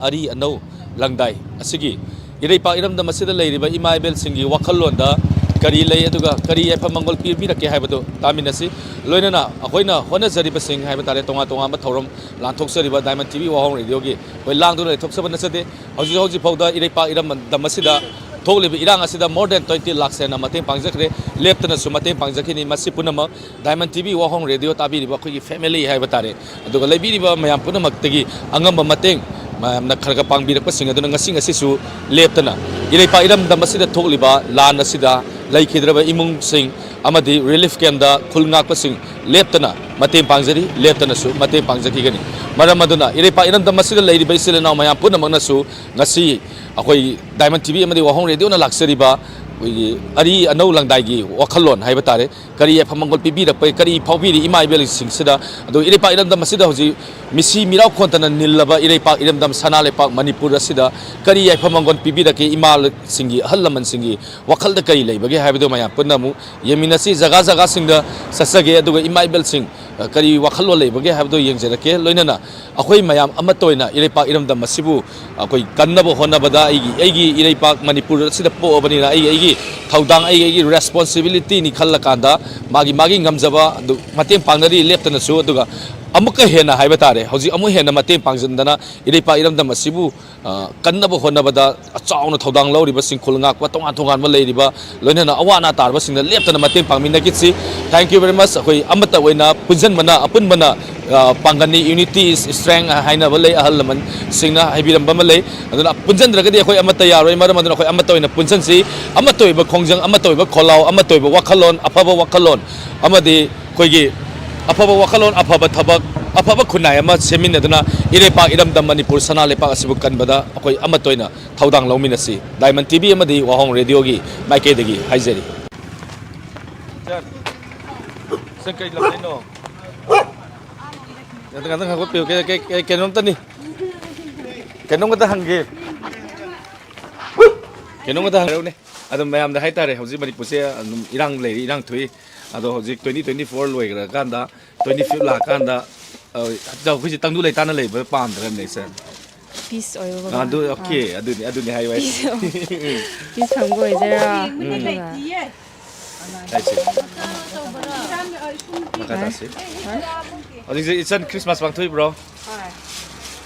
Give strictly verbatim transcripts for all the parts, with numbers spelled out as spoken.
ꯑꯔꯤ ꯑꯅꯧ ꯂꯪꯗꯥꯏ ꯑꯁꯤꯒꯤ ꯏꯔꯩꯄꯥꯛ ꯏꯔꯝꯗꯝ ꯑꯁꯤꯗ ꯂꯩꯔꯤꯕ ꯏꯃꯥ ꯏꯕꯦꯜꯁꯤꯡꯒꯤ ꯋꯥꯈꯜꯂꯣꯟꯗ ꯀꯔꯤ ꯂꯩ, ꯑꯗꯨꯒ ꯀꯔꯤ ꯌꯥꯏꯐ ꯃꯪꯒꯣꯜ ꯄꯤꯕꯤꯔꯛꯀꯦ ꯍꯥꯏꯕꯗꯨ ꯇꯥꯃꯤꯟꯅꯁꯤ꯫ ꯂꯣꯏꯅꯅ ꯑꯩꯈꯣꯏꯅ ꯍꯣꯠꯅꯖꯔꯤꯕꯁꯤꯡ ꯍꯥꯏꯕ ꯇꯥꯔꯦ, ꯇꯣꯉꯥꯟ ꯇꯣꯉꯥꯟꯕ ꯊꯧꯔꯝ ꯂꯥꯟꯊꯣꯛꯆꯔꯤꯕ ꯗꯥꯏꯃꯟ ꯇꯤ ꯚꯤ ꯋꯥꯍꯣꯡ ꯔꯦꯗꯤꯑꯣꯒꯤ ꯑꯩꯈꯣꯏ ꯂꯥꯡꯗꯨꯅ ꯂꯩꯊꯣꯛꯆꯕ ꯅꯠꯆꯗꯦ꯫ ꯍꯧꯖꯤꯛ ꯍꯧꯖꯤꯛ ꯐꯥꯎꯗ ꯏꯔꯩꯄꯥꯛ ꯏꯔꯝꯗꯝ ꯑꯁꯤꯗ ꯊꯣꯛꯂꯤꯕ ꯏꯔꯥꯡ ꯑꯁꯤꯗ more than twenty lakhs ꯍꯦꯟꯅ ꯃꯇꯦꯡ ꯄꯥꯡꯖꯈ꯭ꯔꯦ, ꯂꯦꯞꯇꯅꯁꯨ ꯃꯇꯦꯡ ꯄꯥꯡꯖꯈꯤꯅꯤ꯫ ꯃꯁꯤ ꯄꯨꯝꯅꯃꯛ ꯗꯥꯏꯃꯟ ꯇꯤ ꯚꯤ ꯋꯥꯍꯣꯡ ꯔꯦꯗꯤꯑꯣ ꯇꯥꯕꯤꯔꯤꯕ ꯑꯩꯈꯣꯏꯒꯤ family ꯍꯥꯏꯕ ꯇꯥꯔꯦ, ꯑꯗꯨꯒ ꯂꯩꯕꯤꯔꯤꯕ ꯃꯌꯥꯝ ꯄꯨꯝꯅꯃꯛꯇꯒꯤ ꯑꯉꯝꯕ ꯃꯇꯦꯡ ꯃꯌꯥꯝꯅ ꯈꯔ ꯈꯔ ꯄꯥꯡꯕꯤꯔꯛꯄꯁꯤꯡ ꯑꯗꯨꯅ ꯉꯁꯤ ꯉꯁꯤꯁꯨ ꯂꯦꯞꯇꯅ ꯏꯔꯩꯄꯥꯛ ꯏꯔꯝꯗꯝ ꯑꯁꯤꯗ ꯊꯣꯛꯂꯤꯕ ꯂꯥꯟ ꯑꯁꯤꯗ ꯂꯩꯈꯤꯗ꯭ꯔꯕ ꯏꯃꯨꯡꯁꯤꯡ ꯑꯃꯗꯤ relief camp ꯗ ꯈꯨꯜ ꯉꯥꯛꯄꯁꯤꯡ ꯂꯦꯞꯇꯅ ꯃꯇꯦꯡ ꯄꯥꯡꯖꯔꯤ, ꯂꯦꯞꯇꯅꯁꯨ ꯃꯇꯦꯡ ꯄꯥꯡꯖꯈꯤꯒꯅꯤ꯫ ꯃꯔꯝ ꯑꯗꯨꯅ ꯏꯔꯩꯄꯥꯛ ꯏꯔꯝꯗꯝ ꯑꯁꯤꯗ ꯂꯩꯔꯤꯕ ꯏꯆꯤꯜ ꯏꯅꯥꯎ ꯃꯌꯥꯝ ꯄꯨꯝꯅꯃꯛꯅꯁꯨ ꯉꯁꯤ ꯑꯩꯈꯣꯏ ꯗꯥꯏꯃꯟ ꯇꯤ ꯚꯤ ꯑꯃꯗꯤ ꯋꯥꯍꯣꯡ ꯔꯦꯗꯤꯑꯣꯅ ꯂꯥꯛꯆꯔꯤꯕ ꯑꯩꯈꯣꯏꯒꯤ ꯑꯔꯤ ꯑꯅꯧ ꯂꯪꯗꯥꯏꯒꯤ ꯋꯥꯈꯜꯂꯣꯟ ꯍꯥꯏꯕ ꯇꯥꯔꯦ, ꯀꯔꯤ ꯌꯥꯏꯐ ꯃꯪꯒꯣꯜ ꯄꯤꯕꯤꯔꯛꯄ, ꯀꯔꯤ ꯐꯥꯎꯕꯤꯔꯤ ꯏꯃꯥ ꯏꯕꯦꯜꯁꯤꯡꯁꯤꯗ? ꯑꯗꯨ ꯏꯔꯩꯄꯥꯛ ꯏꯔꯝꯗꯝ ꯑꯁꯤꯗ ꯍꯧꯖꯤꯛ ꯃꯤꯁꯤ ꯃꯤꯔꯥꯎ ꯈꯣꯟꯇꯅ ꯅꯤꯜꯂꯕ ꯏꯔꯩꯄꯥꯛ ꯏꯔꯝꯗꯝ ꯁꯅꯥ ꯂꯩꯄꯥꯛ ꯃꯅꯤꯄꯨꯔ ꯑꯁꯤꯗ ꯀꯔꯤ ꯌꯥꯏꯐ ꯃꯪꯒꯣꯜ ꯄꯤꯕꯤꯔꯛꯀꯦ? ꯏꯃꯥꯁꯤꯡꯒꯤ, ꯑꯍꯜ ꯂꯃꯟꯁꯤꯡꯒꯤ ꯋꯥꯈꯜꯗ ꯀꯔꯤ ꯂꯩꯕꯒꯦ ꯍꯥꯏꯕꯗꯨ ꯃꯌꯥꯝ ꯄꯨꯟꯅ ꯑꯃꯨꯛ ꯌꯦꯡꯃꯤꯟꯅꯁꯤ꯫ ꯖꯒꯥ ꯖꯒꯥꯁꯤꯡꯗ ꯆꯠꯆꯒꯦ, ꯑꯗꯨꯒ ꯏꯃꯥ ꯏꯕꯦꯜꯁꯤꯡ, ꯑ, ꯀꯔꯤ ꯋꯥꯈꯜꯂꯣꯟ ꯂꯩꯕꯒꯦ ꯍꯥꯏꯕꯗꯨ ꯌꯦꯡꯖꯔꯛꯀꯦ꯫ ꯂꯣꯏꯅꯅ ꯑꯩꯈꯣꯏ ꯃꯌꯥꯝ ꯑꯃꯠꯇ ꯑꯣꯏꯅ ꯏꯔꯩꯄꯥꯛ ꯏꯔꯝꯗꯝ ꯑꯁꯤꯕꯨ ꯑꯩꯈꯣꯏ ꯀꯟꯅꯕ ꯍꯣꯠꯅꯕꯗ ꯑꯩꯒꯤ, ꯑꯩꯒꯤ ꯏꯔꯩꯄꯥꯛ ꯃꯅꯤꯄꯨꯔ ꯑꯁꯤꯗ ꯄꯣꯛꯑꯕꯅꯤꯅ ꯑꯩꯒꯤ, ꯑꯩꯒꯤ ꯊꯧꯗꯥꯡ, ꯑꯩꯒꯤ, ꯑꯩꯒꯤ responsibility ꯅꯤ ꯈꯜꯂꯀꯥꯟꯗ ꯃꯥꯒꯤ, ꯃꯥꯒꯤ ꯉꯝꯖꯕ ꯑꯗꯨ ꯃꯇꯦꯡ ꯄꯥꯡꯅꯔꯤ ꯂꯦꯞꯇꯅꯁꯨ꯫ ꯑꯗꯨꯒ ꯑꯃꯨꯛꯀ ꯍꯦꯟꯅ ꯍꯥꯏꯕ ꯇꯥꯔꯦ, ꯍꯧꯖꯤꯛ ꯑꯃꯨꯛ ꯍꯦꯟꯅ ꯃꯇꯦꯡ ꯄꯥꯡꯖꯟꯗꯅ ꯏꯔꯩꯄꯥꯛ ꯏꯔꯝꯗꯝ ꯑꯁꯤꯕꯨ ꯑ, ꯀꯟꯅꯕ ꯍꯣꯠꯅꯕꯗ ꯆꯥꯎꯅ ꯊꯧꯗꯥꯡ ꯂꯧꯔꯤꯕꯁꯤꯡ, ꯈꯨꯜ ꯉꯥꯛꯄ ꯇꯣꯉꯥꯟ ꯇꯣꯉꯥꯟꯕ ꯂꯩꯔꯤꯕ, ꯂꯣꯏꯅꯅ ꯑꯋꯥ ꯑꯅꯥ ꯇꯥꯔꯕꯁꯤꯡꯗ ꯂꯦꯞꯇꯅ ꯃꯇꯦꯡ ꯄꯥꯡꯃꯤꯟꯅꯈꯤꯁꯤ꯫ Thank you very much꯫ ꯑꯩꯈꯣꯏ ꯑꯃꯠꯇ ꯑꯣꯏꯅ ꯄꯨꯟꯁꯤꯟꯕꯅ, ꯑꯄꯨꯟꯕꯅ, ꯑ, ꯄꯥꯡꯒꯜꯅꯤ, unity is strength ꯍꯥꯏꯅꯕ ꯂꯩ, ꯑꯍꯜ ꯂꯃꯟꯁꯤꯡꯅ ꯍꯥꯏꯕꯤꯔꯝꯕ ꯑꯃ ꯂꯩ꯫ ꯑꯗꯨꯅ ꯄꯨꯟꯁꯤꯟꯗ꯭ꯔꯒꯗꯤ ꯑꯩꯈꯣꯏ ꯑꯃꯠꯇ ꯌꯥꯔꯣꯏ꯫ ꯃꯔꯝ ꯑꯗꯨꯅ ꯑꯩꯈꯣꯏ ꯑꯃꯠꯇ ꯑꯣꯏꯅ ꯄꯨꯟꯁꯤꯟꯁꯤ, ꯑꯃꯠꯇ ꯑꯣꯏꯕ ꯈꯣꯡꯖꯪ, ꯑꯃꯠꯇ ꯑꯣꯏꯕ ꯈꯣꯜꯂꯥꯎ, ꯑꯃꯠꯇ ꯑꯣꯏꯕ ꯋꯥꯈꯜꯂꯣꯟ, ꯑꯐꯕ ꯋꯥꯈꯜꯂꯣꯟ ꯑꯃꯗꯤ ꯑꯩꯈꯣꯏꯒꯤ ꯑꯐꯕ ꯋꯥꯈꯜꯂꯣꯟ, ꯑꯐꯕ ꯊꯕꯛ, ꯑꯐꯕ ꯈꯨꯟꯅꯥꯏ ꯑꯃ ꯁꯦꯝꯃꯤꯟꯅꯗꯨꯅ ꯏꯔꯩꯄꯥꯛ ꯏꯔꯝꯗꯝ ꯃꯅꯤꯄꯨꯔ ꯁꯅꯥ ꯂꯩꯄꯥꯛ ꯑꯁꯤꯕꯨ ꯀꯟꯕꯗ ꯑꯩꯈꯣꯏ ꯑꯃꯠꯇ ꯑꯣꯏꯅ ꯊꯧꯗꯥꯡ ꯂꯧꯃꯤꯟꯅꯁꯤ꯫ ꯗꯥꯏꯃꯟ ꯇꯤ ꯚꯤ ꯑꯃꯗꯤ ꯋꯥꯍꯣꯡ ꯔꯦꯗꯤꯑꯣꯒꯤ ꯃꯥꯏꯀꯩꯗꯒꯤ ꯍꯥꯏꯖꯔꯤ꯫ ꯁꯥꯔ, ꯁꯥꯔ, ꯀꯩ ꯂꯝꯗꯩꯅꯣ? ꯉꯥꯛꯇꯪ, ꯉꯥꯛꯇꯪ ꯉꯥꯛꯄꯤꯌꯨ꯫ ꯀꯩ-, ꯀꯩ-, ꯀꯩ-, ꯀꯩꯅꯣꯝꯇꯅꯤ꯫ ꯀꯩꯅꯣꯝꯈꯛꯇ ꯍꯪꯒꯦ꯫ ꯀꯩꯅꯣꯝꯈꯛꯇ ꯍꯪꯉꯛꯎꯅꯦ꯫ ꯑꯗꯨꯝ ꯃꯌꯥꯝꯗ ꯍꯥꯏꯇꯥꯔꯦ, ꯍꯧꯖꯤꯛ ꯃꯅꯤꯄꯨꯔꯁꯦ ꯑꯗꯨꯝ ꯏꯔꯥꯡ ꯂꯩꯔꯤ, ꯏꯔꯥꯡ ꯊꯣꯛꯏ꯫ ꯑꯗꯣ ꯍꯧꯖꯤꯛ twenty twenty-four ꯂꯣꯏꯈ꯭ꯔꯀꯥꯟꯗ twenty-fifth ꯂꯥꯛꯀꯥꯟꯗ, ꯑ, ꯑꯩꯈꯣꯏꯁꯦ ꯇꯪꯗꯨ ꯂꯩꯇꯥꯅ ꯂꯩꯕ ꯄꯥꯝꯗ꯭ꯔꯅꯦ, ꯁꯥꯔ? ꯄꯤꯁ ꯑꯣꯏꯕꯀꯣ꯫ ꯑꯗꯨ, ꯑꯣꯀꯦ, ꯑꯗꯨꯅꯤ, ꯑꯗꯨꯅꯤ ꯍꯥꯏꯌꯨ ꯍꯥꯏꯁꯦ꯫ ꯄꯤꯁ ꯐꯪꯕ ꯑꯣꯏꯖꯔꯣ꯫ ꯎꯝ꯫ ꯑꯗꯨꯒ ꯍꯥꯏꯁꯦ꯫ ꯃꯈꯥ ꯇꯥꯁꯤ꯫ ꯍꯣꯏ꯫ ꯍꯧꯖꯤꯛꯁꯦ ꯏꯆꯟ ꯈ꯭ꯔꯤꯁꯃꯥꯁ ꯄꯥꯡꯊꯣꯛꯏꯕ꯭ꯔꯣ? ꯍꯣꯏ꯫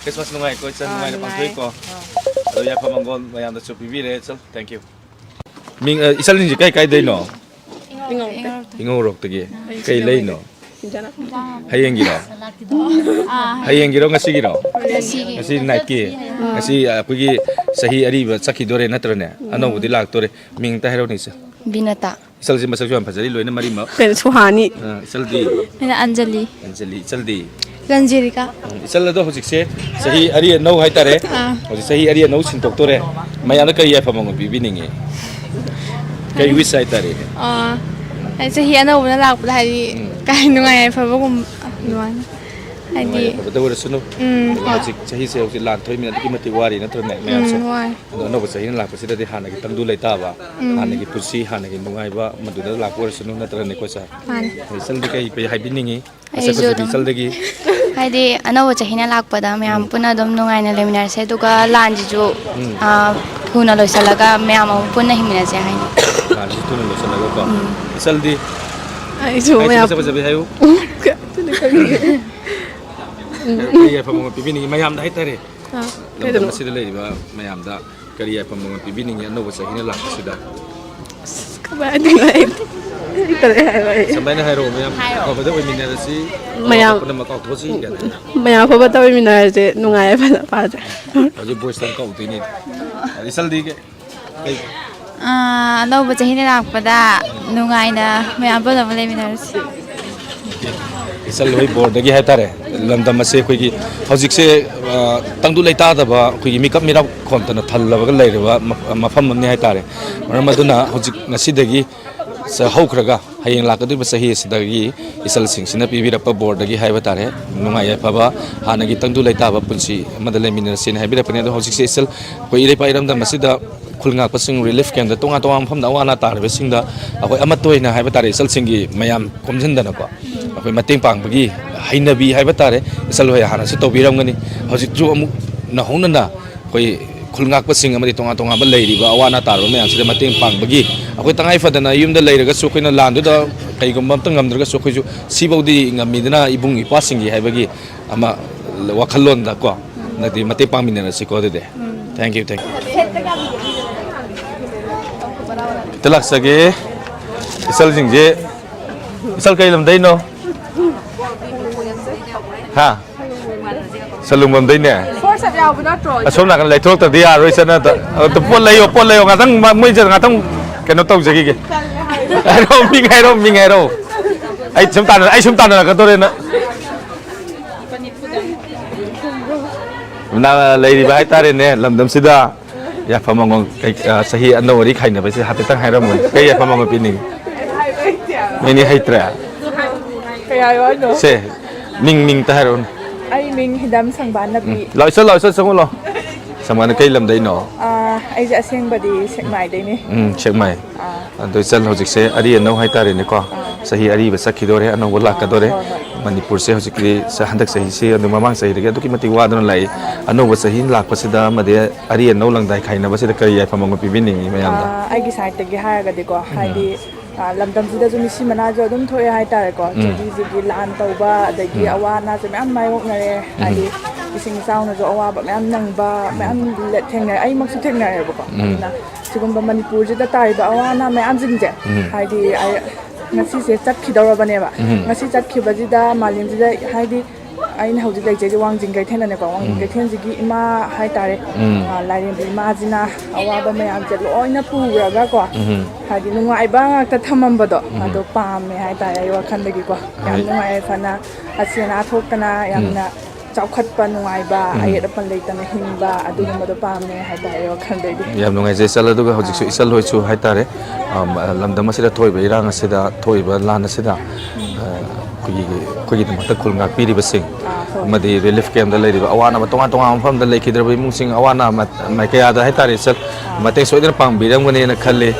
ꯈ꯭ꯔꯤꯁꯃꯥꯁ ꯅꯨꯡꯉꯥꯏꯀꯣ, ꯏꯆꯟ? ꯑꯥ, ꯅꯨꯡꯉꯥꯏꯅ ꯅꯨꯡꯉꯥꯏ꯫ ꯄꯥꯡꯊꯣꯛꯏꯀꯣ? ꯑꯥ꯫ ꯑꯗꯣ ꯌꯥꯏꯐ ꯃꯪꯒꯣꯜ ꯃꯌꯥꯝꯗꯁꯨ ꯄꯤꯕꯤꯔꯦ, ꯏꯆꯟ꯫ Thank you꯫ ꯃꯤꯡ, ꯑ, ꯏꯆꯟꯁꯤꯡꯁꯦ ꯀꯥꯏ ꯀꯥꯏꯗꯩꯅꯣ? ꯏꯉꯧꯔꯣꯛꯇꯒꯤ꯫ ꯀꯩ ꯂꯩꯅꯣ? ꯍꯌꯦꯡꯒꯤꯔꯣ? ꯉꯁꯤꯒꯤꯔꯣ? ꯉꯁꯤ ꯅꯥꯏꯠꯀꯤ? ꯉꯁꯤ ꯑꯩꯈꯣꯏꯒꯤ ꯆꯍꯤ ꯑꯔꯤꯕ ꯆꯠꯈꯤꯗꯣꯔꯦ ꯅꯠꯇ꯭ꯔꯅꯦ? ꯑꯅꯧꯕꯗꯤ ꯂꯥꯛꯇꯣꯔꯦ꯫ ꯃꯤꯡ ꯑꯝꯇ ꯍꯥꯏꯔꯛꯎꯅꯦ, ꯏꯆꯟ꯫ ꯕꯤꯅꯇꯥ꯫ ꯏꯆꯜꯁꯤ ꯃꯁꯛꯁꯨ ꯌꯥꯝ ꯐꯖꯔꯤ, ꯂꯣꯏꯅ ꯃꯔꯤꯃꯛ꯫ ꯀꯩꯅꯣ, ꯁꯨꯍꯥꯅꯤ꯫ ꯑ, ꯏꯆꯜꯗꯤ? ꯑꯩꯅ ꯑꯟꯖꯂꯤ꯫ ꯑꯟꯖꯂꯤ꯫ ꯏꯆꯜꯗꯤ? ꯔꯟꯖꯤꯔꯤꯀꯥ꯫ ꯎꯝ, ꯏꯆꯜ ꯑꯗꯣ ꯍꯧꯖꯤꯛꯁꯦ ꯆꯍꯤ ꯑꯔꯤ ꯑꯅꯧ ꯍꯥꯏꯇꯥꯔꯦ꯫ ꯑꯥ꯫ ꯍꯧꯖꯤꯛ ꯆꯍꯤ ꯑꯔꯤ ꯑꯅꯧ ꯁꯤꯟꯗꯣꯛꯇꯣꯔꯦ꯫ ꯃꯌꯥꯝꯗ ꯀꯔꯤ ꯌꯥꯏꯐ ꯃꯪꯒꯣꯜ ꯄꯤꯕꯤꯅꯤꯡꯉꯤ? ꯀꯔꯤ ꯋꯤꯁ ꯍꯥꯏꯇꯥꯔꯦꯅꯦ? ꯑꯥ, ꯑꯩ ꯆꯍꯤ ꯑꯅꯧꯕꯅ ꯂꯥꯛꯄꯗ ꯍꯥꯏꯗꯤ ꯎꯝ꯫ ꯀꯩ ꯅꯨꯡꯉꯥꯏ ꯌꯥꯏꯐꯕꯒꯨꯝꯕ ꯑꯗꯨꯃꯥꯏꯅ꯫ ꯍꯥꯏꯗꯤ ꯅꯨꯡꯉꯥꯏ ꯌꯥꯏꯐꯕꯗ ꯑꯣꯏꯔꯁꯅꯨ꯫ ꯎꯝ, ꯑꯗꯨꯒ ꯍꯣꯏ꯫ ꯍꯧꯖꯤꯛ ꯆꯍꯤꯁꯦ ꯍꯧꯖꯤꯛ ꯂꯥꯟ ꯊꯣꯛꯏꯃꯤꯅ ꯑꯗꯨꯛꯀꯤ ꯃꯇꯤꯛ ꯋꯥꯔꯤ ꯅꯠꯇ꯭ꯔꯅꯦ ꯃꯌꯥꯝꯁꯨ? ꯎꯝ, ꯋꯥꯏ꯫ ꯑꯗꯣ ꯑꯅꯧꯕ ꯆꯍꯤꯅ ꯂꯥꯛꯄꯁꯤꯗꯗꯤ ꯍꯥꯟꯅꯒꯤ ꯇꯪꯗꯨ ꯂꯩꯇꯥꯕ, ꯎꯝ꯫ ꯍꯥꯟꯅꯒꯤ ꯄꯨꯟꯁꯤ, ꯍꯥꯟꯅꯒꯤ ꯅꯨꯡꯉꯥꯏꯕ ꯃꯗꯨꯗ ꯂꯥꯛꯄ ꯑꯣꯏꯔꯁꯅꯨ ꯅꯠꯇ꯭ꯔꯅꯦꯀꯣ, ꯏꯆꯟ? ꯃꯥꯅꯤ꯫ ꯏꯆꯟꯗꯤ ꯀꯩ, ꯀꯩ ꯍꯥꯏꯕꯤꯅꯤꯡꯉꯤ? ꯑꯩꯁꯨ ꯃꯁꯛ ꯐꯖꯕꯤ ꯑꯗꯨꯝ ꯏꯆꯜꯗꯒꯤ꯫ ꯍꯥꯏꯗꯤ ꯑꯅꯧꯕ ꯆꯍꯤꯅ ꯂꯥꯛꯄꯗ ꯃꯌꯥꯝ ꯎꯝ꯫ ꯄꯨꯟꯅ ꯑꯗꯨꯝ ꯅꯨꯡꯉꯥꯏꯅ ꯂꯩꯃꯤꯟꯅꯔꯁꯦ, ꯑꯗꯨꯒ ꯂꯥꯟꯁꯤꯁꯨ, ꯎꯝ꯫ ꯑ, ꯊꯨꯅ ꯂꯣꯏꯁꯤꯜꯂꯒ ꯃꯌꯥꯝ ꯑꯃꯨꯛ ꯄꯨꯟꯅ ꯍꯤꯡꯃꯤꯟꯅꯁꯦ ꯍꯥꯏꯅꯤ꯫ ꯂꯥꯟꯁꯤ ꯊꯨꯅ ꯂꯣꯏꯁꯤꯜꯂꯒꯀꯣ꯫ ꯎꯝ꯫ ꯏꯆꯜꯗꯤ? ꯑꯩꯁꯨ ꯀꯩ ꯃꯌꯥꯝ ꯃꯁꯛ ꯐꯖꯕꯤ ꯍꯥꯏꯌꯨ꯫ ꯑꯗꯨꯅ ꯈꯪꯗꯦ꯫ ꯀꯔꯤ ꯌꯥꯏꯐ ꯃꯉꯣꯟ ꯄꯤꯕꯤꯅꯤꯡꯉꯤ ꯃꯌꯥꯝꯗ ꯍꯥꯏꯇꯥꯔꯦ? ꯑꯥ, ꯂꯝꯗꯝ ꯀꯩꯗꯧꯕ? ꯑꯁꯤꯗ ꯂꯩꯔꯤꯕ ꯃꯌꯥꯝꯗ ꯀꯔꯤ ꯌꯥꯏꯐ ꯃꯉꯣꯟ ꯄꯤꯕꯤꯅꯤꯡꯉꯤ ꯑꯅꯧꯕ ꯆꯍꯤꯅ ꯂꯥꯛꯄꯁꯤꯗ? ꯑꯁ, ꯀꯃꯥꯏꯅ ꯍꯥꯏꯅꯤ? ꯑꯩ ꯇꯜꯂꯦ ꯍꯥꯏꯕ ꯑꯩ꯫ ꯁꯨꯃꯥꯏꯅ ꯍꯥꯏꯔꯛꯑꯣ, ꯃꯌꯥꯝ ꯍꯥꯏꯔꯛꯑꯣ꯫ ꯑꯐꯕꯗ ꯑꯣꯏꯃꯤꯟꯅꯔꯁꯤ, ꯃꯌꯥꯝ ꯑꯋꯥꯕ ꯄꯨꯝꯅꯃꯛ ꯀꯥꯎꯊꯣꯛꯑꯁꯤ ꯀꯥꯏꯅ꯫ ꯃꯌꯥꯝ ꯑꯐꯕ ꯇꯧꯃꯤꯟꯅꯔꯁꯦ, ꯅꯨꯡꯉꯥꯏ ꯌꯥꯏꯐꯅ ꯄꯥꯁꯦ꯫ ꯍꯧꯖꯤꯛ ꯚꯣꯏꯁꯇ ꯑꯃꯨꯛ ꯀꯧꯗꯣꯏꯅꯤ꯫ ꯏꯆꯜꯗꯤ ꯀꯩ-, ꯀꯩ-, ꯑꯥ, ꯑꯅꯧꯕ ꯆꯍꯤꯅ ꯂꯥꯛꯄꯗ ꯅꯨꯡꯉꯥꯏꯅ ꯃꯌꯥꯝ ꯄꯨꯝꯅꯃꯛ ꯂꯩꯃꯤꯟꯅꯔꯁꯤ꯫ ꯏꯆꯜ ꯍꯣꯏ ꯕꯣꯔꯗꯒꯤ ꯍꯥꯏꯇꯥꯔꯦ, ꯂꯝꯗꯝ ꯑꯁꯦ ꯑꯩꯈꯣꯏꯒꯤ ꯍꯧꯖꯤꯛꯁꯦ, ꯑ, ꯇꯪꯗꯨ ꯂꯩꯇꯥꯗꯕ ꯑꯩꯈꯣꯏꯒꯤ ꯃꯤꯀꯞ ꯃꯤꯔꯥꯎ ꯈꯣꯟꯇꯅ ꯊꯜꯂꯕꯒ ꯂꯩꯔꯤꯕ ꯃ-, ꯃꯐꯝ ꯑꯃꯅꯤ ꯍꯥꯏꯇꯥꯔꯦ꯫ ꯃꯔꯝ ꯑꯗꯨꯅ ꯍꯧꯖꯤꯛ ꯉꯁꯤꯗꯒꯤ ꯆ-, ꯍꯧꯈ꯭ꯔꯒ ꯍꯌꯦꯡ ꯂꯥꯛꯀꯗꯧꯔꯤꯕ ꯆꯍꯤ ꯑꯁꯤꯗꯒꯤ ꯏꯆꯜꯁꯤꯡꯁꯤꯅ ꯄꯤꯕꯤꯔꯛꯄ ꯕꯣꯔꯗꯒꯤ ꯍꯥꯏꯕ ꯇꯥꯔꯦ, ꯅꯨꯡꯉꯥꯏ ꯌꯥꯏꯐꯕ, ꯍꯥꯟꯅꯒꯤ ꯇꯪꯗꯨ ꯂꯩꯇꯥꯕ ꯄꯨꯟꯁꯤ ꯑꯃꯗ ꯂꯩꯃꯤꯟꯅꯔꯁꯦꯅ ꯍꯥꯏꯕꯤꯔꯛꯄꯅꯦ꯫ ꯑꯗꯣ ꯍꯧꯖꯤꯛꯁꯦ ꯏꯆꯜ ꯑꯩꯈꯣꯏ ꯏꯔꯩꯄꯥꯛ ꯏꯔꯝꯗꯝ ꯑꯁꯤꯗ ꯈꯨꯜ ꯉꯥꯛꯄꯁꯤꯡ ꯔꯤꯂꯤꯐ ꯀꯦꯝꯞꯇ ꯇꯣꯉꯥꯟ ꯇꯣꯉꯥꯟꯕ ꯃꯐꯝꯗ ꯑꯋꯥ ꯑꯅꯥ ꯇꯥꯔꯤꯕꯁꯤꯡꯗ ꯑꯩꯈꯣꯏ ꯑꯃꯠꯇ ꯑꯣꯏꯅ ꯍꯥꯏꯕ ꯇꯥꯔꯦ, ꯏꯆꯜꯁꯤꯡꯒꯤ ꯃꯌꯥꯝ ꯈꯣꯝꯖꯤꯟꯗꯅꯀꯣ ꯑꯩꯈꯣꯏ ꯃꯇꯦꯡ ꯄꯥꯡꯕꯒꯤ ꯍꯩꯅꯕꯤ ꯍꯥꯏꯕ ꯇꯥꯔꯦ, ꯏꯆꯜ ꯍꯣꯏ ꯍꯥꯟꯅꯁꯨ ꯇꯧꯕꯤꯔꯝꯒꯅꯤ, ꯍꯧꯖꯤꯛꯁꯨ ꯑꯃꯨꯛ ꯅꯧꯍꯧꯅꯅ ꯑꯩꯈꯣꯏ ꯈꯨꯜ ꯉꯥꯛꯄꯁꯤꯡ ꯑꯃꯗꯤ ꯇꯣꯉꯥꯟ ꯇꯣꯉꯥꯟꯕ ꯂꯩꯔꯤꯕ ꯑꯋꯥ ꯑꯅꯥ ꯇꯥꯔꯕ ꯃꯌꯥꯝꯁꯤꯗ ꯃꯇꯦꯡ ꯄꯥꯡꯕꯒꯤ, ꯑꯩꯈꯣꯏ ꯇꯉꯥꯏ ꯐꯗꯅ ꯌꯨꯝꯗ ꯂꯩꯔꯒꯁꯨ, ꯑꯩꯈꯣꯏꯅ ꯂꯥꯟꯗꯨꯗ ꯀꯩꯒꯨꯝꯕ ꯑꯝꯇ ꯉꯝꯗ꯭ꯔꯒꯁꯨ, ꯑꯩꯈꯣꯏꯁꯨ ꯁꯤꯐꯧꯗꯤ ꯉꯝꯃꯤꯗꯅ ꯏꯕꯨꯡ ꯏꯄ꯭ꯋꯥꯁꯤꯡꯒꯤ ꯍꯥꯏꯕꯒꯤ ꯑꯃ ꯋꯥꯈꯜꯂꯣꯟꯗ ꯀꯣ, ꯅꯗꯤ ꯃꯇꯦꯡ ꯄꯥꯡꯃꯤꯟꯅꯔꯁꯤꯀꯣ꯫ ꯑꯗꯨꯗꯤ thank you, thank you꯫ ꯈꯤꯇ ꯂꯥꯛꯆꯒꯦ꯫ ꯏꯆꯜꯁꯤꯡꯁꯦ, ꯏꯆꯜ ꯀꯩ ꯂꯝꯗꯩꯅꯣ? ꯍꯥ? ꯁꯂꯨꯡꯕꯝꯗꯩꯅꯦ꯫ ꯐꯣꯔ ꯁꯠ ꯌꯥꯎꯕ ꯅꯠꯇ꯭ꯔꯣ? ꯑꯁꯣꯝ ꯅꯥꯀꯟ ꯂꯩꯊꯣꯛꯇ꯭ꯔꯗꯤ ꯌꯥꯔꯣꯏ, ꯆꯠꯅ꯫ ꯑꯗꯨ ꯄꯣꯠ ꯂꯩꯌꯣ, ꯄꯣꯠ ꯂꯩꯌꯣ, ꯉꯥꯛꯇꯪ ꯃ-, ꯃꯣꯏꯁꯦ ꯉꯥꯛꯇꯪ ꯀꯩꯅꯣ ꯇꯧꯖꯈꯤꯒꯦ꯫ ꯍꯥꯏꯔꯣ, ꯃꯤꯡ ꯍꯥꯏꯔꯣ, ꯃꯤꯡ ꯍꯥꯏꯔꯣ꯫ ꯑꯩ ꯁꯨꯝ ꯇꯥꯟꯅ-, ꯑꯩ ꯁꯨꯝ ꯇꯥꯟꯅꯔꯛꯀꯗꯧꯔꯦꯅ꯫ ꯅ-, ꯂꯩꯔꯤꯕ ꯍꯥꯏꯇꯥꯔꯦꯅꯦ, ꯂꯝꯗꯝꯁꯤꯗ ꯌꯥꯏꯐ ꯃꯪꯒꯣꯜ ꯀꯩ-, ꯑ, ꯆꯍꯤ ꯑꯅꯧ ꯑꯔꯤ ꯈꯥꯏꯅꯕꯁꯦ ꯍꯥꯏꯐꯦꯠꯇꯪ ꯍꯥꯏꯔꯝꯃꯨꯅꯦ꯫ ꯀꯩ ꯌꯥꯏꯐ ꯃꯪꯒꯣꯜ ꯄꯤꯅꯤꯡꯉꯤ? ꯃꯤꯅꯤ ꯍꯩꯇ꯭ꯔꯦ? ꯀꯩ ꯍꯥꯏꯌꯣ ꯍꯥꯏꯅꯣ? ꯁꯦ, ꯃꯤꯡ, ꯃꯤꯡꯇ ꯍꯥꯏꯔꯛꯎꯅꯦ꯫ ꯑꯩ ꯃꯤꯡ ꯍꯤꯗꯝ ꯁꯪꯕꯥꯟ ꯅꯄꯤ꯫ ꯎꯝ꯫ ꯂꯥꯛꯑꯣ, ꯏꯆꯜ, ꯂꯥꯛꯑꯣ, ꯏꯆꯜ, ꯆꯪꯉꯛꯑꯣ, ꯂꯥꯛꯑꯣ꯫ ꯁꯪꯕꯥꯟ ꯀꯩ ꯂꯝꯗꯩꯅꯣ? ꯑꯥ, ꯑꯩꯁꯦ ꯑꯁꯦꯡꯕꯗꯤ ꯁꯦꯛꯃꯥꯏꯗꯩꯅꯦ꯫ ꯎꯝ, ꯁꯦꯛꯃꯥꯏ꯫ ꯑꯥ꯫ ꯑꯗꯣ ꯏꯆꯜ ꯍꯧꯖꯤꯛꯁꯦ ꯑꯔꯤ ꯑꯅꯧ ꯍꯥꯏꯇꯥꯔꯦꯅꯦꯀꯣ꯫ ꯑꯥ꯫ ꯆꯍꯤ ꯑꯔꯤꯕ ꯆꯠꯈꯤꯗꯣꯔꯦ, ꯑꯅꯧꯕ ꯑꯥ, ꯂꯥꯛꯀꯗꯣꯔꯦ꯫ ꯍꯣꯏ, ꯍꯣꯏ꯫ ꯃꯅꯤꯄꯨꯔꯁꯦ ꯍꯧꯖꯤꯛꯀꯤ ꯆ-, ꯍꯟꯗꯛ ꯆꯍꯤꯁꯤ ꯑꯗꯨ ꯃꯃꯥꯡ ꯆꯍꯤꯗꯒꯤ ꯑꯗꯨꯛꯀꯤ ꯃꯇꯤꯛ ꯋꯥꯗꯨꯅ ꯂꯥꯛꯏ꯫ ꯑꯥ꯫ ꯑꯅꯧꯕ ꯆꯍꯤ ꯂꯥꯛꯄꯁꯤꯗ ꯑꯃꯗꯤ ꯑꯔꯤ ꯑꯅꯧ ꯂꯪꯗꯥꯏ ꯈꯥꯏꯅꯕꯁꯤꯗ ꯀꯔꯤ ꯌꯥꯏꯐ ꯃꯪꯒꯣꯜ ꯄꯤꯕꯤꯅꯤꯡꯉꯤ ꯃꯌꯥꯝꯗ? ꯑꯥ, ꯑꯩꯒꯤ ꯁꯥꯏꯠꯇꯒꯤ ꯍꯥꯏꯔꯒꯗꯤꯀꯣ, ꯎꯝ꯫ ꯍꯥꯏꯗꯤ, ꯑꯥ, ꯂꯝꯗꯝꯁꯤꯗꯁꯨ ꯃꯤꯁꯤ ꯃꯅꯥꯁꯨ ꯑꯗꯨꯝ ꯊꯣꯛꯑꯦ ꯍꯥꯏꯇꯥꯔꯦꯀꯣ꯫ ꯎꯝ꯫ ꯆꯍꯤꯁꯤꯒꯤ ꯂꯥꯟ ꯇꯧꯕ, ꯑꯗꯒꯤ ꯎꯝ꯫ ꯑꯋꯥ ꯑꯅꯥꯁꯦ ꯃꯌꯥꯝ ꯃꯥꯌꯣꯛꯅꯔꯦ꯫ ꯎꯝ꯫ ꯍꯥꯏꯗꯤ ꯏꯁꯤꯡ ꯏꯆꯥꯎꯅꯁꯨ ꯑꯋꯥꯕ ꯃꯌꯥꯝ ꯅꯪꯕ, ꯎꯝ꯫ ꯃꯌꯥꯝ ꯂꯦ-, ꯊꯦꯡꯅꯔꯦ꯫ ꯑꯩꯃꯛꯁꯨ ꯊꯦꯡꯅꯔꯦꯕꯀꯣ꯫ ꯎꯝ꯫ ꯑꯗꯨꯅ ꯁꯤꯒꯨꯝꯕ ꯃꯅꯤꯄꯨꯔꯁꯤꯗ ꯇꯥꯔꯤꯕ ꯑꯋꯥ ꯑꯅꯥ ꯃꯌꯥꯝꯁꯤꯡꯁꯦ, ꯎꯝ꯫ ꯍꯥꯏꯗꯤ ꯑꯩ ꯉꯁꯤꯁꯦ ꯆꯠꯈꯤꯗꯧꯔꯕꯅꯦꯕ꯫ ꯎꯝ꯫ ꯉꯁꯤ ꯆꯠꯈꯤꯕꯁꯤꯗ ꯃꯥꯂꯦꯝꯁꯤꯗ, ꯍꯥꯏꯗꯤ ꯑꯩꯅ ꯍꯧꯖꯤꯛ ꯂꯩꯖꯩꯁꯦ ꯋꯥꯡꯖꯤꯡ ꯀꯩꯊꯦꯜꯗꯅꯦꯀꯣ꯫ ꯋꯥꯡꯖꯤꯡ ꯎꯝ꯫ ꯀꯩꯊꯦꯜꯁꯤꯒꯤ ꯏꯃꯥ ꯍꯥꯏꯇꯥꯔꯦ, ꯎꯝ꯫ ꯑ, ꯂꯥꯏꯔꯦꯝꯕꯤ ꯏꯃꯥꯁꯤꯅ ꯑꯋꯥꯕ ꯃꯌꯥꯝꯁꯦ ꯂꯣꯏꯅ ꯄꯨꯈ꯭ꯔꯒꯀꯣ, ꯎꯝ꯫ ꯍꯥꯏꯗꯤ ꯅꯨꯡꯉꯥꯏꯕ ꯉꯥꯛꯇ ꯊꯝꯃꯝꯕꯗꯣ, ꯎꯝ꯫ ꯑꯗꯣ ꯄꯥꯝꯃꯦ ꯍꯥꯏꯇꯥꯔꯦ꯫ ꯑꯩ ꯋꯥꯈꯜꯗꯒꯤꯀꯣ ꯌꯥꯝ ꯍꯣꯏ꯫ ꯅꯨꯡꯉꯥꯏ, ꯐꯅ ꯑꯁꯤ ꯑꯅꯥ ꯊꯣꯛꯇꯅ ꯎꯝ꯫ ꯌꯥꯝꯅ ꯆꯥꯎꯈꯠꯄ ꯅꯨꯡꯉꯥꯏꯕ, ꯎꯝ꯫ ꯑꯌꯦꯠ ꯑꯄꯟ ꯂꯩꯇꯅ ꯍꯤꯡꯕ, ꯑꯗꯨꯒꯨꯝꯕꯗꯣ ꯄꯥꯝꯃꯦ ꯍꯥꯏꯇꯥꯔꯦ ꯋꯥꯈꯜꯗꯩꯗꯤ꯫ ꯌꯥꯝ ꯅꯨꯡꯉꯥꯏꯖꯩ ꯏꯆꯜ꯫ ꯑꯗꯨꯒ ꯍꯧꯖꯤꯛꯁꯨ ꯑꯥ꯫ ꯏꯆꯜ ꯍꯣꯏꯁꯨ ꯍꯥꯏꯇꯥꯔꯦ, ꯑꯝ, ꯂꯝꯗꯝ ꯑꯁꯤꯗ ꯊꯣꯛꯏꯕ ꯏꯔꯥꯡ ꯑꯁꯤꯗ, ꯊꯣꯛꯏꯕ ꯂꯥꯟ ꯑꯁꯤꯗ, ꯎꯝ꯫ ꯑ, ꯑꯩꯈꯣꯏꯒꯤ, ꯑꯩꯈꯣꯏꯒꯤꯗꯃꯛꯇ ꯈꯨꯜ ꯉꯥꯛꯄꯤꯔꯤꯕꯁꯤꯡ, ꯑꯥ꯫ ꯑꯃꯗꯤ ꯔꯤꯂꯤꯐ ꯀꯦꯝꯞꯇ ꯂꯩꯔꯤꯕ ꯑꯋꯥ ꯑꯅꯥꯕ ꯇꯣꯉꯥꯟ ꯇꯣꯉꯥꯟꯕ ꯃꯐꯝꯗ ꯂꯩꯈꯤꯗ꯭ꯔꯕ ꯏꯃꯨꯡꯁꯤꯡ, ꯑꯋꯥ ꯑꯅꯥ ꯃ-, ꯃꯥꯏꯀꯩꯌꯥꯗ ꯍꯥꯏꯇꯥꯔꯦ, ꯏꯆꯜ, ꯃꯇꯦꯡ ꯁꯣꯏꯗꯅ ꯄꯥꯡꯕꯤꯔꯝꯒꯅꯦꯅ ꯈꯜꯂꯤ꯫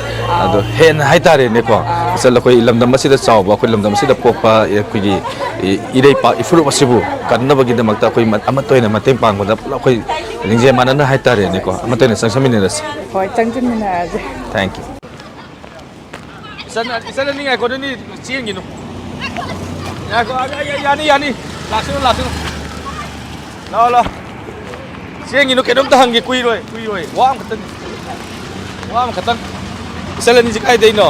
ꯑꯗꯣ ꯍꯦꯟꯅ ꯍꯥꯏꯇꯥꯔꯦꯅꯦꯀꯣ, ꯏꯆꯜ, ꯑꯩꯈꯣꯏ ꯂꯝꯗꯝ ꯑꯁꯤꯗ ꯆꯥꯎꯕ, ꯑꯩꯈꯣꯏ ꯂꯝꯗꯝ ꯑꯁꯤꯗ ꯄꯣꯛꯄ ꯑꯩꯈꯣꯏꯒꯤ ꯏ-, ꯏꯔꯩꯄꯥꯛ ꯏꯐꯨꯔꯨꯞ ꯑꯁꯤꯕꯨ ꯀꯟꯅꯕꯒꯤꯗꯃꯛꯇ ꯑꯩꯈꯣꯏ ꯃ-, ꯑꯃꯠꯇ ꯑꯣꯏꯅ ꯃꯇꯦꯡ ꯄꯥꯡꯕꯗ ꯄꯨꯂꯞ ꯑꯩꯈꯣꯏ ꯂꯤꯡꯖꯦꯜ ꯃꯥꯟꯅꯅ ꯍꯥꯏꯇꯥꯔꯦꯅꯦꯀꯣ, ꯑꯃꯠꯇ ꯑꯣꯏꯅ ꯆꯪꯁꯤꯟꯃꯤꯟꯅꯔꯁꯤ꯫ ꯍꯣꯏ, ꯆꯪꯁꯤꯟꯃꯤꯟꯅꯔꯁꯤ꯫ Thank you꯫ ꯏꯆꯟ, ꯏꯆꯟ ꯑꯅꯤ ꯉꯥꯏꯈꯣ, ꯑꯗꯨꯅꯤ ꯆꯦꯟꯒꯤꯅꯨ꯫ ꯉꯥꯏꯈꯣ, ꯑ, ꯑ, ꯌꯥꯅꯤ, ꯌꯥꯅꯤ꯫ ꯂꯥꯛꯁꯅꯨ, ꯂꯥꯛꯁꯅꯨ꯫ ꯂꯥꯛꯑꯣ, ꯂꯥꯛꯑꯣ꯫ ꯆꯦꯟꯒꯤꯅꯨ, ꯀꯩꯅꯣꯝꯇ ꯍꯪꯒꯦ, ꯀꯨꯏꯔꯣꯏ, ꯀꯨꯏꯔꯣꯏ꯫ ꯋꯥ ꯑꯃꯈꯛꯇꯅꯤ꯫ ꯋꯥ ꯑꯃꯈꯛꯇꯪ꯫ ꯏꯆꯟ ꯑꯅꯤꯁꯤ ꯀꯥꯏꯗꯩꯅꯣ?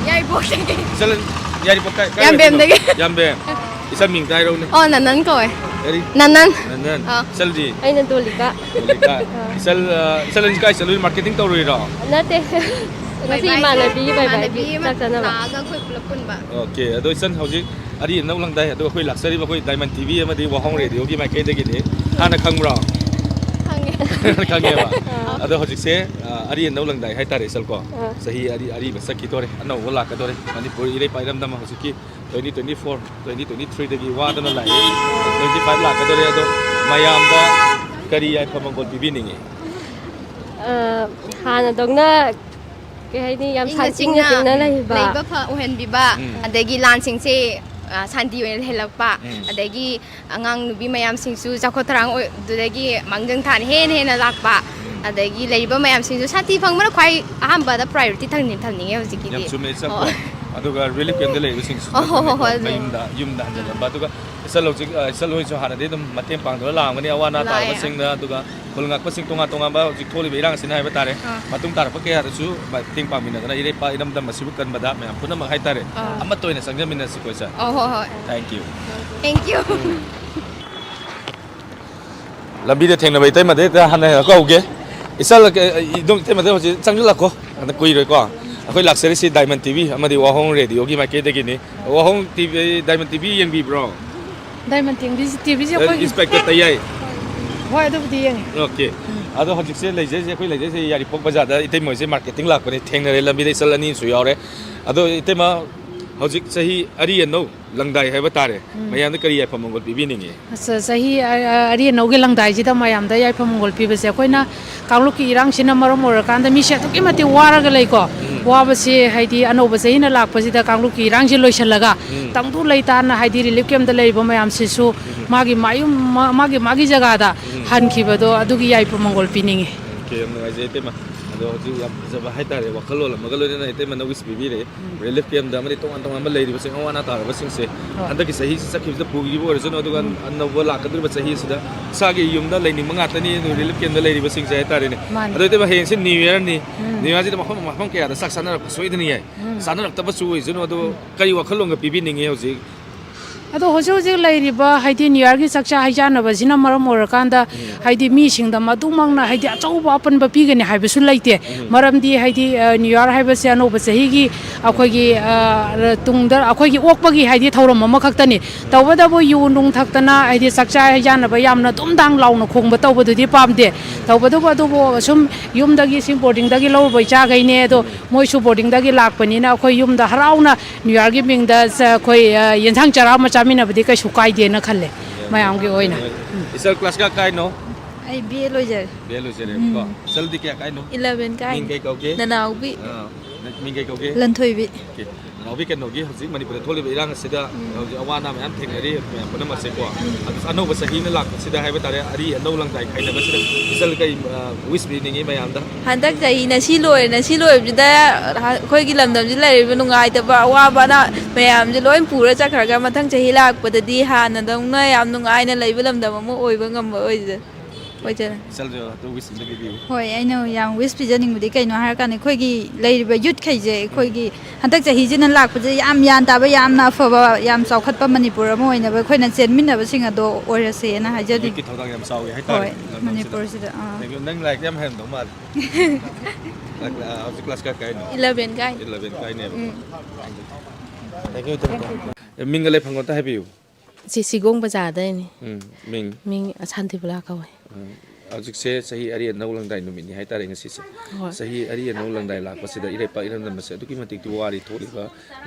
ꯌꯥꯏꯔꯤꯄꯣꯛꯇꯒꯤ꯫ ꯏꯆꯟ ꯑꯅꯤ-, ꯌꯥꯏꯔꯤꯄꯣꯛ ꯀꯥꯏ, ꯀꯥꯏ ꯌꯥꯝꯕꯦꯝꯗꯒꯤ꯫ ꯋꯥꯏꯗꯩꯅꯣ? ꯌꯥꯝꯕꯦꯝ꯫ ꯏꯆꯟ ꯃꯤꯡ ꯇ ꯍꯥꯏꯔꯛꯎꯅꯦ꯫ ꯑꯣ, ꯅꯅꯟ ꯀꯧꯋꯦ꯫ ꯀꯔꯤ? ꯅꯅꯟ꯫ ꯅꯅꯟ꯫ ꯑꯥ꯫ ꯏꯆꯜꯗꯤ? ꯑꯩꯅ ꯗꯣꯂꯤꯀꯥ꯫ ꯗꯣꯂꯤꯀꯥ꯫ ꯑꯥ꯫ ꯏꯆꯜ, ꯑ, ꯏꯆꯜ ꯑꯅꯤ ꯀꯥꯏ ꯆꯠꯂꯨꯏ? ꯃꯥꯔꯀꯦꯇꯤꯡ ꯇꯧꯔꯨꯏꯔꯣ? ꯅꯠꯇꯦ꯫ ꯉꯁꯤ ꯕꯥꯏ ꯕꯥꯏꯒꯤ ꯏꯃꯥꯟꯅꯕꯤꯒꯤ ꯕꯥꯏ ꯕꯥꯏꯒꯤ ꯏꯃꯥꯟꯅꯕꯤ ꯑꯃ ꯆꯥꯛ ꯆꯥꯅꯕ꯫ ꯂꯥꯛꯑꯒ ꯑꯩꯈꯣꯏ ꯄꯨꯂꯞ ꯄꯨꯟꯕ꯫ ꯑꯣꯀꯦ, ꯑꯗꯣ ꯏꯆꯟ ꯍꯧꯖꯤꯛ ꯑꯔꯤ ꯑꯅꯧ ꯂꯪꯗꯥꯏ, ꯑꯗꯨꯒ ꯑꯩꯈꯣꯏ ꯂꯥꯛꯆꯔꯤꯕ ꯑꯩꯈꯣꯏ ꯗꯥꯏꯃꯟ ꯇꯤ ꯚꯤ ꯑꯃꯗꯤ ꯋꯥꯍꯣꯡ ꯔꯦꯗꯤꯑꯣꯒꯤ ꯃꯥꯏꯀꯩꯗꯒꯤꯗꯤ꯫ ꯍꯥꯟꯅ ꯈꯪꯕ꯭ꯔꯣ? ꯈꯪꯉꯦ꯫ ꯈꯪꯉꯦꯕ? ꯑꯥ꯫ ꯑꯗꯣ ꯍꯧꯖꯤꯛꯁꯦ, ꯑ, ꯑꯔꯤ ꯑꯅꯧ ꯂꯪꯗꯥꯏ ꯍꯥꯏꯇꯥꯔꯦ, ꯏꯆꯜ ꯀꯣ꯫ ꯑꯥ꯫ ꯆꯍꯤ ꯑꯔꯤ-, ꯑꯔꯤꯕ ꯆꯠꯈꯤꯗꯣꯔꯦ, ꯑꯅꯧꯕ ꯂꯥꯛꯀꯗꯣꯔꯦ꯫ ꯃꯅꯤꯄꯨꯔ ꯏꯔꯩꯄꯥꯛ ꯏꯔꯝꯗꯝ ꯍꯧꯖꯤꯛꯀꯤ twenty twenty-four, twenty twenty-threeꯗꯒꯤ ꯋꯥꯗꯅ ꯂꯥꯛꯏ꯫ Twenty-five ꯂꯥꯛꯀꯗꯧꯔꯦ, ꯑꯗꯣ ꯃꯌꯥꯝꯗ ꯀꯔꯤ ꯌꯥꯏꯐ ꯃꯪꯒꯣꯜ ꯄꯤꯕꯤꯅꯤꯡꯉꯤ? ꯑ, ꯍꯥꯟꯅꯗꯧꯅ, ꯀꯩ ꯍꯥꯏꯅꯤ, ꯌꯥꯝ ꯏꯪꯅ ꯁꯥꯟ-, ꯏꯪꯅ ꯆꯤꯛꯅ ꯆꯤꯛꯅ ꯂꯩꯕ꯫ ꯂꯩꯕ ꯐ-, ꯑꯣꯏꯍꯟꯕꯤꯕ, ꯎꯝ꯫ ꯑꯗꯒꯤ ꯂꯥꯟꯁꯤꯡꯁꯦ, ꯑ, ꯁꯥꯟꯇꯤ ꯑꯣꯏꯅ ꯂꯩꯍꯜꯂꯛꯄ, ꯎꯝ꯫ ꯑꯗꯒꯤ ꯑꯉꯥꯡ ꯅꯨꯄꯤ ꯃꯌꯥꯝꯁꯤꯡꯁꯨ ꯆꯥꯎꯈꯠ ꯊꯧꯔꯥꯡ ꯑꯣꯏ-, ꯑꯗꯨꯗꯒꯤ ꯃꯥꯡꯖꯤꯜ ꯊꯥꯅ ꯍꯦꯟꯅ ꯍꯦꯟꯅ ꯂꯥꯛꯄ, ꯎꯝ꯫ ꯑꯗꯒꯤ ꯂꯩꯔꯤꯕ ꯃꯌꯥꯝꯁꯤꯡꯁꯨ ꯁꯥꯟꯇꯤ ꯐꯪꯕꯅ ꯈ꯭ꯋꯥꯏ ꯑꯍꯥꯟꯕꯗ priority ꯊꯝꯅꯤ-, ꯊꯝꯅꯤꯡꯉꯦ ꯍꯧꯖꯤꯛꯀꯤꯗꯤ꯫ ꯌꯥꯝ ꯆꯨꯝꯃꯦ, ꯏꯆꯜ꯫ ꯍꯣꯏ꯫ ꯑꯗꯨꯒ ꯔꯤꯂꯤꯐ ꯀꯦꯝꯞꯇ ꯂꯩꯔꯤꯕꯁꯤꯡꯁꯨ ꯍꯣꯏ, ꯍꯣꯏ, ꯍꯣꯏ, ꯍꯣꯏ, ꯑꯗꯨꯅꯦ꯫ ꯃꯌꯨꯝꯗ, ꯌꯨꯝꯗ ꯍꯟꯖꯤꯜꯂꯝꯕ꯫ ꯎꯝ꯫ ꯑꯗꯨꯒ ꯏꯆꯜ ꯍꯧꯖꯤꯛ, ꯑ, ꯏꯆꯜ ꯍꯣꯏꯁꯨ ꯍꯥꯟꯅꯗꯤ ꯑꯗꯨꯝ ꯃꯇꯦꯡ ꯄꯥꯡꯗꯨꯅ ꯂꯥꯛꯑꯝꯒꯅꯤ ꯑꯋꯥ ꯑꯅꯥ ꯂꯥꯛꯑꯦ꯫ ꯇꯥꯔꯕꯁꯤꯡꯗ, ꯑꯗꯨꯒ ꯈꯨꯜ ꯉꯥꯛꯄꯁꯤꯡ ꯇꯣꯉꯥꯟ ꯇꯣꯉꯥꯟꯕ ꯍꯧꯖꯤꯛ ꯊꯣꯛꯂꯤꯕ ꯏꯔꯥꯡ ꯑꯁꯤꯅ ꯍꯥꯏꯕ ꯇꯥꯔꯦ, ꯑꯥ꯫ ꯃꯇꯨꯡ ꯇꯥꯔꯛꯄ ꯀꯌꯥꯗꯁꯨ ꯃꯇꯦꯡ ꯄꯥꯡꯃꯤꯟꯅꯗꯅ ꯏꯔꯩꯄꯥꯛ ꯏꯔꯝꯗꯝ ꯑꯁꯤꯕꯨ ꯀꯟꯕꯗ ꯃꯌꯥꯝ ꯄꯨꯝꯅꯃꯛ ꯍꯥꯏꯇꯥꯔꯦ, ꯑꯥ꯫ ꯑꯃꯠꯇ ꯑꯣꯏꯅ ꯆꯪꯖꯃꯤꯟꯅꯁꯤꯀꯣ, ꯏꯆꯜ꯫ ꯑꯧ, ꯍꯣꯏ, ꯍꯣꯏ꯫ Thank you꯫ Thank you꯫ ꯂꯝꯕꯤꯗ ꯊꯦꯡꯅꯕ ꯏꯇꯩꯃꯗ ꯍꯦꯛꯇ ꯍꯥꯟꯅ ꯀꯧꯒꯦ꯫ ꯏꯆꯜ, ꯏꯗꯣꯝ ꯏꯇꯩꯃꯗ ꯍꯧꯖꯤꯛ ꯆꯪꯁꯤꯜꯂꯛꯈꯣ꯫ ꯑꯗ ꯀꯨꯏꯔꯣꯏꯀꯣ꯫ ꯑꯩꯈꯣꯏ ꯂꯥꯛꯆꯔꯤꯁꯤ ꯗꯥꯏꯃꯟ ꯇꯤ ꯚꯤ ꯑꯃꯗꯤ ꯋꯥꯍꯣꯡ ꯔꯦꯗꯤꯑꯣꯒꯤ ꯃꯥꯏꯀꯩꯗꯒꯤꯅꯤ꯫ Wahong T V, Diamond T V ꯌꯦꯡꯕꯤꯕ꯭ꯔꯣ? ꯗꯥꯏꯃꯟ ꯇꯤ ꯚꯤ, ꯇꯤ ꯚꯤꯁꯦ ꯑꯦ, ꯑꯩꯈꯣꯏꯒꯤ ꯏꯟꯁꯄꯦꯛꯇꯔ ꯇꯌꯥꯏ꯫ ꯍꯣꯏ, ꯑꯗꯨꯕꯨꯗꯤ ꯌꯦꯡꯉꯤ꯫ ꯑꯣꯀꯦ꯫ ꯎꯝ꯫ ꯑꯗꯣ ꯍꯧꯖꯤꯛꯁꯦ ꯂꯩꯖꯩꯁꯦ, ꯑꯩꯈꯣꯏ ꯂꯩꯖꯩꯁꯦ ꯌꯥꯏꯔꯤꯄꯣꯛ ꯕꯖꯥꯔꯗ ꯏꯇꯩꯃ ꯍꯣꯏꯁꯦ ꯃꯥꯔꯀꯦꯇꯤꯡ ꯂꯥꯛꯄꯅꯦ, ꯊꯦꯡꯅꯔꯦ ꯂꯝꯕꯤꯗ ꯏꯆꯜ ꯑꯅꯤꯁꯨ ꯌꯥꯎꯔꯦ꯫ ꯑꯗꯣ ꯏꯇꯩꯃ, ꯍꯧꯖꯤꯛ ꯆꯍꯤ ꯑꯔꯤ ꯑꯅꯧ ꯂꯪꯗꯥꯏ ꯍꯥꯏꯕ ꯇꯥꯔꯦ꯫ ꯎꯝ꯫ ꯃꯌꯥꯝꯗ ꯀꯔꯤ ꯌꯥꯏꯐ ꯃꯪꯒꯣꯜ ꯄꯤꯕꯤꯅꯤꯡꯉꯤ? ꯑꯁ, ꯆꯍꯤ ꯑ-, ꯑ-, ꯑꯔꯤ ꯑꯅꯧꯒꯤ ꯂꯪꯗꯥꯏꯁꯤꯗ ꯃꯌꯥꯝꯗ ꯌꯥꯏꯐ ꯃꯪꯒꯣꯜ ꯄꯤꯕꯁꯦ, ꯑꯩꯈꯣꯏꯅ ꯀꯥꯡꯂꯨꯞꯀꯤ ꯏꯔꯥꯡꯁꯤꯅ ꯃꯔꯝ ꯑꯣꯏꯔꯀꯥꯟꯗ ꯃꯤꯁꯦ ꯑꯗꯨꯛꯀꯤ ꯃꯇꯤꯛ ꯋꯥꯔꯒ ꯂꯩꯀꯣ꯫ ꯎꯝ꯫ ꯋꯥꯕꯁꯤ ꯍꯥꯏꯗꯤ ꯑꯅꯧꯕ ꯆꯍꯤꯅ ꯂꯥꯛꯄꯁꯤꯗ ꯀꯥꯡꯂꯨꯞꯀꯤ ꯏꯔꯥꯡꯁꯤ ꯂꯣꯏꯁꯤꯜꯂꯒ ꯎꯝ꯫ ꯇꯪꯗꯨ ꯂꯩꯇꯥꯅ ꯍꯥꯏꯗꯤ relief camp ꯇ ꯂꯩꯔꯤꯕ ꯃꯌꯥꯝꯁꯤꯁꯨ ꯎꯝ꯫ ꯃꯥꯒꯤ ꯃꯥꯌꯨꯝ, ꯃꯥ-, ꯃꯥꯒꯤ, ꯃꯥꯒꯤ ꯖꯒꯥꯗ ꯎꯝ꯫ ꯍꯟꯈꯤꯕꯗꯣ ꯑꯗꯨꯒꯤ ꯌꯥꯏꯐ ꯃꯪꯒꯣꯜ ꯄꯤꯅꯤꯡꯉꯤ꯫ ꯑꯣꯀꯦ, ꯌꯥꯝ ꯅꯨꯡꯉꯥꯏꯖꯩ ꯏꯇꯩꯃ꯫ ꯑꯗꯣ ꯍꯧꯖꯤꯛ ꯌꯥꯝ ꯐꯖꯕ ꯍꯥꯏꯇꯥꯔꯦ, ꯋꯥꯈꯜꯂꯣꯟ ꯑꯃꯒ ꯂꯣꯏꯅꯅ ꯏꯇꯩꯃꯅ wish ꯄꯤꯕꯤꯔꯦ꯫ ꯎꯝ꯫ Relief camp ꯇ ꯑꯃꯗꯤ ꯇꯣꯉꯥꯟ ꯇꯣꯉꯥꯟꯕ ꯂꯩꯔꯤꯕꯁꯤꯡ, ꯑꯋꯥ ꯑꯅꯥ ꯇꯥꯔꯕꯁꯤꯡꯁꯦ ꯍꯣꯏ꯫ ꯍꯟꯗꯛꯀꯤ ꯆꯍꯤꯁꯤ ꯆꯠꯈꯤꯕꯁꯤꯗ ꯄꯨꯈꯤꯕ ꯑꯣꯏꯔꯁꯅꯨ, ꯑꯗꯨꯒ ꯎꯝ꯫ ꯑꯅꯧꯕ ꯂꯥꯛꯀꯗꯧꯔꯤꯕ ꯆꯍꯤꯁꯤꯗ ꯏꯁꯥꯒꯤ ꯌꯨꯝꯗ ꯂꯩꯅꯤꯡꯕ ꯉꯥꯛꯇꯅꯤ, ꯑꯗꯨ relief camp ꯇ ꯂꯩꯔꯤꯕꯁꯤꯡꯁꯦ ꯍꯥꯏꯇꯥꯔꯦꯅꯦ꯫ ꯃꯥꯅꯤ꯫ ꯑꯗꯣ ꯏꯇꯩꯃ, ꯍꯌꯦꯡꯁꯦ New Year ꯅꯤ꯫ ꯎꯝ꯫ New Year ꯁꯤꯗ ꯃꯐꯝ, ꯃꯐꯝ ꯀꯌꯥꯗ ꯆꯥꯛ ꯆꯥꯅꯔꯛꯄ ꯁꯣꯏꯗꯅ ꯌꯥꯏ꯫ ꯎꯝ꯫ ꯆꯥꯅꯔꯛꯇꯕꯁꯨ ꯑꯣꯏꯁꯅꯨ, ꯑꯗꯣ ꯎꯝ꯫ ꯀꯔꯤ ꯋꯥꯈꯜꯂꯣꯟꯒ ꯄꯤꯕꯤꯅꯤꯡꯉꯤ ꯍꯧꯖꯤꯛ? ꯑꯗꯣ ꯍꯧꯖꯤꯛ ꯍꯧꯖꯤꯛ ꯂꯩꯔꯤꯕ ꯍꯥꯏꯗꯤ New Year ꯒꯤ ꯆꯥꯛꯆꯥ ꯍꯩꯖꯥꯟꯅꯕꯁꯤꯅ ꯃꯔꯝ ꯑꯣꯏꯔꯀꯥꯟꯗ ꯎꯝ꯫ ꯍꯥꯏꯗꯤ ꯃꯤꯁꯤꯡꯗ ꯃꯗꯨꯃꯛꯅ ꯍꯥꯏꯗꯤ ꯑꯆꯧꯕ ꯑꯄꯟꯕ ꯄꯤꯒꯅꯤ ꯍꯥꯏꯕꯁꯨ ꯂꯩꯇꯦ꯫ ꯎꯝ꯫ ꯃꯔꯝꯗꯤ ꯍꯥꯏꯗꯤ, ꯑ, New Year ꯍꯥꯏꯕꯁꯦ ꯑꯅꯧꯕ ꯆꯍꯤꯒꯤ ꯑꯩꯈꯣꯏꯒꯤ, ꯑ, ꯇꯨꯡꯗ ꯑꯩꯈꯣꯏꯒꯤ ꯑꯣꯛꯄꯒꯤ ꯍꯥꯏꯗꯤ ꯊꯧꯔꯝ ꯑꯃꯈꯛꯇꯅꯤ꯫ ꯎꯝ꯫ ꯇꯧꯕꯇꯕꯨ ꯌꯨ ꯅꯨꯡ ꯊꯛꯇꯅ ꯍꯥꯏꯗꯤ ꯆꯥꯛꯆꯥ ꯍꯩꯖꯥꯟꯅꯕ ꯌꯥꯝꯅ ꯗꯨꯝꯗꯥꯡ ꯂꯥꯎꯅ ꯈꯣꯡꯕ ꯇꯧꯕꯗꯨꯗꯤ ꯄꯥꯝꯗꯦ꯫ ꯎꯝ꯫ ꯇꯧꯕꯇꯕꯨ ꯑꯗꯨꯕꯨ ꯁꯨꯝ ꯌꯨꯝꯗꯒꯤ ꯁꯤ boarding ꯗꯒꯤ ꯂꯧꯔꯨꯕ ꯏꯆꯥꯈꯩꯅꯦ, ꯑꯗꯣ ꯎꯝ꯫ ꯃꯣꯏꯁꯨ boarding ꯗꯒꯤ ꯂꯥꯛꯄꯅꯤꯅ ꯑꯩꯈꯣꯏ ꯌꯨꯝꯗ ꯍꯔꯥꯎꯅ New Year ꯒꯤ ꯃꯤꯡꯗ ꯆ-, ꯑꯩꯈꯣꯏ, ꯑ, ꯌꯦꯟꯁꯥꯡ ꯆꯔꯥ ꯑꯃ ꯆꯥꯃꯤꯟꯅꯕꯗꯤ ꯀꯩꯁꯨ ꯀꯥꯏꯗꯦꯅ ꯈꯜꯂꯦ, ꯃꯌꯥꯝꯒꯤ ꯑꯣꯏꯅ꯫ ꯎꯝ꯫ Sister, class ꯀꯌꯥ ꯀꯥꯏꯅꯣ? ꯑꯩ B A ꯂꯣꯏꯖꯔꯦ꯫ B A ꯂꯣꯏꯖꯔꯦꯕꯀꯣ꯫ Um. Sister ꯗꯤ ꯀꯌꯥ ꯀꯥꯏꯅꯣ? Eleven ꯀꯥꯏꯅꯤ꯫ ꯃꯤꯡ ꯀꯩ ꯀꯧꯒꯦ? ꯅꯅꯥꯎꯕꯤ꯫ ꯑꯥ, ꯅꯪ ꯃꯤꯡ ꯀꯩ ꯀꯧꯒꯦ? ꯂꯟꯊꯣꯏꯕꯤ꯫ Okay꯫ ꯅꯅꯥꯎꯕꯤ, ꯀꯩꯅꯣꯒꯤ ꯍꯧꯖꯤꯛ ꯃꯅꯤꯄꯨꯔꯗ ꯊꯣꯛꯂꯤꯕ ꯏꯔꯥꯡ ꯑꯁꯤꯗ ꯎꯝ꯫ ꯍꯧꯖꯤꯛ ꯑꯋꯥ ꯑꯅꯥ ꯃꯌꯥꯝ ꯊꯦꯡꯅꯔꯤ ꯃꯌꯥꯝ ꯄꯨꯝꯅꯃꯛꯁꯦꯀꯣ꯫ ꯎꯝ꯫ ꯑꯗꯨ ꯑꯅꯧꯕ ꯆꯍꯤ ꯑꯃ ꯂꯥꯛꯄꯁꯤꯗ ꯍꯥꯏꯕ ꯇꯥꯔꯦ, ꯑꯔꯤ ꯑꯅꯧ ꯂꯪꯗꯥꯏ ꯈꯥꯏꯅꯕꯁꯤꯗ sister ꯀꯩ, ꯑ, wish ꯄꯤꯅꯤꯡꯉꯤ ꯃꯌꯥꯝꯗ? ꯍꯟꯗꯛ ꯆꯍꯤꯅ ꯁꯤ ꯂꯣꯏꯔꯦꯅ, ꯁꯤ ꯂꯣꯏꯕꯁꯤꯗ ꯑꯩꯈꯣꯏꯒꯤ ꯂꯝꯗꯝꯁꯤꯗ ꯂꯩꯔꯤꯕ ꯅꯨꯡꯉꯥꯏꯇꯕ ꯑꯋꯥꯕ ꯑꯅꯥ ꯃꯌꯥꯝꯁꯦ ꯂꯣꯏ ꯄꯨꯔ ꯆꯠꯈ꯭ꯔꯒ ꯃꯊꯪ ꯆꯍꯤ ꯂꯥꯛꯄꯗꯗꯤ ꯍꯥꯟꯅꯗꯧꯅ ꯌꯥꯝ ꯅꯨꯡꯉꯥꯏꯅ ꯂꯩꯕ ꯂꯝꯗꯝ ꯑꯃ ꯑꯣꯏꯕ ꯉꯝꯕ ꯑꯣꯏꯖ-, ꯑꯣꯏꯖꯔꯦ꯫ Sister ꯁꯨ ꯑꯗꯨ wish ꯑꯝꯇ ꯄꯤꯕꯤꯌꯨ꯫ ꯍꯣꯏ, ꯑꯩꯅ ꯌꯥꯝ wish ꯄꯤꯖꯅꯤꯡꯕꯗꯤ ꯀꯩꯅꯣ ꯍꯥꯏꯔꯀꯥꯟꯗ ꯑꯩꯈꯣꯏꯒꯤ ꯂꯩꯔꯤꯕ youth ꯈꯩꯁꯦ ꯑꯩꯈꯣꯏꯒꯤ ꯎꯝ꯫ ꯍꯟꯗꯛ ꯆꯍꯤꯁꯤꯅ ꯂꯥꯛꯄꯁꯦ ꯌꯥꯝ ꯒ꯭ꯌꯥꯟ ꯇꯥꯕ, ꯌꯥꯝꯅ ꯑꯐꯕ, ꯌꯥꯝ ꯆꯥꯎꯈꯠꯄ ꯃꯅꯤꯄꯨꯔ ꯑꯃ ꯑꯣꯏꯅꯕ ꯑꯩꯈꯣꯏꯅ ꯆꯦꯟꯃꯤꯟꯅꯕꯁꯤꯡ ꯑꯗꯣ ꯑꯣꯏꯔꯁꯦꯅ ꯍꯥꯏꯖꯅꯤꯡꯉꯤ꯫ Youth ꯀꯤ ꯊꯧꯗꯥꯡ ꯌꯥꯝ ꯆꯥꯎꯋꯤ ꯍꯥꯏꯇꯥꯔꯦ ꯍꯣꯏ, ꯂꯝꯗꯝꯁꯤꯗ꯫ ꯃꯅꯤꯄꯨꯔꯁꯤꯗ, ꯑꯥ꯫ Thank you꯫ ꯅꯪ ꯂꯥꯏꯔꯤꯛꯇꯤ ꯌꯥꯝ ꯍꯩꯔꯝꯗꯧ ꯃꯥꯜꯂꯦ꯫ ꯀ꯭ꯂꯥꯁ, ꯑ, ꯍꯧꯖꯤꯛ class ꯀꯌꯥ ꯀꯥꯏꯅꯣ? Eleven ꯀꯥꯏꯅꯤ꯫ Eleven ꯀꯥꯏꯅꯦꯕꯀꯣ꯫ Um. Thank you, thank you꯫ ꯑꯦ, ꯃꯤꯡꯒ ꯂꯩꯐꯝꯒ ꯑꯝꯇ ꯍꯥꯏꯕꯤꯌꯨ꯫ ꯁꯤ ꯁꯤꯒꯣꯡ ꯕꯖꯥꯔꯗꯩꯅꯤ꯫ ꯎꯝ, ꯃꯤꯡ? ꯃꯤꯡ ꯁꯥꯟꯇꯤꯕꯂꯥ ꯀꯧꯋꯦ꯫ ꯎꯝ꯫ ꯍꯧꯖꯤꯛꯁꯦ ꯆꯍꯤ ꯑꯔꯤ ꯑꯅꯧ ꯂꯪꯗꯥꯏ ꯅꯨꯃꯤꯠꯅꯤ ꯍꯥꯏꯇꯥꯔꯦ ꯉꯁꯤꯁꯦ꯫ ꯍꯣꯏ꯫ ꯆꯍꯤ ꯑꯔꯤ ꯑꯅꯧ ꯂꯪꯗꯥꯏ ꯂꯥꯛꯄꯁꯤꯗ ꯏꯔꯩꯄꯥꯛ ꯏꯔꯝꯗꯝ ꯑꯁꯦ ꯑꯗꯨꯛꯀꯤ ꯃꯇꯤꯛ ꯋꯥꯔꯤ ꯊꯣꯛꯂꯤꯕ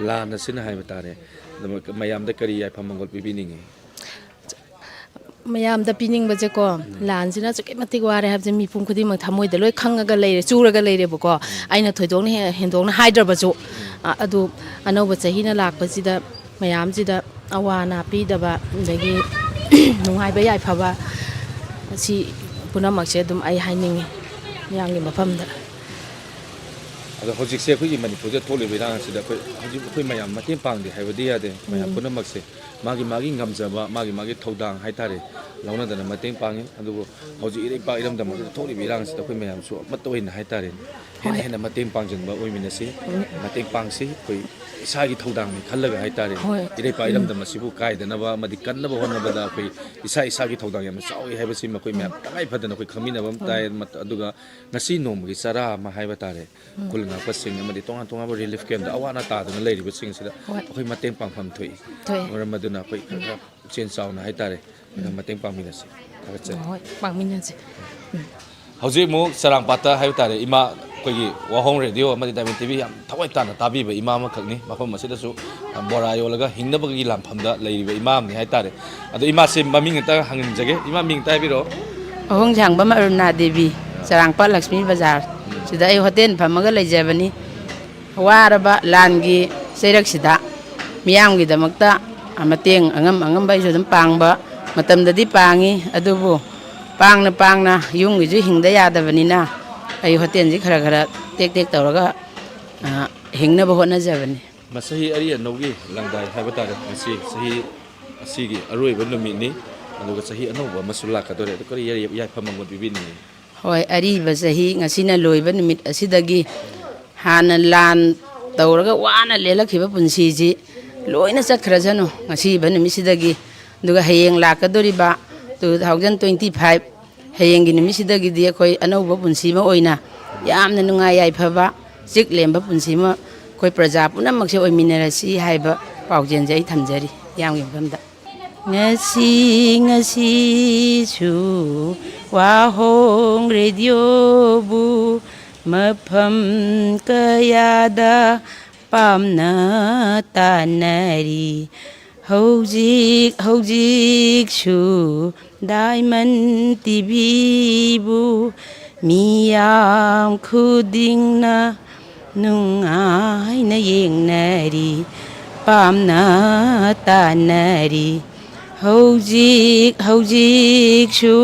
ꯂꯥꯟ ꯑꯁꯤꯅ ꯍꯥꯏꯕ ꯇꯥꯔꯦ꯫ ꯑꯗꯨ ꯃꯌꯥꯝꯗ ꯀꯔꯤ ꯌꯥꯏꯐ ꯃꯪꯒꯣꯜ ꯄꯤꯕꯤꯅꯤꯡꯉꯤ? ꯃꯌꯥꯝꯗ ꯄꯤꯅꯤꯡꯕꯁꯦꯀꯣ, ꯂꯥꯟꯁꯤꯅ ꯑꯁꯨꯛꯀꯤ ꯃꯇꯤꯛ ꯋꯥꯔꯦ ꯍꯥꯏꯕꯁꯦ ꯃꯤꯄꯨꯝ ꯈꯨꯗꯤꯡꯃꯛ ꯊꯃꯣꯏꯗ ꯂꯣꯏ ꯈꯪꯉꯒ ꯂꯩꯔꯦ, ꯆꯨꯔꯒ ꯂꯩꯔꯦꯕꯀꯣ꯫ ꯑꯩꯅ ꯊꯣꯏꯗꯣꯛꯅ ꯍꯦ- ꯍꯦꯟꯗꯣꯛꯅ ꯍꯥꯏꯗ꯭ꯔꯕꯁꯨ, ꯑ- ꯑꯗꯨ ꯑꯅꯧꯕ ꯆꯍꯤꯅ ꯂꯥꯛꯄꯁꯤꯗ ꯃꯌꯥꯝꯁꯤꯗ ꯑꯋꯥ ꯑꯅꯥ ꯄꯤꯗꯕ, ꯑꯗꯒꯤ ꯅꯨꯡꯉꯥꯏꯕ ꯌꯥꯏꯐꯕ, ꯑꯁꯤ ꯄꯨꯝꯅꯃꯛꯁꯦ ꯑꯗꯨꯝ ꯑꯩ ꯍꯥꯏꯅꯤꯡꯉꯤ ꯃꯌꯥꯝꯒꯤ ꯃꯐꯝꯗ꯫ ꯑꯗꯣ ꯍꯧꯖꯤꯛꯁꯦ ꯑꯩꯈꯣꯏꯒꯤ ꯃꯅꯤꯄꯨꯔꯗ ꯊꯣꯛꯂꯤꯕ ꯏꯔꯥꯡ ꯑꯁꯤꯗ ꯑꯩꯈꯣꯏ ꯍꯧꯖꯤꯛ ꯑꯩꯈꯣꯏ ꯃꯌꯥꯝ ꯃꯇꯦꯡ ꯄꯥꯡꯗꯦ ꯍꯥꯏꯕꯗꯤ ꯌꯥꯗꯦ꯫ ꯃꯌꯥꯝ ꯄꯨꯝꯅꯃꯛꯁꯦ ꯃꯥꯒꯤ ꯃꯥꯒꯤ ꯉꯝꯖꯕ, ꯃꯥꯒꯤ ꯃꯥꯒꯤ ꯊꯧꯗꯥꯡ ꯍꯥꯏꯇꯥꯔꯦ, ꯂꯧꯅꯗꯅ ꯃꯇꯦꯡ ꯄꯥꯡꯉꯤ꯫ ꯑꯗꯨꯕꯨ ꯍꯧꯖꯤꯛ ꯏꯔꯩꯄꯥꯛ ꯏꯔꯝꯗꯝ ꯑꯁꯤꯗ ꯊꯣꯛꯂꯤꯕ ꯏꯔꯥꯡꯁꯤꯗ ꯑꯩꯈꯣꯏ ꯃꯌꯥꯝꯁꯨ ꯑꯃꯠꯇ ꯑꯣꯏꯅ ꯍꯥꯏꯇꯥꯔꯦ, ꯍꯦꯟꯅ ꯍꯣꯏ꯫ ꯍꯦꯟꯅ ꯃꯇꯦꯡ ꯄꯥꯡꯁꯤꯟꯕ ꯑꯣꯏꯃꯤꯟꯅꯁꯤ꯫ ꯃꯇꯦꯡ ꯄꯥꯡꯁꯤ꯫ ꯑꯩꯈꯣꯏ ꯏꯁꯥꯒꯤ ꯊꯧꯗꯥꯡꯅꯤ ꯈꯜꯂꯒ ꯍꯥꯏꯇꯥꯔꯦ, ꯍꯣꯏ꯫ ꯏꯔꯩꯄꯥꯛ ꯏꯔꯝꯗꯝ ꯑꯁꯤꯕꯨ ꯀꯥꯏꯗꯅꯕ ꯑꯃꯗꯤ ꯀꯟꯅꯕ ꯍꯣꯠꯅꯕꯗ ꯑꯩꯈꯣꯏ ꯏꯁꯥ ꯏꯁꯥꯒꯤ ꯊꯧꯗꯥꯡ ꯌꯥꯝꯅ ꯆꯥꯎꯏ ꯍꯥꯏꯕꯁꯤ ꯃꯈꯣꯏ ꯃꯌꯥꯝ ꯇꯉꯥꯏ ꯐꯗꯅ ꯑꯩꯈꯣꯏ ꯈꯪꯃꯤꯟꯅꯕ ꯑꯃ ꯇꯥꯏ꯫ ꯃꯠ- ꯑꯗꯨꯒ ꯉꯁꯤ ꯅꯣꯡꯃꯒꯤ ꯆꯔꯥ ꯑꯃ ꯍꯥꯏꯕ ꯇꯥꯔꯦ, ꯈꯨꯜ ꯉꯥꯛꯄꯁꯤꯡ ꯑꯃꯗꯤ ꯇꯣꯉꯥꯟ ꯇꯣꯉꯥꯟꯕ ꯔꯤꯂꯤꯐ ꯀꯦꯝꯞꯇ ꯑꯋꯥ ꯑꯅꯥ ꯇꯥꯗꯨꯅ ꯂꯩꯔꯤꯕꯁꯤꯡꯁꯤꯗ ꯍꯣꯏ꯫ ꯑꯩꯈꯣꯏ ꯃꯇꯦꯡ ꯄꯥꯡꯐꯝ ꯊꯣꯛꯏ꯫ ꯊꯣꯛꯑꯦ꯫ ꯃꯔꯝ ꯑꯗꯨꯅ ꯑꯩꯈꯣꯏ ꯈꯔ ꯈꯔ ꯄꯨꯛꯆꯦꯜ ꯆꯥꯎꯅ ꯍꯥꯏꯇꯥꯔꯦ, ꯈꯔ ꯃꯇꯦꯡ ꯄꯥꯡꯃꯤꯟꯅꯁꯤ꯫ ꯊꯥꯒꯠꯆꯔꯤ꯫ ꯍꯣꯏ, ꯄꯥꯡꯃꯤꯟꯅꯁꯤ꯫ ꯍꯧꯖꯤꯛ ꯑꯃꯨꯛ ꯆꯔꯥꯡꯄꯥꯠꯇ ꯍꯥꯏꯕ ꯇꯥꯔꯦ, ꯏꯃꯥ ꯑꯩꯈꯣꯏꯒꯤ ꯋꯥꯍꯣꯡ ꯔꯦꯗꯤꯑꯣ ꯑꯃꯗꯤ ꯗꯥꯏꯃꯟ ꯇꯤ ꯚꯤ ꯌꯥꯝ ꯊꯋꯥꯏ ꯇꯥꯅ ꯇꯥꯕꯤꯕ ꯏꯃꯥ ꯑꯃꯈꯛꯅꯤ꯫ ꯃꯐꯝ ꯑꯁꯤꯗꯁꯨ ꯕꯣꯔꯥ ꯌꯣꯜꯂꯒ ꯍꯤꯡꯅꯕꯒꯤ ꯂꯥꯟꯐꯝꯗ ꯂꯩꯔꯤꯕ ꯏꯃꯥ ꯑꯃꯅꯤ ꯍꯥꯏꯇꯥꯔꯦ꯫ ꯑꯗꯣ ꯏꯃꯥꯁꯦ ꯃꯃꯤꯡ ꯑꯝꯇ ꯍꯪꯍꯟꯖꯒꯦ꯫ ꯏꯃꯥ, ꯃꯤꯡ ꯑꯝꯇ ꯍꯥꯏꯕꯤꯔꯛꯑꯣ꯫ ꯋꯥꯍꯣꯡꯁꯥꯡꯕꯝ ꯑꯔꯨꯅꯥ ꯗꯦꯕꯤ, ꯆꯔꯥꯡꯄꯥꯠ ꯂꯛꯁꯃꯤ ꯕꯖꯥꯔ꯫ ꯁꯤꯗ ꯑꯩ ꯍꯣꯇꯦꯜ ꯐꯝꯃꯒ ꯂꯩꯖꯕꯅꯤ꯫ ꯋꯥꯔꯕ ꯂꯥꯟꯒꯤ ꯆꯩꯔꯛꯁꯤꯗ ꯃꯤꯌꯥꯝꯒꯤꯗꯃꯛꯇ ꯃꯇꯦꯡ ꯑꯉꯝ ꯑꯉꯝꯕ ꯑꯩꯁꯨ ꯑꯗꯨꯝ ꯄꯥꯡꯕ ꯃꯇꯝꯗꯗꯤ ꯄꯥꯡꯉꯤ, ꯑꯗꯨꯕꯨ ꯄꯥꯡꯅ ꯄꯥꯡꯅ ꯌꯨꯝꯒꯤꯁꯨ ꯍꯤꯡꯗ ꯌꯥꯗꯕꯅꯤꯅ ꯑꯩ ꯍꯣꯇꯦꯜꯁꯤ ꯈꯔ ꯈꯔ ꯇꯦꯛ ꯇꯦꯛ ꯇꯧꯔꯒ, ꯑ, ꯍꯤꯡꯅꯕ ꯍꯣꯠꯅꯖꯕꯅꯤ꯫ ꯃꯁꯤ ꯑꯔꯤ ꯑꯅꯧꯒꯤ ꯂꯪꯗꯥꯏ ꯍꯥꯏꯕ ꯇꯥꯔꯦ꯫ ꯉꯁꯤ ꯆꯍꯤ ꯑꯁꯤꯒꯤ ꯑꯔꯣꯏꯕ ꯅꯨꯃꯤꯠꯅꯤ, ꯑꯗꯨꯒ ꯆꯍꯤ ꯑꯅꯧꯕ ꯑꯃꯁꯨ ꯂꯥꯛꯀꯗꯧꯔꯦ꯫ ꯑꯗꯨ ꯀꯔꯤ ꯌꯥꯏ-, ꯌꯥꯏꯐ ꯃꯪꯒꯣꯜ ꯄꯤꯕꯤꯅꯤꯡꯉꯤ? ꯍꯣꯏ, ꯑꯔꯤꯕ ꯆꯍꯤ ꯉꯁꯤꯅ ꯂꯣꯏꯕ ꯅꯨꯃꯤꯠ ꯑꯁꯤꯗꯒꯤ ꯍꯥꯟꯅ ꯂꯥꯟ ꯇꯧꯔꯒ ꯋꯥꯅ ꯂꯦꯜꯂꯛꯈꯤꯕ ꯄꯨꯟꯁꯤꯁꯤ ꯂꯣꯏꯅ ꯆꯠꯈ꯭ꯔꯁꯅꯨ꯫ ꯉꯁꯤꯕ ꯅꯨꯃꯤꯠꯁꯤꯗꯒꯤ, ꯑꯗꯨꯒ ꯍꯌꯦꯡ ꯂꯥꯛꯀꯗꯧꯔꯤꯕ two thousand twenty five, ꯍꯌꯦꯡꯒꯤ ꯅꯨꯃꯤꯠꯁꯤꯗꯒꯤꯗꯤ ꯑꯩꯈꯣꯏ ꯑꯅꯧꯕ ꯄꯨꯟꯁꯤ ꯑꯃ ꯑꯣꯏꯅ ꯌꯥꯝꯅ ꯅꯨꯡꯉꯥꯏ ꯌꯥꯏꯐꯕ, ꯆꯤꯛ ꯂꯦꯝꯕ ꯄꯨꯟꯁꯤ ꯑꯃ ꯑꯩꯈꯣꯏ ꯄ꯭ꯔꯖꯥ ꯄꯨꯝꯅꯃꯛꯁꯦ ꯑꯣꯏꯃꯤꯟꯅꯔꯁꯤ ꯍꯥꯏꯕ ꯄꯥꯎꯖꯦꯜꯁꯦ ꯑꯩ ꯊꯝꯖꯔꯤ ꯃꯤꯌꯥꯝꯒꯤ ꯃꯐꯝꯗ꯫ ꯉꯁꯤ, ꯉꯁꯤꯁꯨ ꯋꯥꯍꯣꯡ ꯔꯦꯗꯤꯑꯣꯕꯨ ꯃꯐꯝ ꯀꯌꯥꯗ ꯄꯥꯝꯅ ꯇꯥꯟꯅꯔꯤ꯫ ꯍꯧꯖꯤꯛ ꯍꯧꯖꯤꯛꯁꯨ ꯗꯥꯏꯃꯟ ꯇꯤꯚꯤꯕꯨ ꯃꯤꯌꯥꯝ ꯈꯨꯗꯤꯡꯅ ꯅꯨꯡꯉꯥꯏꯅ ꯌꯦꯡꯅꯔꯤ, ꯄꯥꯝꯅ ꯇꯥꯟꯅꯔꯤ꯫ ꯍꯧꯖꯤꯛ ꯍꯧꯖꯤꯛꯁꯨ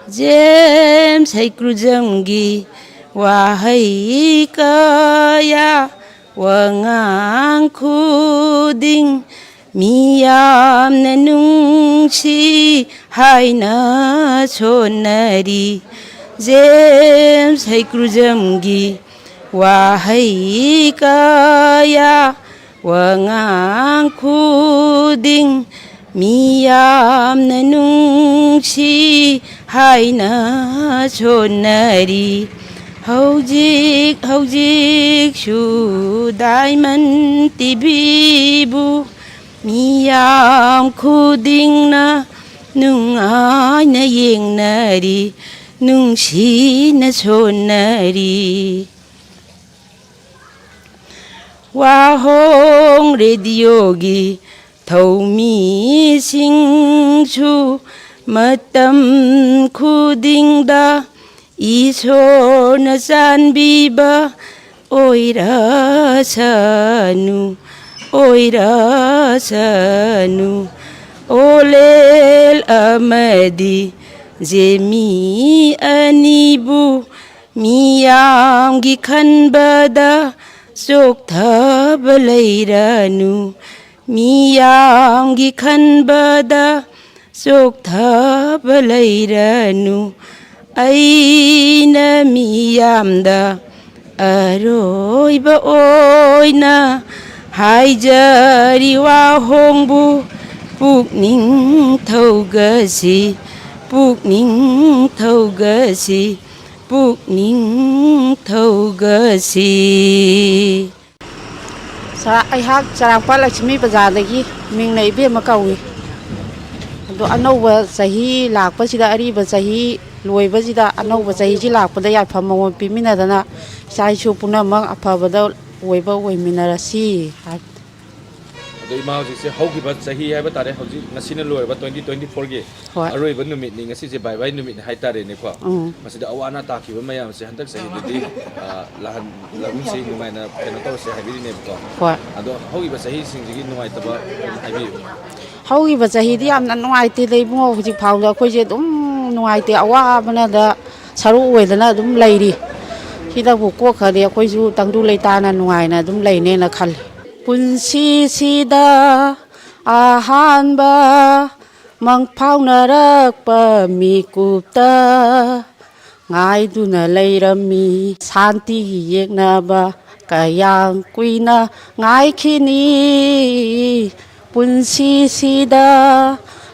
ꯖꯦꯝꯁ ꯍꯩꯀ꯭ꯔꯨꯖꯝꯒꯤ ꯋꯥꯍꯩ ꯀꯌꯥ, ꯋꯥꯉꯥꯡ ꯈꯨꯗꯤꯡ ꯃꯤꯌꯥꯝꯅ ꯅꯨꯡꯁꯤ ꯍꯥꯏꯅ ꯁꯣꯟꯅꯔꯤ꯫ ꯖꯦꯝꯁ ꯍꯩꯀ꯭ꯔꯨꯖꯝꯒꯤ ꯋꯥꯍꯩ ꯀꯌꯥ, ꯋꯥꯉꯥꯡ ꯈꯨꯗꯤꯡ ꯃꯤꯌꯥꯝꯅ ꯅꯨꯡꯁꯤ ꯍꯥꯏꯅ ꯁꯣꯟꯅꯔꯤ꯫ ꯍꯧꯖꯤꯛ ꯍꯧꯖꯤꯛꯁꯨ ꯗꯥꯏꯃꯟ ꯇꯤꯚꯤꯕꯨ ꯃꯤꯌꯥꯝ ꯈꯨꯗꯤꯡꯅ ꯅꯨꯡꯉꯥꯏꯅ ꯌꯦꯡꯅꯔꯤ, ꯅꯨꯡꯁꯤꯅ ꯁꯣꯟꯅꯔꯤ꯫ ꯋꯥꯍꯣꯡ ꯔꯦꯗꯤꯑꯣꯒꯤ ꯊꯧꯃꯤꯁꯤꯡꯁꯨ ꯃꯇꯝ ꯈꯨꯗꯤꯡꯗ ꯏꯁꯣꯔꯅ ꯆꯥꯟꯕꯤꯕ ꯑꯣꯏꯔꯁꯅꯨ, ꯑꯣꯏꯔꯁꯅꯨ꯫ ꯑꯣꯂꯦꯜ ꯑꯃꯗꯤ ꯖꯦꯃꯤ ꯑꯅꯤꯕꯨ ꯃꯤꯌꯥꯝꯒꯤ ꯈꯟꯕꯗ ꯆꯣꯛꯊꯕ ꯂꯩꯔꯅꯨ, ꯃꯤꯌꯥꯝꯒꯤ ꯈꯟꯕꯗ ꯆꯣꯛꯊꯕ ꯂꯩꯔꯅꯨ꯫ ꯑꯩꯅ ꯃꯤꯌꯥꯝꯗ ꯑꯔꯣꯏꯕ ꯑꯣꯏꯅ ꯍꯥꯏꯖꯔꯤ ꯋꯥꯍꯣꯡꯕꯨ ꯄꯨꯛꯅꯤꯡ ꯊꯧꯒꯁꯤ, ꯄꯨꯛꯅꯤꯡ ꯊꯧꯒꯁꯤ, ꯄꯨꯛꯅꯤꯡ ꯊꯧꯒꯁꯤ꯫ ꯆꯔꯥ-, ꯑꯩꯍꯥꯛ ꯆꯔꯥꯛꯄꯥꯠ ꯂꯛꯁꯃꯤ ꯕꯖꯥꯔꯗꯒꯤ ꯃꯤꯡꯅ ꯏꯕꯦꯝꯃ ꯀꯧꯏ꯫ ꯑꯗꯣ ꯑꯅꯧꯕ ꯆꯍꯤ ꯂꯥꯛꯄꯁꯤꯗ, ꯑꯔꯤꯕ ꯆꯍꯤ ꯂꯣꯏꯕꯁꯤꯗ ꯑꯅꯧꯕ ꯆꯍꯤꯁꯤ ꯂꯥꯛꯄꯗ ꯌꯥꯏꯐ ꯃꯉꯣꯟ ꯄꯤꯃꯤꯟꯅꯗꯅ ꯏꯆꯥ ꯏꯁꯨ ꯄꯨꯝꯅꯃꯛ ꯑꯐꯕꯗ ꯑꯣꯏꯕ ꯑꯣꯏꯃꯤꯟꯅꯔꯁꯤ ꯍꯥꯏ꯫ ꯑꯗꯣ ꯏꯃꯥ, ꯍꯧꯖꯤꯛꯁꯦ ꯍꯧꯈꯤꯕ ꯆꯍꯤ ꯍꯥꯏꯕ ꯇꯥꯔꯦ, ꯍꯧꯖꯤꯛ ꯉꯁꯤꯅ ꯂꯣꯏꯔꯕ twenty twenty fourꯒꯤ ꯍꯣꯏ꯫ ꯑꯔꯣꯏꯕ ꯅꯨꯃꯤꯠꯅꯤ, ꯉꯁꯤꯁꯦ bye bye ꯅꯨꯃꯤꯠꯅꯤ ꯍꯥꯏꯇꯥꯔꯦꯅꯦꯀꯣ꯫ ꯎꯝ꯫ ꯃꯁꯤꯗ ꯑꯋꯥ ꯑꯅꯥ ꯇꯥꯈꯤꯕ ꯃꯌꯥꯝꯁꯦ ꯍꯟꯗꯛ ꯆꯍꯤꯗꯗꯤ, ꯑ, ꯂꯥꯛꯍꯟ-, ꯂꯥꯛꯍꯟꯁꯤ, ꯅꯨꯡꯉꯥꯏꯅ ꯀꯩꯅꯣ ꯇꯧꯔꯁꯦ ꯍꯥꯏꯕꯤꯔꯤꯅꯦꯕꯀꯣ꯫ ꯍꯣꯏ꯫ ꯑꯗꯣ ꯍꯧꯈꯤꯕ ꯆꯍꯤꯁꯤꯡꯁꯤꯒꯤ ꯅꯨꯡꯉꯥꯏꯇꯕ ꯑꯗꯨꯝ ꯍꯥꯏꯕꯤꯌꯨ꯫ ꯍꯧꯈꯤꯕ ꯆꯍꯤꯗꯤ ꯌꯥꯝꯅ ꯅꯨꯡꯉꯥꯏꯇꯦꯗ ꯏꯕꯨꯡꯉꯣ, ꯍꯧꯖꯤꯛ ꯐꯥꯎꯗ ꯑꯩꯈꯣꯏꯁꯦ ꯑꯗꯨꯝ ꯅꯨꯡꯉꯥꯏꯇꯦ, ꯑꯋꯥꯕꯅꯗ ꯁꯔꯨꯛ ꯑꯣꯏꯗꯅ ꯑꯗꯨꯝ ꯂꯩꯔꯤ꯫ ꯁꯤꯗꯕꯨ ꯀꯣꯛꯈ꯭ꯔꯗꯤ ꯑꯩꯈꯣꯏꯁꯨ ꯇꯪꯗꯨ ꯂꯩꯇꯥꯅ ꯅꯨꯡꯉꯥꯏꯅ ꯑꯗꯨꯝ ꯂꯩꯅꯦꯅ ꯈꯜꯂꯤ꯫ ꯄꯨꯟꯁꯤꯁꯤꯗ ꯑꯍꯥꯟꯕ ꯃꯪ ꯐꯥꯎꯅꯔꯛꯄ ꯃꯤꯀꯨꯞꯇ ꯉꯥꯏꯗꯨꯅ ꯂꯩꯔꯝꯃꯤ꯫ ꯁꯥꯟꯇꯤꯒꯤ ꯌꯦꯛꯅꯕ ꯀꯌꯥꯝ ꯀꯨꯏꯅ ꯉꯥꯏꯈꯤꯅꯤ? ꯄꯨꯟꯁꯤꯁꯤꯗ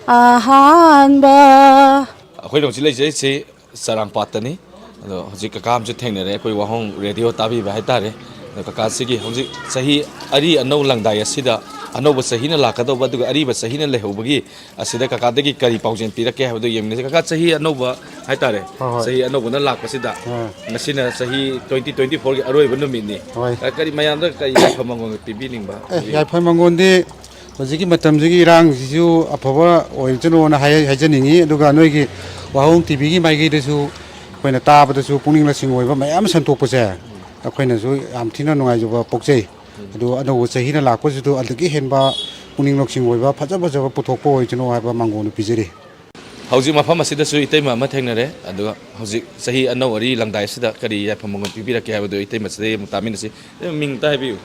ꯑꯍꯥꯟꯕ꯫ ꯑꯩꯈꯣꯏꯅ ꯍꯧꯖꯤꯛ ꯂꯩꯖꯔꯤꯁꯤ ꯆꯔꯥꯡꯄꯥꯠꯇꯅꯤ꯫ ꯑꯗꯣ ꯍꯧꯖꯤꯛ ꯀꯀꯥ ꯑꯃꯁꯨ ꯊꯦꯡꯅꯔꯦ, ꯑꯩꯈꯣꯏ ꯋꯥꯍꯣꯡ ꯔꯦꯗꯤꯑꯣ ꯇꯥꯕꯤꯕ ꯍꯥꯏꯇꯥꯔꯦ꯫ ꯑꯗꯣ ꯀꯀꯥꯁꯤꯒꯤ ꯍꯧꯖꯤꯛ ꯆꯍꯤ ꯑꯔꯤ ꯑꯅꯧ ꯂꯪꯗꯥꯏ ꯑꯁꯤꯗ ꯑꯅꯧꯕ ꯆꯍꯤꯅ ꯂꯥꯛꯀꯗꯧꯕ, ꯑꯗꯨꯒ ꯑꯔꯤꯕ ꯆꯍꯤꯅ ꯂꯩꯍꯧꯕꯒꯤ ꯑꯁꯤꯗ ꯀꯀꯥꯗꯒꯤ ꯀꯔꯤ ꯄꯥꯎꯖꯦꯜ ꯄꯤꯔꯛꯀꯦ ꯍꯥꯏꯕꯗꯨ ꯌꯦꯡꯃꯤꯟꯅꯁꯤ꯫ ꯀꯀꯥ, ꯆꯍꯤ ꯑꯅꯧꯕ ꯍꯥꯏꯇꯥꯔꯦ, ꯍꯣꯏ, ꯍꯣꯏ꯫ ꯆꯍꯤ ꯑꯅꯧꯕꯅ ꯂꯥꯛꯄꯁꯤꯗ ꯑꯥ꯫ ꯉꯁꯤꯅ ꯆꯍꯤ twenty twenty fourꯒꯤ ꯑꯔꯣꯏꯕ ꯅꯨꯃꯤꯠꯅꯤ꯫ ꯍꯣꯏ꯫ ꯑ, ꯀꯔꯤ ꯃꯌꯥꯝꯗ ꯀꯔꯤ ꯌꯥꯏꯐ ꯃꯉꯣꯟ ꯄꯤꯕꯤꯅꯤꯡꯕ? ꯑꯦ, ꯌꯥꯏꯐ ꯃꯉꯣꯟꯗꯤ ꯍꯧꯖꯤꯛꯀꯤ ꯃꯇꯝꯁꯤꯒꯤ ꯏꯔꯥꯡꯁꯤꯁꯨ ꯑꯐꯕ ꯑꯣꯏꯁꯅꯨꯅ ꯍꯥꯏ-, ꯍꯥꯏꯖꯅꯤꯡꯉꯤ꯫ ꯑꯗꯨꯒ ꯅꯣꯏꯒꯤ ꯋꯥꯍꯣꯡ ꯇꯤꯚꯤꯒꯤ ꯃꯥꯏꯀꯩꯗꯁꯨ ꯑꯩꯈꯣꯏꯅ ꯇꯥꯕꯗꯁꯨ ꯄꯨꯛꯅꯤꯡ ꯂꯧꯁꯤꯡ ꯑꯣꯏꯕ ꯃꯌꯥꯝ ꯁꯟꯗꯣꯛꯄꯁꯦ ꯑꯩꯈꯣꯏꯅꯁꯨ ꯌꯥꯝ ꯊꯤꯅ ꯅꯨꯡꯉꯥꯏꯖꯕ ꯄꯣꯛꯆꯩ꯫ ꯑꯗꯨ ꯑꯅꯧꯕ ꯆꯍꯤꯅ ꯂꯥꯛꯄꯁꯤꯗ ꯑꯗꯨꯗꯒꯤ ꯍꯦꯟꯕ ꯄꯨꯛꯅꯤꯡ ꯂꯧꯁꯤꯡ ꯑꯣꯏꯕ ꯐꯖ ꯐꯖꯕ ꯄꯨꯊꯣꯛꯄ ꯑꯣꯏꯁꯅꯨ ꯍꯥꯏꯕ ꯃꯥꯡꯒꯣꯟꯗ ꯄꯤꯖꯔꯤ꯫ ꯍꯧꯖꯤꯛ ꯃꯐꯝ ꯑꯁꯤꯗꯁꯨ ꯏꯇꯩꯃ ꯑꯃ ꯊꯦꯡꯅꯔꯦ꯫ ꯑꯗꯨꯒ ꯍꯧꯖꯤꯛ ꯆꯍꯤ ꯑꯅꯧ ꯑꯔꯤ ꯂꯪꯗꯥꯏ ꯑꯁꯤꯗ ꯀꯔꯤ ꯌꯥꯏꯐ ꯃꯉꯣꯟ ꯄꯤꯕꯤꯔꯛꯀꯦ ꯍꯥꯏꯕꯗꯨ ꯏꯇꯩꯃꯁꯤꯗꯒꯤ ꯑꯃꯨꯛ ꯇꯥꯃꯤꯟꯅꯁꯤ꯫ ꯏꯇꯩꯃ, ꯃꯤꯡ ꯑꯝꯇ ꯍꯥꯏꯕꯤꯌꯨ꯫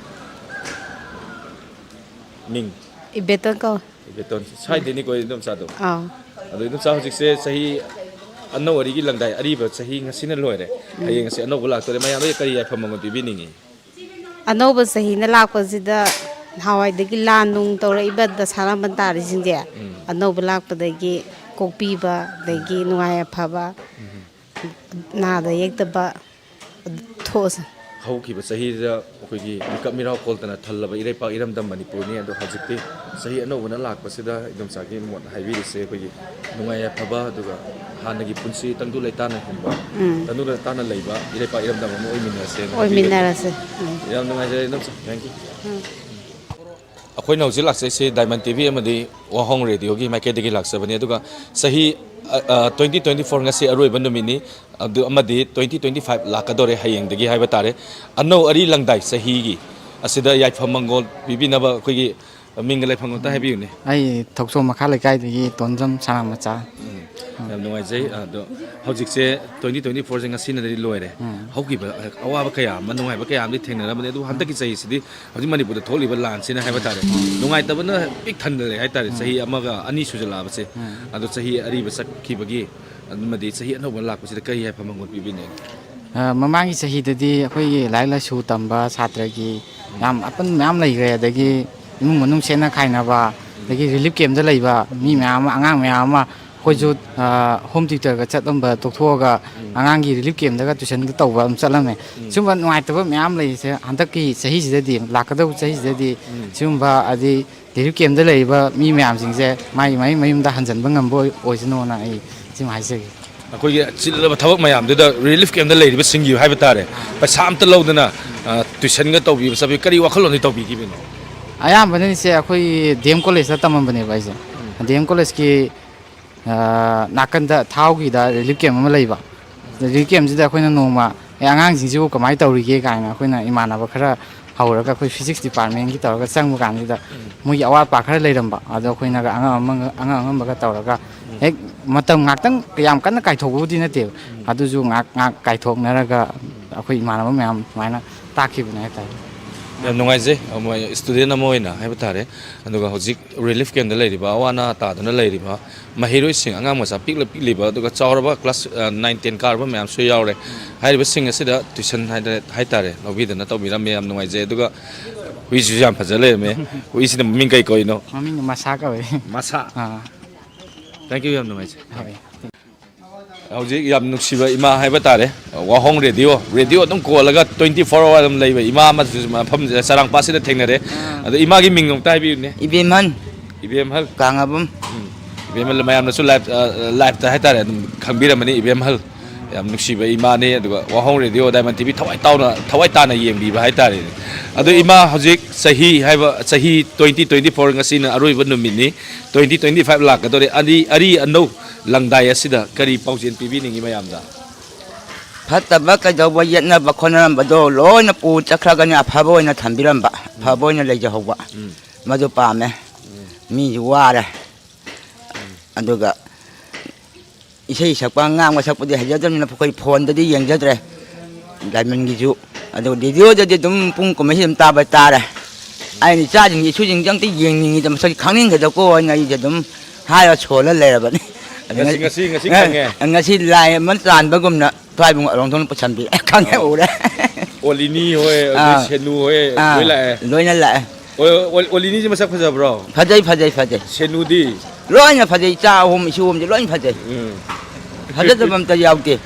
ꯃꯤꯡ? ꯏꯕꯦꯇꯣꯟ ꯀꯧ꯫ ꯏꯕꯦꯇꯣꯟ꯫ ꯁ꯭ꯋꯥꯏꯗꯩꯅꯤꯀꯣ ꯏꯗꯣꯝꯆꯥꯗꯣ? ꯑꯥꯎ꯫ ꯑꯗꯣ ꯏꯗꯣꯝꯆꯥ, ꯍꯧꯖꯤꯛꯁꯦ ꯆꯍꯤ ꯑꯅꯧ ꯑꯔꯤꯒꯤ ꯂꯪꯗꯥꯏ, ꯑꯔꯤꯕ ꯆꯍꯤ ꯉꯁꯤꯅ ꯂꯣꯏꯔꯦ꯫ ꯍꯌꯦꯡ ꯑꯁꯤ ꯑꯅꯧꯕ ꯂꯥꯛꯇꯣꯔꯦ꯫ ꯃꯌꯥꯝꯗ ꯀꯔꯤ ꯌꯥꯏꯐ ꯃꯉꯣꯟ ꯄꯤꯕꯤꯅꯤꯡꯉꯤ? ꯑꯅꯧꯕ ꯆꯍꯤꯅ ꯂꯥꯛꯄꯁꯤꯗ ꯅꯍꯥꯟꯋꯥꯏꯗꯒꯤ ꯂꯥꯟ ꯅꯨꯡ ꯇꯧꯔꯛꯏꯕ ꯗꯁꯥ ꯂꯥꯟꯕꯟ ꯇꯥꯔꯤꯁꯤꯡꯁꯦ ꯑꯅꯧꯕ ꯂꯥꯛꯄꯗꯒꯤ ꯀꯣꯛꯄꯤꯕ, ꯑꯗꯒꯤ ꯅꯨꯡꯉꯥꯏ ꯌꯥꯏꯐꯕ, ꯅꯥꯗ ꯌꯦꯛꯇꯕ ꯊꯣꯛꯑꯁꯨ꯫ ꯍꯧꯈꯤꯕ ꯆꯍꯤꯗ ꯑꯩꯈꯣꯏꯒꯤ ꯃꯤꯀꯞ ꯃꯤꯔꯥꯎ ꯀꯣꯜꯇꯅ ꯊꯜꯂꯕ ꯏꯔꯩꯄꯥꯛ ꯏꯔꯝꯗꯝ ꯃꯅꯤꯄꯨꯔꯅꯤ꯫ ꯑꯗꯣ ꯍꯧꯖꯤꯛꯇꯤ ꯆꯍꯤ ꯑꯅꯧꯕꯅ ꯂꯥꯛꯄꯁꯤꯗ ꯏꯗꯣꯝꯆꯥꯒꯤ ꯃꯣꯠ ꯍꯥꯏꯕꯤꯔꯤꯁꯦ ꯑꯩꯈꯣꯏꯒꯤ ꯅꯨꯡꯉꯥꯏ ꯌꯥꯏꯐꯕ, ꯑꯗꯨꯒ ꯍꯥꯟꯅꯒꯤ ꯄꯨꯟꯁꯤ ꯇꯪꯗꯨ ꯂꯩꯇꯥꯅ ꯍꯤꯡꯕ, ꯎꯝ꯫ ꯇꯪꯗꯨ ꯂꯩꯇꯥꯅ ꯂꯩꯕ ꯏꯔꯩꯄꯥꯛ ꯏꯔꯝꯗꯝ ꯑꯃ ꯑꯣꯏꯃꯤꯟꯅꯁꯦꯅ ꯍꯥꯏꯕꯤꯒꯅꯤ꯫ ꯑꯣꯏꯃꯤꯟꯅꯔꯁꯦ꯫ ꯎꯝ꯫ ꯌꯥꯝ ꯅꯨꯡꯉꯥꯏꯖꯔꯦ ꯏꯗꯣꯝꯆꯥ꯫ Thank you꯫ ꯎꯝ꯫ ꯑꯩꯈꯣꯏꯅ ꯍꯧꯖꯤꯛ ꯂꯥꯛꯆꯩꯁꯤ ꯗꯥꯏꯃꯟ ꯇꯤ ꯚꯤ ꯑꯃꯗꯤ ꯋꯥꯍꯣꯡ ꯔꯦꯗꯤꯑꯣꯒꯤ ꯃꯥꯏꯀꯩꯗꯒꯤ ꯂꯥꯛꯆꯕꯅꯤ꯫ ꯑꯗꯨꯒ ꯆꯍꯤ, ꯑ, ꯑ, twenty twenty-four ꯉꯁꯤ ꯑꯔꯣꯏꯕ ꯅꯨꯃꯤꯠꯅꯤ꯫ ꯑꯗꯨ ꯑꯃꯗꯤ twenty twenty-five ꯂꯥꯛꯀꯗꯧꯔꯦ ꯍꯌꯦꯡꯗꯒꯤ ꯍꯥꯏꯕ ꯇꯥꯔꯦ꯫ ꯑꯅꯧ ꯑꯔꯤ ꯂꯪꯗꯥꯏ ꯆꯍꯤꯒꯤ ꯑꯁꯤꯗ ꯌꯥꯏꯐ ꯃꯪꯒꯣꯜ ꯄꯤꯕꯤꯅꯕ ꯑꯩꯈꯣꯏꯒꯤ ꯃꯤꯡꯒ ꯂꯩꯐꯝ ꯑꯝꯇ ꯍꯥꯏꯕꯤꯌꯨꯅꯦ꯫ ꯑꯩ ꯊꯧꯆꯣꯝ ꯃꯈꯥ ꯂꯩꯀꯥꯏꯗꯒꯤ ꯇꯣꯟꯖꯝ ꯁꯅꯥꯃꯆꯥ꯫ ꯎꯝ꯫ ꯌꯥꯝ ꯅꯨꯡꯉꯥꯏꯖꯩ꯫ ꯑꯗꯣ ꯍꯧꯖꯤꯛꯁꯦ twenty twenty-fourꯁꯦ ꯉꯁꯤꯅꯗꯤ ꯂꯣꯏꯔꯦ꯫ ꯎꯝ꯫ ꯍꯧꯈꯤꯕ ꯑꯋꯥꯕ ꯀꯌꯥ ꯑꯃ, ꯅꯨꯡꯉꯥꯏꯕ ꯀꯌꯥ ꯑꯃꯗꯤ ꯊꯦꯡꯅꯔꯝꯕꯅꯤ, ꯑꯗꯨꯕꯨ ꯍꯟꯗꯛꯀꯤ ꯆꯍꯤꯁꯤꯗꯤ ꯍꯧꯖꯤꯛ ꯃꯅꯤꯄꯨꯔꯗ ꯊꯣꯛꯂꯤꯕ ꯂꯥꯟꯁꯤꯅ ꯍꯥꯏꯕ ꯇꯥꯔꯦ, ꯅꯨꯡꯉꯥꯏꯇꯕꯅ ꯄꯤꯛ ꯊꯟꯅ ꯂꯩ ꯍꯥꯏ ꯇꯥꯔꯦ꯫ ꯎꯝ꯫ ꯆꯍꯤ ꯑꯃꯒ ꯑꯅꯤ ꯁꯨꯖꯜꯂꯛꯑꯕꯁꯦ꯫ ꯎꯝ꯫ ꯑꯗꯣ ꯆꯍꯤ ꯑꯔꯤꯕ ꯆꯠꯈꯤꯕꯒꯤ ꯑꯃꯗꯤ ꯆꯍꯤ ꯑꯅꯧꯕ ꯂꯥꯛꯄꯁꯤꯗ ꯀꯔꯤ ꯌꯥꯏꯐ ꯃꯪꯒꯣꯜ ꯄꯤꯕꯤꯅꯤ? ꯑ, ꯃꯃꯥꯡꯒꯤ ꯆꯍꯤꯗꯗꯤ ꯑꯩꯈꯣꯏꯒꯤ ꯂꯥꯏꯔꯤꯛ ꯂꯥꯏꯁꯨ ꯇꯝꯕ ꯁꯥꯇ꯭ꯔꯒꯤ ꯌꯥꯝ ꯑꯄꯟꯕ ꯃꯌꯥꯝ ꯂꯩꯈ꯭ꯔꯦ, ꯑꯗꯒꯤ ꯏꯃꯨꯡ ꯃꯅꯨꯡ ꯁꯦꯠꯅ ꯈꯥꯏꯅꯕ, ꯑꯗꯒꯤ ꯔꯤꯂꯤꯐ ꯀꯦꯝꯗ ꯂꯩꯕ ꯃꯤ ꯃꯌꯥꯝ ꯑꯃ, ꯑꯉꯥꯡ ꯃꯌꯥꯝ ꯑꯃ, ꯑꯩꯈꯣꯏꯁꯨ, ꯑ, ꯍꯣꯝ ꯇ꯭ꯌꯨꯇꯔꯒ ꯆꯠꯂꯝꯕ ꯇꯣꯛꯊꯣꯛꯑꯒ ꯑꯉꯥꯡꯒꯤ ꯔꯤꯂꯤꯐ ꯀꯦꯝꯗꯒ ꯇ꯭ꯌꯨꯁꯟꯒ ꯇꯧꯕ ꯑꯗꯨꯝ ꯆꯠꯂꯝꯃꯦ꯫ ꯁꯤꯒꯨꯝꯕ ꯅꯨꯡꯉꯥꯏꯇꯕ ꯃꯌꯥꯝ ꯂꯩꯔꯤꯁꯦ ꯍꯟꯗꯛꯀꯤ ꯆꯍꯤꯁꯤꯗꯗꯤ, ꯂꯥꯛꯀꯗꯧꯕ ꯆꯍꯤꯁꯤꯗꯗꯤ ꯁꯤꯒꯨꯝꯕ ꯍꯥꯏꯗꯤ ꯔꯤꯂꯤꯐ ꯀꯦꯝꯗ ꯂꯩꯔꯤꯕ ꯃꯤ ꯃꯌꯥꯝꯁꯤꯡꯁꯦ ꯃꯥꯒꯤ ꯃꯥꯒꯤ ꯃꯌꯨꯝꯗ ꯍꯟꯖꯤꯟꯕ ꯉꯝꯕ ꯑꯣꯏ-, ꯑꯣꯏꯁꯅꯣꯅ ꯑꯩ ꯁꯤꯃ ꯍꯥꯏꯖꯒꯦ꯫ ꯑꯩꯈꯣꯏꯒꯤ ꯆꯤꯜꯂꯕ ꯊꯕꯛ ꯃꯌꯥꯝꯗꯨꯗ ꯔꯤꯂꯤꯐ ꯀꯦꯝꯗ ꯂꯩꯔꯤꯕꯁꯤꯡꯒꯤ ꯍꯥꯏꯕ ꯇꯥꯔꯦ, ꯄꯩꯁꯥ ꯑꯝꯇ ꯂꯧꯗꯅ, ꯑ, ꯇ꯭ꯌꯨꯁꯟꯒ ꯇꯧꯕꯤꯕ ꯆꯠꯄꯤ ꯀꯔꯤ ꯋꯥꯈꯜꯂꯣꯟꯗꯤ ꯇꯧꯕꯤꯈꯤꯕꯅꯣ? ꯑꯌꯥꯝꯕꯅꯅꯤꯁꯦ ꯑꯩꯈꯣꯏ ꯗꯤ ꯑꯦꯝ ꯀꯣꯂꯦꯖꯇ ꯇꯝꯃꯝꯕꯅꯦꯕ ꯑꯩꯁꯦ꯫ ꯗꯤ ꯑꯦꯝ ꯀꯣꯂꯦꯖꯀꯤ ꯑ, ꯅꯥꯀꯟꯗ ꯊꯥꯎꯒꯤꯗ ꯔꯤꯂꯤꯐ ꯀꯦꯝ ꯑꯃ ꯂꯩꯕ꯫ ꯔꯤꯂꯤꯐ ꯀꯦꯝꯁꯤꯗ ꯑꯩꯈꯣꯏꯅ ꯅꯣꯡꯃ, "ꯑꯦ, ꯑꯉꯥꯡꯁꯤꯡꯁꯤꯕꯨ ꯀꯃꯥꯏꯅ ꯇꯧꯔꯤꯒꯦ?" ꯀꯥꯏꯅ ꯑꯩꯈꯣꯏꯅ ꯏꯃꯥꯟꯅꯕ ꯈꯔ ꯍꯧꯔꯒ ꯑꯩꯈꯣꯏ ꯐꯤꯖꯤꯛꯁ ꯗꯤꯄꯥꯔꯠꯃꯦꯟꯒꯤ ꯇꯧꯔꯒ ꯆꯪꯕ ꯀꯥꯟꯁꯤꯗ ꯃꯣꯏꯒꯤ ꯑꯋꯥꯠ ꯑꯄꯥ ꯈꯔ ꯂꯩꯔꯝꯕ꯫ ꯑꯗꯣ ꯑꯩꯈꯣꯏꯅꯒ ꯑꯉꯝ ꯑꯃ-, ꯑꯉꯝ ꯑꯉꯝꯕꯒ ꯇꯧꯔꯒ ꯍꯦꯛ ꯃꯇꯝ ꯉꯥꯛꯇꯪ ꯌꯥꯝ ꯀꯟꯅ ꯀꯥꯏꯊꯣꯛꯄꯕꯨꯗꯤ ꯅꯠꯇꯦꯕ꯫ ꯑꯗꯨꯁꯨ ꯉꯥꯏꯍꯥꯛ ꯉꯥꯏꯍꯥꯛ ꯀꯥꯏꯊꯣꯛꯅꯔꯒ ꯑꯩꯈꯣꯏ ꯏꯃꯥꯟꯅꯕ ꯃꯌꯥꯝ ꯁꯨꯃꯥꯏꯅ ꯇꯥꯛꯈꯤꯕꯅꯦ ꯍꯥꯏꯇꯥꯔꯦ꯫ ꯌꯥꯝ ꯅꯨꯡꯉꯥꯏꯖꯩ, ꯑꯃ ꯏꯁꯇꯨꯗꯦꯟ ꯑꯃ ꯑꯣꯏꯅ ꯍꯥꯏꯕ ꯇꯥꯔꯦ꯫ ꯑꯗꯨꯒ ꯍꯧꯖꯤꯛ ꯔꯤꯂꯤꯐ ꯀꯦꯝꯗ ꯂꯩꯔꯤꯕ, ꯑꯋꯥ ꯑꯅꯥ ꯇꯥꯗꯨꯅ ꯂꯩꯔꯤꯕ ꯃꯍꯩꯔꯣꯏꯁꯤꯡ, ꯑꯉꯥꯡ ꯃꯆꯥ ꯄꯤꯛꯂ ꯄꯤꯛꯂꯤꯕ, ꯑꯗꯨꯒ ꯆꯥꯎꯔꯕ ꯀ꯭ꯂꯥꯁ, ꯑ, ꯅꯥꯏꯟ ꯇꯦꯟ ꯀꯥꯔꯕ ꯃꯌꯥꯝꯁꯨ ꯌꯥꯎꯔꯦ꯫ ꯍꯥꯏꯔꯤꯕꯁꯤꯡ ꯑꯁꯤꯗ ꯇ꯭ꯌꯨꯁꯟ ꯍꯥꯏꯗ-, ꯍꯥꯏꯇꯥꯔꯦ, ꯂꯧꯕꯤꯗꯅ ꯇꯧꯕꯤꯔꯝꯃꯦ꯫ ꯌꯥꯝ ꯅꯨꯡꯉꯥꯏꯖꯩ꯫ ꯑꯗꯨꯒ ꯍꯨꯏꯁꯤꯁꯨ ꯌꯥꯝ ꯐꯖ ꯂꯩꯔꯝꯃꯦ꯫ ꯍꯨꯏꯁꯤꯅ ꯃꯃꯤꯡ ꯀꯩ ꯀꯧꯔꯤꯅꯣ? ꯃꯃꯤꯡ ꯃꯁꯥ ꯀꯧꯋꯦ꯫ ꯃꯁꯥ? ꯑꯥ꯫ Thank you, ꯌꯥꯝ ꯅꯨꯡꯉꯥꯏꯖꯩ꯫ ꯍꯣꯏ꯫ ꯍꯧꯖꯤꯛ ꯌꯥꯝ ꯅꯨꯡꯁꯤꯕ ꯏꯃꯥ ꯍꯥꯏꯕ ꯇꯥꯔꯦ, ꯋꯥꯍꯣꯡ ꯔꯦꯗꯤꯑꯣ, ꯔꯦꯗꯤꯑꯣ ꯑꯗꯨꯝ ꯀꯣꯜꯂꯒ twenty four hour ꯑꯗꯨꯝ ꯂꯩꯕ ꯏꯃꯥ ꯑꯃꯁꯨ ꯃꯐꯝꯁꯤꯗ ꯆꯔꯥꯡꯄꯥꯠꯁꯤꯗ ꯊꯦꯡꯅꯔꯦ꯫ ꯑꯥ꯫ ꯑꯗꯣ ꯏꯃꯥꯒꯤ ꯃꯤꯡ ꯑꯃꯨꯛꯇ ꯍꯥꯏꯕꯤꯌꯨꯅꯦ꯫ ꯏꯕꯦꯝꯍꯜ꯫ ꯏꯕꯦꯝꯍꯜ꯫ ꯀꯥꯡꯉꯕꯝ꯫ ꯎꯝ꯫ ꯏꯕꯦꯝꯍꯜ ꯃꯌꯥꯝꯅꯁꯨ live, ꯑ, live ꯇ ꯍꯥꯏꯇꯥꯔꯦ ꯑꯗꯨꯝ ꯈꯪꯕꯤꯔꯝꯃꯅꯤ ꯏꯕꯦꯝꯍꯜ꯫ ꯌꯥꯝ ꯅꯨꯡꯁꯤꯕ ꯏꯃꯥꯅꯤ꯫ ꯑꯗꯨꯒ ꯋꯥꯍꯣꯡ ꯔꯦꯗꯤꯑꯣ, ꯗꯥꯏꯃꯟ ꯇꯤ ꯚꯤ ꯊꯋꯥꯏ ꯇꯥꯎꯅ, ꯊꯋꯥꯏ ꯇꯥꯅ ꯌꯦꯡꯕꯤꯕ ꯍꯥꯏꯇꯥꯔꯦꯅꯦ꯫ ꯑꯗꯣ ꯏꯃꯥ ꯍꯧꯖꯤꯛ ꯆꯍꯤ ꯍꯥꯏꯕ, ꯆꯍꯤ twenty twenty four ꯉꯁꯤꯅ ꯑꯔꯣꯏꯕ ꯅꯨꯃꯤꯠꯅꯤ꯫ Twenty twenty five ꯂꯥꯛꯀꯗꯧꯔꯦ꯫ ꯑꯔꯤ-, ꯑꯔꯤ ꯑꯅꯧ ꯂꯪꯗꯥꯏ ꯑꯁꯤꯗ ꯀꯔꯤ ꯄꯥꯎꯖꯦꯜ ꯄꯤꯕꯤꯅꯤꯡꯉꯤ ꯃꯌꯥꯝꯗ? ꯐꯠꯇꯕ ꯀꯩꯗꯧꯕ ꯌꯦꯠꯅꯕ ꯈꯣꯠꯅꯔꯝꯕꯗꯣ ꯂꯣꯏꯅ ꯄꯨ ꯆꯠꯈ꯭ꯔꯒꯅꯤ, ꯑꯐꯕ ꯑꯣꯏꯅ ꯊꯝꯕꯤꯔꯝꯕ, ꯑꯐꯕ ꯑꯣꯏꯅ ꯂꯩꯖꯍꯧꯕ꯫ ꯎꯝ꯫ ꯃꯗꯨ ꯄꯥꯝꯃꯦ꯫ ꯎꯝ꯫ ꯃꯤꯁꯨ ꯋꯥꯔꯦ꯫ ꯎꯝ꯫ ꯑꯗꯨꯒ ꯏꯁꯩ ꯁꯛꯄ, ꯉꯥꯡꯕ ꯁꯛꯄꯗꯤ ꯍꯩꯖꯗꯕꯅꯤꯅ ꯑꯩꯈꯣꯏ ꯐꯣꯟꯗꯗꯤ ꯌꯦꯡꯖꯗ꯭ꯔꯦ꯫ ꯗꯥꯏꯃꯟꯒꯤꯁꯨ꯫ ꯑꯗꯨꯒ ꯔꯦꯗꯤꯑꯣꯗꯗꯤ ꯑꯗꯨꯝ ꯄꯨꯡ ꯀꯨꯝꯍꯩꯁꯤ ꯑꯗꯨꯝ ꯇꯥꯕ ꯇꯥꯔꯦ꯫ ꯑꯩꯅ ꯏꯆꯥꯁꯤꯡꯒꯤ, ꯏꯁꯨꯁꯤꯡꯁꯦ ꯑꯝꯇ ꯌꯦꯡꯅꯤꯡꯉꯤꯗ, ꯃꯁꯛꯁꯤ ꯈꯪꯅꯤꯡꯒꯗꯀꯣ ꯍꯥꯏꯅ ꯑꯩꯁꯦ ꯑꯗꯨꯝ ꯍꯥꯏꯔ ꯁꯣꯜꯂ ꯂꯩꯔꯕꯅꯤ꯫ ꯉꯁꯤ, ꯉꯁꯤ, ꯉꯁꯤ ꯈꯪꯉꯦ꯫ ꯉꯁꯤ ꯂꯥꯏ ꯑꯃ ꯆꯥꯟꯕꯒꯨꯝꯅ ꯊ꯭ꯋꯥꯏꯕꯨꯡ ꯑꯔꯣꯡꯊꯣꯡꯅ ꯄꯨꯁꯟꯕꯤ꯫ ꯈꯪꯉꯦ, ꯑꯥ꯫ ꯎꯔꯦ꯫ ꯑꯣꯂꯤꯅꯤ ꯍꯣꯏ, ꯑꯗꯩ ꯑꯥ꯫ ꯁꯦꯅꯨ ꯍꯣꯏ, ꯑꯥ꯫ ꯂꯣꯏ ꯂꯥꯛꯑꯦ꯫ ꯂꯣꯏꯅ ꯂꯥꯛꯑꯦ꯫ ꯑꯣ-, ꯑꯣ-, ꯑꯣꯂꯤꯅꯤꯁꯦ ꯃꯁꯛ ꯐꯖꯕ꯭ꯔꯣ? ꯐꯖꯩ, ꯐꯖꯩ, ꯐꯖꯩ꯫ ꯁꯦꯅꯨꯗꯤ? ꯂꯣꯏꯅ ꯐꯖꯩ, ꯏꯆꯥ ꯑꯍꯨꯝ, ꯏꯁꯨ ꯑꯍꯨꯝꯁꯦ ꯂꯣꯏꯅ ꯐꯖꯩ꯫ ꯎꯝ꯫ ꯐꯖꯗꯕ ꯑꯝꯇ ꯌꯥꯎꯗꯦ꯫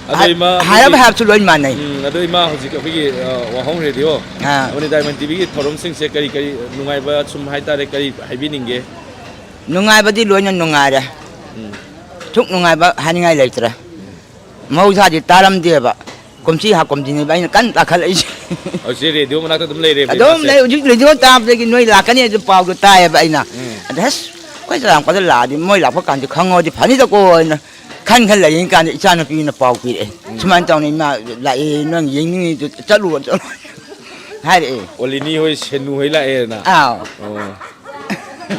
ꯑꯗꯣ ꯍꯥꯏ-, ꯏꯃꯥ ꯍꯥꯏꯔꯞ ꯑꯩꯈꯣꯏꯒꯤ ꯍꯥꯏꯔꯞꯁꯨ ꯂꯣꯏ ꯃꯥꯟꯅꯩ꯫ ꯎꯝ, ꯑꯗꯣ ꯏꯃꯥ ꯍꯧꯖꯤꯛ ꯑꯩꯈꯣꯏꯒꯤ, ꯑ, ꯋꯥꯍꯣꯡ ꯔꯦꯗꯤꯑꯣ, ꯑꯥ꯫ ꯑꯃꯗꯤ ꯗꯥꯏꯃꯟ ꯇꯤ ꯚꯤꯒꯤ ꯊꯧꯔꯝꯁꯤꯡꯁꯦ ꯀꯔꯤ ꯀꯔꯤ ꯅꯨꯡꯉꯥꯏꯕ ꯁꯨꯝ ꯍꯥꯏꯇꯥꯔꯦ, ꯀꯔꯤ ꯍꯥꯏꯕꯤꯅꯤꯡꯒꯦ? ꯅꯨꯡꯉꯥꯏꯕꯗꯤ ꯂꯣꯏꯅ ꯅꯨꯡꯉꯥꯏꯔꯦ꯫ ꯎꯝ꯫ ꯁꯨꯛ ꯅꯨꯡꯉꯥꯏꯕ ꯍꯥꯏꯅꯤꯡꯉꯥꯏ ꯂꯩꯇ꯭ꯔꯦ꯫ ꯃꯍꯧꯁꯥꯗꯤ ꯇꯥꯔꯝꯗꯦꯕ꯫ ꯀꯨꯝꯁꯤ ꯍꯥꯀꯨꯝꯁꯤꯅꯦꯕ ꯑꯩꯅ ꯀꯟꯅ ꯇꯥꯈꯠꯂꯛꯏꯁꯦ꯫ ꯍꯧꯖꯤꯛ ꯔꯦꯗꯤꯑꯣ ꯃꯅꯥꯛꯇ ꯑꯗꯨꯝ ꯂꯩꯔꯦꯕ ꯑꯗꯨꯝ ꯏꯃꯥꯁꯦ? ꯂꯩ꯫ ꯍꯧꯖꯤꯛ ꯔꯦꯗꯤꯑꯣ ꯇꯥꯕꯗꯒꯤ ꯅꯣꯏ ꯂꯥꯛꯀꯅꯤ ꯑꯗꯨ ꯄꯥꯎꯗꯣ ꯇꯥꯏꯌꯦꯕ ꯑꯩꯅ꯫ ꯎꯝ꯫ ꯑꯗ ꯑꯁ, ꯑꯩꯈꯣꯏ ꯆꯔꯥꯡꯄꯥꯠꯇ ꯂꯥꯛꯑꯗꯤ ꯃꯣꯏ ꯂꯥꯛꯄ ꯀꯥꯟꯗ ꯈꯪꯉꯧꯔꯗꯤ ꯐꯅꯤꯗꯀꯣ ꯍꯥꯏꯅ ꯈꯟ ꯈꯟ ꯂꯩꯔꯤ ꯀꯥꯟꯗ ꯏꯆꯥꯅꯨꯄꯤꯅ ꯄꯥꯎ ꯄꯤꯔꯛꯑꯦ꯫ ꯎꯝ꯫ "ꯁꯨꯃꯥꯏꯅ ꯇꯧꯅꯤ ꯏꯃꯥ ꯂꯥꯛꯑꯦ, ꯅꯪ ꯌꯦꯡꯅꯤꯡꯉꯤꯗꯨ ꯆꯠꯂꯨ, ꯆꯠꯂꯨ" ꯍꯥꯏꯔꯛꯑꯦ꯫ ꯑꯣꯂꯤꯅꯤ ꯍꯣꯏ, ꯁꯦꯅꯨ ꯍꯣꯏ ꯂꯥꯛꯑꯦꯅ? ꯑꯥꯎ꯫ ꯑꯣ꯫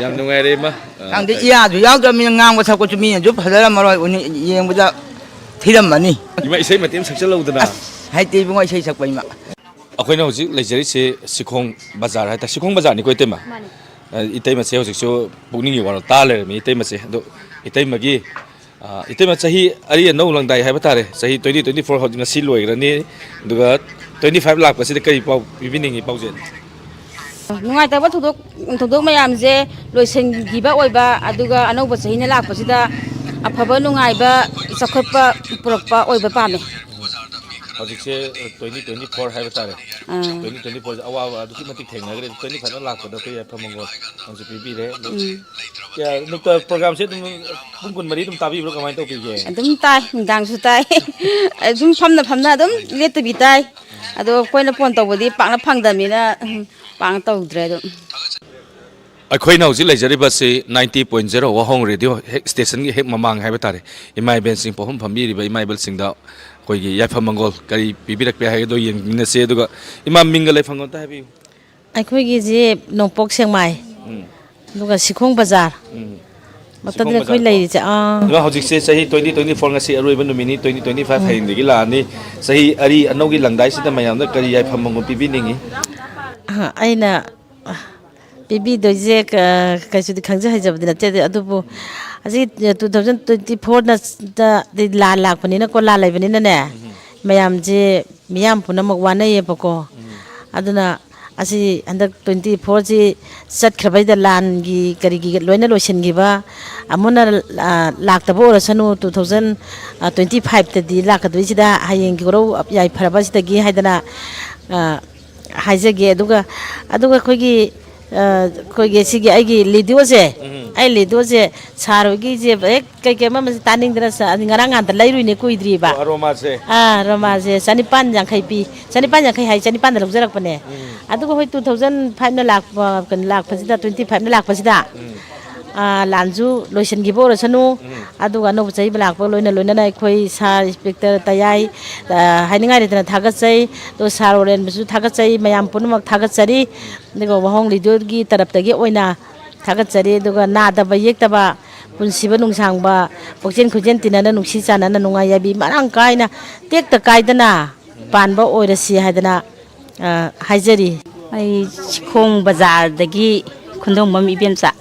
ꯌꯥꯝ ꯅꯨꯡꯉꯥꯏꯔꯦ, ꯏꯃꯥ꯫ ꯑ, ꯈꯪꯗꯦ, ꯀꯩ- ꯏꯌꯥꯁꯨ ꯌꯥꯎꯗ꯭ꯔꯕꯅꯤꯅ ꯉꯥꯡꯕ ꯁꯛꯄꯁꯨ ꯃꯤꯅꯁꯨ ꯐꯖꯔꯝꯃꯔꯣꯏ, ꯎꯅꯤ-, ꯌꯦꯡꯕꯗ ꯊꯤꯔꯝꯃꯅꯤ꯫ ꯏꯃꯥ, ꯏꯁꯩ ꯃꯇꯦꯛ ꯑꯃ ꯁꯛꯆꯜꯍꯧꯗꯅ꯫ ꯑꯁ, ꯍꯩꯇꯦ ꯏꯕꯨꯡꯉꯣ, ꯏꯁꯩ ꯁꯛꯄ ꯏꯃꯥ꯫ ꯑꯩꯈꯣꯏꯅ ꯍꯧꯖꯤꯛ ꯂꯩꯖꯔꯤꯁꯦ ꯁꯤꯈꯣꯡ ꯕꯖꯥꯔ ꯍꯥꯏꯇꯥꯔꯦ꯫ ꯁꯤꯈꯣꯡ ꯕꯖꯥꯔꯅꯤꯀꯣ, ꯏꯇꯩꯃ? ꯃꯥꯅꯤ꯫ ꯑ, ꯏꯇꯩꯃꯁꯦ ꯍꯧꯖꯤꯛꯁꯨ ꯄꯨꯛꯅꯤꯡꯒꯤ ꯋꯥꯔꯣꯜ ꯇꯥ ꯂꯩꯔꯝꯃꯤ, ꯏꯇꯩꯃꯁꯦ꯫ ꯑꯗꯣ ꯏꯇꯩꯃꯒꯤ ꯑ, ꯏꯇꯩꯃ, ꯆꯍꯤ ꯑꯔꯤ ꯑꯅꯧ ꯂꯪꯗꯥꯏ ꯍꯥꯏꯕ ꯇꯥꯔꯦ꯫ ꯆꯍꯤ twenty twenty four ꯍꯧꯖꯤꯛ ꯉꯁꯤ ꯂꯣꯏꯈ꯭ꯔꯅꯤ꯫ ꯑꯗꯨꯒ twenty five ꯂꯥꯛꯄꯁꯤꯗ ꯀꯔꯤ ꯄꯥꯎ ꯄꯤꯕꯤꯅꯤꯡꯉꯤ, ꯄꯥꯎꯖꯦꯜ? ꯅꯨꯡꯉꯥꯏꯇꯕ ꯊꯧꯗꯣꯛ, ꯊꯧꯗꯣꯛ ꯃꯌꯥꯝꯁꯦ ꯂꯣꯏꯁꯤꯟꯈꯤꯕ ꯑꯣꯏꯕ, ꯑꯗꯨꯒ ꯑꯅꯧꯕ ꯆꯍꯤꯅ ꯂꯥꯛꯄꯁꯤꯗ ꯑꯐꯕ ꯅꯨꯡꯉꯥꯏꯕ ꯆꯥꯎꯈꯠꯄ ꯄꯨꯔꯛꯄ ꯑꯣꯏꯕ ꯄꯥꯝꯃꯦ꯫ ꯍꯧꯖꯤꯛꯁꯦ twenty twenty four ꯍꯥꯏꯕ ꯇꯥꯔꯦ꯫ ꯑꯥ꯫ Twenty twenty four ꯑꯋꯥꯕ ꯑꯗꯨꯛꯀꯤ ꯃꯇꯤꯛ ꯊꯦꯡꯅꯈ꯭ꯔꯦ꯫ Twenty five ꯂꯥꯛꯄꯗ ꯑꯩꯈꯣꯏ ꯌꯥꯏꯐ ꯃꯪꯒꯣꯜ ꯑꯃꯁꯨ ꯄꯤꯕꯤꯔꯦ꯫ ꯎꯝ꯫ ꯀꯌꯥ, ꯅꯨꯡꯇ-, programꯁꯦ ꯑꯗꯨꯝ ꯄꯨꯡ ꯀꯨꯟꯃꯔꯤ ꯑꯗꯨꯝ ꯇꯥꯕꯤꯕ꯭ꯔꯣ, ꯀꯃꯥꯏꯅ ꯇꯧꯕꯤꯒꯦ? ꯑꯗꯨꯝ ꯇꯥꯏ, ꯅꯨꯡꯗꯥꯡꯁꯨ ꯇꯥꯏ꯫ ꯑꯗꯨꯝ ꯐꯝꯅ ꯐꯝꯅ ꯑꯗꯨꯝ ꯂꯦꯞꯇꯕꯤ ꯇꯥꯏ꯫ ꯑꯗꯣ ꯑꯩꯈꯣꯏꯅ phone ꯇꯧꯕꯗꯤ ꯄꯥꯛꯅ ꯐꯪꯗꯕꯅꯤꯅ, ꯎꯝ, ꯄꯥꯛꯅ ꯇꯧꯗ꯭ꯔꯦ ꯑꯗꯨꯝ꯫ ꯑꯩꯈꯣꯏꯅ ꯍꯧꯖꯤꯛ ꯂꯩꯖꯔꯤꯕꯁꯤ ninety point zero ꯋꯥꯍꯣꯡ radio ꯍꯦꯛ stationꯒꯤ ꯍꯦꯛ ꯃꯃꯥꯡ ꯍꯥꯏꯕ ꯇꯥꯔꯦ꯫ ꯏꯃꯥ ꯏꯕꯦꯜꯁꯤꯡ ꯄꯣꯛꯐꯝ ꯐꯝꯕꯤꯔꯤꯕ ꯏꯃꯥ ꯏꯕꯦꯜꯁꯤꯡꯗ ꯑꯩꯈꯣꯏꯒꯤ ꯌꯥꯏꯐ ꯃꯪꯒꯣꯜ ꯀꯔꯤ ꯄꯤꯕꯤꯔꯛꯄ ꯌꯥꯏ ꯍꯥꯏꯕꯗꯣ ꯌꯦꯡꯃꯤꯟꯅꯁꯤ꯫ ꯑꯗꯨꯒ ꯏꯃꯥ, ꯃꯤꯡꯒ ꯂꯩꯐꯝꯒ ꯑꯝꯇ ꯍꯥꯏꯕꯤꯌꯨ꯫ ꯑꯩꯈꯣꯏꯒꯤꯁꯤ ꯅꯣꯡꯄꯣꯛ ꯁꯦꯛꯃꯥꯏ, ꯎꯝ꯫ ꯑꯗꯨꯒ ꯁꯤꯈꯣꯡ ꯕꯖꯥꯔ꯫ ꯎꯝ꯫ ꯃꯇꯝꯗꯨꯗ ꯁꯤꯈꯣꯡ ꯑꯩꯈꯣꯏ ꯕꯖꯥꯔ ꯀꯣ꯫ ꯂꯩꯔꯤꯁꯦ, ꯑꯥ꯫ ꯑꯗꯣ ꯍꯧꯖꯤꯛꯁꯦ ꯆꯍꯤ twenty twenty four, ꯉꯁꯤ ꯑꯔꯣꯏꯕ ꯅꯨꯃꯤꯠꯅꯤ, twenty twenty five ꯎꯝ꯫ ꯍꯌꯦꯡꯗꯒꯤ ꯂꯥꯛꯑꯅꯤ꯫ ꯆꯍꯤ ꯑꯔꯤ ꯑꯅꯧꯒꯤ ꯂꯪꯗꯥꯏꯁꯤꯗ ꯃꯌꯥꯝꯗ ꯀꯔꯤ ꯌꯥꯏꯐ ꯃꯪꯒꯣꯜ ꯄꯤꯕꯤꯅꯤꯡꯉꯤ? ꯑ, ꯑꯩꯅ, ꯑ, ꯄꯤꯕꯤꯗꯣꯏꯁꯦ ꯀ-, ꯀꯩꯁꯨꯗꯤ ꯈꯪꯖ ꯍꯩꯖꯕꯗꯤ ꯅꯠꯇꯦ, ꯑꯗꯨꯕꯨ ꯑꯁꯤ two thousand twenty fourꯅ ꯗ-, ꯗꯤ ꯂꯥꯟ ꯂꯥꯛꯄꯅꯤꯅꯀꯣ, ꯂꯥꯟ ꯂꯩꯕꯅꯤꯅꯅꯦ, ꯎꯝ꯫ ꯃꯌꯥꯝꯁꯦ, ꯃꯤꯌꯥꯝ ꯄꯨꯝꯅꯃꯛ ꯋꯥꯅꯩꯌꯦꯕꯀꯣ꯫ ꯎꯝ꯫ ꯑꯗꯨꯅ ꯑꯁꯤ ꯍꯟꯗꯛ twenty fourꯁꯤ ꯆꯠꯈ꯭ꯔꯕꯩꯗ ꯂꯥꯟꯒꯤ ꯀꯔꯤꯒꯤ ꯂꯣꯏꯅ ꯂꯣꯏꯁꯤꯟꯈꯤꯕ, ꯑꯃꯨꯛꯅ, ꯑ, ꯂꯥꯛꯇꯕ ꯑꯣꯏꯔꯁꯅꯨ, two thousand twenty fiveꯇꯗꯤ ꯂꯥꯛꯀꯗꯣꯏꯁꯤꯗ ꯍꯌꯦꯡꯒꯤ ꯒꯣꯔꯧ ꯌꯥꯏꯐꯔꯕꯁꯤꯗꯒꯤ ꯍꯥꯏꯗꯅ, ꯑ, ꯍꯥꯏꯖꯒꯦ꯫ ꯑꯗꯨꯒ, ꯑꯗꯨꯒ ꯑꯩꯈꯣꯏꯒꯤ, ꯑ, ꯑꯩꯈꯣꯏꯒꯤ ꯁꯤꯒꯤ ꯑꯩꯒꯤ radioꯁꯦ, ꯎꯝ꯫ ꯑꯩ radioꯁꯦ sir ꯍꯣꯏꯒꯤꯁꯦ ꯍꯦꯛ ꯀꯩ ꯀꯩ ꯑꯃ ꯑꯃꯁꯦ ꯇꯥꯅꯤꯡꯗꯅ ꯁ-, ꯑꯗꯤ ꯉꯔꯥꯡ ꯅꯍꯥꯟꯗ ꯂꯩꯔꯨꯏꯅꯦ, ꯀꯨꯏꯗ꯭ꯔꯤꯕ꯫ ꯑꯣ, ꯑꯔꯣꯃꯥꯁꯦ꯫ ꯑꯥ, ꯑꯔꯣꯃꯥꯁꯦ ꯆꯅꯤꯄꯥꯟ ꯌꯥꯡꯈꯩ ꯄꯤ꯫ ꯆꯅꯤꯄꯥꯟ ꯌꯥꯡꯈꯩ ꯍꯥꯏ, ꯆꯅꯤꯄꯥꯟꯗ ꯂꯧꯖꯔꯛꯄꯅꯦ꯫ ꯎꯝ꯫ ꯑꯗꯨꯒ ꯍꯣꯏ two thousand fiveꯅ ꯂꯥꯛꯄ, ꯀꯩꯅꯣ, ꯂꯥꯛꯄꯁꯤꯗ, twenty fiveꯅ ꯂꯥꯛꯄꯁꯤꯗ, ꯎꯝ꯫ ꯑꯥ, ꯂꯥꯟꯁꯨ ꯂꯣꯏꯁꯤꯟꯈꯤꯕ ꯑꯣꯏꯔꯁꯅꯨ, ꯎꯝ꯫ ꯑꯗꯨꯒ ꯑꯅꯧꯕ ꯆꯍꯤ ꯂꯥꯛꯄ ꯂꯣꯏꯅ ꯂꯣꯏꯅꯅ ꯑꯩꯈꯣꯏ sir inspector ꯇꯌꯥꯏ, ꯑꯥ, ꯍꯥꯏꯅꯤꯡꯉꯥꯏ ꯂꯩꯇꯅ ꯊꯥꯒꯠꯆꯩ꯫ ꯑꯗꯣ sir ꯑꯣꯔꯦꯟꯕꯁꯨ ꯊꯥꯒꯠꯆꯩ, ꯃꯌꯥꯝ ꯄꯨꯝꯅꯃꯛ ꯊꯥꯒꯠꯆꯔꯤ꯫ ꯑꯗꯨꯒ ꯋꯥꯍꯣꯡ radioꯒꯤ ꯇꯔꯞꯇꯒꯤ ꯑꯣꯏꯅ ꯊꯥꯒꯠꯆꯔꯤ꯫ ꯑꯗꯨꯒ ꯅꯥꯗꯕ ꯌꯦꯛꯇꯕ, ꯄꯨꯟꯁꯤꯕ ꯅꯨꯡꯁꯥꯡꯕ, ꯄꯨꯛꯆꯦꯟ ꯈꯣꯏꯖꯦꯟ ꯇꯤꯟꯅꯅ, ꯅꯨꯡꯁꯤ ꯆꯥꯟꯅꯅ, ꯅꯨꯡꯉꯥꯏ ꯌꯥꯏꯕꯤ ꯃꯔꯥꯡ ꯀꯥꯏꯅ, ꯇꯦꯛꯇ ꯀꯥꯏꯗꯅ ꯄꯥꯟꯕ ꯑꯣꯏꯔꯁꯤ ꯍꯥꯏꯗꯅ, ꯑ, ꯍꯥꯏꯖꯔꯤ꯫ ꯑꯩ ꯁꯤꯈꯣꯡ ꯕꯖꯥꯔꯗꯒꯤ ꯈꯨꯟꯗꯣꯡꯕꯝ ꯏꯕꯦꯝꯆꯥ꯫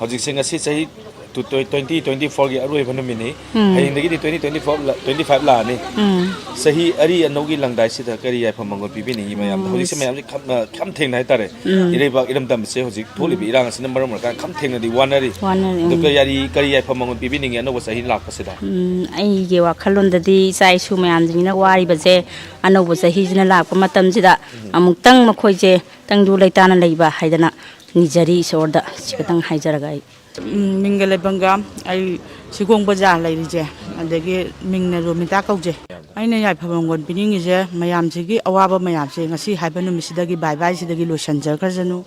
ꯍꯧꯖꯤꯛꯁꯦ, ꯉꯁꯤ ꯆꯍꯤ ꯇꯨ-, ꯇ꯭ꯋꯦꯟꯇꯤ ꯇ꯭ꯋꯦꯟꯇꯤ ꯐꯣꯔꯒꯤ ꯑꯔꯣꯏꯕ ꯅꯨꯃꯤꯠꯅꯤ꯫ ꯎꯝ꯫ ꯍꯌꯦꯡꯗꯒꯤꯗꯤ ꯇ꯭ꯋꯦꯟꯇꯤ ꯇ꯭ꯋꯦꯟꯇꯤ ꯐꯣꯔ ꯂ-, ꯇ꯭ꯋꯦꯟꯇꯤ ꯐꯥꯏꯚ ꯂꯥꯛꯑꯅꯤ꯫ ꯎꯝ꯫ ꯆꯍꯤ ꯑꯔꯤ ꯑꯅꯧꯒꯤ ꯂꯪꯗꯥꯏꯁꯤꯗ ꯀꯔꯤ ꯌꯥꯏꯐ ꯃꯪꯒꯣꯜ ꯄꯤꯕꯤꯅꯤꯡꯉꯤ ꯃꯌꯥꯝꯗ? ꯎꯝ꯫ ꯍꯧꯖꯤꯛꯁꯦ ꯃꯌꯥꯝꯁꯦ ꯈꯝ-, ꯑ, ꯈꯝ ꯊꯦꯡꯅ ꯍꯥꯏꯇꯥꯔꯦ꯫ ꯎꯝ꯫ ꯏꯔꯩꯕꯥꯛ ꯏꯔꯝꯗꯝꯁꯦ ꯍꯧꯖꯤꯛ ꯊꯣꯛꯂꯤꯕ ꯎꯝ꯫ ꯏꯔꯥꯡ ꯑꯁꯤꯅ ꯃꯔꯝ ꯑꯣꯏꯔꯀꯥꯟꯗ ꯈꯝ ꯊꯦꯡꯅꯗꯤ ꯋꯥꯅꯔꯤ꯫ ꯋꯥꯅꯔꯤ, ꯑꯗꯣ ꯎꯝ꯫ ꯀꯔꯤ, ꯀꯔꯤ ꯌꯥꯏꯐ ꯃꯪꯒꯣꯜ ꯄꯤꯕꯤꯅꯤꯡꯉꯤ ꯑꯅꯧꯕ ꯆꯍꯤ ꯂꯥꯛꯄꯁꯤꯗ? ꯎꯝ, ꯑꯩꯒꯤ ꯋꯥꯈꯜꯂꯣꯟꯗꯗꯤ ꯏꯆꯥ ꯏꯁꯨ ꯃꯌꯥꯝꯁꯤꯡꯁꯤꯅ ꯋꯥꯔꯤꯕꯁꯦ, ꯑꯅꯧꯕ ꯆꯍꯤꯁꯤꯅ ꯂꯥꯛꯄ ꯃꯇꯝꯁꯤꯗ ꯎꯝ꯫ ꯑꯃꯨꯛꯇꯪ ꯃꯈꯣꯏꯁꯦ ꯇꯪꯗꯨ ꯂꯩꯇꯥꯅ ꯂꯩꯕ ꯍꯥꯏꯗꯅ ꯅꯤꯖꯔꯤ ꯏꯁꯣꯔꯗ꯫ ꯁꯤ ꯈꯛꯇꯪ ꯍꯥꯏꯖꯔꯒ ꯑꯩ ꯎꯝ, ꯃꯤꯡꯒ ꯂꯩꯐꯝꯒ ꯑꯩ ꯁꯤꯒꯣꯡ ꯕꯖꯥꯔ ꯂꯩꯔꯤꯁꯦ, ꯑꯗꯒꯤ ꯃꯤꯡꯅ ꯔꯣꯃꯤꯇꯥ ꯀꯧꯖꯩ꯫ ꯑꯩꯅ ꯌꯥꯏꯐ ꯃꯪꯒꯣꯜ ꯄꯤꯅꯤꯡꯉꯤꯁꯦ, ꯃꯌꯥꯝꯁꯤꯒꯤ ꯑꯋꯥꯕ ꯃꯌꯥꯝꯁꯦ ꯉꯁꯤ ꯍꯥꯏꯕ ꯅꯨꯃꯤꯠꯁꯤꯗꯒꯤ, ꯕꯥꯏ ꯕꯥꯏꯁꯤꯗꯒꯤ ꯂꯣꯏꯁꯤꯟꯖꯈ꯭ꯔꯁꯅꯨ꯫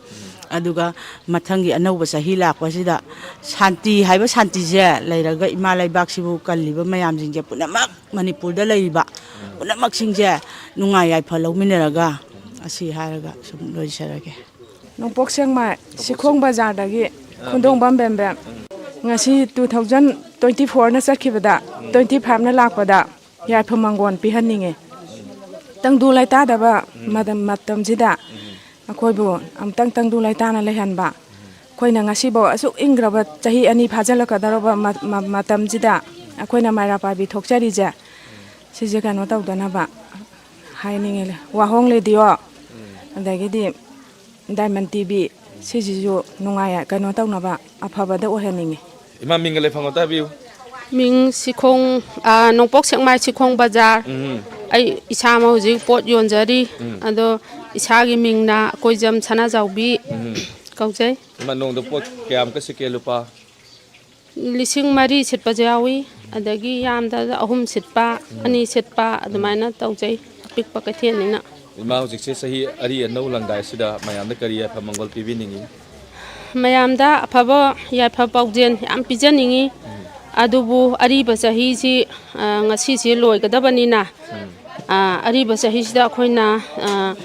ꯑꯗꯨꯒ ꯃꯊꯪꯒꯤ ꯑꯅꯧꯕ ꯆꯍꯤ ꯂꯥꯛꯄꯁꯤꯗ ꯁꯥꯟꯇꯤ ꯍꯥꯏꯕ ꯁꯥꯟꯇꯤꯁꯦ ꯂꯩꯔꯒ, ꯏꯃꯥ ꯂꯩꯕꯥꯛꯁꯤꯕꯨ ꯀꯜꯂꯤꯕ ꯃꯌꯥꯝꯁꯤꯡꯁꯦ ꯄꯨꯝꯅꯃꯛ, ꯃꯅꯤꯄꯨꯔꯗ ꯂꯩꯔꯤꯕ ꯄꯨꯝꯅꯃꯛꯁꯤꯡꯁꯦ ꯅꯨꯡꯉꯥꯏ ꯌꯥꯏꯐ ꯂꯧꯃꯤꯟꯅꯔꯒ, ꯑꯁꯤ ꯍꯥꯏꯔꯒ ꯁꯨꯝ ꯂꯣꯏꯖꯔꯒꯦ꯫ ꯅꯣꯡꯄꯣꯛ ꯁꯦꯛꯃꯥꯏ, ꯁꯤꯈꯣꯡ ꯕꯖꯥꯔꯗꯒꯤ ꯈꯨꯟꯗꯣꯡꯕꯝ ꯕꯦꯝꯕꯦꯝ꯫ ꯉꯁꯤ ꯇꯨ ꯊꯥꯎꯖꯟ ꯇ꯭ꯋꯦꯟꯇꯤ ꯐꯣꯔꯅ ꯆꯠꯈꯤꯕꯗ, ꯇ꯭ꯋꯦꯟꯇꯤ ꯐꯥꯏꯚꯅ ꯂꯥꯛꯄꯗ ꯌꯥꯏꯐ ꯃꯪꯒꯣꯜ ꯄꯤꯍꯟꯅꯤꯡꯉꯤ꯫ ꯇꯪꯗꯨ ꯂꯩꯇꯥꯗꯕ ꯃꯇꯝ-, ꯃꯇꯝꯁꯤꯗ ꯑꯩꯈꯣꯏꯕꯨ ꯑꯃꯨꯛꯇꯪ ꯇꯪꯗꯨ ꯂꯩꯇꯥꯅ ꯂꯩꯍꯟꯕ꯫ ꯑꯩꯈꯣꯏꯅ ꯉꯁꯤꯐꯥꯎ ꯑꯁꯨꯛ ꯏꯪꯈ꯭ꯔꯕ ꯆꯍꯤ ꯑꯅꯤ ꯐꯥꯖꯤꯜꯂꯛꯀꯗꯧꯔꯕ ꯃ-, ꯃ-, ꯃꯇꯝꯁꯤꯗ ꯑꯩꯈꯣꯏꯅ ꯃꯩꯔꯥ ꯄꯥꯏꯕꯤ ꯊꯣꯛꯆꯔꯤꯁꯦ, ꯁꯤꯁꯦ ꯀꯩꯅꯣ ꯇꯧꯗꯅꯕ ꯍꯥꯏꯅꯤꯡꯉꯤ꯫ ꯋꯥꯍꯣꯡ ꯔꯦꯗꯤꯑꯣ, ꯑꯗꯒꯤꯗꯤ ꯗꯥꯏꯃꯟ ꯇꯤ ꯚꯤ, ꯁꯤꯁꯤꯁꯨ ꯅꯨꯡꯉꯥꯏ, ꯀꯩꯅꯣ ꯇꯧꯅꯕ, ꯑꯐꯕꯗ ꯑꯣꯏꯍꯟꯅꯤꯡꯉꯤ꯫ ꯏꯃꯥ, ꯃꯤꯡꯒ ꯂꯩꯐꯝ ꯑꯝꯇ ꯍꯥꯏꯕꯤꯌꯨ꯫ ꯃꯤꯡ ꯁꯤꯈꯣꯡ, ꯑꯥ, ꯅꯣꯡꯄꯣꯛ ꯁꯦꯛꯃꯥꯏ ꯁꯤꯈꯣꯡ ꯕꯖꯥꯔ꯫ ꯎꯝ꯫ ꯑꯩ ꯏꯁꯥꯃꯛ ꯍꯧꯖꯤꯛ ꯄꯣꯠ ꯌꯣꯟꯖꯔꯤ꯫ ꯎꯝ꯫ ꯑꯗꯣ ꯏꯁꯥꯒꯤ ꯃꯤꯡꯅ ꯑꯀꯣꯏꯖꯝ ꯁꯅꯥꯖꯥꯎꯕꯤ ꯎꯝ꯫ ꯀꯧꯖꯩ꯫ ꯏꯃꯥ, ꯅꯣꯡꯃꯗ ꯄꯣꯠ ꯀꯌꯥꯃꯨꯛꯀ ꯁꯤꯠꯀꯦ? ꯂꯨꯄꯥ? ꯂꯤꯁꯤꯡ ꯃꯔꯤ ꯁꯤꯠꯄꯁꯨ ꯌꯥꯎꯏ, ꯑꯗꯒꯤ ꯌꯥꯝꯗꯕꯗ ꯑꯍꯨꯝ ꯁꯤꯠꯄ, ꯎꯝ꯫ ꯑꯅꯤ ꯁꯤꯠꯄ, ꯎꯝ꯫ ꯑꯗꯨꯃꯥꯏꯅ ꯇꯧꯖꯩ, ꯑꯄꯤꯛꯄ ꯀꯩꯊꯦꯜꯅꯤꯅ꯫ ꯏꯃꯥ, ꯍꯧꯖꯤꯛꯁꯦ ꯆꯍꯤ ꯑꯔꯤ ꯑꯅꯧ ꯂꯪꯗꯥꯏꯁꯤꯗ ꯃꯌꯥꯝꯗ ꯀꯔꯤ ꯌꯥꯏꯐ ꯃꯪꯒꯣꯜ ꯄꯤꯕꯤꯅꯤꯡꯉꯤ? ꯃꯌꯥꯝꯗ ꯑꯐꯕ ꯌꯥꯏꯐ ꯄꯥꯎꯖꯦꯜ ꯌꯥꯝ ꯄꯤꯖꯅꯤꯡꯉꯤ꯫ ꯎꯝ꯫ ꯑꯗꯨꯕꯨ ꯑꯔꯤꯕ ꯆꯍꯤꯁꯤ, ꯑ, ꯉꯁꯤꯁꯤ ꯂꯣꯏꯒꯗꯕꯅꯤꯅ, ꯎꯝ꯫ ꯑ, ꯑꯔꯤꯕ ꯆꯍꯤꯁꯤꯗ ꯑꯩꯈꯣꯏꯅ, ꯑ,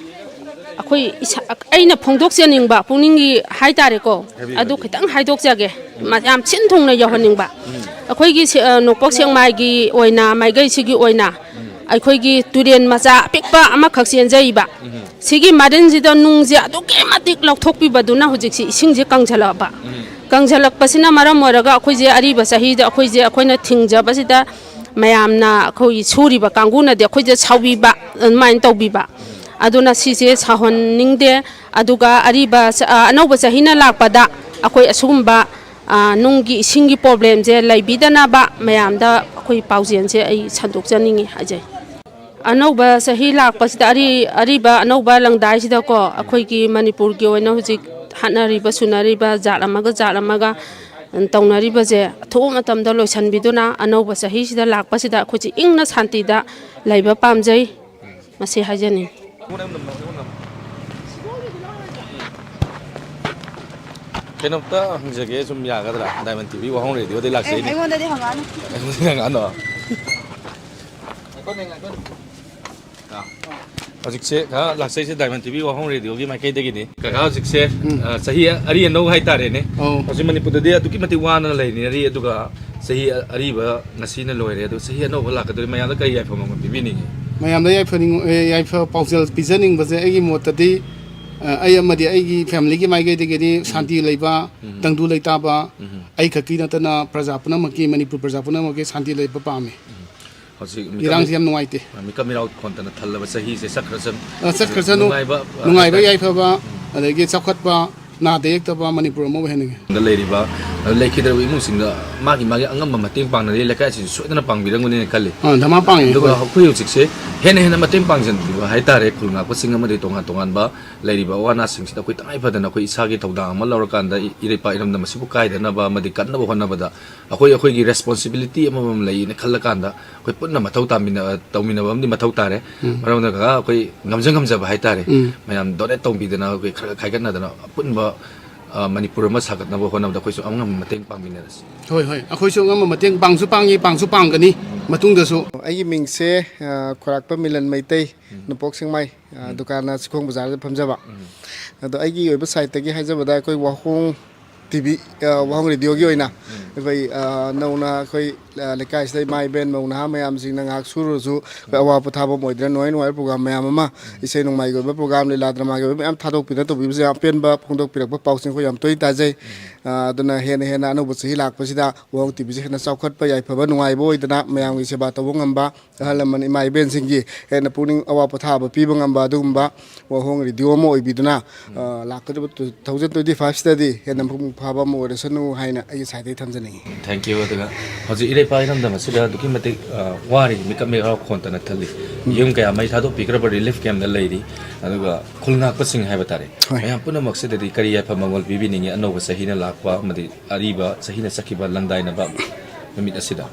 ꯑꯩꯈꯣꯏ ꯏꯁꯥ-, ꯑꯩꯅ ꯐꯣꯡꯗꯣꯛꯆꯅꯤꯡꯕ ꯄꯨꯛꯅꯤꯡꯒꯤ ꯍꯥꯏꯇꯥꯔꯦꯀꯣ, ꯍꯥꯏꯕꯤꯌꯨ, ꯑꯗꯨ ꯍꯥꯏꯕꯤꯌꯨ꯫ ꯈꯤꯇꯪ ꯍꯥꯏꯗꯣꯛꯆꯒꯦ꯫ ꯎꯝ꯫ ꯃ-, ꯌꯥꯝ ꯁꯤꯟ ꯊꯨꯡꯅ ꯌꯧꯍꯟꯅꯤꯡꯕ꯫ ꯎꯝ꯫ ꯑꯩꯈꯣꯏꯒꯤ ꯁꯦ-, ꯑ, ꯅꯣꯡꯄꯣꯛ ꯁꯦꯛꯃꯥꯏꯒꯤ ꯑꯣꯏꯅ, ꯃꯥꯏꯀꯩꯁꯤꯒꯤ ꯑꯣꯏꯅ, ꯎꯝ꯫ ꯑꯩꯈꯣꯏꯒꯤ ꯇꯨꯔꯦꯟ ꯃꯆꯥ ꯑꯄꯤꯛꯄ ꯑꯃꯈꯛ ꯆꯦꯟꯖꯩꯕ꯫ ꯎꯝ꯫ ꯁꯤꯒꯤ ꯃꯔꯤꯟꯁꯤꯗ ꯅꯨꯡꯁꯦ ꯑꯗꯨꯛꯀꯤ ꯃꯇꯤꯛ ꯂꯧꯊꯣꯛꯄꯤꯕꯗꯨꯅ ꯍꯧꯖꯤꯛꯁꯤ ꯏꯁꯤꯡꯁꯦ ꯀꯪꯁꯤꯜꯂꯛꯑꯕ꯫ ꯎꯝ꯫ ꯀꯪꯁꯤꯜꯂꯛꯄꯁꯤꯅ ꯃꯔꯝ ꯑꯣꯏꯔꯒ ꯑꯩꯈꯣꯏꯁꯦ ꯑꯔꯤꯕ ꯆꯍꯤꯗ ꯑꯩꯈꯣꯏꯁꯦ ꯑꯩꯈꯣꯏꯅ ꯊꯤꯡꯖꯕꯁꯤꯗ ꯃꯌꯥꯝꯅ ꯑꯩꯈꯣꯏꯒꯤ ꯁꯨꯔꯤꯕ ꯀꯥꯡꯕꯨꯅꯗꯤ ꯑꯩꯈꯣꯏꯁꯦ ꯁꯥꯎꯕꯤꯕ ꯑꯗꯨꯃꯥꯏꯅ ꯇꯧꯕꯤꯕ꯫ ꯑꯗꯨꯅ ꯁꯤꯁꯦ ꯁꯥꯎꯍꯟꯅꯤꯡꯗꯦ꯫ ꯑꯗꯨꯒ ꯑꯔꯤꯕ ꯆ-, ꯑ, ꯑꯅꯧꯕ ꯆꯍꯤꯅ ꯂꯥꯛꯄꯗ ꯑꯩꯈꯣꯏ ꯑꯁꯤꯒꯨꯝꯕ, ꯑ, ꯅꯨꯡꯒꯤ ꯏꯁꯤꯡꯒꯤ ꯄ꯭ꯔꯣꯕ꯭ꯂꯦꯝꯁꯦ ꯂꯩꯕꯤꯗꯅꯕ ꯃꯌꯥꯝꯗ ꯑꯩꯈꯣꯏ ꯄꯥꯎꯖꯦꯜꯁꯦ ꯑꯩ ꯁꯟꯗꯣꯛꯆꯅꯤꯡꯉꯤ ꯍꯥꯏꯖꯩ꯫ ꯑꯅꯧꯕ ꯆꯍꯤ ꯂꯥꯛꯄꯁꯤꯗ ꯑꯔꯤ-, ꯑꯔꯤꯕ ꯑꯅꯧꯕ ꯂꯪꯗꯥꯏꯁꯤꯗꯀꯣ ꯑꯩꯈꯣꯏꯒꯤ ꯃꯅꯤꯄꯨꯔꯒꯤ ꯑꯣꯏꯅ ꯍꯧꯖꯤꯛ ꯍꯥꯠꯅꯔꯤꯕ ꯁꯨꯅꯔꯤꯕ ꯖꯥꯠ ꯑꯃꯒ ꯖꯥꯠ ꯑꯃꯒ ꯇꯧꯅꯔꯤꯕꯁꯦ ꯑꯊꯨꯕ ꯃꯇꯝꯗ ꯂꯣꯏꯁꯤꯟꯕꯤꯗꯨꯅ ꯑꯅꯧꯕ ꯆꯍꯤꯁꯤꯗ ꯂꯥꯛꯄꯁꯤꯗ ꯑꯩꯈꯣꯏꯁꯦ ꯏꯪꯅ ꯁꯥꯟꯇꯤꯗ ꯂꯩꯕ ꯄꯥꯝꯖꯩ꯫ ꯃꯁꯤ ꯍꯥꯏꯖꯅꯤꯡꯉꯤ꯫ ꯀꯩꯅꯣꯝꯇ ꯍꯪꯖꯒꯦ, ꯁꯨꯝ ꯌꯥꯒꯗ꯭ꯔꯥ? ꯗꯥꯏꯃꯟ ꯇꯤꯚꯤ ꯋꯥꯍꯪ ꯔꯦꯗꯤꯑꯣꯗꯩ ꯑꯦ ꯂꯥꯛꯆꯩꯅꯦ꯫ ꯑꯩꯉꯣꯟꯗꯗꯤ ꯍꯪꯉꯛꯑꯅꯨ꯫ ꯑꯩꯉꯣꯟꯗ ꯍꯪꯉꯛꯑꯅꯣ? ꯍꯧꯖꯤꯛꯁꯦ ꯈꯔ ꯂꯥꯛꯆꯩꯁꯦ ꯗꯥꯏꯃꯟ ꯇꯤꯚꯤ ꯋꯥꯍꯪ ꯔꯦꯗꯤꯑꯣꯒꯤ ꯃꯥꯏꯀꯩꯗꯒꯤꯅꯤ꯫ ꯀꯀꯥ ꯍꯧꯖꯤꯛꯁꯦ, ꯑ, ꯆꯍꯤ ꯑꯔꯤ ꯑꯅꯧ ꯍꯥꯏꯇꯥꯔꯦꯅꯦ꯫ ꯑꯧ꯫ ꯍꯧꯖꯤꯛ ꯃꯅꯤꯄꯨꯔꯗꯗꯤ ꯑꯗꯨꯛꯀꯤ ꯃꯇꯤꯛ ꯋꯥꯅ ꯂꯩꯅꯔꯤ, ꯑꯗꯨꯒ ꯆꯍꯤ ꯑꯔꯤꯕ ꯉꯁꯤꯅ ꯂꯣꯏꯔꯦ, ꯑꯗꯣ ꯆꯍꯤ ꯑꯅꯧꯕ ꯂꯥꯛꯀꯗꯧꯔꯤ, ꯃꯌꯥꯝꯗ ꯀꯔꯤ ꯌꯥꯏꯐꯕ ꯑꯃ ꯄꯤꯕꯤꯅꯤꯡꯉꯤ? ꯃꯌꯥꯝꯗ ꯌꯥꯏꯐꯅꯤꯡ-, ꯑꯦ, ꯌꯥꯏꯐ ꯄꯥꯎꯖꯦꯜ ꯄꯤꯖꯅꯤꯡꯕꯁꯦ ꯑꯩꯒꯤ ꯃꯣꯠꯇꯗꯤ, ꯑ, ꯑꯩ ꯑꯃꯗꯤ ꯑꯩꯒꯤ ꯐꯦꯃꯤꯂꯤꯒꯤ ꯃꯥꯏꯀꯩꯗꯒꯤꯗꯤ ꯁꯥꯟꯇꯤ ꯂꯩꯕ, ꯇꯪꯗꯨ ꯂꯩꯇꯥꯕ, ꯑꯩ ꯈꯛꯀꯤ ꯅꯠꯇꯅ ꯄ꯭ꯔꯖꯥ ꯄꯨꯝꯅꯃꯛꯀꯤ, ꯃꯅꯤꯄꯨꯔ ꯄ꯭ꯔꯖꯥ ꯄꯨꯝꯅꯃꯛꯀꯤ ꯁꯥꯟꯇꯤ ꯂꯩꯕ ꯄꯥꯝꯃꯤ꯫ ꯍꯧꯖꯤꯛ ꯏꯔꯥꯡꯁꯤ ꯌꯥꯝ ꯅꯨꯡꯉꯥꯏꯇꯦ꯫ ꯃꯤꯀꯞ ꯃꯤꯔꯥꯎ ꯈꯣꯟꯗꯅ ꯊꯜꯂꯕ ꯆꯍꯤꯁꯦ ꯆꯠꯈ꯭ꯔꯁꯅꯨ꯫ ꯑ, ꯆꯠꯈ꯭ꯔꯁꯅꯨ꯫ ꯅꯨꯡꯉꯥꯏꯕ, ꯑ, ꯅꯨꯡꯉꯥꯏꯕ, ꯍꯥꯏꯇꯥꯔꯦ꯫ ꯌꯥꯏꯐꯕ, ꯑꯗꯒꯤ ꯆꯥꯎꯈꯠꯄ, ꯅꯥꯗ ꯌꯦꯛꯇꯕ ꯃꯅꯤꯄꯨꯔ ꯑꯃ ꯑꯣꯏꯍꯟꯅꯤꯡꯉꯤ꯫ ꯗ ꯂꯩꯔꯤꯕ, ꯑ, ꯂꯩꯈꯤꯗ꯭ꯔꯕ ꯏꯃꯨꯡꯁꯤꯡꯗ ꯃꯥꯒꯤ ꯃꯥꯒꯤ ꯑꯉꯝꯕ ꯃꯇꯦꯡ ꯄꯥꯡꯅꯔꯤ, ꯂꯩꯀꯥꯏꯁꯤꯁꯨ ꯁꯣꯏꯗꯅ ꯄꯥꯡꯕꯤꯔꯝꯒꯅꯤꯅ ꯈꯜꯂꯤ꯫ ꯑ, ꯙꯃꯥ ꯄꯥꯡꯉꯦ ꯑꯗꯨꯒ ꯑꯩꯈꯣꯏ꯫ ꯑꯩꯈꯣꯏ ꯍꯧꯖꯤꯛꯁꯦ ꯍꯦꯟꯅ ꯍꯦꯟꯅ ꯃꯇꯦꯡ ꯄꯥꯡꯁꯤꯟꯕꯤꯕ ꯍꯥꯏꯇꯥꯔꯦ, ꯈꯨꯜ ꯉꯥꯛꯄꯁꯤꯡ ꯑꯃꯗꯤ ꯇꯣꯉꯥꯟ ꯇꯣꯉꯥꯟꯕ ꯂꯩꯔꯤꯕ ꯑꯋꯥ ꯑꯅꯥꯁꯤꯡꯁꯤꯗ ꯑꯩꯈꯣꯏ ꯇꯉꯥꯏ ꯐꯗꯅ ꯑꯩꯈꯣꯏ ꯏꯁꯥꯒꯤ ꯊꯧꯗꯥꯡ ꯑꯃ ꯂꯧꯔꯀꯥꯟꯗ ꯏ-, ꯏꯔꯩꯄꯥꯛ ꯏꯔꯝꯗꯝ ꯑꯁꯤꯕꯨ ꯀꯥꯏꯗꯅꯕ ꯑꯃꯗꯤ ꯀꯟꯅꯕ ꯍꯣꯠꯅꯕꯗ ꯑꯩꯈꯣꯏ ꯑꯩꯈꯣꯏꯒꯤ ꯔꯦꯁꯄꯣꯟꯁꯤꯕꯤꯂꯤꯇꯤ ꯑꯃꯃꯝ ꯂꯩꯅ ꯈꯜꯂꯀꯥꯟꯗ ꯑꯩꯈꯣꯏ ꯄꯨꯟꯅ ꯃꯊꯧ ꯇꯥꯃꯤꯟꯅ-, ꯇꯧꯃꯤꯟꯅꯕ ꯑꯃꯗꯤ ꯃꯊꯧ ꯇꯥꯔꯦ꯫ ꯃꯔꯝ ꯑꯗꯨꯅ ꯀꯀꯥ ꯑꯩꯈꯣꯏ ꯉꯝꯖ ꯉꯝꯖꯕ ꯍꯥꯏꯇꯥꯔꯦ, ꯎꯝ꯫ ꯃꯌꯥꯝ ꯗꯣꯅꯦꯠ ꯇꯧꯕꯤꯗꯅ ꯑꯩꯈꯣꯏ ꯈꯔ ꯈꯥꯏꯒꯠꯅꯗꯅ ꯑꯄꯨꯟꯕ, ꯑ, ꯃꯅꯤꯄꯨꯔ ꯑꯃ ꯁꯥꯒꯠꯅꯕ ꯍꯣꯠꯅꯕꯗ ꯑꯩꯈꯣꯏꯁꯨ ꯑꯉꯝꯕ ꯃꯇꯦꯡ ꯄꯥꯡꯃꯤꯟꯅꯔꯁꯤ꯫ ꯍꯣꯏ, ꯍꯣꯏ, ꯑꯩꯈꯣꯏꯁꯨ ꯑꯉꯝꯕ ꯃꯇꯦꯡ ꯄꯥꯡꯁꯨ ꯄꯥꯡꯉꯤ, ꯄꯥꯡꯁꯨ ꯄꯥꯡꯒꯅꯤ ꯃꯇꯨꯡꯗꯁꯨ꯫ ꯑꯩꯒꯤ ꯃꯤꯡꯁꯦ, ꯑ, ꯈꯣꯏꯔꯥꯛꯄꯝ ꯃꯤꯂꯟ ꯃꯩꯇꯩ, ꯅꯣꯡꯄꯣꯛ ꯁꯦꯛꯃꯥꯏ, ꯑ, ꯗꯨꯀꯥꯟꯅ ꯆꯤꯡꯈꯣꯡ ꯕꯖꯥꯔꯗ ꯐꯝꯖꯕ꯫ ꯑꯗꯣ ꯑꯩꯒꯤ ꯑꯣꯏꯕ ꯁꯥꯏꯠꯇꯒꯤ ꯍꯥꯏꯖꯕꯗ ꯑꯩꯈꯣꯏ ꯋꯥꯍꯣꯡ ꯇꯤ ꯚꯤ, ꯑ, ꯋꯥꯍꯣꯡ ꯔꯦꯗꯤꯑꯣꯒꯤ ꯑꯣꯏꯅ ꯑꯩꯈꯣꯏ, ꯑ, ꯅꯧꯅ ꯑꯩꯈꯣꯏ ꯑ, ꯂꯩꯀꯥꯏꯁꯤꯗ ꯏꯃꯥ ꯏꯕꯦꯟ ꯃꯧ ꯅꯍꯥ ꯃꯌꯥꯝꯁꯤꯡꯅ ꯉꯥꯏꯍꯥꯛ ꯁꯨꯔꯨꯔꯁꯨ ꯑꯩꯈꯣꯏ ꯑꯋꯥ ꯄꯣꯊꯥꯐꯝ ꯑꯣꯏꯗꯅ ꯅꯨꯡꯉꯥꯏ ꯅꯨꯡꯉꯥꯏꯕ ꯄ꯭ꯔꯣꯒ꯭ꯔꯥꯝ ꯃꯌꯥꯝ ꯑꯃ, ꯏꯁꯩ ꯅꯣꯡꯃꯥꯏꯒꯤ ꯑꯣꯏꯕ ꯄ꯭ꯔꯣꯒ꯭ꯔꯥꯝ, ꯂꯤꯂꯥ ꯗ꯭ꯔꯃꯥꯒꯤ ꯑꯣꯏꯕ ꯃꯌꯥꯝ ꯊꯥꯗꯣꯛꯄꯤꯗꯅ ꯇꯧꯕꯤꯕꯁꯦ ꯌꯥꯝ ꯑꯄꯦꯟꯕ ꯐꯣꯡꯗꯣꯛꯄꯤꯔꯛꯄ ꯄꯥꯎꯁꯤꯡ ꯑꯩꯈꯣꯏ ꯌꯥꯝ ꯇꯣꯏꯅ ꯇꯥꯖꯩ꯫ ꯑ, ꯑꯗꯨꯅ ꯍꯦꯟꯅ ꯍꯦꯟꯅ ꯑꯅꯧꯕ ꯆꯍꯤ ꯂꯥꯛꯄꯁꯤꯗ ꯋꯥꯍꯣꯡ ꯇꯤꯚꯤꯁꯤ ꯍꯦꯟꯅ ꯆꯥꯎꯈꯠꯄ ꯌꯥꯏꯐꯕ ꯅꯨꯡꯉꯥꯏꯕ ꯑꯣꯏꯗꯅ ꯃꯌꯥꯝꯒꯤ ꯁꯦꯕꯥ ꯇꯧꯕ ꯉꯝꯕ, ꯑꯍꯜ ꯂꯃꯟ ꯏꯃꯥ ꯏꯕꯦꯟꯁꯤꯡꯒꯤ ꯍꯦꯟꯅ ꯄꯨꯛꯅꯤꯡ ꯑꯋꯥ ꯄꯣꯊꯥꯕ ꯄꯤꯕ ꯉꯝꯕ ꯑꯗꯨꯒꯨꯝꯕ ꯋꯥꯍꯣꯡ ꯔꯦꯗꯤꯑꯣ ꯑꯃ ꯑꯣꯏꯕꯤꯗꯨꯅ, ꯑ, ꯂꯥꯛꯀꯗꯕ two thousand twenty five ꯁꯤꯗꯗꯤ ꯍꯦꯟꯅ ꯃꯄꯨꯡ ꯐꯥꯕ ꯑꯃ ꯑꯣꯏꯔꯁꯅꯨ ꯍꯥꯏꯅ ꯑꯩꯒꯤ ꯁꯥꯏꯠꯇꯒꯤ ꯊꯝꯖꯅꯤꯡꯉꯤ꯫ Thank you꯫ ꯑꯗꯨꯒ ꯍꯧꯖꯤꯛ ꯏꯔꯩꯄꯥꯛ ꯏꯔꯝꯗꯝ ꯑꯁꯤꯗ ꯑꯗꯨꯛꯀꯤ ꯃꯇꯤꯛ, ꯑ, ꯋꯥꯔꯤ, ꯃꯤꯀꯞ ꯃꯤꯔꯥꯎ ꯈꯣꯟꯇꯅ ꯊꯜꯂꯤ꯫ ꯎꯝ꯫ ꯌꯨꯝ ꯀꯌꯥ ꯃꯩ ꯊꯥꯗꯣꯛꯄꯤꯈ꯭ꯔꯕ ꯔꯤꯂꯤꯐ ꯀꯦꯝꯞꯇ ꯂꯩꯔꯤ꯫ ꯑꯗꯨꯒ ꯈꯨꯜ ꯉꯥꯛꯄꯁꯤꯡ ꯍꯥꯏꯕ ꯇꯥꯔꯦ꯫ ꯍꯣꯏ꯫ ꯃꯌꯥꯝ ꯄꯨꯝꯅꯃꯛꯁꯤꯗꯗꯤ ꯀꯔꯤ ꯌꯥꯏꯐ ꯃꯪꯒꯣꯜ ꯄꯤꯕꯤꯅꯤꯡꯉꯤ ꯑꯅꯧꯕ ꯆꯍꯤꯅ ꯂꯥꯛꯄ ꯑꯃꯗꯤ ꯑꯔꯤꯕ ꯆꯍꯤꯅ ꯆꯠꯈꯤꯕ ꯂꯪꯗꯥꯏꯅꯕ ꯅꯨꯃꯤꯠ ꯑꯁꯤꯗ?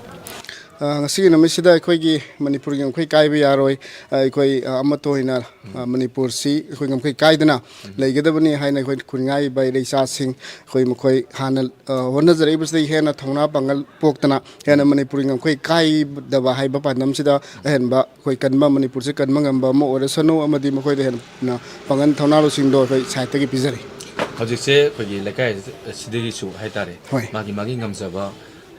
ꯑ, ꯉꯁꯤꯒꯤ ꯅꯨꯃꯤꯠꯁꯤꯗ ꯑꯩꯈꯣꯏꯒꯤ ꯃꯅꯤꯄꯨꯔꯒꯤ ꯉꯝꯈꯩ ꯀꯥꯏꯕ ꯌꯥꯔꯣꯏ꯫ ꯑ, ꯑꯩꯈꯣꯏ, ꯑ, ꯑꯃꯠꯇ ꯑꯣꯏꯅ, ꯑ, ꯃꯅꯤꯄꯨꯔꯁꯤ ꯑꯩꯈꯣꯏ ꯉꯝꯈꯩ ꯀꯥꯏꯗꯅ ꯂꯩꯒꯗꯕꯅꯤ ꯍꯥꯏꯅ ꯑꯩꯈꯣꯏ ꯈꯨꯟꯉꯥꯏꯕ ꯏꯔꯩꯆꯥꯁꯤꯡ, ꯑꯩꯈꯣꯏ ꯃꯈꯣꯏ ꯍꯥꯟꯅ, ꯑ, ꯍꯣꯠꯅꯖꯔꯛꯏꯕꯁꯤꯗꯒꯤ ꯍꯦꯟꯅ ꯊꯧꯅꯥ ꯄꯥꯡꯒꯜ ꯄꯣꯛꯇꯅ ꯍꯦꯟꯅ ꯃꯅꯤꯄꯨꯔꯒꯤ ꯉꯝꯈꯩ ꯀꯥꯏꯗꯕ ꯍꯥꯏꯕ ꯄꯥꯟꯗꯝꯁꯤꯗ ꯑꯍꯦꯟꯕ ꯑꯩꯈꯣꯏ ꯀꯟꯕ, ꯃꯅꯤꯄꯨꯔꯁꯤ ꯀꯟꯕ ꯉꯝꯕ ꯑꯃ ꯑꯣꯏꯔꯁꯅꯨ ꯑꯃꯗꯤ ꯃꯈꯣꯏꯗ ꯍꯦꯟꯅ ꯄꯥꯡꯒꯜ ꯊꯧꯅꯥ ꯂꯧꯁꯤꯡꯗꯣ ꯑꯩꯈꯣꯏ ꯁꯥꯏꯠꯇꯒꯤ ꯄꯤꯖꯔꯤ꯫ ꯍꯧꯖꯤꯛꯁꯦ ꯑꯩꯈꯣꯏꯒꯤ ꯂꯩꯀꯥꯏ ꯑꯁꯤꯗꯒꯤꯁꯨ ꯍꯥꯏꯇꯥꯔꯦ, ꯍꯣꯏ꯫ ꯃꯥꯒꯤ ꯃꯥꯒꯤ ꯉꯝꯖꯕ,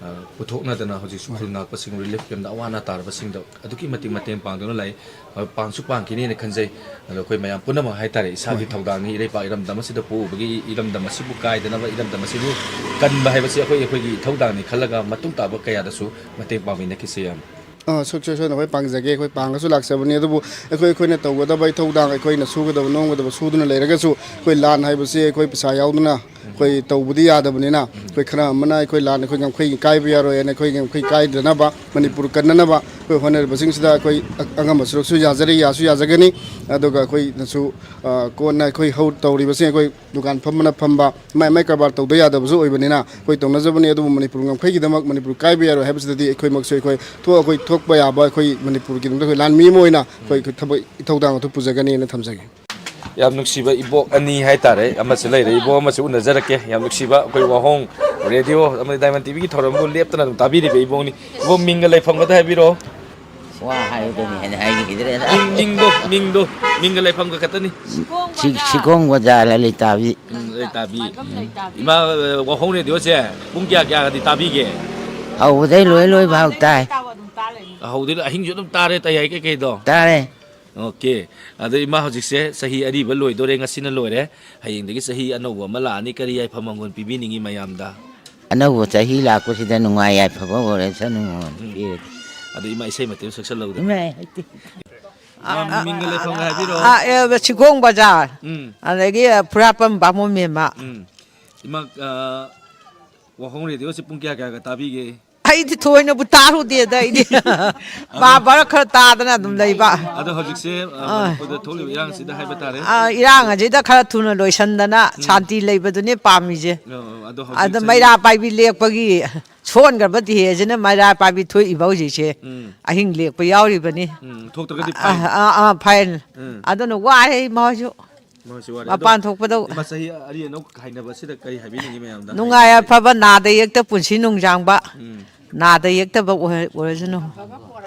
ꯑ, ꯄꯨꯊꯣꯛꯅꯗꯅ ꯍꯧꯖꯤꯛꯁꯨ ꯍꯣꯏ꯫ ꯈꯨꯜ ꯉꯥꯛꯄꯁꯤꯡ, ꯔꯤꯂꯤꯐ ꯀꯦꯝꯞꯇ ꯑꯋꯥ ꯑꯅꯥ ꯇꯥꯔꯕꯁꯤꯡꯗ ꯑꯗꯨꯛꯀꯤ ꯃꯇꯤꯛ ꯃꯇꯦꯡ ꯄꯥꯡꯗꯨꯅ ꯂꯩ꯫ ꯑ, ꯄꯥꯡꯁꯨ ꯄꯥꯡꯈꯤꯅꯤꯅ ꯈꯟꯖꯩ꯫ ꯑꯗꯣ ꯑꯩꯈꯣꯏ ꯃꯌꯥꯝ ꯄꯨꯝꯅꯃꯛ ꯍꯥꯏꯇꯥꯔꯦ, ꯏꯁꯥꯒꯤ ꯍꯣꯏ꯫ ꯊꯧꯗꯥꯡꯅꯤ, ꯏꯔꯩꯄꯥꯛ ꯏꯔꯝꯗꯝ ꯑꯁꯤꯗ ꯄꯣꯛꯎꯕꯒꯤ ꯏꯔꯝꯗꯝ ꯑꯁꯤꯕꯨ ꯀꯥꯏꯗꯅꯕ, ꯏꯔꯝꯗꯝ ꯑꯁꯤꯕꯨ ꯀꯟꯕ ꯍꯥꯏꯕꯁꯤ ꯑꯩꯈꯣꯏ, ꯑꯩꯈꯣꯏꯒꯤ ꯏꯊꯧꯗꯥꯡꯅꯤ ꯈꯜꯂꯒ ꯃꯇꯨꯡ ꯇꯥꯕ ꯀꯌꯥꯗꯁꯨ ꯃꯇꯦꯡ ꯄꯥꯡꯃꯤꯟꯅꯈꯤꯁꯤ ꯌꯥꯝ꯫ ꯑ, ꯁꯨꯛꯁꯣꯏ ꯁꯣꯏꯗꯅ ꯑꯩꯈꯣꯏ ꯄꯥꯡꯖꯒꯦ, ꯑꯩꯈꯣꯏ ꯄꯥꯡꯉꯁꯨ ꯂꯥꯛꯆꯕꯅꯤ꯫ ꯑꯗꯨꯕꯨ ꯑꯩꯈꯣꯏ, ꯑꯩꯈꯣꯏꯅ ꯇꯧꯒꯗꯕ ꯏꯊꯧꯗꯥꯡ, ꯑꯩꯈꯣꯏꯅ ꯁꯨꯒꯗꯕ ꯅꯣꯝꯒꯗꯕ ꯁꯨꯗꯨꯅ ꯂꯩꯔꯒꯁꯨ ꯑꯩꯈꯣꯏ ꯂꯥꯟ ꯍꯥꯏꯕꯁꯤ ꯑꯩꯈꯣꯏ ꯄꯩꯁꯥ ꯌꯥꯎꯗꯅ ꯑꯩꯈꯣꯏ ꯇꯧꯕꯗꯤ ꯌꯥꯗꯕꯅꯤꯅ ꯑꯩꯈꯣꯏ ꯈꯔ ꯑꯃꯅ ꯑꯩꯈꯣꯏ ꯂꯥꯟ, ꯑꯩꯈꯣꯏ ꯉꯝꯈꯩ ꯀꯥꯏꯕ ꯌꯥꯔꯣꯏ ꯍꯥꯏꯅ ꯑꯩꯈꯣꯏ ꯉꯝꯈꯩ ꯀꯥꯏꯗꯅꯕ, ꯃꯅꯤꯄꯨꯔ ꯀꯟꯅꯅꯕ ꯑꯩꯈꯣꯏ ꯍꯣꯠꯅꯔꯤꯕꯁꯤꯡꯁꯤꯗ ꯑꯩꯈꯣꯏ ꯑ-, ꯑꯉꯝꯕ ꯁꯔꯨꯛꯁꯨ ꯌꯥꯖꯔꯤ, ꯌꯥꯁꯨ ꯌꯥꯖꯒꯅꯤ꯫ ꯑꯗꯨꯒ ꯑꯩꯈꯣꯏꯅꯁꯨ, ꯑ, ꯀꯣꯟꯅ ꯑꯩꯈꯣꯏ ꯍꯧ-, ꯇꯧꯔꯤꯕꯁꯤꯡ ꯑꯩꯈꯣꯏ ꯗꯨꯀꯥꯟ ꯐꯝꯕꯅ ꯐꯝꯕ, ꯃꯥꯏ ꯃꯥꯏ ꯀꯔꯕꯥꯔ ꯇꯧꯗ ꯌꯥꯗꯕꯁꯨ ꯑꯣꯏꯕꯅꯤꯅ ꯑꯩꯈꯣꯏ ꯇꯧꯅꯖꯕꯅꯤ꯫ ꯑꯗꯨꯕꯨ ꯃꯅꯤꯄꯨꯔ ꯉꯝꯈꯩꯒꯤꯗꯃꯛ ꯃꯅꯤꯄꯨꯔ ꯀꯥꯏꯕ ꯌꯥꯔꯣꯏ ꯍꯥꯏꯕꯁꯤꯗꯗꯤ ꯑꯩꯈꯣꯏꯃꯛꯁꯨ ꯑꯩꯈꯣꯏ ꯊꯣꯛ-, ꯑꯩꯈꯣꯏ ꯊꯣꯛꯄ ꯌꯥꯕ ꯑꯩꯈꯣꯏ ꯃꯅꯤꯄꯨꯔꯒꯤꯗꯃꯛꯇ ꯑꯩꯈꯣꯏ ꯂꯥꯟꯃꯤ ꯑꯃ ꯑꯣꯏꯅ ꯑꯩꯈꯣꯏ ꯊꯕꯛ ꯏꯊꯧꯗꯥꯡ ꯑꯗꯨ ꯄꯨꯖꯒꯅꯤꯅ ꯊꯝꯖꯒꯦ꯫ ꯌꯥꯝ ꯅꯨꯡꯁꯤꯕ ꯏꯕꯣꯛ ꯑꯅꯤ ꯍꯥꯏꯇꯥꯔꯦ, ꯑꯃꯁꯨ ꯂꯩꯔꯦ, ꯏꯕꯣꯛ ꯑꯃꯁꯨ ꯎꯅꯖꯔꯛꯀꯦ꯫ ꯌꯥꯝ ꯅꯨꯡꯁꯤꯕ ꯑꯩꯈꯣꯏ ꯋꯥꯍꯣꯡ ꯔꯦꯗꯤꯑꯣ ꯑꯃꯗꯤ ꯗꯥꯏꯃꯟ ꯇꯤꯚꯤꯒꯤ ꯊꯧꯔꯝꯕꯨ ꯂꯦꯞꯇꯅ ꯑꯗꯨꯝ ꯇꯥꯕꯤꯔꯤꯕ ꯏꯕꯣꯛꯅꯤ꯫ ꯏꯕꯣꯛ, ꯃꯤꯡꯒ ꯂꯩꯐꯝꯒꯗ ꯍꯥꯏꯕꯤꯔꯛꯑꯣ꯫ ꯋꯥ ꯍꯥꯏꯕꯗꯨꯅꯤ ꯍꯦꯟꯅ ꯍꯥꯏꯅꯤꯡꯈꯤꯗ꯭ꯔꯦꯗ꯫ ꯃꯤꯡ, ꯃꯤꯡꯗꯣ, ꯃꯤꯡꯗꯣ, ꯃꯤꯡꯒ ꯂꯩꯐꯝꯒ ꯈꯛꯇꯅꯤ꯫ ꯁꯤ-, ꯁꯤꯈꯣꯡ ꯕꯖꯥꯔ ꯂꯂꯤꯇꯥꯕꯤ꯫ ꯎꯝ, ꯂꯂꯤꯇꯥꯕꯤ꯫ ꯏꯃꯥ, ꯑ, ꯋꯥꯍꯣꯡ ꯔꯦꯗꯤꯑꯣꯁꯦ ꯄꯨꯡ ꯀꯌꯥ ꯀꯌꯥꯒꯗꯤ ꯇꯥꯕꯤꯒꯦ? ꯍꯧꯕꯗꯩ ꯂꯣꯏ ꯂꯣꯏ ꯐꯥꯎ ꯇꯥꯏ꯫ ꯍꯧꯗꯩ ꯑꯍꯤꯡꯁꯨ ꯑꯗꯨꯝ ꯇꯥꯔꯦ ꯇꯌꯥꯏ ꯀꯩꯀꯩꯗꯣ꯫ ꯇꯥꯔꯦ꯫ ꯑꯣꯀꯦ꯫ ꯑꯗꯣ ꯏꯃꯥ ꯍꯧꯖꯤꯛꯁꯦ ꯆꯍꯤ ꯑꯔꯤꯕ ꯂꯣꯏꯗꯣꯔꯦ, ꯉꯁꯤꯅ ꯂꯣꯏꯔꯦ꯫ ꯍꯌꯦꯡꯗꯒꯤ ꯆꯍꯤ ꯑꯅꯧꯕ ꯑꯃ ꯂꯥꯛꯑꯅꯤ, ꯀꯔꯤ ꯌꯥꯏꯐ ꯃꯪꯒꯣꯜ ꯄꯤꯕꯤꯅꯤꯡꯉꯤ ꯃꯌꯥꯝꯗ? ꯑꯅꯧꯕ ꯆꯍꯤ ꯂꯥꯛꯄꯁꯤꯗ ꯅꯨꯡꯉꯥꯏ ꯌꯥꯏꯐꯕ ꯑꯣꯏꯔꯁꯅꯨ꯫ ꯎꯝ꯫ ꯄꯤꯔꯒꯦ꯫ ꯑꯗꯣ ꯏꯃꯥ ꯏꯁꯩ ꯃꯇꯦꯛ ꯑꯃ ꯁꯛꯆꯜꯍꯧꯗꯅ꯫ ꯏꯃꯥ ꯍꯩꯇꯦ꯫ ꯏꯃꯥ, ꯃꯤꯡꯒ ꯂꯩꯐꯝꯒ ꯍꯥꯏꯕꯤꯔꯛꯑꯣ꯫ ꯑꯥ, ꯑꯦ, ꯁꯤꯈꯣꯡ ꯕꯖꯥꯔ꯫ ꯎꯝ꯫ ꯑꯗꯒꯤ ꯐꯨꯔꯥꯄꯝ ꯕꯥꯃꯣꯟ ꯃꯦꯝꯃ꯫ ꯎꯝ꯫ ꯏꯃꯥ, ꯑ, ꯋꯥꯍꯣꯡ ꯔꯦꯗꯤꯑꯣꯁꯤ ꯄꯨꯡ ꯀꯌꯥ ꯀꯌꯥꯒ ꯇꯥꯕꯤꯒꯦ? ꯑꯩꯗꯤ ꯊꯣꯏꯅꯕꯨ ꯇꯥꯔꯨꯗꯦꯗ, ꯑꯩꯗꯤ꯫ ꯄꯥ ꯕꯔ ꯈꯔ ꯇꯥꯗꯅ ꯑꯗꯨꯝ ꯂꯩꯕ꯫ ꯑꯗꯣ ꯍꯧꯖꯤꯛꯁꯦ, ꯑ, ꯑꯥ꯫ ꯃꯅꯤꯄꯨꯔꯗ ꯊꯣꯛꯂꯤꯕ ꯏꯔꯥꯡꯁꯤꯗ ꯍꯥꯏꯕ ꯇꯥꯔꯦ꯫ ꯑꯥ, ꯏꯔꯥꯡ ꯑꯁꯤꯗ ꯈꯔ ꯊꯨꯅ ꯂꯣꯏꯁꯟꯗꯅ ꯎꯝ꯫ ꯁꯥꯟꯇꯤ ꯂꯩꯕꯗꯨꯅꯦ ꯄꯥꯝꯃꯤꯁꯦ꯫ ꯑ, ꯑ, ꯑꯗꯣ ꯍꯧꯖꯤꯛ ꯑꯗ ꯆꯍꯤ ꯃꯩꯔꯥ ꯄꯥꯏꯕꯤ ꯂꯦꯛꯄꯒꯤ ꯁꯣꯟꯈ꯭ꯔꯕ ꯗꯤꯍꯦꯁꯤꯅ ꯃꯩꯔꯥ ꯄꯥꯏꯕꯤ ꯊꯣꯛꯏꯕ ꯍꯧꯖꯤꯛꯁꯦ꯫ ꯎꯝ꯫ ꯑꯍꯤꯡ ꯂꯦꯛꯄ ꯌꯥꯎꯔꯤꯕꯅꯤ꯫ ꯎꯝ, ꯊꯣꯛꯇ꯭ꯔꯒꯗꯤ ꯑꯥ, ꯐꯥꯏꯟ꯫ ꯑꯥ, ꯑꯥ, ꯐꯥꯏꯟ꯫ ꯎꯝ꯫ ꯑꯗꯨꯅ ꯋꯥꯔꯦ ꯏꯃꯥ ꯍꯣꯏꯁꯨ꯫ ꯃꯣꯏꯁꯨ ꯋꯥꯔꯦ꯫ ꯑꯗꯣ ꯃꯄꯥꯟ ꯊꯣꯛꯄꯗ ꯏꯃꯥ ꯆꯍꯤ ꯑꯔꯤ ꯑꯅꯧ ꯈꯥꯏꯅꯕꯁꯤꯗ ꯀꯔꯤ ꯍꯥꯏꯕꯤꯅꯤꯡꯉꯤ ꯃꯌꯥꯝꯗ? ꯅꯨꯡꯉꯥꯏ ꯍꯥꯏꯅꯤꯡꯉꯤ? ꯑꯐꯕ, ꯅꯥꯗ ꯌꯦꯛꯇ ꯄꯨꯟꯁꯤ ꯅꯨꯡꯁꯥꯡꯕ, ꯎꯝ꯫ ꯅꯥꯗ ꯌꯦꯛꯇꯕ ꯑꯣꯏ-, ꯑꯣꯏꯔꯁꯅꯨ,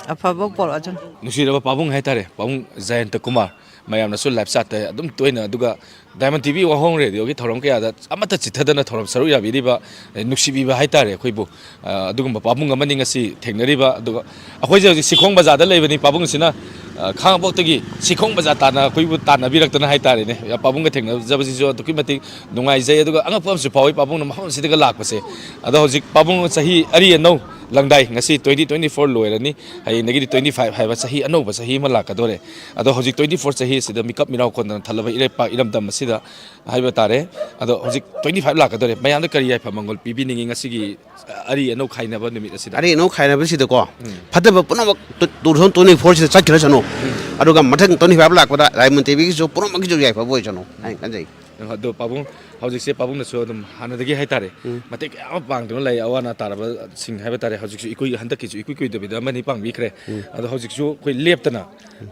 ꯑꯐꯕ ꯄꯣꯔꯛꯑꯁꯅꯨ꯫ ꯅꯨꯡꯁꯤꯔꯕ ꯄꯥꯕꯨꯡ ꯍꯥꯏꯇꯥꯔꯦ, ꯄꯥꯕꯨꯡ ꯖꯌꯟꯇ ꯀꯨꯃꯥꯔ, ꯃꯌꯥꯝꯅꯁꯨ live chat ꯑꯗꯨꯝ ꯇꯣꯏꯅ, ꯑꯗꯨꯒ Diamond TV ꯋꯥꯍꯣꯡ ꯔꯦꯗꯤꯑꯣꯒꯤ ꯊꯧꯔꯝ ꯀꯌꯥꯗ ꯑꯃꯠꯇ ꯆꯤꯠꯊꯗꯅ ꯊꯧꯔꯝ ꯁꯔꯨꯛ ꯌꯥꯕꯤꯔꯤꯕ, ꯑꯦ, ꯅꯨꯡꯁꯤꯕꯤꯕ ꯍꯥꯏꯇꯥꯔꯦ ꯑꯩꯈꯣꯏꯕꯨ꯫ ꯑ, ꯑꯗꯨꯒꯨꯝꯕ ꯄꯥꯕꯨꯡ ꯑꯃꯅꯤ ꯉꯁꯤ ꯊꯦꯡꯅꯔꯤꯕ꯫ ꯑꯗꯨꯒ ꯑꯩꯈꯣꯏꯁꯦ ꯍꯧꯖꯤꯛ ꯁꯤꯈꯣꯡ ꯕꯖꯥꯔꯗ ꯂꯩꯕꯅꯤ꯫ ꯄꯥꯕꯨꯡꯁꯤꯅ, ꯑ, ꯈꯥꯉꯕꯣꯛꯇꯒꯤ ꯁꯤꯈꯣꯡ ꯕꯖꯥꯔ ꯇꯥꯟꯅ ꯑꯩꯈꯣꯏꯕꯨ ꯇꯥꯟꯅꯕꯤꯔꯛꯇꯅ ꯍꯥꯏꯇꯥꯔꯦꯅꯦ꯫ ꯄꯥꯕꯨꯡꯒ ꯊꯦꯡꯅꯖꯕꯁꯤꯁꯨ ꯑꯗꯨꯛꯀꯤ ꯃꯇꯤꯛ ꯅꯨꯡꯉꯥꯏꯖꯩ꯫ ꯑꯗꯨꯒ ꯑꯉꯛꯄ ꯑꯃꯁꯨ ꯐꯥꯎꯏ ꯄꯥꯕꯨꯡꯅ ꯃꯐꯝ ꯑꯁꯤꯗꯒ ꯂꯥꯛꯄꯁꯦ꯫ ꯑꯗꯣ ꯍꯧꯖꯤꯛ ꯄꯥꯕꯨꯡ ꯆꯍꯤ ꯑꯔꯤ ꯑꯅꯧ ꯂꯪꯗꯥꯏ, ꯉꯁꯤ twenty twenty four ꯂꯣꯏꯔꯅꯤ, ꯍꯌꯦꯡꯗꯒꯤꯗꯤ twenty five ꯍꯥꯏꯕ ꯆꯍꯤ ꯑꯅꯧꯕ ꯆꯍꯤ ꯑꯃ ꯂꯥꯛꯀꯗꯣꯔꯦ꯫ ꯑꯗꯣ ꯍꯧꯖꯤꯛ twenty four ꯆꯍꯤ ꯑꯁꯤꯗ ꯃꯤꯀꯞ ꯃꯤꯔꯥꯎ ꯈꯣꯟꯗꯅ ꯊꯜꯂꯕ ꯏꯔꯩꯄꯥꯛ ꯏꯔꯝꯗꯝ ꯑꯁꯤꯗ ꯍꯥꯏꯕ ꯇꯥꯔꯦ꯫ ꯑꯗꯣ ꯍꯧꯖꯤꯛ twenty five ꯂꯥꯛꯀꯗꯧꯔꯦ꯫ ꯃꯌꯥꯝꯗ ꯀꯔꯤ ꯌꯥꯏꯐ ꯃꯪꯒꯣꯜ ꯄꯤꯕꯤꯅꯤꯡꯉꯤ ꯉꯁꯤꯒꯤ ꯑꯔꯤ ꯑꯅꯧ ꯈꯥꯏꯅꯕ ꯅꯨꯃꯤꯠ ꯑꯁꯤꯗ? ꯑꯔꯤ ꯑꯅꯧ ꯈꯥꯏꯅꯕꯁꯤꯗꯀꯣ, ꯎꯝ꯫ ꯐꯠꯇꯕ ꯄꯨꯝꯅꯃꯛ two-, two thousand twenty four ꯁꯤꯗ ꯆꯠꯈꯤꯔꯁꯅꯨ꯫ ꯎꯝ꯫ ꯑꯗꯨꯒ ꯃꯊꯪ twenty five ꯂꯥꯛꯄꯗ ꯔꯥꯏꯃꯟ ꯇꯤꯚꯤꯒꯤꯁꯨ ꯄꯨꯝꯅꯃꯛꯀꯤꯁꯨ ꯌꯥꯏꯐꯕ ꯑꯣꯏꯁꯅꯨ ꯍꯥꯏꯅ ꯈꯟꯖꯩ꯫ ꯑꯗꯣ ꯄꯥꯕꯨꯡ, ꯍꯧꯖꯤꯛꯁꯦ ꯄꯥꯕꯨꯡꯅꯁꯨ ꯑꯗꯨꯝ ꯍꯥꯟꯅꯗꯒꯤ ꯍꯥꯏꯇꯥꯔꯦ, ꯎꯝ꯫ ꯃꯇꯦꯡ ꯀꯌꯥ ꯑꯃ ꯄꯥꯡꯗꯨꯅ ꯂꯩ꯫ ꯑꯋꯥ ꯑꯅꯥ ꯇꯥꯔꯕꯁꯤꯡ ꯍꯥꯏꯕ ꯇꯥꯔꯦ, ꯍꯧꯖꯤꯛꯁꯨ ꯏꯀꯨꯏ, ꯍꯟꯗꯛꯀꯤꯁꯨ ꯏꯀꯨꯏ ꯀꯨꯏꯗꯕꯤꯗ ꯑꯃꯅꯤ ꯄꯥꯡꯕꯤꯈ꯭ꯔꯦ꯫ ꯎꯝ꯫ ꯑꯗꯣ ꯍꯧꯖꯤꯛꯁꯨ ꯑꯩꯈꯣꯏ ꯂꯦꯞꯇꯅ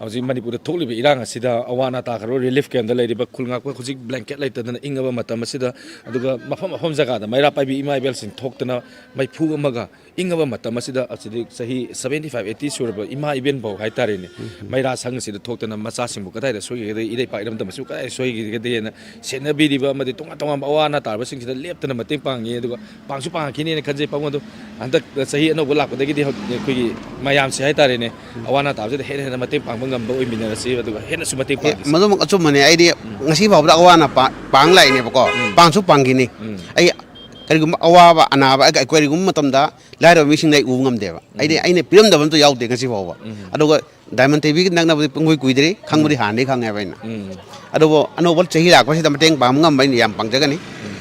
ꯍꯧꯖꯤꯛ ꯃꯅꯤꯄꯨꯔꯗ ꯊꯣꯛꯂꯤꯕ ꯏꯔꯥꯡ ꯑꯁꯤꯗ ꯑꯋꯥ ꯑꯅꯥ ꯇꯥꯈ꯭ꯔꯕ relief camp ꯂꯩꯔꯤꯕ ꯈꯨꯜ ꯉꯥꯛꯄ ꯍꯧꯖꯤꯛ blanket ꯂꯩꯇꯗꯅ ꯏꯪꯉꯕ ꯃꯇꯝ ꯑꯁꯤꯗ, ꯑꯗꯨꯒ ꯃꯐꯝ ꯃꯐꯝ ꯖꯒꯥꯗ ꯃꯩꯔꯥ ꯄꯥꯏꯕꯤ ꯏꯃꯥ ꯏꯕꯦꯜꯁꯤꯡ ꯊꯣꯛꯇꯅ ꯃꯩꯐꯨ ꯑꯃꯒ ꯏꯪꯉꯕ ꯃꯇꯝ ꯑꯁꯤꯗ, ꯑꯁꯤꯗꯤ ꯆꯍꯤ seventy five eighty ꯁꯨꯔꯕ ꯏꯃꯥ ꯏꯕꯦꯟꯐꯧ ꯍꯥꯏꯇꯥꯔꯦꯅꯦ, ꯎꯝ꯫ ꯃꯩꯔꯥ ꯁꯪ ꯑꯁꯤꯗ ꯊꯣꯛꯇꯅ ꯃꯆꯥꯁꯤꯡꯕꯨ ꯀꯗꯥꯏꯗ ꯁꯣꯏꯈꯤꯒꯗꯒꯦ, ꯏꯔꯩꯄꯥꯛ ꯏꯔꯝꯗꯝ ꯑꯁꯤꯕꯨ ꯀꯗꯥꯏꯗ ꯁꯣꯏꯈꯤꯒꯗꯒꯦꯅ ꯆꯦꯟꯅꯕꯤꯔꯤꯕ ꯑꯃꯗꯤ ꯇꯣꯉꯥꯟ ꯇꯣꯉꯥꯟꯕ ꯑꯋꯥ ꯑꯅꯥ ꯇꯥꯔꯕꯁꯤꯡꯁꯤꯗ ꯂꯦꯞꯇꯅ ꯃꯇꯦꯡ ꯄꯥꯡꯉꯤ, ꯑꯗꯨꯒ ꯄꯥꯡꯁꯨ ꯄꯥꯡꯉꯛꯈꯤꯅꯤꯅ ꯈꯟꯖꯩ꯫ ꯄꯥꯕꯨꯡ, ꯑꯗꯣ ꯍꯟꯗꯛ ꯆꯍꯤ ꯑꯅꯧꯕ ꯂꯥꯛꯄꯗꯒꯤꯗꯤ ꯍꯧ-, ꯑꯩꯈꯣꯏꯒꯤ ꯃꯌꯥꯝꯁꯦ ꯍꯥꯏꯇꯥꯔꯦꯅꯦ, ꯑꯋꯥ ꯑꯅꯥ ꯇꯥꯕꯁꯤꯗ ꯍꯦꯟꯅ ꯍꯦꯟꯅ ꯃꯇꯦꯡ ꯄꯥꯡꯕ ꯉꯝꯕ ꯑꯣꯏꯃꯤꯟꯅꯔꯁꯤ, ꯑꯗꯨꯒ ꯍꯦꯟꯅꯁꯨ ꯃꯇꯦꯡ ꯑꯦ, ꯄꯥꯡꯈꯤꯁꯤ꯫ ꯃꯗꯨꯃꯛ ꯑꯆꯨꯝꯕꯅꯦ꯫ ꯑꯩꯗꯤ ꯎꯝ꯫ ꯉꯁꯤ ꯐꯥꯎꯕꯗ ꯑꯋꯥ ꯑꯅꯥ ꯄꯥ-, ꯄꯥꯡ ꯂꯥꯛꯏꯅꯦꯕꯀꯣ꯫ ꯎꯝ꯫ ꯄꯥꯡꯁꯨ ꯄꯥꯡꯈꯤꯅꯤ꯫ ꯎꯝ꯫ ꯑꯩ ꯀꯔꯤꯒꯨꯝꯕ ꯑꯋꯥꯕ ꯑꯅꯥꯕ ꯑꯩ-, ꯀꯔꯤꯒꯨꯝꯕ ꯃꯇꯝꯗ ꯂꯥꯏꯔꯕ ꯃꯤꯁꯤꯡꯗ ꯑꯩ ꯎꯕ ꯉꯝꯗꯦꯕ꯫ ꯎꯝ꯫ ꯑꯩꯗꯤ ꯑꯩꯅ ꯄꯤꯔꯝꯗꯕ ꯑꯝꯇ ꯌꯥꯎꯗꯦ ꯉꯁꯤ ꯐꯥꯎꯕ꯫ ꯎꯝ꯫ ꯑꯗꯨꯒ ꯗꯥꯏꯃꯟ ꯇꯤꯚꯤꯒꯤ ꯅꯛꯅꯕꯗꯤ ꯄꯨꯡꯀꯨꯏ ꯀꯨꯏꯗ꯭ꯔꯤ, ꯈꯪꯕꯨꯗꯤ ꯎꯝ꯫ ꯍꯥꯟꯅꯗꯤ ꯈꯪꯉꯦꯕ ꯑꯩꯅ꯫ ꯎꯝ꯫ ꯑꯗꯨꯕꯨ ꯑꯅꯧꯕ ꯆꯍꯤ ꯂꯥꯛꯄꯁꯤꯗ ꯃꯇꯦꯡ ꯄꯥꯡꯕ ꯉꯝꯕ ꯑꯩꯅ ꯌꯥꯝ ꯄꯥꯡꯖꯒꯅꯤ꯫ ꯎꯝ꯫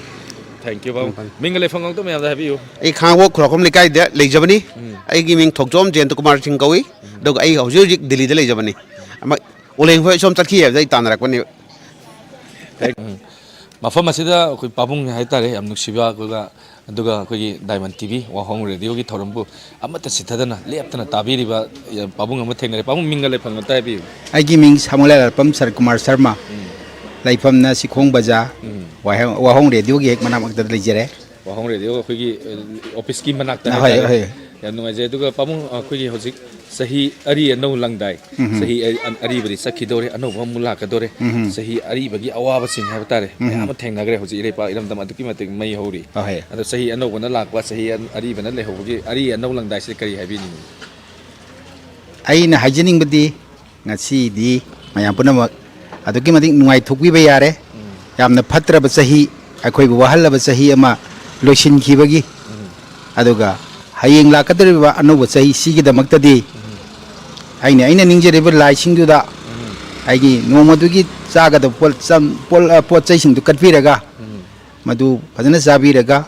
Thank you, ꯕꯥꯕꯨ꯫ ꯎꯝ, ꯐꯅꯤ꯫ ꯃꯤꯡꯒ ꯂꯩꯐꯝ ꯉꯥꯛꯇ ꯃꯌꯥꯝꯗ ꯍꯥꯏꯕꯤꯌꯨ꯫ ꯑꯩ ꯈꯥꯉꯕꯣꯛ ꯈꯨꯔꯥꯛꯄꯝ ꯂꯩꯀꯥꯏꯗ ꯂꯩꯖꯕꯅꯤ꯫ ꯎꯝ꯫ ꯑꯩꯒꯤ ꯃꯤꯡ ꯊꯣꯛꯆꯣꯝ ꯖꯌꯟꯇ ꯀꯨꯃꯥꯔ ꯁꯤꯡ ꯀꯧꯏ꯫ ꯎꯝ꯫ ꯑꯗꯨꯒ ꯑꯩ ꯍꯧꯖꯤꯛ ꯍꯧꯖꯤꯛ ꯗꯤꯜꯂꯤꯗ ꯂꯩꯖꯕꯅꯤ꯫ ꯑꯃ, ꯎꯂꯦꯡ ꯍꯣꯏ ꯁꯣꯝ ꯆꯠꯈꯤ ꯍꯥꯏꯕꯗ ꯑꯩ ꯇꯥꯟꯅꯔꯛꯄꯅꯦꯕ꯫ ꯎꯝ꯫ ꯃꯐꯝ ꯑꯁꯤꯗ ꯑꯩꯈꯣꯏ ꯄꯥꯕꯨꯡ ꯍꯥꯏꯇꯥꯔꯦ, ꯌꯥꯝ ꯅꯨꯡꯁꯤꯕ, ꯑꯗꯨꯒ, ꯑꯗꯨꯒ ꯑꯩꯈꯣꯏꯒꯤ ꯗꯥꯏꯃꯟ ꯇꯤꯚꯤ ꯋꯥꯍꯣꯡ ꯔꯦꯗꯤꯑꯣꯒꯤ ꯊꯧꯔꯝꯕꯨ ꯑꯃꯠꯇ ꯁꯤꯊꯗꯅ ꯂꯦꯞꯇꯅ ꯇꯥꯕꯤꯔꯤꯕ, ꯑ, ꯄꯥꯕꯨꯡ ꯑꯃ ꯊꯦꯡꯅꯔꯦ꯫ ꯄꯥꯕꯨꯡ, ꯃꯤꯡꯒ ꯂꯩꯐꯝꯒ ꯑꯝꯇ ꯍꯥꯏꯕꯤꯌꯨ꯫ ꯑꯩꯒꯤ ꯃꯤꯡ ꯁꯥꯃꯨꯂꯥꯏ ꯂꯥꯜꯄꯝ ꯁꯔꯀꯨꯃꯥꯔ ꯁꯔꯃ꯫ ꯎꯝ꯫ ꯂꯩꯐꯝꯅ ꯁꯤꯈꯣꯡ ꯕꯖꯥꯔ, ꯎꯝ꯫ ꯋꯥꯍꯣꯡ, ꯋꯥꯍꯣꯡ ꯔꯦꯗꯤꯑꯣꯒꯤ ꯍꯦꯛ ꯃꯅꯥꯛꯃꯛꯇꯗ ꯂꯩꯖꯔꯦ꯫ ꯋꯥꯍꯣꯡ ꯔꯦꯗꯤꯑꯣ ꯑꯩꯈꯣꯏꯒꯤ, ꯑ, ꯑꯣꯐꯤꯁꯀꯤ ꯃꯅꯥꯛꯇ ꯍꯣꯏ, ꯍꯥꯏꯇꯥꯔꯦ꯫ ꯍꯣꯏ꯫ ꯌꯥꯝ ꯅꯨꯡꯉꯥꯏꯖꯩ꯫ ꯑꯗꯨꯒ ꯄꯥꯕꯨꯡ, ꯑꯩꯈꯣꯏꯒꯤ ꯍꯧꯖꯤꯛ ꯆꯍꯤ ꯑꯔꯤ ꯑꯅꯧ ꯂꯪꯗꯥꯏ꯫ ꯎꯝ꯫ ꯆꯍꯤ ꯑ-, ꯑꯔꯤꯕꯗꯤ ꯆꯠꯈꯤꯗꯧꯔꯦ, ꯑꯅꯧꯕ ꯑꯃꯨꯛ ꯂꯥꯛꯀꯗꯧꯔꯦ꯫ ꯎꯝ꯫ ꯆꯍꯤ ꯑꯔꯤꯕꯒꯤ ꯑꯋꯥꯕꯁꯤꯡ ꯍꯥꯏꯕ ꯇꯥꯔꯦ, ꯎꯝ꯫ ꯃꯌꯥꯝ ꯑꯃ ꯊꯦꯡꯅꯈ꯭ꯔꯦ꯫ ꯍꯧꯖꯤꯛ ꯏꯔꯩꯄꯥꯛ ꯏꯔꯝꯗꯝ ꯑꯗꯨꯛꯀꯤ ꯃꯇꯤꯛ ꯃꯩ ꯍꯧꯔꯤ꯫ ꯍꯣꯏ꯫ ꯑꯗꯣ ꯆꯍꯤ ꯑꯅꯧꯕꯅ ꯂꯥꯛꯄ, ꯆꯍꯤ ꯑ-, ꯑꯔꯤꯕꯅ ꯂꯩꯍꯧꯕꯒꯤ ꯑꯔꯤ ꯑꯅꯧ ꯂꯪꯗꯥꯏꯁꯤꯗ ꯀꯔꯤ ꯍꯥꯏꯕꯤꯅꯤꯡꯉꯤ? ꯑꯩꯅ ꯍꯥꯏꯖꯅꯤꯡꯕꯗꯤ, ꯉꯁꯤꯗꯤ ꯃꯌꯥꯝ ꯄꯨꯝꯅꯃꯛ ꯑꯗꯨꯛꯀꯤ ꯃꯇꯤꯛ ꯅꯨꯡꯉꯥꯏꯊꯣꯛꯄꯤꯕ ꯌꯥꯔꯦ꯫ ꯎꯝ꯫ ꯌꯥꯝꯅ ꯐꯠꯇ꯭ꯔꯕ ꯆꯍꯤ, ꯑꯩꯈꯣꯏꯕꯨ ꯋꯥꯍꯜꯂꯕ ꯆꯍꯤ ꯑꯃ ꯂꯣꯏꯁꯤꯟꯈꯤꯕꯒꯤ, ꯎꯝ꯫ ꯑꯗꯨꯒ ꯍꯌꯦꯡ ꯂꯥꯛꯀꯗꯧꯔꯤꯕ ꯑꯅꯧꯕ ꯆꯍꯤꯁꯤꯒꯤꯗꯃꯛꯇꯗꯤ ꯎꯝ꯫ ꯑꯩꯅ, ꯑꯩꯅ ꯅꯤꯡꯖꯔꯤꯕ ꯂꯥꯏꯁꯤꯡꯗꯨꯗ ꯎꯝ꯫ ꯑꯩꯒꯤ ꯅꯣꯡꯃꯗꯨꯒꯤ ꯆꯥꯒꯗꯕ ꯄꯣꯠ ꯆꯝ-, ꯄꯣꯠ-, ꯑ, ꯄꯣꯠ ꯆꯩꯁꯤꯡꯗꯨ ꯀꯠꯄꯤꯔꯒ ꯎꯝ꯫ ꯃꯗꯨ ꯐꯖꯅ ꯆꯥꯕꯤꯔꯒ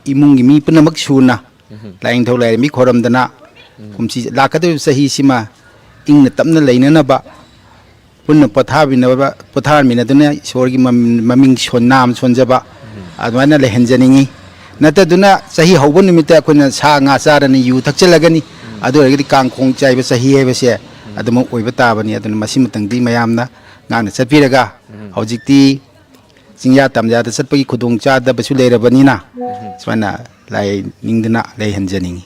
ꯏꯃꯨꯡꯒꯤ ꯃꯤ ꯄꯨꯝꯅꯃꯛ ꯁꯨꯅ ꯎꯝ꯫ ꯂꯥꯏꯅꯤꯡꯊꯧ ꯂꯥꯏꯔꯦꯝꯕꯤ ꯈꯣꯏꯔꯝꯗꯅ ꯎꯝ꯫ ꯀꯨꯝꯁꯤ ꯂꯥꯛꯀꯗꯧꯔꯤꯕ ꯆꯍꯤꯁꯤꯃ ꯏꯪꯅ ꯇꯞꯅ ꯂꯩꯅꯅꯕ ꯄꯨꯟꯅ ꯄꯣꯊꯥꯃꯤꯟꯅꯕ, ꯄꯣꯊꯥꯃꯤꯟꯅꯗꯨꯅ ꯏꯁꯣꯔꯒꯤ ꯃꯃꯤꯡ, ꯃꯃꯤꯡ ꯁꯣꯟ-, ꯅꯥꯝ ꯁꯣꯟꯖꯕ ꯎꯝ꯫ ꯑꯗꯨꯃꯥꯏꯅ ꯂꯩꯍꯟꯖꯅꯤꯡꯉꯤ꯫ ꯅꯠꯇꯗꯨꯅ ꯆꯍꯤ ꯍꯧꯕ ꯅꯨꯃꯤꯠꯇ ꯑꯩꯈꯣꯏꯅ ꯁꯥ ꯉꯥ ꯆꯥꯔꯅꯤ, ꯌꯨ ꯊꯛꯆꯜꯂꯒꯅꯤ꯫ ꯎꯝ꯫ ꯑꯗꯨ ꯑꯣꯏꯔꯒꯗꯤ ꯀꯥꯡꯈꯣꯡ ꯆꯥꯏꯕ ꯆꯍꯤ ꯍꯥꯏꯕꯁꯦ ꯎꯝ꯫ ꯑꯗꯨꯃꯛ ꯑꯣꯏꯕ ꯇꯥꯕꯅꯤ꯫ ꯑꯗꯨꯅ ꯃꯁꯤꯃꯇꯪꯗꯤ ꯃꯌꯥꯝꯅ ꯉꯥꯛꯅ ꯆꯠꯄꯤꯔꯒ ꯎꯝ꯫ ꯍꯧꯖꯤꯛꯇꯤ ꯆꯤꯡꯌꯥ ꯇꯝꯌꯥꯗ ꯆꯠꯄꯒꯤ ꯈꯨꯗꯣꯡꯆꯥꯗꯕꯁꯨ ꯂꯩꯔꯕꯅꯤꯅ ꯎꯝ꯫ ꯁꯨꯃꯥꯏꯅ ꯂꯥꯏ ꯅꯤꯡꯗꯨꯅ ꯂꯩꯍꯟꯖꯅꯤꯡꯉꯤ꯫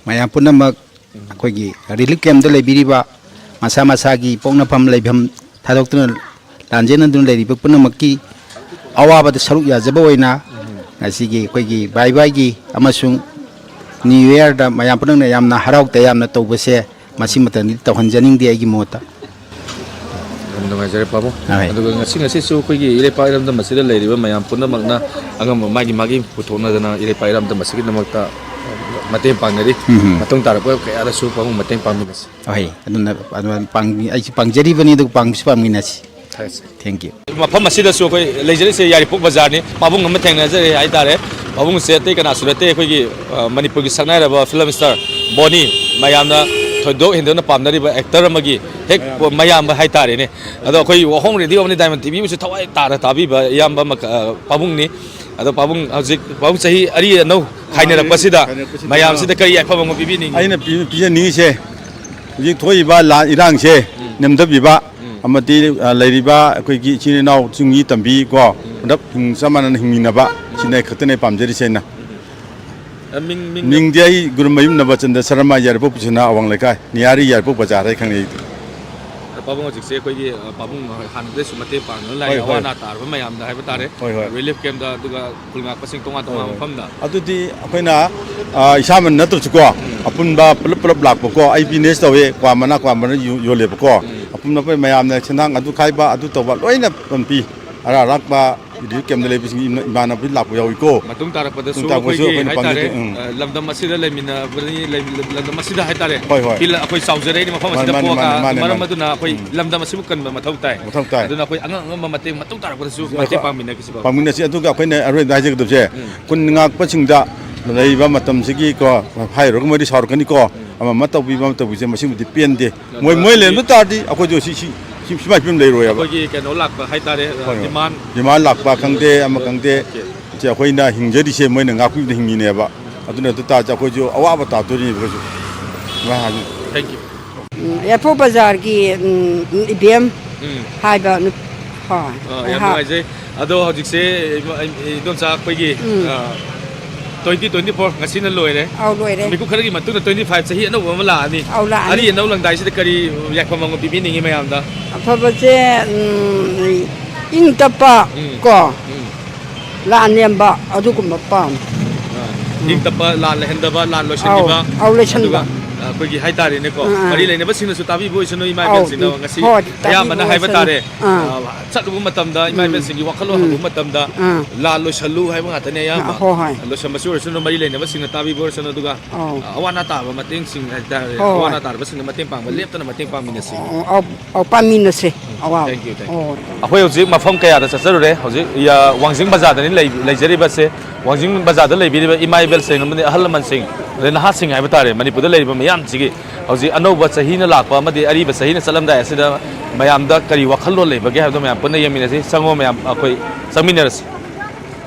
ꯃꯌꯥꯝ ꯄꯨꯝꯅꯃꯛ ꯎꯝ꯫ ꯑꯩꯈꯣꯏꯒꯤ ꯔꯤꯂꯤꯐ ꯀꯦꯝꯞꯇ ꯂꯩꯕꯤꯔꯤꯕ ꯃꯁꯥ ꯃꯁꯥꯒꯤ ꯄꯣꯛꯅꯐꯝ ꯂꯩꯐꯝ ꯊꯥꯗꯣꯛꯇꯨꯅ ꯂꯥꯟꯖꯦꯟꯅꯗꯨꯅ ꯂꯩꯔꯤꯕ ꯄꯨꯝꯅꯃꯛꯀꯤ ꯑꯋꯥꯕꯗ ꯁꯔꯨꯛ ꯌꯥꯖꯕ ꯑꯣꯏꯅ ꯉꯁꯤꯒꯤ ꯑꯩꯈꯣꯏꯒꯤ ꯕꯥꯏ ꯕꯥꯏꯒꯤ ꯑꯃꯁꯨꯡ ꯅ꯭ꯌꯨ ꯏꯌꯔꯗ ꯃꯌꯥꯝ ꯄꯨꯝꯅꯃꯛꯅ ꯌꯥꯝꯅ ꯍꯔꯥꯎ ꯇꯌꯥꯝꯅ ꯇꯧꯕꯁꯦ ꯃꯁꯤꯃꯇꯪꯗꯤ ꯇꯧꯍꯟꯖꯅꯤꯡꯗꯦ ꯑꯩꯒꯤ ꯃꯣꯠꯇ꯫ ꯌꯥꯝ ꯅꯨꯡꯉꯥꯏꯖꯔꯦ ꯄꯥꯕꯨꯡ꯫ ꯍꯣꯏ꯫ ꯑꯗꯨꯒ ꯉꯁꯤ ꯉꯁꯤꯁꯨ ꯑꯩꯈꯣꯏꯒꯤ ꯏꯔꯩꯄꯥꯛ ꯏꯔꯝꯗꯝ ꯑꯁꯤꯗ ꯂꯩꯔꯤꯕ ꯃꯌꯥꯝ ꯄꯨꯝꯅꯃꯛꯅ ꯑꯉꯝꯕ ꯃꯥꯒꯤ ꯃꯥꯒꯤ ꯄꯨꯊꯣꯛꯅꯗꯅ ꯏꯔꯩꯄꯥꯛ ꯏꯔꯝꯗꯝ ꯑꯁꯤꯒꯤꯗꯃꯛꯇ ꯃꯇꯦꯡ ꯄꯥꯡꯅꯔꯤ꯫ ꯎꯝ꯫ ꯃꯇꯨꯡ ꯇꯥꯔꯛꯄ ꯀꯌꯥꯗꯁꯨ ꯄꯥꯕꯨꯡ ꯃꯇꯦꯡ ꯄꯥꯡꯃꯤꯟꯅꯁꯤ꯫ ꯍꯣꯏ, ꯑꯗꯨꯅ ꯑꯗꯨꯃꯥꯏꯅ ꯄꯥꯡꯕꯤ-, ꯑꯩꯁꯨ ꯄꯥꯡꯖꯔꯤꯕꯅꯤ, ꯑꯗꯨꯒ ꯄꯥꯡꯕꯁꯨ ꯄꯥꯡꯃꯤꯟꯅꯁꯤ꯫ ꯊꯥꯒꯠꯆꯔꯤ꯫ Thank you꯫ ꯃꯐꯝ ꯑꯁꯤꯗꯁꯨ ꯑꯩꯈꯣꯏ ꯂꯩꯖꯔꯤꯁꯦ ꯌꯥꯏꯔꯤꯄꯣꯛ ꯕꯖꯥꯔꯅꯤ꯫ ꯄꯥꯕꯨꯡ ꯑꯃ ꯊꯦꯡꯅꯖꯔꯦ ꯍꯥꯏꯇꯥꯔꯦ꯫ ꯄꯥꯕꯨꯡꯁꯦ ꯑꯇꯩ ꯀꯅꯥꯁꯨ ꯅꯠꯇꯦ, ꯑꯩꯈꯣꯏꯒꯤ, ꯑ, ꯃꯅꯤꯄꯨꯔꯒꯤ ꯁꯛꯅꯥꯏꯔꯕ ꯐꯤꯂꯝ ꯁ꯭ꯇꯥꯔ ꯕꯣꯅꯤ, ꯃꯌꯥꯝꯅ ꯊꯣꯏꯗꯣꯛ ꯍꯦꯟꯗꯣꯛꯅ ꯄꯥꯝꯅꯔꯤꯕ ꯑꯦꯛꯇꯔ ꯑꯃꯒꯤ ꯍꯦꯛ ꯃꯌꯥꯝꯕ ꯍꯥꯏꯇꯥꯔꯦꯅꯦ꯫ ꯑꯗꯣ ꯑꯩꯈꯣꯏ ꯋꯥꯍꯣꯡ ꯔꯦꯗꯤꯑꯣ ꯑꯃꯗꯤ ꯗꯥꯏꯃꯟ ꯇꯤꯚꯤꯕꯨꯁꯨ ꯊꯋꯥꯏ ꯇꯥꯅ ꯇꯥꯕꯤꯕ ꯏꯌꯥꯝꯕ ꯑꯃ, ꯑ, ꯄꯥꯕꯨꯡꯅꯤ꯫ ꯑꯗꯣ ꯄꯥꯕꯨꯡ ꯍꯧꯖꯤꯛ, ꯄꯥꯕꯨꯡ ꯆꯍꯤ ꯑꯔꯤ ꯑꯅꯧ ꯈꯥꯏꯅꯔꯛꯄꯁꯤꯗ ꯈꯥꯏꯅꯔꯛꯄꯁꯤꯗ ꯃꯌꯥꯝꯁꯤꯗ ꯀꯔꯤ ꯌꯥꯏꯐꯕ ꯑꯃ ꯄꯤꯕꯤꯅꯤꯡꯉꯤ? ꯑꯩꯅ ꯄꯤ- ꯄꯤꯖꯅꯤꯡꯉꯤꯁꯦ, ꯍꯧꯖꯤꯛ ꯊꯣꯛꯏꯕ ꯂꯥꯟ ꯏꯔꯥꯡꯁꯦ ꯅꯦꯝꯊꯕꯤꯕ, ꯑꯃꯗꯤ ꯑ, ꯂꯩꯔꯤꯕ ꯑꯩꯈꯣꯏꯒꯤ ꯏꯆꯤꯟ ꯏꯅꯥꯎ ꯆꯤꯡꯃꯤ ꯇꯝꯕꯤ ꯀꯣ, ꯄꯨꯂꯞ ꯍꯤꯡ-, ꯆꯞ ꯃꯥꯟꯅꯅ ꯍꯤꯡꯃꯤꯟꯅꯕ, ꯁꯤꯅ ꯑꯩ ꯈꯛꯇꯅꯦ ꯄꯥꯝꯖꯔꯤꯁꯦ ꯑꯩꯅ꯫ ꯑ, ꯃꯤꯡ, ꯃꯤꯡ ꯃꯤꯡꯗꯤ ꯑꯩ ꯒꯨꯔꯨꯃꯌꯨꯝ ꯅꯕꯆꯟꯗ꯭ꯔ ꯁꯔꯃ, ꯌꯥꯏꯔꯤꯄꯣꯛ ꯄꯨꯁꯤꯅ ꯑꯋꯥꯡ ꯂꯩꯀꯥꯏ, ꯅꯤꯌꯥꯔꯤ ꯌꯥꯏꯔꯤꯄꯣꯛ ꯕꯖꯥꯔ ꯍꯥꯏ ꯈꯪꯅꯩ ꯑꯩꯗꯤ꯫ ꯑ, ꯄꯥꯕꯨꯡ ꯍꯧꯖꯤꯛꯁꯦ ꯑꯩꯈꯣꯏꯒꯤ, ꯑ, ꯄꯥꯕꯨꯡ ꯍꯥꯟꯅꯗꯩꯁꯨ ꯃꯇꯦꯡ ꯄꯥꯡꯗꯨꯅ ꯍꯣꯏ, ꯂꯥꯛꯏ, ꯑꯋꯥ ꯍꯣꯏ꯫ ꯑꯅꯥ ꯇꯥꯔꯕ ꯃꯌꯥꯝꯗ ꯍꯥꯏꯕ ꯇꯥꯔꯦ꯫ ꯍꯣꯏ, ꯍꯣꯏ꯫ ꯔꯤꯂꯤꯐ ꯀꯦꯝꯗ, ꯑꯗꯨꯒ ꯈꯨꯜ ꯉꯥꯛꯄꯁꯤꯡ ꯇꯣꯉꯥꯟ ꯇꯣꯉꯥꯟꯕ ꯍꯣꯏ, ꯍꯣꯏ꯫ ꯃꯐꯝꯗ꯫ ꯑꯗꯨꯗꯤ ꯑꯩꯈꯣꯏꯅ, ꯑ, ꯏꯁꯥꯃꯛ ꯅꯠꯇ꯭ꯔꯁꯨꯀꯣ, ꯑꯄꯨꯟꯕ ꯄꯨꯂꯞ ꯄꯨꯂꯞ ꯂꯥꯛꯄꯀꯣ, ꯑꯩ ꯕꯤꯖꯤꯅꯦꯁ ꯇꯧꯋꯦ, ꯀ꯭ꯋꯥ ꯃꯅꯥ, ꯀ꯭ꯋꯥ ꯃꯅꯥ ꯌꯨ-, ꯌꯣꯜꯂꯦꯕꯀꯣ꯫ ꯑꯄꯨꯟꯕ ꯑꯩꯈꯣꯏ ꯃꯌꯥꯝꯅ ꯁꯦꯟꯗꯥꯡ ꯑꯗꯨ ꯈꯥꯏꯕ, ꯑꯗꯨ ꯇꯧꯕ ꯂꯣꯏꯅ ꯄꯤ꯫ ꯑꯔꯥꯛ ꯑꯔꯥꯛꯄ ꯔꯤꯂꯤꯐ ꯀꯦꯝꯗ ꯂꯩꯕꯁꯤꯡ ꯏꯃꯥ-, ꯏꯃꯥꯟꯅꯕ ꯂꯥꯛꯄ ꯌꯥꯎꯏꯀꯣ꯫ ꯃꯇꯨꯡ ꯇꯥꯔꯛꯄꯗꯁꯨ ꯃꯇꯨꯡ ꯇꯥꯔꯛꯄꯁꯨ ꯑꯩꯈꯣꯏꯒꯤ ꯑꯩꯈꯣꯏꯅ ꯍꯥꯏꯇꯥꯔꯦ, ꯄꯥꯡꯖꯒꯦ꯫ ꯎꯝ꯫ ꯑ, ꯂꯝꯗꯝ ꯑꯁꯤꯗ ꯂꯩꯃꯤꯟꯅꯕꯅꯤ, ꯂꯩ-, ꯂꯝꯗꯝ ꯑꯁꯤꯗ ꯍꯥꯏꯇꯥꯔꯦ, ꯍꯣꯏ, ꯍꯣꯏ꯫ ꯄꯤꯜꯂ-, ꯑꯩꯈꯣꯏ ꯆꯥꯎꯖꯔꯛꯏꯅꯤ, ꯃꯐꯝ ꯃꯥꯅꯦ, ꯑꯁꯤꯗ ꯃꯥꯅꯦ, ꯄꯣꯛꯑꯒ꯫ ꯃꯥꯅꯦ, ꯃꯥꯅꯦ, ꯃꯔꯝ ꯃꯥꯅꯦ꯫ ꯑꯗꯨꯅ ꯑꯩꯈꯣꯏ ꯂꯝꯗꯝ ꯑꯁꯤꯕꯨ ꯀꯟꯕ ꯃꯊꯧ ꯇꯥꯏ꯫ ꯃꯊꯧ ꯇꯥꯏ꯫ ꯑꯗꯨꯅ ꯑꯩꯈꯣꯏ ꯑꯉꯝ ꯑꯉꯝꯕ ꯃꯇꯦꯡ ꯃꯇꯨꯡ ꯇꯥꯔꯛꯄꯗꯁꯨ ꯑꯩꯈꯣꯏ ꯃꯇꯦꯡ ꯄꯥꯡꯃꯤꯟꯅꯈꯤꯁꯤꯕ꯫ ꯄꯥꯡꯃꯤꯟꯅꯁꯤ꯫ ꯑꯗꯨꯒ ꯑꯩꯈꯣꯏꯅ ꯑꯔꯣꯏꯕꯗ ꯍꯥꯏꯖꯒꯗꯕꯁꯦ, ꯈꯨꯟ ꯉꯥꯛꯄꯁꯤꯡꯗ ꯂꯩꯔꯤꯕ ꯃꯇꯝꯁꯤꯒꯤ ꯀꯣ, ꯍꯥꯏꯔꯨꯔꯒ ꯃꯣꯏꯗꯤ ꯁꯥꯎꯔꯛꯀꯅꯤꯀꯣ, ꯑꯃ ꯑꯃ ꯇꯧꯕꯤꯕ ꯑꯃ ꯇꯧꯕꯤꯁꯦ, ꯃꯁꯤꯃꯗꯤ ꯄꯦꯟꯗꯦ꯫ ꯃꯣꯏ, ꯃꯣꯏ ꯂꯩꯔꯝꯕ ꯇꯥꯔꯗꯤ ꯑꯩꯈꯣꯏꯁꯨ ꯁꯤ, ꯁꯤ, ꯁꯤ, ꯁꯤꯃꯥꯏ ꯐꯤꯕꯝ ꯂꯩꯔꯣꯏꯕ꯫ ꯑꯩꯈꯣꯏꯒꯤ ꯀꯩꯅꯣ ꯂꯥꯛꯄ ꯍꯥꯏꯇꯥꯔꯦ, ꯍꯣꯏ, ꯍꯣꯏ꯫ ꯗꯤꯃꯥꯟ꯫ ꯗꯤꯃꯥꯟ ꯂꯥꯛꯄ ꯈꯪꯗꯦ, ꯑꯃ ꯈꯪꯗꯦ, ꯑꯣꯀꯦ꯫ ꯁꯤ ꯑꯩꯈꯣꯏꯅ ꯍꯤꯡꯖꯔꯤꯁꯦ ꯃꯣꯏꯅ ꯉꯥꯛꯄꯤꯕꯗ ꯍꯤꯡꯉꯤꯅꯦꯕ꯫ ꯑꯗꯨꯅ ꯑꯗꯨ ꯇꯥꯔꯗꯤ ꯑꯩꯈꯣꯏꯁꯨ ꯑꯋꯥꯕ ꯇꯥꯗꯣꯔꯤꯅꯦꯕ ꯑꯩꯈꯣꯏꯁꯨ꯫ ꯁꯨꯃꯥꯏꯅ ꯍꯥꯏꯅꯤ꯫ Thank you꯫ ꯎꯝ, ꯌꯥꯏꯔꯤꯄꯣꯛ ꯕꯖꯥꯔꯒꯤ, ꯎꯝ, ꯏꯕꯦꯝ ꯎꯝ꯫ ꯍꯥꯏꯕ ꯅꯨ-, ꯍꯣꯏ꯫ ꯑ, ꯌꯥꯝ ꯍꯥ-, ꯅꯨꯡꯉꯥꯏꯖꯩ꯫ ꯑꯗꯣ ꯍꯧꯖꯤꯛꯁꯦ ꯏꯃ-, ꯏ-, ꯏꯗꯣꯝꯆꯥ ꯑꯩꯈꯣꯏꯒꯤ, ꯎꯝ꯫ ꯑ, Twenty twenty four ꯉꯁꯤꯅ ꯂꯣꯏꯔꯦ꯫ ꯑꯧ, ꯂꯣꯏꯔꯦ꯫ ꯃꯤꯀꯨꯞ ꯈꯔꯒꯤ ꯃꯇꯨꯡꯗ twenty five ꯆꯍꯤ ꯑꯅꯧꯕ ꯑꯃ ꯂꯥꯛꯑꯅꯤ꯫ ꯑꯧ, ꯂꯥꯛꯑꯅꯤ꯫ ꯑꯔꯤ ꯑꯅꯧ ꯂꯪꯗꯥꯏꯁꯤꯗ ꯀꯔꯤ ꯌꯥꯏꯐ ꯃꯪꯒꯣꯜ ꯄꯤꯕꯤꯅꯤꯡꯉꯤ ꯃꯌꯥꯝꯗ? ꯑꯐꯕꯁꯦ, ꯎꯝ, ꯏꯪ ꯇꯞꯄ ꯎꯝ꯫ ꯀꯣ, ꯎꯝ꯫ ꯂꯥꯟ ꯅꯦꯝꯕ ꯑꯗꯨꯒꯨꯝꯕ ꯄꯥꯝꯃꯤ꯫ ꯑꯥ, ꯎꯝ꯫ ꯏꯪ ꯇꯞꯄ, ꯂꯥꯟ ꯂꯩꯍꯟꯗꯕ, ꯂꯥꯟ ꯂꯣꯏꯁꯤꯟꯈꯤꯕ꯫ ꯑꯧ, ꯑꯧ, ꯂꯣꯏꯁꯤꯟꯕ꯫ ꯑꯗꯨꯒ, ꯑ, ꯑꯩꯈꯣꯏꯒꯤ ꯍꯥꯏꯇꯥꯔꯦꯅꯦꯀꯣ, ꯑꯥ, ꯑꯥ꯫ ꯃꯔꯤ ꯂꯩꯅꯕꯁꯤꯡꯅꯁꯨ ꯇꯥꯕꯤꯕ ꯑꯣꯏꯁꯅꯨ, ꯏꯃꯥ ꯑꯧ, ꯏꯕꯦꯜꯁꯤꯡꯅ ꯎꯝ꯫ ꯉꯁꯤ ꯍꯣꯏ, ꯑꯌꯥꯝꯕꯅ ꯇꯥꯕꯤꯕ ꯍꯥꯏꯕ ꯑꯣꯏꯁꯅꯨ꯫ ꯇꯥꯔꯦ꯫ ꯑꯥ꯫ ꯑ, ꯆꯠꯂꯨꯕ ꯃꯇꯝꯗ ꯏꯃꯥ ꯎꯝ꯫ ꯏꯕꯦꯜꯁꯤꯡꯒꯤ ꯋꯥꯈꯜꯂꯣꯟ ꯎꯝ꯫ ꯍꯪꯕ ꯃꯇꯝꯗ ꯑꯥ꯫ ꯂꯥꯟ ꯂꯣꯏꯁꯜꯂꯨ ꯍꯥꯏꯕ ꯉꯥꯛꯇꯅꯦ ꯑꯌꯥꯝꯕ꯫ ꯑꯥ, ꯍꯣꯏ, ꯍꯣꯏ꯫ ꯂꯣꯏꯁꯟꯕꯁꯨ ꯑꯣꯏꯔꯁꯅꯨ, ꯃꯔꯤ ꯂꯩꯅꯕꯁꯤꯡꯅ ꯇꯥꯕꯤꯕ ꯑꯣꯏꯔꯁꯅꯨ, ꯑꯗꯨꯒ, ꯑꯧ꯫ ꯑ, ꯑꯋꯥ ꯑꯅꯥ ꯇꯥꯕ ꯃꯇꯦꯡꯁꯤꯡ ꯍꯥꯏꯇꯥꯔꯦ, ꯍꯣꯏ, ꯑꯋꯥ ꯍꯣꯏ꯫ ꯑꯅꯥ ꯇꯥꯔꯕꯁꯤꯡꯗ ꯃꯇꯦꯡ ꯄꯥꯡꯕ ꯎꯝ꯫ ꯂꯦꯞꯇꯅ ꯃꯇꯦꯡ ꯄꯥꯡꯃꯤꯟꯅꯁꯤ꯫ ꯑꯧ, ꯑꯧ, ꯑꯧ, ꯄꯥꯡꯃꯤꯟꯅꯁꯦ꯫ ꯎꯝ, ꯑꯋꯥꯕ꯫ Thank you, thank you꯫ ꯑꯣ꯫ ꯑꯩꯈꯣꯏ ꯍꯧꯖꯤꯛ ꯃꯐꯝ ꯀꯌꯥꯗ ꯆꯠꯆꯔꯨꯔꯦ꯫ ꯍꯧꯖꯤꯛ, ꯌꯥ, ꯋꯥꯡꯖꯤꯡ ꯕꯖꯥꯔꯗꯅꯤ ꯂꯩ-, ꯂꯩꯖꯔꯤꯕꯁꯦ꯫ ꯋꯥꯡꯖꯤꯡ ꯕꯖꯥꯔꯗ ꯂꯩꯕꯤꯔꯤꯕ ꯏꯃꯥ ꯏꯕꯦꯜꯁꯤꯡ ꯑꯃꯗꯤ ꯑꯍꯜ ꯂꯃꯟꯁꯤꯡ, ꯑꯗꯩ ꯅꯍꯥꯁꯤꯡ ꯍꯥꯏꯕ ꯇꯥꯔꯦ, ꯃꯅꯤꯄꯨꯔꯗ ꯂꯩꯔꯤꯕ ꯃꯤꯌꯥꯝꯁꯤꯒꯤ ꯍꯧꯖꯤꯛ ꯑꯅꯧꯕ ꯆꯍꯤꯅ ꯂꯥꯛꯄ ꯑꯃꯗꯤ ꯑꯔꯤꯕ ꯆꯍꯤꯅ ꯆꯠꯂꯝꯗꯥꯏ ꯑꯁꯤꯗ ꯃꯌꯥꯝꯗ ꯀꯔꯤ ꯋꯥꯈꯜꯂꯣꯟ ꯂꯩꯕꯒꯦ ꯍꯥꯏꯕꯗꯣ ꯃꯌꯥꯝ ꯄꯨꯟꯅ ꯌꯦꯡꯃꯤꯟꯅꯁꯤ꯫ ꯆꯪꯉꯣ ꯃꯌꯥꯝ, ꯑꯩꯈꯣꯏ ꯆꯪꯃꯤꯟꯅꯔꯁꯤ꯫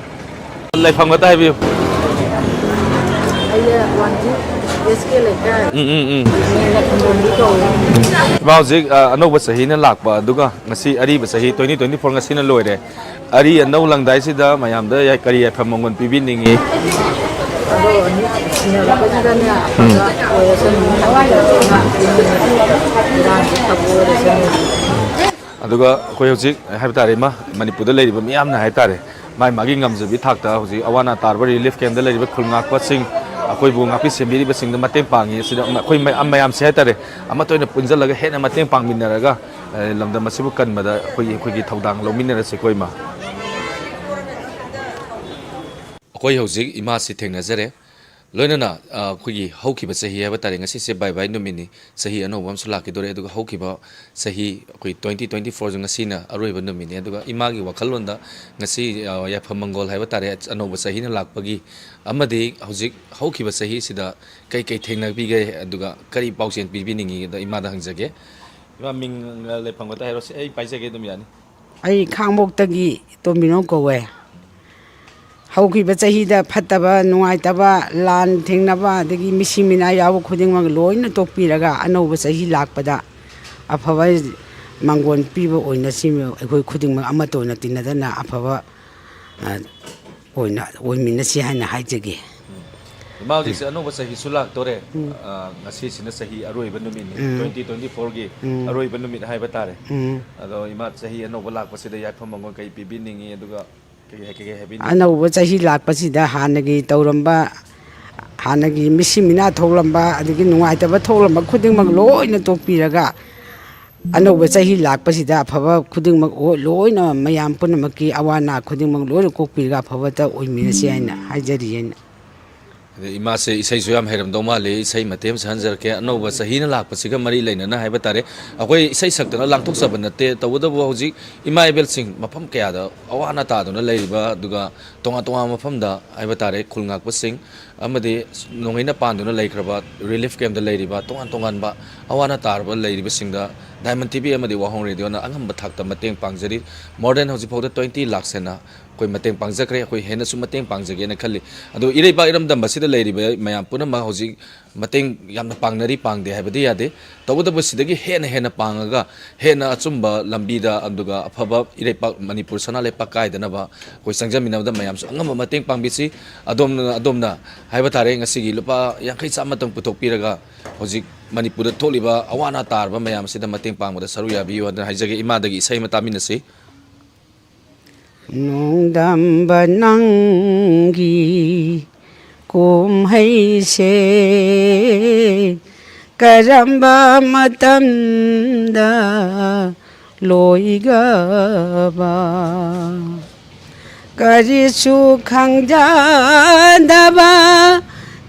ꯂꯩꯐꯝ ꯈꯛꯇ ꯍꯥꯏꯕꯤꯌꯨ꯫ ꯑꯩꯁꯦ ꯋꯥꯡꯖꯤꯡ ꯑꯦꯁ ꯀꯦ ꯂꯩꯀꯥꯏ꯫ ꯎꯝ, ꯎꯝ, ꯎꯝ꯫ ꯂꯩꯐꯝꯗꯤ ꯀꯧꯏ꯫ ꯏꯃꯥ, ꯍꯧꯖꯤꯛ, ꯑ, ꯑꯅꯧꯕ ꯆꯍꯤꯅ ꯂꯥꯛꯄ, ꯑꯗꯨꯒ ꯉꯁꯤ ꯑꯔꯤꯕ ꯆꯍꯤ twenty twenty four ꯉꯁꯤꯅ ꯂꯣꯏꯔꯦ꯫ ꯑꯔꯤ ꯑꯅꯧ ꯂꯪꯗꯥꯏꯁꯤꯗ ꯃꯌꯥꯝꯗ ꯌꯥꯏ-, ꯀꯔꯤ ꯌꯥꯏꯐ ꯃꯪꯒꯣꯜ ꯄꯤꯕꯤꯅꯤꯡꯉꯤ? ꯑꯗꯣ ꯑꯅꯤ ꯁꯤꯟꯅꯔꯛꯄꯁꯤꯗꯅꯦ, ꯎꯝ꯫ ꯑꯐꯕ ꯑꯣꯏꯔꯁꯅꯨ, ꯏꯔꯥꯡꯁꯦ ꯐꯕ ꯑꯣꯏꯔꯁꯅꯨ꯫ ꯑꯗꯨꯒ ꯑꯩꯈꯣꯏ ꯍꯧꯖꯤꯛ ꯍꯥꯏꯕ ꯇꯥꯔꯦ, ꯏꯃꯥ, ꯃꯅꯤꯄꯨꯔꯗ ꯂꯩꯔꯤꯕ ꯃꯤꯌꯥꯝꯅ ꯍꯥꯏ ꯇꯥꯔꯦ, ꯃꯥꯒꯤ ꯃꯥꯒꯤ ꯉꯝꯖꯕꯤ ꯊꯥꯛꯇ ꯍꯧꯖꯤꯛ ꯑꯋꯥ ꯑꯅꯥ ꯇꯥꯔꯕ relief camp ꯇ ꯂꯩꯔꯤꯕ ꯈꯨꯜ ꯉꯥꯛꯄꯁꯤꯡ, ꯑꯩꯈꯣꯏꯕꯨ ꯉꯥꯛꯄꯤ ꯁꯦꯟꯕꯤꯔꯤꯕꯁꯤꯡꯗ ꯃꯇꯦꯡ ꯄꯥꯡꯉꯤ꯫ ꯑꯁꯤꯗ ꯑꯩꯈꯣꯏ ꯃꯌꯥꯝ, ꯃꯌꯥꯝꯁꯦ ꯍꯥꯏ ꯇꯥꯔꯦ, ꯑꯃꯠꯇ ꯑꯣꯏꯅ ꯄꯨꯟꯁꯤꯜꯂꯒ ꯍꯦꯟꯅ ꯃꯇꯦꯡ ꯄꯥꯡꯃꯤꯟꯅꯔꯒ, ꯑ, ꯂꯝꯗꯝ ꯑꯁꯤꯕꯨ ꯀꯟꯕꯗ ꯑꯩꯈꯣꯏꯒꯤ, ꯑꯩꯈꯣꯏꯒꯤ ꯊꯧꯗꯥꯡ ꯂꯧꯃꯤꯟꯅꯔꯁꯤꯀꯣ, ꯏꯃꯥ꯫ ꯑꯩꯈꯣꯏ ꯍꯧꯖꯤꯛ ꯏꯃꯥꯁꯤ ꯊꯦꯡꯅꯖꯔꯦ꯫ ꯂꯣꯏꯅꯅ, ꯑ, ꯑꯩꯈꯣꯏꯒꯤ ꯍꯧꯈꯤꯕ ꯆꯍꯤ ꯍꯥꯏꯕ ꯇꯥꯔꯦ, ꯉꯁꯤꯁꯦ ꯕꯥꯏ ꯕꯥꯏ ꯅꯨꯃꯤꯠꯅꯤ, ꯆꯍꯤ ꯑꯅꯧꯕ ꯑꯃꯁꯨ ꯂꯥꯛꯈꯤꯗꯣꯔꯦ꯫ ꯑꯗꯨꯒ ꯍꯧꯈꯤꯕ ꯆꯍꯤ ꯑꯩꯈꯣꯏ twenty twenty four ꯁꯨ ꯉꯁꯤꯅ ꯑꯔꯣꯏꯕ ꯅꯨꯃꯤꯠꯅꯤ꯫ ꯑꯗꯨꯒ ꯏꯃꯥꯒꯤ ꯋꯥꯈꯜꯂꯣꯟꯗ ꯉꯁꯤ, ꯑ, ꯌꯥꯏꯐ ꯃꯪꯒꯣꯜ ꯍꯥꯏꯕ ꯇꯥꯔꯦ, ꯑꯅꯧꯕ ꯆꯍꯤꯅ ꯂꯥꯛꯄꯒꯤ ꯑꯃꯗꯤ ꯍꯧꯖꯤꯛ ꯍꯧꯈꯤꯕ ꯆꯍꯤꯁꯤꯗ ꯀꯩ ꯀꯩ ꯊꯦꯡꯅꯕꯤꯒꯦ, ꯑꯗꯨꯒ ꯀꯔꯤ ꯄꯥꯎꯖꯦꯜ ꯄꯤꯕꯤꯅꯤꯡꯉꯤ ꯑꯗꯣ ꯏꯃꯥꯗ ꯍꯪꯖꯒꯦ꯫ ꯏꯃꯥ, ꯃꯤꯡ, ꯑ, ꯂꯩꯐꯝ ꯈꯛꯇ ꯍꯥꯏꯔꯣ꯫ ꯁꯤ ꯑꯩ ꯄꯥꯏꯖꯒꯦ, ꯑꯗꯨꯝ ꯌꯥꯅꯤ꯫ ꯑꯩ ꯈꯥꯡꯉꯕꯣꯛꯇꯒꯤ ꯇꯣꯝꯕꯤꯅꯧ ꯀꯧꯋꯦ꯫ ꯍꯧꯈꯤꯕ ꯆꯍꯤꯗ ꯐꯠꯇꯕ, ꯅꯨꯡꯉꯥꯏꯇꯕ, ꯂꯥꯟ ꯊꯦꯡꯅꯕ, ꯑꯗꯒꯤ ꯃꯤꯁꯤ ꯃꯤꯅꯥ ꯌꯥꯎꯕ ꯈꯨꯗꯤꯡꯃꯛ ꯂꯣꯏꯅ ꯇꯣꯛꯄꯤꯔꯒ ꯑꯅꯧꯕ ꯆꯍꯤ ꯂꯥꯛꯄꯗ ꯑꯐꯕ ꯃꯪꯒꯣꯜ ꯄꯤꯕ ꯑꯣꯏꯅ ꯁꯤ ꯑꯩꯈꯣꯏ ꯈꯨꯗꯤꯡꯃꯛ ꯑꯃꯠꯇ ꯑꯣꯏꯅ ꯇꯤꯟꯅꯗꯅ ꯑꯐꯕ, ꯑ, ꯑꯣꯏꯅ ꯑꯣꯏꯃꯤꯟꯅꯁꯤ ꯍꯥꯏꯅ ꯍꯥꯏꯖꯒꯦ꯫ ꯏꯃꯥ, ꯍꯧꯖꯤꯛꯁꯦ ꯑꯅꯧꯕ ꯆꯍꯤꯁꯨ ꯂꯥꯛꯇꯣꯔꯦ꯫ ꯎꯝ꯫ ꯑ, ꯉꯁꯤꯁꯤꯅ ꯆꯍꯤ ꯑꯔꯣꯏꯕ ꯅꯨꯃꯤꯠꯅꯤ, ꯎꯝ꯫ Twenty twenty-fourꯒꯤ ꯎꯝ꯫ ꯑꯔꯣꯏꯕ ꯅꯨꯃꯤꯠ ꯍꯥꯏꯕ ꯇꯥꯔꯦ꯫ ꯎꯝ꯫ ꯑꯗꯣ ꯏꯃꯥ, ꯆꯍꯤ ꯑꯅꯧꯕ ꯂꯥꯛꯄꯁꯤꯗ ꯌꯥꯏꯐ ꯃꯪꯒꯣꯜ ꯀꯩ ꯄꯤꯕꯤꯅꯤꯡꯉꯤ, ꯑꯗꯨꯒ ꯀꯩ ꯍꯥꯏ-, ꯀꯩ ꯀꯩ ꯍꯥꯏꯕꯤꯅꯤꯡꯉꯤ? ꯑꯅꯧꯕ ꯆꯍꯤ ꯂꯥꯛꯄꯁꯤꯗ ꯍꯥꯟꯅꯒꯤ ꯇꯧꯔꯝꯕ, ꯍꯥꯟꯅꯒꯤ ꯃꯤꯁꯤ ꯃꯤꯅꯥ ꯊꯣꯛꯂꯝꯕ, ꯑꯗꯒꯤ ꯅꯨꯡꯉꯥꯏꯇꯕ ꯊꯣꯛꯂꯝꯕ ꯈꯨꯗꯤꯡꯃꯛ ꯂꯣꯏꯅ ꯇꯣꯛꯄꯤꯔꯒ, ꯑꯅꯧꯕ ꯆꯍꯤ ꯂꯥꯛꯄꯁꯤꯗ ꯑꯐꯕ ꯈꯨꯗꯤꯡꯃꯛ ꯑꯣ-, ꯂꯣꯏꯅ ꯃꯌꯥꯝ ꯄꯨꯝꯅꯃꯛꯀꯤ ꯑꯋꯥ ꯑꯅꯥ ꯈꯨꯗꯤꯡꯃꯛ ꯂꯣꯏꯅ ꯀꯣꯛꯄꯤꯔꯒ ꯑꯐꯕꯇ ꯑꯣꯏꯃꯤꯟꯅꯁꯤ ꯍꯥꯏꯅ ꯍꯥꯏꯖꯔꯤ ꯑꯩꯅ꯫ ꯑꯗꯩ ꯏꯃꯥꯁꯦ ꯏꯁꯩꯁꯨ ꯌꯥꯝ ꯍꯩꯔꯝꯗꯧ ꯃꯥꯜꯂꯤ꯫ ꯏꯁꯩ ꯃꯇꯦꯛ ꯑꯃ ꯁꯛꯍꯟꯖꯔꯛꯀꯦ꯫ ꯑꯅꯧꯕ ꯆꯍꯤꯅ ꯂꯥꯛꯄꯁꯤꯒ ꯃꯔꯤ ꯂꯩꯅꯅ ꯍꯥꯏꯕ ꯇꯥꯔꯦ꯫ ꯑꯩꯈꯣꯏ ꯏꯁꯩ ꯁꯛꯇꯅ ꯂꯥꯡꯊꯣꯛꯆꯕ ꯅꯠꯇꯦ꯫ ꯇꯧꯕꯇꯕꯨ ꯍꯧꯖꯤꯛ ꯏꯃꯥ ꯏꯕꯦꯜꯁꯤꯡ ꯃꯐꯝ ꯀꯌꯥꯗ ꯑꯋꯥ ꯑꯅꯥ ꯇꯥꯗꯨꯅ ꯂꯩꯔꯤꯕ, ꯑꯗꯨꯒ ꯇꯣꯉꯥꯟ ꯇꯣꯉꯥꯟꯕ ꯃꯐꯝꯗ ꯍꯥꯏꯕ ꯇꯥꯔꯦ, ꯈꯨꯜ ꯉꯥꯛꯄꯁꯤꯡ ꯑꯃꯗꯤ ꯅꯣꯡꯃꯩꯅ ꯄꯥꯟꯗꯨꯅ ꯂꯩꯈ꯭ꯔꯕ ꯔꯤꯂꯤꯐ ꯀꯦꯝꯞꯇ ꯂꯩꯔꯤꯕ, ꯇꯣꯉꯥꯟ ꯇꯣꯉꯥꯟꯕ ꯑꯋꯥ ꯑꯅꯥ ꯇꯥꯔꯕ ꯂꯩꯔꯤꯕꯁꯤꯡꯗ Diamond TV ꯑꯃꯗꯤ ꯋꯥꯍꯣꯡ ꯔꯦꯗꯤꯑꯣꯅ ꯑꯉꯝꯕ ꯊꯥꯛꯇ ꯃꯇꯦꯡ ꯄꯥꯡꯖꯔꯤ꯫ More than ꯍꯧꯖꯤꯛ ꯐꯥꯎꯗ twenty lakhs ꯍꯦꯟꯅ ꯑꯩꯈꯣꯏ ꯃꯇꯦꯡ ꯄꯥꯡꯖꯈ꯭ꯔꯦ꯫ ꯑꯩꯈꯣꯏ ꯍꯦꯟꯅꯁꯨ ꯃꯇꯦꯡ ꯄꯥꯡꯖꯒꯦꯅ ꯈꯜꯂꯤ꯫ ꯑꯗꯣ ꯏꯔꯩꯄꯥꯛ ꯏꯔꯝꯗꯝ ꯑꯁꯤꯗ ꯂꯩꯔꯤꯕ ꯃꯌꯥꯝ ꯄꯨꯝꯅꯃꯛ ꯍꯧꯖꯤꯛ ꯃꯇꯦꯡ ꯌꯥꯝꯅ ꯄꯥꯡꯅꯔꯤ, ꯄꯥꯡꯗꯦ ꯍꯥꯏꯕꯗꯤ ꯌꯥꯗꯦ꯫ ꯇꯧꯕꯇꯕꯨ ꯁꯤꯗꯒꯤ ꯍꯦꯟꯅ ꯍꯦꯟꯅ ꯄꯥꯡꯉꯒ ꯍꯦꯟꯅ ꯑꯆꯨꯝꯕ ꯂꯝꯕꯤꯗ, ꯑꯗꯨꯒ ꯑꯐꯕ ꯏꯔꯩꯄꯥꯛ ꯃꯅꯤꯄꯨꯔ ꯁꯅꯥ ꯂꯩꯄꯥꯛ ꯀꯥꯏꯗꯅꯕ ꯑꯩꯈꯣꯏ ꯆꯪꯖꯃꯤꯟꯅꯕꯗ ꯃꯌꯥꯝꯁꯨ ꯑꯉꯝꯕ ꯃꯇꯦꯡ ꯄꯥꯡꯕꯤꯁꯤ꯫ ꯑꯗꯣꯝꯅ, ꯑꯗꯣꯝꯅ ꯍꯥꯏꯕ ꯇꯥꯔꯦ, ꯉꯁꯤꯒꯤ ꯂꯨꯄꯥ ꯌꯥꯡꯈꯩ ꯆꯥꯝꯃꯇꯪ ꯄꯨꯊꯣꯛꯄꯤꯔꯒ ꯍꯧꯖꯤꯛ ꯃꯅꯤꯄꯨꯔꯗ ꯊꯣꯛꯂꯤꯕ ꯑꯋꯥ ꯑꯅꯥ ꯇꯥꯔꯕ ꯃꯌꯥꯝ ꯑꯁꯤꯗ ꯃꯇꯦꯡ ꯄꯥꯡꯕꯗ ꯁꯔꯨꯛ ꯌꯥꯕꯤꯌꯨ ꯍꯥꯏꯗꯅ ꯍꯥꯏꯖꯒꯦ꯫ ꯏꯃꯥꯗꯒꯤ ꯏꯁꯩ ꯑꯃ ꯇꯥꯃꯤꯟꯅꯁꯤ꯫ ꯅꯣꯡꯗꯝꯕ ꯅꯪꯒꯤ ꯀꯨꯝꯍꯩꯁꯦ ꯀꯔꯝꯕ ꯃꯇꯝꯗ ꯂꯣꯏꯒꯕ? ꯀꯔꯤꯁꯨ ꯈꯪꯖꯗꯕ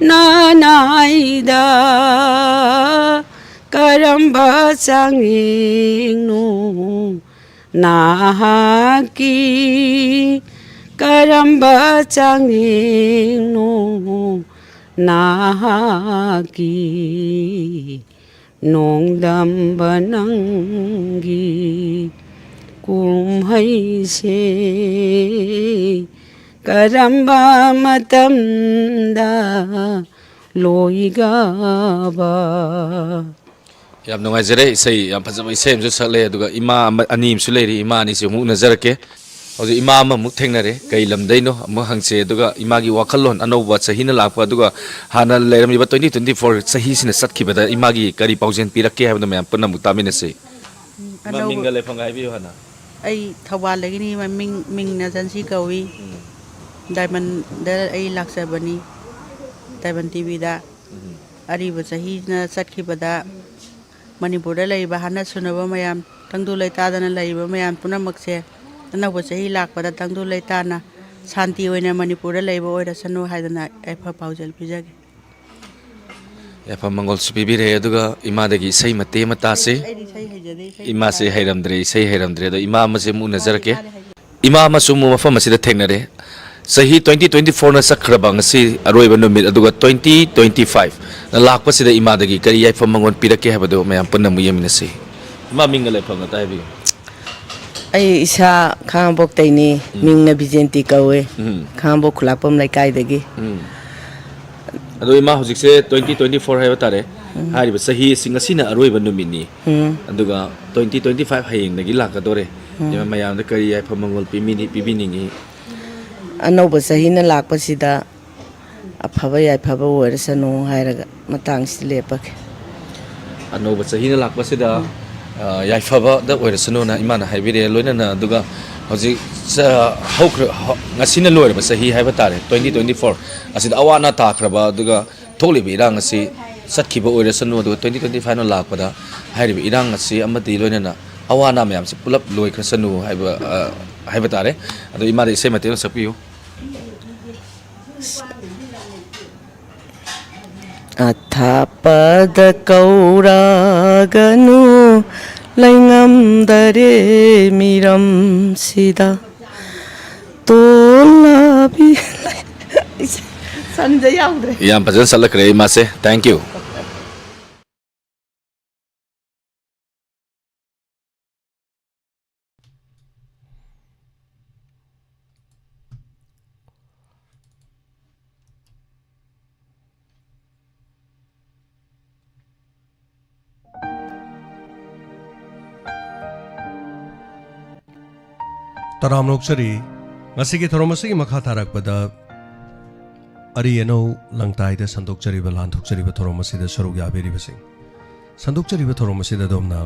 ꯅꯅꯥꯏꯗ ꯀꯔꯝꯕ ꯆꯥꯡꯌꯦꯡꯅꯣ ꯅꯍꯥꯛꯀꯤ? ꯀꯔꯝꯕ ꯆꯥꯡꯌꯦꯡꯅꯣ ꯅꯍꯥꯛꯀꯤ? ꯅꯣꯡꯗꯝꯕ ꯅꯪꯒꯤ ꯀꯨꯝꯍꯩꯁꯦ ꯀꯔꯝꯕ ꯃꯇꯝꯗ ꯂꯣꯏꯒꯕ? ꯌꯥꯝ ꯅꯨꯡꯉꯥꯏꯖꯔꯦ꯫ ꯏꯁꯩ ꯌꯥꯝ ꯐꯖꯕ ꯏꯁꯩ ꯑꯃꯁꯨ ꯁꯛꯂꯦ, ꯑꯗꯨꯒ ꯏꯃꯥ ꯑꯃ, ꯑꯅꯤ ꯑꯃꯁꯨ ꯂꯩꯔꯤ꯫ ꯏꯃꯥ ꯑꯅꯤꯁꯤ ꯑꯃꯨꯛ ꯎꯅꯖꯔꯛꯀꯦ꯫ ꯍꯧꯖꯤꯛ ꯏꯃꯥ ꯑꯃꯃꯨꯛ ꯊꯦꯡꯅꯔꯦ, ꯀꯩ ꯂꯝꯗꯩꯅꯣ ꯑꯃꯨꯛ ꯍꯪꯁꯦ, ꯑꯗꯨꯒ ꯏꯃꯥꯒꯤ ꯋꯥꯈꯜꯂꯣꯟ, ꯑꯅꯧꯕ ꯆꯍꯤꯅ ꯂꯥꯛꯄ, ꯑꯗꯨꯒ ꯍꯥꯟꯅ ꯂꯩꯔꯝꯃꯤꯕ twenty twenty-four ꯆꯍꯤꯁꯤꯅ ꯆꯠꯈꯤꯕꯗ ꯏꯃꯥꯒꯤ ꯀꯔꯤ ꯄꯥꯎꯖꯦꯜ ꯄꯤꯔꯛꯀꯦ ꯍꯥꯏꯕꯗꯣ ꯃꯌꯥꯝ ꯄꯨꯟꯅ ꯑꯃꯨꯛ ꯇꯥꯃꯤꯟꯅꯁꯤ꯫ ꯏꯃꯥ, ꯑꯅꯧꯕ ꯃꯤꯡꯒ ꯂꯩꯐꯝꯒ ꯍꯥꯏꯕꯤꯌꯨ ꯍꯥꯟꯅ꯫ ꯑꯩ ꯊꯧꯕꯥꯜꯗꯒꯤꯅꯤ, ꯃꯃꯤꯡ, ꯃꯤꯡꯅ ꯖꯟꯁꯤ ꯀꯧꯏ꯫ ꯎꯝ꯫ ꯗꯥꯏꯃꯟꯗ ꯑꯩ ꯂꯥꯛꯆꯕꯅꯤ, ꯗꯥꯏꯃꯟ ꯇꯤꯚꯤꯗ꯫ ꯎꯝ꯫ ꯑꯔꯤꯕ ꯆꯍꯤꯅ ꯆꯠꯈꯤꯕꯗ ꯃꯅꯤꯄꯨꯔꯗ ꯂꯩꯔꯤꯕ ꯍꯥꯠꯅ ꯁꯨꯅꯕ ꯃꯌꯥꯝ, ꯇꯪꯗꯨ ꯂꯩꯇꯥꯗꯅ ꯂꯩꯔꯤꯕ ꯃꯌꯥꯝ ꯄꯨꯝꯅꯃꯛꯁꯦ ꯑꯅꯧꯕ ꯆꯍꯤ ꯂꯥꯛꯄꯗ ꯇꯪꯗꯨ ꯂꯩꯇꯥꯅ ꯁꯥꯟꯇꯤ ꯑꯣꯏꯅ ꯃꯅꯤꯄꯨꯔꯗ ꯂꯩꯕ ꯑꯣꯏꯔꯁꯅꯨ ꯍꯥꯏꯗꯅ ꯌꯥꯏꯐ ꯄꯥꯎꯖꯦꯜ ꯄꯤꯖꯒꯦ꯫ ꯌꯥꯏꯐ ꯃꯪꯒꯣꯜꯁꯨ ꯄꯤꯕꯤꯔꯛꯑꯦ, ꯑꯗꯨꯒ ꯏꯃꯥꯗꯒꯤ ꯏꯁꯩ ꯃꯇꯦꯛ ꯑꯃ ꯇꯥꯁꯤ꯫ ꯑꯩꯗꯤ ꯏꯁꯩ ꯍꯩꯖꯗꯦ, ꯏꯁꯩ ꯏꯃꯥꯁꯦ ꯇꯥꯗꯦ꯫ ꯍꯩꯔꯝꯗ꯭ꯔꯦ, ꯏꯁꯩ ꯍꯩꯔꯝꯗ꯭ꯔꯦ, ꯑꯗꯣ ꯏꯃꯥ ꯑꯃꯁꯦ ꯑꯃꯨꯛ ꯎꯅꯖꯔꯛꯀꯦ꯫ ꯏꯃꯥ ꯑꯃꯁꯨ ꯑꯃꯨꯛ ꯃꯐꯝ ꯑꯁꯤꯗ ꯊꯦꯡꯅꯔꯦ꯫ ꯆꯍꯤ twenty twenty-fourꯅ ꯆꯠꯈ꯭ꯔꯕ ꯉꯁꯤ ꯑꯔꯣꯏꯕ ꯅꯨꯃꯤꯠ, ꯑꯗꯨꯒ twenty twenty-fiveꯅ ꯂꯥꯛꯄꯁꯤꯗ ꯏꯃꯥꯗꯒꯤ ꯀꯔꯤ ꯌꯥꯏꯐ ꯃꯪꯒꯣꯜ ꯄꯤꯔꯛꯀꯦ ꯍꯥꯏꯕꯗꯨ ꯃꯌꯥꯝ ꯄꯨꯟꯅ ꯑꯃꯨꯛ ꯌꯦꯡꯃꯤꯟꯅꯁꯤ꯫ ꯏꯃꯥ, ꯃꯤꯡꯒ ꯂꯩꯐꯝꯒ ꯑꯝꯇ ꯍꯥꯏꯕꯤꯌꯨ꯫ ꯑꯩ ꯏꯁꯥ ꯈꯥꯉꯕꯣꯛꯇꯩꯅꯤ꯫ ꯎꯝ꯫ ꯃꯤꯡꯅ ꯕꯤꯖꯦꯟꯇꯤ ꯀꯧꯋꯦ꯫ ꯎꯝ꯫ ꯈꯥꯉꯕꯣꯛ ꯈꯨꯂꯥꯛꯄꯝ ꯂꯩꯀꯥꯏꯗꯒꯤ꯫ ꯎꯝ꯫ ꯑꯗꯣ ꯏꯃꯥ, ꯍꯧꯖꯤꯛꯁꯦ twenty twenty-four ꯍꯥꯏꯕ ꯇꯥꯔꯦ꯫ ꯎꯝ꯫ ꯍꯥꯏꯔꯤꯕ ꯆꯍꯤ ꯑꯁꯤ ꯉꯁꯤꯅ ꯑꯔꯣꯏꯕ ꯅꯨꯃꯤꯠꯅꯤ꯫ ꯎꯝ꯫ ꯑꯗꯨꯒ twenty twenty-five ꯍꯌꯦꯡꯗꯒꯤ ꯂꯥꯛꯀꯗꯣꯔꯦ꯫ ꯎꯝ꯫ ꯏꯃꯥ, ꯃꯌꯥꯝꯗ ꯀꯔꯤ ꯌꯥꯏꯐ ꯃꯪꯒꯣꯜ ꯄꯤꯕꯤꯅꯤ-, ꯄꯤꯕꯤꯅꯤꯡꯉꯤ? ꯑꯅꯧꯕ ꯆꯍꯤꯅ ꯂꯥꯛꯄꯁꯤꯗ ꯑꯐꯕ ꯌꯥꯏꯐꯕ ꯑꯣꯏꯔꯁꯅꯨ ꯍꯥꯏꯔꯒ ꯃꯇꯥꯡꯁꯤꯗ ꯂꯦꯞꯄꯒꯦ꯫ ꯑꯅꯧꯕ ꯆꯍꯤꯅ ꯂꯥꯛꯄꯁꯤꯗ, ꯎꯝ꯫ ꯑ, ꯌꯥꯏꯐꯕꯗ ꯑꯣꯏꯔꯁꯅꯨꯅ ꯏꯃꯥꯅ ꯍꯥꯏꯕꯤꯔꯛꯑꯦ꯫ ꯂꯣꯏꯅꯅ ꯑꯗꯨꯒ ꯍꯧꯖꯤꯛ ꯆ-, ꯍꯧꯈ꯭ꯔ-, ꯍ-, ꯉꯁꯤꯅ ꯂꯣꯏꯔꯕ ꯆꯍꯤ ꯍꯥꯏꯕ ꯇꯥꯔꯦ, twenty twenty-four ꯑꯁꯤꯗ ꯑꯋꯥ ꯑꯅꯥ ꯇꯥꯈ꯭ꯔꯕ, ꯑꯗꯨꯒ ꯊꯣꯛꯂꯤꯕ ꯏꯔꯥꯡ ꯑꯁꯤ ꯆꯠꯈꯤꯕ ꯑꯣꯏꯔꯁꯅꯨ, ꯑꯗꯨꯒ twenty twenty-fiveꯅ ꯂꯥꯛꯄꯗ ꯍꯥꯏꯔꯤꯕ ꯏꯔꯥꯡ ꯑꯁꯤ ꯑꯃꯗꯤ ꯂꯣꯏꯅꯅ ꯑꯋꯥ ꯑꯅꯥ ꯃꯌꯥꯝꯁꯤ ꯄꯨꯂꯞ ꯂꯣꯏꯈ꯭ꯔꯁꯅꯨ ꯍꯥꯏꯕ, ꯑ, ꯍꯥꯏꯕ ꯇꯥꯔꯦ꯫ ꯑꯗꯣ ꯏꯃꯥꯗ ꯏꯁꯩ ꯃꯇꯦꯛ ꯑꯃ ꯁꯛꯄꯤꯌꯨ꯫ ꯑꯊꯥꯞꯄꯗ ꯀꯧꯔꯒꯅꯨ, ꯂꯩꯉꯝꯗꯔꯦ ꯃꯤꯔꯝꯁꯤꯗ꯫ ꯇꯣꯜꯂꯕꯤ꯫ ꯁꯟꯖ ꯌꯥꯎꯗ꯭ꯔꯦ꯫ ꯌꯥꯝ ꯐꯖꯅ ꯆꯠꯂꯛꯈ꯭ꯔꯦ ꯏꯃꯥꯁꯦ꯫ Thank you꯫ ꯇꯔꯥꯝꯅ ꯑꯣꯛꯆꯔꯤ꯫ ꯉꯁꯤꯒꯤ ꯊꯧꯔꯝ ꯑꯁꯤꯒꯤ ꯃꯈꯥ ꯇꯥꯔꯛꯄꯗ ꯑꯔꯤ ꯑꯅꯧ ꯂꯪꯇꯥꯏꯗ ꯁꯟꯗꯣꯛꯆꯔꯤꯕ, ꯂꯥꯟꯊꯣꯛꯆꯔꯤꯕ ꯊꯧꯔꯝ ꯑꯁꯤꯗ ꯁꯔꯨꯛ ꯌꯥꯕꯤꯔꯤꯕꯁꯤꯡ, ꯁꯟꯗꯣꯛꯆꯔꯤꯕ ꯊꯧꯔꯝ ꯑꯁꯤꯗ ꯑꯗꯣꯝꯅ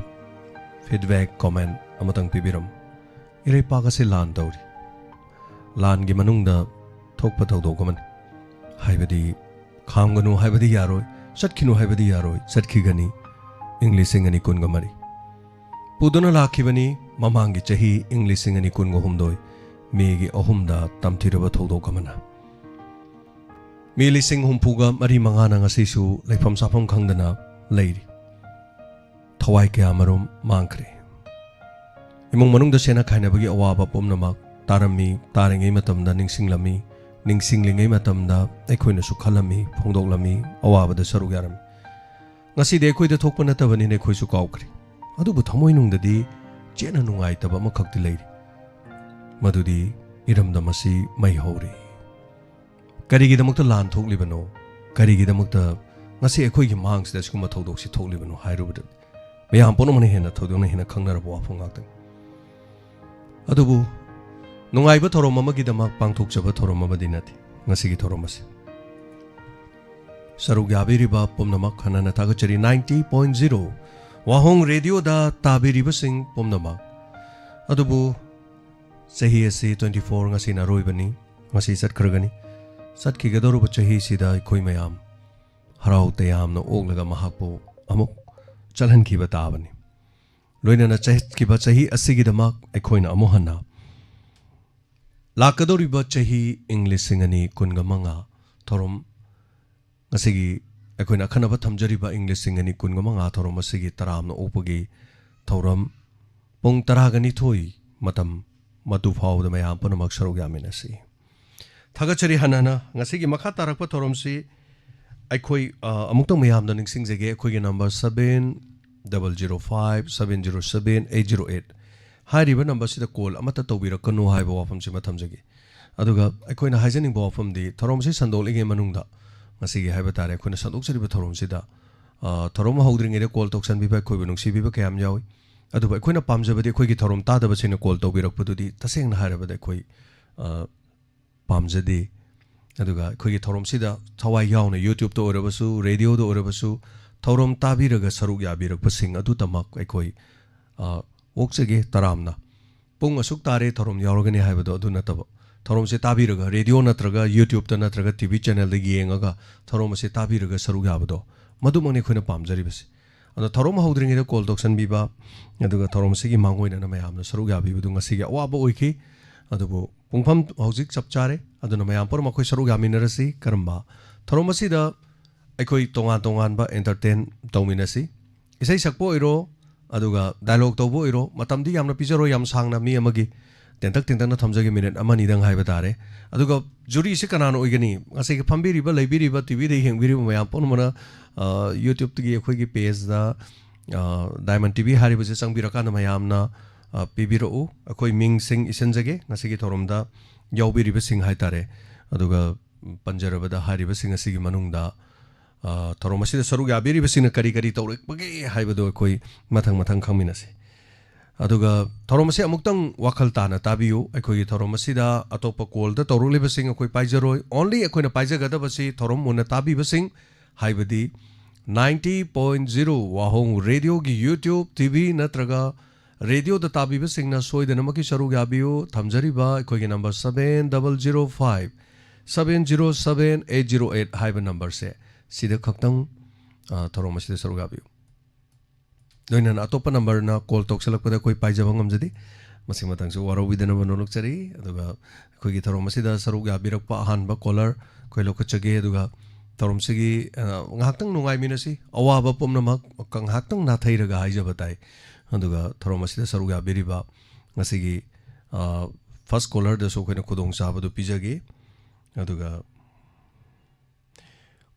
feedback, comment ꯑꯃꯇꯪ ꯄꯤꯕꯤꯔꯝꯃꯨ꯫ ꯏꯔꯩꯄꯥꯛ ꯑꯁꯤ ꯂꯥꯟ ꯇꯧꯔꯤ꯫ ꯂꯥꯟꯒꯤ ꯃꯅꯨꯡꯗ ꯊꯣꯛꯄ ꯊꯧꯗꯣꯛ ꯑꯃꯅꯤ꯫ ꯍꯥꯏꯕꯗꯤ, ꯈꯥꯝꯒꯅꯨ ꯍꯥꯏꯕꯗꯤ ꯌꯥꯔꯣꯏ, ꯆꯠꯈꯤꯅꯨ ꯍꯥꯏꯕꯗꯤ ꯌꯥꯔꯣꯏ, ꯆꯠꯈꯤꯒꯅꯤ꯫ ꯏꯪ ꯂꯤꯁꯤꯡ ꯑꯅꯤ ꯀꯨꯟꯒ ꯃꯔꯤ ꯄꯨꯗꯨꯅ ꯂꯥꯛꯈꯤꯕꯅꯤ꯫ ꯃꯃꯥꯡꯒꯤ ꯆꯍꯤ, ꯏꯪ ꯂꯤꯁꯤꯡ ꯑꯅꯤ ꯀꯨꯟꯒ ꯍꯨꯝꯗꯣꯏ ꯃꯦꯒꯤ ꯑꯍꯨꯝꯗ ꯇꯝꯊꯤꯔꯕ ꯊꯧꯗꯣꯛ ꯑꯃꯅ ꯃꯤ ꯂꯤꯁꯤꯡ ꯍꯨꯝꯐꯨꯒ ꯃꯔꯤ ꯃꯉꯥꯅ ꯉꯁꯤꯁꯨ ꯂꯩꯐꯝ ꯆꯥꯐꯝ ꯈꯪꯗꯅ ꯂꯩꯔꯤ꯫ ꯊꯋꯥꯏ ꯀꯌꯥꯃꯔꯨꯝ ꯃꯥꯡꯈ꯭ꯔꯦ꯫ ꯏꯃꯨꯡ ꯃꯅꯨꯡꯗ ꯁꯦꯟꯅ ꯈꯥꯏꯅꯕꯒꯤ ꯑꯋꯥꯕ ꯄꯨꯝꯅꯃꯛ ꯇꯥꯔꯝꯃꯤ, ꯇꯥꯔꯤꯉꯩ ꯃꯇꯝꯗ ꯅꯤꯡꯁꯤꯡꯂꯝꯃꯤ, ꯅꯤꯡꯁꯤꯡꯂꯤꯉꯩ ꯃꯇꯝꯗ ꯑꯩꯈꯣꯏꯅꯁꯨ ꯈꯜꯂꯝꯃꯤ, ꯐꯣꯡꯗꯣꯛꯂꯝꯃꯤ, ꯑꯋꯥꯕꯗ ꯁꯔꯨꯛ ꯌꯥꯔꯝꯃꯤ꯫ ꯉꯁꯤꯗꯤ ꯑꯩꯈꯣꯏꯗ ꯊꯣꯛꯄ ꯅꯠꯇꯕꯅꯤꯅ ꯑꯩꯈꯣꯏꯁꯨ ꯀꯥꯎꯈ꯭ꯔꯦ꯫ ꯑꯗꯨꯕꯨ ꯊꯃꯣꯏꯅꯨꯡꯗꯗꯤ ꯆꯦꯠꯅ ꯅꯨꯡꯉꯥꯏꯇꯕ ꯑꯃꯈꯛꯇꯤ ꯂꯩꯔꯤ, ꯃꯗꯨꯗꯤ ꯏꯔꯝꯗꯝ ꯑꯁꯤ ꯃꯩ ꯍꯧꯔꯦ꯫ ꯀꯔꯤꯒꯤꯗꯃꯛꯇ ꯂꯥꯟ ꯊꯣꯛꯂꯤꯕꯅꯣ? ꯀꯔꯤꯒꯤꯗꯃꯛꯇ ꯉꯁꯤ ꯑꯩꯈꯣꯏꯒꯤ ꯃꯥꯡꯁꯤꯗ ꯑꯁꯤꯒꯨꯝꯕ ꯊꯧꯗꯣꯛꯁꯤ ꯊꯣꯛꯂꯤꯕꯅꯣ ꯍꯥꯏꯔꯨꯕꯗ, ꯃꯌꯥꯝ ꯄꯨꯝꯅꯃꯛꯅ ꯍꯦꯟꯅ ꯊꯣꯏꯗꯣꯛꯅ ꯍꯦꯟꯅ ꯈꯪꯅꯔꯕ ꯋꯥꯐꯝ ꯉꯥꯛꯇꯅꯤ꯫ ꯑꯗꯨꯕꯨ ꯅꯨꯡꯉꯥꯏꯕ ꯊꯧꯔꯝ ꯑꯃꯒꯤꯗꯃꯛ ꯄꯥꯡꯊꯣꯛꯆꯕ ꯊꯧꯔꯝ ꯑꯃꯗꯤ ꯅꯠꯇꯦ ꯉꯁꯤꯒꯤ ꯊꯧꯔꯝ ꯑꯁꯤ꯫ ꯁꯔꯨꯛ ꯌꯥꯕꯤꯔꯤꯕ ꯄꯨꯝꯅꯃꯛ ꯍꯟꯅ ꯍꯟꯅ ꯊꯥꯒꯠꯆꯔꯤ꯫ Ninety point zero ꯋꯥꯍꯣꯡ ꯔꯦꯗꯤꯑꯣꯗ ꯇꯥꯕꯤꯔꯤꯕꯁꯤꯡ ꯄꯨꯝꯅꯃꯛ꯫ ꯑꯗꯨꯕꯨ ꯆꯍꯤ ꯑꯁꯤ twenty four ꯉꯁꯤꯅ ꯑꯔꯣꯏꯕꯅꯤ꯫ ꯉꯁꯤ ꯆꯠꯈ꯭ꯔꯒꯅꯤ꯫ ꯆꯠꯈꯤꯒꯗꯧꯔꯕ ꯆꯍꯤꯁꯤꯗ ꯑꯩꯈꯣꯏ ꯃꯌꯥꯝ ꯍꯔꯥꯎ ꯇꯌꯥꯝꯅ ꯑꯣꯛꯂꯒ ꯃꯍꯥꯛꯄꯨ ꯑꯃꯨꯛ ꯆꯠꯍꯟꯈꯤꯕ ꯇꯥꯕꯅꯤ꯫ ꯂꯣꯏꯅꯅ ꯆꯠꯈꯤꯕ ꯆꯍꯤ ꯑꯁꯤꯒꯤꯗꯃꯛ ꯑꯩꯈꯣꯏꯅ ꯑꯃꯨꯛ ꯍꯟꯅ ꯂꯥꯛꯀꯗꯧꯔꯤꯕ ꯆꯍꯤ ꯏꯪ ꯂꯤꯁꯤꯡ ꯑꯅꯤ ꯀꯨꯟꯒ ꯃꯉꯥ ꯊꯧꯔꯝ, ꯉꯁꯤꯒꯤ ꯑꯩꯈꯣꯏꯅ ꯑꯈꯟꯅꯕ ꯊꯝꯖꯔꯤꯕ ꯏꯪ ꯂꯤꯁꯤꯡ ꯑꯅꯤ ꯀꯨꯟꯒ ꯃꯉꯥ ꯊꯧꯔꯝ ꯑꯁꯤꯒꯤ ꯇꯔꯥꯝꯅ ꯑꯣꯛꯄꯒꯤ ꯊꯧꯔꯝ ꯄꯨꯡ ꯇꯔꯥꯒ ꯅꯤꯊꯣꯏ ꯃꯇꯝ ꯃꯗꯨ ꯐꯥꯎꯕꯗ ꯃꯌꯥꯝ ꯄꯨꯝꯅꯃꯛ ꯁꯔꯨꯛ ꯌꯥꯃꯤꯟꯅꯁꯤ꯫ ꯊꯥꯒꯠꯆꯔꯤ ꯍꯟꯅ ꯍꯟꯅ꯫ ꯉꯁꯤꯒꯤ ꯃꯈꯥ ꯇꯥꯔꯛꯄ ꯊꯧꯔꯝꯁꯤ ꯑꯩꯈꯣꯏ, ꯑ, ꯑꯃꯨꯛꯇꯪ ꯃꯌꯥꯝꯗ ꯅꯤꯡꯁꯤꯡꯖꯒꯦ꯫ ꯑꯩꯈꯣꯏꯒꯤ number seven double zero five seven zero seven eight zero eight ꯍꯥꯏꯔꯤꯕ numberꯁꯤꯗ call ꯑꯃꯠꯇ ꯇꯧꯕꯤꯔꯛꯀꯅꯨ ꯍꯥꯏꯕ ꯋꯥꯐꯝꯁꯤꯃ ꯊꯝꯖꯒꯦ꯫ ꯑꯗꯨꯒ ꯑꯩꯈꯣꯏꯅ ꯍꯥꯏꯖꯅꯤꯡꯕ ꯋꯥꯐꯝꯗꯤ, ꯊꯧꯔꯝꯁꯤ ꯁꯟꯗꯣꯛꯂꯤꯉꯩ ꯃꯅꯨꯡꯗ ꯉꯁꯤꯒꯤ ꯍꯥꯏꯕ ꯇꯥꯔꯦ, ꯑꯩꯈꯣꯏꯅ ꯁꯟꯗꯣꯛꯆꯔꯤꯕ ꯊꯧꯔꯝꯁꯤꯗ, ꯑ, ꯊꯧꯔꯝ ꯍꯧꯗ꯭ꯔꯤꯉꯩꯗ call ꯇꯧꯁꯟꯕꯤꯕ, ꯑꯩꯈꯣꯏꯕꯨ ꯅꯨꯡꯁꯤꯕꯤꯕ ꯀꯌꯥꯝ ꯌꯥꯎꯏ꯫ ꯑꯗꯨꯕꯨ ꯑꯩꯈꯣꯏꯅ ꯄꯥꯝꯖꯕꯗꯤ ꯑꯩꯈꯣꯏꯒꯤ ꯊꯧꯔꯝ ꯇꯥꯗꯕꯁꯤꯡꯅ ꯀꯣꯜ ꯇꯧꯕꯤꯔꯛꯄꯗꯨꯗꯤ ꯇꯁꯦꯡꯅ ꯍꯥꯏꯔꯕꯗ ꯑꯩꯈꯣꯏ, ꯑ, ꯄꯥꯝꯖꯗꯦ꯫ ꯑꯗꯨꯒ ꯑꯩꯈꯣꯏꯒꯤ ꯊꯧꯔꯝꯁꯤꯗ ꯊꯋꯥꯏ ꯌꯥꯎꯅ YouTubeꯇ ꯑꯣꯏꯔꯕꯁꯨ, ꯔꯦꯗꯤꯑꯣꯗ ꯑꯣꯏꯔꯕꯁꯨ ꯊꯧꯔꯝ ꯇꯥꯕꯤꯔꯒ ꯁꯔꯨꯛ ꯌꯥꯕꯤꯔꯛꯄꯁꯤꯡ ꯑꯗꯨꯇꯃꯛ ꯑꯩꯈꯣꯏ, ꯑ, ꯑꯣꯛꯆꯒꯦ ꯇꯔꯥꯝꯅ꯫ ꯄꯨꯡ ꯑꯁꯨꯛ ꯇꯥꯔꯦ ꯊꯧꯔꯝ ꯌꯥꯎꯔꯒꯅꯤ ꯍꯥꯏꯕꯗꯣ ꯑꯗꯨ ꯅꯠꯇꯕ, ꯊꯧꯔꯝꯁꯦ ꯇꯥꯕꯤꯔꯒ ꯔꯦꯗꯤꯑꯣ ꯅꯠꯇ꯭ꯔꯒ YouTubeꯇ ꯅꯠꯇ꯭ꯔꯒ TV channelꯗ ꯌꯦꯡꯉꯒ ꯊꯧꯔꯝ ꯑꯁꯦ ꯇꯥꯕꯤꯔꯒ ꯁꯔꯨꯛ ꯌꯥꯕꯗꯣ, ꯃꯗꯨꯃꯛꯅꯤ ꯑꯩꯈꯣꯏꯅ ꯄꯥꯝꯖꯔꯤꯕꯁꯦ꯫ ꯑꯗꯣ ꯊꯧꯔꯝ ꯍꯧꯗ꯭ꯔꯤꯉꯩꯗ ꯀꯣꯜ ꯇꯧꯁꯟꯕꯤꯕ, ꯑꯗꯨꯒ ꯊꯧꯔꯝ ꯑꯁꯤꯒꯤ ꯃꯥꯡꯑꯣꯏꯅꯅ ꯃꯌꯥꯝꯅ ꯁꯔꯨꯛ ꯌꯥꯕꯤꯕꯗꯨ ꯉꯁꯤꯒꯤ ꯑꯋꯥꯕ ꯑꯣꯏꯈꯤ꯫ ꯑꯗꯨꯕꯨ ꯄꯨꯡꯐꯝ ꯍꯧꯖꯤꯛ ꯆꯞ ꯆꯥꯔꯦ꯫ ꯑꯗꯨꯅ ꯃꯌꯥꯝ ꯄꯨꯝꯅꯃꯛ ꯑꯩꯈꯣꯏ ꯁꯔꯨꯛ ꯌꯥꯃꯤꯟꯅꯔꯁꯤ꯫ ꯀꯔꯝꯕ ꯊꯧꯔꯝ ꯑꯁꯤꯗ ꯑꯩꯈꯣꯏ ꯇꯣꯉꯥꯟ ꯇꯣꯉꯥꯟꯕ entertain ꯇꯧꯃꯤꯟꯅꯁꯤ꯫ ꯏꯁꯩ ꯁꯛꯄ ꯑꯣꯏꯔꯣ, ꯑꯗꯨꯒ dialogue ꯇꯧꯕ ꯑꯣꯏꯔꯣ, ꯃꯇꯝꯗꯤ ꯌꯥꯝꯅ ꯄꯤꯖꯔꯣꯏ, ꯌꯥꯝ ꯁꯥꯡꯅ ꯃꯤ ꯑꯃꯒꯤ ꯇꯦꯟꯇꯛ ꯇꯦꯟꯇꯛꯅ ꯊꯝꯖꯒꯦ, ꯃꯤꯅꯤꯠ ꯑꯃꯅꯤꯗꯪ ꯍꯥꯏꯕ ꯇꯥꯔꯦ꯫ ꯑꯗꯨꯒ ꯖꯨꯔꯤꯁꯤ ꯀꯅꯥꯅ ꯑꯣꯏꯒꯅꯤ? ꯉꯁꯤꯒꯤ ꯐꯝꯕꯤꯔꯤꯕ, ꯂꯩꯕꯤꯔꯤꯕ, TVꯗ ꯌꯦꯡꯕꯤꯔꯤꯕ ꯃꯌꯥꯝ ꯄꯨꯝꯅꯃꯛꯅ, ꯑ, YouTubeꯇꯒꯤ ꯑꯩꯈꯣꯏꯒꯤ pageꯇ, ꯑ, Diamond TV ꯍꯥꯏꯔꯤꯕꯁꯦ ꯆꯪꯕꯤꯔꯀꯥꯟꯗ ꯃꯌꯥꯝꯅ, ꯑ, ꯄꯤꯕꯤꯔꯛꯎ꯫ ꯑꯩꯈꯣꯏ ꯃꯤꯡꯁꯤꯡ ꯏꯁꯤꯟꯖꯒꯦ ꯉꯁꯤꯒꯤ ꯊꯧꯔꯝꯗ ꯌꯥꯎꯕꯤꯔꯤꯕꯁꯤꯡ ꯍꯥꯏꯇꯥꯔꯦ꯫ ꯑꯗꯨꯒ ꯄꯟꯖꯔꯕꯗ ꯍꯥꯏꯔꯤꯕꯁꯤꯡ ꯑꯁꯤꯒꯤ ꯃꯅꯨꯡꯗ, ꯑ, ꯊꯧꯔꯝ ꯑꯁꯤꯗ ꯁꯔꯨꯛ ꯌꯥꯕꯤꯔꯤꯕꯁꯤꯡꯅ ꯀꯔꯤ ꯀꯔꯤ ꯇꯧꯔꯛꯄꯒꯦ ꯍꯥꯏꯕꯗꯨ ꯑꯩꯈꯣꯏ ꯃꯊꯪ ꯃꯊꯪ ꯈꯪꯃꯤꯟꯅꯁꯤ꯫ ꯑꯗꯨꯒ ꯊꯧꯔꯝ ꯑꯁꯤ ꯑꯃꯨꯛꯇꯪ ꯋꯥꯈꯜ ꯇꯥꯅ ꯇꯥꯕꯤꯌꯨ꯫ ꯑꯩꯈꯣꯏꯒꯤ ꯊꯧꯔꯝ ꯑꯁꯤꯗ ꯑꯇꯣꯞꯄ callꯗ ꯇꯧꯔꯛꯂꯤꯕꯁꯤꯡ ꯑꯩꯈꯣꯏ ꯄꯥꯏꯖꯔꯣꯏ꯫ Only ꯑꯩꯈꯣꯏꯅ ꯄꯥꯏꯖꯒꯗꯕꯁꯤ ꯊꯧꯔꯝ ꯃꯨꯟꯅ ꯇꯥꯕꯤꯕꯁꯤꯡ, ꯍꯥꯏꯕꯗꯤ ninety point zero ꯋꯥꯍꯣꯡ ꯔꯦꯗꯤꯑꯣꯒꯤ YouTube, TV ꯅꯠꯇ꯭ꯔꯒ ꯔꯦꯗꯤꯑꯣꯗ ꯇꯥꯕꯤꯕꯁꯤꯡꯅ ꯁꯣꯏꯗꯅꯃꯛꯀꯤ ꯁꯔꯨꯛ ꯌꯥꯕꯤꯌꯨ꯫ ꯊꯝꯖꯔꯤꯕ ꯑꯩꯈꯣꯏꯒꯤ number seven double zero five seven zero seven eight zero eight ꯍꯥꯏꯕ numberꯁꯦ, ꯁꯤꯗ ꯈꯛꯇꯪ, ꯑ, ꯊꯧꯔꯝ ꯑꯁꯤꯗ ꯁꯔꯨꯛ ꯌꯥꯕꯤꯌꯨ꯫ ꯂꯣꯏꯅꯅ ꯑꯇꯣꯞꯄ numberꯅ call ꯇꯧꯁꯜꯂꯛꯄꯗ ꯑꯩꯈꯣꯏ ꯄꯥꯏꯖꯕ ꯉꯝꯖꯗꯦ꯫ ꯃꯁꯤ ꯃꯇꯥꯡꯁꯨ ꯋꯥꯔꯧꯕꯤꯗꯅꯕ ꯅꯣꯂꯨꯛꯆꯔꯤ꯫ ꯑꯗꯨꯒ ꯑꯩꯈꯣꯏꯒꯤ ꯊꯧꯔꯝ ꯑꯁꯤꯗ ꯁꯔꯨꯛ ꯌꯥꯕꯤꯔꯛꯄ ꯑꯍꯥꯟꯕ caller ꯑꯩꯈꯣꯏ ꯂꯧꯈꯠꯆꯒꯦ꯫ ꯑꯗꯨꯒ ꯊꯧꯔꯝꯁꯤꯒꯤ, ꯑ, ꯉꯥꯏꯍꯥꯛꯇꯪ ꯅꯨꯡꯉꯥꯏꯃꯤꯟꯅꯁꯤ꯫ ꯑꯋꯥꯕ ꯄꯨꯝꯅꯃꯛ ꯉꯥꯏꯍꯥꯛꯇꯪ ꯅꯥꯊꯩꯔꯒ ꯍꯥꯏꯖꯕ ꯇꯥꯏ꯫ ꯑꯗꯨꯒ ꯊꯧꯔꯝ ꯑꯁꯤꯗ ꯁꯔꯨꯛ ꯌꯥꯕꯤꯔꯤꯕ ꯉꯁꯤꯒꯤ, ꯑ, first callerꯗꯁꯨ ꯑꯩꯈꯣꯏꯅ ꯈꯨꯗꯣꯡꯆꯥꯕꯗꯨ ꯄꯤꯖꯒꯦ꯫ ꯑꯗꯨꯒ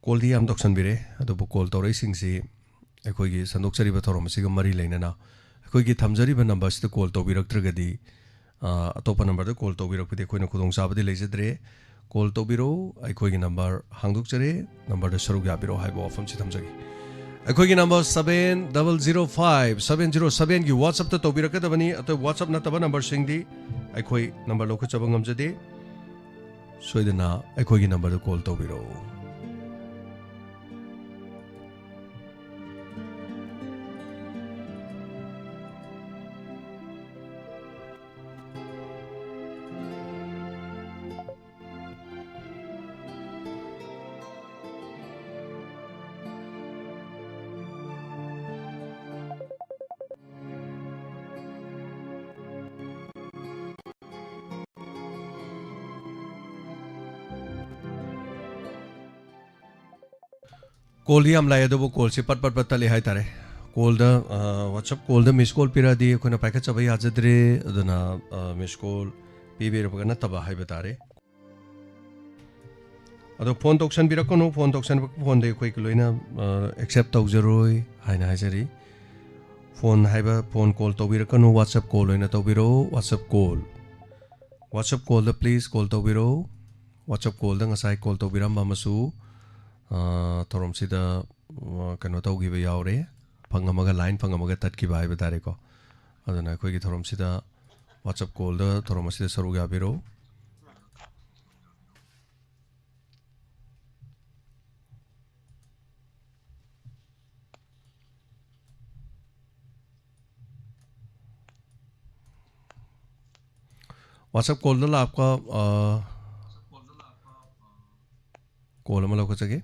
callꯗꯤ ꯌꯥꯝ ꯇꯧꯁꯟꯕꯤꯔꯦ, ꯑꯗꯨꯕꯨ call ꯇꯧꯔꯛꯏꯁꯤꯡꯁꯤ ꯑꯩꯈꯣꯏꯒꯤ ꯁꯟꯗꯣꯛꯆꯔꯤꯕ ꯊꯧꯔꯝ ꯑꯁꯤꯒ ꯃꯔꯤ ꯂꯩꯅꯅ ꯑꯩꯈꯣꯏꯒꯤ ꯊꯝꯖꯔꯤꯕ numberꯁꯤꯗ call ꯇꯧꯕꯤꯔꯛꯇ꯭ꯔꯒꯗꯤ, ꯑ, ꯑꯇꯣꯞꯄ numberꯗ call ꯇꯧꯕꯤꯔꯛꯄꯗꯤ ꯑꯩꯈꯣꯏꯅ ꯈꯨꯗꯣꯡꯆꯥꯕꯗꯤ ꯂꯩꯖꯗ꯭ꯔꯦ꯫ Call ꯇꯧꯕꯤꯔꯛꯎ, ꯑꯩꯈꯣꯏꯒꯤ number ꯍꯥꯡꯗꯣꯛꯆꯔꯦ, numberꯗ ꯁꯔꯨꯛ ꯌꯥꯕꯤꯔꯛꯎ ꯍꯥꯏꯕ ꯋꯥꯐꯝꯁꯤ ꯊꯝꯖꯒꯦ꯫ ꯑꯩꯈꯣꯏꯒꯤ number seven double zero five seven zero sevenꯒꯤ WhatsAppꯇ ꯇꯧꯕꯤꯔꯛꯀꯗꯕꯅꯤ꯫ ꯑꯇꯩ WhatsApp ꯅꯠꯇꯕ numberꯁꯤꯡꯗꯤ ꯑꯩꯈꯣꯏ number ꯂꯧꯈꯠꯆꯕ ꯉꯝꯖꯗꯦ꯫ ꯁꯣꯏꯗꯅ ꯑꯩꯈꯣꯏꯒꯤ numberꯗ call ꯇꯧꯕꯤꯔꯛꯎ꯫ Callꯗꯤ ꯌꯥꯝ ꯂꯥꯛꯑꯦ, ꯑꯗꯨꯕꯨ callꯁꯦ ꯄꯠ ꯄꯠ ꯄꯠ ꯇꯠꯂꯦ ꯍꯥꯏꯇꯥꯔꯦ꯫ Callꯗ, ꯑ, WhatsApp callꯗ miss call ꯄꯤꯔꯛꯑꯗꯤ ꯑꯩꯈꯣꯏꯅ ꯄꯥꯏꯈꯠꯆꯕ ꯌꯥꯖꯗ꯭ꯔꯦ꯫ ꯑꯗꯨꯅ, ꯑ, miss call ꯄꯤꯕꯤꯔꯕ ꯅꯠꯇꯕ ꯍꯥꯏꯕ ꯇꯥꯔꯦ꯫ ꯑꯗꯣ phone ꯇꯧꯁꯟꯕꯤꯔꯛꯀꯅꯨ, phone ꯇꯧꯁꯟꯕ phoneꯗꯤ ꯑꯩꯈꯣꯏ ꯂꯣꯏꯅ, ꯑ, accept ꯇꯧꯖꯔꯣꯏ ꯍꯥꯏꯅ ꯍꯥꯏꯖꯔꯤ꯫ Phone ꯍꯥꯏꯕ phone call ꯇꯧꯕꯤꯔꯛꯀꯅꯨ, WhatsApp call ꯑꯣꯏꯅ ꯇꯧꯕꯤꯔꯛꯎ, WhatsApp call꯫ WhatsApp callꯗ please call ꯇꯧꯕꯤꯔꯛꯎ꯫ WhatsApp callꯗ ꯉꯁꯥꯏ call ꯇꯧꯕꯤꯔꯝꯕ ꯑꯃꯁꯨ, ꯑ, ꯊꯧꯔꯝꯁꯤꯗ, ꯑ, ꯀꯩꯅꯣ ꯇꯧꯈꯤꯕ ꯌꯥꯎꯔꯦ, ꯐꯪꯉꯝꯃꯒ, line ꯐꯪꯉꯝꯃꯒ ꯇꯠꯈꯤꯕ ꯍꯥꯏꯕ ꯇꯥꯔꯦꯀꯣ꯫ ꯑꯗꯨꯅ ꯑꯩꯈꯣꯏꯒꯤ ꯊꯧꯔꯝꯁꯤꯗ WhatsApp callꯗ ꯊꯧꯔꯝ ꯑꯁꯤꯗ ꯁꯔꯨꯛ ꯌꯥꯕꯤꯔꯛꯎ꯫ WhatsApp callꯗ ꯂꯥꯛꯄ, ꯑ, call ꯑꯃ ꯂꯧꯈꯠꯆꯒꯦ꯫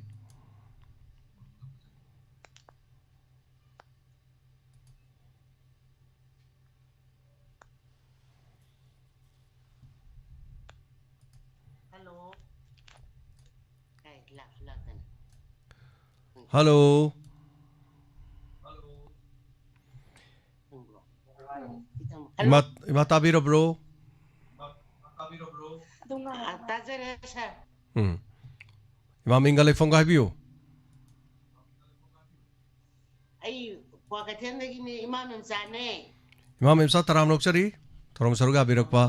Hello꯫ ꯀꯥꯏ ꯂꯥꯛꯁꯨ ꯂꯥꯛꯇꯅ꯫ Hello꯫ ꯏꯃꯥ, ꯏꯃꯥ ꯇꯥꯕꯤꯔꯕ꯭ꯔꯣ? ꯑꯗꯨꯝ ꯉꯥꯏꯍꯥꯛ ꯑ, ꯇꯥꯖꯔꯦ, sir꯫ ꯎꯝ꯫ ꯏꯃꯥ ꯃꯤꯡꯒ ꯂꯩꯐꯝꯒ ꯍꯥꯏꯕꯤꯌꯨ꯫ ꯑꯩ ꯀ꯭ꯋꯥꯀꯩꯊꯦꯜꯗꯒꯤꯅꯦ, ꯏꯃꯥ ꯃꯦꯝꯆꯥꯅꯦ꯫ ꯏꯃꯥ ꯃꯦꯝꯆꯥ, ꯇꯔꯥꯝꯅ ꯑꯣꯛꯆꯔꯤ꯫ ꯊꯧꯔꯝ ꯁꯔꯨꯛ ꯌꯥꯕꯤꯔꯛꯄ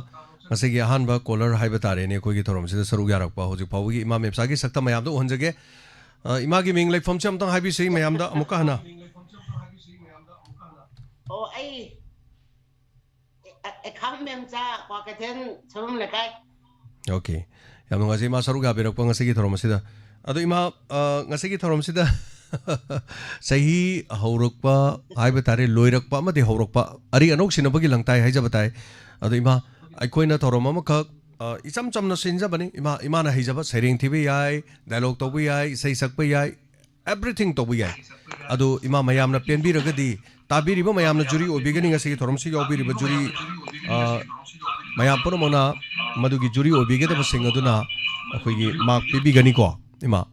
ꯉꯁꯤꯒꯤ ꯑꯍꯥꯟꯕ caller ꯍꯥꯏꯕ ꯇꯥꯔꯦꯅꯦ, ꯑꯩꯈꯣꯏꯒꯤ ꯊꯧꯔꯝꯁꯤꯗ ꯁꯔꯨꯛ ꯌꯥꯔꯛꯄ꯫ ꯍꯧꯖꯤꯛ ꯐꯥꯎꯕꯒꯤ ꯏꯃꯥ ꯃꯦꯝꯆꯥꯒꯤ ꯁꯛꯇꯝ ꯃꯌꯥꯝꯗ ꯎꯍꯟꯖꯒꯦ꯫ ꯑ, ꯏꯃꯥꯒꯤ ꯃꯤꯡ, ꯂꯩꯐꯝꯁꯦ ꯑꯃꯨꯛꯇꯪ ꯍꯥꯏꯕꯤꯁꯤ ꯃꯌꯥꯝꯗ ꯑꯃꯨꯛꯀ ꯍꯟꯅ꯫ ꯑꯣ, ꯑꯩ ꯑꯦ-, ꯑꯦꯈꯥꯝ ꯃꯦꯝꯆꯥ, ꯀ꯭ꯋꯥꯀꯩꯊꯦꯜ ꯁꯣꯏꯕꯝ ꯂꯩꯀꯥꯏ꯫ ꯑꯣꯀꯦ, ꯌꯥꯝ ꯅꯨꯡꯉꯥꯏꯖꯩ ꯏꯃꯥ ꯁꯔꯨꯛ ꯌꯥꯕꯤꯔꯛꯄ ꯉꯁꯤꯒꯤ ꯊꯧꯔꯝ ꯑꯁꯤꯗ꯫ ꯑꯗꯣ ꯏꯃꯥ, ꯑ, ꯉꯁꯤꯒꯤ ꯊꯧꯔꯝꯁꯤꯗ ꯆꯍꯤ ꯍꯧꯔꯛꯄ ꯍꯥꯏꯕ ꯇꯥꯔꯦ, ꯂꯣꯏꯔꯛꯄ ꯑꯃꯗꯤ ꯍꯧꯔꯛꯄ, ꯑꯔꯤ ꯑꯅꯧ ꯁꯤꯟꯅꯕꯒꯤ ꯂꯪꯇꯥꯏ ꯍꯥꯏꯖꯕ ꯇꯥꯏ꯫ ꯑꯗꯣ ꯏꯃꯥ, ꯑꯩꯈꯣꯏꯅ ꯊꯧꯔꯝ ꯑꯃꯈꯛ, ꯑ, ꯏꯆꯝ ꯆꯝꯅ ꯁꯤꯟꯖꯕꯅꯤ꯫ ꯏꯃꯥ, ꯏꯃꯥꯅ ꯍꯩꯖꯕ ꯁꯩꯔꯦꯡ ꯊꯤꯕ ꯌꯥꯏ, ꯗꯥꯏꯂꯣꯛ ꯇꯧꯕ ꯌꯥꯏ, ꯏꯁꯩ ꯁꯛꯄ ꯌꯥꯏ, everything ꯇꯧꯕ ꯌꯥꯏ꯫ ꯑꯗꯨ ꯏꯃꯥ, ꯃꯌꯥꯝꯅ ꯄꯦꯟꯕꯤꯔꯒꯗꯤ, ꯇꯥꯕꯤꯔꯤꯕ ꯃꯌꯥꯝꯅ ꯖꯨꯔꯤ ꯑꯣꯏꯕꯤꯒꯅꯤ, ꯉꯁꯤꯒꯤ ꯊꯧꯔꯝꯁꯤ ꯌꯥꯎꯕꯤꯔꯤꯕ ꯖꯨꯔꯤ, ꯑ, ꯃꯌꯥꯝ ꯄꯨꯝꯅꯃꯛꯅ ꯃꯗꯨꯒꯤ ꯖꯨꯔꯤ ꯑꯣꯏꯕꯤꯒꯗꯕꯁꯤꯡ ꯑꯗꯨꯅ ꯑꯩꯈꯣꯏꯒꯤ ꯃꯥꯔꯛ ꯄꯤꯕꯤꯒꯅꯤꯀꯣ, ꯏꯃꯥ꯫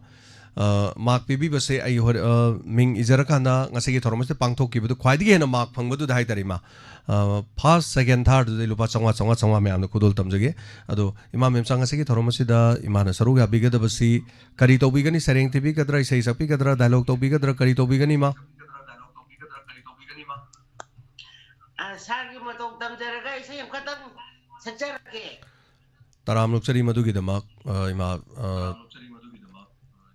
ꯑ, ꯃꯥꯔꯛ ꯄꯤꯕꯤꯕꯁꯦ ꯑꯩ ꯍꯣꯔꯦꯟ, ꯑ, ꯃꯤꯡ ꯏꯖꯔꯀꯥꯟꯗ ꯉꯁꯤꯒꯤ ꯊꯧꯔꯝ ꯑꯁꯤꯗ ꯄꯥꯡꯊꯣꯛꯈꯤꯕꯗꯨ ꯈ꯭ꯋꯥꯏꯗꯒꯤ ꯍꯦꯟꯅ ꯃꯥꯔꯛ ꯐꯪꯕꯗꯨꯗ ꯍꯥꯏꯇꯥꯔꯦ, ꯏꯃꯥ꯫ ꯑ, first, second, thirdꯗꯨꯗ ꯑꯩ ꯂꯨꯄꯥ ꯆꯥꯝꯃꯉꯥ, ꯆꯥꯝꯃꯉꯥ, ꯆꯥꯝꯃꯉꯥ ꯃꯌꯥꯝꯗ ꯈꯨꯗꯣꯜ ꯇꯝꯖꯒꯦ꯫ ꯑꯗꯣ ꯏꯃꯥ ꯃꯦꯝꯆꯥ, ꯉꯁꯤꯒꯤ ꯊꯧꯔꯝ ꯑꯁꯤꯗ ꯏꯃꯥꯅ ꯁꯔꯨꯛ ꯌꯥꯕꯤꯒꯗꯕꯁꯤ ꯀꯔꯤ ꯇꯧꯕꯤꯒꯅꯤ? ꯁꯩꯔꯦꯡ ꯊꯤꯕꯤꯒꯗ꯭ꯔꯥ, ꯏꯁꯩ ꯁꯛꯄꯤꯒꯗ꯭ꯔꯥ, ꯗꯥꯏꯂꯣꯛ ꯇꯧꯕꯤꯒꯗ꯭ꯔꯥ, ꯀꯔꯤ ꯇꯧꯕꯤꯒꯅꯤ, ꯏꯃꯥ? ꯑ, ꯁꯥꯔꯒꯤ ꯃꯇꯧ ꯇꯝꯖꯔꯒ ꯏꯁꯩ ꯑꯃꯈꯛꯇꯪ ꯁꯛꯆꯔꯛꯀꯦ꯫ ꯇꯔꯥꯝꯅ ꯑꯣꯛꯆꯔꯤ ꯃꯗꯨꯒꯤꯗꯃꯛ, ꯑ, ꯏꯃꯥ, ꯑ,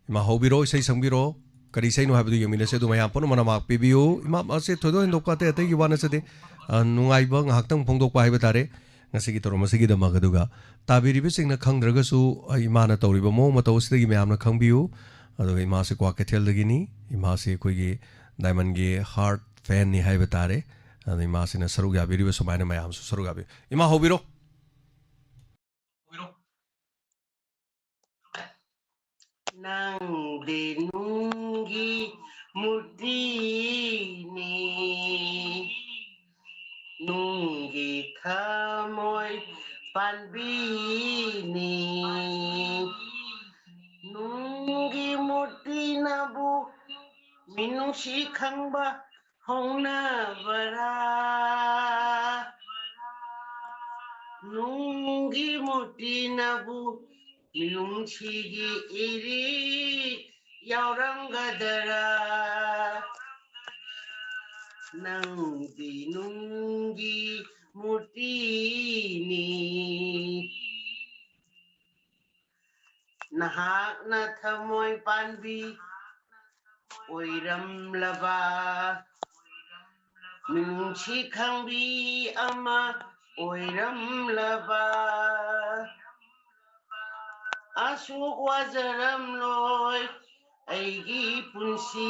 ꯏꯃꯥ ꯍꯧꯕꯤꯔꯣ, ꯏꯁꯩ ꯁꯪꯕꯤꯔꯣ꯫ ꯀꯔꯤ ꯏꯁꯩꯅꯣ ꯍꯥꯏꯕꯗꯨ ꯌꯦꯡꯃꯤꯟꯅꯁꯦ, ꯑꯗꯨ ꯃꯌꯥꯝ ꯄꯨꯝꯅꯃꯛꯅ ꯃꯥꯔꯛ ꯄꯤꯕꯤꯌꯨ꯫ ꯏꯃꯥ, ꯑꯁꯤ ꯊꯣꯏꯗꯣꯛ ꯍꯦꯟꯗꯣꯛꯄ ꯑꯇꯩ ꯑꯇꯩꯒꯤ ꯋꯥ ꯅꯠꯆꯗꯦ꯫ ꯑ, ꯅꯨꯡꯉꯥꯏꯕ ꯉꯥꯏꯍꯥꯛꯇꯪ ꯐꯣꯡꯗꯣꯛꯄ ꯍꯥꯏꯕ ꯇꯥꯔꯦ ꯉꯁꯤꯒꯤ ꯊꯧꯔꯝ ꯑꯁꯤꯒꯤꯗꯃꯛ꯫ ꯑꯗꯨꯒ ꯇꯥꯕꯤꯔꯤꯕꯁꯤꯡꯅ ꯈꯪꯗ꯭ꯔꯒꯁꯨ, ꯑ, ꯏꯃꯥꯅ ꯇꯧꯔꯤꯕ ꯃꯑꯣꯡ ꯃꯇꯧ ꯑꯁꯤꯗꯒꯤ ꯃꯌꯥꯝꯅ ꯈꯪꯕꯤꯌꯨ꯫ ꯑꯗꯨꯒ ꯏꯃꯥꯁꯤ ꯀ꯭ꯋꯥꯀꯩꯊꯦꯜꯗꯒꯤꯅꯤ꯫ ꯏꯃꯥꯁꯤ ꯑꯩꯈꯣꯏꯒꯤ ꯗꯥꯏꯃꯟꯒꯤ ꯍꯥꯔꯠ ꯐꯦꯟꯅꯤ ꯍꯥꯏꯕ ꯇꯥꯔꯦ꯫ ꯑꯗ ꯏꯃꯥꯁꯤꯅ ꯁꯔꯨꯛ ꯌꯥꯕꯤꯔꯤꯕ ꯁꯨꯃꯥꯏꯅ ꯃꯌꯥꯝꯁꯨ ꯁꯔꯨꯛ ꯌꯥꯕꯤꯌꯨ꯫ ꯏꯃꯥ ꯍꯧꯕꯤꯔꯣ꯫ ꯅꯪꯗꯤ ꯅꯨꯡꯒꯤ ꯃꯨꯔꯇꯤꯅꯤ, ꯅꯨꯡꯒꯤ ꯊꯃꯣꯏ ꯄꯥꯟꯕꯤꯅꯤ꯫ ꯅꯨꯡꯒꯤ ꯃꯨꯔꯇꯤꯅꯕꯨ ꯃꯤꯅꯨꯡꯁꯤ ꯈꯪꯕ ꯍꯧꯅꯕꯔꯥ? ꯅꯨꯡꯒꯤ ꯃꯨꯔꯇꯤꯅꯕꯨ ꯃꯤꯅꯨꯡꯁꯤꯒꯤ ꯏꯔꯤꯛ ꯌꯥꯎꯔꯝꯒꯗꯔꯥ? ꯅꯪꯗꯤ ꯅꯨꯡꯒꯤ ꯃꯨꯔꯇꯤꯅꯤ꯫ ꯅꯍꯥꯛꯅ ꯊꯃꯣꯏ ꯄꯥꯟꯕꯤ ꯑꯣꯏꯔꯝꯂꯕ, ꯃꯤꯅꯨꯡꯁꯤ ꯈꯪꯕꯤ ꯑꯃ ꯑꯣꯏꯔꯝꯂꯕ, ꯑꯁꯨꯛ ꯋꯥꯖꯔꯝꯂꯣꯏ ꯑꯩꯒꯤ ꯄꯨꯟꯁꯤ꯫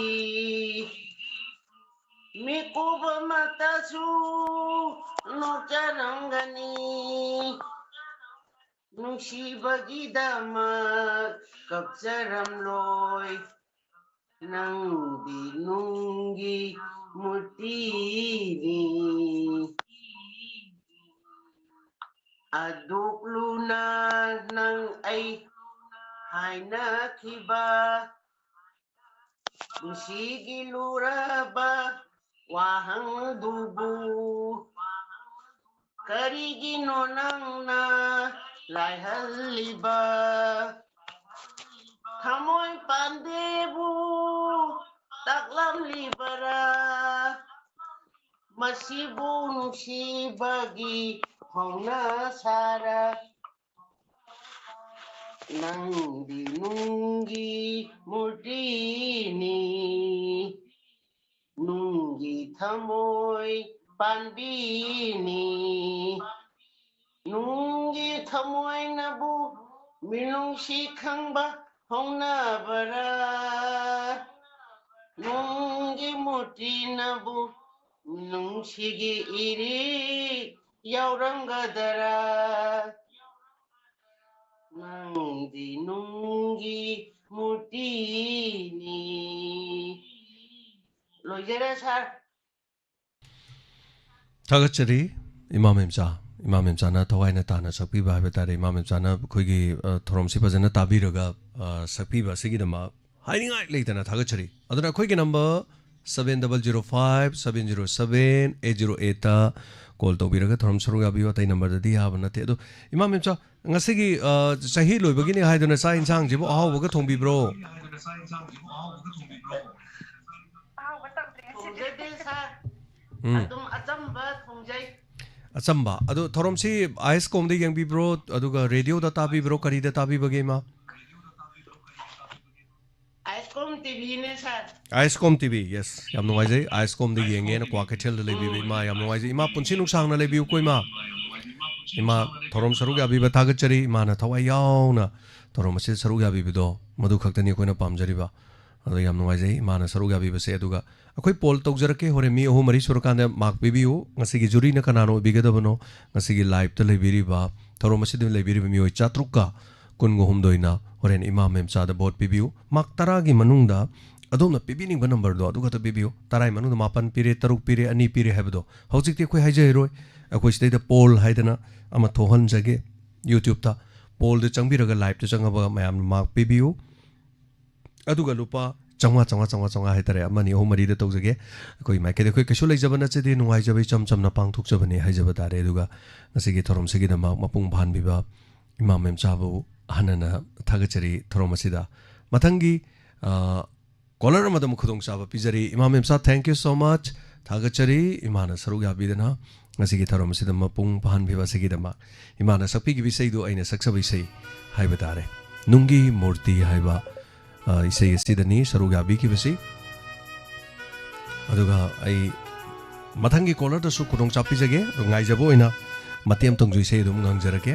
ꯃꯤꯀꯨꯞ ꯑꯃꯠꯇꯁꯨ ꯅꯣꯛꯆꯔꯝꯒꯅꯤ, ꯅꯨꯡꯁꯤꯕꯒꯤꯗꯃꯛ ꯀꯞꯆꯔꯝꯂꯣꯏ꯫ ꯅꯪꯗꯤ ꯅꯨꯡꯒꯤ ꯃꯨꯔꯇꯤꯅꯤ꯫ ꯑꯗꯨꯛ ꯂꯨꯅ ꯅꯪ ꯑꯩ ꯍꯥꯏꯅꯈꯤꯕ, ꯄꯨꯟꯁꯤꯒꯤ ꯂꯨꯔꯕ ꯋꯥꯍꯪꯗꯨꯕꯨ ꯀꯔꯤꯒꯤꯅꯣ ꯅꯪꯅ ꯂꯥꯏꯍꯜꯂꯤꯕ? ꯊꯃꯣꯏ ꯄꯥꯟꯗꯦꯕꯨ ꯇꯥꯛꯂꯝꯂꯤꯕꯔꯥ? ꯃꯁꯤꯕꯨ ꯅꯨꯡꯁꯤꯕꯒꯤ ꯍꯧꯅ ꯁꯥꯔ? ꯅꯪꯗꯤ ꯅꯨꯡꯒꯤ ꯃꯨꯔꯇꯤꯅꯤ, ꯅꯨꯡꯒꯤ ꯊꯃꯣꯏ ꯄꯥꯟꯕꯤꯅꯤ꯫ ꯅꯨꯡꯒꯤ ꯊꯃꯣꯏꯅꯕꯨ ꯃꯤꯅꯨꯡꯁꯤ ꯈꯪꯕ ꯍꯧꯅꯕꯔꯥ? ꯅꯨꯡꯒꯤ ꯃꯨꯔꯇꯤꯅꯕꯨ ꯃꯤꯅꯨꯡꯁꯤꯒꯤ ꯏꯔꯤꯛ ꯌꯥꯎꯔꯝꯒꯗꯔꯥ? ꯅꯪꯗꯤ ꯅꯨꯡꯒꯤ ꯃꯨꯔꯇꯤꯅꯤ꯫ ꯂꯣꯏꯖꯔꯦ, ꯁꯥꯔ꯫ ꯊꯥꯒꯠꯆꯔꯤ꯫ ꯏꯃꯥ ꯃꯦꯝꯆꯥ, ꯏꯃꯥ ꯃꯦꯝꯆꯥꯅ ꯊꯋꯥꯏꯅ ꯇꯥꯅ ꯁꯛꯄꯤꯕ ꯍꯥꯏꯕ ꯇꯥꯔꯦ꯫ ꯏꯃꯥ ꯃꯦꯝꯆꯥꯅ ꯑꯩꯈꯣꯏꯒꯤ, ꯑ, ꯊꯧꯔꯝꯁꯤ ꯐꯖꯅ ꯇꯥꯕꯤꯔꯒ, ꯑ, ꯁꯛꯄꯤꯕ ꯑꯁꯤꯒꯤꯗꯃꯛ ꯍꯥꯏꯅꯤꯡꯉꯥꯏ ꯂꯩꯇꯅ ꯊꯥꯒꯠꯆꯔꯤ꯫ ꯑꯗꯨꯅ ꯑꯩꯈꯣꯏꯒꯤ number seven double zero five seven zero seven eight zero eight ꯇ ꯀꯣꯜ ꯇꯧꯕꯤꯔꯒ ꯊꯧꯔꯝ ꯁꯔꯨꯛ ꯌꯥꯕꯤꯌꯨ꯫ ꯑꯇꯩ ꯅꯝꯕꯔꯗꯗꯤ ꯌꯥꯕ ꯅꯠꯇꯦ꯫ ꯑꯗꯣ ꯏꯃꯥ ꯃꯦꯝꯆꯥ, ꯉꯁꯤꯒꯤ, ꯑ, ꯆꯍꯤ ꯂꯣꯏꯕꯒꯤꯅꯦ ꯍꯥꯏꯗꯨꯅ ꯆꯥꯛ ꯏꯟꯁꯥꯡꯁꯤꯕꯨ ꯑꯍꯥꯎꯕꯒ ꯊꯣꯡꯕꯤꯕ꯭ꯔꯣ? ꯊꯣꯡꯖꯗꯦ, ꯁꯥꯔ꯫ ꯎꯝ꯫ ꯑꯗꯨꯝ ꯑꯆꯝꯕ ꯊꯣꯡꯖꯩ꯫ ꯑꯆꯝꯕ꯫ ꯑꯗꯣ ꯊꯧꯔꯝꯁꯤ ꯑꯥꯏ ꯑꯦꯁ ꯀꯣꯝꯗ ꯌꯦꯡꯕꯤꯕ꯭ꯔꯣ? ꯑꯗꯨꯒ ꯔꯦꯗꯤꯑꯣꯗ ꯇꯥꯕꯤꯕ꯭ꯔꯣ? ꯀꯔꯤꯗ ꯇꯥꯕꯤꯕꯒꯦ, ꯏꯃꯥ? ꯏꯅꯦ ꯁꯥꯔ꯫ ꯑꯥꯏꯁꯀꯣꯝ ꯇꯤꯚꯤ, ꯌꯦꯁ, ꯌꯥꯝ ꯅꯨꯡꯉꯥꯏꯖꯩ꯫ ꯑꯥꯏꯁꯀꯣꯝꯗ ꯌꯦꯡꯉꯦꯅ ꯀ꯭ꯋꯥꯀꯩꯊꯦꯜꯗ ꯂꯩꯕꯤꯕ ꯏꯃꯥ, ꯌꯥꯝ ꯅꯨꯡꯉꯥꯏꯖꯩ꯫ ꯏꯃꯥ, ꯄꯨꯟꯁꯤ ꯅꯨꯡꯁꯥꯡꯅ ꯂꯩꯕꯤꯌꯨꯀꯣ ꯏꯃꯥ꯫ ꯏꯃꯥ, ꯊꯧꯔꯝ ꯁꯔꯨꯛ ꯌꯥꯕꯤꯕ ꯊꯥꯒꯠꯆꯔꯤ꯫ ꯏꯃꯥꯅ ꯊꯋꯥꯏ ꯌꯥꯎꯅ ꯊꯧꯔꯝ ꯑꯁꯤꯗ ꯁꯔꯨꯛ ꯌꯥꯕꯤꯕꯗꯣ, ꯃꯗꯨ ꯈꯛꯇꯅꯤ ꯑꯩꯈꯣꯏꯅ ꯄꯥꯝꯖꯔꯤꯕ꯫ ꯑꯗꯣ ꯌꯥꯝ ꯅꯨꯡꯉꯥꯏꯖꯩ ꯏꯃꯥꯅ ꯁꯔꯨꯛ ꯌꯥꯕꯤꯕꯁꯦ꯫ ꯑꯗꯨꯒ ꯑꯩꯈꯣꯏ ꯄꯣꯜ ꯇꯧꯖꯔꯛꯀꯦ, ꯍꯣꯔꯦꯟ ꯃꯤ ꯑꯍꯨꯝ ꯃꯔꯤ ꯁꯨꯔꯀꯥꯟꯗ ꯃꯥꯔꯛ ꯄꯤꯕꯤꯌꯨ꯫ ꯉꯁꯤꯒꯤ ꯖꯨꯔꯤꯅ ꯀꯅꯥꯅ ꯑꯣꯏꯕꯤꯒꯗꯕꯅꯣ? ꯉꯁꯤꯒꯤ ꯂꯥꯏꯞꯇ ꯂꯩꯕꯤꯔꯤꯕ, ꯊꯧꯔꯝ ꯑꯁꯤꯗ ꯂꯩꯕꯤꯔꯤꯕ ꯃꯤꯑꯣꯏ ꯆꯥꯇ꯭ꯔꯨꯛꯀ ꯀꯨꯟꯒ ꯍꯨꯝꯗꯣꯏꯅ ꯍꯣꯔꯦꯟ ꯏꯃꯥ ꯃꯦꯝꯆꯥꯗ ꯚꯣꯠ ꯄꯤꯕꯤꯌꯨ꯫ ꯃꯥꯔꯛ ꯇꯔꯥꯒꯤ ꯃꯅꯨꯡꯗ ꯑꯗꯣꯝꯅ ꯄꯤꯕꯤꯅꯤꯡꯕ ꯅꯝꯕꯔꯗꯣ ꯑꯗꯨ ꯈꯛꯇ ꯄꯤꯕꯤꯌꯨ꯫ ꯇꯔꯥꯒꯤ ꯃꯅꯨꯡꯗ ꯃꯥꯄꯟ ꯄꯤꯔꯦ, ꯇꯔꯨꯛ ꯄꯤꯔꯦ, ꯑꯅꯤ ꯄꯤꯔꯦ ꯍꯥꯏꯕꯗꯣ ꯍꯧꯖꯤꯛꯇꯤ ꯑꯩꯈꯣꯏ ꯍꯥꯏꯖꯔꯔꯣꯏ꯫ ꯑꯩꯈꯣꯏ ꯁꯤꯗꯩꯗ ꯄꯣꯜ ꯍꯥꯏꯗꯅ ꯑꯃ ꯊꯣꯛꯍꯟꯖꯒꯦ ꯌꯨꯇ꯭ꯌꯨꯕꯇ꯫ ꯄꯣꯜꯗ ꯆꯪꯕꯤꯔꯒ ꯂꯥꯏꯞꯇ ꯆꯪꯉꯕ ꯃꯌꯥꯝꯅ ꯃꯥꯔꯛ ꯄꯤꯕꯤꯌꯨ꯫ ꯑꯗꯨꯒ ꯂꯨꯄꯥ ꯆꯥꯝꯃꯉꯥ, ꯆꯥꯝꯃꯉꯥ, ꯆꯥꯝꯃꯉꯥ ꯍꯥꯏꯇꯥꯔꯦ, ꯑꯃꯅꯤ, ꯑꯍꯨꯝ, ꯃꯔꯤꯗ ꯇꯧꯖꯒꯦ꯫ ꯑꯩꯈꯣꯏ ꯃꯥꯏꯀꯩꯗ ꯑꯩꯈꯣꯏ ꯀꯩꯁꯨ ꯂꯩꯖꯕ ꯅꯠꯆꯗꯦ, ꯅꯨꯡꯉꯥꯏꯖꯕ ꯏꯆꯝ ꯆꯝꯅ ꯄꯥꯡꯊꯣꯛꯆꯕꯅꯤ ꯍꯥꯏꯖꯕ ꯇꯥꯔꯦ꯫ ꯑꯗꯨꯒ ꯉꯁꯤꯒꯤ ꯊꯧꯔꯝꯁꯤꯒꯤꯗꯃꯛ ꯃꯄꯨꯡ ꯐꯥꯍꯟꯕꯤꯕ ꯏꯃꯥ ꯃꯦꯝꯆꯥꯕꯨ ꯍꯟꯅ ꯍꯟꯅ ꯊꯥꯒꯠꯆꯔꯤ꯫ ꯊꯧꯔꯝ ꯑꯁꯤꯗ ꯃꯊꯪꯒꯤ, ꯑ, ꯀꯣꯂꯔ ꯑꯃꯗ ꯑꯃꯨꯛ ꯈꯨꯗꯣꯡꯆꯥꯕ ꯄꯤꯖꯔꯤ꯫ ꯏꯃꯥ ꯃꯦꯝꯆꯥ, thank you so much, ꯊꯥꯒꯠꯆꯔꯤ ꯏꯃꯥꯅ ꯁꯔꯨꯛ ꯌꯥꯕꯤꯗꯅ ꯉꯁꯤꯒꯤ ꯊꯧꯔꯝ ꯑꯁꯤꯗ ꯃꯄꯨꯡ ꯐꯥꯍꯟꯕꯤꯕ ꯑꯁꯤꯒꯤꯗꯃꯛ꯫ ꯏꯃꯥꯅ ꯁꯛꯄꯤꯈꯤꯕ ꯏꯁꯩꯗꯨ ꯑꯩꯅ ꯁꯛꯆꯕ ꯏꯁꯩ ꯍꯥꯏꯕ ꯇꯥꯔꯦ, ꯅꯨꯡꯒꯤ ꯃꯨꯔꯇꯤ ꯍꯥꯏꯕ, ꯑ, ꯏꯁꯩ ꯑꯁꯤꯗꯅꯤ ꯁꯔꯨꯛ ꯌꯥꯕꯤꯈꯤꯕꯁꯤ꯫ ꯑꯗꯨꯒ ꯑꯩ ꯃꯊꯪꯒꯤ ꯀꯣꯂꯔꯗꯁꯨ ꯈꯨꯗꯣꯡꯆꯥꯕ ꯄꯤꯖꯒꯦ꯫ ꯑꯗꯣ ꯉꯥꯏꯖꯕ ꯑꯣꯏꯅ ꯃꯇꯦꯛ ꯑꯃꯇꯪꯁꯨ ꯏꯁꯩ ꯑꯗꯨꯝ ꯉꯪꯖꯔꯛꯀꯦ꯫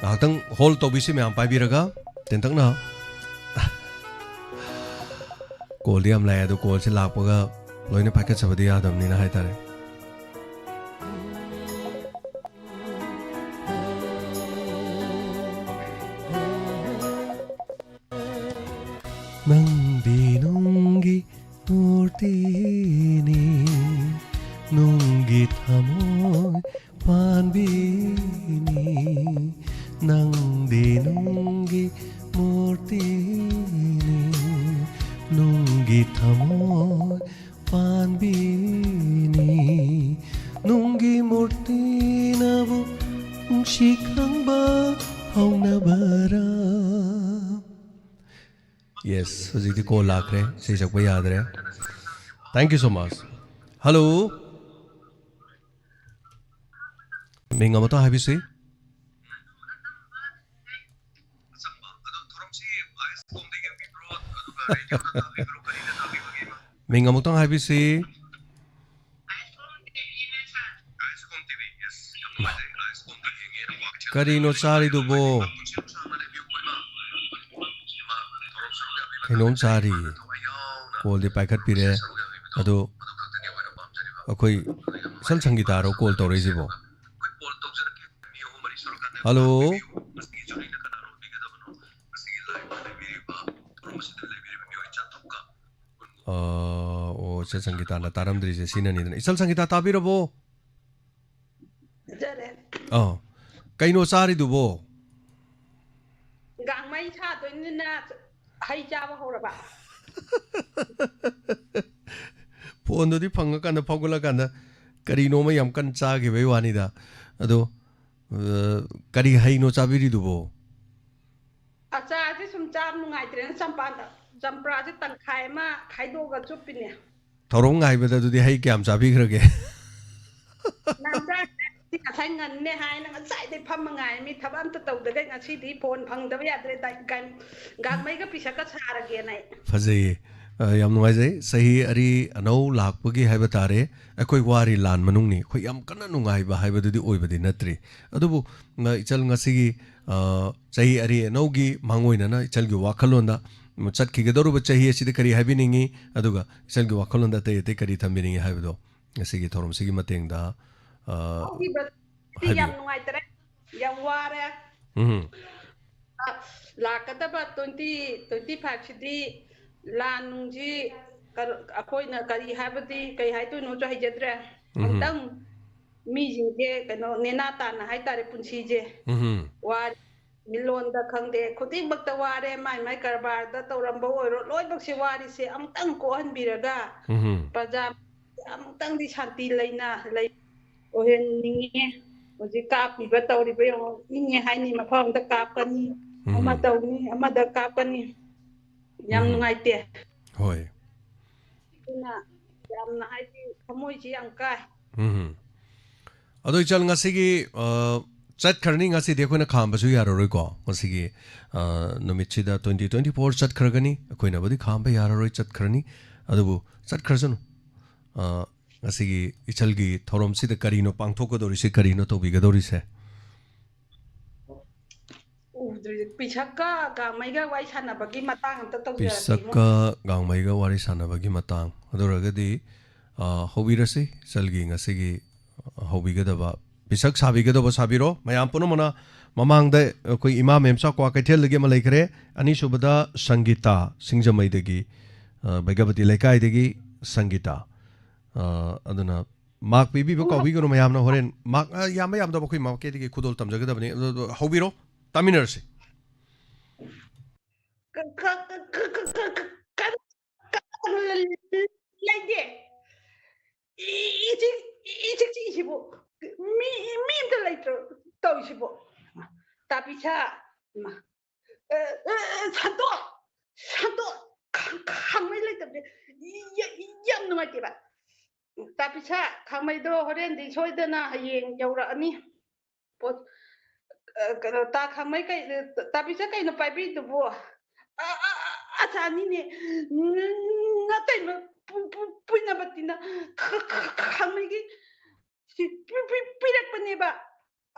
ꯉꯥꯏꯍꯥꯛꯇꯪ ꯍꯣꯜ ꯇꯧꯕꯤꯁꯤ ꯃꯌꯥꯝ ꯄꯥꯏꯕꯤꯔꯒ꯫ ꯇꯦꯟꯇꯛꯅ ꯀꯣꯜꯗꯤ ꯌꯥꯝ ꯂꯥꯛꯑꯦ, ꯑꯗꯣ ꯀꯣꯜꯁꯦ ꯂꯥꯛꯄꯒ ꯂꯣꯏꯅ ꯄꯥꯏꯈꯠꯆꯕꯗꯤ ꯌꯥꯗꯕꯅꯤꯅ ꯍꯥꯏꯇꯥꯔꯦ꯫ ꯅꯪꯗꯤ ꯅꯨꯡꯒꯤ ꯃꯨꯔꯇꯤꯅꯤ, ꯅꯨꯡꯒꯤ ꯊꯃꯣꯏ ꯄꯥꯟꯕꯤꯅꯤ꯫ ꯅꯪꯗꯤ ꯅꯨꯡꯒꯤ ꯃꯨꯔꯇꯤꯅꯤ, ꯅꯨꯡꯒꯤ ꯊꯃꯣꯏ ꯄꯥꯟꯕꯤꯅꯤ꯫ ꯅꯨꯡꯒꯤ ꯃꯨꯔꯇꯤꯅꯕꯨ ꯅꯨꯡꯁꯤ ꯈꯪꯕ ꯍꯧꯅꯕꯔꯥ? ꯌꯦꯁ, ꯍꯧꯖꯤꯛꯇꯤ ꯀꯣꯜ ꯂꯥꯛꯈ꯭ꯔꯦ, ꯏꯁꯩ ꯁꯛꯄ ꯌꯥꯗ꯭ꯔꯦ꯫ Thank you so much. Hello, ꯃꯤꯡ ꯑꯃꯇ ꯍꯥꯏꯕꯤꯁꯤ꯫ ꯃꯤꯡ ꯑꯃꯨꯛꯇꯪ ꯍꯥꯏꯕꯤꯁꯤ꯫ ꯀꯔꯤꯅꯣ ꯆꯥꯔꯤꯗꯨꯕꯣ? ꯀꯩꯅꯣꯝ ꯆꯥꯔꯤ꯫ ꯀꯣꯜꯗꯤ ꯄꯥꯏꯈꯠꯄꯤꯔꯦ꯫ ꯑꯗꯨ ꯑꯩꯈꯣꯏ ꯏꯆꯜ ꯁꯪꯒꯤꯇꯥꯔꯣ ꯀꯣꯜ ꯇꯧꯔꯛꯏꯁꯤꯕꯣ? ꯍꯜꯂꯣ? ꯑ, ꯑꯣ, ꯏꯆꯜ ꯁꯪꯒꯤꯇꯥꯅ ꯇꯥꯔꯝꯗ꯭ꯔꯤꯁꯦ ꯁꯤꯅꯅꯤꯗꯅ꯫ ꯏꯆꯜ ꯁꯪꯒꯤꯇꯥ, ꯇꯥꯕꯤꯔꯕꯣ? ꯇꯥꯖꯔꯦ꯫ ꯑ, ꯀꯩꯅꯣ ꯆꯥꯔꯤꯗꯨꯕꯣ? ꯒꯥꯡꯃꯩ ꯁꯥꯗꯣꯏꯅꯤꯅ ꯍꯩ ꯆꯥꯕ ꯍꯧꯔꯕ? ꯐꯣꯟꯗꯨꯗꯤ ꯐꯪꯉꯀꯥꯟꯗ, ꯐꯥꯎꯒꯠꯂꯀꯥꯟꯗ ꯀꯔꯤꯅꯣꯃ ꯌꯥꯝ ꯀꯟꯅ ꯆꯥꯈꯤꯕꯩ ꯋꯥꯅꯤꯗ꯫ ꯑꯗꯣ, ꯑ, ꯀꯔꯤ ꯍꯩꯅꯣ ꯆꯥꯕꯤꯔꯤꯗꯨꯕꯣ? ꯑꯆꯥꯔꯁꯦ ꯁꯨꯝ ꯆꯥꯕ ꯅꯨꯡꯉꯥꯏꯇ꯭ꯔꯦꯅ ꯆꯝꯄꯥꯟꯗ, ꯆꯝꯄ꯭ꯔꯥꯁꯦ ꯇꯪꯈꯥꯏ ꯑꯃ ꯈꯥꯏꯗꯣꯛꯑꯒ ꯆꯨꯞꯄꯤꯅꯦ꯫ ꯊꯧꯔꯝ ꯉꯥꯏꯕꯗ ꯑꯗꯨꯗꯤ ꯍꯩ ꯀꯌꯥꯝ ꯆꯥꯕꯤꯈ꯭ꯔꯒꯦ? ꯌꯥꯝ ꯆꯥꯗ꯭ꯔꯦ꯫ ꯉꯁꯥꯏ ꯉꯟꯅꯦ ꯍꯥꯏꯅ ꯉꯁꯥꯏꯗꯩ ꯐꯝꯃ ꯉꯥꯏꯔꯤꯃꯤ꯫ ꯊꯕꯛ ꯑꯝꯇ ꯇꯧꯗꯈꯩ ꯉꯁꯤꯗꯤ ꯐꯣꯟ ꯐꯪꯗꯕ ꯌꯥꯗ꯭ꯔꯦ꯫ ꯗꯥꯏ-, ꯒꯥꯟ-, ꯒꯥꯡꯃꯩꯒ ꯄꯤꯁꯛꯀ ꯁꯥꯔꯒꯦꯅ ꯑꯩ꯫ ꯐꯖꯩꯌꯦ꯫ ꯑ, ꯌꯥꯝ ꯅꯨꯡꯉꯥꯏꯖꯩ꯫ ꯆꯍꯤ ꯑꯔꯤ ꯑꯅꯧ ꯂꯥꯛꯄꯒꯤ ꯍꯥꯏꯕ ꯇꯥꯔꯦ꯫ ꯑꯩꯈꯣꯏ ꯋꯥꯔꯤ ꯂꯥꯟ ꯃꯅꯨꯡꯅꯤ꯫ ꯑꯩꯈꯣꯏ ꯌꯥꯝ ꯀꯟꯅ ꯅꯨꯡꯉꯥꯏꯕ ꯍꯥꯏꯕꯗꯨꯗꯤ ꯑꯣꯏꯕꯗꯤ ꯅꯠꯇ꯭ꯔꯤ꯫ ꯑꯗꯨꯕꯨ, ꯑ, ꯏꯆꯜ ꯉꯁꯤꯒꯤ, ꯑ, ꯆꯍꯤ ꯑꯔꯤ ꯑꯅꯧꯒꯤ ꯃꯥꯡꯑꯣꯏꯅꯅ ꯏꯆꯜꯒꯤ ꯋꯥꯈꯜꯂꯣꯟꯗ ꯆꯠꯈꯤꯒꯗꯧꯔꯤꯕ ꯆꯍꯤ ꯑꯁꯤꯗ ꯀꯔꯤ ꯍꯥꯏꯕꯤꯅꯤꯡꯉꯤ? ꯑꯗꯨꯒ ꯏꯆꯜꯒꯤ ꯋꯥꯈꯜꯂꯣꯟꯗ ꯑꯇꯩ ꯑꯇꯩ ꯀꯔꯤ ꯊꯝꯕꯤꯅꯤꯡꯉꯤ ꯍꯥꯏꯕꯗꯣ ꯉꯁꯤꯒꯤ ꯊꯧꯔꯝꯁꯤꯒꯤ ꯃꯇꯦꯡꯗ, ꯑ, ꯍꯧꯈꯤꯕ ꯁꯤ ꯌꯥꯝ ꯍꯥꯏꯕꯤꯌꯨ꯫ ꯅꯨꯡꯉꯥꯏꯇꯔꯦ, ꯌꯥꯝ ꯋꯥꯔꯦ꯫ ꯎꯝ꯫ ꯂꯥꯛꯀꯗꯕ twenty twenty five ꯁꯤꯗꯤ ꯂꯥꯟ ꯅꯨꯡꯁꯤ ꯀꯔ-, ꯑꯩꯈꯣꯏꯅ ꯀꯔꯤ ꯍꯥꯏꯕꯗꯤ ꯀꯔꯤ ꯍꯥꯏꯗꯣꯏꯅꯣꯁꯨ ꯍꯩꯖꯗ꯭ꯔꯦ꯫ ꯎꯝ꯫ ꯑꯃꯨꯛꯇꯪ ꯃꯤꯁꯤꯡꯁꯦ ꯀꯩꯅꯣ ꯅꯦꯅꯥ ꯇꯥꯅ ꯍꯥꯏꯇꯥꯔꯦ ꯄꯨꯟꯁꯤꯁꯦ꯫ ꯎꯝ꯫ ꯋꯥꯔꯤ ꯃꯤꯂꯣꯟꯗ ꯈꯪꯗꯦ, ꯈꯨꯗꯤꯡꯃꯛꯇ ꯋꯥꯔꯦ, ꯃꯥꯏ ꯃꯥꯏ ꯀꯔꯕꯥꯔꯗ ꯇꯧꯔꯝꯕ ꯑꯣꯏꯔꯣ, ꯂꯣꯏꯅꯃꯛꯁꯦ ꯋꯥꯔꯤꯁꯦ ꯑꯃꯨꯛꯇꯪ ꯀꯣꯛꯍꯟꯕꯤꯔꯒ ꯎꯝ꯫ ꯄ꯭ꯔꯖꯥ ꯑꯃꯨꯛꯇꯪꯗꯤ ꯁꯥꯟꯇꯤ ꯂꯩꯅ ꯂꯩ ꯑꯣꯏꯍꯟꯅꯤꯡꯉꯦ꯫ ꯍꯧꯖꯤꯛ ꯀꯥꯞꯄꯤꯕ ꯇꯧꯔꯤꯕ ꯌꯦꯡꯉꯣ, ꯏꯪꯉꯦ ꯍꯥꯏꯅꯤ, ꯃꯐꯝ ꯑꯃꯗ ꯀꯥꯞꯀꯅꯤ, ꯎꯝ꯫ ꯑꯃ ꯇꯧꯅꯤ, ꯑꯃꯗ ꯀꯥꯞꯀꯅꯤ꯫ ꯌꯥꯝ ꯎꯝ꯫ ꯅꯨꯡꯉꯥꯏꯇꯦ꯫ ꯍꯣꯏ꯫ ꯑꯗꯨꯅ ꯌꯥꯝꯅ ꯍꯥꯏꯗꯤ ꯊꯃꯣꯏꯁꯤ ꯌꯥꯝ ꯀꯥꯏ꯫ ꯎꯝ꯫ ꯑꯗꯣ ꯏꯆꯜ, ꯉꯁꯤꯒꯤ, ꯑ, ꯆꯠꯈ꯭ꯔꯅꯤ꯫ ꯉꯁꯤꯗꯤ ꯑꯩꯈꯣꯏꯅ ꯈꯥꯝꯕꯁꯨ ꯌꯥꯔꯔꯣꯏꯀꯣ꯫ ꯉꯁꯤꯒꯤ, ꯑ, ꯅꯨꯃꯤꯠꯁꯤꯗ twenty twenty-four ꯆꯠꯈ꯭ꯔꯒꯅꯤ꯫ ꯑꯩꯈꯣꯏꯅꯕꯨꯗꯤ ꯈꯥꯝꯕ ꯌꯥꯔꯔꯣꯏ, ꯆꯠꯈ꯭ꯔꯅꯤ꯫ ꯑꯗꯨꯕꯨ ꯆꯠꯈ꯭ꯔꯁꯅꯨ꯫ ꯑ, ꯉꯁꯤꯒꯤ ꯏꯆꯜꯒꯤ ꯊꯧꯔꯝꯁꯤꯗ ꯀꯔꯤꯅꯣ ꯄꯥꯡꯊꯣꯛꯀꯗꯧꯔꯤꯁꯦ, ꯀꯔꯤꯅꯣ ꯇꯧꯕꯤꯒꯗꯧꯔꯤꯁꯦ? ꯎꯗ꯭ꯔꯤ꯫ ꯄꯤꯁꯛꯀ ꯒꯥꯡꯃꯩꯒ ꯋꯥꯔꯤ ꯁꯥꯟꯅꯕꯒꯤ ꯃꯇꯥꯡ ꯑꯝꯇ ꯇꯧꯖꯔꯛꯀꯦ, ꯏꯕꯨꯡ꯫ ꯄꯤꯁꯛꯀ ꯒꯥꯡꯃꯩꯒ ꯋꯥꯔꯤ ꯁꯥꯟꯅꯕꯒꯤ ꯃꯇꯥꯡ꯫ ꯑꯗꯨ ꯑꯣꯏꯔꯒꯗꯤ, ꯑ, ꯍꯧꯕꯤꯔꯁꯤ, ꯏꯆꯜꯒꯤ ꯉꯁꯤꯒꯤ ꯍꯧꯕꯤꯒꯗꯕ, ꯄꯤꯁꯛ ꯁꯥꯕꯤꯒꯗꯕ ꯁꯥꯕꯤꯔꯣ꯫ ꯃꯌꯥꯝ ꯄꯨꯝꯅꯃꯛꯅ, ꯃꯃꯥꯡꯗ ꯑꯩꯈꯣꯏ ꯏꯃꯥ ꯃꯦꯝꯆꯥ ꯀ꯭ꯋꯥꯀꯩꯊꯦꯜꯗꯒꯤ ꯑꯃ ꯂꯩꯈ꯭ꯔꯦ, ꯑꯅꯤꯁꯨꯕꯗ ꯁꯪꯒꯤꯇꯥ ꯁꯤꯡꯖꯃꯩꯗꯒꯤ, ꯑ, ꯕꯩꯒꯕꯇꯤ ꯂꯩꯀꯥꯏꯗꯒꯤ ꯁꯪꯒꯤꯇꯥ꯫ ꯑ, ꯑꯗꯨꯅ ꯃꯥꯔꯛ ꯄꯤꯕꯤꯕ ꯀꯥꯎꯕꯤꯒꯅꯨ ꯃꯌꯥꯝꯅ꯫ ꯍꯣꯔꯦꯟ ꯃꯥꯔꯛ, ꯑ, ꯌꯥꯝꯕ ꯌꯥꯝꯗꯕ ꯑꯩꯈꯣꯏ ꯃꯥꯔꯛꯀꯤꯗꯒꯤ ꯈꯨꯗꯣꯜ ꯇꯝꯖꯒꯗꯕꯅꯤ꯫ ꯑꯗꯨ, ꯑꯗꯨ ꯍꯧꯕꯤꯔꯣ, ꯇꯥꯃꯤꯟꯅꯔꯁꯤ꯫ ꯀ-, ꯀ-, ꯀ-, ꯀ-, ꯀ-, ꯀ-, ꯀ-, ꯀ-, ꯂꯩꯇꯦ꯫ ꯏ-, ꯏꯆꯤꯛ, ꯏꯆꯤꯛ ꯆꯤꯛꯏꯁꯤꯕꯨ꯫ ꯃꯤ, ꯃꯤ ꯑꯝꯇ ꯂꯩꯇ꯭ꯔꯣ ꯇꯧꯔꯤꯁꯤꯕꯨ? ꯇꯥꯄꯤꯁꯥ, ꯃꯥ, ꯑ, ꯑ, ꯑ, ꯁꯟꯇꯣ, ꯁꯟꯇꯣ, ꯈ-, ꯈꯥꯡꯃꯩ ꯂꯩꯇꯕꯁꯦ ꯌ-, ꯌꯥꯝ ꯅꯨꯡꯉꯥꯏꯇꯦꯕ꯫ ꯇꯥꯄꯤꯁꯥ, ꯈꯥꯡꯃꯩꯗꯣ ꯍꯣꯔꯦꯟꯗꯤ ꯁꯣꯏꯗꯅ ꯍꯌꯦꯡ ꯌꯧꯔꯛꯑꯅꯤ꯫ ꯄꯣꯠ, ꯑ, ꯀꯩꯅꯣ, ꯇꯥ ꯈꯥꯡꯃꯩ ꯀꯩ-, ꯇꯥꯕꯤꯆꯥ ꯀꯩꯅꯣ ꯄꯥꯏꯕꯤꯗꯨꯕꯨ? ꯑ, ꯑ, ꯑ, ꯑꯆꯥꯅꯤꯅꯦ꯫ ꯅ-, ꯅꯇꯩꯃ ꯄꯨ-, ꯄꯨ-, ꯄꯨꯏꯅꯕꯇꯤꯅ ꯈ-, ꯈ-, ꯈꯥꯡꯃꯩꯒꯤ ꯁꯤ ꯄꯤ-, ꯄꯤ-, ꯄꯤꯔꯛꯄꯅꯦꯕ꯫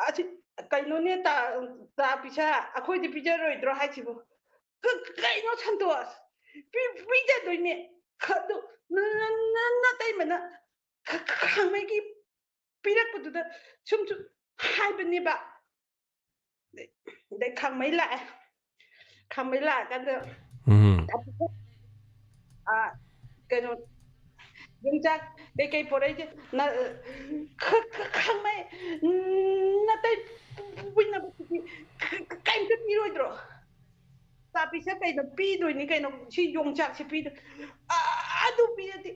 ꯑꯁꯤ ꯀꯩꯅꯣꯅꯦ ꯇꯥ-, ꯇꯥꯕꯤꯆꯥ, ꯑꯩꯈꯣꯏꯗꯤ ꯄꯤꯖꯔꯣꯏꯗ꯭ꯔꯣ ꯍꯥꯏꯁꯤꯕꯨ? ꯀ-, ꯀꯩꯅꯣ ꯁꯟꯇꯣꯁ? ꯄꯤ-, ꯄꯤꯖꯗꯣꯏꯅꯦ꯫ ꯈ-, ꯑꯗꯨ ꯅ-, ꯅ-, ꯅ-, ꯅꯇꯩꯃꯅ ꯈ-, ꯈ-, ꯈꯥꯡꯃꯩꯒꯤ ꯄꯤꯔꯛꯄꯗꯨꯗ ꯁꯨꯝ ꯁꯨꯝ ꯍꯥꯏꯕꯅꯦꯕ꯫ ꯑꯗꯩ, ꯑꯗꯩ ꯈꯥꯡꯃꯩ ꯂꯥꯛꯑꯦ꯫ ꯈꯥꯡꯃꯩ ꯂꯥꯛꯑꯀꯥꯟꯗ ꯎꯝ꯫ ꯑ, ꯀꯩꯅꯣ, ꯌꯣꯡꯆꯥꯛ ꯀꯩꯀꯩ ꯄꯣꯔꯛꯏꯁꯦ, ꯅ-, ꯈ-, ꯈ-, ꯈꯥꯡꯃꯩ, ꯎꯝ, ꯅꯇꯩ ꯄꯨꯏꯅꯕꯗꯨꯗꯤ ꯀ-, ꯀ-, ꯀꯩꯝꯇ ꯄꯤꯔꯣꯏꯗ꯭ꯔꯣ? ꯇꯥꯄꯤꯁꯦ ꯀꯩꯅꯣ ꯄꯤꯗꯣꯏꯅꯤ ꯀꯩꯅꯣ, ꯁꯤ ꯌꯣꯡꯆꯥꯛꯁꯦ ꯄꯤꯗꯣꯏ-, ꯑ-, ꯑꯗꯨ ꯄꯤꯔꯗꯤ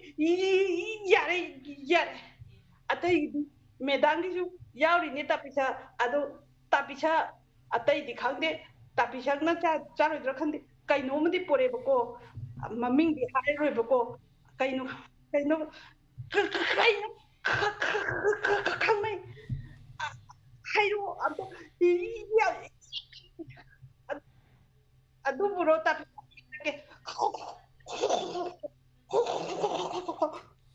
ꯌꯥꯔꯦ, ꯌꯥꯔꯦ꯫ ꯑꯇꯩꯒꯤꯗꯤ ꯃꯦꯗꯥꯝꯒꯤꯁꯨ ꯌꯥꯎꯔꯤꯅꯦ ꯇꯥꯄꯤꯁꯥ, ꯑꯗꯣ ꯇꯥꯄꯤꯁꯥ ꯑꯇꯩꯗꯤ ꯈꯪꯗꯦ, ꯇꯥꯄꯤꯁꯥꯅ ꯆꯥ-, ꯆꯥꯔꯣꯏꯗ꯭ꯔꯥ ꯈꯪꯗꯦ, ꯀꯩꯅꯣꯝꯃꯗꯤ ꯄꯣꯔꯛꯑꯦꯕꯀꯣ, ꯃꯃꯤꯡꯗꯤ ꯍꯥꯏꯔꯣꯏꯕꯀꯣ, ꯀꯩꯅꯣ, ꯀꯩꯅꯣ, ꯀ-, ꯀ-, ꯀꯩꯅꯣ, ꯈ-, ꯈ-, ꯈ-, ꯈ-, ꯈ-, ꯈꯪꯅꯩ꯫ ꯑ-, ꯍꯩꯔꯣ ꯑꯗꯣ꯫ ꯑꯗꯨꯕꯨꯔꯣ ꯇꯥꯕꯤꯔꯒꯦ꯫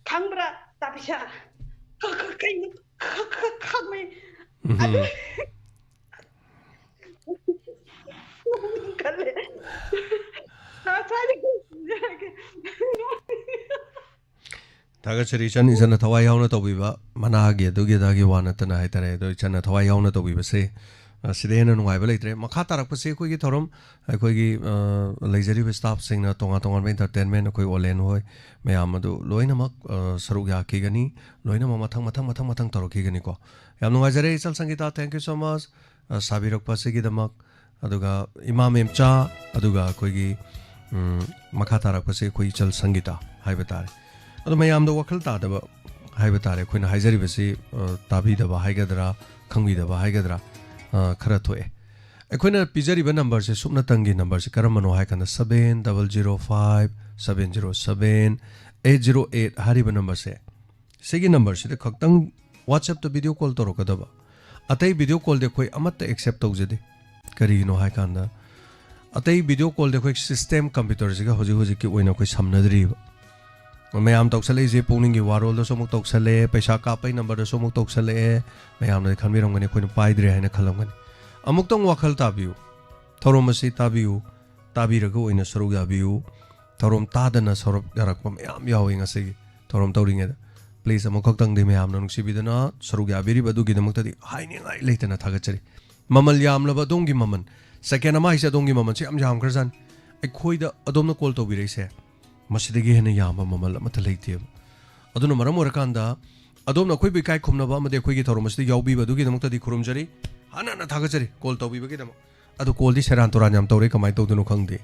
ꯈꯪꯕ꯭ꯔꯥ ꯇꯥꯕꯤꯁꯥ? ꯀꯩꯅꯣ? ꯈꯪꯃꯩ꯫ ꯑꯗꯨ ꯈꯜꯂꯦ꯫ ꯉꯁꯥꯏꯗꯒꯤ ꯊꯥꯒꯠꯆꯔꯤ ꯏꯆꯟ, ꯏꯆꯟꯅ ꯊꯋꯥꯏ ꯌꯥꯎꯅ ꯇꯧꯕꯤꯕ, ꯃꯅꯥꯒꯤ ꯑꯗꯨꯒꯤ ꯑꯗꯥꯒꯤ ꯋꯥ ꯅꯠꯇꯅ ꯍꯥꯏꯇꯥꯔꯦ꯫ ꯑꯗꯣ ꯏꯆꯟꯅ ꯊꯋꯥꯏ ꯌꯥꯎꯅ ꯇꯧꯕꯤꯕꯁꯦ, ꯑ, ꯁꯤꯗ ꯍꯦꯟꯅ ꯅꯨꯡꯉꯥꯏꯕ ꯂꯩꯇ꯭ꯔꯦ꯫ ꯃꯈꯥ ꯇꯥꯔꯛꯄꯁꯦ ꯑꯩꯈꯣꯏꯒꯤ ꯊꯧꯔꯝ, ꯑꯩꯈꯣꯏꯒꯤ, ꯑ, ꯂꯩꯖꯔꯤꯕ staffꯁꯤꯡꯅ ꯇꯣꯉꯥꯟ ꯇꯣꯉꯥꯟꯕ entertainment, ꯑꯩꯈꯣꯏ ꯑꯣꯂꯦꯟ ꯍꯣꯏ ꯃꯌꯥꯝ ꯑꯗꯨ ꯂꯣꯏꯅꯃꯛ, ꯑ, ꯁꯔꯨꯛ ꯌꯥꯈꯤꯒꯅꯤ꯫ ꯂꯣꯏꯅꯃꯛ ꯃꯊꯪ, ꯃꯊꯪ, ꯃꯊꯪ, ꯃꯊꯪ ꯇꯧꯔꯛꯈꯤꯒꯅꯤꯀꯣ꯫ ꯌꯥꯝ ꯅꯨꯡꯉꯥꯏꯖꯔꯦ ꯏꯆꯜ ꯁꯪꯒꯤꯇꯥ, thank you so much, ꯑ, ꯁꯥꯕꯤꯔꯛꯄ ꯑꯁꯤꯒꯤꯗꯃꯛ꯫ ꯑꯗꯨꯒ ꯏꯃꯥ ꯃꯦꯝꯆꯥ, ꯑꯗꯨꯒ ꯑꯩꯈꯣꯏꯒꯤ, ꯎꯝ, ꯃꯈꯥ ꯇꯥꯔꯛꯄꯁꯦ ꯑꯩꯈꯣꯏ ꯏꯆꯜ ꯁꯪꯒꯤꯇꯥ ꯍꯥꯏꯕ ꯇꯥꯔꯦ꯫ ꯑꯗꯣ ꯃꯌꯥꯝꯗ ꯋꯥꯈꯜ ꯇꯥꯗꯕ ꯍꯥꯏꯕ ꯇꯥꯔꯦ, ꯑꯩꯈꯣꯏꯅ ꯍꯥꯏꯖꯔꯤꯕꯁꯤ, ꯑ, ꯇꯥꯕꯤꯗꯕ ꯍꯥꯏꯒꯗ꯭ꯔꯥ, ꯈꯪꯕꯤꯗꯕ ꯍꯥꯏꯒꯗ꯭ꯔꯥ, ꯑ, ꯈꯔ ꯊꯣꯛꯑꯦ꯫ ꯑꯩꯈꯣꯏꯅ ꯄꯤꯖꯔꯤꯕ numberꯁꯦ ꯁꯨꯞꯅꯇꯪꯒꯤ numberꯁꯦ ꯀꯔꯝꯕꯅꯣ ꯍꯥꯏ ꯀꯥꯟꯗ seven double zero five seven zero seven eight zero eight ꯍꯥꯏꯔꯤꯕ numberꯁꯦ, ꯁꯤꯒꯤ numberꯁꯤꯗ ꯈꯛꯇꯪ WhatsAppꯇ video call ꯇꯧꯔꯛꯀꯗꯕ꯫ ꯑꯇꯩ video callꯗꯤ ꯑꯩꯈꯣꯏ ꯑꯃꯠꯇ accept ꯇꯧꯖꯗꯦ꯫ ꯀꯔꯤꯒꯤꯅꯣ ꯍꯥꯏ ꯀꯥꯟꯗ, ꯑꯇꯩ video callꯗꯤ ꯑꯩꯈꯣꯏ system computerꯁꯤꯒ ꯍꯧꯖꯤꯛ ꯍꯧꯖꯤꯛꯀꯤ ꯑꯣꯏꯅ ꯑꯩꯈꯣꯏ ꯁꯝꯅꯗ꯭ꯔꯤꯕ꯫ ꯃꯌꯥꯝ ꯇꯧꯁꯜꯂꯛꯏꯁꯦ ꯄꯨꯛꯅꯤꯡꯒꯤ ꯋꯥꯔꯣꯜꯗꯁꯨ ꯑꯃꯨꯛ ꯇꯧꯁꯜꯂꯛꯑꯦ, ꯄꯩꯁꯥ ꯀꯥꯞꯄꯩ numberꯗꯁꯨ ꯑꯃꯨꯛ ꯇꯧꯁꯜꯂꯛꯑꯦ꯫ ꯃꯌꯥꯝꯅꯗꯤ ꯈꯟꯕꯤꯔꯝꯒꯅꯤ ꯑꯩꯈꯣꯏꯅ ꯄꯥꯏꯗ꯭ꯔꯦ ꯍꯥꯏꯅ ꯈꯜꯂꯝꯒꯅꯤ꯫ ꯑꯃꯨꯛꯇꯪ ꯋꯥꯈꯜ ꯇꯥꯕꯤꯌꯨ, ꯊꯧꯔꯝ ꯑꯁꯤ ꯇꯥꯕꯤꯌꯨ, ꯇꯥꯕꯤꯔꯒ ꯑꯣꯏꯅ ꯁꯔꯨꯛ ꯌꯥꯕꯤꯌꯨ꯫ ꯊꯧꯔꯝ ꯇꯥꯗꯅ ꯁꯔꯨꯛ ꯌꯥꯔꯛꯄ ꯃꯌꯥꯝ ꯌꯥꯎꯏ ꯉꯁꯤꯒꯤ ꯊꯧꯔꯝ ꯇꯧꯔꯤꯉꯩꯗ꯫ Please, ꯑꯃꯨꯛꯈꯛꯇꯪꯗꯤ ꯃꯌꯥꯝꯅ ꯅꯨꯡꯁꯤꯕꯤꯗꯨꯅ ꯁꯔꯨꯛ ꯌꯥꯕꯤꯔꯤꯕ ꯑꯗꯨꯒꯤꯗꯃꯛꯇꯗꯤ ꯍꯥꯏꯅꯤꯡꯉꯥꯏ ꯂꯩꯇꯅ ꯊꯥꯒꯠꯆꯔꯤ꯫ ꯃꯃꯜ ꯌꯥꯝꯂꯕ ꯑꯗꯣꯝꯒꯤ ꯃꯃꯜ, second ꯑꯃ ꯍꯥꯏꯁꯦ ꯑꯗꯣꯝꯒꯤ ꯃꯃꯜꯁꯦ ꯌꯥꯝ ꯌꯥꯝꯈ꯭ꯔꯖꯥꯠꯅꯤ꯫ ꯑꯩꯈꯣꯏꯗ ꯑꯗꯣꯝꯅ call ꯇꯧꯕꯤꯔꯛꯏꯁꯦ, ꯃꯁꯤꯗꯒꯤ ꯍꯦꯟꯅ ꯌꯥꯝꯕ ꯃꯃꯜ ꯑꯃꯠꯇ ꯂꯩꯇꯦꯕ꯫ ꯑꯗꯨꯅ ꯃꯔꯝ ꯑꯣꯏꯔꯀꯥꯟꯗ ꯑꯗꯣꯝꯅ ꯑꯩꯈꯣꯏꯕꯨ ꯏꯀꯥꯏ ꯈꯨꯝꯅꯕ ꯑꯃꯗꯤ ꯑꯩꯈꯣꯏꯒꯤ ꯊꯧꯔꯝ ꯑꯁꯤꯗ ꯌꯥꯎꯕꯤꯕ ꯑꯗꯨꯒꯤꯗꯃꯛꯇꯗꯤ ꯈꯨꯔꯨꯝꯖꯔꯤ, ꯍꯟꯅ ꯍꯟꯅ ꯊꯥꯒꯠꯆꯔꯤ call ꯇꯧꯕꯤꯕꯒꯤꯗꯃꯛ꯫ ꯑꯗꯣ callꯗꯤ ꯁꯦꯔꯥꯟ ꯇꯨꯔꯥꯟ ꯌꯥꯝ ꯇꯧꯔꯦ, ꯀꯃꯥꯏꯅ ꯇꯧꯗꯣꯏꯅꯣ ꯈꯪꯗꯦ꯫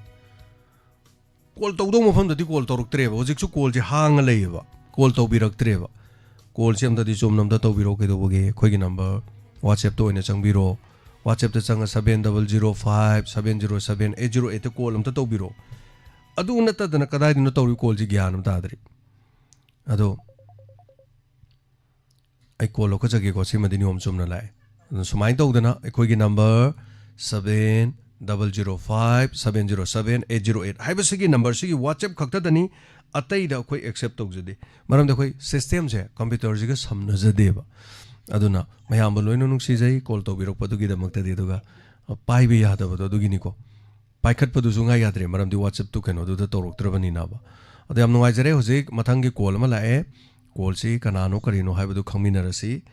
Call ꯇꯧꯗꯧ ꯃꯐꯝꯗꯗꯤ call ꯇꯧꯔꯛꯇ꯭ꯔꯦꯕ, ꯍꯧꯖꯤꯛꯁꯨ callꯁꯦ ꯍꯥꯡꯉ ꯂꯩꯌꯦꯕ, call ꯇꯧꯕꯤꯔꯛꯇ꯭ꯔꯦꯕ꯫ Callꯁꯦ ꯑꯝꯇꯗꯤ ꯆꯨꯝꯅ ꯑꯝꯇ ꯇꯧꯕꯤꯔꯛꯑꯣ, ꯀꯩꯗꯧꯕꯒꯦ? ꯑꯩꯈꯣꯏꯒꯤ number WhatsAppꯇ ꯑꯣꯏꯅ ꯆꯪꯕꯤꯔꯣ, WhatsAppꯇ ꯆꯪꯉ seven double zero five seven zero seven eight zero eightꯇ call ꯑꯝꯇ ꯇꯧꯕꯤꯔꯣ꯫ ꯑꯗꯨ ꯅꯠꯇꯗꯅ ꯀꯗꯥꯏꯗꯅꯣ ꯇꯧꯔꯤ callꯁꯤ ꯒ꯭ꯌꯥꯟ ꯑꯃ ꯇꯥꯗ꯭ꯔꯤ꯫ ꯑꯗꯣ ꯑꯩ call ꯂꯧꯈꯠꯆꯒꯦꯀꯣ, ꯁꯤꯃꯗꯤ ꯅꯤꯌꯣꯝ ꯆꯨꯝꯅ ꯂꯥꯛꯑꯦ꯫ ꯑꯗꯨꯅ ꯁꯨꯃꯥꯏꯅ ꯇꯧꯗꯅ ꯑꯩꯈꯣꯏꯒꯤ number seven double zero five seven zero seven eight zero eight ꯍꯥꯏꯕꯁꯤꯒꯤ numberꯁꯤꯒꯤ WhatsApp ꯈꯛꯇꯗꯅꯤ, ꯑꯇꯩꯗ ꯑꯩꯈꯣꯏ accept ꯇꯧꯖꯗꯦ꯫ ꯃꯔꯝꯗꯤ ꯑꯩꯈꯣꯏ systemꯁꯦ computerꯁꯤꯒ ꯁꯝꯅꯖꯗꯦꯕ꯫ ꯑꯗꯨꯅ ꯃꯌꯥꯝꯕꯨ ꯂꯣꯏꯅ ꯅꯨꯡꯁꯤꯖꯩ call ꯇꯧꯕꯤꯔꯛꯄꯗꯨꯒꯤꯗꯃꯛꯇꯗꯤ꯫ ꯑꯗꯨꯒ, ꯑ, ꯄꯥꯏꯕ ꯌꯥꯗꯕꯗꯣ ꯑꯗꯨꯒꯤꯅꯤꯀꯣ꯫ ꯄꯥꯏꯈꯠꯄꯗꯨꯁꯨ ꯉꯥꯏ ꯌꯥꯗ꯭ꯔꯦ, ꯃꯔꯝꯗꯤ WhatsAppꯇꯨ ꯀꯩꯅꯣꯗꯨꯗ ꯇꯧꯔꯛꯇ꯭ꯔꯕꯅꯤꯅꯕ꯫ ꯑꯗꯣ ꯌꯥꯝ ꯅꯨꯡꯉꯥꯏꯖꯔꯦ꯫ ꯍꯧꯖꯤꯛ ꯃꯊꯪꯒꯤ call ꯑꯃ ꯂꯥꯛꯑꯦ꯫ Callꯁꯤ ꯀꯅꯥꯅꯣ ꯀꯔꯤꯅꯣ ꯍꯥꯏꯕꯗꯨ ꯈꯪꯃꯤꯟꯅꯔꯁꯤ꯫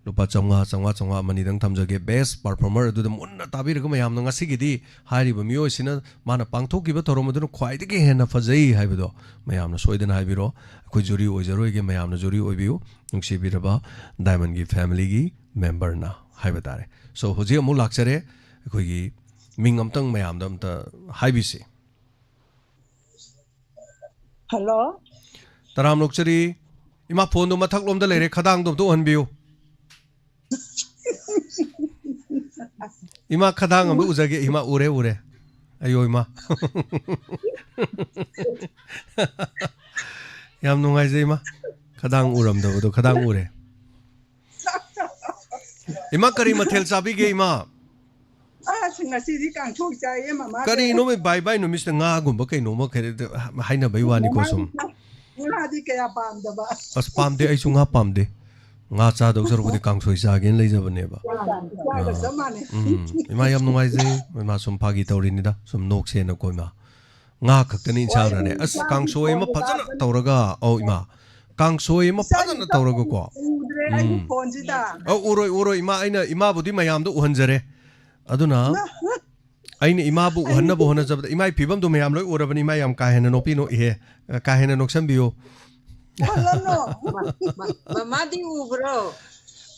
ꯂꯨꯄꯥ ꯆꯥꯝꯃꯉꯥ, ꯆꯥꯝꯃꯉꯥ, ꯆꯥꯝꯃꯉꯥ ꯑꯃꯅꯤꯗꯪ ꯊꯝꯖꯒꯦ꯫ Best performer ꯑꯗꯨꯗ ꯃꯨꯟꯅ ꯇꯥꯕꯤꯔꯒ ꯃꯌꯥꯝꯅ ꯉꯁꯤꯒꯤꯗꯤ ꯍꯥꯏꯔꯤꯕ ꯃꯤꯑꯣꯏꯁꯤꯅ ꯃꯥꯅ ꯄꯥꯡꯊꯣꯛꯈꯤꯕ ꯊꯧꯔꯝ ꯑꯗꯨꯅ ꯈ꯭ꯋꯥꯏꯗꯒꯤ ꯍꯦꯟꯅ ꯐꯖꯩ ꯍꯥꯏꯕꯗꯣ ꯃꯌꯥꯝꯅ ꯁꯣꯏꯗꯅ ꯍꯥꯏꯕꯤꯔꯣ꯫ ꯑꯩꯈꯣꯏ jury ꯑꯣꯏꯖꯔꯣꯏꯒꯦ, ꯃꯌꯥꯝꯅ jury ꯑꯣꯏꯕꯤꯌꯨ꯫ ꯅꯨꯡꯁꯤꯕꯤꯔꯕ Diamondꯒꯤ familyꯒꯤ memberꯅ ꯍꯥꯏꯕ ꯇꯥꯔꯦ꯫ So, ꯍꯧꯖꯤꯛ ꯑꯃꯨꯛ ꯂꯥꯛꯆꯔꯦ꯫ ꯑꯩꯈꯣꯏꯒꯤ ꯃꯤꯡ ꯑꯝꯇꯪ ꯃꯌꯥꯝꯗ ꯑꯝꯇ ꯍꯥꯏꯕꯤꯁꯤ꯫ Hello꯫ ꯇꯔꯥꯝ ꯑꯣꯛꯆꯔꯤ꯫ ꯏꯃꯥ, phoneꯗꯣ ꯃꯊꯛꯂꯣꯝꯗ ꯂꯩꯔꯦ, ꯈꯗꯥꯡꯗꯣ ꯑꯝꯇ ꯎꯍꯟꯕꯤꯌꯨ꯫ ꯏꯃꯥ, ꯈꯗꯥꯡ ꯑꯝꯇ ꯎꯖꯒꯦ꯫ ꯏꯃꯥ, ꯎꯔꯦ, ꯎꯔꯦ꯫ ꯑꯌꯣ, ꯏꯃꯥ꯫ ꯌꯥꯝ ꯅꯨꯡꯉꯥꯏꯖꯩ, ꯏꯃꯥ꯫ ꯈꯗꯥꯡ ꯎꯔꯝꯗꯕꯗꯣ, ꯈꯗꯥꯡ ꯎꯔꯦ꯫ ꯏꯃꯥ, ꯀꯔꯤ ꯃꯊꯦꯜ ꯆꯥꯕꯤꯒꯦ, ꯏꯃꯥ? ꯑꯁ, ꯉꯁꯤꯗꯤ ꯀꯥꯡꯁꯣꯏ ꯆꯥꯏꯌꯦ, ꯃꯃꯥ꯫ ꯀꯔꯤꯅꯣ ꯃꯤ ꯕꯥꯏ ꯕꯥꯏ ꯅꯨꯃꯤꯠꯁꯤꯗ ꯉꯥꯒꯨꯝꯕ ꯀꯩꯅꯣꯝꯃ ꯀꯩ-, ꯍꯥꯏꯅꯕꯩ ꯋꯥꯅꯤꯀꯣ ꯁꯨꯝ꯫ ꯉꯥꯗꯤ ꯀꯌꯥ ꯄꯥꯝꯗꯕ꯫ ꯑꯁ, ꯄꯥꯝꯗꯦ, ꯑꯩꯁꯨ ꯉꯥ ꯄꯥꯝꯗꯦ꯫ ꯉꯥ ꯆꯥꯗꯧ ꯁꯔꯨꯛꯄꯨꯗꯤ ꯀꯥꯡꯁꯣꯏ ꯆꯥꯒꯦꯅ ꯂꯩꯖꯕꯅꯦꯕ꯫ ꯆꯥꯒ ꯆꯞ ꯃꯥꯟꯅꯩ꯫ ꯎꯝ, ꯏꯃꯥ, ꯌꯥꯝ ꯅꯨꯡꯉꯥꯏꯖꯩ꯫ ꯏꯃꯥ, ꯁꯨꯝ ꯐꯥꯒꯤ ꯇꯧꯔꯤꯅꯤꯗ, ꯁꯨꯝ ꯅꯣꯛꯁꯦꯅꯀꯣ, ꯏꯃꯥ꯫ ꯉꯥ ꯈꯛꯇꯅꯤ ꯏꯟꯁꯥꯡꯗꯅꯦ꯫ ꯑꯁ, ꯀꯥꯡꯁꯣꯏ ꯑꯃ ꯐꯖꯅ ꯇꯧꯔꯒ, ꯑꯧ, ꯏꯃꯥ꯫ ꯀꯥꯡꯁꯣꯏ ꯑꯃ ꯐꯖꯅ ꯇꯧꯔꯒꯀꯣ꯫ ꯎꯗ꯭ꯔꯦ ꯑꯩꯒꯤ ꯎꯝ꯫ Phoneꯁꯤꯗ꯫ ꯑꯧ, ꯎꯔꯣꯏ, ꯎꯔꯣꯏ, ꯏꯃꯥ, ꯑꯩꯅ ꯏꯃꯥꯕꯨꯗꯤ ꯃꯌꯥꯝꯗ ꯎꯍꯟꯖꯔꯦ꯫ ꯑꯗꯨꯅ ꯑꯩꯅ ꯏꯃꯥꯕꯨ ꯎꯍꯟꯅꯕ ꯍꯣꯠꯅꯖꯕꯗ, ꯏꯃꯥꯒꯤ ꯐꯤꯕꯝꯗꯣ ꯃꯌꯥꯝ ꯂꯣꯏ ꯎꯔꯕꯅꯤ, ꯏꯃꯥ, ꯌꯥꯝ ꯀꯥ ꯍꯦꯟꯅ ꯅꯣꯛꯄꯤꯅꯣ, ꯏꯍꯦ꯫ ꯀꯥ ꯍꯦꯟꯅ ꯅꯣꯛꯁꯟꯕꯤꯌꯨ꯫ ꯎꯍꯜꯂꯅꯨ꯫ ꯃ-, ꯃ-, ꯃꯃꯥꯗꯤ ꯎꯕ꯭ꯔꯣ?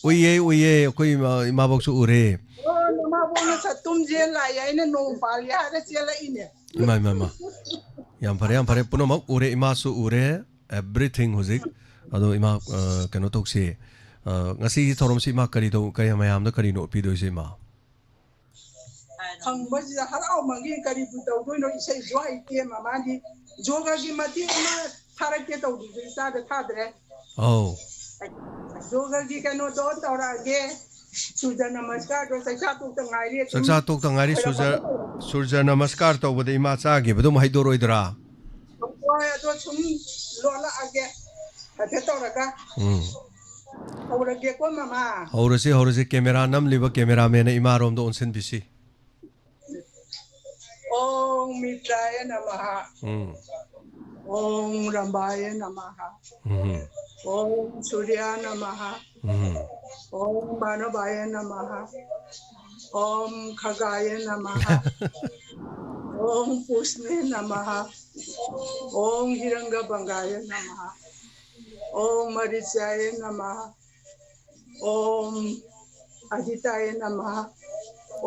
ꯎꯏꯌꯦ, ꯎꯏꯌꯦ, ꯑꯩꯈꯣꯏ ꯏꯃꯥ, ꯏꯃꯥꯕꯣꯛꯁꯨ ꯎꯔꯦ꯫ ꯑꯣ, ꯅꯃꯥꯕꯣꯛꯅ ꯁꯠꯇꯨꯝ ꯆꯦꯟ ꯂꯥꯛꯑꯦ, ꯑꯩꯅ ꯅꯣꯡ ꯄꯥꯜꯂꯤ ꯍꯥꯏꯔ ꯆꯦꯜꯂꯛꯏꯅꯦ꯫ ꯏꯃꯥ, ꯏꯃꯥ, ꯏꯃꯥ꯫ ꯌꯥꯝ ꯐꯔꯦ, ꯌꯥꯝ ꯐꯔꯦ꯫ ꯄꯨꯝꯅꯃꯛ ꯎꯔꯦ, ꯏꯃꯥꯁꯨ ꯎꯔꯦ, everything ꯍꯧꯖꯤꯛ꯫ ꯑꯗꯣ ꯏꯃꯥ, ꯑ, ꯀꯩꯅꯣ ꯇꯧꯁꯤ꯫ ꯑ, ꯉꯁꯤꯒꯤ ꯊꯧꯔꯝꯁꯤ ꯏꯃꯥ ꯀꯔꯤ ꯇꯧ-, ꯀꯔꯤ ꯃꯌꯥꯝꯗ ꯀꯔꯤꯅꯣ ꯎꯠꯄꯤꯗꯣꯏꯁꯦ, ꯏꯃꯥ? ꯈꯪꯕꯁꯤꯗ ꯍꯔꯥꯎꯃꯟꯒꯤ ꯀꯔꯤꯕꯨ ꯇꯧꯗꯣꯏꯅꯣ, ꯏꯁꯩꯁꯨ ꯍꯩꯇꯦ, ꯃꯃꯥꯗꯤ꯫ ꯖꯣꯒꯒꯤ ꯃꯇꯦꯛ ꯑꯃ ꯊꯥꯔꯛꯀꯦ ꯇꯧꯕꯗꯨꯁꯨ ꯏꯆꯥꯗ ꯊꯥꯗ꯭ꯔꯦ꯫ ꯑꯧ꯫ ꯖꯣꯒꯒꯤ ꯀꯩꯅꯣꯗꯣ ꯇꯧꯔꯛꯑꯒꯦ꯫ ꯁꯨꯔꯖ ꯅꯃꯁꯀꯥꯔꯗꯣ ꯆꯥꯛꯆꯥ ꯇꯣꯛꯇ ꯉꯥꯏꯔꯤ, ꯑꯗꯨꯝ ꯆꯥꯛꯆꯥ ꯇꯣꯛꯇ ꯉꯥꯏꯔꯤ꯫ ꯁꯨꯔꯖ ꯍꯥꯏꯔꯛꯄꯗꯣ꯫ ꯁꯨꯔꯖ ꯅꯃꯁꯀꯥꯔ ꯇꯧꯕꯗ ꯏꯃꯥ ꯆꯥꯈꯤꯕꯗꯨ ꯑꯃꯨꯛ ꯍꯩꯗꯣꯔꯣꯏꯗ꯭ꯔꯥ? ꯍꯣꯏ, ꯑꯗꯣ ꯁꯨꯝ ꯂꯣꯜꯂꯛꯑꯒꯦ ꯍꯥꯏꯐꯦꯠ ꯇꯧꯔꯒ꯫ ꯎꯝ ꯍꯧꯔꯒꯦꯀꯣ, ꯃꯃꯥ꯫ ꯍꯧꯔꯁꯤ ꯍꯧꯔꯁꯤ꯫ ꯀꯦꯃꯦꯔꯥ ꯅꯝꯂꯤꯕ ꯀꯦꯃꯦꯔꯥꯃꯦꯟꯅ ꯏꯃꯥꯔꯣꯝꯗ ꯑꯣꯟꯁꯤꯟꯕꯤꯁꯤ꯫ ॐ मित्राय नमः। ꯎꯝ ॐ रंभाय नमः। ꯎꯝ ॐ सूर्याय नमः। ꯎꯝ ॐ मानवाय नमः। ॐ खगाय नमः। ॐ पूष्णे नमः। ॐ हिरंगभंगाय नमः। ॐ मरीचाय नमः। ॐ अदिताय नमः।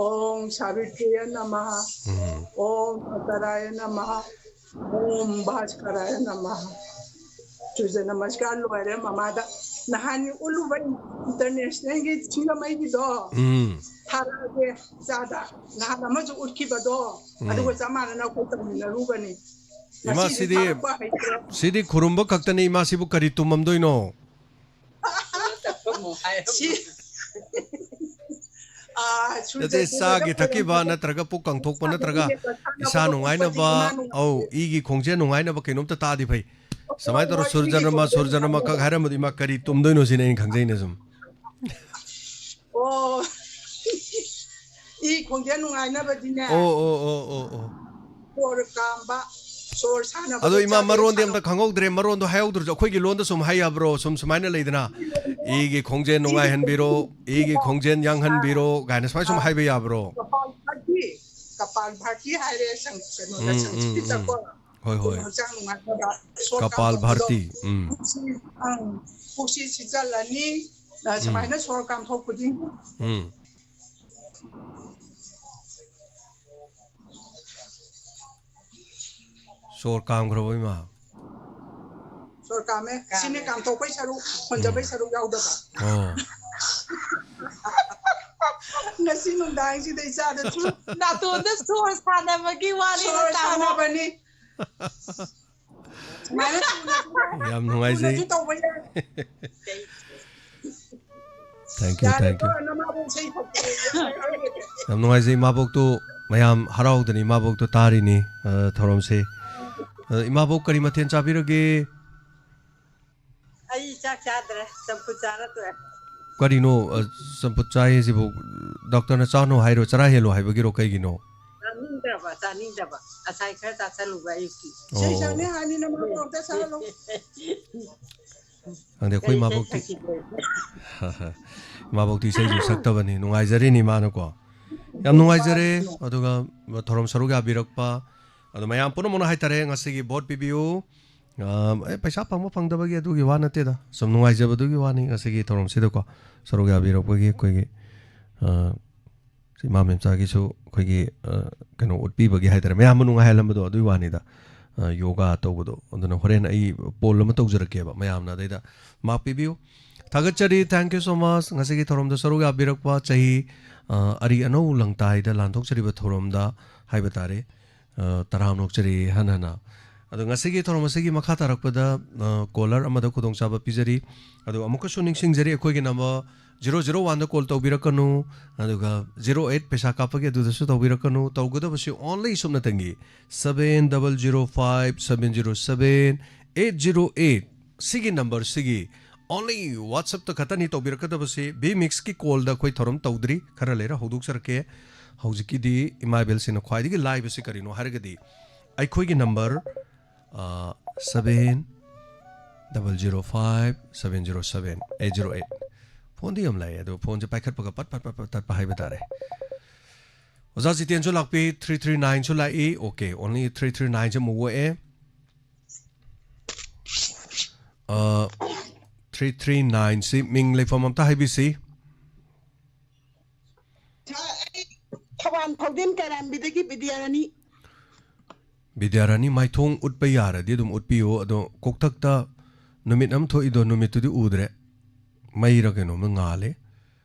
ॐ सावित्रीय नमः। ꯎꯝ ॐ अतराय नमः। ॐ भास्कराय नमः। ꯁꯨꯔꯖ ꯅꯃꯁꯀꯥꯔ ꯂꯣꯏꯔꯦ ꯃꯃꯥꯗ꯫ ꯅꯍꯥꯟꯒꯤ ꯎꯠꯂꯨꯕ ꯏꯟꯇꯔꯅꯦꯁꯅꯦꯜꯒꯤ ꯁꯤꯡꯖꯃꯩꯒꯤꯗꯣ ꯎꯝ ꯊꯥꯔꯛꯑꯒꯦ ꯏꯆꯥꯗ꯫ ꯅꯍꯥꯟ ꯑꯃꯁꯨ ꯎꯠꯈꯤꯕꯗꯣ ꯎꯝ꯫ ꯑꯗꯨꯒ ꯆꯞ ꯃꯥꯟꯅꯅ ꯑꯩꯈꯣꯏ ꯇꯧꯃꯤꯟꯅꯔꯨꯕꯅꯤ꯫ ꯏꯃꯥ, ꯉꯁꯤꯗꯤ ꯁꯤꯗꯤ ꯊꯥꯔꯛꯄ ꯍꯩꯇ꯭ꯔꯦ꯫ ꯁꯤꯗꯤ ꯈꯨꯔꯨꯝꯕ ꯈꯛꯇꯅꯤ꯫ ꯏꯃꯥ, ꯁꯤꯕꯨ ꯀꯔꯤ ꯇꯨꯝꯃꯝꯗꯣꯏꯅꯣ? ꯁꯤ ꯑꯥ, ꯁꯨꯔꯖ ꯅꯠꯇꯦ, ꯁꯨꯔꯖ ꯆꯥꯒꯤ ꯊꯛꯈꯤꯕ ꯈꯨꯔꯨꯝꯕ ꯅꯠꯇ꯭ꯔꯒ ꯄꯨꯛ ꯀꯪꯊꯣꯛꯄ ꯅꯠꯇ꯭ꯔꯒ ꯏꯁꯥ ꯅꯨꯡꯉꯥꯏꯅꯕ, ꯏꯃꯥ ꯅꯨꯡꯉꯥꯏ- ꯑꯧ, ꯏꯒꯤ ꯈꯣꯡꯖꯦꯜ ꯅꯨꯡꯉꯥꯏꯅꯕ ꯀꯩꯅꯣꯝꯇ ꯇꯥꯗꯤ ꯐꯩ꯫ ꯁꯨꯃꯥꯏꯅ ꯇꯧꯔ ꯍꯣꯏ, ꯁꯨꯔꯖꯅꯃ ꯏꯒꯤ ꯈꯣꯡꯖꯦꯜ ꯁꯨꯔꯖꯅꯃ ꯈꯛ ꯍꯥꯏꯔꯝꯕꯗꯤ ꯏꯃꯥ ꯀꯔꯤ ꯇꯨꯝꯗꯣꯏꯅꯣ ꯁꯤꯅꯦ ꯑꯩꯅ ꯈꯪꯖꯩꯅꯦ ꯁꯨꯝ꯫ ꯑꯣ꯫ ꯏ ꯈꯣꯡꯖꯦꯜ ꯅꯨꯡꯉꯥꯏꯅꯕꯗꯤꯅꯦ꯫ ꯑꯣ ꯑꯣ ꯑꯣ ꯑꯣ ꯑꯣ꯫ ꯁꯣꯔ ꯀꯥꯝꯕ, ꯁꯣꯔ ꯁꯥꯟꯅꯕ꯫ ꯑꯗꯣ ꯏꯃꯥ, ꯃꯔꯣꯟꯗꯤ ꯑꯝꯇ ꯈꯪꯍꯧꯗ꯭ꯔꯦ꯫ ꯃꯔꯣꯟꯗꯣ ꯍꯥꯏꯍꯧꯗ꯭ꯔꯁꯨ ꯑꯩꯈꯣꯏꯒꯤ ꯂꯣꯟꯗ ꯁꯨꯝ ꯍꯥꯏ ꯌꯥꯕ꯭ꯔꯣ? ꯁꯨꯝ ꯁꯨꯃꯥꯏꯅ ꯂꯩꯗꯅ, "ꯏꯒꯤ ꯈꯣꯡꯖꯦꯜ ꯅꯨꯡꯉꯥꯏꯍꯟꯕꯤꯔꯣ, ꯏꯒꯤ ꯈꯣꯡꯖꯦꯜ ꯌꯥꯡꯍꯟꯕꯤꯔꯣ" ꯀꯥꯏꯅ ꯁꯨꯃꯥꯏ ꯁꯨꯝ ꯍꯥꯏꯕ ꯌꯥꯕ꯭ꯔꯣ? ꯀꯄꯥꯜ ꯚꯥꯇꯤ, ꯀꯄꯥꯜ ꯚꯥꯇꯤ ꯍꯥꯏꯔꯦ ꯁꯪ-, ꯀꯩꯅꯣꯗ, ꯎꯝ, ꯎꯝ, ꯁꯪꯁꯀ꯭ꯔꯤꯠꯇꯀꯣ꯫ ꯎꯝ꯫ ꯍꯣꯏ, ꯍꯣꯏ꯫ ꯍꯛꯆꯥꯡ ꯅꯨꯡꯉꯥꯏꯅꯕ ꯁꯣꯔ ꯀꯄꯥꯜ ꯀꯥꯝꯊꯣꯛꯄꯗꯣ꯫ ꯚꯥꯔꯇꯤ, ꯎꯝ꯫ ꯄꯨꯛꯁꯤ, ꯑꯪ, ꯄꯨꯛꯁꯤ ꯁꯤꯠꯆꯜꯂꯅꯤ꯫ ꯑ, ꯁꯨꯃꯥꯏꯅ ꯁꯣꯔ ꯀꯥꯝꯊꯣꯛꯄꯗꯤ꯫ ꯎꯝ꯫ ꯁꯣꯔ ꯀꯥꯝꯈ꯭ꯔꯕꯣ ꯏꯃꯥ? ꯁꯣꯔ ꯀꯥꯝꯃꯦ꯫ ꯁꯤꯅꯤ ꯀꯥꯝꯊꯣꯛꯄꯩ ꯁꯔꯨꯛ, ꯍꯣꯟꯖꯕꯩ ꯁꯔꯨꯛ ꯌꯥꯎꯗꯕ꯫ ꯑꯣ꯫ ꯉꯁꯤ ꯅꯨꯡꯗꯥꯡꯁꯤꯗ ꯏꯆꯥꯗ ꯁꯨꯝ ꯅꯥꯇꯣꯟꯗ ꯁꯣꯔ ꯁꯥꯟꯅꯕꯒꯤ ꯋꯥꯅꯤ ꯁꯣꯔ ꯇꯥꯃꯣ꯫ ꯁꯥꯟꯅꯕꯅꯤ꯫ ꯁꯨꯃꯥꯏꯅ ꯊꯨꯅꯁꯨ, ꯌꯥꯝ ꯅꯨꯡꯉꯥꯏꯖꯩ꯫ ꯊꯨꯅꯁꯨ ꯇꯧꯕ ꯌꯥꯏ꯫ Thank you, thank ꯌꯥꯔꯦꯀꯣ, you꯫ ꯅꯃꯥ ꯌꯥꯝ ꯅꯨꯡꯉꯥꯏꯖꯩ, ꯏꯃꯥꯕꯣꯛꯇꯨ ꯃꯌꯥꯝ ꯍꯔꯥꯎꯗꯅ ꯏꯃꯥꯕꯣꯛꯇꯨ ꯇꯥꯔꯤꯅꯤ, ꯑ, ꯊꯧꯔꯝꯁꯦ꯫ ꯑ, ꯏꯃꯥꯕꯣꯛ, ꯀꯔꯤ ꯃꯊꯦꯜ ꯆꯥꯕꯤꯔꯒꯦ? ꯑꯩ ꯆꯥꯛ ꯆꯥꯗ꯭ꯔꯦ, ꯆꯝꯐꯨꯠ ꯆꯥꯔ ꯇꯣꯛꯑꯦ꯫ ꯀꯔꯤꯅꯣ, ꯑ, ꯆꯝꯐꯨꯠ ꯆꯥꯏ ꯍꯥꯏꯁꯤꯕꯨ? ꯗꯣꯛꯇꯔꯅ ꯆꯥꯅꯣ ꯍꯥꯏꯔꯣ, ꯆꯔꯥ ꯍꯦꯜꯂꯣ ꯍꯥꯏꯕꯒꯤꯔꯣ, ꯀꯩꯒꯤꯅꯣ? ꯆꯥꯅꯤꯡꯗ꯭ꯔꯕ, ꯆꯥꯅꯤꯡꯗꯕ꯫ ꯉꯁꯥꯏ ꯈꯔ ꯆꯥꯁꯜꯂꯨꯕ ꯑꯌꯨꯛꯀꯤ꯫ ꯏꯁꯩ ꯑꯣ꯫ ꯁꯛꯅꯤ ꯍꯥꯏꯕꯅꯤꯅ ꯃꯔꯛ ꯃꯔꯛꯇ ꯁꯛꯍꯜꯂꯣ꯫ ꯈꯪꯗꯦ, ꯑꯩꯈꯣꯏ ꯀꯩ ꯏꯁꯩ ꯏꯃꯥꯕꯣꯛꯇꯤ, ꯁꯛꯁꯤꯒꯦ? ꯏꯃꯥꯕꯣꯛꯇꯤ ꯏꯁꯩꯁꯨ ꯁꯛꯇꯕꯅꯤ, ꯅꯨꯡꯉꯥꯏꯖꯔꯤꯅꯤ ꯃꯥꯅꯀꯣ꯫ ꯌꯥꯝ ꯅꯨꯡꯉꯥꯏꯖꯔꯦ, ꯑꯗꯨꯒ ꯊꯧꯔꯝ ꯁꯔꯨꯛ ꯌꯥꯕꯤꯔꯛꯄ, ꯑꯗꯣ ꯃꯌꯥꯝ ꯄꯨꯝꯅꯃꯛꯅ ꯍꯥꯏꯇꯥꯔꯦ, ꯉꯁꯤꯒꯤ vote ꯄꯤꯕꯤꯌꯨ꯫ ꯑ, ꯑꯦ, ꯄꯩꯁꯥ ꯐꯪꯕ ꯐꯪꯗꯕꯒꯤ ꯑꯗꯨꯒꯤ ꯋꯥ ꯅꯠꯇꯦꯗ, ꯁꯨꯝ ꯅꯨꯡꯉꯥꯏꯖꯕꯗꯨꯒꯤ ꯋꯥꯅꯤ, ꯉꯁꯤꯒꯤ ꯊꯧꯔꯝꯁꯤꯗꯀꯣ ꯁꯔꯨꯛ ꯌꯥꯕꯤꯔꯛꯄꯒꯤ ꯑꯩꯈꯣꯏꯒꯤ, ꯑ, ꯏꯃꯥ ꯃꯦꯝꯆꯥꯒꯤꯁꯨ ꯑꯩꯈꯣꯏꯒꯤ, ꯑ, ꯀꯩꯅꯣ ꯎꯠꯄꯤꯕꯒꯤ ꯍꯥꯏꯇꯥꯔꯦ, ꯃꯌꯥꯝꯕꯨ ꯅꯨꯡꯉꯥꯏꯍꯜꯂꯝꯕꯗꯣ ꯑꯗꯨꯒꯤ ꯋꯥꯅꯤꯗ꯫ ꯑ, ꯌꯣꯒꯥ ꯇꯧꯕꯗꯣ꯫ ꯑꯗꯨꯅ ꯍꯣꯔꯦꯟ ꯑꯩ poll ꯑꯃ ꯇꯧꯖꯔꯛꯀꯦꯕ, ꯃꯌꯥꯝꯅ ꯑꯗꯩꯗ mark ꯄꯤꯕꯤꯌꯨ꯫ ꯊꯥꯒꯠꯆꯔꯤ, thank you so much꯫ ꯉꯁꯤꯒꯤ ꯊꯧꯔꯝꯗ ꯁꯔꯨꯛ ꯌꯥꯕꯤꯔꯛꯄ ꯆꯍꯤ, ꯑ, ꯑꯔꯤ ꯑꯅꯧ ꯂꯪꯇꯥꯏꯗ ꯂꯥꯟꯊꯣꯛꯆꯔꯤꯕ ꯊꯧꯔꯝꯗ ꯍꯥꯏꯕ ꯇꯥꯔꯦ, ꯑ, ꯇꯔꯥꯝꯅ ꯑꯣꯛꯆꯔꯤ ꯍꯟꯅ ꯍꯟꯅ꯫ ꯑꯗꯣ ꯉꯁꯤꯒꯤ ꯊꯧꯔꯝ ꯑꯁꯤꯒꯤ ꯃꯈꯥ ꯇꯥꯔꯛꯄꯗ, ꯑ, caller ꯑꯃꯗ ꯈꯨꯗꯣꯡꯆꯥꯕ ꯄꯤꯖꯔꯤ꯫ ꯑꯗꯣ ꯑꯃꯨꯛꯀꯁꯨ ꯅꯤꯡꯁꯤꯡꯖꯔꯤ, ꯑꯩꯈꯣꯏꯒꯤ number zero zero one ꯗ call ꯇꯧꯕꯤꯔꯛꯀꯅꯨ, ꯑꯗꯨꯒ zero eight ꯄꯩꯁꯥ ꯀꯥꯞꯄꯒꯤ ꯑꯗꯨꯗꯁꯨ ꯇꯧꯕꯤꯔꯛꯀꯅꯨ꯫ ꯇꯧꯒꯗꯕꯁꯤ only ꯁꯨꯞꯅꯇꯪꯒꯤ seven double zero five seven zero seven eight zero eight, ꯁꯤꯒꯤ number ꯁꯤꯒꯤ only WhatsApp ꯇ ꯈꯛꯇꯅꯤ ꯇꯧꯕꯤꯔꯛꯀꯗꯕꯁꯤ꯫ B Mix ꯀꯤ call ꯗ ꯑꯩꯈꯣꯏ ꯊꯧꯔꯝ ꯇꯧꯗ꯭ꯔꯤ, ꯈꯔ ꯂꯩꯔ ꯍꯧꯗꯣꯛꯆꯔꯛꯀꯦ꯫ ꯍꯧꯖꯤꯛꯀꯤꯗꯤ ꯏꯃꯥ ꯏꯕꯦꯜꯁꯤꯡꯅ ꯈ꯭ꯋꯥꯏꯗꯒꯤ ꯂꯥꯏꯕꯁꯤ ꯀꯔꯤꯅꯣ ꯍꯥꯏꯔꯒꯗꯤ, ꯑꯩꯈꯣꯏꯒꯤ number, ꯑ, seven double zero five seven zero seven eight zero eight꯫ Phone ꯗꯤ ꯌꯥꯝ ꯂꯥꯛꯑꯦ, ꯑꯗꯣ phone ꯁꯦ ꯄꯥꯏꯈꯠꯄꯒ ꯄꯠ ꯄꯠ ꯄꯠ ꯄꯠ ꯇꯠꯄ ꯍꯥꯏꯕ ꯇꯥꯔꯦ꯫ ꯑꯣꯖꯥ ꯖꯤꯇꯦꯟꯁꯨ ꯂꯥꯛꯄꯤ, three three nine ꯁꯨ ꯂꯥꯛꯏ꯫ Okay, only three three nine ꯁꯦ ꯑꯃꯨꯛ ꯑꯣꯛꯑꯦ꯫ ꯑ, three three nine ꯁꯤ ꯃꯤꯡ ꯂꯩꯐꯝ ꯑꯝꯇ ꯍꯥꯏꯕꯤꯁꯤ꯫ ꯑꯩ ꯊꯧꯕꯥꯜ ꯐꯥꯎꯗꯦꯟ ꯀꯥꯏꯔꯥꯝꯕꯤꯗꯒꯤ ꯕꯤꯗ꯭ꯌꯥꯔꯥꯅꯤ꯫ ꯕꯤꯗ꯭ꯌꯥꯔꯥꯅꯤ, ꯃꯥꯏꯊꯣꯡ ꯎꯠꯄ ꯌꯥꯔꯗꯤ ꯑꯗꯨꯝ ꯎꯠꯄꯤꯌꯣ꯫ ꯑꯗꯣ ꯀꯣꯛꯊꯛꯇ ꯅꯨꯃꯤꯠ ꯑꯃ ꯊꯣꯛꯏꯗꯣ, ꯅꯨꯃꯤꯠꯇꯨꯗꯤ ꯎꯗ꯭ꯔꯦ, ꯃꯩꯔ ꯀꯩꯅꯣꯝꯅ ꯉꯥꯜꯂꯦ꯫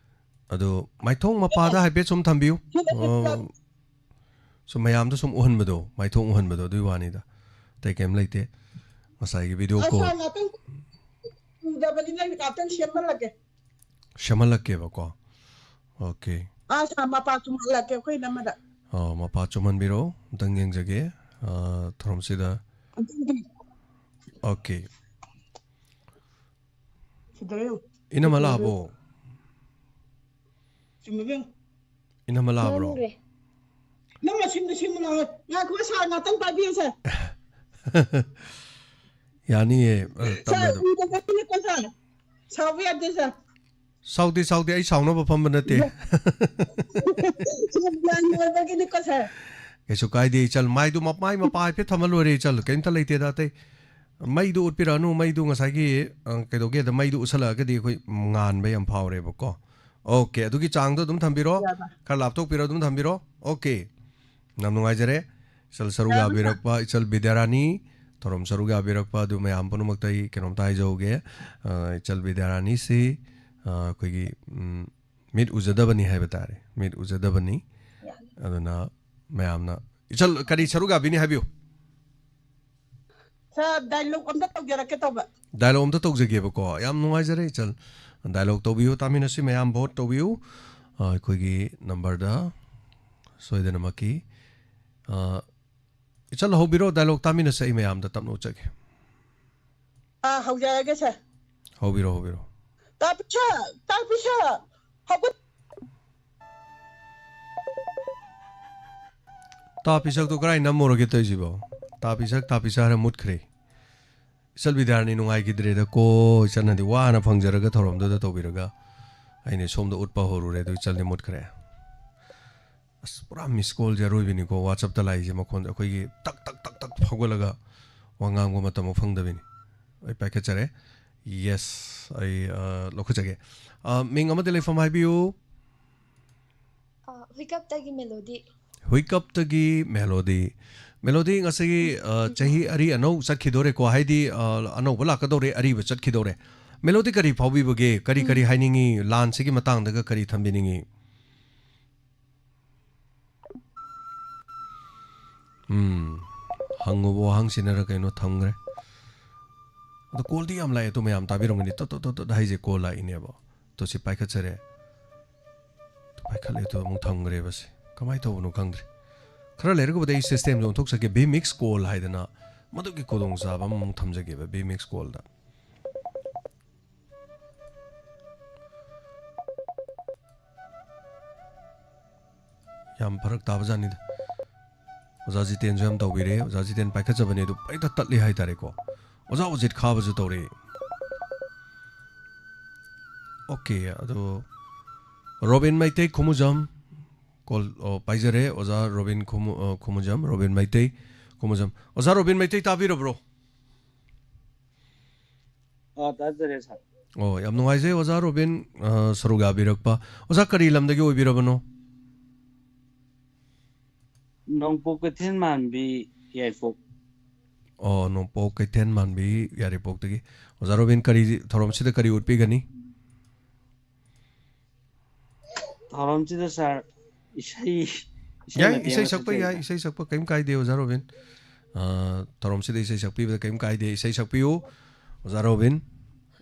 ꯑꯗꯣ ꯃꯥꯏꯊꯣꯡ ꯃꯄꯥꯗ ꯍꯥꯏꯐꯦꯠ ꯁꯨꯝ ꯊꯝꯕꯤꯌꯨ꯫ ꯁꯤꯗ ꯑ, ꯁꯨꯝ ꯃꯌꯥꯝꯗ ꯁꯨꯝ ꯎꯍꯟꯕꯗꯣ, ꯃꯥꯏꯊꯣꯡ ꯎꯍꯟꯕꯗꯣ, ꯑꯗꯨꯒꯤ ꯋꯥꯅꯤꯗ, ꯑꯇꯩ ꯀꯩꯝ ꯂꯩꯇꯦ꯫ ꯉꯁꯥꯏꯒꯤ video call ꯉꯥꯛꯇꯪ ꯎꯗꯕꯅꯤꯅ ꯑꯩ ꯉꯥꯛꯇꯪ ꯁꯦꯝꯍꯜꯂꯒꯦ꯫ ꯁꯦꯝꯍꯜꯂꯛꯀꯦꯕꯀꯣ꯫ Okay꯫ ꯑꯥ, ꯁꯥ ꯃꯄꯥ ꯆꯨꯝꯍꯜꯂꯛꯀꯦ ꯑꯩꯈꯣꯏ ꯏꯅꯝꯃꯗ꯫ ꯑꯣ, ꯃꯄꯥ ꯆꯨꯝꯍꯟꯕꯤꯔꯣ꯫ ꯑꯝꯇꯪ ꯌꯦꯡꯖꯒꯦ꯫ ꯑꯥ, ꯊꯧꯔꯝꯁꯤꯗ꯫ ꯑꯝꯇꯪꯗꯤ ꯑꯣꯀꯦ꯫ ꯁꯤꯗ ꯌꯦꯡꯉꯨ꯫ ꯏꯅꯝꯃ ꯂꯥꯛꯑꯕꯣ? ꯆꯨꯝꯃꯤꯕꯦꯝ꯫ ꯏꯅꯝꯃ ꯂꯥꯛꯑꯕ꯭ꯔꯣ? ꯅꯪ ꯃꯁꯤꯡꯗꯣ ꯁꯦꯝꯃꯨ ꯂꯥꯛꯑꯣ꯫ ꯉꯥꯏꯈꯣ, ꯁꯥꯔ, ꯉꯥꯛꯇꯪ ꯄꯥꯏꯕꯤꯌꯨ, ꯁꯥꯔ꯫ ꯌꯥꯅꯤꯌꯦ, ꯑ, ꯇꯞꯅ ꯁꯥꯔ, ꯑꯗꯨꯝ꯫ ꯎꯗꯕꯒꯤꯅꯤꯀꯣ, ꯁꯥꯔ꯫ ꯁꯥꯎꯕ ꯌꯥꯗꯦ, ꯁꯥꯔ꯫ ꯁꯥꯎꯗꯦ, ꯁꯥꯎꯗꯦ, ꯑꯩ ꯁꯥꯎꯅꯕ ꯐꯝꯕ ꯅꯠꯇꯦ꯫ ꯁꯥꯔ, ꯕ꯭ꯂꯥꯏꯟ ꯑꯣꯏꯕꯒꯤꯅꯤꯀꯣ, ꯁꯥꯔ꯫ ꯀꯩꯁꯨ ꯀꯥꯏꯗꯦ, ꯏꯆꯜ꯫ ꯃꯥꯏꯗꯨ ꯃ-, ꯃꯥꯏ ꯃꯄꯥ ꯍꯥꯏꯐꯦꯠ ꯊꯝꯃ ꯂꯣꯏꯔꯦ, ꯏꯆꯜ꯫ ꯀꯩꯝꯇ ꯂꯩꯇꯦꯗ ꯑꯇꯩ꯫ ꯃꯩꯗꯨ ꯎꯠꯄꯤꯔꯛꯑꯅꯨ, ꯃꯩꯗꯨ ꯉꯁꯥꯏꯒꯤ, ꯑ, ꯀꯩꯗꯧꯒꯦꯗ, ꯃꯩꯗꯨ ꯎꯠꯁꯜꯂꯛꯑꯒꯗꯤ ꯑꯩꯈꯣꯏ ꯉꯥꯟꯕ ꯌꯥꯝ ꯐꯥꯎꯔꯦꯕꯀꯣ꯫ ꯑꯣꯀꯦ, ꯑꯗꯨꯒꯤ ꯆꯥꯡꯗꯣ ꯑꯗꯨꯝ ꯊꯝꯕꯤꯔꯣ꯫ ꯌꯥꯕ꯫ ꯈꯔ ꯂꯥꯞꯊꯣꯛꯄꯤꯔꯣ, ꯑꯗꯨꯝ ꯊꯝꯕꯤꯔꯣ꯫ ꯑꯣꯀꯦ꯫ ꯌꯥꯝ ꯅꯨꯡꯉꯥꯏꯖꯔꯦ꯫ ꯏꯆꯜ ꯁꯔꯨꯛ ꯌꯥꯕ꯫ ꯌꯥꯕꯤꯔꯛꯄ ꯏꯆꯜ ꯕꯤꯗ꯭ꯌꯥꯔꯥꯅꯤ, ꯊꯧꯔꯝ ꯁꯔꯨꯛ ꯌꯥꯕꯤꯔꯛꯄ ꯑꯗꯨ ꯃꯌꯥꯝ ꯄꯨꯝꯅꯃꯛꯇ ꯑꯩ ꯀꯩꯅꯣꯝꯇ ꯍꯥꯏꯖꯍꯧꯒꯦ꯫ ꯑ, ꯏꯆꯜ ꯕꯤꯗ꯭ꯌꯥꯔꯥꯅꯤꯁꯤ, ꯑ, ꯑꯩꯈꯣꯏꯒꯤ, ꯎꯝ, ꯃꯤꯠ ꯎꯖꯗꯕꯅꯤ ꯍꯥꯏꯕ ꯇꯥꯔꯦ, ꯃꯤꯠ ꯎꯖꯗꯕꯅꯤ꯫ ꯑꯗꯨꯅ ꯃꯌꯥꯝꯅ, ꯏꯆꯜ ꯀꯔꯤ ꯁꯔꯨꯛ ꯌꯥꯕꯤꯅꯤ ꯍꯥꯏꯕꯤꯌꯨ꯫ ꯁꯥꯔ, ꯗꯥꯏꯂꯣꯒ ꯑꯝꯇ ꯇꯧꯖꯔꯛꯀꯦ ꯇꯧꯕ꯫ ꯗꯥꯏꯂꯣꯒ ꯑꯝꯇ ꯇꯧꯖꯒꯦꯕꯀꯣ꯫ ꯌꯥꯝ ꯅꯨꯡꯉꯥꯏꯖꯔꯦ, ꯏꯆꯜ꯫ ꯗꯥꯏꯂꯣꯒ ꯇꯧꯕꯤꯌꯨ, ꯇꯥꯃꯤꯟꯅꯁꯤ ꯃꯌꯥꯝ, ꯚꯣꯠ ꯇꯧꯕꯤꯌꯨ꯫ ꯑ, ꯑꯩꯈꯣꯏꯒꯤ ꯅꯝꯕꯔꯗ ꯁꯣꯏꯗꯅꯃꯛꯀꯤ, ꯑ, ꯏꯆꯜ ꯍꯧꯕꯤꯔꯣ, ꯗꯥꯏꯂꯣꯒ ꯇꯥꯃꯤꯟꯅꯁꯦ, ꯑꯩ ꯃꯌꯥꯝꯗ ꯇꯞꯅ ꯎꯠꯆꯒꯦ꯫ ꯑꯥ, ꯍꯧꯖꯔꯒꯦ, ꯁꯥꯔ꯫ ꯍꯧꯕꯤꯔꯣ, ꯍꯧꯕꯤꯔꯣ꯫ ꯇꯥ ꯄꯤꯁꯛ, ꯇꯥ ꯄꯤꯁꯛ, ꯍꯧꯒꯠ-, ꯇꯥ ꯄꯤꯁꯛꯇꯣ ꯀꯗꯥꯏ ꯅꯝꯃꯨꯔꯒꯦ ꯇꯧꯔꯤꯁꯤꯕꯣ? ꯇꯥ ꯄꯤꯁꯛ, ꯇꯥ ꯄꯤꯁꯛ ꯍꯥꯏꯔ ꯃꯨꯠꯈ꯭ꯔꯦ꯫ ꯏꯆꯜ ꯕꯤꯗ꯭ꯌꯥꯔꯥꯅꯤ ꯅꯨꯡꯉꯥꯏꯈꯤꯗ꯭ꯔꯦꯗ ꯀꯣ, ꯏꯆꯜꯅꯗꯤ ꯋꯥꯅ ꯐꯪꯖꯔꯒ ꯊꯧꯔꯝꯗꯨꯗ ꯇꯧꯕꯤꯔꯒ ꯑꯩꯅ ꯁꯣꯝꯗ ꯎꯠꯄ ꯍꯧꯔꯨꯔꯦ, ꯑꯗꯨ ꯏꯆꯜꯗꯤ ꯃꯨꯠꯈ꯭ꯔꯦ꯫ ꯑꯁ, ꯄꯨꯔꯥ ꯃꯤꯁ ꯀꯣꯜꯁꯦ ꯑꯔꯣꯏꯕꯤꯅꯤꯀꯣ, WhatsApp-ꯇ ꯂꯥꯛꯏꯁꯦ ꯃꯈꯣꯟꯁꯦ꯫ ꯑꯩꯈꯣꯏꯒꯤ ꯇꯛ, ꯇꯛ, ꯇꯛ, ꯇꯛ ꯐꯥꯎꯒꯠꯂꯒ ꯋꯥ ꯉꯥꯡꯕ ꯃꯇꯝ ꯑꯃ ꯐꯪꯗꯕꯤꯅꯤ꯫ ꯑꯩ ꯄꯥꯏꯈꯠꯆꯔꯦ꯫ ꯌꯦꯁ, ꯑꯩ, ꯑ, ꯂꯧꯈꯠꯆꯒꯦ꯫ ꯑ, ꯃꯤꯡ ꯑꯃꯗꯤ ꯂꯩꯐꯝ ꯍꯥꯏꯕꯤꯌꯨ꯫ ꯑ, ꯍꯨꯏꯀꯞꯇꯒꯤ ꯃꯦꯂꯣꯗꯤ꯫ ꯍꯨꯏꯀꯞꯇꯒꯤ ꯃꯦꯂꯣꯗꯤ꯫ ꯃꯦꯂꯣꯗꯤ, ꯉꯁꯤꯒꯤ, ꯑ, ꯎꯝ꯫ ꯆꯍꯤ ꯑꯔꯤ ꯑꯅꯧ ꯆꯠꯈꯤꯗꯣꯔꯦꯀꯣ, ꯍꯥꯏꯗꯤ, ꯑ, ꯑꯅꯧꯕ ꯂꯥꯛꯀꯗꯧꯔꯦ, ꯑꯔꯤꯕ ꯆꯠꯈꯤꯗꯧꯔꯦ꯫ ꯃꯦꯂꯣꯗꯤ ꯀꯔꯤ ꯐꯥꯎꯕꯤꯕꯒꯦ? ꯀꯔꯤ, ꯀꯔꯤ ꯎꯝ꯫ ꯍꯥꯏꯅꯤꯡꯉꯤ? ꯂꯥꯟꯁꯤꯒꯤ ꯃꯇꯥꯡꯗꯒ ꯀꯔꯤ ꯊꯝꯕꯤꯅꯤꯡꯉꯤ? ꯎꯝ, ꯍꯪꯉꯨꯕ ꯋꯥꯍꯪꯁꯤꯅꯔ ꯀꯩꯅꯣ ꯊꯝꯈ꯭ꯔꯦ꯫ ꯑꯗꯣ ꯀꯣꯜꯗꯤ ꯌꯥꯝ ꯂꯥꯛꯑꯦ, ꯑꯗꯣ ꯃꯌꯥꯝ ꯇꯥꯕꯤꯔꯝꯒꯅꯤ꯫ ꯇꯣꯠ, ꯇꯣꯠ, ꯇꯣꯠ, ꯇꯣꯠ ꯍꯥꯏꯁꯦ ꯀꯣꯜ ꯂꯥꯛꯏꯅꯦꯕ꯫ ꯇꯣ ꯁꯤ ꯄꯥꯏꯈꯠꯆꯔꯦ꯫ ꯄꯥꯏꯈꯠꯂꯦ, ꯑꯗꯨ ꯑꯃꯨꯛ ꯊꯝꯈ꯭ꯔꯦꯕ ꯁꯤ꯫ ꯀꯃꯥꯏꯅ ꯇꯧꯕꯅꯣ ꯈꯪꯗ꯭ꯔꯦ꯫ ꯈꯔ ꯂꯩꯔꯒꯕꯨꯗꯤ ꯑꯩ systemꯗ ꯑꯣꯟꯊꯣꯛꯆꯒꯦ꯫ Vmix call ꯍꯥꯏꯗꯅ ꯃꯗꯨꯒꯤ ꯈꯨꯗꯣꯡꯆꯥꯕ ꯑꯃꯃꯨꯛ ꯊꯝꯖꯒꯦꯕ, Vmix callꯗ꯫ ꯌꯥꯝ ꯐꯔꯛ ꯇꯥꯕꯖꯥꯠꯅꯤꯗ꯫ ꯑꯣꯖꯥ ꯖꯤꯇꯦꯟꯁꯨ ꯌꯥꯝ ꯇꯧꯕꯤꯔꯦ꯫ ꯑꯣꯖꯥ ꯖꯤꯇꯦꯟ ꯄꯥꯏꯈꯠꯆꯕꯅꯦ, ꯑꯗꯨ ꯍꯦꯛꯇ ꯇꯠꯂꯤ ꯍꯥꯏꯇꯥꯔꯦꯀꯣ꯫ ꯑꯣꯖꯥ ꯑꯣꯖꯤꯠ ꯈꯥꯕꯁꯨ ꯇꯧꯔꯛꯏ꯫ OK, ꯑꯗꯣ ꯔꯣꯕꯤꯟ ꯃꯩꯇꯩ ꯈꯨꯃꯨꯖꯝ꯫ Call, ꯑꯣ, ꯄꯥꯏꯖꯔꯦ꯫ ꯑꯣꯖꯥ ꯔꯣꯕꯤꯟ ꯈꯨꯃꯨ-, ꯑ, ꯈꯨꯃꯨꯖꯝ, ꯔꯣꯕꯤꯟ ꯃꯩꯇꯩ ꯈꯨꯃꯨꯖꯝ꯫ ꯑꯣꯖꯥ ꯔꯣꯕꯤꯟ ꯃꯩꯇꯩ ꯇꯥꯕꯤꯔꯕ꯭ꯔꯣ? ꯑ, ꯇꯥꯖꯔꯦ, sir꯫ ꯑꯣ, ꯌꯥꯝ ꯅꯨꯡꯉꯥꯏꯖꯩ, ꯑꯣꯖꯥ ꯔꯣꯕꯤꯟ, ꯑ, ꯁꯔꯨꯛ ꯌꯥꯕꯤꯔꯛꯄ꯫ ꯑꯣꯖꯥ, ꯀꯔꯤ ꯂꯝꯗꯒꯤ ꯑꯣꯏꯕꯤꯔꯕꯅꯣ? ꯅꯣꯡꯄꯣꯛ ꯀꯩꯊꯦꯜ ꯃꯥꯟꯕꯤ, ꯌꯥꯏꯄꯣꯛ꯫ ꯑꯣ, ꯅꯣꯡꯄꯣꯛ ꯀꯩꯊꯦꯜ ꯃꯥꯟꯕꯤ, ꯌꯥꯏꯔꯤꯄꯣꯛꯇꯒꯤ꯫ ꯑꯣꯖꯥ ꯔꯣꯕꯤꯟ, ꯀꯔꯤ, ꯊꯧꯔꯝꯁꯤꯗ ꯀꯔꯤ ꯎꯠꯄꯤꯒꯅꯤ? ꯊꯧꯔꯝꯁꯤꯗ, sir, ꯏꯁꯩ, ꯏꯁꯩ ꯌꯥꯏ, ꯃꯇꯦꯛ ꯏꯁꯩ ꯑꯃ ꯁꯛꯄ ꯌꯥꯏ, ꯁꯛꯆꯒꯦ꯫ ꯏꯁꯩ ꯁꯛꯄ ꯀꯔꯤꯝ ꯀꯥꯏꯗꯦ, ꯑꯣꯖꯥ ꯔꯣꯕꯤꯟ꯫ ꯑ, ꯊꯧꯔꯝꯁꯤꯗ ꯏꯁꯩ ꯁꯛꯄꯤꯕꯗ ꯀꯔꯤꯝ ꯀꯥꯏꯗꯦ, ꯏꯁꯩ ꯁꯛꯄꯤꯌꯨ, ꯑꯣꯖꯥ ꯔꯣꯕꯤꯟ꯫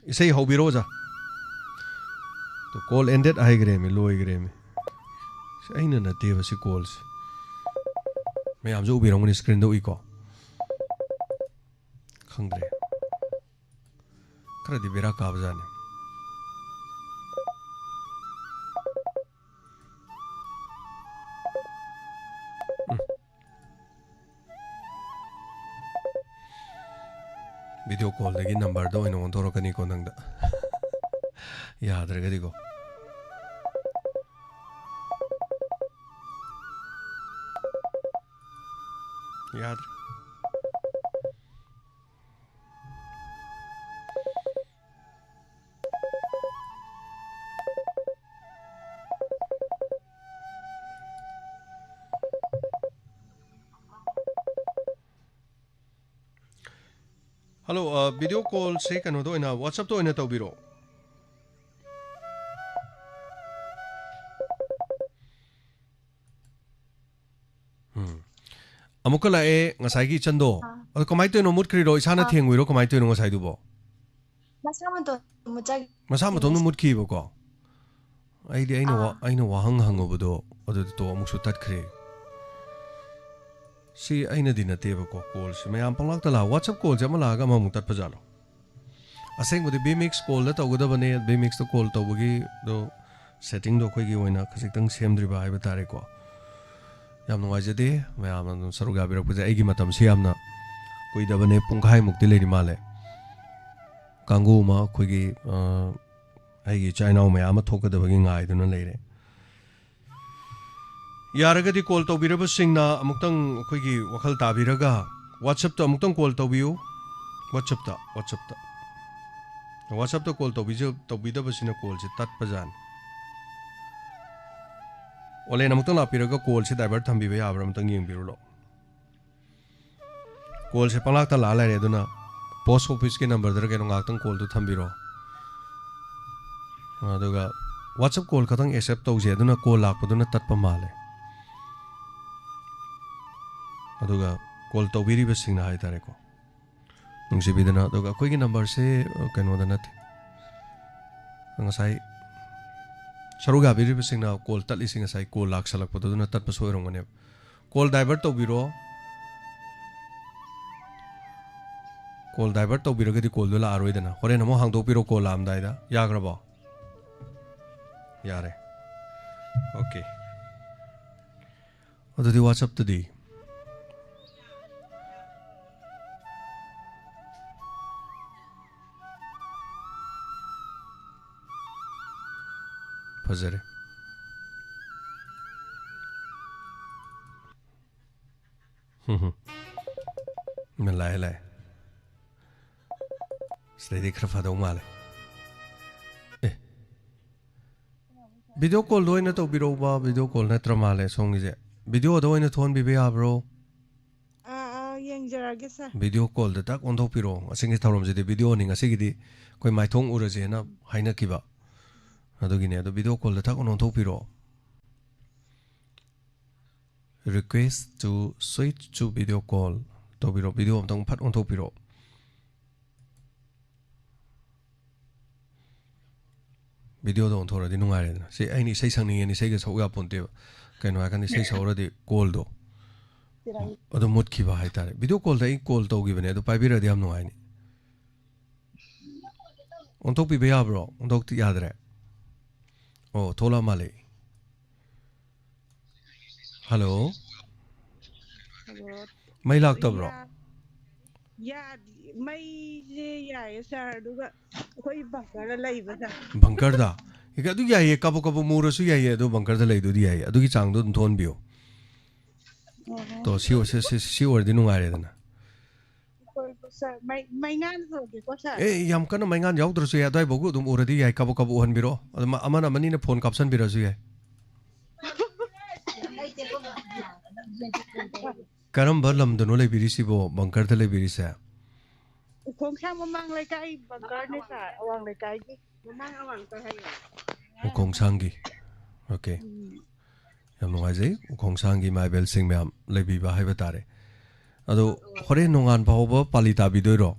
ꯏꯁꯩ ꯍꯧꯕꯤꯔꯣ, ꯑꯣꯖꯥ꯫ Two, call ended ꯍꯥꯏꯈ꯭ꯔꯦꯃꯤ, ꯂꯣꯏꯈ꯭ꯔꯦꯃꯤ꯫ ꯁꯤ ꯑꯩꯅ ꯅꯠꯇꯦꯕ, ꯁꯤ callꯁꯦ꯫ ꯃꯌꯥꯝꯁꯨ ꯎꯕꯤꯔꯝꯒꯅꯤ, screenꯗ ꯎꯏꯀꯣ? ꯈꯪꯗ꯭ꯔꯦ꯫ ꯈꯔꯗꯤ ꯕꯦꯔꯥ ꯀꯥꯕꯖꯥꯠꯅꯤ꯫ ꯎꯝ꯫ Video callꯗꯒꯤ numberꯗ ꯑꯣꯏꯅ ꯑꯣꯟꯊꯣꯔꯛꯀꯅꯤꯀꯣ ꯅꯪꯗ꯫ ꯌꯥꯗ꯭ꯔꯒꯗꯤꯀꯣ꯫ ꯌꯥꯗ꯭ꯔꯦ꯫ Hello, ꯑ, video callꯁꯦ ꯀꯩꯅꯣꯗ ꯑꯣꯏꯅ, WhatsAppꯇ ꯑꯣꯏꯅ ꯇꯧꯕꯤꯔꯛꯑꯣ꯫ ꯎꯝ꯫ ꯑꯃꯨꯛꯀ ꯂꯥꯛꯑꯦ ꯉꯁꯥꯏꯒꯤ ꯏꯆꯟꯗꯣ꯫ ꯑꯥ꯫ ꯑꯗꯣ ꯀꯃꯥꯏꯅ ꯇꯧꯔꯤꯅꯣ? ꯃꯨꯠꯈ꯭ꯔꯤꯔꯣ? ꯏꯁꯥꯅ ꯑꯥ꯫ ꯊꯦꯡꯉꯨꯏꯔꯣ? ꯀꯃꯥꯏꯅ ꯇꯧꯔꯤꯅꯣ ꯉꯁꯥꯏꯗꯨꯕꯣ? ꯃꯁꯥ ꯃꯇꯣꯝ ꯃꯨꯠꯆꯈꯤ꯫ ꯃꯁꯥ ꯃꯇꯣꯝꯇ ꯃꯨꯠꯈꯤꯕꯀꯣ? ꯑꯩꯗꯤ ꯑꯩꯅ ꯋꯥ-, ꯑꯥ꯫ ꯑꯩꯅ ꯋꯥꯍꯪ ꯍꯪꯉꯨꯕꯗꯣ ꯑꯗꯨꯗ ꯇꯣ ꯑꯃꯨꯛꯁꯨ ꯇꯠꯈ꯭ꯔꯦ꯫ ꯁꯤ ꯑꯩꯅꯗꯤ ꯅꯠꯇꯦꯕꯀꯣ, callꯁꯦ꯫ ꯃꯌꯥꯝ ꯄꯪꯂꯥꯛꯇ ꯂꯥꯛ-, WhatsApp callꯁꯦ ꯑꯃ ꯂꯥꯛꯑꯒ ꯑꯃꯃꯨꯛ ꯇꯠꯄ ꯖꯥꯠꯂꯣ? ꯑꯁꯦꯡꯕꯗꯤ ꯕꯤꯃꯤꯛꯁ callꯗ ꯇꯧꯒꯗꯕꯅꯦ, ꯕꯤꯃꯤꯛꯁꯇ call ꯇꯧꯕꯒꯤꯗꯣ settingꯗꯣ ꯑꯩꯈꯣꯏꯒꯤ ꯑꯣꯏꯅ ꯈꯖꯤꯛꯇꯪ ꯁꯦꯝꯗ꯭ꯔꯤꯕ ꯍꯥꯏꯕ ꯇꯥꯔꯦꯀꯣ꯫ ꯌꯥꯝ ꯅꯨꯡꯉꯥꯏꯖꯗꯦ, ꯃꯌꯥꯝꯅ ꯑꯗꯨꯝ ꯁꯔꯨꯛ ꯌꯥꯕꯤꯔꯛꯄꯁꯦ꯫ ꯑꯩꯒꯤ ꯃꯇꯝꯁꯤ ꯌꯥꯝꯅ ꯀꯨꯏꯗꯕꯅꯦ, ꯄꯨꯡꯈꯥꯏꯃꯨꯛꯇꯤ ꯂꯩꯔꯤ ꯃꯥꯜꯂꯦ꯫ ꯀꯥꯡꯕꯨ ꯑꯃ ꯑꯩꯈꯣꯏꯒꯤ, ꯑ, ꯑꯩꯒꯤ ꯏꯆꯥ ꯏꯅꯥꯎ ꯃꯌꯥꯝ ꯑꯃ ꯊꯣꯛꯀꯗꯕꯒꯤ ꯉꯥꯏꯗꯨꯅ ꯂꯩꯔꯦ꯫ ꯌꯥꯔꯒꯗꯤ call ꯇꯧꯕꯤꯔꯕꯁꯤꯡꯅ ꯑꯃꯨꯛꯇꯪ ꯑꯩꯈꯣꯏꯒꯤ ꯋꯥꯈꯜ ꯇꯥꯕꯤꯔꯒ WhatsAppꯇ ꯑꯃꯨꯛꯇꯪ call ꯇꯧꯕꯤꯌꯨ꯫ WhatsAppꯇ, WhatsAppꯇ꯫ WhatsAppꯇ call ꯇꯧꯕꯤꯖ-, ꯇꯧꯕꯤꯗꯕꯁꯤꯅ callꯁꯦ ꯇꯠꯄꯖꯥꯠꯅꯤ꯫ ꯑꯣꯂꯦꯟ ꯑꯃꯨꯛꯇꯪ ꯂꯥꯛꯄꯤꯔꯒ callꯁꯦ divert ꯊꯝꯕꯤꯕ ꯌꯥꯕ꯭ꯔꯥ ꯑꯃꯨꯛꯇꯪ ꯌꯦꯡꯕꯤꯔꯨ ꯂꯥꯛꯑꯣ꯫ Callꯁꯦ ꯄꯪꯂꯥꯛꯇ ꯂꯥꯛꯑ ꯂꯩꯔꯦ, ꯑꯗꯨꯅ post officeꯀꯤ numberꯗꯔ ꯀꯩꯅꯣ ꯉꯥꯏꯍꯥꯛꯇꯪ callꯗꯨ ꯊꯝꯕꯤꯔꯣ꯫ ꯑꯗꯨꯒ WhatsApp call ꯈꯛꯇꯪ accept ꯇꯧꯁꯦ, ꯑꯗꯨꯅ call ꯂꯥꯛꯄꯗꯨꯅ ꯇꯠꯄ ꯃꯥꯜꯂꯦ꯫ ꯑꯗꯨꯒ call ꯇꯧꯕꯤꯔꯤꯕꯁꯤꯡꯅ ꯍꯥꯏꯇꯥꯔꯦꯀꯣ, ꯅꯨꯡꯁꯤꯕꯤꯗꯅ꯫ ꯑꯗꯨꯒ ꯑꯩꯈꯣꯏꯒꯤ numberꯁꯦ, ꯑ, ꯀꯩꯅꯣꯗ ꯅꯠꯇꯦ, ꯉꯁꯥꯏ ꯁꯔꯨꯛ ꯌꯥꯕꯤꯔꯤꯕꯁꯤꯡꯅ call ꯇꯠꯂꯤꯁꯤ ꯉꯁꯥꯏ call ꯂꯥꯛꯁꯜꯂꯛꯄꯗꯨ ꯑꯗꯨꯅ ꯇꯠꯄꯁꯨ ꯑꯣꯏꯔꯝꯒꯅꯦꯕ꯫ Call divert ꯇꯧꯕꯤꯔꯣ꯫ Call divert ꯇꯧꯕꯤꯔꯒꯗꯤ callꯗꯨ ꯂꯥꯛꯑꯔꯣꯏꯗꯅ꯫ ꯍꯣꯔꯦꯟ ꯑꯃꯨꯛ ꯍꯥꯡꯗꯣꯛꯄꯤꯔꯣ call ꯂꯥꯛꯑꯝꯗꯥꯏꯗ꯫ ꯌꯥꯈ꯭ꯔꯕꯣ? ꯌꯥꯔꯦ꯫ OK꯫ ꯑꯗꯨꯗꯤ WhatsAppꯇꯗꯤ? ꯐꯖꯔꯦ꯫ ꯍꯝ ꯍꯝ꯫ ꯂꯥꯛꯑꯦ, ꯂꯥꯛꯑꯦ꯫ ꯁꯤꯗꯩꯗꯤ ꯈꯔ ꯐꯗꯧ ꯃꯥꯜꯂꯦ꯫ ꯑꯦ꯫ Video callꯗ ꯑꯣꯏꯅ ꯇꯧꯕꯤꯔꯛꯎꯕ, video call ꯅꯠꯇ꯭ꯔ ꯃꯥꯜꯂꯦ ꯁꯣꯝꯒꯤꯁꯦ꯫ Videoꯗ ꯑꯣꯏꯅ ꯊꯣꯛꯍꯟꯕꯤꯕ ꯌꯥꯕ꯭ꯔꯣ? ꯑꯥ, ꯑꯥ, ꯌꯦꯡꯖꯔꯒꯦ, sir꯫ Video callꯗ ꯇꯛ ꯑꯣꯟꯊꯣꯛꯄꯤꯔꯣ꯫ ꯑꯁꯤꯒꯤ ꯊꯧꯔꯝꯁꯤꯗꯤ videoꯅꯤ, ꯉꯁꯤꯒꯤꯗꯤ ꯑꯩꯈꯣꯏ ꯃꯥꯏꯊꯣꯡ ꯎꯔꯁꯦꯅ ꯍꯥꯏꯅꯈꯤꯕ꯫ ꯑꯗꯨꯒꯤꯅꯦ, ꯑꯗꯣ video callꯗ tug on ꯑꯣꯟꯊꯣꯛꯄꯤꯔꯣ꯫ Request to switch to video call ꯇꯧꯕꯤꯔꯣ꯫ Video ꯑꯝꯇꯪ ꯐꯠ ꯑꯣꯟꯊꯣꯛꯄꯤꯔꯣ꯫ ꯚꯤꯗꯤꯑꯣꯗ ꯑꯣꯟꯊꯣꯔꯛꯑꯗꯤ ꯅꯨꯡꯉꯥꯏꯔꯦꯗꯅ꯫ ꯁꯤ ꯑꯩꯅ ꯏꯁꯩ ꯁꯛꯅꯤꯡꯉꯦꯅ ꯏꯁꯩꯒ ꯁꯛꯎ ꯌꯥꯄꯣꯟꯇꯦꯕ꯫ ꯀꯩꯅꯣ ꯍꯥꯏꯔꯀꯥꯟꯗ ꯏꯁꯩ ꯁꯛꯎꯔꯗꯤ ꯀꯣꯜꯗꯣ ꯑꯗꯨ ꯃꯨꯠꯈꯤꯕ ꯍꯥꯏꯇꯥꯔꯦ꯫ ꯚꯤꯗꯤꯑꯣ ꯀꯣꯜꯗ ꯑꯩ ꯀꯣꯜ ꯇꯧꯈꯤꯕꯅꯦ, ꯑꯗꯨ ꯄꯥꯏꯕꯤꯔꯗꯤ ꯌꯥꯝ ꯅꯨꯡꯉꯥꯏꯅꯤ꯫ ꯑꯣꯟꯊꯣꯛꯄꯤꯕ ꯌꯥꯕ꯭ꯔꯣ? ꯑꯣꯟꯊꯣꯛꯇꯤ ꯌꯥꯗ꯭ꯔꯦ꯫ ꯑꯣ, ꯊꯣꯛꯂꯛꯑ ꯃꯥꯜꯂꯦ꯫ ꯍꯜꯂꯣ꯫ ꯍꯜꯂꯣ꯫ ꯃꯩ ꯂꯥꯛꯇꯕ꯭ꯔꯣ? ꯌꯥ-, ꯌꯥꯗꯤ-, ꯃꯩꯁꯦ ꯌꯥꯏꯌꯦ ꯁꯥꯔ, ꯑꯗꯨꯒ ꯑꯩꯈꯣꯏ ꯕꯪꯀꯔꯗ ꯂꯩꯕ ꯁꯥꯔ꯫ ꯕꯪꯀꯔꯗ? ꯑꯦ, ꯑꯗꯨ ꯌꯥꯏꯌꯦ, ꯀꯥꯕꯛ ꯀꯥꯕꯛ ꯃꯨꯔꯁꯨ ꯌꯥꯏꯌꯦ, ꯑꯗꯨ ꯕꯪꯀꯔꯗ ꯂꯩꯗꯨꯗꯤ ꯌꯥꯏꯌꯦ, ꯑꯗꯨꯒꯤ ꯆꯥꯡꯗꯣ ꯑꯗꯨꯝ ꯊꯣꯛꯍꯟꯕꯤꯌꯣ꯫ ꯑꯣ꯫ ꯇꯣ, ꯁꯤ ꯑꯣꯏ-, ꯁꯤ, ꯁꯤ, ꯁꯤ ꯑꯣꯏꯔꯗꯤ ꯅꯨꯡꯉꯥꯏꯔꯦꯗꯅ꯫ ꯍꯣꯏ, ꯍꯣꯏ, ꯁꯥꯔ꯫ ꯃꯩ-, ꯃꯩꯉꯥꯟ ꯇꯧꯒꯦꯀꯣ, ꯁꯥꯔ꯫ ꯑꯦ, ꯌꯥꯝ ꯀꯟꯅ ꯃꯩꯉꯥꯟ ꯌꯥꯎꯗ꯭ꯔꯁꯨ ꯌꯥꯏ, ꯑꯗꯨꯋꯥꯏꯐꯥꯎꯕ ꯑꯗꯨꯝ ꯎꯔꯗꯤ ꯌꯥꯏ, ꯀꯥꯕꯛ ꯀꯥꯕꯛ ꯎꯍꯟꯕꯤꯔꯛꯑꯣ꯫ ꯑꯗꯨ ꯃ-, ꯑꯃꯅ ꯑꯃꯅꯤꯅ ꯐꯣꯟ ꯀꯥꯞꯁꯟꯕꯤꯔꯁꯨ ꯌꯥꯏ꯫ ꯀꯔꯝꯕ ꯂꯝꯗꯅꯣ ꯂꯩꯕꯤꯔꯤꯁꯤꯕꯣ, ꯕꯪꯀꯔꯗ ꯂꯩꯕꯤꯔꯤꯁꯦ? ꯎꯈꯣꯡꯁꯥꯡ ꯃꯃꯥꯡ ꯂꯩꯀꯥꯏ ꯕꯪꯀꯔꯅꯦ, ꯁꯥꯔ, ꯑꯋꯥꯡ ꯂꯩꯀꯥꯏꯒꯤ꯫ ꯃꯃꯥꯡ ꯑꯋꯥꯡ ꯂꯩꯀꯥꯏ ꯍꯥꯏꯌꯦ꯫ ꯎꯈꯣꯡꯁꯥꯡꯒꯤ꯫ ꯑꯣꯀꯦ꯫ ꯎꯝ꯫ ꯌꯥꯝ ꯅꯨꯡꯉꯥꯏꯖꯩ꯫ ꯎꯈꯣꯡꯁꯥꯡꯒꯤ ꯏꯃꯥ ꯏꯕꯦꯜꯁꯤꯡ ꯃꯌꯥꯝ ꯂꯩꯕꯤꯕ ꯍꯥꯏꯕ ꯇꯥꯔꯦ꯫ ꯑꯗꯣ ꯍꯣꯔꯦꯟ ꯅꯣꯡꯉꯥꯟ ꯐꯥꯎꯕ ꯄꯥꯂꯤ ꯇꯥꯕꯤꯗꯣꯏꯔꯣ?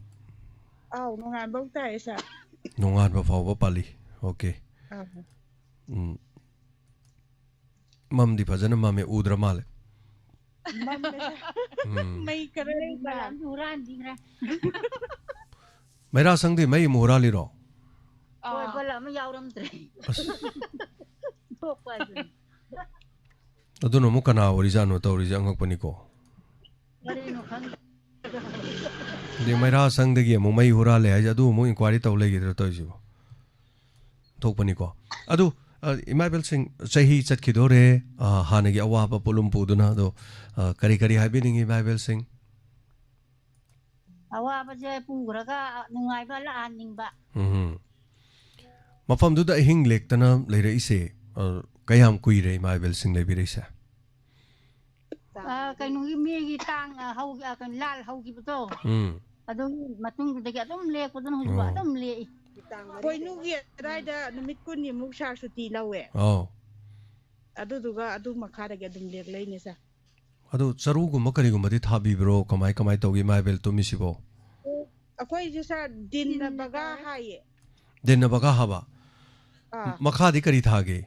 ꯑꯥꯎ, ꯅꯣꯡꯉꯥꯟꯕꯧ ꯇꯥꯏꯌꯦ, ꯁꯥꯔ꯫ ꯅꯣꯡꯉꯥꯟꯕ ꯐꯥꯎꯕ ꯄꯥꯂꯤ꯫ ꯑꯣꯀꯦ꯫ ꯑꯥ꯫ ꯎꯝ꯫ ꯃꯝꯗꯤ ꯐꯖꯅ ꯃꯝꯃꯦ, ꯎꯗ꯭ꯔ ꯃꯥꯜꯂꯦ꯫ ꯃꯝꯃꯦ, ꯁꯥꯔ꯫ ꯎꯝ꯫ ꯃꯩ ꯈꯔ ꯂꯩꯕ꯫ ꯕꯂꯞ ꯑꯃꯁꯨ ꯍꯨꯔꯥꯟꯕꯤꯈ꯭ꯔꯦ꯫ ꯃꯩꯔꯥ ꯁꯪꯗꯤ ꯃꯩ ꯑꯃꯨꯛ ꯍꯨꯔꯥꯜꯂꯤꯔꯣ? ꯍꯣꯏ, ꯑꯥ꯫ ꯕꯂꯞ ꯑꯃ ꯌꯥꯎꯔꯝꯗ꯭ꯔꯦ꯫ ꯑꯁ꯫ ꯊꯣꯛꯄ ꯍꯥꯏꯗꯨꯅꯤ꯫ ꯑꯗꯨꯅ ꯑꯃꯨꯛ ꯀꯅꯥ ꯑꯣꯏꯔꯤꯖꯥꯠꯅꯣ ꯇꯧꯔꯤꯁꯦ? ꯑꯉꯛꯄꯅꯤꯀꯣ꯫ ꯀꯔꯤꯅꯣ ꯈꯪꯗꯦ꯫ ꯑꯗꯩ ꯃꯩꯔꯥ ꯁꯪꯗꯒꯤ ꯑꯃꯨꯛ ꯃꯩ ꯍꯨꯔꯥꯜꯂꯦ ꯍꯥꯏꯁꯦ, ꯑꯗꯨ ꯑꯃꯨꯛ ꯏꯟꯀ꯭ꯋꯥꯏꯔꯤ ꯇꯧ ꯂꯩꯈꯤꯗ꯭ꯔꯥ ꯇꯧꯔꯤꯁꯤꯕꯣ? ꯊꯣꯛꯄꯅꯤꯀꯣ꯫ ꯑꯗꯨ, ꯑ, ꯏꯃꯥ ꯏꯕꯦꯜꯁꯤꯡ, ꯆꯍꯤ ꯆꯠꯈꯤꯗꯣꯔꯦ, ꯑ, ꯍꯥꯟꯅꯒꯤ ꯑꯋꯥꯕ ꯄꯣꯠꯂꯨꯝ ꯄꯨꯗꯨꯅ꯫ ꯑꯗꯣ, ꯑ, ꯀꯔꯤ ꯀꯔꯤ ꯍꯥꯏꯕꯤꯅꯤꯡꯉꯤ ꯏꯃꯥ ꯏꯕꯦꯜꯁꯤꯡ? ꯑꯋꯥꯕꯁꯦ ꯄꯨꯈ꯭ꯔꯒ ꯅꯨꯡꯉꯥꯏꯕ ꯂꯥꯛꯍꯟꯅꯤꯡꯕ꯫ ꯎꯝ꯫ ꯃꯐꯝꯗꯨꯗ ꯑꯍꯤꯡ ꯂꯦꯛꯇꯅ ꯂꯩꯔꯛꯏꯁꯦ, ꯑ, ꯀꯌꯥꯝ ꯀꯨꯏꯔꯦ ꯏꯃꯥ ꯏꯕꯦꯜꯁꯤꯡ ꯂꯩꯕꯤꯔꯛꯏꯁꯦ? ꯑ, ꯀꯩꯅꯣꯒꯤ ꯃꯦꯒꯤ ꯇꯥꯡ, ꯑ, ꯍꯧ-, ꯑ, ꯀꯩꯅꯣ, ꯂꯥꯜ ꯍꯧꯈꯤꯕꯗꯣ, ꯎꯝ꯫ ꯑꯗꯨꯒꯤ ꯃꯇꯨꯡꯗꯨꯗꯒꯤ ꯑꯗꯨꯝ ꯂꯦꯛꯄꯗꯨꯅ ꯍꯧꯖꯤꯛꯐꯥꯎ ꯑꯣ꯫ ꯑꯗꯨꯝ ꯂꯦꯛꯏ꯫ ꯄꯣꯏꯅꯨꯒꯤ ꯑꯗꯥꯏꯗ ꯅꯨꯃꯤꯠ ꯀꯨꯟꯅꯤꯃꯨꯛ ꯁꯥꯔ ꯁꯨꯇꯤ ꯂꯧꯋꯦ꯫ ꯑꯧ꯫ ꯑꯗꯨꯗꯨꯒ ꯑꯗꯨ ꯃꯈꯥꯗꯒꯤ ꯑꯗꯨꯝ ꯂꯦꯛꯂꯛꯏꯅꯦ ꯁꯥꯔ꯫ ꯑꯗꯨ ꯆꯔꯨꯒꯨꯝꯕ ꯀꯔꯤꯒꯨꯝꯕꯗꯤ ꯊꯥꯕꯤꯕ꯭ꯔꯣ? ꯀꯃꯥꯏ, ꯀꯃꯥꯏ ꯇꯧꯒꯦ ꯏꯃꯥ ꯏꯕꯦꯜ ꯇꯨꯝꯃꯤꯁꯤꯕꯣ? ꯑꯩꯈꯣꯏꯁꯦ ꯁꯥꯔ ꯗꯤꯟꯅ ꯗꯤꯟꯅ ꯕꯒꯥ ꯕꯒꯥ꯫ ꯍꯥꯏꯌꯦ꯫ ꯗꯤꯟꯅ ꯕꯒꯥ ꯍꯥꯕ? ꯑꯥ꯫ ꯃꯈꯥꯗꯤ ꯀꯔꯤ ꯊꯥꯒꯦ?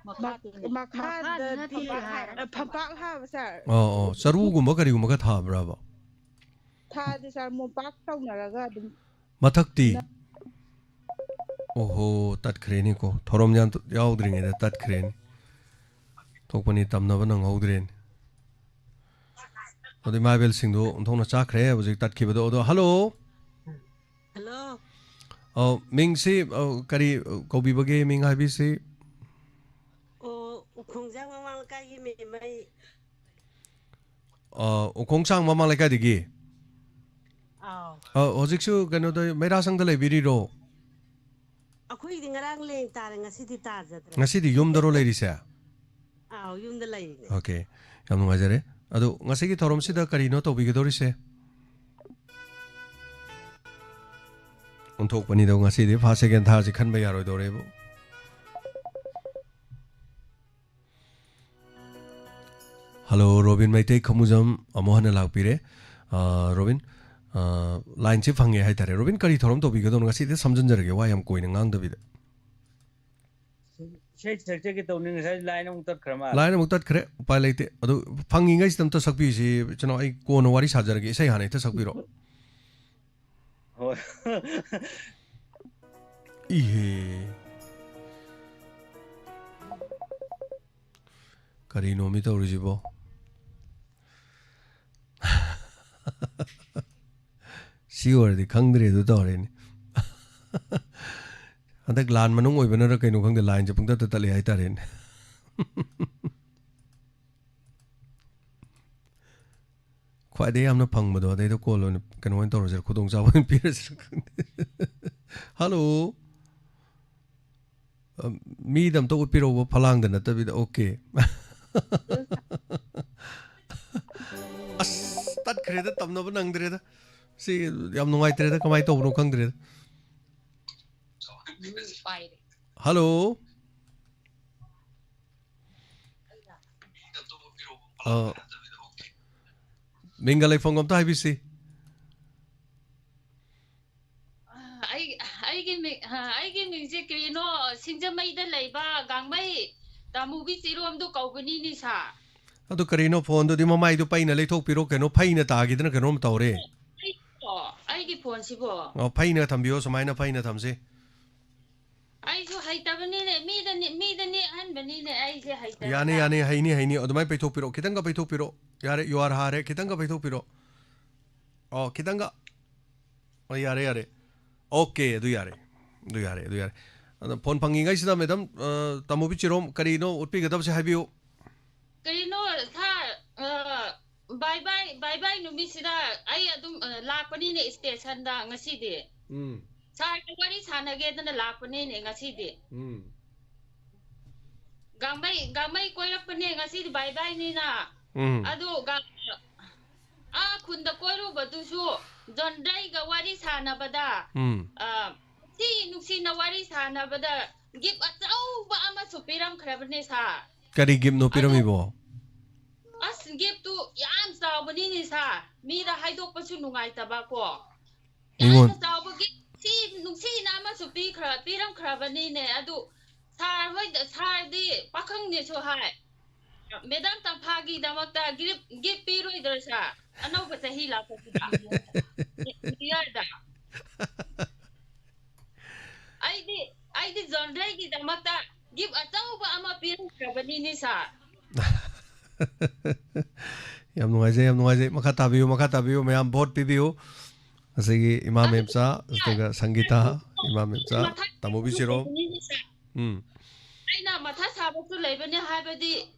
ꯃꯈꯥꯗꯗꯤ ꯃꯈꯥꯗꯗꯤ ꯐꯝꯄꯥꯛ ꯍꯥꯏ꯫ ꯐꯝꯄꯥꯛ ꯍꯥꯏꯕ ꯁꯥꯔ꯫ ꯑꯣ ꯑꯣ, ꯆꯔꯨꯒꯨꯝꯕ ꯀꯔꯤꯒꯨꯝꯕꯒ ꯊꯥꯕ꯭ꯔꯕ? ꯊꯥꯗꯤ ꯁꯥꯔ, ꯃꯣꯝꯄꯥꯛ ꯇꯧꯅꯔꯒ ꯑꯗꯨꯝ꯫ ꯃꯊꯛꯇꯤ? ꯑꯣꯍꯣ, ꯇꯠꯈ꯭ꯔꯦꯅꯦꯀꯣ, ꯊꯧꯔꯝ ꯌꯥꯟ-, ꯌꯥꯎꯗ꯭ꯔꯤꯉꯩꯗ ꯇꯠꯈ꯭ꯔꯦꯅꯦ꯫ ꯊꯣꯛꯄꯅꯤ, ꯇꯝꯅꯕ ꯅꯪꯍꯧꯗ꯭ꯔꯦꯅꯦ꯫ ꯑꯗꯨ ꯏꯃꯥ ꯏꯕꯦꯜꯁꯤꯡꯗꯣ ꯑꯣꯟꯊꯣꯛꯅ ꯆꯥꯈ꯭ꯔꯦ ꯍꯧꯖꯤꯛ ꯇꯠꯈꯤꯕꯗꯣ꯫ ꯑꯗꯣ ꯍꯜꯂꯣ꯫ ꯍꯜꯂꯣ꯫ ꯑꯧ, ꯃꯤꯡꯁꯤ, ꯑꯧ, ꯀꯔꯤ, ꯑꯧ, ꯀꯧꯕꯤꯕꯒꯦ, ꯃꯤꯡ ꯍꯥꯏꯕꯤꯁꯤ? ꯑꯣ, ꯎꯈꯣꯡꯖꯥꯡ ꯃꯃꯥꯡ ꯂꯩꯀꯥꯏꯒꯤ ꯃꯦꯝꯃꯩ꯫ ꯑ, ꯎꯈꯣꯡꯁꯥꯡ ꯃꯃꯥꯡ ꯂꯩꯀꯥꯏꯗꯒꯤ? ꯑꯥꯎ꯫ ꯑ, ꯍꯧꯖꯤꯛꯁꯨ ꯀꯩꯅꯣꯗ, ꯃꯩꯔꯥꯁꯪꯗ ꯂꯩꯕꯤꯔꯤꯔꯣ? ꯑꯩꯈꯣꯏꯗꯤ ꯉꯔꯥꯡ ꯂꯦꯡ ꯇꯥꯔꯦ, ꯉꯁꯤꯗꯤ ꯇꯥꯖꯗ꯭ꯔꯦ꯫ ꯉꯁꯤꯗꯤ ꯌꯨꯝꯗꯔꯣ ꯂꯩꯔꯤꯁꯦ? ꯑꯥꯎ, ꯌꯨꯝꯗ ꯂꯩꯔꯤꯅꯦ꯫ ꯑꯣꯀꯦ, ꯌꯥꯝ ꯅꯨꯡꯉꯥꯏꯖꯔꯦ꯫ ꯑꯗꯣ ꯉꯁꯤꯒꯤ ꯊꯧꯔꯝꯁꯤꯗ ꯀꯔꯤꯅꯣ ꯇꯧꯕꯤꯒꯗꯧꯔꯤꯁꯦ? ꯑꯣꯟꯊꯣꯛꯄꯅꯤꯗꯣ, ꯉꯁꯤꯗꯤ first second thirdꯁꯤ ꯈꯟꯕ ꯌꯥꯔꯣꯏꯗꯧꯔꯦꯕꯨ꯫ ꯍꯜꯂꯣ, ꯔꯣꯕꯤꯟ ꯃꯩꯇꯩ ꯈꯃꯨꯖꯝ ꯑꯃꯨꯛ ꯍꯟꯅ ꯂꯥꯛꯄꯤꯔꯦ꯫ ꯑ, ꯔꯣꯕꯤꯟ, ꯑ, ꯂꯥꯏꯟꯁꯦ ꯐꯪꯉꯦ ꯍꯥꯏꯇꯥꯔꯦ꯫ ꯔꯣꯕꯤꯟ, ꯀꯔꯤ ꯊꯧꯔꯝ ꯇꯧꯕꯤꯒꯗꯧꯅꯣ? ꯉꯁꯤꯗꯤ ꯁꯝꯖꯤꯟꯖꯔꯒꯦ, ꯋꯥ ꯌꯥꯝ ꯀꯣꯏꯅ ꯉꯥꯡꯗꯕꯤꯗ꯫ ꯏꯁꯩ ꯁꯛꯆꯒꯦ ꯇꯧꯅꯤ, ꯉꯁꯥꯏ ꯂꯥꯏꯟ ꯑꯃꯨꯛ ꯇꯠꯈ꯭ꯔ ꯃꯥꯜꯂꯦ꯫ ꯂꯥꯏꯟ ꯑꯃꯨꯛ ꯇꯠꯈ꯭ꯔꯦ, ꯎꯄꯥꯏ ꯂꯩꯇꯦ꯫ ꯑꯗꯨ ꯐꯪꯉꯤꯉꯩꯁꯤꯗ ꯑꯝꯇ ꯁꯛꯄꯤꯁꯤ, ꯏꯆꯤꯟ ꯏꯅꯥꯎ, ꯑꯩ ꯀꯣꯟꯅ ꯋꯥꯔꯤ ꯁꯥꯖꯔꯒꯦ, ꯏꯁꯩ ꯍꯥꯟꯅ ꯍꯦꯛꯇ ꯁꯛꯄꯤꯔꯣ꯫ ꯍꯣꯏ꯫ ꯏꯍꯦ꯫ ꯀꯔꯤꯅꯣꯃꯤ ꯇꯧꯔꯤꯁꯤꯕꯣ? ꯁꯤ ꯑꯣꯏꯔꯗꯤ ꯈꯪꯗ꯭ꯔꯦ ꯑꯗꯨ ꯇꯧꯔꯦꯅꯦ꯫ ꯍꯟꯗꯛ ꯂꯥꯟ ꯃꯅꯨꯡ ꯑꯣꯏꯕꯅꯔ ꯀꯩꯅꯣ ꯈꯪꯗꯦ, ꯂꯥꯏꯟꯁꯦ ꯄꯨꯡꯇꯠꯇ ꯇꯠꯂꯦ ꯍꯥꯏꯇꯥꯔꯦꯅꯦ꯫ ꯈ꯭ꯋꯥꯏꯗꯒꯤ ꯌꯥꯝꯅ ꯐꯪꯕꯗꯣ ꯑꯗꯩꯗ ꯀꯣꯜ ꯑꯣꯏꯅ ꯀꯩꯅꯣ ꯑꯣꯏꯅ ꯇꯧꯔꯁꯤꯔ, ꯈꯨꯗꯣꯡꯆꯥꯕ ꯑꯣꯏꯅ ꯄꯤꯔꯁꯤꯔ ꯈꯪꯗꯦ꯫ ꯍꯜꯂꯣ꯫ ꯑ, ꯃꯤꯗ ꯑꯝꯇ ꯎꯠꯄꯤꯔꯛꯎꯕ, ꯐꯂꯥꯡꯗ ꯅꯠꯇꯕꯤꯗ꯫ ꯑꯣꯀꯦ꯫ ꯑꯁ, ꯇꯠꯈ꯭ꯔꯦꯗ, ꯇꯝꯅꯕ ꯅꯪꯗ꯭ꯔꯦꯗ꯫ ꯁꯤ ꯌꯥꯝ ꯅꯨꯡꯉꯥꯏꯇ꯭ꯔꯦꯗ, ꯀꯃꯥꯏꯅ ꯇꯧꯕꯅꯣ ꯈꯪꯗ꯭ꯔꯦꯗ꯫ ꯍꯜꯂꯣ꯫ ꯑ, ꯃꯤꯡꯒ ꯂꯩꯐꯝꯒ ꯑꯝꯇ ꯍꯥꯏꯕꯤꯁꯤ꯫ ꯑꯩ ꯑꯩ ꯑꯩꯒꯤ ꯃꯤꯡ, ꯑ, ꯑꯩꯒꯤ ꯃꯤꯡꯁꯦ ꯀꯔꯤꯅꯣ, ꯁꯤꯡꯖꯃꯩꯗ ꯂꯩꯕ ꯒꯥꯡꯃꯩ ꯇꯥꯃꯨꯕꯤ ꯆꯤꯔꯣꯝꯗꯣ ꯀꯧꯕꯅꯤꯅꯦ ꯁꯥꯔ꯫ ꯑꯗꯨ ꯀꯔꯤꯅꯣ, ꯐꯣꯟꯗꯨꯗꯤ ꯃꯃꯥꯏꯗꯨ ꯄꯩꯅ ꯂꯩꯊꯣꯛꯄꯤꯔꯣ, ꯀꯩꯅꯣ, ꯐꯩꯅ ꯇꯥꯈꯤꯗꯅ ꯀꯩꯅꯣꯝ ꯇꯧꯔꯦ꯫ ꯑꯣ, ꯑꯩꯒꯤ ꯐꯣꯟꯁꯤꯕꯣ꯫ ꯑꯣ, ꯐꯩꯅ ꯊꯝꯕꯤꯌꯣ, ꯁꯨꯃꯥꯏꯅ ꯐꯩꯅ ꯊꯝꯁꯤ꯫ ꯑꯩꯁꯨ ꯍꯩꯇꯕꯅꯤꯅꯦ, ꯃꯤꯗꯅꯤ, ꯃꯤꯗꯅꯤ ꯑꯍꯟꯕꯅꯤꯅꯦ ꯑꯩꯁꯦ ꯍꯩꯇꯕ꯫ ꯌꯥꯅꯤ, ꯌꯥꯅꯤ, ꯍꯩꯅꯤ, ꯍꯩꯅꯤ꯫ ꯑꯗꯨꯃꯥꯏꯅ ꯄꯩꯊꯣꯛꯄꯤꯔꯣ, ꯈꯤꯇꯪꯒ ꯄꯩꯊꯣꯛꯄꯤꯔꯣ꯫ ꯌꯥꯔꯦ, you are ꯍꯥꯔꯦ, ꯈꯤꯇꯪꯒ ꯄꯩꯊꯣꯛꯄꯤꯔꯣ꯫ ꯑꯣ, ꯈꯤꯇꯪꯒ꯫ ꯑꯣ, ꯌꯥꯔꯦ, ꯌꯥꯔꯦ꯫ ꯑꯣꯀꯦ, ꯑꯗꯨ ꯌꯥꯔꯦ꯫ ꯑꯗꯨ ꯌꯥꯔꯦ, ꯑꯗꯨ ꯌꯥꯔꯦ꯫ ꯑꯗꯣ ꯐꯣꯟ ꯐꯪꯉꯤꯉꯩꯁꯤꯗ, ꯃꯦꯗꯥꯝ, ꯑ, ꯇꯥꯃꯨꯕꯤ ꯆꯤꯔꯣꯝ, ꯀꯔꯤꯅꯣ ꯎꯠꯄꯤꯒꯗꯕꯁꯦ ꯍꯥꯏꯕꯤꯌꯨ꯫ ꯀꯔꯤꯅꯣ ꯁꯥꯔ, ꯑ, ꯕꯥꯏ ꯕꯥꯏ, ꯕꯥꯏ ꯕꯥꯏ ꯅꯨꯃꯤꯠꯁꯤꯗ ꯑꯩ ꯑꯗꯨꯝ, ꯑ, ꯂꯥꯛꯄꯅꯤꯅꯦ ꯁ꯭ꯇꯦꯁꯟꯗ ꯉꯁꯤꯗꯤ꯫ ꯎꯝ, ꯁꯥꯔꯒ ꯋꯥꯔꯤ ꯁꯥꯟꯅꯒꯦꯗꯅ ꯂꯥꯛꯄꯅꯤꯅꯦ ꯉꯁꯤꯗꯤ꯫ ꯎꯝ꯫ ꯒꯥꯡꯃꯩ, ꯒꯥꯡꯃꯩ ꯀꯣꯏꯔꯛꯄꯅꯦ ꯉꯁꯤꯗꯤ ꯕꯥꯏ ꯕꯥꯏꯅꯤꯅ꯫ ꯎꯝ, ꯑꯗꯨ ꯒꯥ-, ꯑꯥ ꯈꯨꯟꯗ ꯀꯣꯏꯔꯨꯕꯗꯨꯁꯨ ꯖꯣꯟꯗ꯭ꯔꯩꯒ ꯋꯥꯔꯤ ꯁꯥꯟꯅꯕꯗ, ꯎꯝ꯫ ꯑ, ꯁꯤ ꯅꯨꯡꯁꯤꯅ ꯋꯥꯔꯤ ꯁꯥꯟꯅꯕꯗ ꯒꯤꯐ ꯑꯆꯧꯕ ꯑꯃꯁꯨ ꯄꯤꯔꯝꯈ꯭ꯔꯕꯅꯦ ꯁꯥꯔ꯫ ꯀꯔꯤ ꯒꯤꯐꯅꯣ ꯑꯗꯨ ꯄꯤꯔꯝꯃꯤꯕꯣ? ꯑꯁ, ꯒꯤꯐꯇꯨ ꯌꯥꯝ ꯆꯥꯎꯕꯅꯤꯅꯦ ꯁꯥꯔ, ꯃꯤꯗ ꯍꯥꯏꯗꯣꯛꯄꯁꯨ ꯅꯨꯡꯉꯥꯏꯇꯕ ꯀꯣ꯫ ꯃꯤꯉꯣꯟ- ꯌꯥꯝꯅ ꯆꯥꯎꯕ ꯒꯤꯐ, ꯁꯤ ꯅꯨꯡꯁꯤꯅ ꯑꯃꯁꯨ ꯄꯤꯈ꯭ꯔ-, ꯄꯤꯔꯝꯈ꯭ꯔꯕꯅꯤꯅꯦ꯫ ꯑꯗꯨ ꯁꯥꯔ ꯍꯣꯏꯗ, ꯁꯥꯔꯗꯤ ꯄꯥꯈꯪꯅꯦꯁꯨ ꯍꯥꯏ, ꯃꯦꯗꯥꯝ ꯇꯝꯐꯥꯒꯤꯗꯃꯛꯇ ꯒꯤꯐ, ꯒꯤꯐ ꯄꯤꯔꯣꯏꯗ꯭ꯔꯣ ꯁꯥꯔ? ꯑꯅꯧꯕ ꯆꯍꯤ ꯂꯥꯛꯄꯁꯤꯗ, ꯅ꯭ꯌꯨ ꯏꯌꯥꯔꯗ꯫ ꯑꯩꯗꯤ, ꯑꯩꯗꯤ ꯖꯣꯟꯗ꯭ꯔꯩꯒꯤꯗꯃꯛꯇ ꯒꯤꯐ ꯑꯆꯧꯕ ꯑꯃ ꯄꯤꯔꯝꯈ꯭ꯔꯕꯅꯤꯅꯦ ꯁꯥꯔ꯫ ꯌꯥꯝ ꯅꯨꯡꯉꯥꯏꯖꯩ, ꯌꯥꯝ ꯅꯨꯡꯉꯥꯏꯖꯩ꯫ ꯃꯈꯥ ꯇꯥꯕꯤꯌꯨ, ꯃꯈꯥ ꯇꯥꯕꯤꯌꯨ, ꯃꯌꯥꯝ ꯚꯣꯠ ꯄꯤꯕꯤꯌꯨ꯫ ꯉꯁꯤꯒꯤ ꯏꯃꯥ ꯑꯗꯨ ꯃꯦꯝꯆꯥ, ꯑꯗꯨꯒ ꯁꯪꯒꯤꯇꯥ, ꯏꯃꯥ ꯃꯦꯝꯆꯥ, ꯃꯊꯛ ꯇꯥꯃꯣꯕꯤ ꯆꯤꯔꯣꯝ꯫ ꯂꯩꯕꯅꯤꯅꯦ ꯁꯥꯔ꯫ ꯎꯝ, ꯑꯩꯅ ꯃꯊꯥ ꯁꯥꯕꯁꯨ ꯂꯩꯕꯅꯦ, ꯍꯥꯏꯕꯗꯤ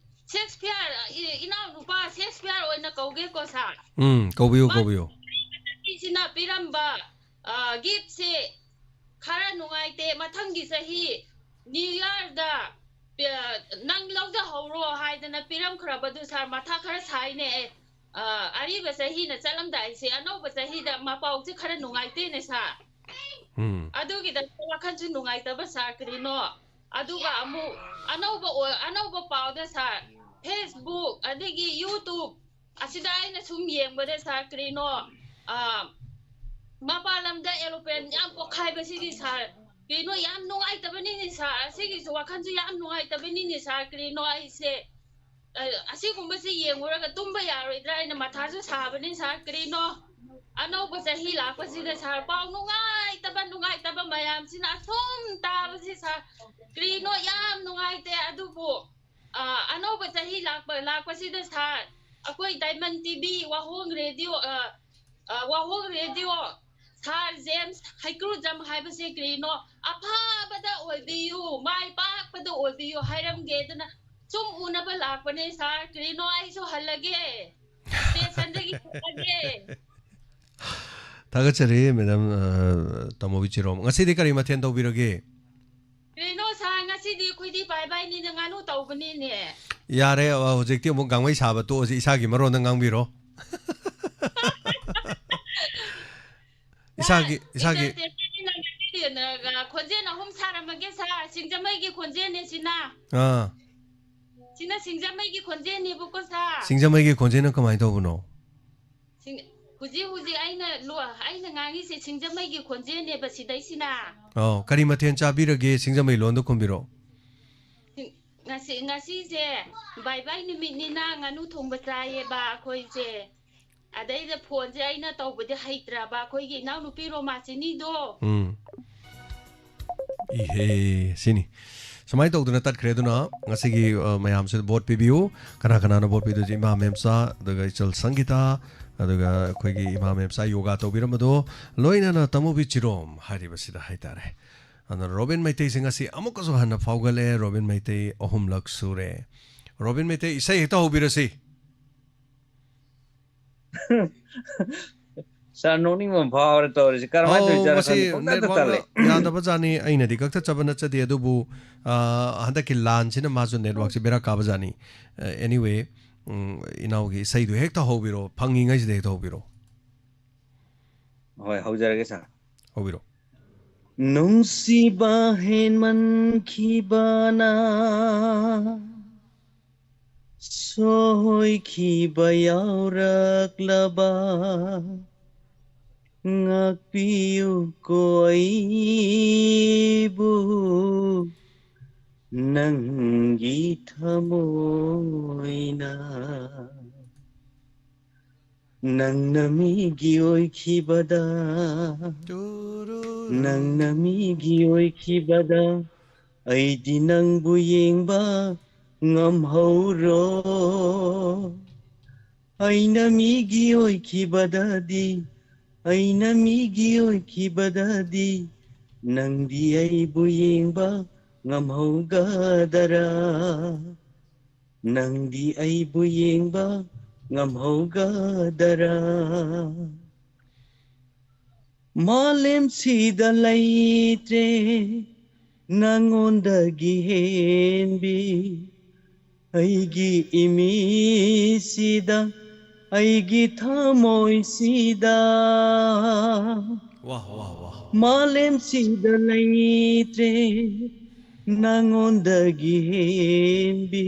ꯁꯦꯛꯁꯄꯤꯌꯔ, ꯏ-, ꯏꯅꯥꯎꯅꯨꯄꯥ ꯁꯦꯛꯁꯄꯤꯌꯔ ꯑꯣꯏꯅ ꯀꯧꯒꯦꯀꯣ ꯁꯥꯔ꯫ ꯎꯝ, ꯀꯧꯕꯤꯌꯨ, ꯃꯥ- ꯀꯧꯕꯤꯌꯨ꯫ ꯅꯨꯄꯤꯁꯤꯅ ꯄꯤꯔꯝꯕ, ꯑ, ꯒꯤꯐꯁꯦ ꯈꯔ ꯅꯨꯡꯉꯥꯏꯇꯦ꯫ ꯃꯊꯪꯒꯤ ꯆꯍꯤ ꯅ꯭ꯌꯨ ꯏꯌꯥꯔꯗ, ꯑ, ꯅꯪ ꯂꯧꯖꯍꯧꯔꯣ ꯍꯥꯏꯗꯅ ꯄꯤꯔꯝꯈ꯭ꯔꯕꯗꯨ ꯁꯥꯔ, ꯃꯊꯥ ꯈꯔ ꯁꯥꯏꯅꯦ꯫ ꯑꯩ, ꯑ, ꯑꯔꯤꯕ ꯆꯍꯤꯅ ꯆꯠꯂꯝꯗꯥꯏꯁꯦ, ꯑꯅꯧꯕ ꯆꯍꯤꯗ ꯃꯄꯥꯎꯁꯦ ꯈꯔ ꯅꯨꯡꯉꯥꯏꯇꯦꯅꯦ ꯁꯥꯔ꯫ ꯎꯝ, ꯑꯗꯨꯒꯤꯗꯃꯛꯇ ꯋꯥꯈꯜꯁꯨ ꯅꯨꯡꯉꯥꯏꯇꯕ ꯁꯥꯔ꯫ ꯀꯔꯤꯅꯣ? ꯑꯗꯨꯒ ꯑꯃꯨꯛ ꯑꯅꯧꯕ ꯑꯣꯏ-, ꯑꯅꯧꯕ ꯄꯥꯎꯗ ꯁꯥꯔ, Facebook ꯑꯗꯒꯤ YouTube ꯑꯁꯤꯗ ꯑꯩꯅ ꯁꯨꯝ ꯌꯦꯡꯕꯗ ꯁꯥꯔ, ꯀꯔꯤꯅꯣ, ꯑ, ꯃꯄꯥꯟ ꯂꯝꯗ ꯑꯦꯔꯣꯄ꯭ꯂꯦꯟ ꯌꯥꯝ ꯄꯣꯛꯈꯥꯏꯕꯁꯤꯗꯤ ꯁꯥꯔ, ꯀꯩꯅꯣ, ꯌꯥꯝ ꯅꯨꯡꯉꯥꯏꯇꯕꯅꯤꯅꯦ ꯁꯥꯔ꯫ ꯑꯁꯤꯒꯤꯁꯨ ꯋꯥꯈꯜꯁꯨ ꯌꯥꯝ ꯅꯨꯡꯉꯥꯏꯇꯕꯅꯤꯅꯦ ꯁꯥꯔ꯫ ꯀꯔꯤꯅꯣ ꯑꯩꯁꯦ, ꯑ, ꯑꯁꯤꯒꯨꯝꯕꯁꯤ ꯌꯦꯡꯉꯨꯔꯒ ꯇꯨꯝꯕ ꯌꯥꯔꯣꯏꯗ꯭ꯔꯥ ꯍꯥꯏꯅ ꯃꯊꯥꯁꯨ ꯁꯥꯕꯅꯤ ꯁꯥꯔ꯫ ꯀꯔꯤꯅꯣ, ꯑꯅꯧꯕ ꯆꯍꯤ ꯂꯥꯛꯄꯁꯤꯗ ꯁꯥꯔ, ꯄꯥꯎ ꯅꯨꯡꯉꯥꯏꯇꯕ, ꯅꯨꯡꯉꯥꯏꯇꯕ ꯃꯌꯥꯝꯁꯤꯅ ꯑꯁꯨꯝ ꯇꯥꯕꯁꯤ ꯁꯥꯔ, ꯀꯔꯤꯅꯣ, ꯌꯥꯝ ꯅꯨꯡꯉꯥꯏꯇꯦ꯫ ꯑꯗꯨꯕꯨ, ꯑ, ꯑꯅꯧꯕ ꯆꯍꯤ ꯂꯥꯛꯄ, ꯂꯥꯛꯄꯁꯤꯗ ꯁꯥꯔ, ꯑꯩꯈꯣꯏ ꯗꯥꯏꯃꯟ ꯇꯤꯚꯤ, ꯋꯥꯍꯣꯡ ꯔꯦꯗꯤꯑꯣ, ꯑ, ꯑ, ꯋꯥꯍꯣꯡ ꯔꯦꯗꯤꯑꯣ, ꯁꯥꯔ ꯖꯦꯝꯁ ꯍꯩꯀ꯭ꯔꯨꯖꯝ ꯍꯥꯏꯕꯁꯦ ꯀꯔꯤꯅꯣ, ꯑꯐꯕꯗ ꯑꯣꯏꯕꯤꯌꯨ, ꯃꯥꯏ ꯄꯥꯛꯄꯗ ꯑꯣꯏꯕꯤꯌꯨ ꯍꯥꯏꯔꯝꯒꯦꯗꯅ ꯁꯨꯝ ꯎꯅꯕ ꯂꯥꯛꯄꯅꯦ ꯁꯥꯔ꯫ ꯀꯔꯤꯅꯣ, ꯑꯩꯁꯨ ꯍꯜꯂꯒꯦ, ꯁ꯭ꯇꯦꯁꯟꯗꯒꯤ ꯍꯜꯂꯒꯦ꯫ ꯊꯥꯒꯠꯆꯔꯤ ꯃꯦꯗꯥꯝ, ꯑ, ꯇꯥꯃꯣ ꯕꯤꯆꯤꯔꯣꯝ꯫ ꯉꯁꯤꯗꯤ ꯀꯔꯤ ꯃꯊꯦꯜ ꯇꯧꯕꯤꯔꯒꯦ? ꯀꯔꯤꯅꯣ ꯁꯥꯔ, ꯉꯁꯤꯗꯤ ꯑꯩꯈꯣꯏꯗꯤ ꯕꯥꯏ ꯕꯥꯏꯅꯤꯅ ꯉꯥꯅꯨ ꯇꯧꯕꯅꯤꯅꯦ꯫ ꯌꯥꯔꯦ, ꯑ, ꯍꯧꯖꯤꯛꯇꯤ ꯑꯃꯨꯛ ꯒꯥꯡꯃꯩ ꯁꯥꯕ ꯇꯣꯛꯑꯁꯤ, ꯏꯁꯥꯒꯤ ꯃꯔꯣꯟꯗ ꯉꯥꯡꯕꯤꯔꯣ꯫ ꯏꯁꯥꯒꯤ, ꯏꯁꯥꯒꯤ꯫ Entertainment ꯅꯤꯅ ꯉꯁꯤꯗꯤ, ꯑ, ꯈꯣꯟꯖꯦꯜ ꯑꯍꯨꯝ ꯁꯥꯔꯝꯃꯒꯦ ꯁꯥꯔ꯫ ꯁꯤꯡꯖꯃꯩꯒꯤ ꯈꯣꯟꯖꯦꯜꯅꯦ ꯁꯤꯅ꯫ ꯑꯥ꯫ ꯁꯤꯅ ꯁꯤꯡꯖꯃꯩꯒꯤ ꯈꯣꯟꯖꯦꯜꯅꯦꯕꯀꯣ ꯁꯥꯔ꯫ ꯁꯤꯡꯖꯃꯩꯒꯤ ꯈꯣꯟꯖꯦꯜꯅ ꯀꯃꯥꯏꯅ ꯇꯧꯕꯅꯣ? ꯁꯤꯡ-, ꯍꯧꯖꯤꯛ, ꯍꯧꯖꯤꯛ ꯑꯩꯅ ꯂꯣ-, ꯑꯩꯅ ꯉꯥꯡꯉꯤꯁꯦ ꯁꯤꯡꯖꯃꯩꯒꯤ ꯈꯣꯟꯖꯦꯜꯅꯦꯕ ꯁꯤꯗꯩꯁꯤꯅ꯫ ꯑꯧ, ꯀꯔꯤ ꯃꯊꯦꯜ ꯆꯥꯕꯤꯔꯒꯦ? ꯁꯤꯡꯖꯃꯩ ꯂꯣꯟꯗ ꯈꯨꯝꯕꯤꯔꯣ꯫ ꯁꯤꯡ-, ꯉꯁꯤ, ꯉꯁꯤꯁꯦ ꯕꯥꯏ ꯕꯥꯏ ꯅꯨꯃꯤꯠꯅꯤꯅ ꯉꯥꯅꯨ ꯊꯣꯡꯕ ꯆꯥꯏꯌꯦꯕ ꯑꯩꯈꯣꯏꯁꯦ꯫ ꯑꯗꯩꯗ ꯐꯣꯟꯁꯦ ꯑꯩꯅ ꯇꯧꯕꯗꯤ ꯍꯩꯇ꯭ꯔꯕ, ꯑꯩꯈꯣꯏꯒꯤ ꯏꯅꯥꯎꯅꯨꯄꯤ ꯔꯣꯃꯥꯆꯤꯅꯤꯗꯣ꯫ ꯎꯝ꯫ ꯏꯍꯦ, ꯁꯤꯅꯤ꯫ ꯁꯨꯃꯥꯏꯅ ꯇꯧꯗꯅ ꯇꯠꯈ꯭ꯔꯦ꯫ ꯑꯗꯨꯅ ꯉꯁꯤꯒꯤ, ꯑ, ꯃꯌꯥꯝꯁꯤꯗ ꯚꯣꯠ ꯄꯤꯕꯤꯌꯨ꯫ ꯀꯅꯥ ꯀꯅꯥꯅ ꯚꯣꯠ ꯄꯤꯗꯣꯏꯁꯦ? ꯏꯃꯥ ꯃꯦꯝꯆꯥ, ꯑꯗꯨꯒ ꯏꯆꯜ ꯁꯪꯒꯤꯇꯥ, ꯑꯗꯨꯒ ꯑꯩꯈꯣꯏꯒꯤ ꯏꯃꯥ ꯃꯦꯝꯆꯥ ꯌꯣꯒꯥ ꯇꯧꯕꯤꯔꯝꯕꯗꯣ, ꯂꯣꯏꯅꯅ ꯇꯥꯃꯣ ꯕꯤꯆꯤꯔꯣꯝ ꯍꯥꯏꯔꯤꯕꯁꯤꯗ ꯍꯥꯏꯇꯥꯔꯦ꯫ ꯑꯗꯨꯅ ꯔꯣꯕꯤꯟ ꯃꯩꯇꯩꯁꯦ ꯉꯁꯤ ꯑꯃꯨꯛꯀꯁꯨ ꯍꯟꯅ ꯐꯥꯎꯒꯠꯂꯦ꯫ ꯔꯣꯕꯤꯟ ꯃꯩꯇꯩ ꯑꯍꯨꯝꯂꯛ ꯁꯨꯔꯦ꯫ ꯔꯣꯕꯤꯟ ꯃꯩꯇꯩ, ꯏꯁꯩ ꯍꯦꯛꯇ ꯍꯧꯕꯤꯔꯁꯤ꯫ ꯁꯥꯔ, ꯅꯣꯛꯅꯤꯡꯕ ꯑꯃ ꯐꯥꯎꯔꯦ ꯇꯧꯔꯤꯁꯦ꯫ ꯀꯔꯝꯍꯥꯏꯅ ꯑꯧ, ꯇꯧꯔꯤꯖꯥꯠꯅꯣ ꯃꯁꯤ ꯈꯪꯗꯦ, ꯄꯪꯇꯠꯇ networkꯅ ꯇꯠꯂꯦ꯫ ꯌꯥꯗꯕꯖꯥꯠꯅꯤ꯫ ꯑꯩꯅꯗꯤ ꯀꯛꯊꯠꯆꯕ ꯅꯠꯆꯗꯦ, ꯑꯗꯨꯕꯨ, ꯑ, ꯍꯟꯗꯛꯀꯤ ꯂꯥꯟꯁꯤꯅ ꯃꯥꯁꯨ networkꯁꯦ ꯕꯦꯔꯥ ꯀꯥꯕꯖꯥꯠꯅꯤ꯫ ꯑ, anyway, ꯎꯝ, ꯏꯅꯥꯎꯒꯤ ꯏꯁꯩꯗꯨ ꯍꯦꯛꯇ ꯍꯧꯕꯤꯔꯣ, ꯐꯪꯉꯤꯉꯩꯁꯤꯗ ꯍꯦꯛꯇ ꯍꯧꯕꯤꯔꯣ꯫ ꯍꯣꯏ, ꯍꯧꯖꯔꯒꯦ ꯁꯥꯔ꯫ ꯍꯧꯕꯤꯔꯣ꯫ ꯅꯨꯡꯁꯤꯕ ꯍꯦꯟꯃꯟꯈꯤꯕꯅ ꯁꯣꯏꯈꯤꯕ ꯌꯥꯎꯔꯛꯂꯕ, ꯉꯥꯛꯄꯤꯌꯨꯀꯣ ꯑꯩꯕꯨ ꯅꯪꯒꯤ ꯊꯃꯣꯏꯅ꯫ ꯅꯪꯅ ꯃꯤꯒꯤ ꯑꯣꯏꯈꯤꯕꯗ, ꯅꯪꯅ ꯃꯤꯒꯤ ꯑꯣꯏꯈꯤꯕꯗ, ꯑꯩꯗꯤ ꯅꯪꯕꯨ ꯌꯦꯡꯕ ꯉꯝꯍꯧꯔꯣ꯫ ꯑꯩꯅ ꯃꯤꯒꯤ ꯑꯣꯏꯈꯤꯕꯗꯗꯤ, ꯑꯩꯅ ꯃꯤꯒꯤ ꯑꯣꯏꯈꯤꯕꯗꯗꯤ, ꯅꯪꯗꯤ ꯑꯩꯕꯨ ꯌꯦꯡꯕ ꯉꯝꯍꯧꯒꯗꯔꯥ? ꯅꯪꯗꯤ ꯑꯩꯕꯨ ꯌꯦꯡꯕ ꯉꯝꯍꯧꯒꯗꯔꯥ? ꯃꯥꯂꯦꯝꯁꯤꯗ ꯂꯩꯇ꯭ꯔꯦ ꯅꯪꯉꯣꯟꯗꯒꯤ ꯍꯦꯟꯕꯤ, ꯑꯩꯒꯤ ꯏꯃꯤꯁꯤꯗ, ꯑꯩꯒꯤ ꯊꯃꯣꯏꯁꯤꯗ꯫ ꯋꯥꯍ ꯋꯥꯍ ꯋꯥꯍ꯫ ꯃꯥꯂꯦꯝꯁꯤꯗ ꯂꯩꯇ꯭ꯔꯦ ꯅꯪꯉꯣꯟꯗꯒꯤ ꯍꯦꯟꯕꯤ,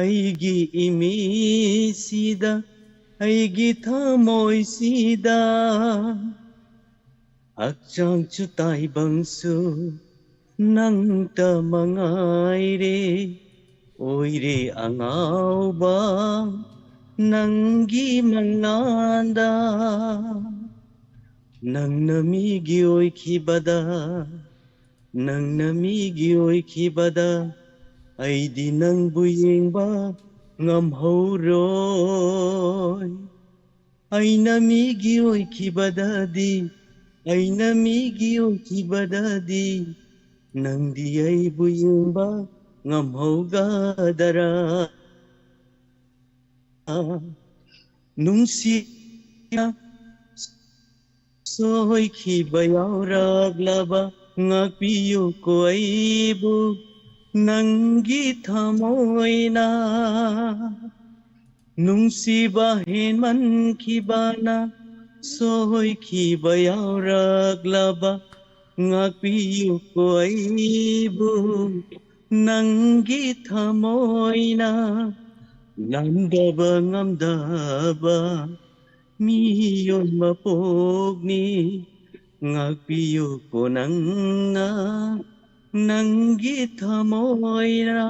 ꯑꯩꯒꯤ ꯏꯃꯤꯁꯤꯗ, ꯑꯩꯒꯤ ꯊꯃꯣꯏꯁꯤꯗ꯫ ꯍꯛꯆꯥꯡꯁꯨ ꯇꯥꯏꯕꯪꯁꯨ ꯅꯪꯇ ꯃꯉꯥꯏꯔꯦ, ꯑꯣꯏꯔꯦ ꯑꯉꯥꯎꯕ ꯅꯪꯒꯤ ꯃꯉꯥꯟꯗ꯫ ꯅꯪꯅ ꯃꯤꯒꯤ ꯑꯣꯏꯈꯤꯕꯗ, ꯅꯪꯅ ꯃꯤꯒꯤ ꯑꯣꯏꯈꯤꯕꯗ, ꯑꯩꯗꯤ ꯅꯪꯕꯨ ꯌꯦꯡꯕ ꯉꯝꯍꯧꯔꯣꯏ꯫ ꯑꯩꯅ ꯃꯤꯒꯤ ꯑꯣꯏꯈꯤꯕꯗꯗꯤ, ꯑꯩꯅ ꯃꯤꯒꯤ ꯑꯣꯏꯈꯤꯕꯗꯗꯤ, ꯅꯪꯗꯤ ꯑꯩꯕꯨ ꯌꯦꯡꯕ ꯉꯝꯍꯧꯒꯗꯔꯥ? ꯅꯨꯡꯁꯤꯅ ꯁꯣꯏꯈꯤꯕ ꯌꯥꯎꯔꯛꯂꯕ, ꯉꯥꯛꯄꯤꯌꯨꯀꯣ ꯑꯩꯕꯨ ꯅꯪꯒꯤ ꯊꯃꯣꯏꯅ꯫ ꯅꯨꯡꯁꯤꯕ ꯍꯦꯟꯃꯟꯈꯤꯕꯅ ꯁꯣꯏꯈꯤꯕ ꯌꯥꯎꯔꯛꯂꯕ, ꯉꯥꯛꯄꯤꯌꯨꯀꯣ ꯑꯩꯕꯨ ꯅꯪꯒꯤ ꯊꯃꯣꯏꯅ꯫ ꯂꯥꯟꯗꯕ ꯉꯝꯗꯕ ꯃꯤꯑꯣꯏ ꯃꯄꯣꯛꯅꯤ, ꯉꯥꯛꯄꯤꯌꯨꯀꯣ ꯅꯪꯅ ꯅꯪꯒꯤ ꯊꯃꯣꯏꯅ꯫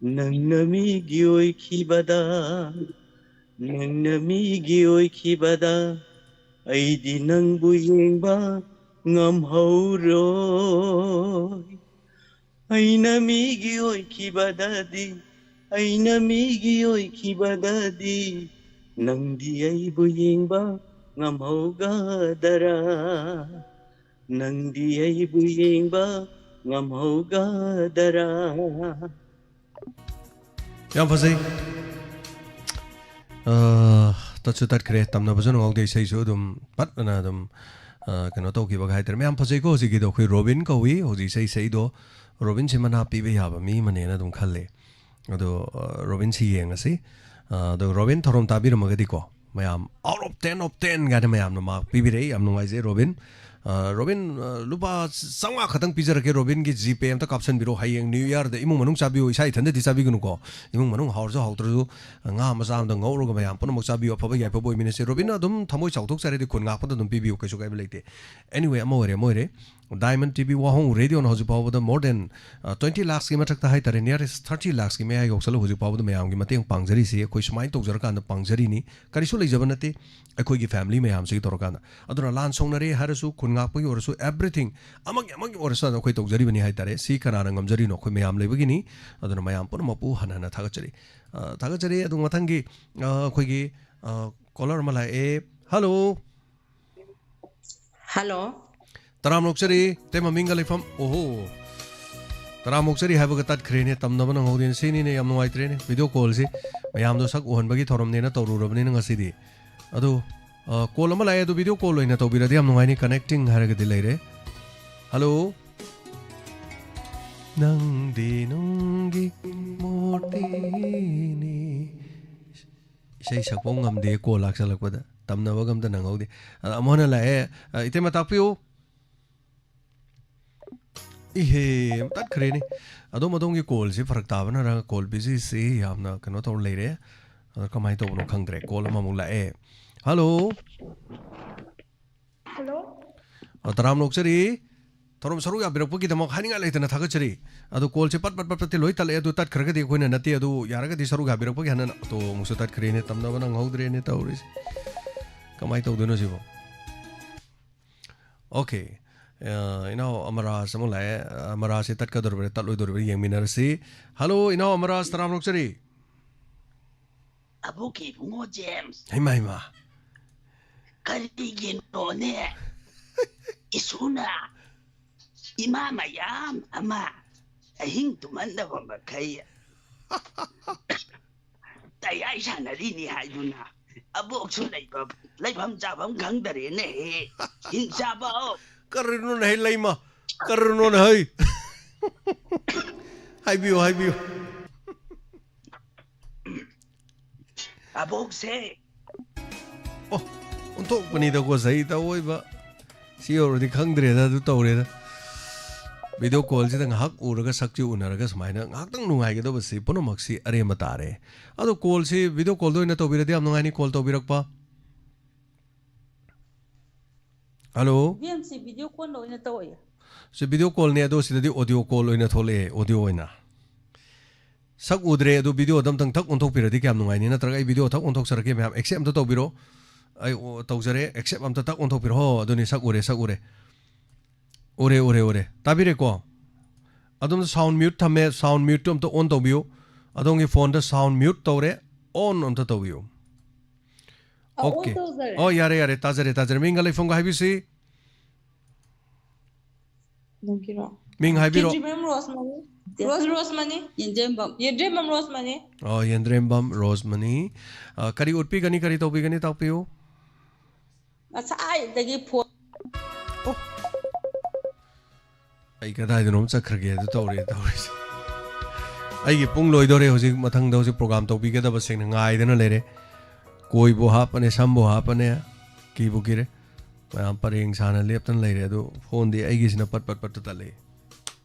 ꯅꯪꯅ ꯃꯤꯒꯤ ꯑꯣꯏꯈꯤꯕꯗ, ꯅꯪꯅ ꯃꯤꯒꯤ ꯑꯣꯏꯈꯤꯕꯗ ꯑꯩꯗꯤ ꯅꯪꯕꯨ ꯌꯦꯡꯕ ꯉꯝꯍꯧꯔꯣꯏ꯫ ꯑꯩꯅ ꯃꯤꯒꯤ ꯑꯣꯏꯈꯤꯕꯗꯗꯤ, ꯑꯩꯅ ꯃꯤꯒꯤ ꯑꯣꯏꯈꯤꯕꯗꯗꯤ ꯅꯪꯗꯤ ꯑꯩꯕꯨ ꯌꯦꯡꯕ ꯉꯝꯍꯧꯒꯗꯔꯥ? ꯅꯪꯗꯤ ꯑꯩꯕꯨ ꯌꯦꯡꯕ ꯉꯝꯍꯧꯒꯗꯔꯥ? ꯌꯥꯝ ꯐꯖꯩ꯫ ꯑ, ꯇꯠꯁꯨ ꯇꯠꯈ꯭ꯔꯦ, ꯇꯝꯅꯕꯁꯨ ꯅꯪꯍꯧꯗꯦ, ꯏꯁꯩꯁꯨ ꯑꯗꯨꯝ ꯄꯠ ꯑꯅ ꯑꯗꯨꯝ, ꯑ, ꯀꯩꯅꯣ ꯇꯧꯈꯤꯕꯒ ꯍꯥꯏꯇꯥꯔꯦ꯫ ꯃꯌꯥꯝ ꯐꯖꯩꯀꯣ ꯍꯧꯖꯤꯛꯀꯤꯗꯣ꯫ ꯑꯩꯈꯣꯏ ꯔꯣꯕꯤꯟ ꯀꯧꯏ ꯍꯧꯖꯤꯛ ꯏꯁꯩ ꯁꯛꯏꯗꯣ꯫ ꯔꯣꯕꯤꯟꯁꯤ ꯃꯅꯥ ꯄꯤꯕ ꯌꯥꯕ ꯃꯤ ꯑꯃꯅꯦꯅ ꯑꯗꯨꯝ ꯈꯜꯂꯦ꯫ ꯑꯗꯣ, ꯑ, ꯔꯣꯕꯤꯟꯁꯤ ꯌꯦꯡꯉꯁꯤ꯫ ꯑ, ꯑꯗꯣ ꯔꯣꯕꯤꯟ ꯊꯧꯔꯝ ꯇꯥꯕꯤꯔꯝꯃꯒꯗꯤꯀꯣ, ꯃꯌꯥꯝ out of ten of ten ꯀꯥꯏꯅ ꯃꯌꯥꯝꯅ ꯃꯥꯔꯛ ꯄꯤꯕꯤꯔꯛꯏ꯫ ꯌꯥꯝ ꯅꯨꯡꯉꯥꯏꯖꯩ ꯔꯣꯕꯤꯟ꯫ ꯑ, ꯔꯣꯕꯤꯟ, ꯑ, ꯂꯨꯄꯥ ꯆꯥꯝꯃꯉꯥ ꯈꯛꯇꯪ ꯄꯤꯖꯔꯛꯀꯦ꯫ ꯔꯣꯕꯤꯟꯒꯤ ꯖꯤꯄꯦ ꯑꯝꯇ ꯀꯥꯞꯁꯟꯕꯤꯔꯣ꯫ ꯍꯌꯦꯡ ꯅ꯭ꯌꯨ ꯏꯌꯥꯔꯗ ꯏꯃꯨꯡ ꯃꯅꯨꯡ ꯆꯥꯕꯤꯌꯨ, ꯏꯁꯥ ꯏꯊꯟꯗꯗꯤ ꯆꯥꯕꯤꯒꯅꯨꯀꯣ꯫ ꯏꯃꯨꯡ ꯃꯅꯨꯡ ꯍꯥꯎꯔꯁꯨ ꯍꯥꯎꯇ꯭ꯔꯁꯨ, ꯉꯥ ꯃꯆꯥ ꯑꯃꯗ ꯉꯧꯔꯒ ꯃꯌꯥꯝ ꯄꯨꯝꯅꯃꯛ ꯆꯥꯕꯤꯌꯨ꯫ ꯑꯐꯕ ꯌꯥꯏꯐꯕ ꯑꯣꯏꯃꯤꯟꯅꯁꯦ꯫ ꯔꯣꯕꯤꯟꯅ ꯑꯗꯨꯝ ꯊꯃꯣꯏ ꯆꯥꯎꯊꯣꯛꯆꯔꯗꯤ ꯈꯨꯟ ꯉꯥꯛꯄꯗ ꯑꯗꯨꯝ ꯄꯤꯕꯤꯌꯨ, ꯀꯩꯁꯨ ꯀꯥꯏꯕ ꯂꯩꯇꯦ꯫ Anyway, ꯑꯃ ꯑꯣꯏꯔꯦ, ꯑꯃ ꯑꯣꯏꯔꯦ꯫ ꯗꯥꯏꯃꯟ ꯇꯤ ꯚꯤ ꯋꯥꯍꯣꯡ ꯔꯦꯗꯤꯑꯣꯅ ꯍꯧꯖꯤꯛ ꯐꯥꯎꯕꯗ more than, ꯑ, twenty lakhꯁꯀꯤ ꯃꯊꯛꯇ ꯍꯥꯏꯇꯥꯔꯦ, nearest thirty lakhꯁꯀꯤ ꯃꯌꯥ ꯌꯧꯁꯜꯂ ꯍꯧꯖꯤꯛ ꯐꯥꯎꯕꯗ ꯃꯌꯥꯝꯒꯤ ꯃꯇꯦꯡ ꯄꯥꯡꯖꯔꯤꯁꯤ ꯑꯩꯈꯣꯏ ꯁꯨꯃꯥꯏꯅ ꯇꯧꯖꯔꯀꯥꯟꯗ ꯄꯥꯡꯖꯔꯤꯅꯤ꯫ ꯀꯔꯤꯁꯨ ꯂꯩꯖꯕ ꯅꯠꯇꯦ ꯑꯩꯈꯣꯏꯒꯤ family ꯃꯌꯥꯝꯁꯤꯒꯤ ꯇꯧꯔꯀꯥꯟꯗ꯫ ꯑꯗꯨꯅ ꯂꯥꯟ ꯁꯣꯛꯅꯔꯦ ꯍꯥꯏꯔꯁꯨ, ꯈꯨꯟ ꯉꯥꯛꯄꯒꯤ ꯑꯣꯏꯔꯁꯨ, everything, ꯑꯃꯒꯤ ꯑꯃꯒꯤ ꯑꯣꯏꯔꯁꯨ ꯑꯩꯈꯣꯏ ꯇꯧꯖꯔꯤꯕꯅꯤ ꯍꯥꯏꯇꯥꯔꯦ꯫ ꯁꯤ ꯀꯅꯥꯅ ꯉꯝꯖꯔꯤꯅꯣ? ꯑꯩꯈꯣꯏ ꯃꯌꯥꯝ ꯂꯩꯕꯒꯤꯅꯤ꯫ ꯑꯗꯨꯅ ꯃꯌꯥꯝ ꯄꯨꯝꯅꯃꯛꯄꯨ ꯍꯟꯅ ꯍꯟꯅ ꯊꯥꯒꯠꯆꯔꯤ꯫ ꯑ, ꯊꯥꯒꯠꯆꯔꯤ꯫ ꯑꯗꯨ ꯃꯊꯪꯒꯤ, ꯑ, ꯑꯩꯈꯣꯏꯒꯤ, ꯑ, caller ꯑꯃ ꯂꯥꯛꯑꯦ꯫ Hello꯫ Hello꯫ ꯇꯔꯥꯝꯅ ꯑꯣꯛꯆꯔꯤ, ꯏꯇꯩꯃ ꯃꯤꯡꯒ ꯂꯩꯐꯝ꯫ ꯑꯣꯍꯣ꯫ ꯇꯔꯥꯝꯅ ꯑꯣꯛꯆꯔꯤ ꯍꯥꯏꯕꯒ ꯇꯠꯈ꯭ꯔꯦꯅꯦ, ꯇꯝꯅꯕ ꯅꯪꯍꯧꯗꯦꯅꯦ꯫ ꯁꯤꯅꯤꯅꯦ ꯌꯥꯝ ꯅꯨꯡꯉꯥꯏꯇ꯭ꯔꯦꯅꯦ꯫ Video callꯁꯤ ꯃꯌꯥꯝꯗꯣ ꯁꯛ ꯎꯍꯟꯕꯒꯤ ꯊꯧꯔꯝꯅꯦꯅ ꯇꯧꯔꯨꯔꯕꯅꯤꯅ ꯉꯁꯤꯗꯤ꯫ ꯑꯗꯨ, ꯑ, call ꯑꯃ ꯂꯥꯛꯑꯦ, ꯑꯗꯨ video call ꯑꯣꯏꯅ ꯇꯧꯕꯤꯔꯗꯤ ꯌꯥꯝ ꯅꯨꯡꯉꯥꯏꯅꯤ꯫ Connecting ꯍꯥꯏꯔꯒꯗꯤ ꯂꯩꯔꯦ꯫ Hello꯫ ꯅꯪꯗꯤ ꯅꯨꯡꯒꯤ ꯃꯣꯇꯤꯅꯤ꯫ ꯏꯁꯩ ꯁꯛꯄ ꯉꯝꯗꯦ, call ꯂꯥꯛꯁꯜꯂꯛꯄꯗ꯫ ꯇꯝꯅꯕꯒ ꯑꯝꯇ ꯅꯪꯍꯧꯗꯦ꯫ ꯑꯗ ꯑꯃꯨꯛ ꯍꯟꯅ ꯂꯥꯛꯑꯦ꯫ ꯑ, ꯏꯇꯩꯃ ꯇꯥꯛꯄꯤꯌꯨ꯫ ꯏꯍꯦ, ꯇꯠꯈ꯭ꯔꯦꯅꯦ꯫ ꯑꯗꯣꯝ ꯑꯗꯣꯝꯒꯤ callꯁꯤ ꯐꯔꯛ ꯇꯥꯕꯅꯔ call busyꯁꯤ ꯌꯥꯝꯅ ꯀꯩꯅꯣ ꯇꯧꯔ ꯂꯩꯔꯦ꯫ ꯑꯗꯣ ꯀꯃꯥꯏꯅ ꯇꯧꯕꯅꯣ ꯈꯪꯗ꯭ꯔꯦ꯫ ꯀꯣꯜ ꯑꯃꯃꯨꯛ ꯂꯥꯛꯑꯦ꯫ ꯍꯜꯂꯣ꯫ ꯍꯜꯂꯣ꯫ ꯑ, ꯇꯔꯥꯝꯅ ꯑꯣꯛꯆꯔꯤ꯫ ꯊꯧꯔꯝ ꯁꯔꯨꯛ ꯌꯥꯕꯤꯔꯛꯄꯒꯤꯗꯃꯛ ꯍꯥꯏꯅꯤꯡꯉꯥꯏ ꯂꯩꯇꯅ ꯊꯥꯒꯠꯆꯔꯤ꯫ ꯑꯗꯣ ꯀꯣꯜꯁꯦ ꯄꯠ ꯄꯠ ꯄꯠ ꯄꯠꯇꯤ ꯂꯣꯏ ꯇꯠꯂꯛꯑꯦ꯫ ꯑꯗꯨ ꯇꯠꯈ꯭ꯔꯒꯗꯤ ꯑꯩꯈꯣꯏꯅ ꯅꯠꯇꯦ꯫ ꯑꯗꯨ ꯌꯥꯔꯒꯗꯤ ꯁꯔꯨꯛ ꯌꯥꯕꯤꯔꯛꯄꯒꯤ ꯍꯥꯟꯅ, ꯑꯣꯇꯣ ꯑꯃꯨꯛꯁꯨ ꯇꯠꯈ꯭ꯔꯦꯅꯦ꯫ ꯇꯝꯅꯕ ꯅꯪꯍꯧꯗ꯭ꯔꯦꯅꯦ ꯇꯧꯔꯤꯁꯦ꯫ ꯀꯃꯥꯏꯅ ꯇꯧꯗꯣꯏꯅꯣ ꯁꯤꯕꯣ? ꯑꯣꯀꯦ꯫ ꯑ, ꯏꯅꯥꯎ ꯑꯃꯔꯥꯖ ꯑꯃꯨꯛ ꯂꯥꯛꯑꯦ꯫ ꯑꯃꯔꯥꯖꯁꯦ ꯇꯠꯀꯗꯧꯔꯤꯕ꯭ꯔꯥ ꯇꯠꯂꯣꯏꯗꯧꯔꯤꯕ꯭ꯔꯥ ꯌꯦꯡꯃꯤꯟꯅꯔꯁꯤ꯫ ꯍꯜꯂꯣ, ꯏꯅꯥꯎ ꯑꯃꯔꯥꯖ, ꯇꯔꯥꯝꯅ ꯑꯣꯛꯆꯔꯤ꯫ ꯑꯕꯣꯛꯀꯤ ꯏꯕꯨꯡꯉꯣ ꯖꯦꯝꯁ, ꯍꯩꯃꯥ, ꯍꯩꯃꯥ꯫ ꯀꯔꯤꯒꯤꯅꯣꯅꯦ? ꯏꯁꯨꯅ ꯏꯃꯥ ꯃꯌꯥꯝ ꯑꯃ ꯑꯍꯤꯡ ꯇꯨꯝꯍꯟꯗꯕ ꯃꯈꯩ ꯇꯌꯥꯏ ꯁꯥꯟꯅꯔꯤꯅꯤ ꯍꯥꯏꯗꯨꯅ ꯑꯕꯣꯛꯁꯨ ꯂꯩꯐꯝ, ꯂꯩꯐꯝ ꯆꯥꯐꯝ ꯈꯪꯗꯔꯦꯅꯦꯍꯦ꯫ ꯍꯤꯡ ꯆꯥꯕ ꯀꯔꯤꯅꯣꯅꯦ ꯍꯩ ꯂꯩꯃ? ꯀꯔꯤꯅꯣꯅꯦ ꯍꯩ? ꯍꯥꯏꯕꯤꯌꯨ, ꯍꯥꯏꯕꯤꯌꯨ꯫ ꯑꯕꯣꯛꯁꯦ ꯑꯣ, ꯑꯣꯟꯊꯣꯛꯄꯅꯤꯗꯀꯣ, ꯆꯍꯤ ꯑꯑꯣꯏꯕ꯫ ꯁꯤ ꯌꯧꯔꯗꯤ ꯈꯪꯗ꯭ꯔꯦꯗ, ꯑꯗꯨ ꯇꯧꯔꯦꯗ꯫ ꯚꯤꯗꯤꯑꯣ ꯀꯣꯜꯁꯤꯗ ꯉꯥꯏꯍꯥꯛ ꯎꯔꯒ, ꯁꯛꯁꯤ ꯎꯅꯔꯒ, ꯁꯨꯃꯥꯏꯅ ꯉꯥꯏꯍꯥꯛꯇꯪ ꯅꯨꯡꯉꯥꯏꯒꯗꯕꯁꯤ ꯄꯨꯝꯅꯃꯛꯁꯤ ꯑꯔꯦꯝꯕ ꯇꯥꯔꯦ꯫ ꯑꯗꯣ ꯀꯣꯜꯁꯤ ꯚꯤꯗꯤꯑꯣ ꯀꯣꯜꯗ ꯑꯣꯏꯅ ꯇꯧꯕꯤꯔꯗꯤ ꯌꯥꯝ ꯅꯨꯡꯉꯥꯏꯅꯤ, ꯀꯣꯜ ꯇꯧꯕꯤꯔꯛꯄ꯫ ꯍꯜꯂꯣ꯫ ꯏꯕꯦꯝ, ꯁꯤ ꯚꯤꯗꯤꯑꯣ ꯀꯣꯜ ꯑꯣꯏꯅ ꯇꯧꯑꯣ꯫ ꯁꯤ ꯚꯤꯗꯤꯑꯣ ꯀꯣꯜꯅꯦ, ꯑꯗꯣ ꯁꯤꯗꯗꯤ ꯑꯣꯗꯤꯑꯣ ꯀꯣꯜ ꯑꯣꯏꯅ ꯊꯣꯛꯂꯛꯑꯦ, ꯑꯣꯗꯤꯑꯣ ꯑꯣꯏꯅ꯫ ꯁꯛ ꯎꯗ꯭ꯔꯦ, ꯑꯗꯣ ꯚꯤꯗꯤꯑꯣꯗ ꯑꯝꯇꯪ ꯊꯛ ꯑꯣꯟꯊꯣꯛꯄꯤꯔꯗꯤ ꯀꯌꯥꯝ ꯅꯨꯡꯉꯥꯏꯅꯤ? ꯅꯠꯇ꯭ꯔꯒ ꯑꯩ ꯚꯤꯗꯤꯑꯣ ꯊꯛ ꯑꯣꯟꯊꯣꯛꯆꯔꯛꯀꯦ ꯃꯌꯥꯝ, ꯑꯦꯛꯁꯦꯞ ꯑꯝꯇ ꯇꯧꯕꯤꯔꯣ꯫ ꯑꯩ ꯑꯣ, ꯇꯧꯖꯔꯦ, ꯑꯦꯛꯁꯦꯞ ꯑꯝꯇ ꯊꯛ ꯑꯣꯟꯊꯣꯛꯄꯤꯔꯣ꯫ ꯍꯣ, ꯑꯗꯨꯅꯤ, ꯁꯛ ꯎꯔꯦ, ꯁꯛ ꯎꯔꯦ꯫ ꯎꯔꯦ, ꯎꯔꯦ, ꯎꯔꯦ꯫ ꯇꯥꯕꯤꯔꯦꯀꯣ? ꯑꯗꯣꯝꯗ ꯁꯥꯎꯟ ꯃ꯭ꯌꯨꯠ ꯊꯝꯃꯦ, ꯁꯥꯎꯟ ꯃ꯭ꯌꯨꯠꯇꯨ ꯑꯝꯇ ꯑꯣꯟ ꯇꯧꯕꯤꯌꯨ꯫ ꯑꯗꯣꯝꯒꯤ ꯐꯣꯟꯗ ꯁꯥꯎꯟ ꯃ꯭ꯌꯨꯠ ꯇꯧꯔꯦ, ꯑꯣꯟ ꯑꯝꯇ ꯇꯧꯕꯤꯌꯨ꯫ ꯑ, ꯑꯣꯟ ꯑꯣꯀꯦ꯫ ꯇꯧꯖꯔꯦ꯫ ꯑꯣ, ꯌꯥꯔꯦ, ꯌꯥꯔꯦ, ꯇꯥꯖꯔꯦ, ꯇꯥꯖꯔꯦ꯫ ꯃꯤꯡꯒ ꯂꯩꯐꯝꯒ ꯍꯥꯏꯕꯤꯁꯤ꯫ ꯑꯗꯨꯒꯤꯔꯣ? ꯃꯤꯡ ꯍꯥꯏꯕꯤꯔꯣ꯫ ꯀꯦꯟꯗ꯭ꯔꯤꯕꯝ ꯔꯣꯁꯃꯅꯤ꯫ ꯔꯣꯁ, ꯔꯣꯁꯃꯅꯤ꯫ ꯌꯦꯟꯗ꯭ꯔꯦꯝꯕꯝ꯫ ꯌꯦꯟꯗ꯭ꯔꯦꯝꯕꯝ ꯔꯣꯁꯃꯅꯤ꯫ ꯑꯣ, ꯌꯦꯟꯗ꯭ꯔꯦꯝꯕꯝ ꯔꯣꯁꯃꯅꯤ꯫ ꯑ, ꯀꯔꯤ ꯎꯠꯄꯤꯒꯅꯤ, ꯀꯔꯤ ꯇꯧꯕꯤꯒꯅꯤ, ꯇꯥꯛꯄꯤꯌꯨ꯫ ꯉꯁꯥꯏꯗꯒꯤ ꯐꯣꯟ ꯑꯩ ꯀꯗꯥꯏꯗꯅꯣꯝ ꯆꯠꯈ꯭ꯔꯒꯦ, ꯑꯗꯨ ꯇꯧꯔꯦ ꯇꯧꯔꯤꯁꯦ꯫ ꯑꯩꯒꯤ ꯄꯨꯡ ꯂꯣꯏꯗꯣꯔꯦ ꯍꯧꯖꯤꯛ, ꯃꯊꯪꯗ ꯍꯧꯖꯤꯛ ꯄ꯭ꯔꯣꯒꯥꯝ ꯇꯧꯕꯤꯒꯗꯕꯁꯤꯡꯅ ꯉꯥꯏꯗꯅ ꯂꯩꯔꯦ꯫ ꯀꯣꯏꯕꯨ ꯍꯥꯞꯄꯅꯦ, ꯁꯝꯕꯨ ꯍꯥꯞꯄꯅꯦ, ꯀꯤꯕꯨ ꯀꯤꯔꯦ꯫ ꯃꯌꯥꯝ ꯄꯔꯦꯡ ꯁꯥꯅ ꯂꯦꯞꯇꯅ ꯂꯩꯔꯦ, ꯑꯗꯨ ꯐꯣꯟꯗꯤ ꯑꯩꯒꯤꯁꯤꯅ ꯄꯠ ꯄꯠ ꯄꯠꯇ ꯇꯠꯂꯛꯏ꯫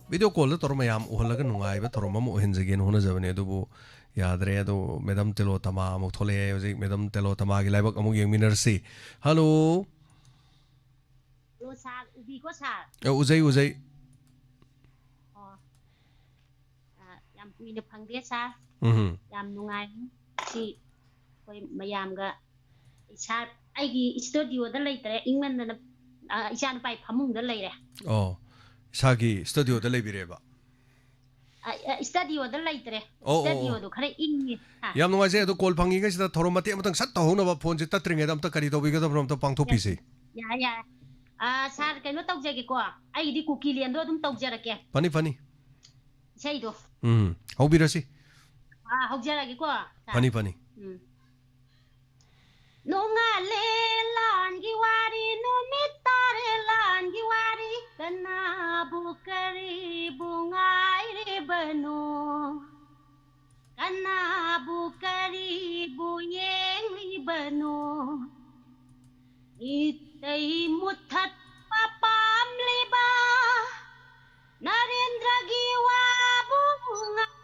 ꯚꯤꯗꯤꯑꯣ ꯀꯣꯜꯗ ꯇꯧꯔ ꯃꯌꯥꯝ ꯎꯍꯜꯂꯒ ꯅꯨꯡꯉꯥꯏꯕ ꯊꯧꯔꯝ ꯑꯃ ꯑꯣꯏꯍꯟꯖꯒꯦꯅ ꯍꯣꯠꯅꯖꯕꯅꯦ, ꯑꯗꯨꯕꯨ ꯌꯥꯗ꯭ꯔꯦ꯫ ꯑꯗꯣ ꯃꯦꯗꯥꯝ ꯇꯦꯂꯣꯇꯃꯥ ꯑꯃꯨꯛ ꯊꯣꯛꯂꯛꯑꯦ꯫ ꯍꯧꯖꯤꯛ ꯃꯦꯗꯥꯝ ꯇꯦꯂꯣꯇꯃꯥꯒꯤ ꯂꯥꯏꯕꯛ ꯑꯃꯨꯛ ꯌꯦꯡꯃꯤꯟꯅꯔꯁꯤ꯫ ꯍꯜꯂꯣ꯫ ꯍꯜꯂꯣ ꯁꯥꯔ, ꯎꯕꯤꯀꯣ ꯁꯥꯔ? ꯑ, ꯎꯖꯩ, ꯎꯖꯩ꯫ ꯑꯣ꯫ ꯑ, ꯌꯥꯝ ꯀꯨꯏꯅ ꯐꯪꯗꯦ ꯁꯥꯔ꯫ ꯎꯝ꯫ ꯌꯥꯝ ꯅꯨꯡꯉꯥꯏ꯫ ꯁꯤ ꯑꯩꯈꯣꯏ ꯃꯌꯥꯝꯒ ꯏꯁꯥ, ꯑꯩꯒꯤ ꯏꯁꯇꯨꯗꯤꯑꯣꯗ ꯂꯩꯇ꯭ꯔꯦ, ꯏꯪꯃꯟꯗꯅ, ꯑ, ꯏꯆꯥꯅꯨꯄꯥꯒꯤ ꯐꯃꯨꯡꯗ ꯂꯩꯔꯦ꯫ ꯑꯣ, ꯏꯁꯥꯒꯤ ꯏꯁꯇꯨꯗꯤꯑꯣꯗ ꯂꯩꯕꯤꯔꯦꯕ? ꯑ, ꯑ, ꯏꯁꯇꯨꯗꯤꯑꯣꯗ ꯂꯩꯇ꯭ꯔꯦ꯫ ꯑꯣ, ꯑꯣ, ꯑꯣ꯫ ꯏꯁꯇꯨꯗꯤꯑꯣꯗꯣ ꯈꯔ ꯏꯪꯉꯦ꯫ ꯍꯥ? ꯌꯥꯝ ꯅꯨꯡꯉꯥꯏꯖꯩ꯫ ꯑꯗꯣ ꯀꯣꯜ ꯐꯪꯉꯤꯉꯩꯁꯤꯗ ꯊꯧꯔꯝ ꯃꯇꯦꯛ ꯑꯃꯇꯪ ꯁꯠ ꯇꯧꯍꯧꯅꯕ, ꯐꯣꯟꯁꯦ ꯇꯠꯇ꯭ꯔꯤꯉꯩꯗ ꯑꯝꯇ ꯀꯔꯤ ꯇꯧꯕꯤꯒꯗꯕꯅꯣ ꯑꯝꯇ ꯄꯥꯡꯊꯣꯛꯄꯤꯁꯤ꯫ ꯌꯥꯏ, ꯌꯥꯏ꯫ ꯑ, ꯁꯥꯔ, ꯀꯩꯅꯣ ꯇꯧꯖꯒꯦꯀꯣ, ꯑꯩꯒꯤꯗꯤ ꯀꯨꯀꯤꯂꯦꯟꯗꯣ ꯑꯗꯨꯝ ꯇꯧꯖꯔꯛꯀꯦ꯫ ꯐꯅꯤ, ꯐꯅꯤ꯫ ꯏꯁꯩꯗꯣ꯫ ꯎꯝ, ꯍꯧꯕꯤꯔꯁꯤ꯫ ꯑ, ꯍꯧꯖꯔꯒꯦꯀꯣ, ꯁꯥꯔ꯫ ꯐꯅꯤ, ꯐꯅꯤ꯫ ꯎꯝ꯫ ꯅꯣꯡꯉꯥꯜꯂꯦ ꯂꯥꯟꯒꯤ ꯋꯥꯔꯤ, ꯅꯨꯃꯤꯠ ꯇꯥꯔꯦ ꯂꯥꯟꯒꯤ ꯋꯥꯔꯤ, ꯀꯅꯥꯕꯨ ꯀꯔꯤꯕꯨ ꯉꯥꯏꯔꯤꯕꯅꯣ? ꯀꯅꯥꯕꯨ ꯀꯔꯤꯕꯨ ꯌꯦꯡꯂꯤꯕꯅꯣ? ꯃꯤꯠꯇꯩ ꯃꯨꯠꯊꯠꯄ ꯄꯥꯝꯂꯤꯕ ꯅꯔꯦꯟꯗ꯭ꯔꯒꯤ ꯋꯥꯕꯨ ꯉꯥ-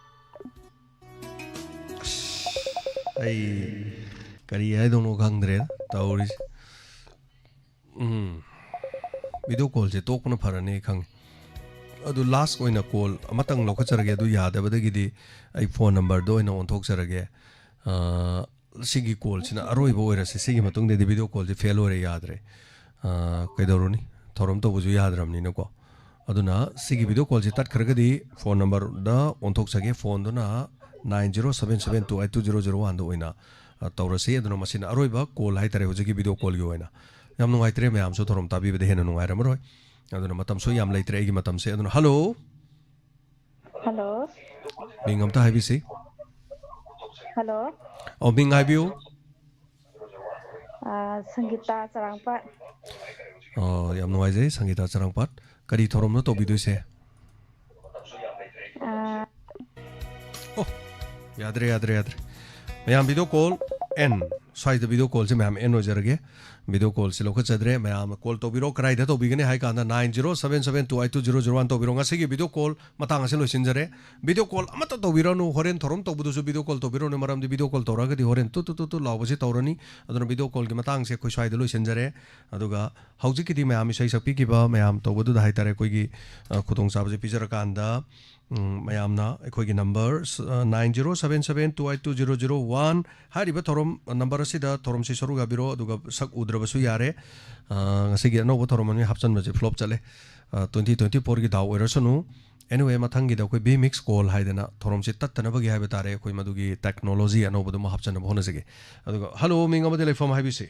ꯑꯁ, ꯑꯩ ꯀꯔꯤ ꯍꯥꯏꯗꯧꯅꯣ ꯈꯪꯗ꯭ꯔꯦ ꯇꯧꯔꯤꯁꯦ꯫ ꯎꯝ꯫ ꯚꯤꯗꯤꯑꯣ ꯀꯣꯜꯁꯦ ꯇꯣꯛꯄꯅ ꯐꯔꯅꯤ ꯈꯪꯉꯦ꯫ ꯑꯗꯨ ꯂꯥꯁ ꯑꯣꯏꯅ ꯀꯣꯜ ꯑꯃꯇꯪ ꯂꯧꯈꯠꯆꯔꯒꯦ꯫ ꯑꯗꯨ ꯌꯥꯗꯕꯗꯒꯤꯗꯤ ꯑꯩ ꯐꯣꯟ ꯅꯝꯕꯔꯗꯣ ꯑꯣꯏꯅ ꯑꯣꯟꯊꯣꯛꯆꯔꯒꯦ꯫ ꯑ, ꯁꯤꯒꯤ ꯀꯣꯜꯁꯤꯅ ꯑꯔꯣꯏꯕ ꯑꯣꯏꯔꯁꯦ꯫ ꯁꯤꯒꯤ ꯃꯇꯨꯡꯗꯗꯤ ꯚꯤꯗꯤꯑꯣ ꯀꯣꯜꯁꯦ ꯐꯦꯜ ꯑꯣꯏꯔꯦ, ꯌꯥꯗ꯭ꯔꯦ꯫ ꯑ, ꯀꯩꯗꯧꯔꯨꯅꯤ? ꯊꯧꯔꯝ ꯇꯧꯕꯁꯨ ꯌꯥꯗ꯭ꯔꯕꯅꯤꯅꯀꯣ꯫ ꯑꯗꯨꯅ ꯁꯤꯒꯤ ꯚꯤꯗꯤꯑꯣ ꯀꯣꯜꯁꯦ ꯇꯠꯈ꯭ꯔꯒꯗꯤ ꯐꯣꯟ ꯅꯝꯕꯔꯗ ꯑꯣꯟꯊꯣꯛꯆꯒꯦ꯫ ꯐꯣꯟꯗꯨꯅ nine zero seven seven two eight two zero zero one ꯗ ꯑꯣꯏꯅ, ꯑ, ꯇꯧꯔꯁꯤ꯫ ꯑꯗꯨꯅ ꯃꯁꯤꯅ ꯑꯔꯣꯏꯕ ꯀꯣꯜ ꯍꯥꯏꯇꯥꯔꯦ ꯍꯧꯖꯤꯛꯀꯤ ꯚꯤꯗꯤꯑꯣ ꯀꯣꯜꯒꯤ ꯑꯣꯏꯅ꯫ ꯌꯥꯝ ꯅꯨꯡꯉꯥꯏꯇ꯭ꯔꯦ, ꯃꯌꯥꯝꯁꯨ ꯊꯧꯔꯝ ꯇꯥꯕꯤꯕꯗ ꯍꯦꯟꯅ ꯅꯨꯡꯉꯥꯏꯔꯝꯃꯔꯣꯏ꯫ ꯑꯗꯨꯅ ꯃꯇꯝꯁꯨ ꯌꯥꯝ ꯂꯩꯇ꯭ꯔꯦ ꯑꯩꯒꯤ ꯃꯇꯝꯁꯦ꯫ ꯑꯗꯨꯅ, ꯍꯜꯂꯣ꯫ ꯍꯜꯂꯣ꯫ ꯃꯤꯡ ꯑꯝꯇ ꯍꯥꯏꯕꯤꯁꯤ꯫ ꯍꯜꯂꯣ꯫ ꯑꯣ, ꯃꯤꯡ ꯍꯥꯏꯕꯤꯌꯨ꯫ ꯑꯥ, ꯁꯪꯒꯤꯇꯥ ꯆꯔꯥꯡꯄꯥꯠ꯫ ꯑꯣ, ꯌꯥꯝ ꯅꯨꯡꯉꯥꯏꯖꯩ, ꯁꯪꯒꯤꯇꯥ ꯆꯔꯥꯡꯄꯥꯠ꯫ ꯀꯔꯤ ꯊꯧꯔꯝꯅꯣ ꯇꯧꯕꯤꯗꯣꯏꯁꯦ? ꯑꯥ꯫ ꯑꯣ, ꯌꯥꯗ꯭ꯔꯦ, ꯌꯥꯗ꯭ꯔꯦ, ꯌꯥꯗ꯭ꯔꯦ꯫ ꯃꯌꯥꯝ, ꯚꯤꯗꯤꯑꯣ ꯀꯣꯜ ꯑꯦꯟ꯫ ꯁ꯭ꯋꯥꯏꯗ ꯚꯤꯗꯤꯑꯣ ꯀꯣꯜꯁꯦ ꯃꯌꯥꯝ ꯑꯦꯟ ꯑꯣꯏꯖꯔꯒꯦ꯫ ꯚꯤꯗꯤꯑꯣ ꯀꯣꯜꯁꯦ ꯂꯧꯈꯠꯆꯗ꯭ꯔꯦ꯫ ꯃꯌꯥꯝ ꯀꯣꯜ ꯇꯧꯕꯤꯔꯣ꯫ ꯀꯗꯥꯏꯗ ꯇꯧꯕꯤꯒꯅꯤ ꯍꯥꯏ ꯀꯥꯟꯗ, nine zero seven seven two eight two zero zero one ꯇꯧꯕꯤꯔꯣ꯫ ꯉꯁꯤꯒꯤ ꯚꯤꯗꯤꯑꯣ ꯀꯣꯜ ꯃꯇꯥꯡ ꯑꯁꯤ ꯂꯣꯏꯁꯤꯟꯖꯔꯦ꯫ ꯚꯤꯗꯤꯑꯣ ꯀꯣꯜ ꯑꯃꯠꯇ ꯇꯧꯕꯤꯔꯅꯨ꯫ ꯍꯣꯔꯦꯟ ꯊꯧꯔꯝ ꯇꯧꯕꯗꯨꯁꯨ ꯚꯤꯗꯤꯑꯣ ꯀꯣꯜ ꯇꯧꯕꯤꯔꯅꯨ, ꯃꯔꯝꯗꯤ ꯚꯤꯗꯤꯑꯣ ꯀꯣꯜ ꯇꯧꯔꯒꯗꯤ ꯍꯣꯔꯦꯟ ꯇꯨ ꯇꯨ ꯇꯨ ꯇꯨ ꯂꯥꯎꯕꯁꯤ ꯇꯧꯔꯅꯤ꯫ ꯑꯗꯨꯅ ꯚꯤꯗꯤꯑꯣ ꯀꯣꯜꯒꯤ ꯃꯇꯥꯡꯁꯦ ꯑꯩꯈꯣꯏ ꯁ꯭ꯋꯥꯏꯗ ꯂꯣꯏꯁꯤꯟꯖꯔꯦ꯫ ꯑꯗꯨꯒ ꯍꯧꯖꯤꯛꯀꯤꯗꯤ ꯃꯌꯥꯝ ꯏꯁꯩ ꯁꯛꯄꯤꯈꯤꯕ ꯃꯌꯥꯝ ꯇꯧꯕꯗꯨꯗ ꯍꯥꯏꯇꯥꯔꯦ, ꯑꯩꯈꯣꯏꯒꯤ, ꯑ, ꯈꯨꯗꯣꯡꯆꯥꯕꯁꯦ ꯄꯤꯖꯔꯀꯥꯟꯗ, ꯎꯝ, ꯃꯌꯥꯝꯅ ꯑꯩꯈꯣꯏꯒꯤ ꯅꯝꯕꯔ, ꯑ, nine zero seven seven two eight two zero zero one ꯍꯥꯏꯔꯤꯕ ꯊꯧꯔꯝ ꯅꯝꯕꯔ ꯑꯁꯤꯗ ꯊꯧꯔꯝꯁꯤ ꯁꯔꯨꯛ ꯌꯥꯕꯤꯔꯣ, ꯑꯗꯨꯒ ꯁꯛ ꯎꯗ꯭ꯔꯕꯁꯨ ꯌꯥꯔꯦ꯫ ꯑ, ꯉꯁꯤꯒꯤ ꯑꯅꯧꯕ ꯊꯧꯔꯝ ꯑꯃ ꯍꯥꯞꯆꯟꯕꯁꯦ ꯐ꯭ꯂꯣꯞ ꯆꯠꯂꯦ꯫ ꯑ, twenty twenty fourꯒꯤ ꯗꯥꯎ ꯑꯣꯏꯔꯁꯅꯨ꯫ Anyway, ꯃꯊꯪꯒꯤꯗ ꯑꯩꯈꯣꯏ ꯚꯤ ꯃꯤꯛꯁ ꯀꯣꯜ ꯍꯥꯏꯗꯅ ꯊꯧꯔꯝꯁꯤ ꯇꯠꯇꯅꯕꯒꯤ ꯍꯥꯏꯕ ꯇꯥꯔꯦ, ꯑꯩꯈꯣꯏ ꯃꯗꯨꯒꯤ ꯇꯦꯛꯅꯣꯂꯣꯖꯤ ꯑꯅꯧꯕꯗꯨ ꯑꯃ ꯍꯥꯞꯆꯟꯅꯕ ꯍꯣꯠꯅꯖꯒꯦ꯫ ꯑꯗꯨꯒ, ꯍꯜꯂꯣ, ꯃꯤꯡ ꯑꯃꯗꯤ ꯂꯩꯐꯝ ꯍꯥꯏꯕꯤꯁꯤ꯫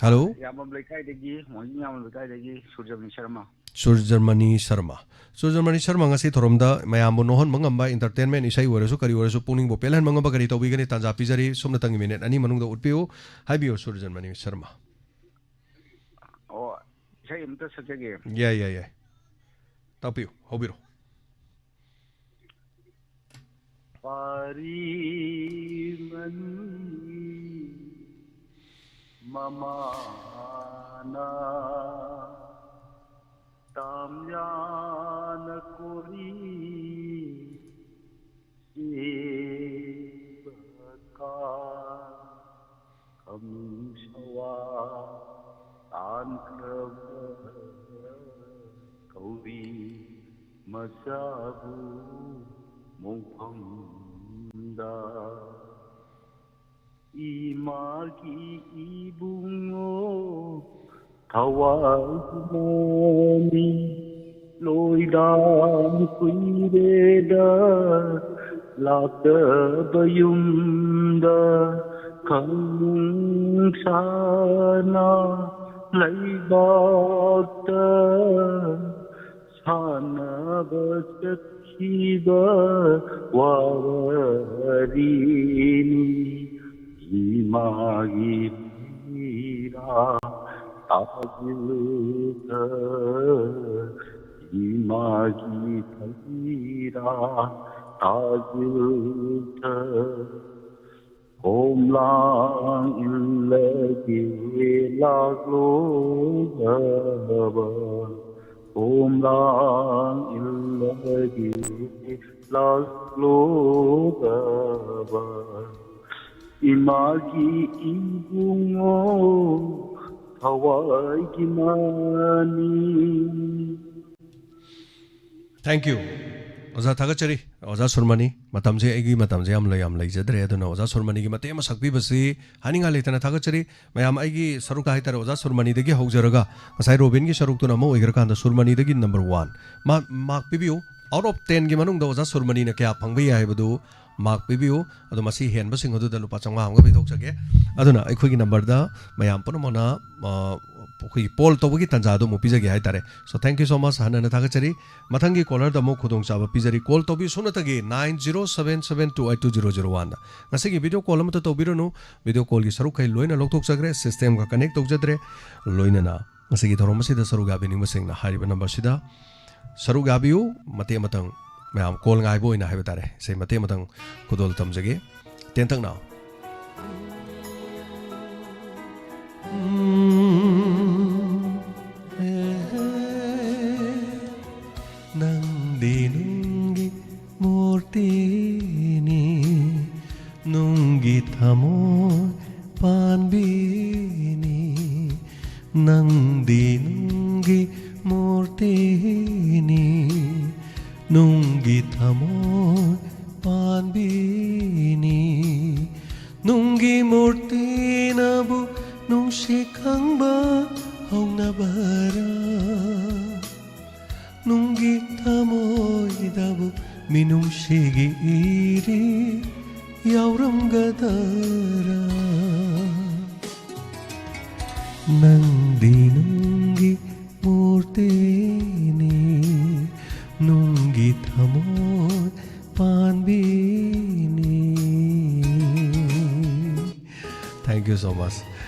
ꯍꯜꯂꯣ꯫ ꯌꯥꯝꯕꯝ ꯂꯩꯀꯥꯏꯗꯒꯤ, ꯃꯣꯏꯖꯤꯡ ꯌꯥꯝꯕꯝ ꯂꯩꯀꯥꯏꯗꯒꯤ ꯁꯨꯔꯖꯃꯅꯤ ꯁꯔꯃ꯫ ꯁꯨꯔꯖꯃꯅꯤ ꯁꯔꯃ꯫ ꯁꯨꯔꯖꯃꯅꯤ ꯁꯔꯃ, ꯉꯁꯤ ꯊꯧꯔꯝꯗ ꯃꯌꯥꯝꯕꯨ ꯅꯣꯛꯍꯟꯕ ꯉꯝꯕ, entertainment, ꯏꯁꯩ ꯑꯣꯏꯔꯁꯨ ꯀꯔꯤ ꯑꯣꯏꯔꯁꯨ ꯄꯨꯛꯅꯤꯡꯕꯨ ꯄꯦꯜꯍꯟꯕ ꯉꯝꯕ ꯀꯔꯤ ꯇꯧꯕꯤꯒꯅꯤ? ꯇꯥꯟꯖꯥ ꯄꯤꯖꯔꯤ, ꯁꯣꯝꯅꯇꯪꯒꯤ ꯃꯤꯅꯤꯠ ꯑꯅꯤ ꯃꯅꯨꯡꯗ ꯎꯠꯄꯤꯌꯨ꯫ ꯍꯥꯏꯕꯤꯌꯨ, ꯁꯨꯔꯖꯃꯅꯤ ꯁꯔꯃ꯫ ꯑꯣ, ꯏꯁꯩ ꯑꯃꯇ ꯁꯛꯆꯒꯦ꯫ ꯌꯥꯏ, ꯌꯥꯏ, ꯌꯥꯏ꯫ ꯇꯥꯛꯄꯤꯌꯨ, ꯍꯧꯕꯤꯔꯣ꯫ ꯄꯥꯔꯤ ꯃꯅꯤ ꯃꯃꯥꯅ ꯇꯥꯝꯌꯥꯅ ꯀꯣꯔꯤ ꯁꯤꯕꯀꯥ ꯈꯝꯁꯋꯥ ꯇꯥꯟꯈ꯭ꯔꯕ ꯀꯧꯔꯤ ꯃꯆꯥꯕꯨ ꯃꯣꯡꯐꯝꯗ ꯏꯃꯥꯒꯤ ꯏꯕꯨꯡꯉꯣ ꯊꯋꯥꯏ ꯃꯃꯤ ꯂꯣꯏꯗꯥꯡ ꯀꯨꯏꯔꯦꯗ ꯂꯥꯛꯇꯕ ꯌꯨꯝꯗ ꯈꯪꯁꯥꯅ ꯂꯩꯕꯥꯛꯇ ꯁꯥꯟꯅꯕ ꯆꯠꯈꯤꯕ ꯋꯥꯔꯤꯅꯤ꯫ ꯏꯃꯥꯒꯤ ꯐꯩꯔꯥ ꯇꯥꯖꯤꯜꯗ, ꯏꯃꯥꯒꯤ ꯐꯩꯔꯥ ꯇꯥꯖꯤꯜꯗ꯫ ꯈꯣꯝꯂꯥꯡ ꯏꯜꯂꯒꯦ ꯂꯥꯛꯂꯣ ꯕꯕꯥ, ꯈꯣꯝꯂꯥꯡ ꯏꯜꯂꯒꯦ ꯂꯥꯛꯂꯣ ꯕꯕꯥ, ꯏꯃꯥꯒꯤ ꯏꯕꯨꯡꯉꯣ ꯊꯋꯥꯏꯒꯤ ꯃꯅꯤ꯫ Thank you. ꯑꯣꯖꯥ, ꯊꯥꯒꯠꯆꯔꯤ꯫ ꯑꯣꯖꯥ ꯁꯨꯔꯃꯅꯤ, ꯃꯇꯝꯁꯦ, ꯑꯩꯒꯤ ꯃꯇꯝꯁꯦ ꯌꯥꯝ ꯂꯩ-, ꯌꯥꯝ ꯂꯩꯖꯗ꯭ꯔꯦ, ꯑꯗꯨꯅ ꯑꯣꯖꯥ ꯁꯨꯔꯃꯅꯤꯒꯤ ꯃꯇꯦꯛ ꯑꯃ ꯁꯛꯄꯤꯕꯁꯤ ꯍꯥꯏꯅꯤꯡꯉꯥꯏ ꯂꯩꯇꯅ ꯊꯥꯒꯠꯆꯔꯤ꯫ ꯃꯌꯥꯝ, ꯑꯩꯒꯤ ꯁꯔꯨꯛꯇ ꯍꯥꯏꯇꯥꯔꯦ, ꯑꯣꯖꯥ ꯁꯨꯔꯃꯅꯤꯗꯒꯤ ꯍꯧꯖꯔꯒ ꯉꯁꯥꯏ ꯔꯣꯕꯤꯟꯒꯤ ꯁꯔꯨꯛꯇꯨꯅ ꯑꯃ ꯑꯣꯏꯈ꯭ꯔꯀꯥꯟꯗ ꯁꯨꯔꯃꯅꯤꯗꯒꯤ number one꯫ ꯃꯥ-, mark ꯄꯤꯕꯤꯌꯨ꯫ Out of ten ꯒꯤ ꯃꯅꯨꯡꯗ ꯑꯣꯖꯥ ꯁꯨꯔꯃꯅꯤꯅ ꯀꯌꯥ ꯐꯪꯕ ꯌꯥꯏ ꯍꯥꯏꯕꯗꯨ mark ꯄꯤꯕꯤꯌꯨ꯫ ꯑꯗꯣ ꯃꯁꯤ ꯍꯦꯟꯕꯁꯤꯡ ꯑꯗꯨꯗ ꯂꯨꯄꯥ ꯆꯥꯝꯃꯉꯥ ꯑꯃꯒ ꯄꯤꯊꯣꯛꯆꯒꯦ꯫ ꯑꯗꯨꯅ ꯑꯩꯈꯣꯏꯒꯤ number ꯗ ꯃꯌꯥꯝ ꯄꯨꯝꯅꯃꯛꯅ, ꯑ, ꯑꯩꯈꯣꯏꯒꯤ poll ꯇꯧꯕꯒꯤ ꯇꯥꯟꯖꯥꯗꯣ ꯑꯃꯨꯛ ꯄꯤꯖꯒꯦ ꯍꯥꯏꯇꯥꯔꯦ꯫ So, thank you so much, ꯍꯟꯅ ꯍꯟꯅ ꯊꯥꯒꯠꯆꯔꯤ꯫ ꯃꯊꯪꯒꯤ caller ꯗ ꯑꯃꯨꯛ ꯈꯨꯗꯣꯡꯆꯥꯕ ꯄꯤꯖꯔꯤ꯫ Call ꯇꯧꯕꯤꯌꯨ ꯁꯨꯞꯅꯇꯒꯤ nine zero seven seven two eight two zero zero one ꯗ꯫ ꯉꯁꯤꯒꯤ video call ꯑꯃꯠꯇ ꯇꯧꯕꯤꯔꯨꯅꯨ꯫ Video call ꯒꯤ ꯁꯔꯨꯛꯈꯩ ꯂꯣꯏꯅ ꯂꯧꯊꯣꯛꯆꯈ꯭ꯔꯦ, system ꯒ connect ꯇꯧꯖꯗ꯭ꯔꯦ꯫ ꯂꯣꯏꯅꯅ ꯉꯁꯤꯒꯤ ꯊꯧꯔꯝ ꯑꯁꯤꯗ ꯁꯔꯨꯛ ꯌꯥꯕꯤꯅꯤꯡꯕꯁꯤꯡꯅ ꯍꯥꯏꯔꯤꯕ number ꯁꯤꯗ ꯁꯔꯨꯛ ꯌꯥꯕꯤꯌꯨ꯫ ꯃꯇꯦꯛ ꯑꯃꯇꯪ ꯃꯌꯥꯝ call ꯉꯥꯏꯕ ꯑꯣꯏꯅ ꯍꯥꯏꯕ ꯇꯥꯔꯦ, ꯏꯁꯩ ꯃꯇꯦꯛ ꯑꯃꯇꯪ ꯈꯨꯗꯣꯜ ꯇꯝꯖꯒꯦ꯫ ꯇꯦꯟꯇꯛꯅ꯫ ꯅꯪꯗꯤ ꯅꯨꯡꯒꯤ ꯃꯨꯔꯇꯤꯅꯤ, ꯅꯨꯡꯒꯤ ꯊꯃꯣꯏ ꯄꯥꯟꯕꯤꯅꯤ꯫ ꯅꯪꯗꯤ ꯅꯨꯡꯒꯤ ꯃꯨꯔꯇꯤꯅꯤ, ꯅꯨꯡꯒꯤ ꯊꯃꯣꯏ ꯄꯥꯟꯕꯤꯅꯤ꯫ ꯅꯨꯡꯒꯤ ꯃꯨꯔꯇꯤꯅꯕꯨ ꯅꯨꯡꯁꯤ ꯈꯪꯕ ꯍꯧꯅꯕꯔꯥ? ꯅꯨꯡꯒꯤ ꯊꯃꯣꯏꯗꯕꯨ ꯃꯤꯅꯨꯡꯁꯤꯒꯤ ꯏꯔꯤ ꯌꯥꯎꯔꯝꯒꯗꯔꯥ? ꯅꯪꯗꯤ ꯅꯨꯡꯒꯤ ꯃꯨꯔꯇꯤꯅꯤ, ꯅꯨꯡꯒꯤ ꯊꯃꯣꯏ ꯄꯥꯟꯕꯤꯅꯤ꯫ Thank you so much.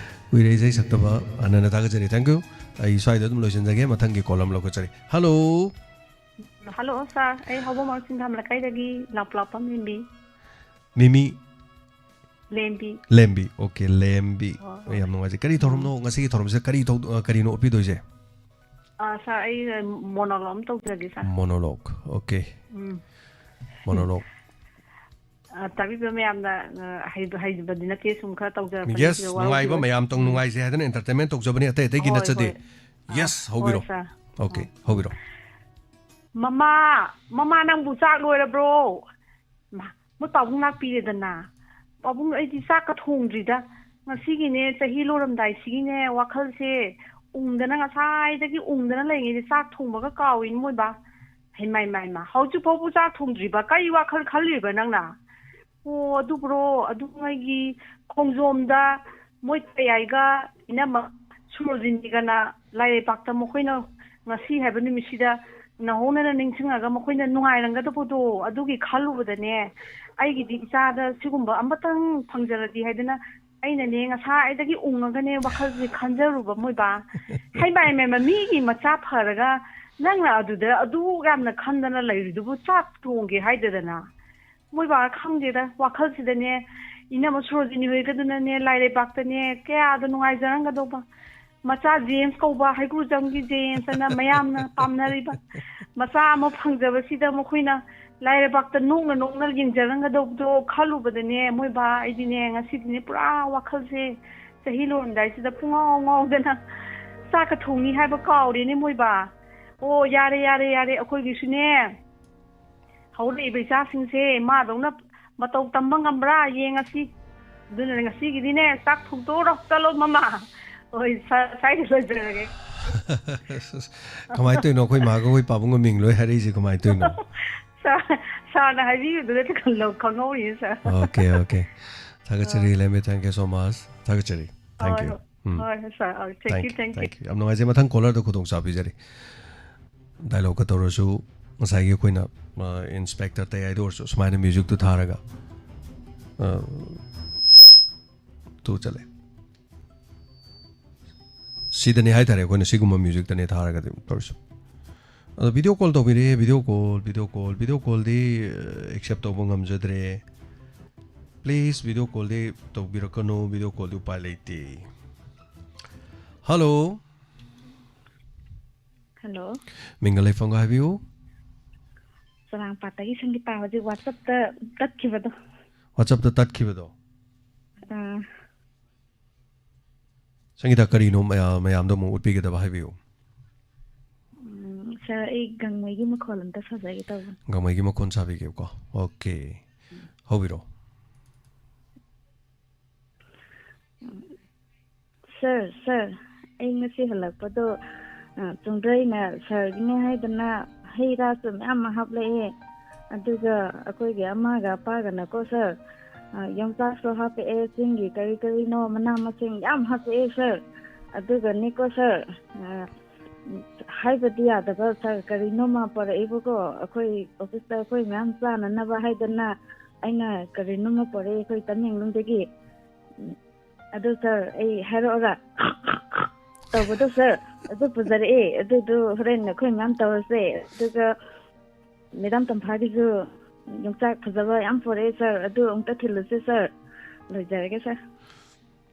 ꯀꯨꯏꯔꯦ ꯏꯁꯩ ꯁꯛꯇꯕ꯫ ꯍꯟꯅ ꯍꯟꯅ ꯊꯥꯒꯠꯆꯔꯤ꯫ Thank you. ꯑꯩ ꯁ꯭ꯋꯥꯏꯗ ꯑꯗꯨꯝ ꯂꯣꯏꯁꯤꯟꯖꯒꯦ꯫ ꯃꯊꯪꯒꯤ call ꯑꯃ ꯂꯧꯈꯠꯆꯔꯤ꯫ Hello꯫ Hello, sir. ꯑꯩ ꯍꯧꯕ ꯃꯥꯡ ꯁꯤꯡꯊꯥꯝ ꯂꯩꯀꯥꯏꯗꯒꯤ ꯂꯥꯞꯄꯂꯥꯞꯄ ꯃꯤꯃꯤ꯫ ꯃꯤꯃꯤ꯫ ꯂꯦꯝꯕꯤ꯫ ꯂꯦꯝꯕꯤ꯫ ꯑꯣꯀꯦ, ꯂꯦꯝꯕꯤ꯫ ꯍꯣꯏ, ꯍꯣꯏ꯫ ꯌꯥꯝ ꯅꯨꯡꯉꯥꯏꯖꯩ꯫ ꯀꯔꯤ ꯊꯧꯔꯝꯅꯣ ꯉꯁꯤꯒꯤ ꯊꯧꯔꯝꯁꯦ? ꯀꯔꯤ ꯊꯧ-, ꯑ, ꯀꯔꯤꯅꯣ ꯎꯠꯄꯤꯗꯣꯏꯁꯦ? ꯑ, ꯁꯥꯔ, ꯑꯩ ꯃꯣꯅꯣꯂꯣꯒ ꯑꯃ ꯇꯧꯖꯒꯦ, ꯁꯥꯔ꯫ ꯃꯣꯅꯣꯂꯣꯒ꯫ ꯑꯣꯀꯦ꯫ ꯎꯝ꯫ ꯃꯣꯅꯣꯂꯣꯒ꯫ ꯑ, ꯇꯥꯕꯤꯕ ꯃꯌꯥꯝꯅ, ꯑ, ꯍꯩꯕ-, ꯍꯩꯕꯗꯤ ꯅꯠꯇꯦ, ꯁꯨꯝ ꯈꯔ ꯇꯧꯖꯔꯛꯄꯅꯤ, ꯌꯦꯁ, ꯁꯤꯗ ꯅꯨꯡꯉꯥꯏꯕ ꯋꯥꯔꯧꯕꯤꯔꯣꯏ꯫ ꯃꯌꯥꯝꯇꯪ ꯎꯝ꯫ ꯅꯨꯡꯉꯥꯏꯖꯩ ꯍꯥꯏꯗꯅ ꯑꯦꯟꯇꯔꯇꯦꯟꯃꯦꯟ ꯇꯧꯖꯕꯅꯤ, ꯑꯇꯩ ꯑꯇꯩꯒꯤ ꯍꯣꯏ, ꯅꯠꯆꯗꯦ꯫ ꯍꯣꯏ꯫ ꯑ, ꯌꯦꯁ, ꯍꯣꯏ, ꯍꯧꯕꯤꯔꯣ꯫ ꯁꯥꯔ꯫ ꯑꯣꯀꯦ, ꯑ꯫ ꯍꯧꯕꯤꯔꯣ꯫ ꯃꯃꯥ, ꯃꯃꯥ, ꯅꯪꯕꯨ ꯆꯥꯛ ꯂꯣꯏꯔꯕ꯭ꯔꯣ? ꯃꯥ, ꯃꯣꯏ ꯄꯥꯕꯨꯡ ꯂꯥꯛꯄꯤꯔꯦꯗꯅ꯫ "ꯄꯥꯕꯨꯡ, ꯑꯩꯗꯤ ꯆꯥꯛꯀ ꯊꯣꯡꯗ꯭ꯔꯤꯗ꯫ ꯉꯁꯤꯒꯤꯅꯦ, ꯆꯍꯤ ꯂꯣꯏꯔꯝꯗꯥꯏꯁꯤꯒꯤꯅꯦ, ꯋꯥꯈꯜꯁꯦ ꯎꯪꯗꯅ, ꯉꯁꯥꯏꯗꯒꯤ ꯎꯪꯗꯅ ꯂꯩꯔꯤꯉꯩꯗ ꯆꯥꯛ ꯊꯣꯡꯕꯒ ꯀꯥꯎꯏꯅꯦ ꯃꯣꯏꯕꯥ꯫ ꯍꯩꯃꯥ, ꯍꯩꯃꯥ, ꯍꯩꯃꯥ, ꯍꯧꯖꯤꯛ ꯐꯥꯎꯕ ꯆꯥꯛ ꯊꯣꯡꯗ꯭ꯔꯤꯕ? ꯀꯔꯤ ꯋꯥꯈꯜ ꯈꯜꯂꯤꯕ ꯅꯪꯅ?" "ꯑꯣ, ꯑꯗꯨꯕꯨꯔꯣ, ꯑꯗꯨ ꯃꯣꯏꯒꯤ ꯈꯣꯡꯖꯣꯝꯗ ꯃꯣꯏ ꯇꯌꯥꯏꯒ ꯏꯅꯝꯃ ꯁꯨꯔꯣꯖꯤꯅꯤꯒꯅ ꯂꯥꯏꯔꯩꯄꯥꯛꯇ ꯃꯈꯣꯏꯅ ꯉꯁꯤ ꯍꯥꯏꯕ ꯅꯨꯃꯤꯠꯁꯤꯗ ꯅꯧꯍꯧꯅꯅ ꯅꯤꯡꯁꯤꯡꯉꯒ ꯃꯈꯣꯏꯅ ꯅꯨꯡꯉꯥꯏꯔꯝꯒꯗꯕꯗꯣ, ꯑꯗꯨꯒꯤ ꯈꯜꯂꯨꯕꯗꯅꯦ, ꯑꯩꯒꯤꯗꯤ ꯏꯆꯥꯗ ꯁꯤꯒꯨꯝꯕ ꯑꯃꯇꯪ ꯐꯪꯖꯔꯗꯤ ꯍꯥꯏꯗꯅ ꯑꯩꯅꯅꯦ, ꯉꯁꯥꯏꯗꯒꯤ ꯎꯪꯉꯒꯅꯦ ꯋꯥꯈꯜꯁꯦ ꯈꯟꯖꯔꯨꯕ, ꯃꯣꯏꯕꯥ꯫ ꯍꯩꯃꯥ, ꯍꯩꯃꯥ, ꯃꯤꯒꯤ ꯃꯆꯥ ꯐꯔꯒ ꯅꯪꯅ ꯑꯗꯨꯗ ꯑꯗꯨ ꯌꯥꯝꯅ ꯈꯟꯗꯅ ꯂꯩꯔꯤꯗꯨꯕꯨ ꯆꯥꯛ ꯊꯣꯡꯒꯦ ꯍꯥꯏꯗꯗꯅ?" ꯃꯣꯏ ꯕꯥ ꯈꯪꯗꯦꯗ, ꯋꯥꯈꯜꯁꯤꯗꯅꯦ, ꯏꯅꯝꯃ ꯁꯣꯔꯣꯖꯤꯅꯤ ꯍꯣꯏꯒꯗꯨꯅꯅꯦ, ꯂꯥꯏꯔꯩꯕꯥꯛꯇꯅꯦ, ꯀꯌꯥꯗ ꯅꯨꯡꯉꯥꯏꯖꯔꯝꯒꯗꯧꯕ꯫ ꯃꯆꯥ ꯖꯦꯝꯁ ꯀꯧꯕ, ꯍꯩꯀ꯭ꯔꯨꯖꯝꯒꯤ ꯖꯦꯝꯁ ꯑꯅ ꯃꯌꯥꯝꯅ ꯄꯥꯝꯅꯔꯤꯕ ꯃꯆꯥ ꯑꯃ ꯐꯪꯖꯕꯁꯤꯗ ꯃꯈꯣꯏꯅ ꯂꯥꯏꯔꯩꯕꯥꯛꯇ ꯅꯣꯛꯅ ꯅꯣꯛꯅ ꯌꯦꯡꯖꯔꯝꯒꯗꯧꯕꯗꯣ ꯈꯜꯂꯨꯕꯗꯅꯦ, ꯃꯣꯏ ꯕꯥ, ꯑꯩꯗꯤꯅꯦ, ꯉꯁꯤꯗꯤꯅꯦ, ꯄꯨꯔꯥ ꯋꯥꯈꯜꯁꯦ ꯆꯍꯤ ꯂꯣꯏꯔꯝꯗꯥꯏꯁꯤꯗ ꯄꯨꯡꯉꯥꯎ ꯉꯥꯎꯗꯅ ꯆꯥꯛꯀ ꯊꯣꯡꯅꯤ ꯍꯥꯏꯕ ꯀꯥꯎꯔꯦꯅꯦ, ꯃꯣꯏ ꯕꯥ꯫ ꯑꯣ, ꯌꯥꯔꯦ, ꯌꯥꯔꯦ, ꯌꯥꯔꯦ, ꯑꯩꯈꯣꯏꯒꯤꯁꯨꯅꯦ, ꯍꯧꯔꯛꯏꯕ ꯏꯆꯥꯁꯤꯡꯁꯦ ꯃꯥꯗꯧꯅ ꯃꯇꯧ ꯇꯝꯕ ꯉꯝꯕ꯭ꯔꯥ ꯌꯦꯡꯉꯁꯤ꯫ ꯑꯗꯨꯅ ꯉꯁꯤꯒꯤꯗꯤꯅꯦ, ꯆꯥꯛ ꯊꯣꯡꯇꯣꯛꯎꯔꯣ, ꯆꯠꯂꯣ ꯃꯃꯥ꯫ ꯍꯣꯏ, ꯁꯥ-, ꯁ꯭ꯋꯥꯏꯗ ꯂꯣꯏꯖꯔꯒꯦ꯫ ꯀꯃꯥꯏꯅ ꯇꯧꯔꯤꯅꯣ? ꯑꯩꯈꯣꯏ ꯃꯥꯒ ꯑꯩꯈꯣꯏ ꯄꯥꯕꯨꯡꯒ ꯃꯤꯡ ꯂꯣꯏ ꯍꯥꯏꯔꯛꯏꯁꯦ ꯀꯃꯥꯏꯅ ꯇꯧꯔꯤꯅꯣ? ꯁꯥꯔ, ꯁꯥꯔꯅ ꯍꯥꯏꯕꯤꯕꯗꯨꯗ ꯈꯪꯍꯧ-, ꯈꯪꯍꯧꯔꯤꯅꯦ, ꯁꯥꯔ꯫ Okay, okay. ꯊꯥꯒꯠꯆꯔꯤ, ꯂꯦꯝꯕꯤ, thank you so much. ꯊꯥꯒꯠꯆꯔꯤ꯫ Thank ꯍꯣꯏ, you꯫ ꯍꯣꯏ꯫ ꯎꯝ꯫ ꯍꯣꯏ, ꯍꯣꯏ, ꯁꯥꯔ꯫ ꯑ, thank you, thank you꯫ ꯌꯥꯝ ꯅꯨꯡꯉꯥꯏꯖꯩ꯫ ꯃꯊꯪ ꯀꯣꯂꯔꯗ ꯈꯨꯗꯣꯡꯆꯥꯕ ꯄꯤꯖꯔꯤ꯫ ꯗꯥꯏꯂꯣꯒꯀ ꯇꯧꯔꯁꯨ ꯉꯁꯥꯏꯒꯤ ꯑꯩꯈꯣꯏꯅ, ꯑ, ꯏꯟꯁꯄꯦꯛꯇꯔ ꯇꯌꯥꯏꯗ ꯑꯣꯏꯔꯁꯨ ꯁꯨꯃꯥꯏꯅ ꯃ꯭ꯌꯨꯖꯤꯛꯇꯨ ꯊꯥꯔꯒ, ꯑ, ꯇꯨ ꯆꯠꯂꯦ꯫ ꯁꯤꯗꯅꯦ ꯍꯥꯏꯇꯥꯔꯦ, ꯑꯩꯈꯣꯏꯅ ꯁꯤꯒꯨꯝꯕ ꯃ꯭ꯌꯨꯖꯤꯛꯇꯅꯦ ꯊꯥꯔꯒꯗꯤ ꯇꯧꯔꯤꯁꯦ꯫ ꯑꯗꯣ ꯚꯤꯗꯤꯑꯣ ꯀꯣꯜ ꯇꯧꯕꯤꯔꯛꯑꯦ, video call, video call, video ꯀꯣꯜꯗꯤ, ꯑ, ꯑꯦꯛꯁꯦꯞ ꯇꯧꯕ ꯉꯝꯖꯗ꯭ꯔꯦ꯫ Please, video call D ꯇꯧꯕꯤꯔꯛꯀꯅꯨ, video call ꯗꯤ ꯎꯄꯥꯏ ꯂꯩꯇꯦ꯫ Hello꯫ ꯍꯜꯂꯣ꯫ ꯃꯤꯡꯒ ꯂꯩꯐꯝꯒ ꯍꯥꯏꯕꯤꯌꯨ꯫ ꯆꯔꯥꯡꯄꯥꯠꯇꯒꯤ ꯁꯪꯒꯤꯇꯥ, ꯍꯧꯖꯤꯛ WhatsApp ꯇ ꯇꯠꯈꯤꯕꯗꯣ꯫ WhatsApp ꯇ ꯇꯠꯈꯤꯕꯗꯣ꯫ ꯑꯥ꯫ ꯁꯪꯒꯤꯇꯥ, ꯀꯔꯤꯅꯣ ꯃꯌꯥ-, ꯃꯌꯥꯝꯗꯣ ꯑꯃꯨꯛ ꯎꯠꯄꯤꯒꯗꯕ ꯍꯥꯏꯕꯤꯌꯨ꯫ ꯎꯝ, ꯁꯥꯔ, ꯑꯩ ꯒꯪꯃꯩꯒꯤ ꯃꯈꯣꯜ ꯑꯝꯇ ꯁꯥꯖꯒꯦ ꯇꯧꯕꯅꯤ꯫ ꯒꯪꯃꯩꯒꯤ ꯃꯈꯣꯜ ꯁꯥꯕꯤꯒꯦꯕꯀꯣ꯫ ꯑꯣꯀꯦ꯫ ꯍꯧꯕꯤꯔꯣ꯫ ꯁꯥꯔ, ꯁꯥꯔ, ꯑꯩ ꯉꯁꯤ ꯍꯜꯂꯛꯄꯗꯣ, ꯑ, ꯆꯨꯝꯗ꯭ꯔꯩꯅ ꯁꯥꯔꯒꯤꯅꯦ ꯍꯥꯏꯗꯅ ꯍꯩ ꯔꯥꯁꯨ ꯃꯌꯥꯝ ꯑꯃ ꯍꯥꯞꯂꯛꯑꯦ꯫ ꯑꯗꯨꯒ ꯑꯩꯈꯣꯏꯒꯤ ꯑꯃꯒ ꯑꯄꯥꯒꯅꯀꯣ ꯁꯥꯔ, ꯑ, ꯌꯣꯡꯆꯥꯛꯁꯨ ꯍꯥꯞꯄꯛꯑꯦ, ꯆꯤꯡꯒꯤ ꯀꯔꯤ ꯀꯔꯤꯅꯣ ꯃꯅꯥ ꯃꯁꯤꯡ ꯌꯥꯝ ꯍꯥꯞꯄꯛꯑꯦ ꯁꯥꯔ꯫ ꯑꯗꯨꯒꯅꯤꯀꯣ ꯁꯥꯔ, ꯑ, ꯍꯥꯏꯕꯗꯤ ꯌꯥꯗꯕ ꯁꯥꯔ, ꯀꯔꯤꯅꯣꯃ ꯄꯣꯔꯛꯏꯕꯀꯣ, ꯑꯩꯈꯣꯏ ꯑꯣꯐꯤꯁꯇ ꯑꯩꯈꯣꯏ ꯃꯌꯥꯝ ꯆꯥꯅꯅꯕ ꯍꯥꯏꯗꯅ ꯑꯩꯅ ꯀꯔꯤꯅꯣꯃ ꯄꯣꯔꯛꯑꯦ ꯑꯩꯈꯣꯏ ꯇꯃꯦꯡꯂꯣꯡꯗꯒꯤ꯫ ꯑꯗꯨ ꯁꯥꯔ, ꯑꯩ ꯍꯥꯏꯔꯛꯑꯣꯔꯥ? ꯇꯧꯕꯗꯣ ꯁꯥꯔ, ꯑꯗꯨ ꯄꯨꯖꯔꯛꯑꯦ꯫ ꯑꯗꯨꯗꯨ ꯍꯣꯔꯦꯟ ꯑꯩꯈꯣꯏ ꯃꯌꯥꯝ ꯇꯧꯔꯁꯦ꯫ ꯑꯗꯨꯒ ꯃꯦꯗꯥꯝ ꯇꯝꯐꯥꯒꯤꯁꯨ ꯌꯣꯡꯆꯥꯛ ꯐꯖꯕ ꯌꯥꯝ ꯄꯨꯔꯛꯑꯦ ꯁꯥꯔ, ꯑꯗꯨ ꯑꯃꯨꯛꯇ ꯊꯤꯜꯂꯨꯁꯦ ꯁꯥꯔ꯫ ꯂꯣꯏꯖꯔꯒꯦ ꯁꯥꯔ꯫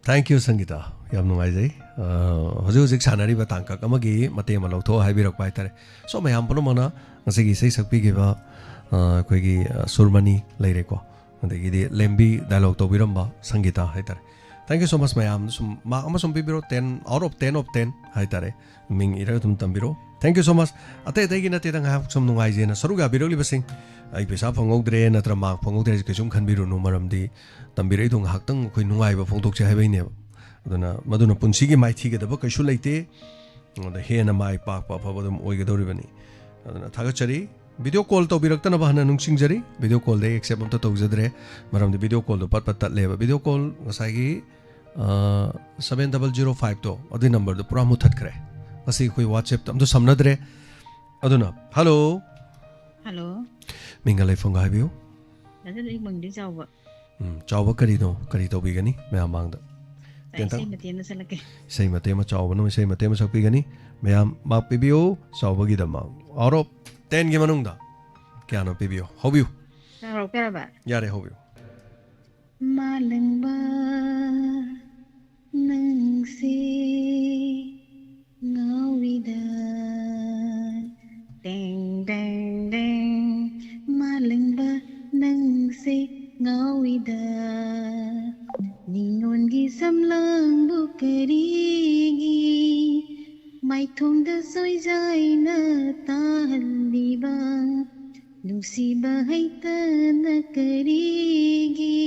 Thank you, ꯁꯪꯒꯤꯇꯥ꯫ ꯌꯥꯝ ꯅꯨꯡꯉꯥꯏꯖꯩ꯫ ꯑ, ꯍꯧꯖꯤꯛ ꯍꯧꯖꯤꯛ ꯁꯥꯟꯅꯔꯤꯕ ꯇꯥꯡꯀꯛ ꯑꯃꯒꯤ ꯃꯇꯦꯡ ꯑꯃ ꯂꯧꯊꯣꯛꯑꯣ ꯍꯥꯏꯕꯤꯔꯛꯄ ꯍꯥꯏꯇꯥꯔꯦ꯫ ꯁꯣꯝ ꯃꯌꯥꯝ ꯄꯨꯝꯅꯃꯛꯅ ꯉꯁꯤꯒꯤ ꯏꯁꯩ ꯁꯛꯄꯤꯈꯤꯕ, ꯑ, ꯑꯩꯈꯣꯏꯒꯤ, ꯑ, ꯁꯨꯔꯃꯅꯤ ꯂꯩꯔꯦꯀꯣ, ꯑꯗꯒꯤꯗꯤ ꯂꯦꯝꯕꯤ dialogue ꯇꯧꯕꯤꯔꯝꯕ ꯁꯪꯒꯤꯇꯥ ꯍꯥꯏꯇꯥꯔꯦ꯫ Thank you so much ꯃꯌꯥꯝ꯫ ꯁꯨꯝ mark ꯑꯃ ꯁꯨꯝ ꯄꯤꯕꯤꯔꯣ, ten out of ten of ten ꯍꯥꯏꯇꯥꯔꯦ꯫ ꯃꯤꯡ ꯏꯔꯒ ꯑꯗꯨꯝ ꯇꯝꯕꯤꯔꯣ꯫ Thank you so much꯫ ꯑꯇꯩ ꯑꯇꯩꯒꯤ ꯅꯠꯇꯦꯗ, ꯉꯥꯏꯍꯥꯛ ꯁꯨꯝ ꯅꯨꯡꯉꯥꯏꯖꯦꯅ ꯁꯔꯨꯛ ꯌꯥꯕꯤꯔꯛꯂꯤꯕꯁꯤꯡ, ꯑꯩ ꯄꯩꯁꯥ ꯐꯪꯍꯧꯗ꯭ꯔꯦ ꯅꯠꯇ꯭ꯔ mark ꯐꯪꯍꯧꯗ꯭ꯔꯦ ꯍꯥꯏꯁꯦ ꯀꯩꯁꯨꯝ ꯈꯟꯕꯤꯔꯨꯅꯨ, ꯃꯔꯝꯗꯤ ꯇꯝꯕꯤꯔꯛꯏꯗꯣ ꯉꯥꯏꯍꯥꯛꯇꯪ ꯑꯩꯈꯣꯏ ꯅꯨꯡꯉꯥꯏꯕ ꯐꯣꯡꯗꯣꯛꯁꯦ ꯍꯥꯏꯕꯩꯅꯦꯕ꯫ ꯑꯗꯨꯅ ꯃꯗꯨꯅ ꯄꯨꯟꯁꯤꯒꯤ ꯃꯥꯏꯊꯤꯒꯗꯕ ꯀꯩꯁꯨ ꯂꯩꯇꯦ꯫ ꯑꯗ ꯍꯦꯟꯅ ꯃꯥꯏ ꯄꯥꯛꯄ ꯑꯐꯕ ꯑꯗꯨꯝ ꯑꯣꯏꯒꯗꯧꯔꯤꯕꯅꯤ꯫ ꯑꯗꯨꯅ ꯊꯥꯒꯠꯆꯔꯤ꯫ Video call ꯇꯧꯕꯤꯔꯛꯇꯅꯕ ꯍꯥꯟꯅ ꯅꯤꯡꯁꯤꯡꯖꯔꯤ꯫ Video call ꯗ ꯑꯩ accept ꯑꯝꯇ ꯇꯧꯖꯗ꯭ꯔꯦ, ꯃꯔꯝꯗꯤ video call ꯗꯣ ꯄꯠ ꯄꯠ ꯇꯠꯂꯦꯕ꯫ Video call ꯉꯁꯥꯏꯒꯤ, ꯑ, seven double zero five ꯇꯣ, ꯑꯗꯨꯏ number ꯗꯣ ꯄꯨꯔꯥ ꯃꯨꯠꯊꯠꯈ꯭ꯔꯦ꯫ ꯉꯁꯤ ꯑꯩꯈꯣꯏ WhatsApp ꯇ ꯑꯝꯇ ꯁꯝꯅꯗ꯭ꯔꯦ꯫ ꯑꯗꯨꯅ, hello꯫ Hello꯫ ꯃꯤꯡꯒ ꯂꯩꯐꯝꯒ ꯍꯥꯏꯕꯤꯌꯨ꯫ ꯗꯥ ꯂꯩꯃꯪꯗꯤ ꯆꯥꯎꯕ꯫ ꯎꯝ, ꯆꯥꯎꯕ ꯀꯔꯤꯅꯣ? ꯀꯔꯤ ꯇꯧꯕꯤꯒꯅꯤ ꯃꯌꯥꯝ ꯃꯥꯡꯗ? ꯑꯩ ꯇꯦꯟꯇꯛ꯫ ꯏꯁꯩ ꯃꯇꯦꯛ ꯑꯃ ꯁꯛꯂꯛꯀꯦ꯫ ꯏꯁꯩ ꯃꯇꯦꯛ ꯑꯃ, ꯆꯥꯎꯕꯅ ꯏꯁꯩ ꯃꯇꯦꯛ ꯑꯃ ꯁꯛꯄꯤꯒꯅꯤ꯫ ꯃꯌꯥꯝ mark ꯄꯤꯕꯤꯌꯨ, ꯆꯥꯎꯕꯒꯤꯗꯃꯛ꯫ Out of ten ꯒꯤ ꯃꯅꯨꯡꯗ ꯀꯌꯥꯅꯣ ꯄꯤꯕꯤꯌꯨ? ꯍꯧꯕꯤꯌꯨ꯫ ꯆꯥꯎꯔꯛꯄ ꯌꯥꯔꯕ? ꯌꯥꯔꯦ, ꯍꯧꯕꯤꯌꯨ꯫ ꯃꯥꯂꯪꯕ ꯅꯪꯁꯦ ꯉꯥꯎꯏꯗ꯫ ꯇꯦꯡ ꯇꯦꯡ ꯇꯦꯡ꯫ ꯃꯥꯂꯪꯕ ꯅꯪꯁꯦ ꯉꯥꯎꯏꯗ꯫ ꯅꯤꯉꯣꯟꯒꯤ ꯁꯝꯂꯥꯡꯕꯨ ꯀꯔꯤꯒꯤ ꯃꯥꯏꯊꯣꯡꯗ ꯁꯣꯏꯖꯥꯏꯅ ꯇꯥꯍꯜꯂꯤꯕ? ꯅꯨꯡꯁꯤꯕ ꯍꯩꯇꯅ ꯀꯔꯤꯒꯤ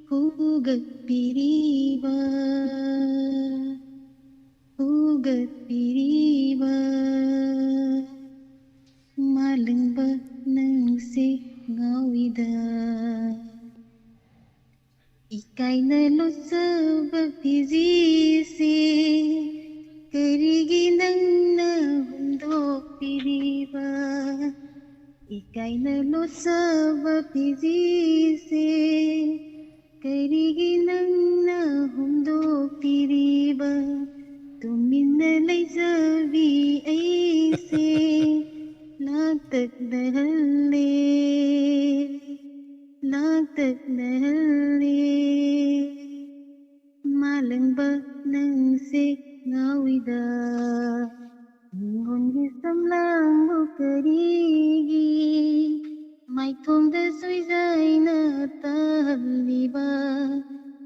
ꯍꯨꯒꯠꯄꯤꯔꯤꯕ? ꯍꯨꯒꯠꯄꯤꯔꯤꯕ? ꯃꯥꯂꯪꯕ ꯅꯪꯁꯦ ꯉꯥꯎꯏꯗ꯫ ꯏꯀꯥꯏꯅ ꯂꯣꯠꯆꯕ ꯐꯤꯖꯤꯁꯦ ꯀꯔꯤꯒꯤ ꯅꯪꯅ ꯍꯨꯟꯗꯣꯛꯄꯤꯔꯤꯕ? ꯏꯀꯥꯏꯅ ꯂꯣꯠꯆꯕ ꯐꯤꯖꯤꯁꯦ ꯀꯔꯤꯒꯤ ꯅꯪꯅ ꯍꯨꯟꯗꯣꯛꯄꯤꯔꯤꯕ? ꯇꯨꯃꯤꯟꯅ ꯂꯩꯖꯕꯤ ꯑꯩꯁꯦ ꯂꯥꯡꯇꯛꯅꯍꯜꯂꯦ, ꯂꯥꯡꯇꯛꯅꯍꯜꯂꯦ꯫ ꯃꯥꯂꯪꯕ ꯅꯪꯁꯦ ꯉꯥꯎꯏꯗ꯫ ꯅꯤꯉꯣꯟꯒꯤ ꯁꯝꯂꯥꯡꯕꯨ ꯀꯔꯤꯒꯤ ꯃꯥꯏꯊꯣꯡꯗ ꯁꯣꯏꯖꯥꯏꯅ ꯇꯥꯍꯜꯂꯤꯕ?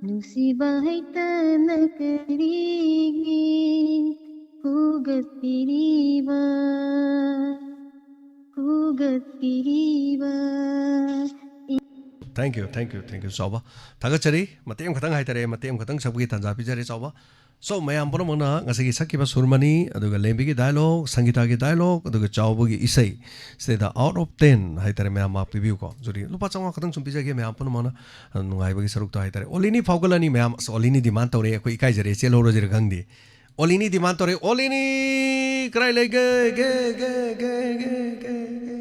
ꯅꯨꯡꯁꯤꯕ ꯍꯩꯇꯅ ꯀꯔꯤꯒꯤ ꯍꯨꯒꯠꯄꯤꯔꯤꯕ? ꯍꯨꯒꯠꯄꯤꯔꯤꯕ? Thank you, thank you, thank you, ꯆꯥꯎꯕ꯫ ꯊꯥꯒꯠꯆꯔꯤ꯫ ꯃꯇꯦꯛ ꯑꯃꯈꯛꯇꯪ ꯍꯥꯏꯇꯥꯔꯦ, ꯃꯇꯦꯛ ꯑꯃꯈꯛꯇꯪ ꯁꯛꯄꯒꯤ ꯇꯥꯟꯖꯥ ꯄꯤꯖꯔꯦ, ꯆꯥꯎꯕ꯫ So, ꯃꯌꯥꯝ ꯄꯨꯝꯅꯃꯛꯅ ꯉꯁꯤꯒꯤ ꯁꯛꯈꯤꯕ ꯁꯨꯔꯃꯅꯤ, ꯑꯗꯨꯒ ꯂꯦꯝꯕꯤꯒꯤ dialogue, ꯁꯪꯒꯤꯇꯥꯒꯤ dialogue, ꯑꯗꯨꯒ ꯆꯥꯎꯕꯒꯤ ꯏꯁꯩ, ꯁꯤꯗꯩꯗ out of ten ꯍꯥꯏꯇꯥꯔꯦ, ꯃꯌꯥꯝ mark ꯄꯤꯕꯤꯌꯨꯀꯣ꯫ ꯖꯨꯔꯤ, ꯂꯨꯄꯥ ꯆꯥꯝꯃꯉꯥ ꯈꯛꯇꯪ ꯁꯨꯝ ꯄꯤꯖꯒꯦ, ꯃꯌꯥꯝ ꯄꯨꯝꯅꯃꯛꯅ ꯅꯨꯡꯉꯥꯏꯕꯒꯤ ꯁꯔꯨꯛꯇ ꯍꯥꯏꯇꯥꯔꯦ꯫ ꯑꯣꯂꯤꯅꯤ ꯐꯥꯎꯒꯠꯂꯅꯤ ꯃꯌꯥꯝ꯫ ꯑꯁ, ꯑꯣꯂꯤꯅꯤ demand ꯇꯧꯔꯛꯑꯦ, ꯑꯩꯈꯣꯏ ꯏꯀꯥꯏꯖꯔꯦ, ꯆꯦꯜꯍꯧꯔꯁꯤꯔ ꯈꯪꯗꯦ꯫ ꯑꯣꯂꯤꯅꯤ demand ꯇꯧꯔꯛꯑꯦ꯫ ꯑꯣꯂꯤꯅꯤ ꯀꯗꯥꯏ ꯂꯩꯒꯦ? ꯒꯦ, ꯒꯦ, ꯒꯦ, ꯒꯦ, ꯒꯦ, ꯒꯦ, ꯒꯦ꯫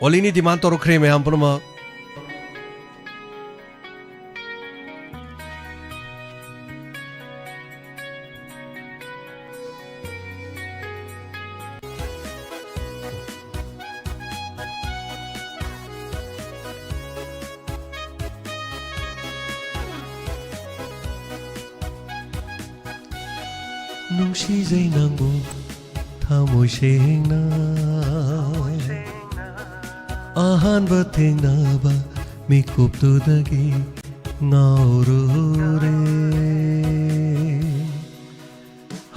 ꯑꯣꯂꯤꯅꯤ demand ꯇꯧꯔꯛꯈ꯭ꯔꯦ ꯃꯌꯥꯝ ꯄꯨꯝꯅꯃꯛ꯫ ꯅꯨꯡꯁꯤꯖꯩ ꯅꯪꯕꯨ ꯊꯃꯣꯏ ꯁꯦꯡꯅ꯫ ꯑꯍꯥꯟꯕ ꯊꯦꯡꯅꯕ ꯃꯤꯀꯨꯞꯇꯨꯗꯒꯤ ꯉꯥꯎꯔꯨꯔꯦ꯫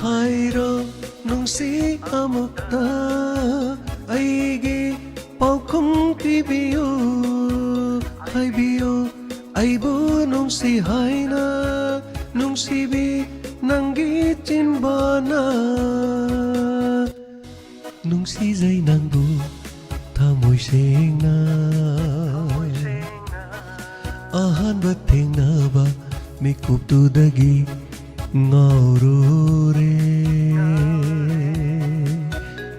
ꯍꯥꯏꯔꯣ ꯅꯨꯡꯁꯤ ꯑꯃꯨꯛꯇ ꯑꯩꯒꯤ ꯄꯥꯎꯈꯨꯝ ꯄꯤꯕꯤꯌꯨ꯫ ꯍꯥꯏꯕꯤꯌꯨ ꯑꯩꯕꯨ ꯅꯨꯡꯁꯤ ꯍꯥꯏꯅ, ꯅꯨꯡꯁꯤꯕꯤ ꯅꯪꯒꯤ ꯆꯤꯟꯕꯥꯅ꯫ ꯅꯨꯡꯁꯤꯖꯩ ꯅꯪꯕꯨ ꯊꯃꯣꯏ ꯁꯦꯡꯅ꯫ ꯑꯍꯥꯟꯕ ꯊꯦꯡꯅꯕ ꯃꯤꯀꯨꯞꯇꯨꯗꯒꯤ ꯉꯥꯎꯔꯨꯔꯦ꯫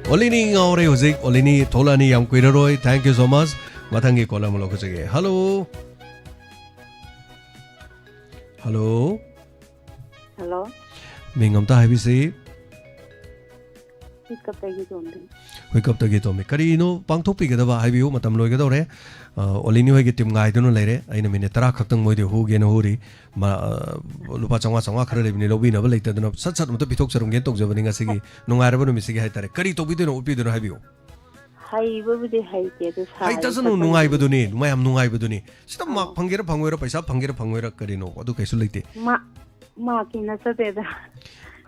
ꯑꯣꯂꯤꯅꯤ ꯉꯥꯎꯔꯦ ꯍꯧꯖꯤꯛ꯫ ꯑꯣꯂꯤꯅꯤ ꯊꯣꯛꯂꯛꯑꯅꯤ ꯌꯥꯝ ꯀꯨꯏꯔꯔꯣꯏ꯫ Thank you so much꯫ ꯃꯊꯪꯒꯤ ꯀꯣꯜ ꯑꯃ ꯂꯧꯈꯠꯆꯒꯦ꯫ ꯍꯜꯂꯣ꯫ ꯍꯜꯂꯣ꯫ ꯍꯜꯂꯣ꯫ ꯃꯤꯡ ꯑꯝꯇ ꯍꯥꯏꯕꯤꯁꯤ꯫ ꯍꯨꯏꯀꯞꯇꯒꯤ ꯇꯣꯝꯕꯤ꯫ ꯍꯨꯏꯀꯞꯇꯒꯤ ꯇꯣꯝꯕꯤ꯫ ꯀꯔꯤꯅꯣ ꯄꯥꯡꯊꯣꯛꯄꯤꯒꯗꯕ? ꯍꯥꯏꯕꯤꯌꯨ, ꯃꯇꯝ ꯂꯣꯏꯒꯗꯧꯔꯦ꯫ ꯑ, ꯑꯣꯂꯤꯅꯤ ꯍꯣꯏꯒꯤ ꯇꯤꯝ ꯉꯥꯏꯗꯨꯅ ꯂꯩꯔꯦ꯫ ꯑꯩꯅ ꯃꯤꯅꯤꯠ ꯇꯔꯥ ꯈꯛꯇꯪ ꯃꯣꯏꯗꯤ ꯍꯨꯒꯦꯅ ꯍꯨꯔꯤ꯫ ꯃ-, ꯑ, ꯂꯨꯄꯥ ꯆꯥꯝꯃꯉꯥ, ꯆꯥꯝꯃꯉꯥ ꯈꯔ ꯂꯩꯕꯅꯤ, ꯂꯧꯕꯤꯅꯕ ꯂꯩꯇꯗꯅ ꯁꯠ ꯁꯠ ꯑꯝꯇ ꯄꯤꯊꯣꯛꯆꯔꯝꯒꯦꯅ ꯇꯧꯖꯕꯅꯤ ꯉꯁꯤꯒꯤ ꯅꯨꯡꯉꯥꯏꯔꯕ ꯅꯨꯃꯤꯠꯁꯤꯒꯤ ꯍꯥꯏꯇꯥꯔꯦ꯫ ꯀꯔꯤ ꯇꯧꯕꯤꯗꯣꯏꯅꯣ? ꯎꯠꯄꯤꯗꯣꯏꯅꯣ? ꯍꯥꯏꯕꯤꯌꯨ꯫ ꯍꯩꯕꯕꯨꯗꯤ ꯍꯩꯇꯦ, ꯑꯗꯨ ꯁꯥꯕ ꯍꯩꯇꯁꯅꯨ, ꯈꯣꯠꯄꯗꯤ ꯅꯨꯡꯉꯥꯏꯕꯗꯨꯅꯤ, ꯃꯌꯥꯝ ꯅꯨꯡꯉꯥꯏꯕꯗꯨꯅꯤ꯫ ꯁꯤꯗ ꯃꯥꯔꯛ ꯑꯥ꯫ ꯐꯪꯒꯦꯔꯥ ꯐꯪꯉꯣꯏꯔꯥ, ꯄꯩꯁꯥ ꯐꯪꯒꯦꯔꯥ ꯐꯪꯉꯣꯏꯔꯥ, ꯀꯔꯤꯅꯣ? ꯑꯗꯨ ꯀꯩꯁꯨ ꯂꯩꯇꯦ꯫ ꯃꯥ-, ꯃꯥꯔꯛꯀꯤ ꯅꯠꯆꯗꯦꯗ꯫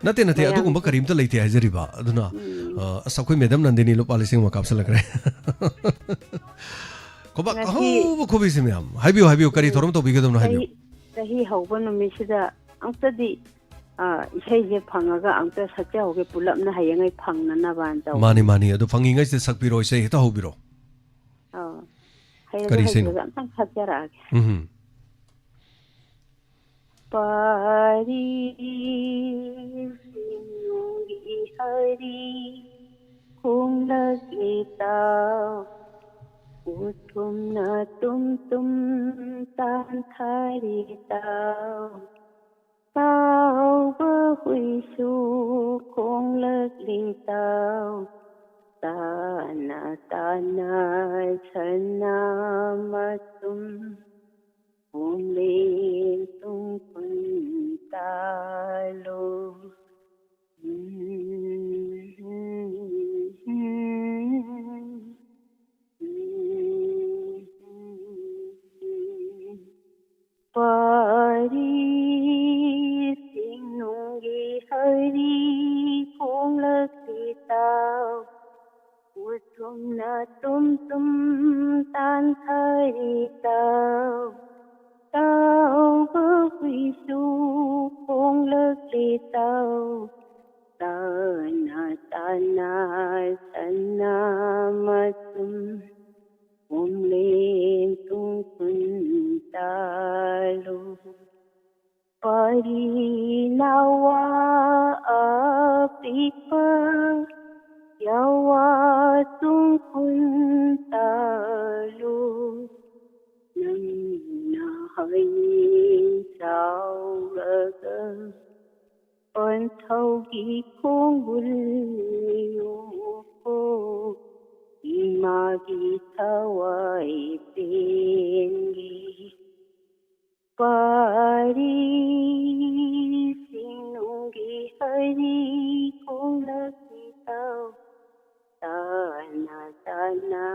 ꯅꯠꯇꯦ, ꯅꯠꯇꯦ, ꯃꯌꯥꯝ ꯑꯗꯨꯒꯨꯝꯕ ꯀꯔꯤꯝꯇ ꯂꯩꯇꯦ ꯍꯥꯏꯖꯔꯤꯕ꯫ ꯑꯗꯨꯅ, ꯎꯝ꯫ ꯑ, ꯑꯁ, ꯑꯩꯈꯣꯏ ꯃꯦꯗꯝ ꯅꯟꯗꯤꯅꯤ ꯂꯨꯄꯥ ꯂꯤꯁꯤꯡ ꯑꯃ ꯀꯥꯞꯁꯤꯜꯂꯛꯈ꯭ꯔꯦ꯫ ꯈꯨꯕꯥꯛ ꯉꯁꯤ ꯑꯍꯧꯕ ꯈꯨꯕꯤꯁꯤ ꯃꯌꯥꯝ꯫ ꯍꯥꯏꯕꯤꯌꯨ, ꯍꯥꯏꯕꯤꯌꯨ, ꯀꯔꯤ ꯎꯝ꯫ ꯊꯧꯔꯝ ꯇꯧꯕꯤꯒꯗꯕꯅꯣ ꯍꯥꯏꯕꯤꯌꯨ꯫ ꯆꯍꯤ, ꯆꯍꯤ ꯍꯧꯕ ꯅꯨꯃꯤꯠꯁꯤꯗ ꯑꯃꯨꯛꯇꯗꯤ ꯑ, ꯏꯁꯩꯁꯦ ꯐꯪꯉꯒ ꯑꯝꯇ ꯁꯛꯆꯍꯧꯒꯦ ꯄꯨꯂꯞꯅ ꯍꯌꯦꯡꯉꯩ ꯐꯪꯅꯅꯕꯅ ꯇꯧꯕꯅꯤ꯫ ꯃꯥꯅꯤ, ꯃꯥꯅꯤ꯫ ꯑꯗꯨ ꯐꯪꯉꯤꯉꯩꯁꯤꯗ ꯁꯛꯄꯤꯔꯣ, ꯏꯁꯩ ꯍꯦꯛꯇ ꯍꯧꯕꯤꯔꯣ꯫ ꯑ, ꯍꯩꯔꯁꯨ ꯀꯔꯤ ꯏꯁꯩꯅꯣ? ꯍꯩꯇ꯭ꯔꯁꯨ ꯑꯝꯇꯪ ꯁꯛꯆꯔꯛꯑꯒꯦ꯫ ꯎꯝ꯫ ꯄꯥꯔꯤ ꯁꯤꯡꯅꯨꯡꯒꯤ ꯍꯔꯤ ꯈꯣꯡꯂꯛꯂꯤ ꯇꯥꯎ, ꯎꯊꯨꯝꯅ ꯇꯨꯝ ꯇꯨꯝ ꯇꯥꯟꯊꯔꯤ ꯇꯥꯎ꯫ ꯇꯥꯎꯕ ꯍꯨꯏꯁꯨ ꯈꯣꯡꯂꯛꯂꯤ ꯇꯥꯎ, ꯇꯥꯅ ꯇꯥꯅ ꯁꯅꯥ ꯃꯇꯨꯝ, ꯈꯣꯡꯂꯦꯟ ꯇꯨꯡ ꯀꯨꯟ ꯇꯥꯂꯣ꯫ ꯋꯥꯔꯤꯁꯤꯡ ꯅꯨꯡꯒꯤ ꯍꯔꯤ ꯈꯣꯡꯂꯛꯁꯤ ꯇꯥꯎ, ꯎꯊꯨꯝꯅ ꯇꯨꯝ ꯇꯨꯝ ꯇꯥꯟꯊꯔꯤ ꯇꯥꯎ, ꯇꯥꯎꯕ ꯍꯨꯏꯁꯨ ꯈꯣꯡꯂꯛꯂꯤ ꯇꯥꯎ, ꯇꯥꯅ ꯇꯥꯅ ꯁꯅꯥ ꯃꯇꯨꯝ ꯈꯣꯝꯂꯦꯟ ꯇꯨꯡ ꯈꯨꯟ ꯇꯥꯂꯨ꯫ ꯄꯔꯤ ꯅꯋꯥ ꯑꯄꯤꯛꯄ ꯌꯥꯋꯥ ꯇꯨꯡ ꯈꯨꯟ ꯇꯥꯂꯨ꯫ ꯅꯪꯅ ꯍꯌꯦꯡ ꯆꯥꯎꯔꯒ ꯄꯟꯊꯧꯒꯤ ꯈꯣꯡꯒꯨꯜ ꯅꯤꯌꯨꯀꯣ, ꯏꯃꯥꯒꯤ ꯊꯋꯥꯏ ꯄꯦꯟꯒꯦ꯫ ꯄꯥꯔꯤꯁꯤꯡ ꯅꯨꯡꯒꯤ ꯍꯔꯤ ꯈꯣꯡꯂꯛꯁꯤ ꯇꯥꯎ, ꯇꯥꯅ ꯇꯥꯅ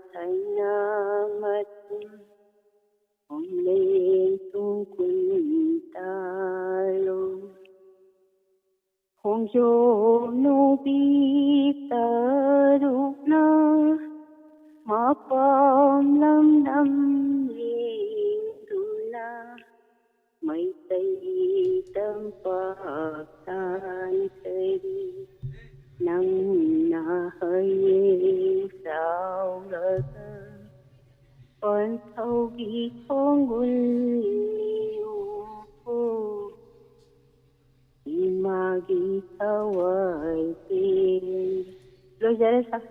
ꯁꯅꯥ ꯃꯇꯨꯝ ꯈꯣꯝꯂꯦꯟ ꯇꯨꯡ ꯈꯨꯟ ꯇꯥꯂꯨ꯫ ꯈꯣꯡꯖꯣꯝ ꯅꯨꯕꯤ ꯇꯔꯨꯛꯅ ꯃꯄꯥꯝ ꯂꯝꯗꯝ ꯌꯦꯡꯗꯨꯅ ꯃꯩꯇꯩ ꯇꯝꯄꯥꯛ ꯇꯥꯟꯊꯔꯤ꯫ ꯅꯪꯅ ꯍꯌꯦꯡ ꯆꯥꯎꯔꯒ ꯄꯟꯊꯧꯒꯤ ꯈꯣꯡꯒꯨꯜ ꯅꯤꯌꯨꯀꯣ, ꯏꯃꯥꯒꯤ ꯊꯋꯥꯏ ꯄꯦꯟ꯫ ꯂꯣꯏꯖꯔꯦ, ꯁꯥꯔ꯫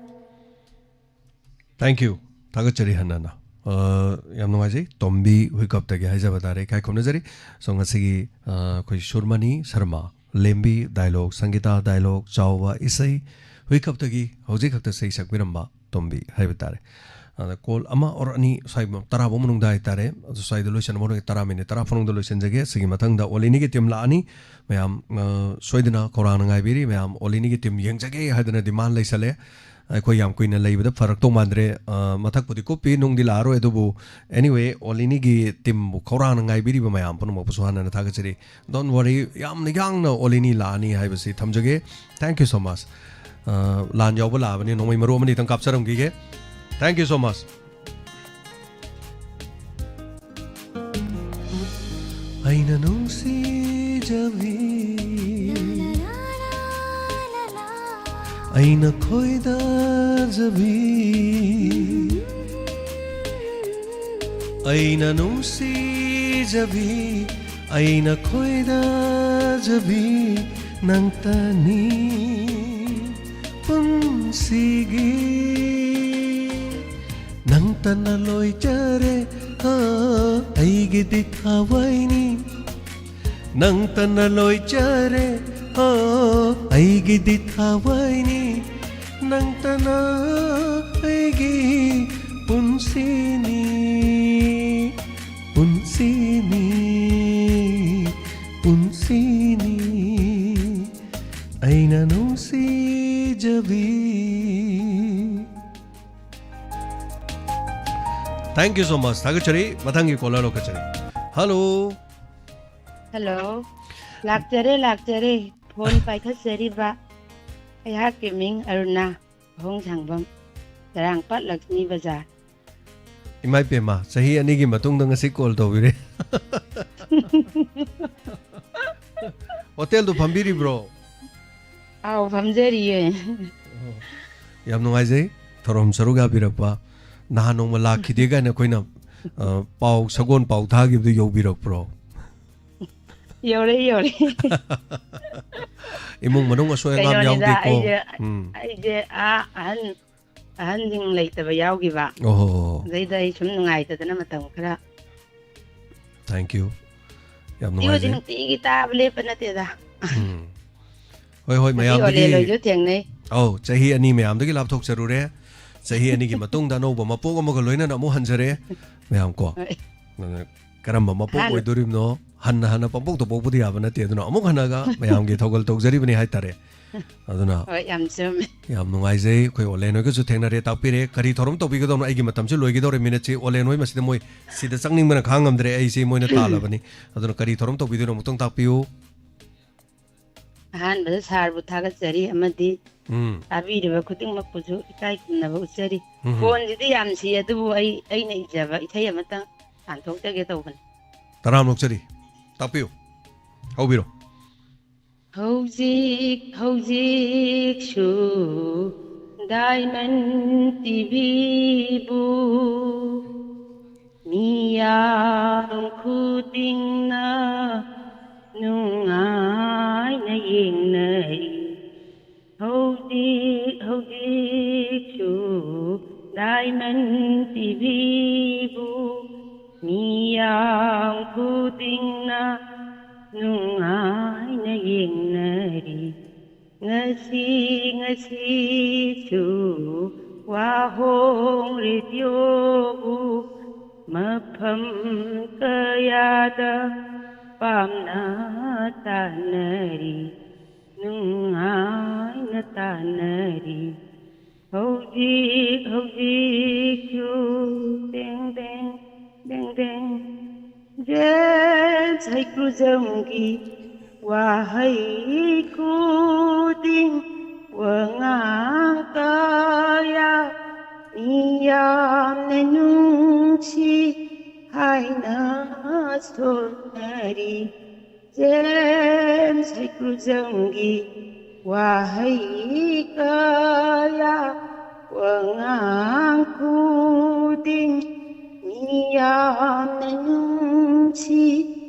Thank you. ꯊꯥꯒꯠꯆꯔꯤ ꯍꯟꯅ ꯍꯟꯅ꯫ ꯑ, ꯌꯥꯝ ꯅꯨꯡꯉꯥꯏꯖꯩ꯫ ꯇꯣꯝꯕꯤ ꯍꯨꯏꯀꯞꯇꯒꯤ ꯍꯥꯏꯖꯕ ꯇꯥꯔꯦ, ꯏꯀꯥꯏ ꯈꯨꯝꯅꯖꯔꯤ꯫ So, ꯉꯁꯤꯒꯤ, ꯑ, ꯑꯩꯈꯣꯏ ꯁꯨꯔꯃꯅꯤ ꯁꯔꯃ, ꯂꯦꯝꯕꯤ dialogue, ꯁꯪꯒꯤꯇꯥ dialogue, ꯆꯥꯎꯕ ꯏꯁꯩ, ꯍꯨꯏꯀꯞꯇꯒꯤ ꯍꯧꯖꯤꯛ ꯈꯛꯇ ꯏꯁꯩ ꯁꯛꯄꯤꯔꯝꯕ ꯇꯣꯝꯕꯤ ꯍꯥꯏꯕ ꯇꯥꯔꯦ꯫ ꯑꯗ call ꯑꯃ or ꯑꯅꯤ ꯁ꯭ꯋꯥꯏ ꯇꯔꯥ ꯐꯥꯎ ꯃꯅꯨꯡꯗ ꯍꯥꯏꯇꯥꯔꯦ, ꯑꯗꯨ ꯁ꯭ꯋꯥꯏꯗ ꯂꯣꯏꯁꯤꯟꯅꯕ ꯍꯣꯠꯅꯒꯦ꯫ ꯇꯔꯥ, minute ꯇꯔꯥ ꯐꯥꯎ ꯃꯅꯨꯡꯗ ꯂꯣꯏꯁꯤꯟꯖꯒꯦ꯫ ꯁꯤꯒꯤ ꯃꯊꯪꯗ ꯑꯣꯂꯤꯅꯤꯒꯤ team ꯂꯥꯛꯑꯅꯤ꯫ ꯃꯌꯥꯝ, ꯑ, ꯁꯣꯏꯗꯅ ꯈꯧꯔꯥꯡꯅ ꯉꯥꯏꯕꯤꯔꯤ꯫ ꯃꯌꯥꯝ ꯑꯣꯂꯤꯅꯤꯒꯤ team ꯌꯦꯡꯖꯒꯦ ꯍꯥꯏꯗꯅ demand ꯂꯩꯁꯜꯂꯦ꯫ ꯑꯩꯈꯣꯏ ꯌꯥꯝ ꯀꯨꯏꯅ ꯂꯩꯕꯗ ꯐꯔꯛꯇꯧ ꯃꯥꯟꯗ꯭ꯔꯦ꯫ ꯑ, ꯃꯊꯛꯄꯨꯗꯤ ꯀꯨꯞꯄꯤ, ꯅꯨꯡꯗꯤ ꯂꯥꯛꯑꯔꯣꯏ, ꯑꯗꯨꯕꯨ anyway, ꯑꯣꯂꯤꯅꯤꯒꯤ teamꯕꯨ ꯈꯧꯔꯥꯡꯅ ꯉꯥꯏꯕꯤꯔꯤꯕ ꯃꯌꯥꯝ ꯄꯨꯝꯅꯃꯛꯄꯨꯁꯨ ꯍꯥꯟꯅ ꯍꯥꯟꯅ ꯊꯥꯒꯠꯆꯔꯤ꯫ Don't worry, ꯌꯥꯝꯅ ꯌꯥꯡꯅ ꯑꯣꯂꯤꯅꯤ ꯂꯥꯛꯑꯅꯤ ꯍꯥꯏꯕꯁꯤ ꯊꯝꯖꯒꯦ꯫ Thank you so much꯫ ꯑ, ꯂꯥꯟ ꯌꯥꯎꯕ ꯂꯥꯛꯑꯕꯅꯤ, ꯅꯣꯡꯃꯩ ꯃꯔꯨ ꯑꯃꯅꯤꯇꯪ ꯀꯥꯞꯆꯔꯝꯈꯤꯒꯦ꯫ Thank you so much꯫ ꯑꯩꯅ ꯅꯨꯡꯁꯤꯖꯕꯤ, ꯑꯩꯅ ꯈꯣꯏꯗꯥꯖꯕꯤ, ꯑꯩꯅ ꯅꯨꯡꯁꯤꯖꯕꯤ, ꯑꯩꯅ ꯈꯣꯏꯗꯥꯖꯕꯤ ꯅꯪꯇꯅꯤ ꯄꯨꯟꯁꯤꯒꯤ꯫ ꯅꯪꯇꯅ ꯂꯣꯏꯖꯔꯦ, ꯍꯣ, ꯑꯩꯒꯤꯗꯤ ꯊꯋꯥꯏꯅꯤ꯫ ꯅꯪꯇꯅ ꯂꯣꯏꯖꯔꯦ, ꯍꯣ, ꯑꯩꯒꯤꯗꯤ ꯊꯋꯥꯏꯅꯤ꯫ ꯅꯪꯇꯅ ꯑꯩꯒꯤ ꯄꯨꯟꯁꯤꯅꯤ, ꯄꯨꯟꯁꯤꯅꯤ, ꯄꯨꯟꯁꯤꯅꯤ꯫ ꯑꯩꯅ ꯅꯨꯡꯁꯤꯖꯕꯤ꯫ Thank you so much. ꯊꯥꯒꯠꯆꯔꯤ꯫ ꯃꯊꯪꯒꯤ caller ꯂꯧꯈꯠꯆꯔꯤ꯫ Hello꯫ Hello꯫ ꯂꯥꯛꯆꯔꯦ, ꯂꯥꯛꯆꯔꯦ꯫ Phone ꯄꯥꯏꯈꯠꯆꯔꯤꯕ ꯑꯩꯍꯥꯛꯀꯤ ꯃꯤꯡ ꯑꯔꯨꯅꯥ ꯑꯍꯣꯡꯁꯥꯡꯕꯝ, ꯆꯔꯥꯡꯄꯥꯠ ꯂꯛꯁꯃꯤ ꯕꯖꯥꯔ꯫ ꯏꯃꯥꯏ ꯄꯦꯝꯃ, ꯆꯍꯤ ꯑꯅꯤꯒꯤ ꯃꯇꯨꯡꯗ ꯉꯁꯤ call ꯇꯧꯕꯤꯔꯦ꯫ Hotelꯗꯨ ꯐꯝꯕꯤꯔꯤꯕ꯭ꯔꯣ? ꯑꯥꯎ, ꯐꯝꯖꯔꯤꯌꯦ꯫ ꯑꯣ, ꯌꯥꯝ ꯅꯨꯡꯉꯥꯏꯖꯩ ꯊꯧꯔꯝ ꯁꯔꯨꯛ ꯌꯥꯕꯤꯔꯛꯄ꯫ ꯅꯍꯥꯟ ꯅꯣꯡꯃ ꯂꯥꯛꯈꯤꯗꯦ ꯀꯥꯏꯅ ꯑꯩꯈꯣꯏꯅ, ꯑ, ꯄꯥꯎ, ꯁꯒꯣꯜ ꯄꯥꯎ ꯊꯥꯈꯤꯕꯗꯨ ꯌꯧꯕꯤꯔꯛꯄ꯭ꯔꯣ? ꯌꯧꯔꯛꯏ, ꯌꯧꯔꯛꯏ꯫ ꯏꯃꯨꯡ ꯃꯅꯨꯡ ꯑꯁꯣꯏ ꯑꯉꯥꯝ ꯀꯩꯅꯣꯅꯤꯗ, ꯌꯥꯎꯗꯦꯀꯣ? ꯑꯩꯁꯦ, ꯎꯝ꯫ ꯑꯩꯁꯦ, ꯑꯥ, ꯑꯍꯟ, ꯑꯍꯟꯁꯤꯡ ꯂꯩꯇꯕ ꯌꯥꯎꯈꯤꯕ꯫ ꯑꯣꯍꯣ꯫ ꯑꯗꯩꯗ ꯑꯩ ꯁꯨꯝ ꯅꯨꯡꯉꯥꯏꯇꯗꯅ ꯃꯇꯝ ꯈꯔ꯫ Thank you꯫ ꯌꯥꯝ ꯅꯨꯡꯉꯥꯏꯖꯩ꯫ ꯅꯨꯡꯇꯤꯒꯤ ꯇꯥꯕ ꯂꯦꯞꯄ ꯅꯠꯇꯦꯗ꯫ ꯎꯝ꯫ ꯍꯣꯏ, ꯍꯣꯏ, ꯉꯁꯤ ꯃꯌꯥꯝꯗꯒꯤ ꯑꯣꯂꯦꯟ ꯍꯣꯏꯁꯨ ꯊꯦꯡꯅꯩ꯫ ꯑꯧ, ꯆꯍꯤ ꯑꯅꯤ ꯃꯌꯥꯝꯗꯒꯤ ꯂꯥꯞꯊꯣꯛꯆꯔꯨꯔꯦ꯫ ꯆꯍꯤ ꯑꯅꯤꯒꯤ ꯃꯇꯨꯡꯗ ꯑꯅꯧꯕ ꯃꯄꯣꯛ ꯑꯃꯒ ꯂꯣꯏꯅꯅ ꯑꯃꯨꯛ ꯍꯟꯖꯔꯦ꯫ ꯃꯌꯥꯝ ꯀꯣ꯫ ꯍꯣꯏ꯫ ꯑꯗꯨꯅ ꯀꯔꯝꯕ ꯃꯄꯣꯛ ꯑꯍꯥꯟꯕ ꯑꯣꯏꯗꯣꯔꯤꯕꯅꯣ? ꯍꯟꯅ ꯍꯟꯅ ꯄꯪꯄꯣꯛꯇ ꯄꯣꯛꯄꯗꯤ ꯌꯥꯕ ꯅꯠꯇꯦ꯫ ꯑꯗꯨꯅ ꯑꯃꯨꯛ ꯍꯟꯅꯒ ꯃꯌꯥꯝꯒꯤ ꯊꯧꯒꯜ ꯇꯧꯖꯔꯤꯕꯅꯤ ꯍꯥꯏꯇꯥꯔꯦ꯫ ꯑꯗꯨꯅ ꯍꯣꯏ, ꯌꯥꯝ ꯆꯨꯝꯃꯦ꯫ ꯌꯥꯝ ꯅꯨꯡꯉꯥꯏꯖꯩ꯫ ꯑꯩꯈꯣꯏ ꯑꯣꯂꯦꯟ ꯍꯣꯏꯒꯁꯨ ꯊꯦꯡꯅꯔꯦ, ꯇꯥꯛꯄꯤꯔꯦ꯫ ꯀꯔꯤ ꯊꯧꯔꯝ ꯇꯧꯕꯤꯒꯗꯧꯅꯣ? ꯑꯩꯒꯤ ꯃꯇꯝꯁꯨ ꯂꯣꯏꯒꯗꯧꯔꯦ, ꯃꯤꯅꯠꯁꯤ꯫ ꯑꯣꯂꯦꯟ ꯍꯣꯏ, ꯃꯁꯤꯗ ꯃꯣꯏ ꯁꯤꯗ ꯆꯪꯅꯤꯡꯕꯅ ꯈꯥꯡ ꯉꯝꯗ꯭ꯔꯦ꯫ ꯑꯩꯁꯤ ꯃꯣꯏꯅ ꯇꯥꯜꯂꯕꯅꯤ꯫ ꯑꯗꯨꯅ ꯀꯔꯤ ꯊꯧꯔꯝ ꯇꯧꯕꯤꯗꯣꯏꯅꯣ, ꯑꯃꯨꯛꯇꯪ ꯇꯥꯛꯄꯤꯌꯨ꯫ ꯑꯍꯥꯟꯕꯗ ꯁꯥꯔꯕꯨ ꯊꯥꯒꯠꯆꯔꯤ ꯑꯃꯗꯤ ꯎꯝ ꯇꯥꯕꯤꯔꯤꯕ ꯈꯨꯗꯤꯡꯃꯛꯄꯨꯁꯨ ꯏꯀꯥꯏ ꯈꯨꯝꯅꯕ ꯎꯠꯆꯔꯤ꯫ ꯎꯝ꯫ ꯈꯣꯟꯁꯤꯗꯤ ꯌꯥꯝ ꯁꯤ, ꯑꯗꯨꯕꯨ ꯑꯩ ꯑꯩꯅ ꯏꯖꯕ ꯏꯁꯩ ꯑꯃꯇꯪ ꯁꯥꯟꯊꯣꯛꯆꯒꯦ ꯇꯧꯕꯅꯤ꯫ ꯇꯔꯥꯝ ꯂꯧꯖꯔꯤ꯫ ꯇꯥꯛꯄꯤꯌꯨ꯫ ꯍꯧꯕꯤꯔꯣ꯫ ꯍꯧꯖꯤꯛ ꯍꯧꯖꯤꯛꯁꯨ ꯗꯥꯏꯃꯟ ꯇꯤꯚꯤꯕꯨ ꯃꯤꯌꯥꯝ ꯈꯨꯗꯤꯡꯅ ꯅꯨꯡꯉꯥꯏꯅ ꯌꯦꯡꯅꯔꯤ꯫ ꯍꯧꯖꯤꯛ ꯍꯧꯖꯤꯛꯁꯨ ꯗꯥꯏꯃꯟ ꯇꯤꯚꯤꯕꯨ ꯃꯤꯌꯥꯝ ꯈꯨꯗꯤꯡꯅ ꯅꯨꯡꯉꯥꯏꯅ ꯌꯦꯡꯅꯔꯤ꯫ ꯉꯁꯤ ꯉꯁꯤꯁꯨ ꯋꯥꯍꯣꯡ ꯔꯦꯗꯤꯑꯣꯕꯨ ꯃꯐꯝ ꯀꯌꯥꯗ ꯄꯥꯝꯅ ꯇꯥꯅꯔꯤ, ꯅꯨꯡꯉꯥꯏꯅ ꯇꯥꯅꯔꯤ꯫ ꯍꯧꯖꯤꯛ ꯍꯧꯖꯤꯛꯁꯨ ꯇꯦꯡ ꯇꯦꯡ ꯇꯦꯡ ꯇꯦꯡ ꯖꯦꯝꯁ ꯍꯩꯀ꯭ꯔꯨꯖꯝꯒꯤ ꯋꯥꯍꯩ ꯈꯨꯗꯤꯡ ꯋꯥꯉꯥꯡ ꯀꯌꯥ ꯃꯤꯌꯥꯝꯅ ꯅꯨꯡꯁꯤ ꯍꯥꯏꯅ ꯁꯣꯟꯅꯔꯤ꯫ ꯖꯦꯝꯁ ꯍꯩꯀ꯭ꯔꯨꯖꯝꯒꯤ ꯋꯥꯍꯩ ꯀꯌꯥ ꯋꯥꯉꯥꯡ ꯈꯨꯗꯤꯡ ꯃꯤꯌꯥꯝꯅ ꯅꯨꯡꯁꯤ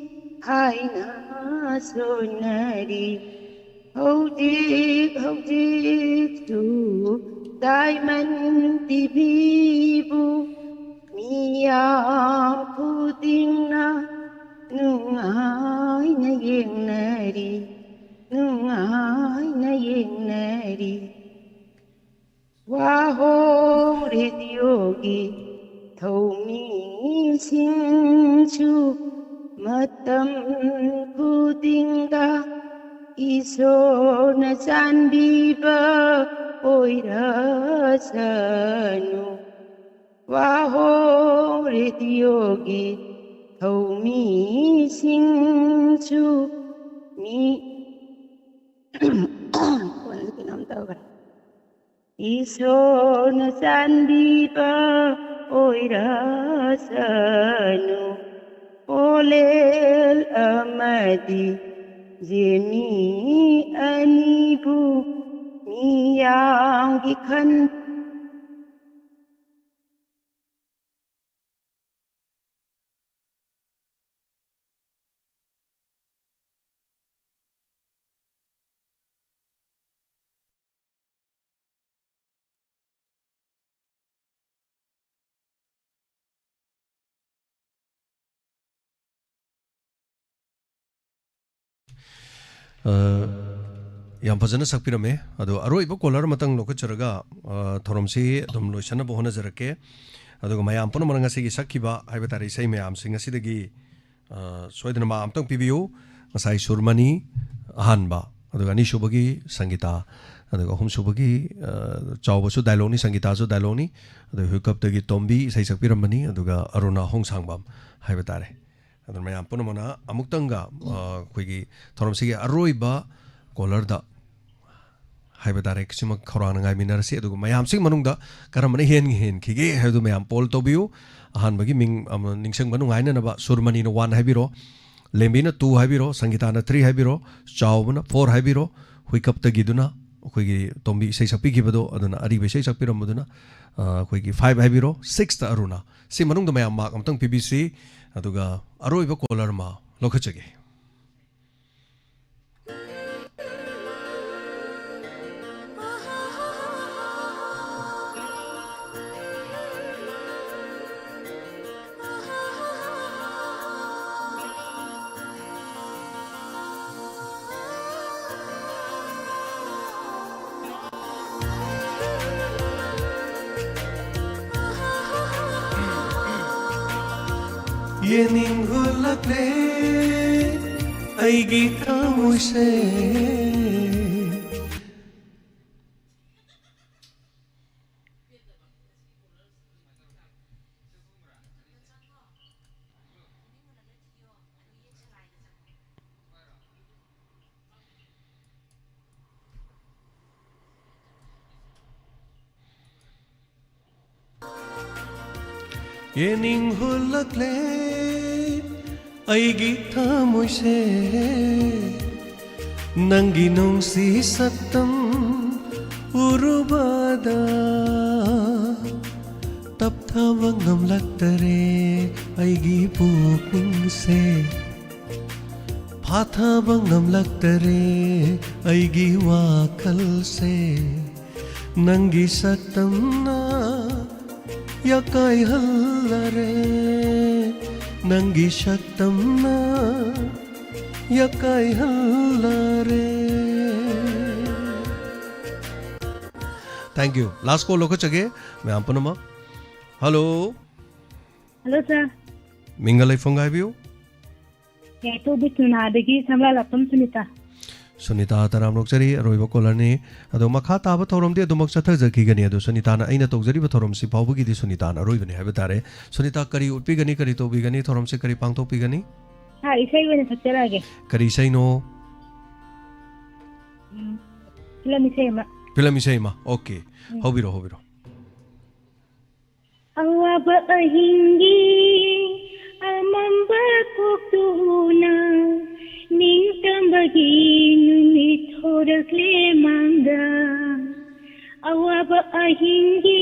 ꯍꯥꯏꯅ ꯁꯣꯟꯅꯔꯤ꯫ ꯍꯧꯖꯤꯛ ꯍꯧꯖꯤꯛꯁꯨ ꯗꯥꯏꯃꯟ ꯇꯤꯚꯤꯕꯨ ꯃꯤꯌꯥꯝ ꯈꯨꯗꯤꯡꯅ ꯅꯨꯡꯉꯥꯏꯅ ꯌꯦꯡꯅꯔꯤ, ꯅꯨꯡꯉꯥꯏꯅ ꯌꯦꯡꯅꯔꯤ꯫ ꯋꯥꯍꯣꯡ ꯔꯦꯗꯤꯑꯣꯒꯤ ꯊꯧꯃꯤꯁꯤꯡꯁꯨ ꯃꯇꯝ ꯈꯨꯗꯤꯡꯗ ꯏꯁꯣꯔꯅ ꯆꯥꯟꯕꯤꯕ ꯑꯣꯏꯔꯁꯅꯨ꯫ ꯋꯥꯍꯣ ꯔꯦꯗꯤꯑꯣꯒꯤ ꯊꯧꯃꯤꯁꯤꯡꯁꯨ ꯃꯤ ꯐꯣꯟꯁꯦ ꯀꯩꯅꯣꯝ ꯇꯧꯈ꯭ꯔꯦ꯫ ꯏꯁꯣꯔꯅ ꯆꯥꯟꯕꯤꯕ ꯑꯣꯏꯔꯁꯅꯨ꯫ ꯄꯣꯂꯦꯜ ꯑꯃꯗꯤ ꯖꯦꯃꯤ ꯑꯅꯤꯕꯨ ꯃꯤꯌꯥꯝꯒꯤ ꯈꯟ ꯑ, ꯌꯥꯝ ꯐꯖꯅ ꯁꯛꯄꯤꯔꯝꯃꯦ꯫ ꯑꯗꯣ ꯑꯔꯣꯏꯕ ꯀꯣꯂꯔ ꯑꯃꯇꯪ ꯂꯧꯈꯠꯆꯔꯒ, ꯑ, ꯊꯧꯔꯝꯁꯤ ꯑꯗꯨꯝ ꯂꯣꯏꯁꯤꯟꯅꯕ ꯍꯣꯠꯅꯖꯔꯛꯀꯦ꯫ ꯑꯗꯨꯒ ꯃꯌꯥꯝ ꯄꯨꯝꯅꯃꯛꯅ ꯉꯁꯤꯒꯤ ꯁꯛꯈꯤꯕ ꯍꯥꯏꯕ ꯇꯥꯔꯦ ꯏꯁꯩ ꯃꯌꯥꯝꯁꯤꯡ ꯑꯁꯤꯗꯒꯤ, ꯑ, ꯁꯣꯏꯗꯅ ꯃꯥ ꯑꯃꯇꯪ ꯄꯤꯕꯤꯌꯨ꯫ ꯉꯁꯥꯏ ꯁꯨꯔꯃꯅꯤ ꯑꯍꯥꯟꯕ, ꯑꯗꯨꯒ ꯑꯅꯤꯁꯨꯕꯒꯤ ꯁꯪꯒꯤꯇꯥ, ꯑꯗꯨꯒ ꯑꯍꯨꯝꯁꯨꯕꯒꯤ, ꯑ, ꯆꯥꯎꯕꯁꯨ ꯗꯥꯏꯂꯣꯛꯅꯤ, ꯁꯪꯒꯤꯇꯥꯁꯨ ꯗꯥꯏꯂꯣꯛꯅꯤ꯫ ꯑꯗꯨꯒ ꯍꯨꯏꯀꯞꯇꯒꯤ ꯇꯣꯝꯕꯤ ꯏꯁꯩ ꯁꯛꯄꯤꯔꯝꯕꯅꯤ, ꯑꯗꯨꯒ ꯑꯔꯨꯅꯥ ꯍꯣꯡꯁꯥꯡꯕꯝ ꯍꯥꯏꯕ ꯇꯥꯔꯦ꯫ ꯑꯗꯨꯅ ꯃꯌꯥꯝ ꯄꯨꯝꯅꯃꯛꯅ ꯑꯃꯨꯛꯇꯪꯒ, ꯑ, ꯑꯩꯈꯣꯏꯒꯤ ꯊꯧꯔꯝꯁꯤꯒꯤ ꯑꯔꯣꯏꯕ ꯀꯣꯂꯔꯗ ꯍꯥꯏꯕ ꯇꯥꯔꯦ, ꯁꯤꯃꯛ ꯈꯧꯔꯥꯡꯅ ꯉꯥꯏꯃꯤꯟꯅꯔꯁꯤ꯫ ꯑꯗꯨꯒ ꯃꯌꯥꯝꯁꯤꯒꯤ ꯃꯅꯨꯡꯗ ꯀꯔꯝꯕꯅ ꯍꯦꯟ-, ꯍꯦꯟꯈꯤꯒꯦ ꯍꯥꯏꯕꯗꯨ ꯃꯌꯥꯝ ꯄꯣꯜ ꯇꯧꯕꯤꯌꯨ꯫ ꯑꯍꯥꯟꯕꯒꯤ ꯃꯤꯡ ꯑꯃ ꯅꯤꯡꯁꯤꯡꯕ ꯅꯨꯡꯉꯥꯏꯅꯅꯕ ꯁꯨꯔꯃꯅꯤꯅ ꯋꯥꯟ ꯍꯥꯏꯕꯤꯔꯣ, ꯂꯦꯝꯕꯤꯅ ꯇꯨ ꯍꯥꯏꯕꯤꯔꯣ, ꯁꯪꯒꯤꯇꯥꯅ ꯊ꯭ꯔꯤ ꯍꯥꯏꯕꯤꯔꯣ, ꯆꯥꯎꯕꯅ ꯐꯣꯔ ꯍꯥꯏꯕꯤꯔꯣ, ꯍꯨꯏꯀꯞꯇꯒꯤꯗꯨꯅ ꯑꯩꯈꯣꯏꯒꯤ ꯇꯣꯝꯕꯤ ꯏꯁꯩ ꯁꯛꯄꯤꯈꯤꯕꯗꯣ, ꯑꯗꯨꯅ ꯑꯔꯤꯕ ꯏꯁꯩ ꯁꯛꯄꯤꯔꯝꯕꯗꯨꯅ, ꯑ, ꯑꯩꯈꯣꯏꯒꯤ ꯐꯥꯏꯚ ꯍꯥꯏꯕꯤꯔꯣ, ꯁꯤꯛꯁꯇ ꯑꯔꯨꯅꯥ꯫ ꯁꯤ ꯃꯅꯨꯡꯗ ꯃꯌꯥꯝ ꯃꯥꯔꯛ ꯑꯃꯇꯪ ꯄꯤꯕꯤꯁꯤ꯫ ꯑꯗꯨꯒ ꯑꯔꯣꯏꯕ ꯀꯣꯂꯔ ꯑꯃ ꯂꯧꯈꯠꯆꯒꯦ꯫ ꯌꯦꯡꯅꯤꯡ ꯍꯨꯜꯂꯛꯂꯦ꯫ ꯑꯩꯒꯤ ꯊꯃꯣꯏꯁꯦ꯫ ꯌꯦꯅꯤꯡ ꯍꯨꯜꯂꯛꯂꯦ ꯑꯩꯒꯤ ꯊꯃꯣꯏꯁꯦ, ꯅꯪꯒꯤ ꯅꯨꯡꯁꯤ ꯁꯛꯇꯝ ꯎꯔꯨꯕꯗ ꯇꯞꯊꯕ ꯉꯝꯂꯛꯇꯔꯦ ꯑꯩꯒꯤ ꯄꯨꯛꯅꯤꯡꯁꯦ꯫ ꯐꯥꯊꯕ ꯉꯝꯂꯛꯇꯔꯦ ꯑꯩꯒꯤ ꯋꯥꯈꯜꯁꯦ꯫ ꯅꯪꯒꯤ ꯁꯛꯇꯝꯅ ꯌꯥꯀꯥꯏꯍꯜꯂꯔꯦ, ꯅꯪꯒꯤ ꯁꯛꯇꯝꯅ ꯌꯥꯀꯥꯏꯍꯜꯂꯔꯦ꯫ Thank you. Last call ꯂꯧꯈꯠꯆꯒꯦ ꯃꯌꯥꯝ ꯄꯨꯝꯅꯃꯛ꯫ Hello. Hello, sir. ꯃꯤꯡꯒ ꯂꯩꯐꯝꯒ ꯍꯥꯏꯕꯤꯌꯨ꯫ ꯌꯥꯏꯇꯣ ꯕꯤꯁ꯭ꯋꯥꯅꯥꯊꯗꯒꯤ ꯁꯝꯂꯥ ꯂꯥꯛꯄꯝ ꯁꯨꯅꯤꯇꯥ꯫ ꯁꯨꯅꯤꯇꯥ, ꯇꯔꯥꯝꯅ ꯑꯣꯛꯆꯔꯤ꯫ ꯑꯔꯣꯏꯕ caller ꯅꯤ꯫ ꯑꯗꯣ ꯃꯈꯥ ꯇꯥꯕ ꯊꯧꯔꯝꯗꯤ ꯑꯗꯨꯃꯛ ꯆꯠꯊꯖꯈꯤꯒꯅꯤ꯫ ꯑꯗꯣ ꯁꯨꯅꯤꯇꯥꯅ ꯑꯩꯅ ꯇꯧꯖꯔꯤꯕ ꯊꯧꯔꯝꯁꯤ ꯐꯥꯎꯕꯒꯤꯗꯤ ꯁꯨꯅꯤꯇꯥꯅ ꯑꯔꯣꯏꯕꯅꯤ ꯍꯥꯏꯕ ꯇꯥꯔꯦ꯫ ꯁꯨꯅꯤꯇꯥ, ꯀꯔꯤ ꯎꯠꯄꯤꯒꯅꯤ, ꯀꯔꯤ ꯇꯧꯕꯤꯒꯅꯤ, ꯊꯧꯔꯝꯁꯤ ꯀꯔꯤ ꯄꯥꯡꯊꯣꯛꯄꯤꯒꯅꯤ? ꯁꯥꯔ, ꯏꯁꯩ ꯑꯣꯏꯅ ꯁꯛꯆꯔꯛꯑꯒꯦ꯫ ꯀꯔꯤ ꯏꯁꯩꯅꯣ? ꯎꯝ, ꯐꯤꯂꯝ ꯏꯁꯩ ꯑꯃ꯫ ꯐꯤꯂꯝ ꯏꯁꯩ ꯑꯃ꯫ Okay꯫ ꯎꯝ꯫ ꯍꯧꯕꯤꯔꯣ, ꯍꯧꯕꯤꯔꯣ꯫ ꯑꯋꯥꯕ ꯑꯍꯤꯡꯒꯤ ꯑꯃꯝꯕ ꯀꯣꯛꯇꯨꯅ ꯅꯤꯡꯇꯝꯕꯒꯤ ꯅꯨꯃꯤꯠ ꯊꯣꯔꯛꯂꯦ ꯃꯥꯡꯗ꯫ ꯑꯋꯥꯕ ꯑꯍꯤꯡꯒꯤ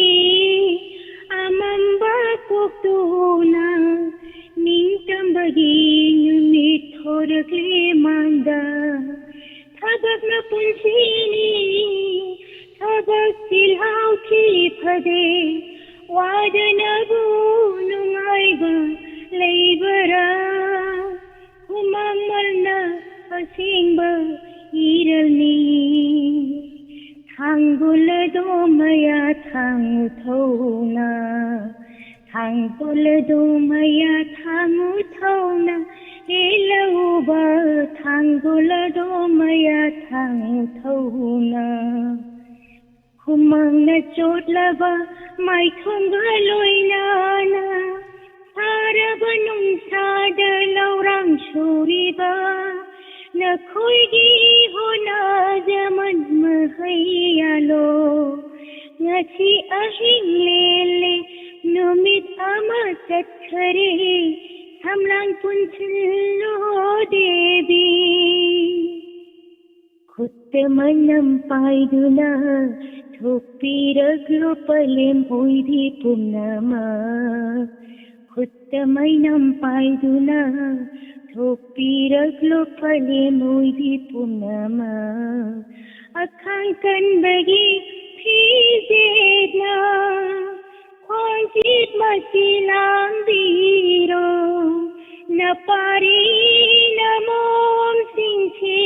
ꯑꯃꯝꯕ ꯀꯣꯛꯇꯨꯅ ꯅꯤꯡꯇꯝꯕꯒꯤ ꯅꯨꯃꯤꯠ ꯊꯣꯔꯛꯂꯦ ꯃꯥꯡꯗ꯫ ꯊꯕꯛꯅ ꯄꯨꯟꯁꯤꯅꯤ, ꯊꯕꯛ ꯆꯤꯜꯍꯥꯎ ꯊꯤ ꯐꯗꯦ, ꯋꯥꯗꯅꯕꯨ ꯅꯨꯡꯉꯥꯏꯕ ꯂꯩꯕꯔꯥ? ꯍꯨꯃꯥꯡꯃꯜꯅ ꯑꯁꯦꯡꯕ ꯏꯔꯜꯅꯤ꯫ ꯊꯥꯡꯒꯣꯜ ꯑꯗꯣ ꯃꯌꯥ ꯊꯥꯡꯉꯨ ꯊꯧꯅ, ꯊꯥꯡꯒꯣꯜ ꯑꯗꯣ ꯃꯌꯥ ꯊꯥꯡꯉꯨ ꯊꯧꯅ, ꯍꯦꯜꯂꯛꯎꯕ ꯊꯥꯡꯒꯣꯂꯗꯣ ꯃꯌꯥ ꯊꯥꯡ ꯊꯧꯅ ꯍꯨꯃꯥꯡꯅ ꯆꯣꯠꯂꯕ ꯃꯥꯏꯊꯣꯡꯒ ꯂꯣꯏꯅꯅ ꯁꯥꯔꯕ ꯅꯨꯡꯁꯥꯗ ꯂꯧꯔꯥꯡ ꯁꯨꯔꯤꯕ ꯅꯈꯣꯏꯒꯤ ꯍꯣꯅꯥꯖꯃꯟ ꯃꯍꯩꯌꯥꯂꯣ꯫ ꯉꯁꯤ ꯑꯍꯤꯡ ꯂꯦꯜꯂꯦ, ꯅꯨꯃꯤꯠ ꯑꯃ ꯆꯠꯈꯔꯦ, ꯁꯝꯂꯥꯡ ꯄꯨꯟꯁꯤꯜꯂꯣ ꯗꯦꯕꯤ꯫ ꯈꯨꯠꯇ ꯃꯩꯅꯝ ꯄꯥꯏꯗꯨꯅ ꯊꯣꯛꯄꯤꯔꯛꯂꯣ ꯄꯂꯦꯝ ꯑꯣꯏꯕꯤ ꯄꯨꯝꯅꯃꯛ꯫ ꯈꯨꯠꯇ ꯃꯩꯅꯝ ꯄꯥꯏꯗꯨꯅ ꯊꯣꯛꯄꯤꯔꯛꯂꯣ ꯄꯂꯦꯝ ꯑꯣꯏꯕꯤ ꯄꯨꯝꯅꯃꯛ꯫ ꯑꯈꯥꯡ ꯀꯟꯕꯒꯤ ꯐꯤꯖꯦꯠꯅ ꯈꯣꯡꯖꯤꯠ ꯃꯁꯤ ꯂꯥꯡꯕꯤꯔꯣ, ꯅꯄꯥꯔꯤ ꯅꯃꯣꯝꯁꯤꯡꯁꯤ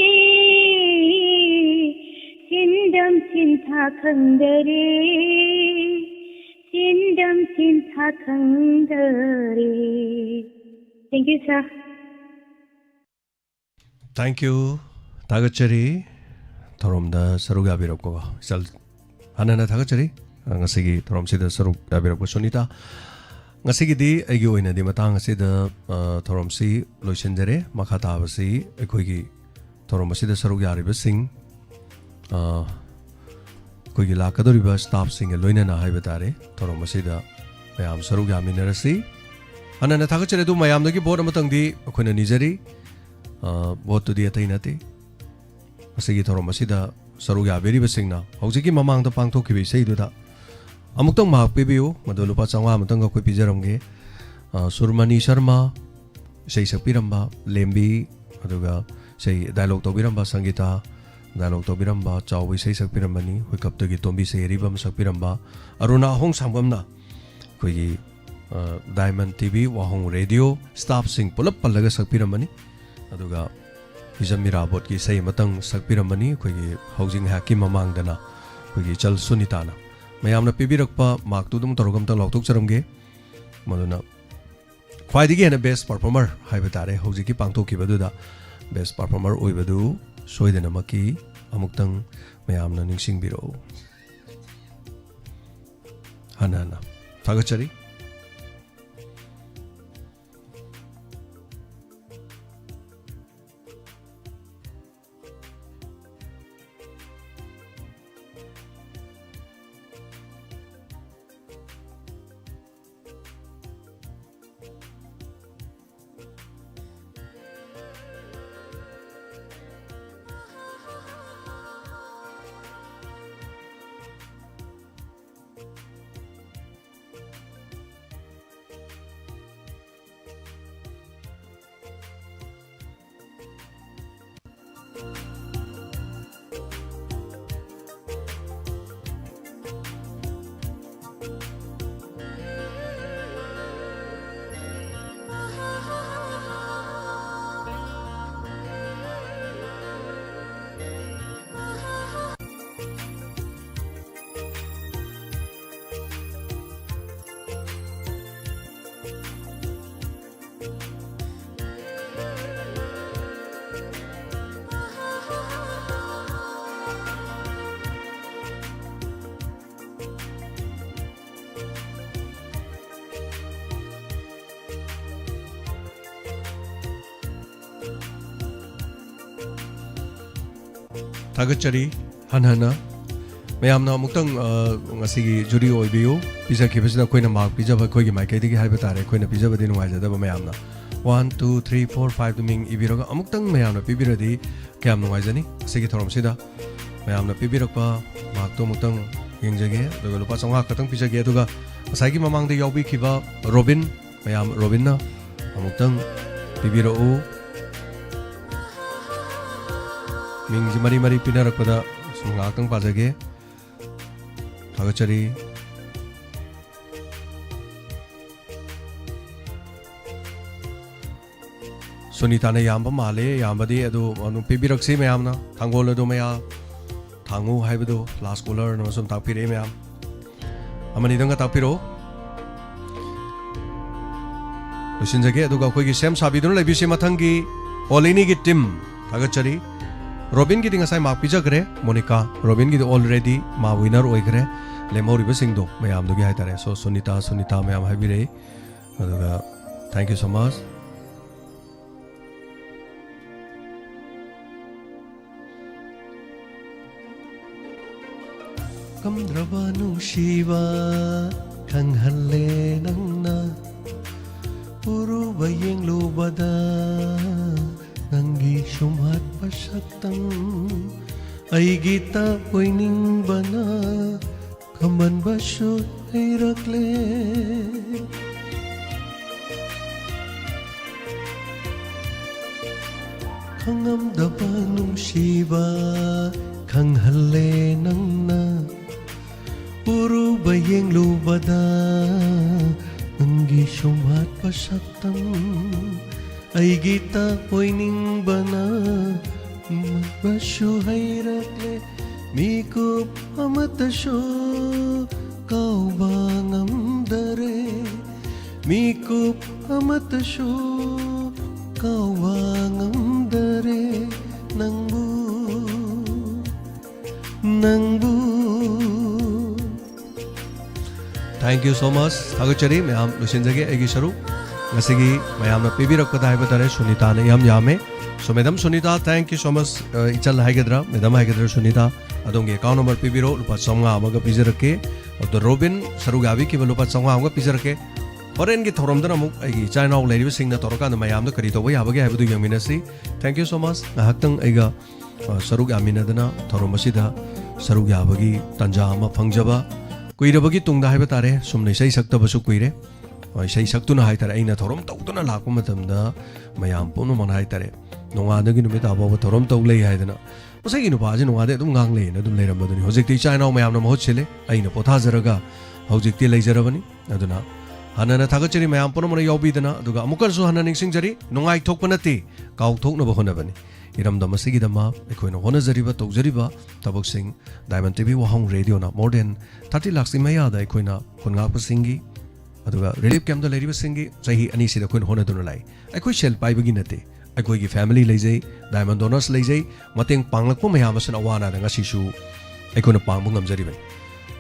ꯁꯤꯟꯗꯝ ꯁꯤꯟꯊꯥ ꯈꯪꯗꯔꯦ, ꯁꯤꯟꯗꯝ ꯁꯤꯟꯊꯥ ꯈꯪꯗꯔꯦ꯫ Thank you, sir. Thank you. ꯊꯥꯒꯠꯆꯔꯤ ꯊꯧꯔꯝꯗ ꯁꯔꯨꯛ ꯌꯥꯕꯤꯔꯛꯄꯀꯣ ꯏꯆꯜ꯫ ꯍꯥꯟꯅꯅ ꯊꯥꯒꯠꯆꯔꯤ ꯉꯁꯤꯒꯤ ꯊꯧꯔꯝꯁꯤꯗ ꯁꯔꯨꯛ ꯌꯥꯕꯤꯔꯛꯄ ꯁꯨꯅꯤꯇꯥ꯫ ꯉꯁꯤꯒꯤꯗꯤ ꯑꯩꯒꯤ ꯑꯣꯏꯅꯗꯤ ꯃꯇꯥꯡ ꯑꯁꯤꯗ ꯊꯧꯔꯝꯁꯤ ꯂꯣꯏꯁꯤꯟꯖꯔꯦ꯫ ꯃꯈꯥ ꯇꯥꯕꯁꯤ ꯑꯩꯈꯣꯏꯒꯤ ꯊꯧꯔꯝ ꯑꯁꯤꯗ ꯁꯔꯨꯛ ꯌꯥꯔꯤꯕꯁꯤꯡ ꯑꯩꯈꯣꯏꯒꯤ ꯂꯥꯛꯀꯗꯧꯔꯤꯕ staffꯁꯤꯡꯒ ꯂꯣꯏꯅꯅ ꯍꯥꯏꯕ ꯇꯥꯔꯦ ꯊꯧꯔꯝ ꯑꯁꯤꯗ ꯃꯌꯥꯝ ꯁꯔꯨꯛ ꯌꯥꯃꯤꯟꯅꯔꯁꯤ꯫ ꯍꯥꯟꯅꯅ ꯊꯥꯒꯠꯆꯔꯤ꯫ ꯑꯗꯨ ꯃꯌꯥꯝꯗꯒꯤ vote ꯑꯃꯇꯪꯗꯤ ꯑꯩꯈꯣꯏꯅ ꯅꯤꯖꯔꯤ꯫ Voteꯇꯨꯗꯤ ꯑꯇꯩ ꯅꯠꯇꯦ꯫ ꯃꯁꯤꯒꯤ ꯊꯧꯔꯝ ꯑꯁꯤꯗ ꯁꯔꯨꯛ ꯌꯥꯕꯤꯔꯤꯕꯁꯤꯡꯅ ꯍꯧꯖꯤꯛꯀꯤ ꯃꯃꯥꯡꯗ ꯄꯥꯡꯊꯣꯛꯈꯤꯕ ꯏꯁꯩꯗꯨꯗ ꯑꯃꯨꯛꯇꯪ ꯃꯍꯥꯛ ꯄꯤꯕꯤꯌꯨ꯫ ꯃꯗꯨ ꯂꯨꯄꯥ ꯆꯥꯝꯃꯉꯥ ꯑꯃꯇꯪ ꯑꯩꯈꯣꯏ ꯄꯤꯖꯔꯝꯒꯦ꯫ ꯁꯨꯔꯃꯅꯤ ꯁꯔꯃ ꯏꯁꯩ ꯁꯛꯄꯤꯔꯝꯕ ꯂꯦꯝꯕꯤ, ꯑꯗꯨꯒ ꯏꯁꯩ dialogue ꯇꯧꯕꯤꯔꯝꯕ ꯁꯪꯒꯤꯇꯥ, dialogue ꯇꯧꯕꯤꯔꯝꯕ ꯆꯥꯎꯕ ꯏꯁꯩ ꯁꯛꯄꯤꯔꯝꯕꯅꯤ꯫ ꯍꯨꯏꯀꯞꯇꯒꯤ ꯇꯣꯝꯕꯤ ꯁꯩꯍꯦꯔꯤꯕꯝ ꯁꯛꯄꯤꯔꯝꯕ ꯑꯔꯨꯅꯥ ꯑꯍꯣꯡ ꯁꯥꯡꯕꯝꯅ ꯑꯩꯈꯣꯏꯒꯤ Diamond TV, ꯋꯥꯍꯣꯡ Radio staffꯁꯤꯡ ꯄꯨꯂꯞ ꯄꯜꯂꯒ ꯁꯛꯄꯤꯔꯝꯕꯅꯤ꯫ ꯑꯗꯨꯒ ꯍꯤꯖꯝ ꯏꯔꯥꯕꯣꯠꯀꯤ ꯏꯁꯩ ꯑꯃꯇꯪ ꯁꯛꯄꯤꯔꯝꯕꯅꯤ꯫ ꯑꯩꯈꯣꯏꯒꯤ ꯍꯧꯖꯤꯛ ꯉꯥꯏꯍꯥꯛꯀꯤ ꯃꯃꯥꯡꯗꯅ ꯑꯩꯈꯣꯏꯒꯤ ꯏꯆꯜ ꯁꯨꯅꯤꯇꯥꯅ ꯃꯌꯥꯝꯅ ꯄꯤꯕꯤꯔꯛꯄ markꯇꯨ ꯑꯗꯨꯝ ꯇꯧꯔꯒ ꯑꯝꯇꯪ ꯂꯥꯎꯊꯣꯛꯆꯔꯝꯒꯦ꯫ ꯃꯗꯨꯅ ꯈ꯭ꯋꯥꯏꯗꯒꯤ ꯍꯦꯟꯅ best performer ꯍꯥꯏꯕ ꯇꯥꯔꯦ ꯍꯧꯖꯤꯛꯀꯤ ꯄꯥꯡꯊꯣꯛꯈꯤꯕꯗꯨꯗ꯫ best performer ꯑꯣꯏꯕꯗꯨ ꯁꯣꯏꯗꯅꯃꯛꯀꯤ ꯑꯃꯨꯛꯇꯪ ꯃꯌꯥꯝꯅ ꯅꯤꯡꯁꯤꯡꯕꯤꯔꯛꯎ꯫ ꯍꯟꯅ ꯍꯟꯅ ꯊꯥꯒꯠꯆꯔꯤ꯫ ꯊꯥꯒꯠꯆꯔꯤ ꯍꯟꯅ ꯍꯟꯅ꯫ ꯃꯌꯥꯝꯅ ꯑꯃꯨꯛꯇꯪ, ꯑ, ꯉꯁꯤꯒꯤ ꯖꯨꯔꯤ ꯑꯣꯏꯕꯤꯌꯨ꯫ ꯄꯤꯖꯈꯤꯕꯁꯤꯗ ꯑꯩꯈꯣꯏꯅ ꯃꯥꯔꯛ ꯄꯤꯖꯕ ꯑꯩꯈꯣꯏꯒꯤ ꯃꯥꯏꯀꯩꯗꯒꯤ ꯍꯥꯏꯕ ꯇꯥꯔꯦ, ꯑꯩꯈꯣꯏꯅ ꯄꯤꯖꯕꯗꯤ ꯅꯨꯡꯉꯥꯏꯖꯗꯕ ꯃꯌꯥꯝꯅ꯫ One, two, three, four, five ꯗꯨ ꯃꯤꯡ ꯏꯕꯤꯔꯒ ꯑꯃꯨꯛꯇꯪ ꯃꯌꯥꯝꯅ ꯄꯤꯕꯤꯔꯗꯤ ꯀꯌꯥꯝ ꯅꯨꯡꯉꯥꯏꯖꯅꯤ꯫ ꯑꯁꯤꯒꯤ ꯊꯧꯔꯝꯁꯤꯗ ꯃꯌꯥꯝꯅ ꯄꯤꯕꯤꯔꯛꯄ ꯃꯥꯔꯛꯇꯣ ꯑꯃꯨꯛꯇꯪ ꯌꯦꯡꯖꯒꯦ, ꯑꯗꯨꯒ ꯂꯨꯄꯥ ꯆꯥꯝꯃꯉꯥ ꯈꯛꯇꯪ ꯄꯤꯖꯒꯦ꯫ ꯑꯗꯨꯒ ꯉꯁꯥꯏꯒꯤ ꯃꯃꯥꯡꯗ ꯌꯥꯎꯕꯤꯈꯤꯕ ꯔꯣꯕꯤꯟ, ꯃꯌꯥꯝ, ꯔꯣꯕꯤꯟꯅ ꯑꯃꯨꯛꯇꯪ ꯄꯤꯕꯤꯔꯛꯎ꯫ ꯃꯤꯡꯁꯤ ꯃꯔꯤ ꯃꯔꯤ ꯄꯤꯅꯔꯛꯄꯗ ꯁꯨꯝ ꯉꯥꯏꯍꯥꯛꯇꯪ ꯄꯥꯖꯒꯦ꯫ ꯊꯥꯒꯠꯆꯔꯤ꯫ ꯁꯨꯅꯤꯇꯥꯅ ꯌꯥꯝꯕ ꯃꯥꯜꯂꯦ, ꯌꯥꯝꯕꯗꯤ꯫ ꯑꯗꯨ ꯑꯗꯨꯝ ꯄꯤꯕꯤꯔꯛꯁꯤ ꯃꯌꯥꯝꯅ꯫ ꯊꯥꯡꯒꯣꯜ ꯑꯗꯨ ꯃꯌꯥ ꯊꯥꯡꯉꯨ ꯍꯥꯏꯕꯗꯨ, ꯂꯥꯁ ꯀꯣꯂꯔꯅ ꯑꯃꯁꯨꯡ ꯇꯥꯛꯄꯤꯔꯛꯏ ꯃꯌꯥꯝ꯫ ꯑꯃꯅꯤꯗꯪꯒ ꯇꯥꯛꯄꯤꯔꯛꯎ꯫ ꯂꯣꯏꯁꯤꯟꯖꯒꯦ꯫ ꯑꯗꯨꯒ ꯑꯩꯈꯣꯏꯒꯤ ꯁꯦꯝ ꯁꯥꯕꯤꯗꯨꯅ ꯂꯩꯕꯤꯁꯤ꯫ ꯃꯊꯪꯒꯤ ꯑꯣꯜ ꯏꯅꯤꯒꯤ ꯇꯤꯝ ꯊꯥꯒꯠꯆꯔꯤ꯫ ꯔꯣꯕꯤꯟꯒꯤꯗꯤ ꯉꯁꯥꯏ ꯃꯥꯔꯛ ꯄꯤꯖꯈ꯭ꯔꯦ, ꯃꯣꯅꯤꯀꯥ꯫ ꯔꯣꯕꯤꯟꯒꯤꯗꯤ already ꯃꯥ winner ꯑꯣꯏꯈ꯭ꯔꯦ꯫ ꯂꯦꯝꯍꯧꯔꯤꯕꯁꯤꯡꯗꯣ ꯃꯌꯥꯝꯗꯨꯒꯤ ꯍꯥꯏꯇꯥꯔꯦ꯫ So, ꯁꯨꯅꯤꯇꯥ, ꯁꯨꯅꯤꯇꯥ ꯃꯌꯥꯝ ꯍꯥꯏꯕꯤꯔꯛꯏ꯫ ꯑꯗꯨꯒ thank you so much꯫ ꯀꯝꯗ꯭ꯔꯕ ꯅꯨꯡꯁꯤꯕ ꯈꯪꯍꯜꯂꯦ ꯅꯪꯅ, ꯎꯔꯨꯕ ꯌꯦꯡꯂꯨꯕꯗ ꯅꯪꯒꯤ ꯁꯨꯝꯍꯠꯄ ꯁꯛꯇꯝ, ꯑꯩꯒꯤꯇ ꯑꯣꯏꯅꯤꯡꯕꯅ ꯈꯝꯕꯟꯕꯁꯨ ꯍꯩꯔꯛꯂꯦ꯫ ꯈꯪꯉꯝꯗꯕ ꯅꯨꯡꯁꯤꯕ ꯈꯪꯍꯜꯂꯦ ꯅꯪꯅ, ꯎꯔꯨꯕ ꯌꯦꯡꯂꯨꯕꯗ ꯅꯪꯒꯤ ꯁꯨꯝꯍꯠꯄ ꯁꯛꯇꯝ, ꯑꯩꯒꯤꯇ ꯑꯣꯏꯅꯤꯡꯕꯅ ꯃꯁꯨ ꯍꯩꯔꯛꯂꯦ꯫ ꯃꯤꯀꯨꯞ ꯑꯃꯠꯇꯁꯨ ꯀꯥꯎꯕ ꯉꯝꯗꯔꯦ, ꯃꯤꯀꯨꯞ ꯑꯃꯠꯇꯁꯨ ꯀꯥꯎꯕ ꯉꯝꯗꯔꯦ ꯅꯪꯕꯨ, ꯅꯪꯕꯨ꯫ Thank you so much꯫ ꯊꯥꯒꯠꯆꯔꯤ ꯃꯌꯥꯝ꯫ ꯂꯣꯏꯁꯤꯟꯖꯒꯦ ꯑꯩꯒꯤ ꯁꯔꯨꯛ꯫ ꯉꯁꯤꯒꯤ ꯃꯌꯥꯝꯅ ꯄꯤꯕꯤꯔꯛꯄꯗ ꯍꯥꯏꯕ ꯇꯥꯔꯦ, ꯁꯨꯅꯤꯇꯥꯅ ꯏꯌꯥꯝ ꯌꯥꯝꯃꯦ꯫ So, Madam Sunita, thank you so much꯫ ꯑ, ꯏꯆꯜ ꯍꯥꯏꯒꯗ꯭ꯔꯥ, Madam ꯍꯥꯏꯒꯗ꯭ꯔꯥ, ꯁꯨꯅꯤꯇꯥ, ꯑꯗꯣꯝꯒꯤ account number ꯄꯤꯕꯤꯔꯣ, ꯂꯨꯄꯥ ꯆꯥꯝꯃꯉꯥ ꯑꯃꯒ ꯄꯤꯖꯔꯛꯀꯦ꯫ ꯑꯗꯣ ꯔꯣꯕꯤꯟ ꯁꯔꯨꯛ ꯌꯥꯕꯤꯈꯤꯕ ꯂꯨꯄꯥ ꯆꯥꯝꯃꯉꯥ ꯑꯃꯒ ꯄꯤꯖꯔꯛꯀꯦ꯫ ꯍꯣꯔꯦꯟꯒꯤ ꯊꯧꯔꯝꯗꯅ ꯑꯃꯨꯛ ꯑꯩꯒꯤ ꯏꯆꯥ ꯏꯅꯥꯎ ꯂꯩꯔꯤꯕꯁꯤꯡꯅ ꯇꯧꯔꯀꯥꯟꯗ ꯃꯌꯥꯝꯗ ꯀꯔꯤ ꯇꯧꯕ ꯌꯥꯕꯒꯦ ꯍꯥꯏꯕꯗꯨ ꯌꯦꯡꯃꯤꯟꯅꯁꯤ꯫ Thank you so much꯫ ꯉꯥꯏꯍꯥꯛꯇꯪ ꯑꯩꯒ, ꯑ, ꯁꯔꯨꯛ ꯌꯥꯃꯤꯟꯅꯗꯅ ꯊꯧꯔꯝ ꯑꯁꯤꯗ ꯁꯔꯨꯛ ꯌꯥꯕꯒꯤ ꯇꯥꯟꯖꯥ ꯑꯃ ꯐꯪꯖꯕ꯫ ꯀꯨꯏꯔꯕꯒꯤ ꯇꯨꯡꯗ ꯍꯥꯏꯕ ꯇꯥꯔꯦ, ꯁꯨꯝꯅ ꯏꯁꯩ ꯁꯛꯇꯕꯁꯨ ꯀꯨꯏꯔꯦ꯫ ꯑ, ꯏꯁꯩ ꯁꯛꯇꯨꯅ ꯍꯥꯏ ꯇꯥꯔꯦ, ꯑꯩꯅ ꯊꯧꯔꯝ ꯇꯧꯗꯨꯅ ꯂꯥꯛꯄ ꯃꯇꯝꯗ ꯃꯌꯥꯝ ꯄꯨꯝꯅꯃꯛꯅ ꯍꯥꯏ ꯇꯥꯔꯦ, ꯅꯣꯡꯉꯥꯟꯗꯒꯤ ꯅꯨꯃꯤꯠ ꯇꯥꯐꯥꯎꯕ ꯊꯧꯔꯝ ꯇꯧ ꯂꯩ ꯍꯥꯏꯗꯅ, ꯃꯁꯤꯒꯤ ꯅꯨꯄꯥꯁꯤ ꯅꯣꯡꯉꯥꯟꯗꯩ ꯑꯗꯨꯝ ꯉꯥꯡ ꯂꯩꯌꯦꯅ ꯑꯗꯨꯝ ꯂꯩꯔꯝꯕꯗꯨꯅꯤ꯫ ꯍꯧꯖꯤꯛꯇꯤ ꯏꯆꯥ ꯏꯅꯥꯎ ꯃꯌꯥꯝꯅ ꯃꯍꯨꯠ ꯁꯤꯜꯂꯦ꯫ ꯑꯩꯅ ꯄꯣꯊꯥꯖꯔꯒ ꯍꯧꯖꯤꯛꯇꯤ ꯂꯩꯖꯔꯕꯅꯤ꯫ ꯑꯗꯨꯅ ꯍꯟꯅꯅ ꯊꯥꯒꯠꯆꯔꯤ ꯃꯌꯥꯝ ꯄꯨꯝꯅꯃꯛꯅ ꯌꯥꯎꯕꯤꯗꯅ꯫ ꯑꯗꯨꯒ ꯑꯃꯨꯛꯀꯁꯨ ꯍꯟꯅ ꯅꯤꯡꯁꯤꯡꯖꯔꯤ, ꯅꯨꯡꯉꯥꯏꯊꯣꯛꯄ ꯅꯠꯇꯦ, ꯀꯥꯎꯊꯣꯛꯅꯕ ꯍꯣꯠꯅꯕꯅꯤ꯫ ꯏꯔꯝꯗꯝ ꯑꯁꯤꯒꯤꯗꯃꯛ ꯑꯩꯈꯣꯏꯅ ꯍꯣꯠꯅꯖꯔꯤꯕ, ꯇꯧꯖꯔꯤꯕ ꯊꯕꯛꯁꯤꯡ Diamond ꯇꯤ ꯚꯤ ꯋꯥꯍꯪ ꯔꯦꯗꯤꯑꯣꯅ more than thirty lakhꯁꯀꯤ ꯃꯌꯥꯗ ꯑꯩꯈꯣꯏꯅ ꯈꯨꯟ ꯉꯥꯛꯄꯁꯤꯡꯒꯤ, ꯑꯗꯨꯒ relief campꯇ ꯂꯩꯔꯤꯕꯁꯤꯡꯒꯤ ꯆꯍꯤ ꯑꯅꯤꯁꯤꯗ ꯑꯩꯈꯣꯏꯅ ꯍꯣꯠꯅꯗꯨꯅ ꯂꯥꯛꯏ꯫ ꯑꯩꯈꯣꯏ ꯁꯦꯜ ꯄꯥꯏꯕꯒꯤ ꯅꯠꯇꯦ, ꯑꯩꯈꯣꯏꯒꯤ ꯐꯦꯃꯤꯂꯤ ꯂꯩꯖꯩ, ꯗꯥꯏꯃꯟ ꯗꯣꯅꯔꯁ ꯂꯩꯖꯩ, ꯃꯇꯦꯡ ꯄꯥꯡꯂꯛꯄ ꯃꯌꯥꯝ ꯑꯁꯤꯅ ꯑꯋꯥ ꯑꯅꯥꯗ ꯉꯁꯤꯁꯨ ꯑꯩꯈꯣꯏꯅ ꯄꯥꯡꯕ ꯉꯝꯖꯔꯤꯕꯅꯤ꯫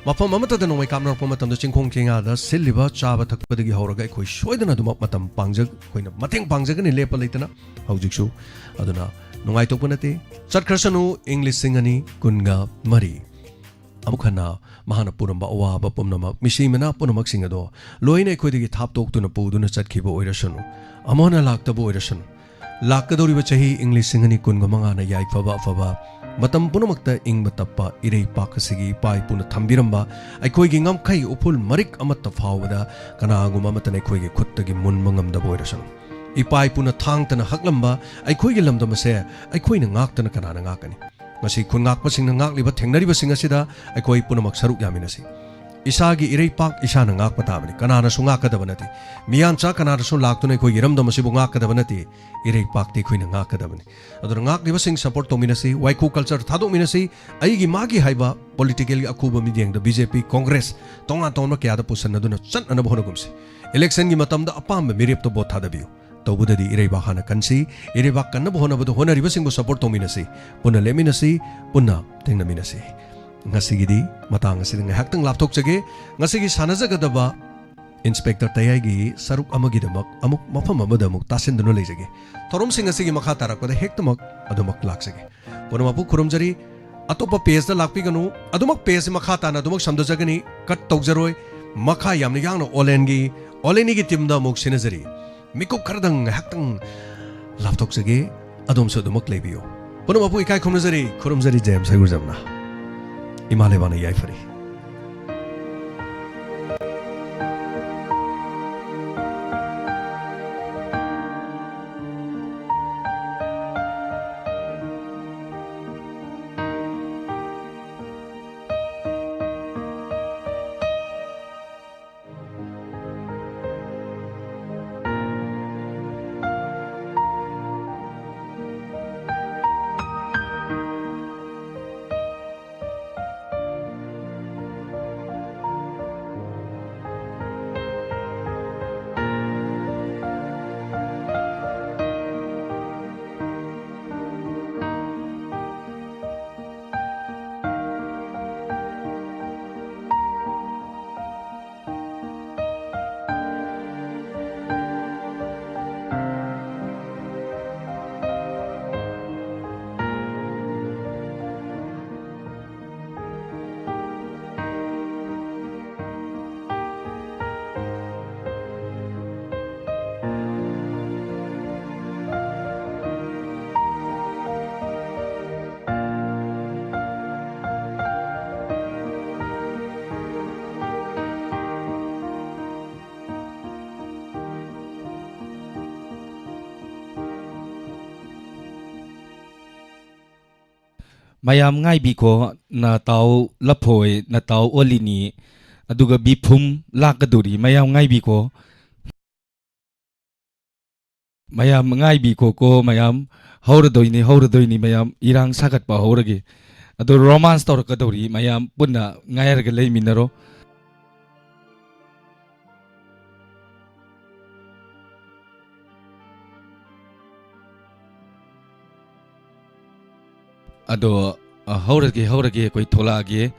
ꯃꯐꯝ ꯑꯃꯠꯇꯗ ꯅꯣꯡꯃꯩ ꯀꯥꯞꯅꯔꯛꯄ ꯃꯇꯝꯗ ꯆꯤꯡꯈꯣꯡ ꯆꯤꯡꯌꯥꯗ ꯁꯤꯜꯂꯤꯕ ꯆꯥꯕ ꯊꯛꯄꯗꯒꯤ ꯍꯧꯔꯒ ꯑꯩꯈꯣꯏ ꯁꯣꯏꯗꯅ ꯑꯗꯨꯃꯛ ꯃꯇꯝ ꯄꯥꯡꯖ-, ꯑꯩꯈꯣꯏꯅ ꯃꯇꯦꯡ ꯄꯥꯡꯖꯒꯅꯤ ꯂꯦꯞꯄ ꯂꯩꯇꯅ ꯍꯧꯖꯤꯛꯁꯨ꯫ ꯑꯗꯨꯅ ꯅꯨꯡꯉꯥꯏꯊꯣꯛꯄ ꯅꯠꯇꯦ꯫ ꯆꯠꯈ꯭ꯔꯁꯅꯨ ꯏꯪ ꯂꯤꯁꯤꯡ ꯑꯅꯤ ꯀꯨꯟꯒ ꯃꯔꯤ꯫ ꯑꯃꯨꯛ ꯍꯟꯅ ꯃꯍꯥꯛꯅ ꯄꯨꯔꯝꯕ ꯑꯋꯥꯕ ꯄꯨꯝꯅꯃꯛ, ꯃꯤꯁꯤ ꯃꯤꯅꯥ ꯄꯨꯝꯅꯃꯛꯁꯤꯡ ꯑꯗꯣ ꯂꯣꯏꯅ ꯑꯩꯈꯣꯏꯗꯒꯤ ꯊꯥꯞꯇꯣꯛꯇꯨꯅ ꯄꯨꯗꯨꯅ ꯆꯠꯈꯤꯕ ꯑꯣꯏꯔꯁꯅꯨ, ꯑꯃꯨꯛ ꯍꯟꯅ ꯂꯥꯛꯇꯕ ꯑꯣꯏꯔꯁꯅꯨ꯫ ꯂꯥꯛꯀꯗꯧꯔꯤꯕ ꯆꯍꯤ ꯏꯪ ꯂꯤꯁꯤꯡ ꯑꯅꯤ ꯀꯨꯟꯒ ꯃꯉꯥꯅ ꯌꯥꯏꯐꯕ ꯑꯐꯕ, ꯃꯇꯝ ꯄꯨꯝꯅꯃꯛꯇ ꯏꯪꯕ ꯇꯞꯄ ꯏꯔꯩꯄꯥꯛ ꯑꯁꯤꯒꯤ ꯏꯄꯥ ꯏꯄꯨꯅ ꯊꯝꯕꯤꯔꯝꯕ ꯑꯩꯈꯣꯏꯒꯤ ꯉꯝꯈꯩ ꯎꯐꯨꯜ ꯃꯔꯤꯛ ꯑꯃꯠꯇ ꯐꯥꯎꯕꯗ ꯀꯅꯥꯒꯨꯝꯕ ꯑꯃꯠꯇꯅ ꯑꯩꯈꯣꯏꯒꯤ ꯈꯨꯠꯇꯒꯤ ꯃꯨꯟꯕ ꯉꯝꯗꯕ ꯑꯣꯏꯔꯁꯅꯨ꯫ ꯏꯄꯥ ꯏꯄꯨꯅ ꯊꯥꯡꯇꯅ ꯍꯛꯂꯝꯕ ꯑꯩꯈꯣꯏꯒꯤ ꯂꯝꯗꯝ ꯑꯁꯦ ꯑꯩꯈꯣꯏꯅ ꯉꯥꯛꯇꯅ ꯀꯅꯥꯅ ꯉꯥꯛꯀꯅꯤ? ꯉꯁꯤ ꯈꯨꯟ ꯉꯥꯛꯄꯁꯤꯡꯅ ꯉꯥꯛꯂꯤꯕ ꯊꯦꯡꯅꯔꯤꯕꯁꯤꯡ ꯑꯁꯤꯗ ꯑꯩꯈꯣꯏ ꯄꯨꯝꯅꯃꯛ ꯁꯔꯨꯛ ꯌꯥꯃꯤꯟꯅꯁꯤ꯫ ꯏꯁꯥꯒꯤ ꯏꯔꯩꯄꯥꯛ ꯏꯁꯥꯅ ꯉꯥꯛꯄ ꯇꯥꯕꯅꯤ꯫ ꯀꯅꯥꯅꯁꯨ ꯉꯥꯛꯀꯗꯕ ꯅꯠꯇꯦ꯫ ꯃꯤꯌꯥꯟꯆꯥ ꯀꯅꯥꯅꯁꯨ ꯂꯥꯛꯇꯨꯅ ꯑꯩꯈꯣꯏꯒꯤ ꯏꯔꯝꯗꯝ ꯑꯁꯤꯕꯨ ꯉꯥꯛꯀꯗꯕ ꯅꯠꯇꯦ꯫ ꯏꯔꯩꯄꯥꯛꯇꯤ ꯑꯩꯈꯣꯏꯅ ꯉꯥꯛꯀꯗꯕꯅꯤ꯫ ꯑꯗꯨꯅ ꯉꯥꯛꯂꯤꯕꯁꯤꯡ ꯁꯄꯣꯔꯠ ꯇꯧꯃꯤꯟꯅꯁꯤ, ꯋꯥꯏꯈꯨ ꯀꯜꯆꯔ ꯊꯥꯗꯣꯛꯃꯤꯟꯅꯁꯤ, ꯑꯩꯒꯤ ꯃꯥꯒꯤ ꯍꯥꯏꯕ ꯄꯣꯂꯤꯇꯤꯀꯦꯜꯒꯤ ꯑꯈꯨꯕ ꯃꯤꯠꯌꯦꯡꯗ ꯕꯤ ꯖꯦ ꯄꯤ, ꯀꯣꯡꯒ꯭ꯔꯦꯁ ꯇꯣꯉꯥꯟ ꯇꯣꯉꯥꯟꯕ ꯀꯌꯥꯗ ꯄꯨꯁꯟꯅꯗꯨꯅ ꯆꯠꯅꯅꯕ ꯍꯣꯠꯅꯒꯨꯝꯁꯤ꯫ ꯏꯂꯦꯛꯁꯟꯒꯤ ꯃꯇꯝꯗ ꯑꯄꯥꯝꯕ ꯃꯤꯔꯦꯞꯇ ꯚꯣꯠ ꯊꯥꯗꯕꯤꯌꯨ꯫ ꯇꯧꯕꯗꯗꯤ ꯏꯔꯩꯕꯥꯛ ꯍꯥꯟꯅ ꯀꯟꯁꯤ, ꯏꯔꯩꯕꯥꯛ ꯀꯟꯅꯕ ꯍꯣꯠꯅꯕꯗ ꯍꯣꯠꯅꯔꯤꯕꯁꯤꯡꯕꯨ ꯁꯄꯣꯔꯠ ꯇꯧꯃꯤꯟꯅꯁꯤ, ꯄꯨꯟꯅ ꯂꯦꯞꯃꯤꯟꯅꯁꯤ, ꯄꯨꯟꯅ ꯊꯦꯡꯅꯃꯤꯟꯅꯁꯤ꯫ ꯉꯁꯤꯒꯤꯗꯤ ꯃꯇꯥꯡ ꯑꯁꯤꯗ ꯉꯥꯏꯍꯥꯛꯇꯪ ꯂꯥꯞꯊꯣꯛꯆꯒꯦ꯫ ꯉꯁꯤꯒꯤ ꯁꯥꯟꯅꯖꯒꯗꯕ ꯏꯟꯁꯄꯦꯛꯇꯔ ꯇꯌꯥꯏꯒꯤ ꯁꯔꯨꯛ ꯑꯃꯒꯤꯗꯃꯛ ꯑꯃꯨꯛ ꯃꯐꯝ ꯑꯃꯗ ꯑꯃꯨꯛ ꯇꯥꯁꯤꯟꯗꯨꯅ ꯂꯩꯖꯒꯦ꯫ ꯊꯧꯔꯝꯁꯤꯡ ꯑꯁꯤꯒꯤ ꯃꯈꯥ ꯇꯥꯔꯛꯄꯗ ꯍꯦꯛꯇꯃꯛ ꯑꯗꯨꯃꯛ ꯂꯥꯛꯆꯒꯦ꯫ ꯄꯨꯝꯅꯃꯛꯄꯨ ꯈꯨꯔꯨꯝꯖꯔꯤ꯫ ꯑꯇꯣꯞꯄ ꯄꯦꯖꯇ ꯂꯥꯛꯄꯤꯒꯅꯨ꯫ ꯑꯗꯨꯃꯛ ꯄꯦꯖꯁꯤ ꯃꯈꯥ ꯇꯥꯅ ꯑꯗꯨꯃꯛ ꯁꯝꯗꯖꯒꯅꯤ꯫ ꯀꯠ ꯇꯧꯖꯔꯣꯏ꯫ ꯃꯈꯥ ꯌꯥꯝꯅ ꯌꯥꯡꯅ ꯑꯣꯂꯦꯟꯒꯤ, ꯑꯣꯂꯦꯅꯤꯒꯤ ꯇꯤꯝꯗ ꯑꯃꯨꯛ ꯁꯤꯟꯅꯖꯔꯤ꯫ ꯃꯤꯀꯨꯞ ꯈꯔꯗꯪ ꯉꯥꯏꯍꯥꯛꯇꯪ ꯂꯥꯞꯊꯣꯛꯆꯒꯦ꯫ ꯑꯗꯣꯝꯁꯨ ꯑꯗꯨꯃꯛ ꯂꯩꯕꯤꯌꯨ꯫ ꯄꯨꯝꯅꯃꯛꯄꯨ ꯏꯀꯥꯏ ꯈꯨꯝꯅꯖꯔꯤ, ꯈꯨꯔꯨꯝꯖꯔꯤ ꯖꯦꯝꯁ ꯍꯩꯒꯨꯖꯝꯅ꯫ ꯏꯃꯥ ꯂꯩꯕꯥꯛꯅ ꯌꯥꯏꯐꯔꯤ꯫ ꯃꯌꯥꯝ ꯉꯥꯏꯕꯤꯈꯣ, ꯅꯇꯥꯎ ꯂꯐꯣꯏ, ꯅꯇꯥꯎ ꯑꯣꯂꯤꯅꯤ, ꯑꯗꯨꯒ ꯕꯤꯐꯨꯝ ꯂꯥꯛꯀꯗꯧꯔꯤ꯫ ꯃꯌꯥꯝ ꯉꯥꯏꯕꯤꯈꯣ꯫ ꯃꯌꯥꯝ ꯉꯥꯏꯕꯤꯈꯣꯀꯣ, ꯃꯌꯥꯝ꯫ ꯍꯧꯔꯗꯣꯏꯅꯤ, ꯍꯧꯔꯗꯣꯏꯅꯤ, ꯃꯌꯥꯝ꯫ ꯏꯔꯥꯡ ꯁꯥꯒꯠꯄ ꯍꯧꯔꯒꯦ꯫ ꯑꯗꯣ romance ꯇꯧꯔꯛꯀꯗꯧꯔꯤ꯫ ꯃꯌꯥꯝ ꯄꯨꯟꯅ ꯉꯥꯏꯔꯒ ꯂꯩꯃꯤꯟꯅꯔꯣ꯫ ꯑꯗꯣ, ꯑ, ꯍꯧꯔꯒꯦ, ꯍꯧꯔꯒꯦ, ꯑꯩꯈꯣꯏ ꯊꯣꯛꯂꯛꯑꯒꯦ꯫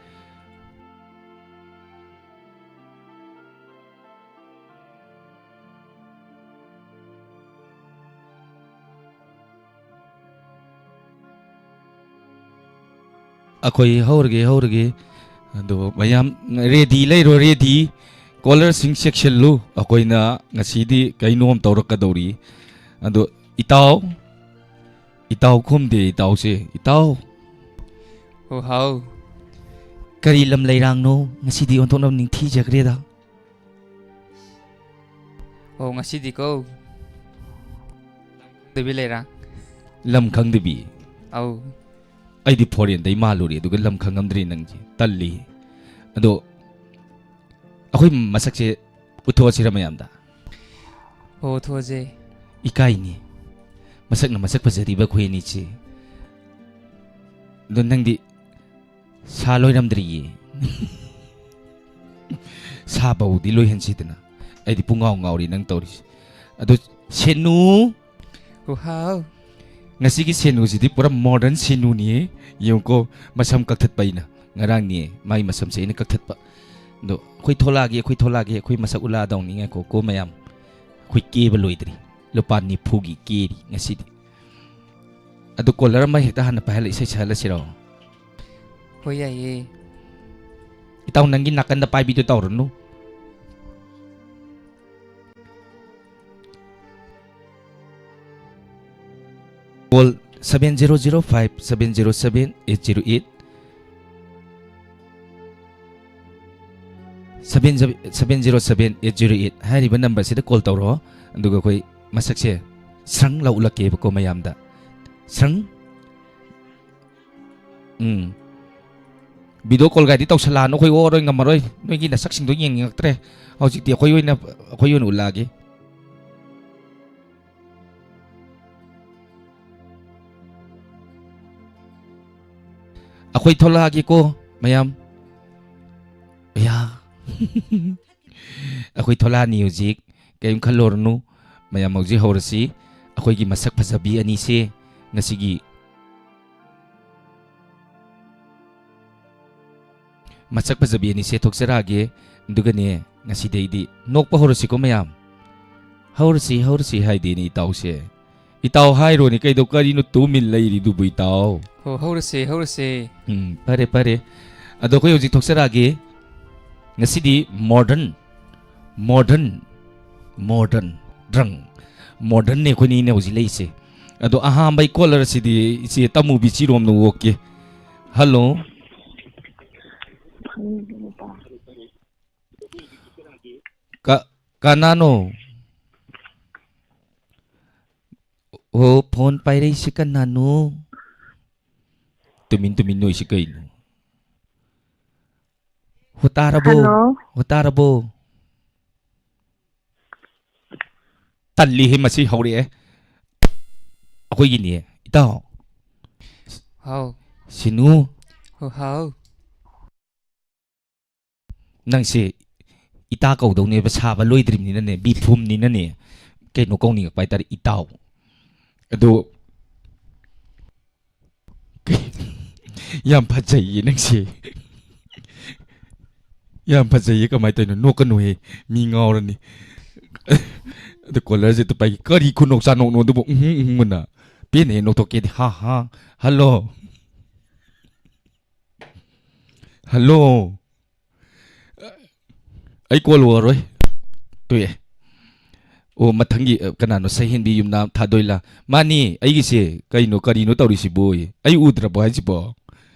ꯑꯩꯈꯣꯏ ꯍꯧꯔꯒꯦ, ꯍꯧꯔꯒꯦ꯫ ꯑꯗꯣ ꯃꯌꯥꯝ ready ꯂꯩꯔꯣ, ready꯫ Callerꯁꯤꯡ ꯆꯦꯛꯁꯤꯜꯂꯨ, ꯑꯩꯈꯣꯏꯅ ꯉꯁꯤꯗꯤ ꯀꯩꯅꯣꯝ ꯇꯧꯔꯛꯀꯗꯧꯔꯤ꯫ ꯑꯗꯣ ꯏꯇꯥꯎ, ꯏꯇꯥꯎ ꯈꯨꯝꯗꯦ, ꯏꯇꯥꯎꯁꯦ, ꯏꯇꯥꯎ꯫ ꯑꯣ, ꯍꯥꯎ꯫ ꯀꯔꯤ ꯂꯝ ꯂꯩꯔꯥꯡꯅꯣ? ꯉꯁꯤꯗꯤ ꯑꯣꯟꯊꯣꯛꯅ ꯅꯤꯡꯊꯤꯖꯈ꯭ꯔꯦꯗ꯫ ꯑꯣ, ꯉꯁꯤꯗꯤꯀꯣ, ꯂꯝ ꯈꯪꯗꯕꯤ ꯂꯩꯔꯥꯡ꯫ ꯂꯝ ꯈꯪꯗꯕꯤ? ꯑꯧ꯫ ꯑꯩꯗꯤ foreignꯗꯩ ꯃꯥꯜꯂꯨꯔꯦ, ꯑꯗꯨꯒ ꯂꯝ ꯈꯪꯉꯝꯗ꯭ꯔꯦ ꯅꯪꯁꯦ꯫ ꯇꯜꯂꯤ꯫ ꯑꯗꯣ ꯑꯩꯈꯣꯏ ꯃꯁꯛꯁꯦ ꯎꯠꯊꯣꯛꯑꯁꯤꯔ ꯃꯌꯥꯝꯗ? ꯑꯣ, ꯎꯠꯊꯣꯛꯑꯁꯦ꯫ ꯏꯀꯥꯏꯅꯤ꯫ ꯃꯁꯛꯅ ꯃꯁꯛ ꯐꯖꯔꯤꯕ ꯑꯩꯈꯣꯏ ꯑꯅꯤꯁꯦ꯫ ꯑꯗꯣ ꯅꯪꯗꯤ ꯁꯥ ꯂꯣꯏꯔꯝꯗ꯭ꯔꯤꯌꯦ꯫ ꯁꯥꯕꯧꯗꯤ ꯂꯣꯏꯍꯟꯁꯤꯗꯅ꯫ ꯑꯩꯗꯤ ꯄꯨꯡꯉꯥꯎ ꯉꯥꯎꯔꯤ ꯅꯪ ꯇꯧꯔꯤꯁꯦ꯫ ꯑꯗꯨ ꯁꯦꯅꯨ꯫ ꯋꯥꯎ꯫ ꯉꯁꯤꯒꯤ ꯁꯦꯅꯨꯁꯤꯗꯤ ꯄꯨꯔꯥ modern ꯁꯦꯅꯨꯅꯤꯌꯦ꯫ ꯌꯦꯡꯉꯨꯀꯣ, ꯃꯁꯝ ꯀꯛꯊꯠꯄ ꯑꯩꯅ꯫ ꯉꯔꯥꯡꯅꯤꯌꯦ ꯃꯥꯒꯤ ꯃꯁꯝꯁꯦ ꯑꯩꯅ ꯀꯛꯊꯠꯄ꯫ ꯑꯗꯣ ꯑꯩꯈꯣꯏ ꯊꯣꯛꯂꯛꯑꯒꯦ, ꯑꯩꯈꯣꯏ ꯊꯣꯛꯂꯛꯑꯒꯦ, ꯑꯩꯈꯣꯏ ꯃꯁꯛ ꯎꯠꯂꯛꯑꯗꯧꯅꯤ꯫ ꯉꯥꯏꯈꯣꯀꯣ ꯃꯌꯥꯝ꯫ ꯑꯩꯈꯣꯏ ꯀꯦꯕ ꯂꯣꯏꯗ꯭ꯔꯤ꯫ ꯂꯨꯄꯥ ꯅꯤꯐꯨꯒꯤ ꯀꯦꯔꯤ ꯉꯁꯤꯗꯤ꯫ ꯑꯗꯨ caller ꯑꯃ ꯍꯦꯛꯇ ꯍꯥꯟꯅ ꯄꯥꯏꯍꯜꯂ ꯏꯁꯩ ꯁꯛꯍꯜꯂꯁꯤꯔꯣ? ꯍꯣꯏ, ꯌꯥꯏꯌꯦ꯫ ꯏꯇꯥꯎ, ꯅꯪꯒꯤ ꯅꯥꯀꯟꯗ ꯄꯥꯏꯕꯤꯗꯣ ꯇꯧꯔꯨꯅꯨ꯫ Call seven zero zero five seven zero seven eight zero eight, seven zero seven eight zero eight ꯍꯥꯏꯔꯤꯕ numberꯁꯤꯗ call ꯇꯧꯔꯣ꯫ ꯑꯗꯨꯒ ꯑꯩꯈꯣꯏ ꯃꯁꯛꯁꯦ ꯁ꯭ꯔꯪ ꯂꯥꯎ ꯎꯠꯂꯛꯀꯦꯕꯀꯣ ꯃꯌꯥꯝꯗ꯫ ꯁ꯭ꯔꯪ꯫ ꯎꯝ꯫ ꯚꯤꯗꯤꯑꯣ ꯀꯣꯜꯒꯗꯤ ꯇꯧꯁꯜꯂꯛꯑꯅꯨ, ꯑꯩꯈꯣꯏ ꯑꯣꯛꯑꯔꯣꯏ, ꯉꯝꯃꯔꯣꯏ꯫ ꯅꯣꯏꯒꯤ ꯅꯁꯛꯁꯤꯡꯗꯣ ꯌꯦꯡꯅꯤꯡꯉꯛꯇ꯭ꯔꯦ꯫ ꯍꯧꯖꯤꯛꯇꯤ ꯑꯩꯈꯣꯏ ꯑꯣꯏꯅ, ꯑꯩꯈꯣꯏ ꯑꯣꯏꯅ ꯎꯠꯂꯛꯑꯒꯦ꯫ ꯑꯩꯈꯣꯏ ꯊꯣꯛꯂꯛꯑꯒꯦꯀꯣ, ꯃꯌꯥꯝ꯫ ꯑꯌꯥ꯫ ꯑꯩꯈꯣꯏ ꯊꯣꯛꯂꯛꯑꯅꯤ ꯍꯧꯖꯤꯛ꯫ ꯀꯔꯤꯝ ꯈꯜꯂꯨꯔꯅꯨ꯫ ꯃꯌꯥꯝ ꯍꯧꯖꯤꯛ ꯍꯧꯔꯁꯤ꯫ ꯑꯩꯈꯣꯏꯒꯤ ꯃꯁꯛ ꯐꯖꯕꯤ ꯑꯅꯤꯁꯦ ꯉꯁꯤꯒꯤ ꯃꯁꯛ ꯐꯖꯕꯤ ꯑꯅꯤꯁꯦ ꯊꯣꯛꯆꯔꯛꯑꯒꯦ꯫ ꯑꯗꯨꯒꯅꯦ, ꯉꯁꯤꯗꯩꯗꯤ ꯅꯣꯛꯄ ꯍꯧꯔꯁꯤꯀꯣ ꯃꯌꯥꯝ꯫ ꯍꯧꯔꯁꯤ, ꯍꯧꯔꯁꯤ ꯍꯥꯏꯗꯦꯅꯦ ꯏꯇꯥꯎꯁꯦ꯫ ꯏꯇꯥꯎ ꯍꯥꯏꯔꯣꯅꯦ ꯀꯩꯗꯧ, ꯀꯔꯤꯅꯣ ꯇꯨꯃꯤꯟ ꯂꯩꯔꯤꯗꯨꯕꯨ ꯏꯇꯥꯎ? ꯍꯣ, ꯍꯧꯔꯁꯦ, ꯍꯧꯔꯁꯦ꯫ ꯎꯝ, ꯐꯔꯦ, ꯐꯔꯦ꯫ ꯑꯗꯣ ꯑꯩꯈꯣꯏ ꯍꯧꯖꯤꯛ ꯊꯣꯛꯆꯔꯛꯑꯒꯦ꯫ ꯉꯁꯤꯗꯤ modern, modern, modern, drunk, modernꯅꯦ ꯑꯩꯈꯣꯏꯅꯤꯅ ꯍꯧꯖꯤꯛ ꯂꯩꯁꯦ꯫ ꯑꯗꯣ ꯑꯍꯥꯟꯕ ꯑꯩ caller ꯁꯤꯗꯤ ꯏꯆꯦ ꯇꯃꯨꯕꯤ ꯆꯤꯔꯣꯝꯅ ꯑꯣꯛꯀꯦ꯫ Hello꯫ ꯈꯪꯗꯦ ꯅꯨꯄꯥ꯫ ꯀ-, ꯀꯅꯥꯅꯣ? ꯑꯣ, phone ꯄꯥꯏꯔꯛꯏꯁꯤ ꯀꯅꯥꯅꯣ? ꯇꯨꯃꯤꯟ ꯇꯨꯃꯤꯟ ꯅꯣꯏꯁꯤ ꯀꯩꯅꯣ? ꯍꯣ, ꯇꯥꯔꯕꯣ? Hello꯫ ꯍꯣ, ꯇꯥꯔꯕꯣ? ꯇꯜꯂꯤꯍꯦ, ꯃꯁꯤ ꯍꯧꯔꯛꯑꯦ꯫ ꯑꯩꯈꯣꯏꯒꯤꯅꯦ, ꯏꯇꯥꯎ꯫ ꯍꯥꯎ꯫ ꯁꯤꯅꯨ꯫ ꯍꯣ, ꯍꯥꯎ꯫ ꯅꯪꯁꯦ ꯏꯇꯥ ꯀꯧꯗꯧꯅꯦꯕ, ꯁꯥꯕ ꯂꯣꯏꯗ꯭ꯔꯤꯕꯅꯤꯅꯅꯦ, ꯕꯤꯐꯨꯝꯅꯤꯅꯅꯦ, ꯀꯩꯅꯣ ꯀꯧꯅꯤꯡꯉꯛꯄ ꯍꯥꯏꯇꯥꯔꯦ, ꯏꯇꯥꯎ꯫ ꯑꯗꯣ, ꯌꯥꯝ ꯐꯖꯩꯌꯦ ꯅꯪꯁꯦ꯫ ꯌꯥꯝ ꯐꯖꯩꯌꯦ, ꯀꯃꯥꯏꯅ ꯇꯧꯔꯤꯅꯣ? ꯅꯣꯛꯀꯅꯨꯍꯦ, ꯃꯤ ꯉꯥꯎꯔꯅꯤ꯫ ꯑꯗꯣ caller ꯁꯦ ꯇꯨ ꯄꯥꯏꯒꯦ꯫ ꯀꯔꯤ ꯈꯨꯅꯣꯛ ꯆꯥꯅꯣꯛꯅꯣ ꯑꯗꯨꯕꯨ? ꯎꯝ, ꯎꯝ, ꯎꯝ ꯑꯅ꯫ ꯄꯦꯟꯅ ꯍꯦꯛ ꯅꯣꯛꯊꯣꯛꯀꯦꯗꯤ꯫ ꯍꯥ, ꯍꯥ꯫ Hello꯫ Hello꯫ ꯑꯩ call ꯂꯧꯔꯔꯣꯏ꯫ ꯇꯣꯛꯑꯦ꯫ ꯑꯣ, ꯃꯊꯪꯒꯤ, ꯑ, ꯀꯅꯥꯅꯣ? ꯁꯍꯦꯟꯕꯤ ꯌꯨꯝꯅꯥꯝ ꯊꯥꯗꯣꯏꯂꯥ? ꯃꯥꯅꯤ, ꯑꯩꯒꯤꯁꯦ꯫ ꯀꯩꯅꯣ, ꯀꯔꯤꯅꯣ ꯇꯧꯔꯤꯁꯤꯕꯣ? ꯑꯩ ꯎꯗ꯭ꯔꯕꯣ ꯍꯥꯏꯁꯤꯕꯣ?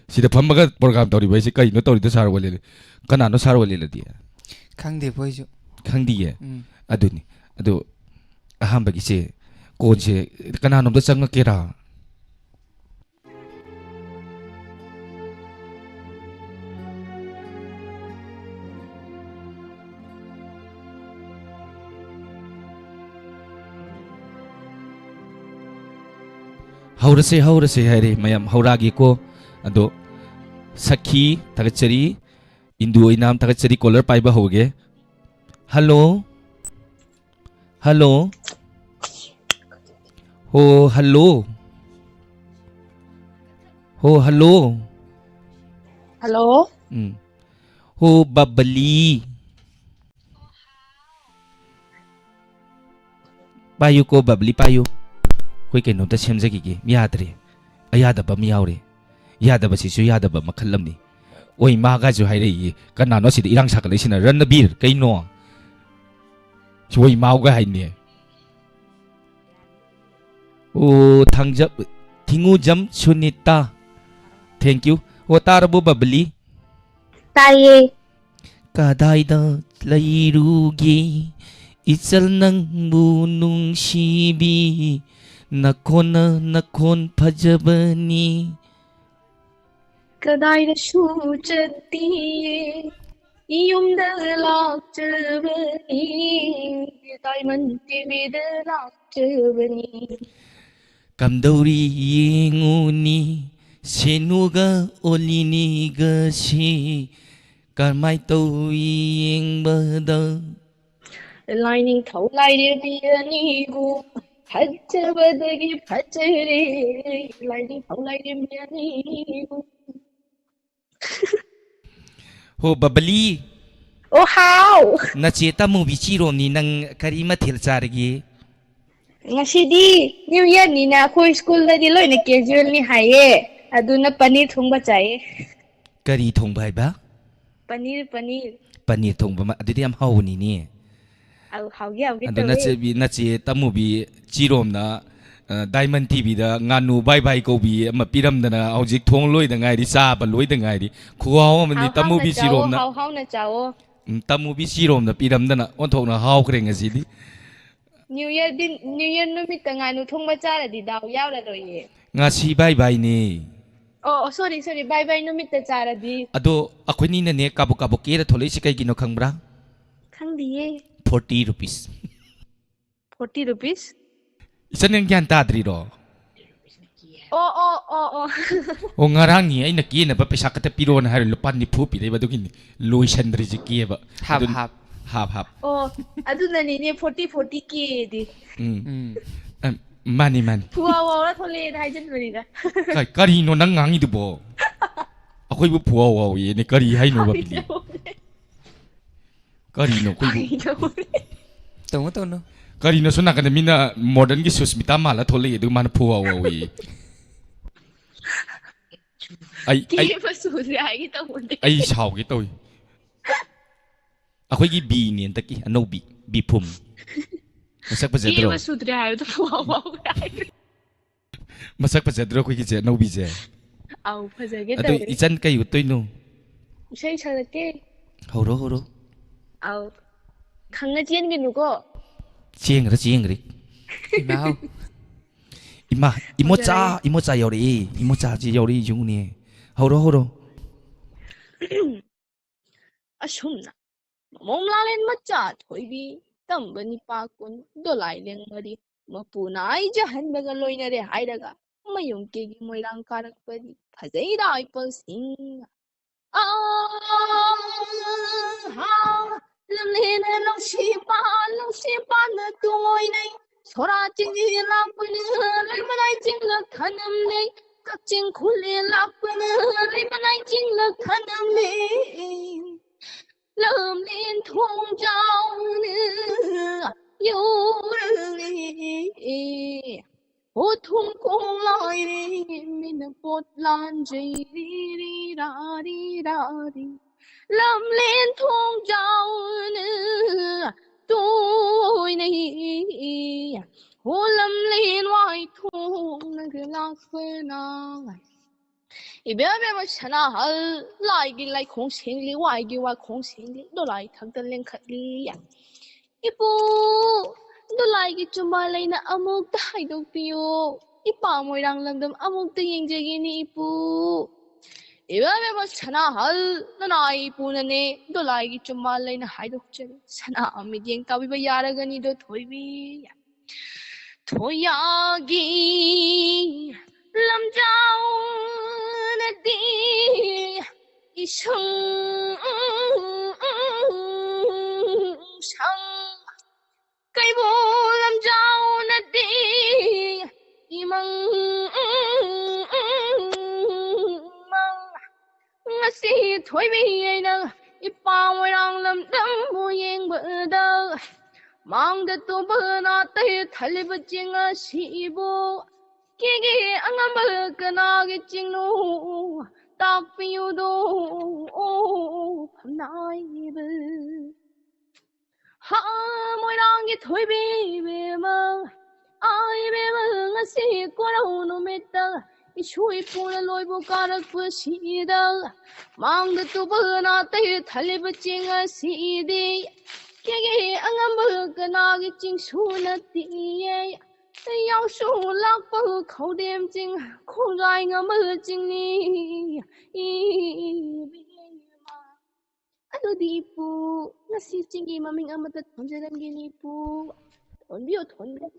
ꯁꯤꯗ ꯐꯝꯃꯒ program ꯇꯧꯔꯤꯕ ꯍꯥꯏꯁꯦ ꯀꯩꯅꯣ ꯇꯧꯔꯤꯗꯣ, ꯁꯥꯔ ꯋꯥꯂꯦꯟ? ꯀꯅꯥꯅꯣ ꯁꯥꯔ ꯋꯥꯂꯦꯟ ꯑꯗꯤ? ꯈꯪꯗꯦꯕꯣ ꯑꯩꯁꯨ꯫ ꯈꯪꯗꯤꯌꯦ? ꯎꯝ꯫ ꯑꯗꯨꯅꯤ꯫ ꯑꯗꯨ ꯑꯍꯥꯟꯕꯒꯤꯁꯦ, call ꯁꯦ ꯀꯅꯥꯅꯣꯝꯗ ꯆꯪꯉꯛꯀꯦꯔꯥ? ꯍꯧꯔꯁꯦ, ꯍꯧꯔꯁꯦ ꯍꯥꯏꯔꯦ ꯃꯌꯥꯝ, ꯍꯧꯔꯛꯑꯒꯦꯀꯣ꯫ ꯑꯗꯣ, ꯁꯈꯤ, ꯊꯥꯒꯠꯆꯔꯤ꯫ ꯏꯟꯗꯨ ꯑꯣꯏꯅꯥꯝ, ꯊꯥꯒꯠꯆꯔꯤ꯫ Caller ꯄꯥꯏꯕ ꯍꯧꯒꯦ꯫ ꯍꯜꯂꯣ? ꯍꯜꯂꯣ? ꯍꯣ, ꯍꯜꯂꯣ? ꯍꯣ, ꯍꯜꯂꯣ? ꯍꯜꯂꯣ? ꯎꯝ꯫ ꯍꯣ, ꯕꯕꯂꯤ꯫ ꯄꯥꯏꯌꯨꯀꯣ, ꯕꯕꯂꯤ, ꯄꯥꯏꯌꯨ꯫ ꯑꯩꯈꯣꯏ ꯀꯩꯅꯣꯝꯇ ꯁꯦꯝꯖꯈꯤꯒꯦ꯫ ꯌꯥꯗ꯭ꯔꯦ꯫ ꯑꯌꯥꯗꯕ ꯑꯃ ꯌꯥꯎꯔꯦ꯫ ꯌꯥꯗꯕꯁꯤꯁꯨ ꯌꯥꯗꯕ ꯃꯈꯜ ꯑꯃꯅꯤ꯫ ꯑꯣꯏ ꯃꯥꯒꯁꯨ ꯍꯥꯏꯔꯛꯏ꯫ ꯀꯅꯥꯅꯣ ꯑꯁꯤꯗ ꯏꯔꯥꯡ ꯁꯥꯒꯠꯂꯛꯏꯁꯤꯅ? ꯔꯟꯅꯕꯤꯔ, ꯀꯩꯅꯣ? ꯑꯣꯏ ꯃꯥꯎꯒ ꯍꯥꯏꯅꯦ꯫ ꯑꯣ, ꯊꯥꯡꯖ-, ꯊꯤꯡꯉꯨꯖꯝ ꯁꯨꯅꯤꯇꯥ꯫ Thank you꯫ ꯑꯣ, ꯇꯥꯔꯕꯣ, ꯕꯕꯂꯤ? ꯇꯥꯏꯌꯦ꯫ ꯀꯗꯥꯏꯗ ꯂꯩꯔꯨꯒꯦ ꯏꯆꯜ ꯅꯪꯕꯨ ꯅꯨꯡꯁꯤꯕꯤ? ꯅꯈꯣꯟꯅ ꯅꯈꯣꯟ ꯐꯖꯕꯅꯤ꯫ ꯀꯗꯥꯏꯗꯁꯨ ꯆꯠꯇꯤꯌꯦ, ꯌꯨꯝꯗ ꯂꯥꯛꯆꯕꯅꯤ꯫ Diamond ꯇꯤꯚꯤꯗ ꯂꯥꯛꯆꯕꯅꯤ꯫ ꯀꯝꯗꯧꯔꯤ ꯌꯦꯡꯉꯨꯅꯤ, ꯁꯦꯅꯨꯒ ꯑꯣꯂꯤꯅꯤꯒꯁꯤ ꯀꯃꯥꯏ ꯇꯧꯏ ꯌꯦꯡꯕꯗ? ꯂꯥꯏꯅꯤꯡꯊꯧ ꯂꯥꯏꯔꯦꯝꯕꯤ ꯑꯅꯤꯕꯨ ꯐꯖꯕꯗꯒꯤ ꯐꯖꯔꯦ꯫ ꯂꯥꯏꯅꯤꯡꯊꯧ ꯂꯥꯏꯔꯦꯝꯕꯤ ꯑꯅꯤꯕꯨ꯫ ꯍꯣ, ꯕꯕꯂꯤ꯫ ꯑꯣ, ꯍꯥꯎ꯫ ꯅꯆꯦ ꯇꯃꯨꯕꯤ ꯆꯤꯔꯣꯝꯅꯤ, ꯅꯪ ꯀꯔꯤ ꯃꯊꯦꯜ ꯆꯥꯔꯒꯦ? ꯉꯁꯤꯗꯤ New Yearꯅꯤꯅ ꯑꯩꯈꯣꯏ ꯁ꯭ꯀꯨꯜꯗꯗꯤ ꯂꯣꯏꯅ casualꯅꯤ ꯍꯥꯏꯌꯦ, ꯑꯗꯨꯅ ꯄꯅꯤꯔ ꯊꯣꯡꯕ ꯆꯥꯏꯌꯦ꯫ ꯀꯔꯤ ꯊꯣꯡꯕ ꯍꯥꯏꯕ? ꯄꯅꯤꯔ, ꯄꯅꯤꯔ꯫ ꯄꯅꯤꯔ ꯊꯣꯡꯕ ꯑꯃ, ꯑꯗꯨꯗꯤ ꯌꯥꯝ ꯍꯥꯎꯕꯅꯤꯅꯦ꯫ ꯑꯧ, ꯍꯥꯎꯒꯦ, ꯍꯥꯎꯒꯦ ꯑꯗꯣ ꯇꯧꯋꯦ꯫ ꯅꯆꯦꯕꯤ-, ꯅꯆꯦ ꯇꯃꯨꯕꯤ ꯆꯤꯔꯣꯝꯅ, ꯑ, Diamond ꯇꯤꯚꯤꯗ ꯉꯥꯅꯨ ꯕꯥꯏ ꯕꯥꯏ ꯀꯧꯕꯤ ꯑꯃ ꯄꯤꯔꯝꯗꯅ ꯍꯧꯖꯤꯛ ꯊꯣꯡ ꯂꯣꯏꯗ ꯉꯥꯏꯔꯤ, ꯆꯥꯕ ꯂꯣꯏꯗ ꯉꯥꯏꯔꯤ꯫ ꯈꯨꯍꯥꯎ ꯑꯃꯅꯤ ꯍꯥꯎ ꯍꯥꯎꯅ ꯇꯃꯨꯕꯤ ꯆꯥꯎꯋꯣ, ꯆꯤꯔꯣꯝꯅ꯫ ꯍꯥꯎ ꯍꯥꯎꯅ ꯆꯥꯎꯋꯣ꯫ ꯎꯝ, ꯇꯃꯨꯕꯤ ꯆꯤꯔꯣꯝꯅ ꯄꯤꯔꯝꯗꯅ ꯑꯣꯟꯊꯣꯛꯅ ꯍꯥꯎꯈ꯭ꯔꯦ ꯉꯁꯤꯗꯤ꯫ New Yearꯗꯤ, New Year ꯅꯨꯃꯤꯠꯇ ꯉꯥꯅꯨ ꯊꯣꯡꯕ ꯆꯥꯔꯗꯤ ꯗꯥꯎ ꯌꯥꯎꯔꯔꯣꯏꯌꯦ꯫ ꯉꯁꯤ ꯕꯥꯏ ꯕꯥꯏꯅꯦ꯫ ꯑꯣ, ꯑꯣ, sorry, sorry, ꯕꯥꯏ ꯕꯥꯏ ꯅꯨꯃꯤꯠꯇ ꯆꯥꯔꯗꯤ꯫ ꯑꯗꯣ ꯑꯩꯈꯣꯏꯅꯤꯅꯅꯦ ꯀꯥꯕꯨꯛ ꯀꯥꯕꯨꯛ ꯀꯦꯔ ꯊꯣꯛꯂꯛꯏꯁꯤ ꯀꯩꯒꯤꯅꯣ ꯈꯪꯕ꯭ꯔꯥ? ꯈꯪꯗꯤꯌꯦ꯫ Forty rupees꯫ Forty rupees? ꯏꯆꯟ, ꯅꯪ ꯒ꯭ꯌꯥꯟ ꯇꯥꯗ꯭ꯔꯤꯔꯣ? ꯑꯣ ꯑꯣ ꯑꯣ ꯑꯣ ꯑꯣ, ꯉꯔꯥꯡꯅꯤ ꯑꯩꯅ ꯀꯦꯅꯕ ꯄꯩꯁꯥ ꯈꯛꯇ ꯄꯤꯔꯛꯑꯣꯅ ꯍꯥꯏꯔ ꯂꯨꯄꯥ ꯅꯤꯐꯨ ꯄꯤꯔꯛꯏꯕ, ꯑꯗꯨꯒꯤꯅꯤ ꯂꯣꯏꯁꯟꯗ꯭ꯔꯤꯁꯦ ꯀꯦꯕ꯫ ꯍꯥꯞ ꯑꯗꯨ- ꯍꯥꯞ ꯍꯥꯞ ꯍꯥꯞ꯫ ꯑꯣ ꯑꯗꯨꯅꯅꯤꯅꯦ ꯐꯣꯔꯇꯤ ꯐꯣꯔꯇꯤ ꯀꯦꯗꯤ꯫ ꯎꯝ ꯎꯝ ꯑꯝ, ꯃꯥꯅꯤ ꯃꯥꯅꯤ꯫ ꯐꯨꯋꯥ ꯋꯥꯎꯔ ꯊꯣꯛꯂꯛꯑꯦꯅ ꯍꯥꯏꯖꯟꯕꯅꯤꯗ꯫ ꯀ- ꯀꯔꯤꯅꯣ ꯅꯪ ꯉꯥꯡꯉꯤꯗꯨꯕꯣ? ꯑꯩꯈꯣꯏꯕꯨ ꯐꯨꯋꯥꯎ ꯋꯥꯎꯏꯅꯦ, ꯀꯔꯤ ꯍꯥꯏꯅꯣꯕ ꯕꯤꯂꯤ? ꯀꯔꯤꯅꯣ ꯑꯩꯈꯣꯏꯕꯨ? ꯇꯧꯅꯨ ꯇꯧꯅꯨ꯫ ꯀꯔꯤꯅꯣ ꯁꯣꯝ ꯅꯥꯀꯟꯗ ꯃꯤꯅ ꯃꯣꯗꯔꯟꯒꯤ ꯁꯨꯁꯃꯤꯇꯥ ꯃꯥꯜꯂ ꯊꯣꯛꯂꯛꯏ, ꯑꯗꯨꯒ ꯃꯥꯅ ꯐꯨꯋꯥꯎ ꯋꯥꯎꯏ? ꯑꯩ ꯑꯩ ꯀꯦꯕ ꯁꯨꯗ꯭ꯔꯦ ꯍꯥꯏꯒꯦ ꯇꯧꯕꯅꯦ꯫ ꯑꯩ ꯁꯥꯎꯒꯦ ꯇꯧꯏ꯫ ꯑꯩꯈꯣꯏꯒꯤ ꯕꯤꯅꯦ ꯍꯟꯗꯛꯀꯤ ꯑꯅꯧꯕꯤ ꯕꯤꯐꯨꯝ꯫ ꯃꯁꯛ ꯐꯖꯗ꯭ꯔꯣ? ꯀꯦꯕ ꯁꯨꯗ꯭ꯔꯦ ꯍꯥꯏꯕꯗꯣ ꯐꯨꯋꯥꯎ ꯋꯥꯎꯔꯦ ꯍꯥꯏꯔꯦ꯫ ꯃꯁꯛ ꯐꯖꯗ꯭ꯔꯣ ꯑꯩꯈꯣꯏꯒꯤꯁꯦ ꯑꯅꯧꯕꯤꯁꯦ? ꯑꯧ ꯐꯖꯒꯦ ꯑꯗꯨ ꯇꯧꯔꯦ꯫ ꯏꯆꯟ ꯀꯩ ꯎꯠꯇꯣꯏꯅꯣ? ꯏꯁꯩ ꯁꯛꯂꯛꯀꯦ꯫ ꯍꯧꯔꯣ ꯍꯧꯔꯣ꯫ ꯑꯧ ꯈꯪꯉ ꯆꯦꯟꯒꯅꯨꯀꯣ꯫ ꯆꯦꯟꯈ꯭ꯔꯦ ꯆꯦꯟꯈ꯭ꯔꯦ꯫ ꯏꯃꯥꯎ꯫ ꯏꯃꯥ ꯏꯃꯣꯆꯥ ꯐꯖꯔꯦ꯫ ꯏꯃꯣꯆꯥ ꯌꯧꯔꯛꯏ, ꯏꯃꯣꯆꯥꯁꯤ ꯌꯧꯔꯛꯏ ꯌꯦꯡꯉꯨꯅꯦ꯫ ꯍꯧꯔꯣ ꯍꯧꯔꯣ꯫ ꯑꯁꯨꯝꯅ ꯃꯃꯣꯝ ꯂꯥꯂꯦꯟ ꯃꯆꯥ ꯊꯣꯏꯕꯤ ꯇꯝꯕ ꯅꯤꯄꯥ ꯀꯨꯟ ꯗꯣꯂꯥꯏ ꯂꯦꯡ ꯃꯔꯤ ꯃꯄꯨꯅ ꯑꯩ ꯖꯍꯟꯕꯒ ꯂꯣꯏꯅꯔꯦ ꯍꯥꯏꯔꯒ ꯃꯌꯨꯝ ꯀꯦꯒꯤ ꯃꯣꯏꯔꯥꯡ ꯀꯥꯔꯛꯄꯗꯤ ꯐꯖꯩꯗ ꯏꯄꯜꯁꯤꯡ꯫ ꯑꯥ, ꯂꯝꯂꯦꯟ ꯅꯨꯡꯁꯤꯕ, ꯅꯨꯡꯁꯤꯕꯅ ꯇꯣꯏꯅꯩ꯫ ꯁꯣꯔꯥ ꯆꯤꯡ ꯂꯥꯛꯄꯅ ꯂꯩꯃꯅꯥꯏ ꯆꯤꯡꯂꯛ ꯈꯅꯝꯅꯩ꯫ ꯀꯛꯆꯤꯡ ꯈꯨꯜꯂꯦ ꯂꯥꯛꯄꯅ ꯂꯩꯃꯅꯥꯏ ꯆꯤꯡꯂꯛ ꯈꯅꯝꯅꯩ꯫ ꯂꯝꯂꯦꯟ ꯊꯣꯡꯖꯥꯎꯅ ꯌꯧꯔꯛꯂꯦ꯫ ꯄꯣꯠꯊꯨꯝ ꯀꯣꯡꯂꯥꯏꯔꯦ ꯃꯤꯅ ꯄꯣꯠ ꯂꯥꯟꯖꯩ ꯔꯤ ꯔꯤ ꯔꯥ ꯔꯤ ꯔꯥ ꯔꯤ꯫ ꯂꯝꯂꯦꯟ ꯊꯣꯡꯖꯥꯎꯅ ꯇꯣꯏꯅꯩ꯫ ꯍꯣ ꯂꯝꯂꯦꯟ ꯋꯥꯏ ꯊꯣꯡꯅꯒ ꯂꯥꯛꯄꯅ꯫ ꯏꯕꯦꯝ ꯏꯕꯦꯝꯃ ꯁꯅꯥꯍꯜ ꯂꯥꯏꯒꯤ ꯂꯥꯏꯈꯣꯡ ꯁꯦꯡꯂꯤ, ꯋꯥꯏꯒꯤ ꯋꯥꯏꯈꯣꯡ ꯁꯦꯡꯂꯤ, ꯗꯣꯂꯥꯏ ꯊꯛꯇ ꯂꯦꯡꯈꯠꯂꯤ꯫ ꯏꯄꯨ ꯗꯣꯂꯥꯏꯒꯤ ꯆꯨꯝꯕꯥꯜ ꯂꯩꯅ ꯑꯃꯨꯛꯇ ꯍꯥꯏꯗꯣꯛꯄꯤꯌꯨ꯫ ꯏꯄꯥ ꯃꯣꯏꯔꯥꯡ ꯂꯝꯗꯝ ꯑꯃꯨꯛꯇ ꯌꯦꯡꯖꯒꯦꯅꯦ ꯏꯄꯨ꯫ ꯏꯕꯦꯝ ꯏꯕꯦꯝꯃ ꯁꯅꯥꯍꯜ ꯅꯅꯥꯏ ꯏꯄꯨꯅꯅꯦ ꯗꯣꯂꯥꯏꯒꯤ ꯆꯨꯝꯕꯥꯜ ꯂꯩꯅ ꯍꯥꯏꯗꯣꯛꯆꯔꯤ꯫ ꯁꯅꯥ ꯃꯤꯠꯌꯦꯡ ꯇꯥꯕꯤꯕ ꯌꯥꯔꯒꯅꯤꯗꯣ ꯊꯣꯏꯕꯤ꯫ ꯊꯣꯏꯌꯥꯒꯤ ꯁꯪ, ꯁꯪ, ꯀꯩꯕꯨ ꯂꯝꯖꯥꯎ ꯅꯠꯇꯦ, ꯏꯃꯪ, ꯃꯪ꯫ ꯉꯁꯤ ꯊꯣꯏꯕꯤ ꯑꯩꯅ ꯏꯄꯥ ꯃꯣꯏꯔꯥꯡ ꯂꯝꯗꯝꯕꯨ ꯌꯦꯡꯕꯗ, ꯃꯥꯡꯗ ꯇꯣꯕ ꯅꯥꯇꯩ ꯊꯜꯂꯤꯕ ꯆꯤꯡ ꯑꯁꯤꯕꯨ, ꯀꯦꯒꯦ ꯑꯉꯝꯕ ꯀꯅꯥꯒꯤ ꯆꯤꯡꯅꯣ ꯇꯥꯛꯄꯤꯌꯨꯗꯣ, ꯑꯣ ꯐꯝꯅꯥꯏꯕ꯫ ꯍꯥ, ꯃꯣꯏꯔꯥꯡꯒꯤ ꯊꯣꯏꯕꯤ ꯏꯕꯦꯝꯃ, ꯑꯥ ꯏꯕꯦꯝꯃ, ꯉꯁꯤ ꯀꯣꯔꯧ ꯅꯨꯃꯤꯠꯇ ꯏꯁꯨ ꯏꯄꯨꯅ ꯂꯣꯏꯕꯨ ꯀꯥꯔꯛꯄꯁꯤꯗ, ꯃꯥꯡꯗ ꯇꯨꯕ ꯅꯥꯇꯩ ꯊꯜꯂꯤꯕ ꯆꯤꯡ ꯑꯁꯤꯗꯤ ꯀꯦꯒꯦ ꯑꯉꯝꯕ ꯀꯅꯥꯒꯤ ꯆꯤꯡꯁꯨ ꯅꯠꯇꯤꯌꯦ꯫ ꯌꯥꯎꯁꯨ ꯂꯥꯛꯄ ꯈꯧꯗꯦꯝ ꯆꯤꯡ, ꯈꯣꯡꯖꯥꯏ ꯉꯝꯕ ꯆꯤꯡꯅꯤ ꯏꯕꯦꯝꯃ꯫ ꯑꯗꯨꯗꯤ ꯏꯄꯨ, ꯉꯁꯤ ꯆꯤꯡꯒꯤ ꯃꯃꯤꯡ ꯑꯃꯇ ꯊꯣꯟꯖꯔꯝꯒꯦꯅꯦ ꯏꯄꯨ꯫ ꯊꯣꯟꯕꯤꯌꯨ, ꯊꯣꯟꯕꯤꯌꯨ꯫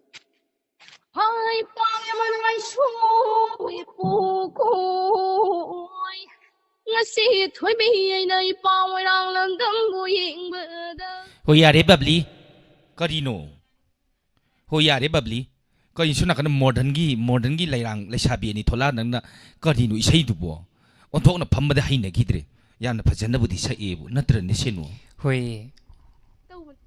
ꯍꯣꯏ, ꯄꯥꯎ ꯌꯥꯝꯅ ꯅꯨꯡꯉꯥꯏꯁꯨ, ꯏꯄꯨ ꯀꯣꯏ꯫ ꯉꯁꯤ ꯊꯣꯏꯕꯤ ꯑꯩꯅ ꯏꯄꯥ ꯃꯣꯏꯔꯥꯡ ꯂꯝꯗꯝꯕꯨ ꯌꯦꯡꯕꯗ꯫ ꯍꯣꯏ, ꯌꯥꯔꯦ ꯕꯕ꯭ꯂꯤ꯫ ꯀꯔꯤꯅꯣ? ꯍꯣꯏ, ꯌꯥꯔꯦ ꯕꯕ꯭ꯂꯤ꯫ ꯀꯔꯤꯅꯣ ꯁꯣꯝ ꯅꯥꯀꯟꯗ ꯃꯣꯗꯔꯟꯒꯤ, ꯃꯣꯗꯔꯟꯒꯤ ꯂꯩꯔꯥꯡ ꯂꯩꯁꯥꯕꯤ ꯑꯅꯤ ꯊꯣꯛꯂꯛꯑ ꯅꯪꯅ ꯀꯔꯤꯅꯣ ꯏꯁꯩꯗꯨꯕꯣ? ꯑꯣꯟꯊꯣꯛꯅ ꯐꯝꯕꯗ ꯍꯩꯅꯈꯤꯗ꯭ꯔꯦ꯫ ꯌꯥꯝꯅ ꯐꯖꯅꯕꯨꯗꯤ ꯁꯛꯑꯦꯕꯨ, ꯅꯠꯇ꯭ꯔꯅꯦ ꯁꯦꯅꯨ? ꯍꯣꯏ꯫ ꯇꯧꯕꯅꯤ꯫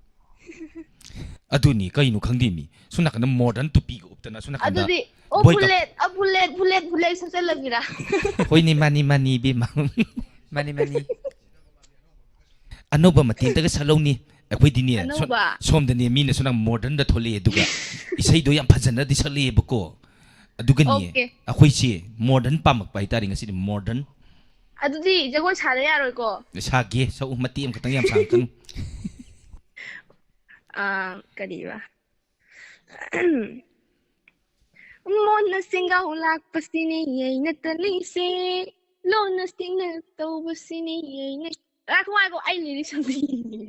ꯑꯗꯨꯅꯤ, ꯀꯩꯅꯣ ꯈꯪꯗꯦ ꯃꯤ꯫ ꯁꯣꯝ ꯅꯥꯀꯟꯗ ꯃꯣꯗꯔꯟ ꯇꯨꯄꯤꯒ ꯎꯞꯇꯅ, ꯁꯣꯝ ꯅꯥꯀꯟꯗ ꯑꯗꯨꯗꯤ, ꯑꯣ, ꯕꯣꯏ ꯀꯞ-, ꯕꯨꯂꯦꯠ, ꯑ, ꯕꯨꯂꯦꯠ, ꯕꯨꯂꯦꯠ, ꯕꯨꯂꯦꯠ ꯁꯛꯆꯜꯂꯛꯃꯤꯔꯥ? ꯍꯣꯏꯅꯦ, ꯃꯥꯅꯤ, ꯃꯥꯅꯤ, ꯏꯕꯦꯝꯃ꯫ ꯃꯥꯅꯤ, ꯃꯥꯅꯤ꯫ ꯑꯅꯧꯕ ꯃꯇꯦꯛꯇꯒ ꯁꯛꯂꯧꯅꯤ꯫ ꯑꯩꯈꯣꯏꯗꯤꯅꯦ, ꯁꯣ-, ꯑꯅꯧꯕ? ꯁꯣꯝꯗꯅꯦ ꯃꯤꯅ ꯁꯣꯝ ꯅꯥꯀꯟ ꯃꯣꯗꯔꯟꯗ ꯊꯣꯛꯂꯛꯑꯦ, ꯑꯗꯨꯒ ꯏꯁꯩꯗꯣ ꯌꯥꯝ ꯐꯖꯅꯗꯤ ꯁꯛꯂꯛꯑꯦꯕꯀꯣ꯫ ꯑꯗꯨꯒꯅꯦ, ꯑꯣꯀꯦ꯫ ꯑꯩꯈꯣꯏꯁꯦ ꯃꯣꯗꯔꯟ ꯄꯥꯝꯃꯛꯄ ꯍꯥꯏꯇꯥꯔꯦ ꯉꯁꯤꯗꯤ, ꯃꯣꯗꯔꯟ꯫ ꯑꯗꯨꯗꯤ ꯖꯒꯣꯏ ꯁꯥꯗ ꯌꯥꯔꯣꯏꯀꯣ? ꯁꯥꯒꯦ, ꯁꯛꯎ, ꯃꯇꯦꯛ ꯑꯃꯈꯛꯇꯪ, ꯌꯥꯝ ꯁꯥꯡꯉꯛꯀꯅꯨ꯫ ꯑꯥ, ꯀꯔꯤꯕ? ꯃꯣꯟꯅ ꯁꯦꯡꯒꯥꯎ ꯂꯥꯛꯄꯁꯤꯅꯦ ꯑꯩꯅ ꯇꯜꯂꯤꯁꯦ, ꯂꯣꯟꯅ ꯁꯦꯡꯅ ꯇꯧꯕꯁꯤꯅꯦ ꯑꯩꯅ꯫ ꯉꯥꯏꯈꯣ, ꯉꯥꯏꯈꯣ, ꯑꯩ ꯂꯤꯔꯤꯛꯁ ꯑꯝꯇ ꯌꯦꯡꯒꯦ꯫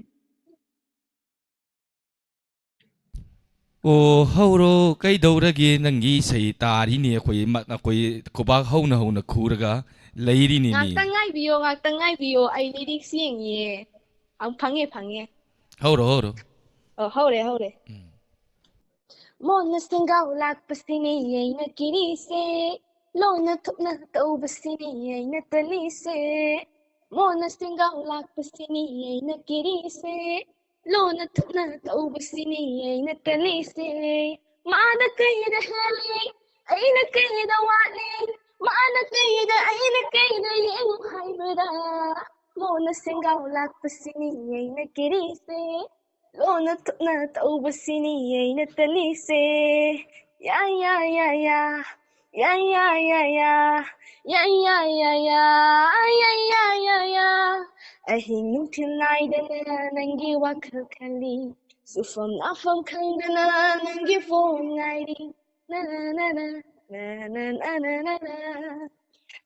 ꯑꯣ, ꯍꯧꯔꯣ, ꯀꯩꯗꯧꯔꯒꯦ? ꯅꯪꯒꯤ ꯏꯁꯩ ꯇꯥꯔꯤꯅꯦ ꯑꯩꯈꯣꯏ, ꯃ-, ꯑꯩꯈꯣꯏ ꯈꯨꯕꯥꯛ ꯍꯧꯅ ꯍꯧꯅ ꯈꯨꯔꯒ ꯂꯩꯔꯤꯅꯦ ꯃꯤ꯫ ꯉꯥꯛꯇꯪ ꯉꯥꯏꯕꯤꯌꯣ, ꯉꯥꯛꯇꯪ ꯉꯥꯏꯕꯤꯌꯣ, ꯑꯩ ꯂꯤꯔꯤꯛꯁ ꯌꯦꯡꯉꯤꯌꯦ꯫ ꯑꯪ, ꯐꯪꯉꯦ, ꯐꯪꯉꯦ꯫ ꯍꯧꯔꯣ, ꯍꯧꯔꯣ꯫ ꯑꯣ, ꯍꯧꯔꯦ, ꯍꯧꯔꯦ꯫ ꯎꯝ꯫ ꯃꯣꯟꯅ ꯁꯦꯡꯒꯥꯎ ꯂꯥꯛꯄꯁꯤꯅꯤ ꯑꯩꯅ ꯀꯤꯔꯤꯁꯦ, ꯂꯣꯟꯅ ꯊꯨꯞꯅ ꯇꯧꯕꯁꯤꯅꯤ ꯑꯩꯅ ꯇꯜꯂꯤꯁꯦ꯫ ꯃꯣꯟꯅ ꯁꯦꯡꯒꯥꯎ ꯂꯥꯛꯄꯁꯤꯅꯤ ꯑꯩꯅ ꯀꯤꯔꯤꯁꯦ, ꯂꯣꯟꯅ ꯊꯨꯞꯅ ꯇꯧꯕꯁꯤꯅꯤ ꯑꯩꯅ ꯇꯜꯂꯤꯁꯦ꯫ ꯃꯥꯅ ꯀꯩꯗ ꯍꯦꯜꯂꯤ, ꯑꯩꯅ ꯀꯩꯗ ꯋꯥꯠꯂꯤ, ꯃꯥꯅ ꯀꯩꯗ, ꯑꯩꯅ ꯀꯩꯗ ꯌꯦꯡꯉꯨ ꯍꯥꯏꯕꯗ, ꯃꯣꯟꯅ ꯁꯦꯡꯒꯥꯎ ꯂꯥꯛꯄꯁꯤꯅꯤ ꯑꯩꯅ ꯀꯤꯔꯤꯁꯦ, ꯂꯣꯟꯅ ꯊꯨꯞꯅ ꯇꯧꯕꯁꯤꯅꯤ ꯑꯩꯅ ꯇꯜꯂꯤꯁꯦ꯫ ꯌꯥ, ꯌꯥ, ꯌꯥ, ꯌꯥ꯫ ꯌꯥ, ꯌꯥ, ꯌꯥ, ꯌꯥ꯫ ꯌꯥ, ꯌꯥ, ꯌꯥ, ꯌꯥ꯫ ꯌꯥ, ꯌꯥ, ꯌꯥ, ꯌꯥ꯫ ꯑꯍꯤꯡ ꯅꯨꯡꯊꯤꯜ ꯅꯥꯏꯗꯅ ꯅꯪꯒꯤ ꯋꯥꯈꯜ ꯈꯜꯂꯤ꯫ ꯁꯨꯐꯝ ꯅꯥꯐꯝ ꯈꯪꯗꯅ ꯅꯪꯒꯤ ꯐꯣꯟ ꯉꯥꯏꯔꯤ꯫ ꯅ, ꯅ, ꯅ, ꯅ꯫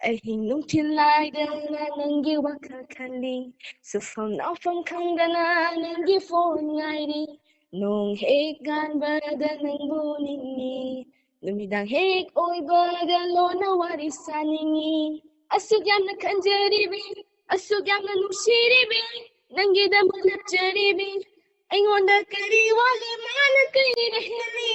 ꯑꯍꯤꯡ ꯅꯨꯡꯊꯤꯜ ꯅꯥꯏꯗꯅ ꯅꯪꯒꯤ ꯋꯥꯈꯜ ꯈꯜꯂꯤ꯫ ꯁꯨꯐꯝ ꯅꯥꯐꯝ ꯈꯪꯗꯅ ꯅꯪꯒꯤ ꯐꯣꯟ ꯉꯥꯏꯔꯤ꯫ ꯅꯣꯡ ꯍꯦꯛ ꯉꯥꯟꯕꯗ ꯅꯪꯕꯨ ꯅꯤꯡꯉꯤ꯫ ꯅꯨꯃꯤꯗꯥꯡ ꯍꯦꯛ ꯑꯣꯏꯕꯒ ꯂꯣꯟꯅ ꯋꯥꯔꯤ ꯁꯥꯅꯤꯡꯉꯤ꯫ ꯑꯁꯨꯛ ꯌꯥꯝꯅ ꯈꯟꯖꯔꯤꯕꯤ, ꯑꯁꯨꯛ ꯌꯥꯝꯅ ꯅꯨꯡꯁꯤꯔꯤꯕꯤ, ꯅꯪꯒꯤꯗꯃꯛ ꯂꯦꯞꯆꯔꯤꯕꯤ꯫ ꯑꯩꯉꯣꯟꯗ ꯀꯔꯤ ꯋꯥꯠꯂꯤ, ꯃꯥꯅ ꯀꯔꯤꯅ ꯍꯦꯜꯂꯤ?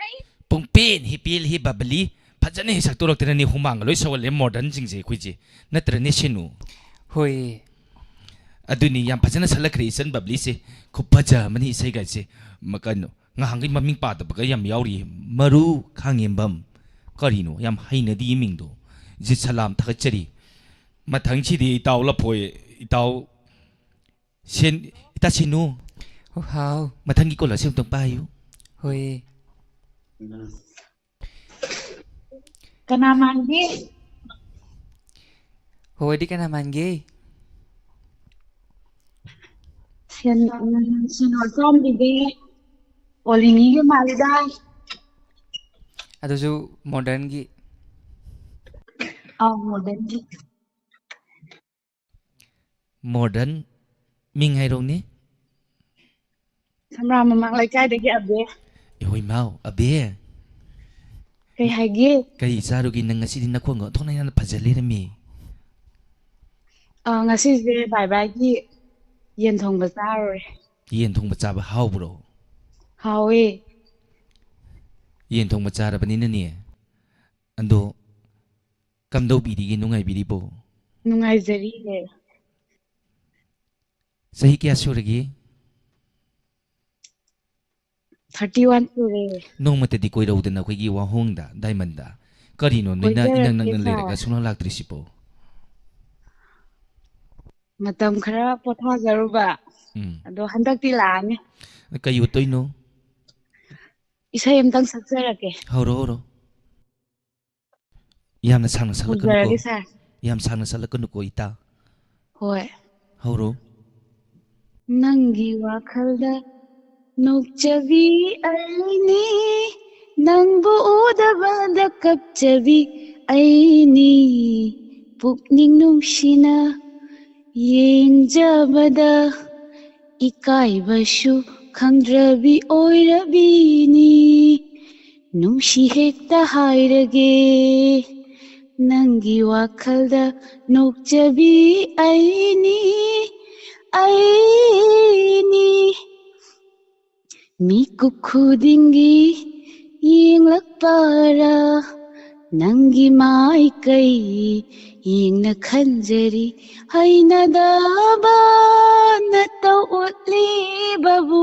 ꯑꯩ ꯄꯨꯡꯄꯦꯟ ꯍꯦꯛ ꯄꯦꯜꯂꯤ ꯕꯕꯂꯤ꯫ ꯐꯖꯅ ꯍꯦꯛ ꯁꯛꯇꯣꯔꯛꯇꯅꯅꯦ ꯍꯨꯃꯥꯡꯒ ꯂꯣꯏ ꯁꯧꯍꯜꯂꯦ ꯃꯣꯗꯔꯟꯁꯤꯡꯁꯦ ꯑꯩꯈꯣꯏꯁꯦ꯫ ꯅꯠꯇ꯭ꯔꯅꯦ ꯁꯤꯅꯨ? ꯍꯣꯏ꯫ ꯑꯗꯨꯅꯤ, ꯌꯥꯝ ꯐꯖꯅ ꯁꯛꯂꯛꯈ꯭ꯔꯦ ꯏꯆꯟ ꯕꯕ꯭ꯂꯤꯁꯦ꯫ ꯈꯨꯐꯖ ꯑꯃꯅꯤ ꯏꯁꯩꯒꯥꯏꯁꯦ꯫ ꯃ-, ꯀꯩꯅꯣ, ꯉꯍꯥꯟꯒꯩ ꯃꯃꯤꯡ ꯄꯥꯗꯕꯒ ꯌꯥꯝ ꯌꯥꯎꯔꯤꯌꯦ꯫ ꯃꯔꯨ ꯈꯥꯉꯦꯝꯕꯝ꯫ ꯀꯔꯤꯅꯣ? ꯌꯥꯝ ꯍꯩꯅꯗꯤꯌꯦ ꯃꯤꯡꯗꯣ꯫ ꯖꯤꯠ ꯁꯂꯥꯝ, ꯊꯥꯒꯠꯆꯔꯤ꯫ ꯃꯊꯪꯁꯤꯗꯤ ꯏꯇꯥꯎ ꯂꯐꯣꯏ, ꯏꯇꯥꯎ ꯁꯦꯟ-, ꯏꯇꯥ ꯁꯤꯅꯨ꯫ ꯍꯥꯎ꯫ ꯃꯊꯪꯒꯤ ꯀꯣꯂꯔꯁꯦ ꯑꯃꯨꯛꯇꯪ ꯄꯥꯏꯌꯨ꯫ ꯍꯣꯏ꯫ ꯀꯅꯥ ꯃꯥꯟꯒꯦ? ꯍꯣꯏꯗꯤ ꯀꯅꯥ ꯃꯥꯟꯒꯦ? ꯁꯦꯟ-, ꯁꯦꯟ ꯑꯆꯥꯝꯕꯤꯗꯤ ꯑꯣꯂꯤꯅꯤꯒꯤ ꯃꯥꯜꯂꯤꯗ꯫ ꯑꯗꯨꯁꯨ ꯃꯣꯗꯔꯟꯒꯤ꯫ ꯑꯥꯎ, ꯃꯣꯗꯔꯟꯒꯤ꯫ ꯃꯣꯗꯔꯟ ꯃꯤꯡ ꯍꯥꯏꯔꯧꯅꯦ꯫ ꯁꯝꯔꯥ ꯃꯃꯥꯡ ꯂꯩꯀꯥꯏꯗꯒꯤ ꯑꯕꯦ꯫ ꯑꯦ, ꯍꯣꯏ, ꯃꯥꯎ, ꯑꯕꯦ꯫ ꯀꯩ ꯍꯥꯏꯒꯦ? ꯀꯩ ꯆꯥꯔꯨꯒꯦ? ꯅꯪ ꯉꯁꯤꯗꯤ ꯅꯈꯣꯟꯒ ꯑꯣꯟꯊꯣꯛꯅ ꯌꯥꯝꯅ ꯐꯖ ꯂꯩꯔꯝꯃꯤ꯫ ꯑ, ꯉꯁꯤꯁꯦ ꯕꯥꯏ ꯕꯥꯏꯒꯤ ꯌꯦꯟ ꯊꯣꯡꯕ ꯆꯥꯔꯨꯔꯦ꯫ ꯌꯦꯟ ꯊꯣꯡꯕ ꯆꯥꯕ ꯍꯥꯎꯕ꯭ꯔꯣ? ꯍꯥꯎꯋꯦ꯫ ꯌꯦꯟ ꯊꯣꯡꯕ ꯆꯥꯔꯕꯅꯤꯅꯅꯦ, ꯑꯗꯣ ꯀꯝꯗꯧꯕꯤꯔꯤꯒꯦ? ꯅꯨꯡꯉꯥꯏꯕꯤꯔꯤꯕꯣ? ꯅꯨꯡꯉꯥꯏꯖꯔꯤꯌꯦ꯫ ꯆꯍꯤ ꯀꯌꯥ ꯁꯨꯔꯒꯦ? Thirty one ꯁꯨꯔꯦ꯫ ꯅꯣꯡꯃꯇꯗꯤ ꯀꯣꯏꯔꯧꯗꯅ ꯑꯩꯈꯣꯏꯒꯤ ꯋꯥꯍꯣꯡꯗ, ꯗꯥꯏꯃꯟꯗ꯫ ꯀꯔꯤꯅꯣ ꯅꯣꯏꯅ ꯏꯅꯛ ꯀꯣꯏꯖꯔꯛꯀꯦ, ꯅꯛꯅ ꯂꯩꯔꯒ ꯁꯥꯔ꯫ ꯁꯨꯡꯂꯥꯛ ꯂꯥꯛꯇ꯭ꯔꯤꯁꯤꯕꯣ? ꯃꯇꯝ ꯈꯔ ꯄꯣꯊꯥꯖꯔꯨꯕ꯫ ꯎꯝ꯫ ꯑꯗꯣ ꯍꯟꯗꯛꯇꯤ ꯂꯥꯛꯑꯅꯤ꯫ ꯀꯩ ꯑꯣꯠꯇꯣꯏꯅꯣ? ꯏꯁꯩ ꯑꯝꯇꯪ ꯁꯛꯆꯔꯛꯀꯦ꯫ ꯍꯧꯔꯣ, ꯍꯧꯔꯣ꯫ ꯌꯥꯝꯅ ꯁꯥꯡꯅ ꯁꯛꯂꯛꯀꯅꯨꯀꯣ꯫ ꯍꯧꯖꯔꯒꯦ, ꯁꯥꯔ꯫ ꯌꯥꯝ ꯁꯥꯡꯅ ꯁꯛꯂꯛꯀꯅꯨꯀꯣ, ꯏꯇꯥ꯫ ꯍꯣꯏ꯫ ꯍꯧꯔꯣ꯫ ꯅꯪꯒꯤ ꯋꯥꯈꯜꯗ ꯅꯣꯛꯆꯕꯤ ꯑꯩꯅꯤ, ꯅꯪꯕꯨ ꯎꯗꯕꯗ ꯀꯞꯆꯕꯤ ꯑꯩꯅꯤ, ꯄꯨꯛꯅꯤꯡ ꯅꯨꯡꯁꯤꯅ ꯌꯦꯡꯖꯕꯗ ꯏꯀꯥꯏꯕꯁꯨ ꯈꯪꯗ꯭ꯔꯕꯤ ꯑꯣꯏꯔꯕꯤꯅꯤ꯫ ꯅꯨꯡꯁꯤ ꯍꯦꯛꯇ ꯍꯥꯏꯔꯒꯦ, ꯅꯪꯒꯤ ꯋꯥꯈꯜꯗ ꯅꯣꯛꯆꯕꯤ ꯑꯩꯅꯤ, ꯑꯩꯅꯤ꯫ ꯃꯤꯀꯨꯞ ꯈꯨꯗꯤꯡꯒꯤ ꯌꯦꯡꯂꯛꯄꯔꯥ, ꯅꯪꯒꯤ ꯃꯥꯏꯀꯩ ꯌꯦꯡꯅ ꯈꯟꯖꯔꯤ꯫ ꯍꯩꯅꯗꯕ ꯅꯇꯧ ꯎꯠꯂꯤꯕꯕꯨ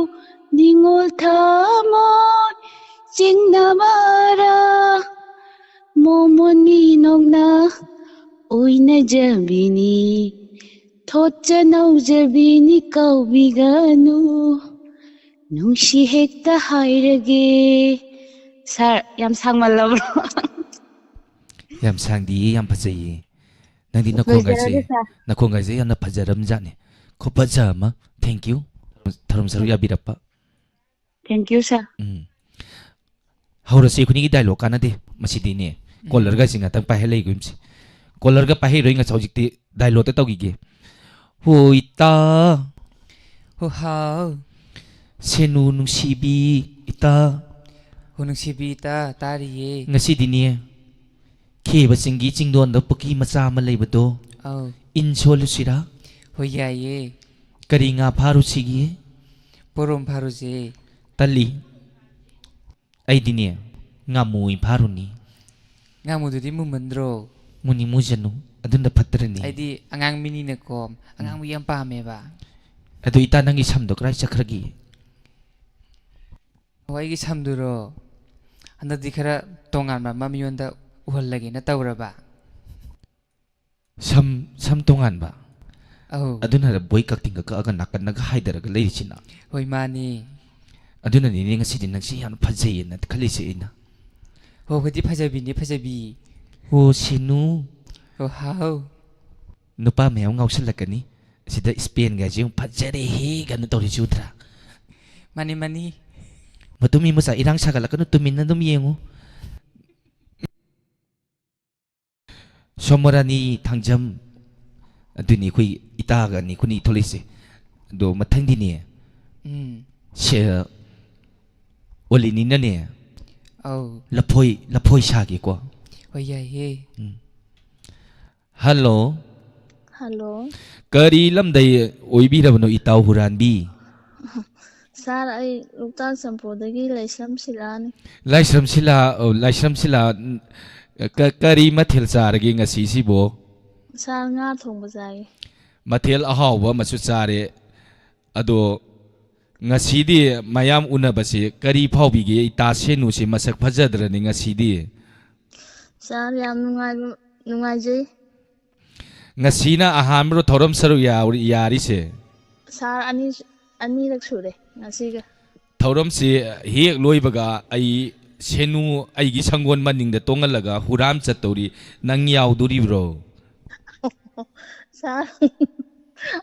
ꯅꯤꯡꯉꯣꯜ ꯊꯃꯣꯏ ꯆꯤꯡꯅꯕꯔꯥ, ꯃꯣꯃꯣꯟ ꯃꯤꯅꯣꯛꯅ ꯑꯣꯏꯅꯖꯕꯤꯅꯤ, ꯊꯣꯠꯆꯅꯧꯖꯕꯤꯅꯤ ꯀꯧꯕꯤꯒꯅꯨ, ꯅꯨꯡꯁꯤ ꯍꯦꯛꯇ ꯍꯥꯏꯔꯒꯦ꯫ ꯁꯥꯔ, ꯌꯥꯝ ꯁꯥꯡꯃꯜꯂꯕ꯭ꯔꯣ? ꯌꯥꯝ ꯁꯥꯡꯗꯤꯌꯦ, ꯌꯥꯝ ꯐꯖꯩꯌꯦ꯫ ꯅꯪꯗꯤ ꯅꯈꯣꯡꯒꯥꯏꯁꯦ, ꯂꯣꯏꯖꯔꯒꯦ, ꯁꯥꯔ꯫ ꯅꯈꯣꯡꯒꯥꯏꯁꯦ ꯌꯥꯝꯅ ꯐꯖꯔꯝꯖꯥꯠꯅꯦ꯫ ꯈꯨꯐꯖ ꯑꯃ꯫ Thank you꯫ ꯊꯧꯔꯝ ꯁꯔꯨꯛ ꯌꯥꯕꯤꯔꯛꯄ꯫ Thank you, sir. Um. ꯍꯧꯔꯁꯤ, ꯑꯩꯈꯣꯏꯅꯤꯒꯤ dialogue ꯀꯥꯟꯅꯗꯦ꯫ ꯃꯁꯤꯗꯤꯅꯦ, ꯎꯝ꯫ Callerꯒꯁꯤ ꯉꯥꯛꯇꯪ ꯄꯥꯏꯍꯜꯂꯛꯏꯒꯨꯝꯁꯤ꯫ Callerꯒ ꯄꯥꯏꯍꯩꯔꯣꯏ, ꯉꯁꯤ ꯍꯧꯖꯤꯛꯇꯤ dialogueꯇ ꯇꯧꯈꯤꯒꯦ꯫ ꯍꯣ ꯏꯇꯥ꯫ ꯍꯣ ꯍꯥꯎ꯫ ꯁꯦꯅꯨ ꯅꯨꯡꯁꯤꯕꯤ ꯏꯇꯥ꯫ ꯑꯣ, ꯅꯨꯡꯁꯤꯕꯤ, ꯇꯥ-, ꯇꯥꯔꯤꯌꯦ꯫ ꯉꯁꯤꯗꯤꯅꯦ, ꯈꯦꯕ ꯆꯤꯡꯒꯤ ꯆꯤꯡꯗꯣꯟꯗ ꯄꯨꯈ꯭ꯔꯤ ꯃꯆꯥ ꯑꯃ ꯂꯩꯕꯗꯣ, ꯑꯧ꯫ ꯏꯟ ꯁꯣꯜꯂꯨꯁꯤꯔꯥ? ꯍꯣꯏ, ꯌꯥꯏꯌꯦ꯫ ꯀꯔꯤ ꯉꯥ ꯐꯥꯔꯨꯁꯤꯒꯦ? ꯄꯣꯔꯣꯝ ꯐꯥꯔꯨꯁꯦ꯫ ꯇꯜꯂꯤ꯫ ꯑꯩꯗꯤꯅꯦ, ꯉꯥꯃꯨ ꯑꯣꯏꯅ ꯐꯥꯔꯨꯅꯤ꯫ ꯉꯥꯃꯨꯗꯨꯗꯤ ꯃꯨꯃꯟꯗ꯭ꯔꯣ? ꯃꯨꯅꯤ ꯃꯨꯖꯅꯨ, ꯑꯗꯨꯅ ꯐꯠꯇ꯭ꯔꯅꯤ꯫ ꯑꯩꯗꯤ ꯑꯉꯥꯡꯕꯤꯅꯤꯅꯀꯣ, ꯑꯉꯥꯡꯕꯤ ꯌꯥꯝ ꯄꯥꯝꯃꯦꯕ꯫ ꯑꯗꯨ ꯏꯇꯥ, ꯅꯪꯒꯤ ꯁꯝꯗꯣ ꯀꯗꯥꯏ ꯆꯠꯈ꯭ꯔꯒꯦ? ꯑꯣ, ꯑꯩꯒꯤ ꯁꯝꯗꯨꯔꯣ? ꯍꯟꯗꯛꯇꯤ ꯈꯔ ꯇꯣꯉꯥꯟꯕ ꯑꯃ ꯃꯤꯉꯣꯟꯗ ꯎꯍꯜꯂꯒꯦꯅ ꯇꯧꯔꯕ꯫ ꯁꯝ, ꯁꯝ ꯇꯣꯉꯥꯟꯕ? ꯑꯧ꯫ ꯑꯗꯨꯅ ꯕꯣꯏ ꯀꯛꯇꯤꯡꯒ ꯀꯛꯑꯒ ꯅꯥꯀꯟꯅꯒ ꯍꯥꯏꯗꯔꯒ ꯂꯩꯔꯤꯁꯤꯅ? ꯍꯣꯏ, ꯃꯥꯅꯤ꯫ ꯑꯗꯨꯅꯅꯤꯅꯦ ꯉꯁꯤꯗꯤ ꯅꯪꯁꯤ ꯌꯥꯝꯅ ꯐꯖꯩꯌꯦꯅ ꯈꯜꯂꯤꯁꯦ ꯑꯩꯅ꯫ ꯍꯣ, ꯑꯩꯈꯣꯏꯗꯤ ꯐꯖꯕꯤꯅꯦ, ꯐꯖꯕꯤ꯫ ꯑꯣ, ꯁꯤꯅꯨ꯫ ꯑꯣ, ꯍꯥꯎ꯫ ꯅꯨꯄꯥ ꯃꯌꯥꯝ ꯉꯥꯎꯁꯜꯂꯛꯀꯅꯤ꯫ ꯑꯁꯤꯗ ꯏꯁꯄꯦꯟꯒꯁꯦ ꯑꯃꯨꯛ ꯐꯖꯔꯦꯍꯦ ꯀꯥꯏꯅ ꯇꯧꯔꯤꯁꯤ ꯎꯗ꯭ꯔꯥ? ꯃꯥꯅꯤ, ꯃꯥꯅꯤ꯫ ꯃꯇꯨ ꯃꯤ ꯃꯆꯥ ꯏꯔꯥꯡ ꯁꯥꯒꯠꯂꯛꯀꯅꯨ, ꯇꯨꯃꯤꯟꯅ ꯑꯗꯨꯝ ꯌꯦꯡꯉꯨ꯫ ꯁꯣꯃꯣꯔꯥꯅꯤ ꯊꯥꯡꯖꯝ, ꯑꯗꯨꯅꯤ ꯑꯩꯈꯣꯏ ꯏꯇꯥꯒꯅꯤ ꯑꯩꯈꯣꯏꯅꯤ ꯊꯣꯛꯂꯛꯏꯁꯦ꯫ ꯑꯗꯣ ꯃꯊꯪꯗꯤꯅꯦ, ꯎꯝ꯫ ꯁꯦ-, ꯑꯣꯂꯤꯅꯤꯅꯅꯦ, ꯑꯧ꯫ ꯂꯐꯣꯏ, ꯂꯐꯣꯏ ꯁꯥꯒꯦꯀꯣ꯫ ꯍꯣꯏ, ꯌꯥꯏꯌꯦ꯫ ꯎꯝ꯫ ꯍꯜꯂꯣ꯫ ꯍꯜꯂꯣ꯫ ꯀꯔꯤ ꯂꯝꯗꯩ ꯑꯣꯏꯕꯤꯔꯕꯅꯣ, ꯏꯇꯥꯎ ꯍꯨꯔꯥꯟꯕꯤ? ꯁꯥꯔ, ꯑꯩ ꯂꯣꯛꯇꯥꯛ ꯆꯝꯄꯣꯗꯒꯤ ꯂꯩꯁ꯭ꯔꯝ ꯁꯤꯂꯥꯅꯤ꯫ ꯂꯥꯏꯁ꯭ꯔꯝ ꯁꯤꯂꯥ, ꯑꯣ, ꯂꯥꯏꯁ꯭ꯔꯝ ꯁꯤꯂꯥ, ꯎꯝ, ꯀ-, ꯀꯔꯤ ꯃꯊꯦꯜ ꯆꯥꯔꯒꯦ ꯉꯁꯤꯁꯤꯕꯣ? ꯁꯥꯔ, ꯉꯥ ꯊꯣꯡꯕ ꯆꯥꯏꯌꯦ꯫ ꯃꯊꯦꯜ ꯑꯍꯥꯎꯕ ꯑꯃꯁꯨ ꯆꯥꯔꯦ꯫ ꯑꯗꯣ ꯉꯁꯤꯗꯤ ꯃꯌꯥꯝ ꯎꯅꯕꯁꯤ ꯀꯔꯤ ꯐꯥꯎꯕꯤꯒꯦ? ꯏꯇꯥ ꯁꯦꯅꯨꯁꯤ ꯃꯁꯛ ꯐꯖꯗ꯭ꯔꯅꯤ ꯉꯁꯤꯗꯤ꯫ ꯁꯥꯔ, ꯌꯥꯝ ꯅꯨꯡꯉꯥꯏꯕ, ꯅꯨꯡꯉꯥꯏꯖꯩ꯫ ꯉꯁꯤꯅ ꯑꯍꯥꯟꯕꯔꯣ ꯊꯧꯔꯝ ꯁꯔꯨꯛ ꯌꯥꯎꯔꯤ-, ꯌꯥꯔꯤꯁꯦ? ꯁꯥꯔ, ꯑꯅꯤ, ꯑꯅꯤꯔꯛ ꯁꯨꯔꯦ ꯉꯁꯤꯒ꯫ ꯊꯧꯔꯝꯁꯤ ꯍꯦꯛ ꯂꯣꯏꯕꯒ ꯑꯩ ꯁꯦꯅꯨ ꯑꯩꯒꯤ ꯁꯪꯒꯣꯟ ꯃꯅꯤꯡꯗ ꯇꯣꯡꯍꯜꯂꯒ ꯍꯨꯔꯥꯟ ꯆꯠꯇꯧꯔꯤ, ꯅꯪ ꯌꯥꯎꯗꯣꯔꯤꯕ꯭ꯔꯣ? ꯁꯥꯔ,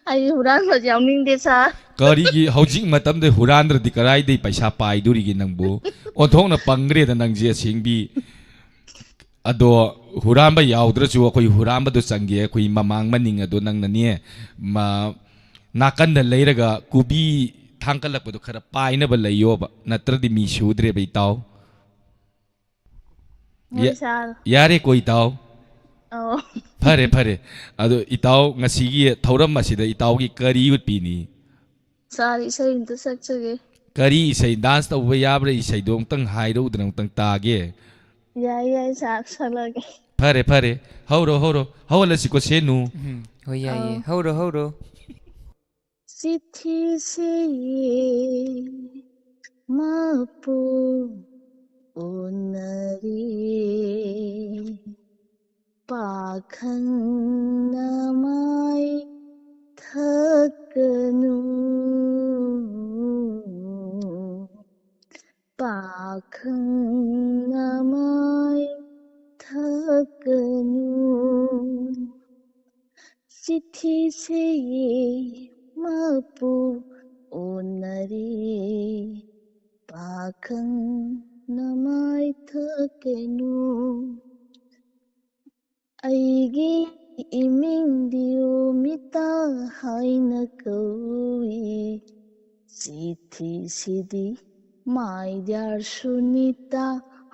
ꯑꯩ ꯍꯨꯔꯥꯟꯕꯁꯦ ꯌꯥꯎꯅꯤꯡꯗꯦ, ꯁꯥꯔ꯫ ꯀꯔꯤꯒꯤ ꯍꯧꯖꯤꯛ ꯃꯇꯝꯗ ꯍꯨꯔꯥꯟꯗ꯭ꯔꯗꯤ ꯀꯗꯥꯏꯗꯩ ꯄꯩꯁꯥ ꯄꯥꯏꯗꯣꯔꯤꯒꯦ ꯅꯪꯕꯨ? ꯑꯣꯟꯊꯣꯛꯅ ꯄꯪꯈ꯭ꯔꯦꯗ ꯅꯪꯁꯦ ꯑꯁꯦꯡꯕꯤ꯫ ꯑꯗꯣ ꯍꯨꯔꯥꯟꯕ ꯌꯥꯎꯗ꯭ꯔꯁꯨ ꯑꯩꯈꯣꯏ ꯍꯨꯔꯥꯟꯕꯗꯣ ꯆꯪꯒꯦ꯫ ꯑꯩꯈꯣꯏ ꯃꯃꯥꯡ ꯃꯅꯤꯡ ꯑꯗꯣ ꯅꯪꯅꯅꯦ, ꯃ-, ꯅꯥꯀꯟꯗ ꯂꯩꯔꯒ ꯀꯣꯕꯤ ꯊꯥꯡꯀꯠꯂꯛꯄꯗꯣ ꯈꯔ ꯄꯥꯏꯅꯕ ꯂꯩꯌꯣꯕ, ꯅꯠꯇ꯭ꯔꯗꯤ ꯃꯤ ꯁꯨꯗ꯭ꯔꯦꯕ ꯏꯇꯥꯎ꯫ ꯃꯣꯏ ꯌꯥ-, ꯁꯥꯔꯣ꯫ ꯌꯥꯔꯦꯀꯣ, ꯏꯇꯥꯎ꯫ ꯑꯧ꯫ ꯐꯔꯦ, ꯐꯔꯦ꯫ ꯑꯗꯣ ꯏꯇꯥꯎ, ꯉꯁꯤꯒꯤ ꯊꯧꯔꯝ ꯑꯁꯤꯗ ꯏꯇꯥꯎꯒꯤ ꯀꯔꯤ ꯎꯠꯄꯤꯅꯤ? ꯁꯥꯔ, ꯏꯁꯩ ꯑꯝꯇ ꯁꯛꯆꯒꯦ꯫ ꯀꯔꯤ ꯏꯁꯩ? ꯗꯥꯟꯁ ꯇꯧꯕ ꯌꯥꯕ꯭ꯔꯥ? ꯏꯁꯩꯗꯣ ꯑꯃꯨꯛꯇꯪ ꯍꯥꯏꯔꯛꯎꯗꯅ, ꯑꯃꯨꯛꯇꯪ ꯇꯥꯒꯦ꯫ ꯌꯥꯏ, ꯌꯥꯏ, ꯁꯥꯔ, ꯁꯛꯂꯛꯑꯒꯦ꯫ ꯐꯔꯦ, ꯐꯔꯦ꯫ ꯍꯧꯔꯣ, ꯍꯧꯔꯣ꯫ ꯍꯧꯍꯜꯂꯁꯤꯀꯣ, ꯁꯦꯅꯨ꯫ ꯎꯝ, ꯍꯣꯏ, ꯌꯥꯏꯌꯦ꯫ ꯑꯧ꯫ ꯍꯧꯔꯣ, ꯍꯧꯔꯣ꯫ ꯆꯤꯊꯤꯁꯦ ꯃꯄꯨ ꯎꯅꯔꯦ꯫ ꯄꯥꯈꯪꯅ ꯃꯥꯏ ꯊꯛꯀꯅꯨ꯫ ꯄꯥꯈꯪꯅ ꯃꯥꯏ ꯊꯛꯀꯅꯨ꯫ ꯆꯤꯊꯤꯁꯦ ꯃꯄꯨ ꯎꯅꯔꯦ꯫ ꯄꯥꯈꯪꯅ ꯃꯥꯏ ꯊꯛꯀꯅꯨ꯫ ꯑꯩꯒꯤ ꯏꯃꯤꯡꯗꯤ ꯑꯣꯃꯤꯇꯥ ꯍꯥꯏꯅ ꯀꯧꯏ꯫ ꯆꯤꯊꯤꯁꯤꯗꯤ My dear ꯁꯨꯅꯤꯇꯥ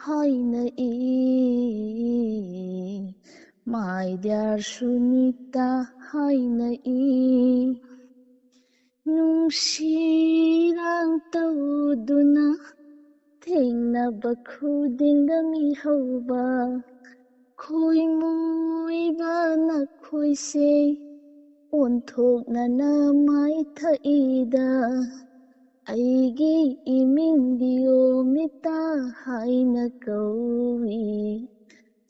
ꯍꯥꯏꯅ ꯏ꯫ My dear ꯁꯨꯅꯤꯇꯥ ꯍꯥꯏꯅ ꯏ꯫ ꯅꯨꯡꯁꯤꯔꯥꯡ ꯇꯧꯗꯨꯅ ꯊꯦꯡꯅꯕ ꯈꯨꯗꯤꯡꯗ ꯃꯤꯍꯧꯕ ꯈꯣꯏꯃꯨꯏꯕ ꯅꯈꯣꯏꯁꯦ ꯑꯣꯟꯊꯣꯛꯅꯅ ꯃꯥꯏꯊꯛꯏꯗ꯫ ꯑꯩꯒꯤ ꯏꯃꯤꯡꯗꯤ ꯑꯣꯃꯤꯇꯥ ꯍꯥꯏꯅ ꯀꯧꯏ꯫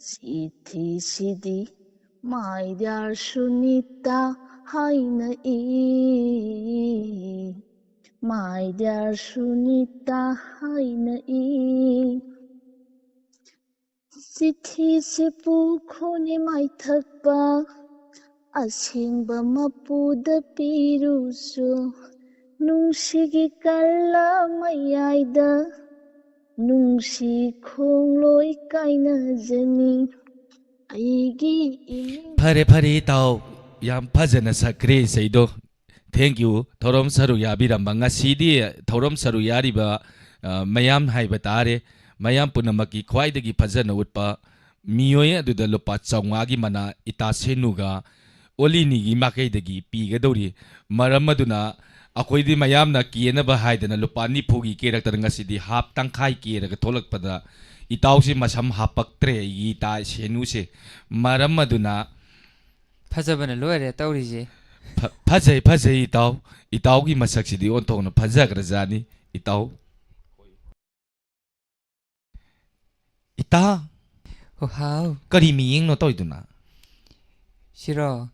ꯆꯤꯊꯤꯁꯤꯗꯤ My dear ꯁꯨꯅꯤꯇꯥ ꯍꯥꯏꯅ ꯏ꯫ My dear ꯁꯨꯅꯤꯇꯥ ꯍꯥꯏꯅ ꯏ꯫ ꯆꯤꯊꯤꯁꯤꯕꯨ ꯈꯣꯅꯦ ꯃꯥꯏꯊꯛꯄ ꯑꯁꯦꯡꯕ ꯃꯄꯨꯗ ꯄꯤꯔꯨꯁꯨ꯫ ꯅꯨꯡꯁꯤꯒꯤ ꯀꯂꯥ ꯃꯌꯥꯏꯗ ꯅꯨꯡꯁꯤ ꯈꯣꯡꯂꯣꯏ ꯀꯥꯏꯅꯖꯅꯤ꯫ ꯑꯩꯒꯤ ꯏꯃꯤꯡ ꯐꯔꯦ, ꯐꯔꯦ, ꯏꯇꯥꯎ꯫ ꯌꯥꯝ ꯐꯖꯅ ꯁꯛꯈ꯭ꯔꯦ ꯏꯁꯩꯗꯣ꯫ Thank you, ꯊꯧꯔꯝ ꯁꯔꯨꯛ ꯌꯥꯕꯤꯔꯝꯕ꯫ ꯉꯁꯤꯗꯤ ꯊꯧꯔꯝ ꯁꯔꯨꯛ ꯌꯥꯔꯤꯕ, ꯑ, ꯃꯌꯥꯝ ꯍꯥꯏꯕ ꯇꯥꯔꯦ꯫ ꯃꯌꯥꯝ ꯄꯨꯝꯅꯃꯛꯀꯤ ꯈ꯭ꯋꯥꯏꯗꯒꯤ ꯐꯖꯅ ꯎꯠꯄ ꯃꯤꯑꯣꯏ ꯑꯗꯨꯗ ꯂꯨꯄꯥ ꯆꯥꯝꯃꯉꯥꯒꯤ ꯃꯅꯥ ꯏꯇꯥ ꯁꯦꯅꯨꯒ ꯑꯣꯂꯤꯅꯤꯒꯤ ꯃꯥꯏꯀꯩꯗꯒꯤ ꯄꯤꯒꯗꯧꯔꯤ꯫ ꯃꯔꯝ ꯑꯗꯨꯅ ꯑꯩꯈꯣꯏꯗꯤ ꯃꯌꯥꯝꯅ ꯀꯦꯅꯕ ꯍꯥꯏꯗꯅ ꯂꯨꯄꯥ ꯅꯤꯐꯨꯒꯤ ꯀꯦꯔꯛꯇꯅ ꯉꯁꯤꯗꯤ ꯍꯥꯞ ꯇꯪꯈꯥꯏ ꯀꯦꯔꯒ ꯊꯣꯛꯂꯛꯄꯗ ꯏꯇꯥꯎꯁꯤ ꯃꯁꯝ ꯍꯥꯞꯄꯛꯇ꯭ꯔꯦ, ꯑꯩꯒꯤ ꯏꯇꯥ ꯁꯦꯅꯨꯁꯦ꯫ ꯃꯔꯝ ꯑꯗꯨꯅ ꯐꯖꯕꯅ ꯂꯣꯏꯔꯦ ꯇꯧꯔꯤꯁꯦ꯫ ꯐ-, ꯐꯖꯩ, ꯐꯖꯩ ꯏꯇꯥꯎ꯫ ꯏꯇꯥꯎꯒꯤ ꯃꯁꯛꯁꯤꯗꯤ ꯑꯣꯟꯊꯣꯛꯅ ꯐꯖꯈ꯭ꯔꯖꯥꯠꯅꯤ, ꯏꯇꯥꯎ꯫ ꯏꯇꯥ꯫ ꯑꯣ, ꯍꯥꯎ꯫ ꯀꯔꯤ ꯃꯤꯠꯌꯦꯡꯅꯣ ꯇꯧꯔꯤꯗꯨꯅ? ꯁꯤꯔꯣ?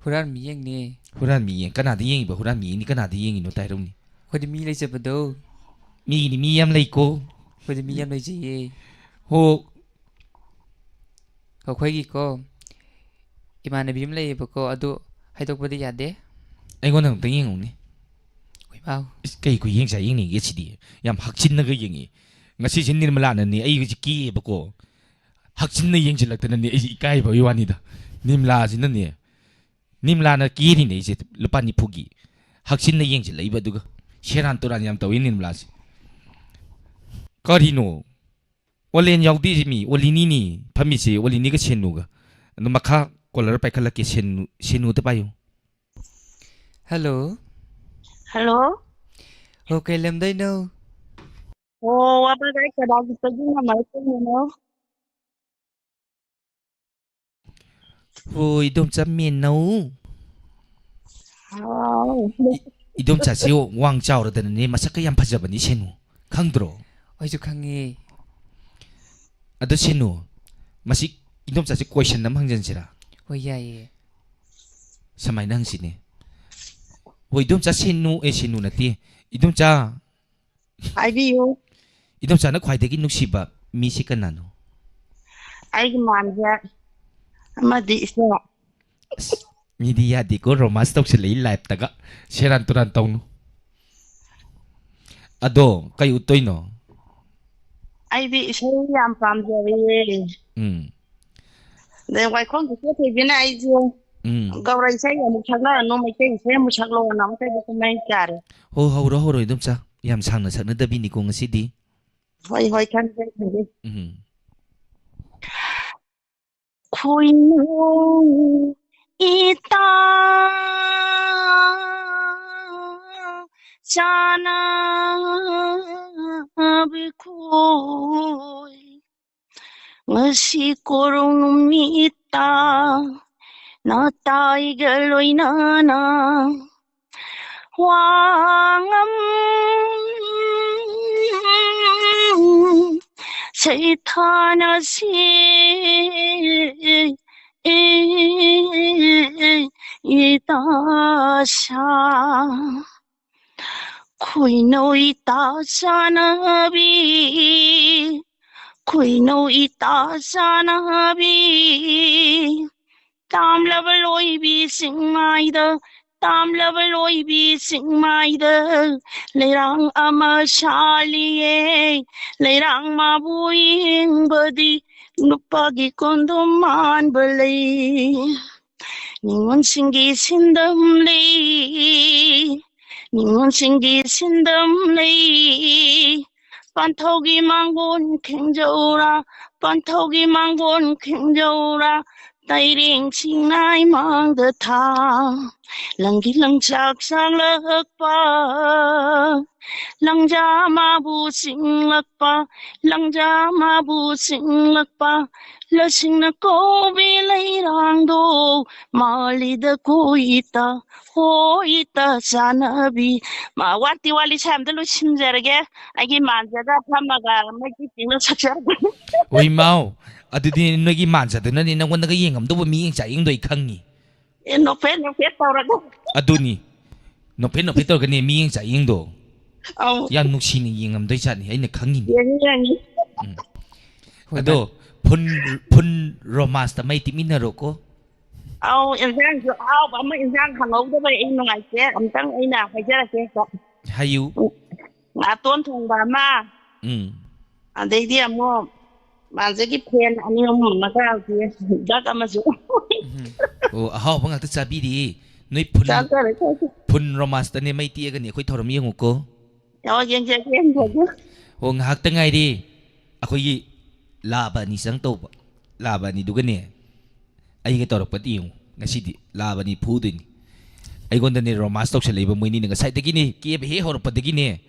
ꯍꯨꯔꯥꯟ ꯃꯤꯠꯌꯦꯡꯅꯦ꯫ ꯍꯨꯔꯥꯟ ꯃꯤꯠꯌꯦꯡ? ꯀꯅꯥꯗ ꯌꯦꯡꯉꯤꯕ? ꯍꯨꯔꯥꯟ ꯃꯤꯠꯌꯦꯡꯅꯤ, ꯀꯅꯥꯗ ꯌꯦꯡꯉꯤꯅꯣ ꯇ ꯍꯥꯏꯔꯛꯎꯅꯦ꯫ ꯑꯩꯈꯣꯏꯗꯤ ꯃꯤ ꯂꯩꯖꯕꯗꯣ꯫ ꯃꯤꯒꯤꯗꯤ ꯃꯤ ꯌꯥꯝ ꯂꯩꯀꯣ꯫ ꯑꯩꯈꯣꯏꯗꯤ ꯃꯤ ꯌꯥꯝ ꯂꯩꯖꯩꯌꯦ꯫ ꯍꯣ꯫ ꯑꯩꯈꯣꯏꯒꯤꯀꯣ, ꯏꯃꯥꯟꯅꯕꯤ ꯑꯃ ꯂꯩꯌꯦꯕꯀꯣ, ꯑꯗꯨ ꯍꯥꯏꯗꯣꯛꯄꯗꯤ ꯌꯥꯗꯦ꯫ ꯑꯩꯉꯣꯟꯗ ꯑꯃꯨꯛꯇꯪ ꯌꯦꯡꯉꯨꯅꯦ꯫ ꯍꯣꯏ, ꯃꯥꯎ꯫ ꯏꯁ, ꯀꯩ ꯀꯨꯏ ꯌꯦꯡ ꯆꯥ ꯌꯦꯡꯅꯤꯡꯒꯦ ꯁꯤꯗꯤ? ꯌꯥꯝ ꯍꯛꯆꯤꯟꯅꯒ ꯌꯦꯡꯉꯤ꯫ ꯉꯁꯤꯁꯦ ꯅꯤꯔꯃꯂꯥꯅꯅꯦ ꯑꯩ ꯍꯧꯖꯤꯛ ꯀꯦꯕꯀꯣ꯫ ꯍꯛꯆꯤꯟꯅ ꯌꯦꯡꯁꯤꯜꯂꯛꯇꯅꯅꯦ ꯑꯩꯁꯦ ꯏꯀꯥꯏꯕꯒꯤ ꯋꯥꯅꯤꯗ꯫ ꯅꯤꯔꯃꯂꯥꯁꯤꯅꯅꯦ, ꯅꯤꯔꯃꯂꯥꯅ ꯀꯦꯔꯤꯅꯦ ꯑꯩꯁꯦ ꯂꯨꯄꯥ ꯅꯤꯐꯨꯒꯤ꯫ ꯍꯛꯆꯤꯟꯅ ꯌꯦꯡꯁꯤꯜꯂꯛꯏꯕ ꯑꯗꯨꯒ ꯁꯦꯔꯥꯟ ꯇꯨꯔꯥꯟ ꯌꯥꯝ ꯇꯧꯏ ꯅꯤꯔꯃꯂꯥꯁꯦ꯫ ꯀꯔꯤꯅꯣ? ꯑꯣꯂꯦꯟ ꯌꯥꯎꯗꯦ ꯃꯤ, ꯑꯣꯂꯤꯅꯤꯅꯤ ꯐꯝꯃꯤꯁꯦ, ꯑꯣꯂꯤꯅꯤꯒ ꯁꯦꯅꯨꯒ꯫ ꯑꯗꯨ ꯃꯈꯥ ꯀꯣꯂꯔ ꯄꯥꯏꯈꯠꯂꯛꯀꯦ, ꯁꯦꯅꯨ, ꯁꯦꯅꯨꯗ ꯄꯥꯏꯌꯨ꯫ ꯍꯜꯂꯣ꯫ ꯍꯜꯂꯣ꯫ ꯑꯣ, ꯀꯩ ꯂꯝꯗꯩꯅꯣ? ꯑꯣ, ꯋꯥꯕꯒꯥꯏ ꯀꯗꯥꯏꯗꯒꯤꯅꯣ? ꯍꯣꯏ, ꯏꯗꯣꯝꯆꯥ ꯃꯦꯅꯧ꯫ ꯍꯥꯎ꯫ ꯏ-, ꯏꯗꯣꯝꯆꯥꯁꯤ ꯋꯥꯡ ꯆꯥꯎꯔꯗꯅꯅꯦ, ꯃꯁꯛꯀ ꯌꯥꯝ ꯐꯖꯕꯅꯤ, ꯁꯦꯅꯨ꯫ ꯈꯪꯗ꯭ꯔꯣ? ꯑꯩꯁꯨ ꯈꯪꯉꯦ꯫ ꯑꯗꯣ ꯁꯦꯅꯨ, ꯃꯁꯤ ꯏꯗꯣꯝꯆꯥꯁꯤ question ꯑꯃ ꯍꯪꯖꯟꯁꯤꯔꯥ? ꯍꯣꯏ, ꯌꯥꯏꯌꯦ꯫ ꯁꯨꯃꯥꯏꯅ ꯍꯪꯁꯤꯅꯦ꯫ ꯍꯣꯏ, ꯏꯗꯣꯝꯆꯥ ꯁꯦꯅꯨ, ꯑꯦ, ꯁꯦꯅꯨ ꯅꯠꯇꯦ꯫ ꯏꯗꯣꯝꯆꯥ, ꯍꯥꯏꯕꯤꯌꯨ꯫ ꯏꯗꯣꯝꯆꯥꯅ ꯈ꯭ꯋꯥꯏꯗꯒꯤ ꯅꯨꯡꯁꯤꯕ ꯃꯤꯁꯤ ꯀꯅꯥꯅꯣ? ꯑꯩꯒꯤ ꯃꯥꯟꯁꯦ ꯑꯃꯗꯤ ꯏꯆꯦ꯫ ꯑꯁ, ꯃꯤꯗꯤ ꯌꯥꯗꯦꯀꯣ, romance ꯇꯧꯁꯤꯜꯂꯛꯏ live ꯇꯒ꯫ ꯁꯦꯔꯥꯟ ꯇꯨꯔꯥꯟ ꯇꯧꯅꯨ꯫ ꯑꯗꯣ ꯀꯩ ꯎꯠꯇꯣꯏꯅꯣ? ꯑꯩꯗꯤ ꯏꯁꯩ ꯌꯥꯝ ꯄꯥꯝꯖꯔꯦ꯫ ꯎꯝ꯫ ꯑꯗꯩ ꯋꯥꯏꯈꯣꯡ ꯆꯤꯆꯦ ꯊꯣꯏꯕꯤꯅ ꯑꯩꯁꯦ ꯎꯝ꯫ ꯒꯧꯔ ꯏꯁꯩ ꯑꯃꯨꯛ ꯁꯛꯂꯛꯑꯅꯨ, ꯃꯩꯇꯩ ꯏꯁꯩ ꯑꯃꯨꯛ ꯁꯛꯂꯛꯑꯣꯅ ꯑꯃꯨꯛꯇ ꯀꯨꯝꯍꯩ ꯆꯥꯔꯦ꯫ ꯍꯣ, ꯍꯧꯔꯣ, ꯍꯧꯔꯣ, ꯏꯗꯣꯝꯆꯥ꯫ ꯌꯥꯝ ꯁꯥꯡꯅ ꯁꯛꯅꯗꯕꯤꯅꯤꯀꯣ ꯉꯁꯤꯗꯤ꯫ ꯍꯣꯏ, ꯍꯣꯏ, ꯈꯪꯖꯩ, ꯈꯪꯖꯩ꯫ ꯎꯝ꯫ ꯈꯣꯏꯅꯨ ꯏꯇꯥ ꯆꯥꯅꯕ ꯈꯣꯏ꯫ ꯉꯁꯤ ꯀꯣꯔꯧ ꯅꯨꯃꯤꯠꯇ ꯅꯇꯥꯏꯒ ꯂꯣꯏꯅꯅ ꯋꯥꯉꯝ ꯁꯩꯊꯥꯅꯁꯤ ꯏꯇꯥꯁꯥ꯫ ꯈꯣꯏꯅꯧ ꯏꯇꯥ ꯆꯥꯅꯕꯤ, ꯈꯣꯏꯅꯧ ꯏꯇꯥ ꯆꯥꯅꯕꯤ, ꯇꯥꯝꯂꯕ ꯂꯣꯏꯕꯤ ꯆꯤꯡꯃꯥꯏꯗ, ꯇꯥꯝꯂꯕ ꯂꯣꯏꯕꯤ ꯆꯤꯡꯃꯥꯏꯗ ꯂꯩꯔꯥꯡ ꯑꯃ ꯁꯥꯠꯂꯤꯌꯦ꯫ ꯂꯩꯔꯥꯡ ꯃꯥꯕꯨ ꯌꯦꯡꯕꯗꯤ ꯅꯨꯄꯥꯒꯤ ꯀꯣꯟꯗꯣꯝ ꯃꯥꯟꯕ ꯂꯩ꯫ ꯅꯤꯉꯣꯜꯁꯤꯡꯒꯤ ꯁꯤꯟꯗꯝ ꯂꯩ, ꯅꯤꯉꯣꯜꯁꯤꯡꯒꯤ ꯁꯤꯟꯗꯝ ꯂꯩ꯫ ꯄꯥꯟꯊꯧꯒꯤ ꯃꯥꯡꯒꯣꯟ ꯈꯦꯡꯖꯧꯔꯥ, ꯄꯥꯟꯊꯧꯒꯤ ꯃꯥꯡꯒꯣꯟ ꯈꯦꯡꯖꯧꯔꯥ, ꯇꯩꯔꯦꯡ ꯁꯤꯡꯅꯥꯏ ꯃꯥꯡꯗ ꯊꯥ꯫ ꯂꯪꯒꯤ ꯂꯪꯆꯥꯛ ꯁꯥꯡꯂꯛꯄ, ꯂꯪꯖꯥ ꯃꯥꯕꯨ ꯁꯤꯡꯂꯛꯄ, ꯂꯪꯖꯥ ꯃꯥꯕꯨ ꯁꯤꯡꯂꯛꯄ, ꯂꯁꯤꯡꯅ ꯀꯧꯕꯤ ꯂꯩꯔꯥꯡꯗꯣ ꯃꯥꯜꯂꯤꯗ ꯀꯣꯏꯇ ꯍꯣꯏꯇ ꯆꯥꯅꯕꯤ꯫ ꯃꯥ, ꯋꯥꯠꯇꯤ ꯋꯥꯠꯂꯤ, ꯁꯥꯏ ꯑꯝꯇ ꯂꯣꯏꯁꯤꯟꯖꯔꯒꯦ꯫ ꯑꯩꯒꯤ ꯃꯥꯟꯖꯗ ꯐꯝꯃꯒ ꯃꯩꯒꯤ ꯆꯤꯡꯗ ꯁꯛꯆꯔꯒꯦ꯫ ꯑꯣꯏ ꯃꯥꯎ, ꯑꯗꯨꯗꯤ ꯅꯣꯏꯒꯤ ꯃꯥꯟꯖꯗꯨꯅꯅꯦ ꯅꯪꯉꯣꯟꯗꯒ ꯌꯦꯡꯉꯝꯗꯧꯕ ꯃꯤꯠꯌꯦꯡ ꯆꯥꯛꯌꯦꯡꯗꯣ ꯑꯩ ꯈꯪꯉꯤ꯫ ꯑꯦ, ꯅꯣꯛꯐꯦꯠ ꯅꯣꯛꯐꯦꯠ ꯇꯧꯔꯒ꯫ ꯑꯗꯨꯅꯤ, ꯅꯣꯛꯐꯦꯠ ꯅꯣꯛꯐꯦꯠ ꯇꯧꯔꯒꯅꯦ ꯃꯤꯠꯌꯦꯡ ꯆꯥꯛꯌꯦꯡꯗꯣ꯫ ꯑꯧ꯫ ꯌꯥꯝ ꯅꯨꯡꯁꯤꯅ ꯌꯦꯡꯉꯝꯗꯣꯏ ꯖꯥꯠꯅꯤ, ꯑꯩꯅ ꯈꯪꯉꯤꯅꯤ꯫ ꯌꯦꯡꯉꯤ, ꯌꯦꯡꯉꯤ꯫ ꯎꯝ꯫ ꯑꯗꯣ ꯐꯨꯟ, ꯐꯨꯟ ꯔꯣꯃꯥꯟꯁꯇ ꯃꯩ ꯇꯤꯛꯃꯤꯟꯅꯔꯣꯀꯣ꯫ ꯑꯧ, ꯏꯟꯁꯥꯡꯁꯨ ꯑꯍꯥꯎꯕ ꯑꯃ, ꯏꯟꯁꯥꯡ ꯈꯪꯍꯧꯗꯕ ꯑꯩ ꯅꯨꯡꯉꯥꯏꯇꯦ꯫ ꯑꯝꯇꯪ ꯑꯩꯅ ꯍꯥꯏꯖꯔꯛꯀꯦ꯫ ꯍꯥꯏꯌꯨ꯫ ꯉꯥꯇꯣꯟ ꯊꯣꯡꯕ ꯑꯃ, ꯎꯝ꯫ ꯑꯗꯩꯗꯤ ꯑꯃꯨꯛ ꯃꯥꯟꯖꯒꯤ ꯐꯦꯟ ꯑꯅꯤ ꯑꯍꯨꯝ ꯑꯃꯒ ꯍꯧꯖꯤꯛ ꯗꯛ ꯑꯃꯁꯨ꯫ ꯎꯝ꯫ ꯑꯣ, ꯑꯍꯥꯎꯕ ꯉꯥꯛꯇ ꯆꯥꯕꯤꯔꯤ꯫ ꯅꯣꯏ ꯐꯨꯟ, ꯆꯥꯖꯔꯦ, ꯆꯥꯖꯔꯦ꯫ ꯐꯨꯟ ꯔꯣꯃꯥꯟꯁꯇꯅꯦ ꯃꯩ ꯇꯤꯛꯑꯒꯅꯤ ꯑꯩꯈꯣꯏ ꯊꯧꯔꯝ ꯌꯦꯡꯉꯨꯀꯣ꯫ ꯑꯣ, ꯌꯦꯡꯖꯒꯦ, ꯌꯦꯡꯖꯒꯦ꯫ ꯍꯣ, ꯉꯥꯏꯍꯥꯛꯇ ꯉꯥꯏꯔꯦ꯫ ꯑꯩꯈꯣꯏꯒꯤ ꯂꯥꯕ ꯑꯅꯤ ꯆꯪ ꯇꯧꯕ꯫ ꯂꯥꯕ ꯑꯅꯤꯗꯨꯒꯅꯦ, ꯑꯩꯒ ꯇꯧꯔꯛꯄꯗꯤ ꯌꯦꯡꯉꯨ꯫ ꯉꯁꯤꯗꯤ ꯂꯥꯕ ꯑꯅꯤ ꯐꯨꯗꯣꯏꯅꯤ꯫ ꯑꯩꯉꯣꯟꯗꯅꯦ ꯔꯣꯃꯥꯟꯁ ꯇꯧꯁꯜꯂꯛꯏꯕ ꯃꯣꯏꯅꯤꯅ꯫ ꯉꯁꯥꯏꯗꯒꯤꯅꯦ, ꯀꯦꯕ ꯍꯦꯛ ꯍꯧꯔꯛꯄꯗꯒꯤꯅꯦ,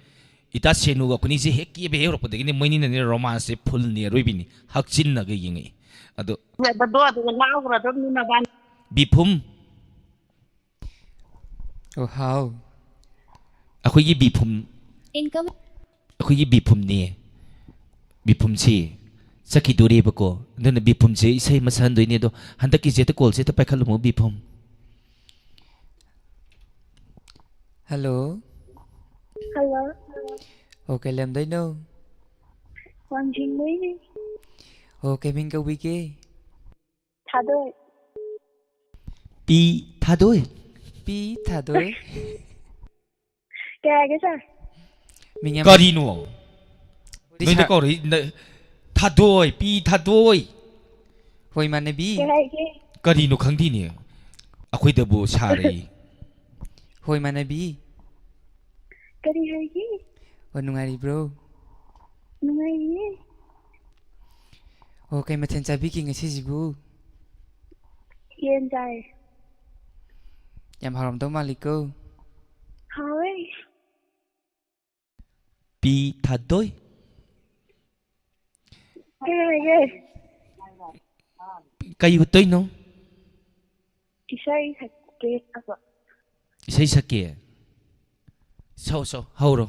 ꯏꯇꯥ ꯁꯦꯅꯨꯒ ꯑꯩꯈꯣꯏꯅꯤꯁꯦ ꯍꯦꯛ ꯀꯦꯕ ꯍꯦꯛ ꯍꯧꯔꯛꯄꯗꯒꯤꯅꯦ, ꯃꯣꯏꯅꯤꯅꯅꯦ ꯔꯣꯃꯥꯟꯁꯁꯦ ꯐꯨꯜꯅꯤ ꯑꯔꯣꯏꯕꯤꯅꯤ꯫ ꯍꯛꯆꯤꯟꯅꯒ ꯌꯦꯡꯉꯛꯏ꯫ ꯑꯗꯣ ꯉꯥꯏꯕꯗꯣ ꯑꯗꯨꯒ ꯂꯥꯎꯈ꯭ꯔꯗꯕꯅꯤ ꯃꯕꯥꯅꯤ꯫ ꯕꯤꯐꯨꯝ꯫ ꯑꯣ, ꯍꯥꯎ꯫ ꯑꯩꯈꯣꯏꯒꯤ ꯕꯤꯐꯨꯝ, Income꯫ ꯑꯩꯈꯣꯏꯒꯤ ꯕꯤꯐꯨꯝꯅꯦ꯫ ꯕꯤꯐꯨꯝꯁꯤ ꯆꯠꯈꯤꯗꯣꯔꯦꯕꯀꯣ꯫ ꯑꯗꯨꯅ ꯕꯤꯐꯨꯝꯁꯦ ꯏꯁꯩ ꯑꯃ ꯁꯛꯍꯟꯗꯣꯏꯅꯦ꯫ ꯑꯗꯣ ꯍꯟꯗꯛꯀꯤꯁꯦ ꯍꯦꯛꯇ ꯀꯣꯜꯁꯦ ꯍꯦꯛꯇ ꯄꯥꯏꯈꯠꯂꯝꯃꯣ, ꯕꯤꯐꯨꯝ꯫ ꯍꯜꯂꯣ꯫ ꯍꯜꯂꯣ꯫ ꯑꯣ, ꯀꯩ ꯂꯝꯗꯩꯅꯣ? ꯋꯥꯡꯖꯤꯡꯗꯩꯅꯦ꯫ ꯑꯣ, ꯀꯩ ꯃꯤꯡ ꯀꯧꯕꯤꯒꯦ? ꯊꯥꯗꯣꯏ꯫ ꯄꯤ ꯊꯥꯗꯣꯏ꯫ ꯄꯤ ꯊꯥꯗꯣꯏ꯫ ꯀꯩ ꯍꯥꯏꯒꯦ, ꯁꯥꯔ? ꯃꯤꯡ ꯌꯥꯝ ꯀꯔꯤꯅꯣ? ꯍꯧꯖꯤꯛ ꯅꯣꯏꯗ ꯁꯥꯔ ꯀꯧꯔꯛꯏ, ꯅ-, ꯊꯥꯗꯣꯏ, ꯄꯤ ꯊꯥꯗꯣꯏ꯫ ꯍꯣꯏ, ꯏꯃꯥꯟꯅꯕꯤ꯫ ꯀꯩ ꯍꯥꯏꯒꯦ? ꯀꯔꯤꯅꯣ ꯈꯪꯗꯦꯅꯦ꯫ ꯑꯩꯈꯣꯏꯗꯕꯨ ꯁꯥꯔꯛꯏ꯫ ꯍꯣꯏ, ꯏꯃꯥꯟꯅꯕꯤ꯫ ꯀꯔꯤ ꯍꯥꯏꯒꯦ? ꯑꯣ, ꯅꯨꯡꯉꯥꯏꯔꯤꯕ꯭ꯔꯣ? ꯅꯨꯡꯉꯥꯏꯔꯤꯌꯦ꯫ ꯑꯣ, ꯀꯩ ꯃꯊꯦꯜ ꯆꯥꯕꯤꯒꯦ ꯉꯁꯤꯁꯤꯕꯨ? ꯌꯦꯟ ꯆꯥꯏ꯫ ꯌꯥꯝ ꯍꯥꯎꯔꯝꯗꯧ ꯃꯥꯜꯂꯤꯀꯣ꯫ ꯍꯥꯎꯋꯦ꯫ ꯄꯤ ꯊꯥꯗꯣꯏ꯫ ꯀꯩ ꯍꯥꯏꯒꯦ? ꯀꯩ ꯎꯠꯇꯣꯏꯅꯣ? ꯏꯁꯩ ꯁꯛꯀꯦ ꯍꯥꯏꯕ꯫ ꯏꯁꯩ ꯁꯛꯀꯦ? ꯁꯛꯑꯣ, ꯁꯛꯑꯣ, ꯍꯧꯔꯣ꯫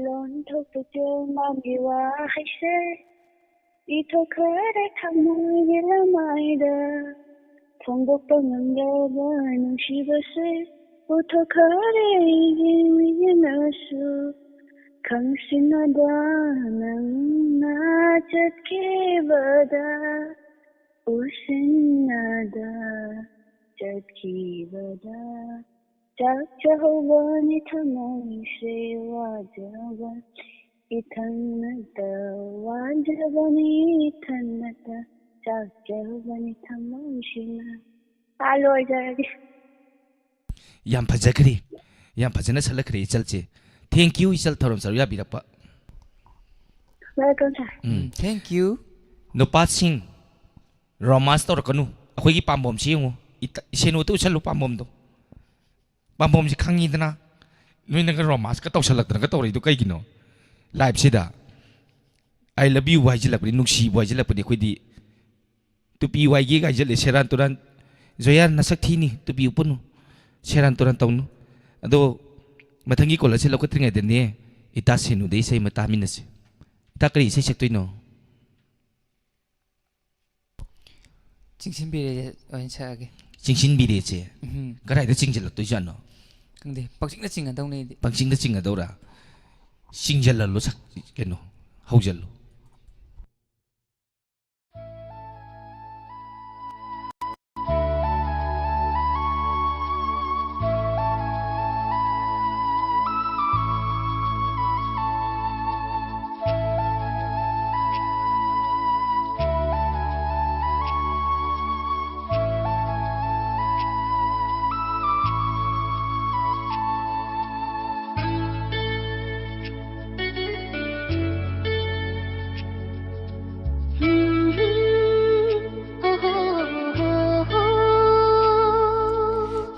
ꯂꯣꯟ ꯊꯣꯛꯇ ꯆꯦꯜ ꯃꯥꯒꯤ ꯋꯥꯍꯩꯁꯦ ꯏꯊꯣꯛꯈ꯭ꯔꯦ ꯊꯃꯣꯏꯒꯤ ꯂꯃꯥꯏꯗ꯫ ꯐꯣꯡꯗꯣꯛꯄ ꯉꯝꯗꯕ ꯅꯨꯡꯁꯤꯕꯁꯦ ꯎꯠꯊꯣꯛꯈ꯭ꯔꯦ ꯑꯩꯒꯤ ꯃꯤꯠꯌꯦꯡꯅꯁꯨ꯫ ꯈꯪꯁꯤꯟꯅꯗ ꯅꯪꯅ ꯆꯠꯈꯤꯕꯗ, ꯎꯁꯤꯟꯅꯗ ꯆꯠꯈꯤꯕꯗ, ꯆꯥꯛꯆꯍꯧꯕꯅꯤ ꯊꯃꯣꯏꯁꯦ ꯋꯥꯖꯕ ꯏꯊꯟꯅꯇ, ꯋꯥꯖꯕꯅꯤ ꯏꯊꯟꯅꯇ, ꯆꯥꯛꯆꯍꯧꯕꯅꯤ ꯊꯃꯣꯏꯁꯤꯅ꯫ ꯑꯥ, ꯂꯣꯏꯖꯔꯒꯦ꯫ ꯌꯥꯝ ꯐꯖꯈ꯭ꯔꯦ, ꯌꯥꯝ ꯐꯖꯅ ꯁꯛꯂꯛꯈ꯭ꯔꯦ ꯏꯆꯜꯁꯦ꯫ Thank you, ꯏꯆꯜ, ꯊꯧꯔꯝ ꯁꯔꯨꯛ ꯌꯥꯕꯤꯔꯛꯄ꯫ Welcome, sir. Um. Thank you. ꯅꯨꯄꯥꯁꯤꯡ, romance ꯇꯧꯔꯛꯀꯅꯨ꯫ ꯑꯩꯈꯣꯏꯒꯤ ꯄꯥꯝꯕꯣꯝꯁꯤ ꯌꯦꯡꯉꯨ꯫ ꯏꯇ-, ꯏꯁꯦꯟ ꯑꯣꯏꯇ ꯎꯠꯁꯜꯂꯨ ꯄꯥꯝꯕꯣꯝꯗꯣ꯫ ꯄꯥꯝꯕꯣꯝꯁꯤ ꯈꯪꯉꯤꯗꯅ꯫ ꯅꯣꯏꯅꯒ romanceꯀ ꯇꯧꯁꯜꯂꯛꯇꯅꯒ ꯇꯧꯔꯛꯏꯗꯣ ꯀꯩꯒꯤꯅꯣ? Liveꯁꯤꯗ "I love you" ꯍꯥꯏꯖꯤꯜꯂꯛꯄꯅꯤ, ꯅꯨꯡꯁꯤꯕ ꯍꯥꯏꯖꯤꯜꯂꯛꯄꯅꯤ꯫ ꯑꯩꯈꯣꯏꯗꯤ ꯇꯨꯄꯤ ꯋꯥꯏꯒꯦ ꯍꯥꯏꯖꯤꯜꯂꯦ, ꯁꯦꯔꯥꯟ ꯇꯨꯔꯥꯟ꯫ ꯖꯣꯌꯥ, ꯅꯁꯛ ꯊꯤꯅꯤ, ꯇꯨꯄꯤ ꯎꯞꯄꯅꯨ, ꯁꯦꯔꯥꯟ ꯇꯨꯔꯥꯟ ꯇꯧꯅꯨ꯫ ꯑꯗꯣ ꯃꯊꯪꯒꯤ caller ꯁꯦ ꯂꯧꯈꯠꯇ꯭ꯔꯤꯉꯩꯗꯅꯦ, ꯏꯇꯥ ꯁꯦꯅꯨꯗ ꯏꯁꯩ ꯑꯃ ꯇꯥꯃꯤꯟꯅꯁꯦ꯫ ꯏꯇꯥ, ꯀꯔꯤ ꯏꯁꯩ ꯁꯛꯇꯣꯏꯅꯣ? ꯆꯤꯡꯁꯤꯟꯕꯤꯔꯦ ꯑꯣꯏꯅ ꯁꯛꯑꯒꯦ꯫ ꯆꯤꯡꯁꯤꯟꯕꯤꯔꯦꯁꯦ꯫ ꯎꯝ꯫ ꯀꯗꯥꯏꯗ ꯆꯤꯡꯁꯤꯜꯂꯛꯇꯣꯏꯖꯥꯠꯅꯣ? ꯈꯪꯗꯦ, ꯄꯪꯆꯤꯡꯗ ꯆꯤꯡꯒꯗꯧꯅꯦ ꯑꯩꯗꯤ꯫ ꯄꯪꯆꯤꯡꯗ ꯆꯤꯡꯒꯗꯧꯔꯥ? ꯆꯤꯡꯁꯤꯜꯍꯜꯂꯣ, ꯁꯛ-, ꯀꯩꯅꯣ, ꯍꯧꯖꯜꯂꯨ꯫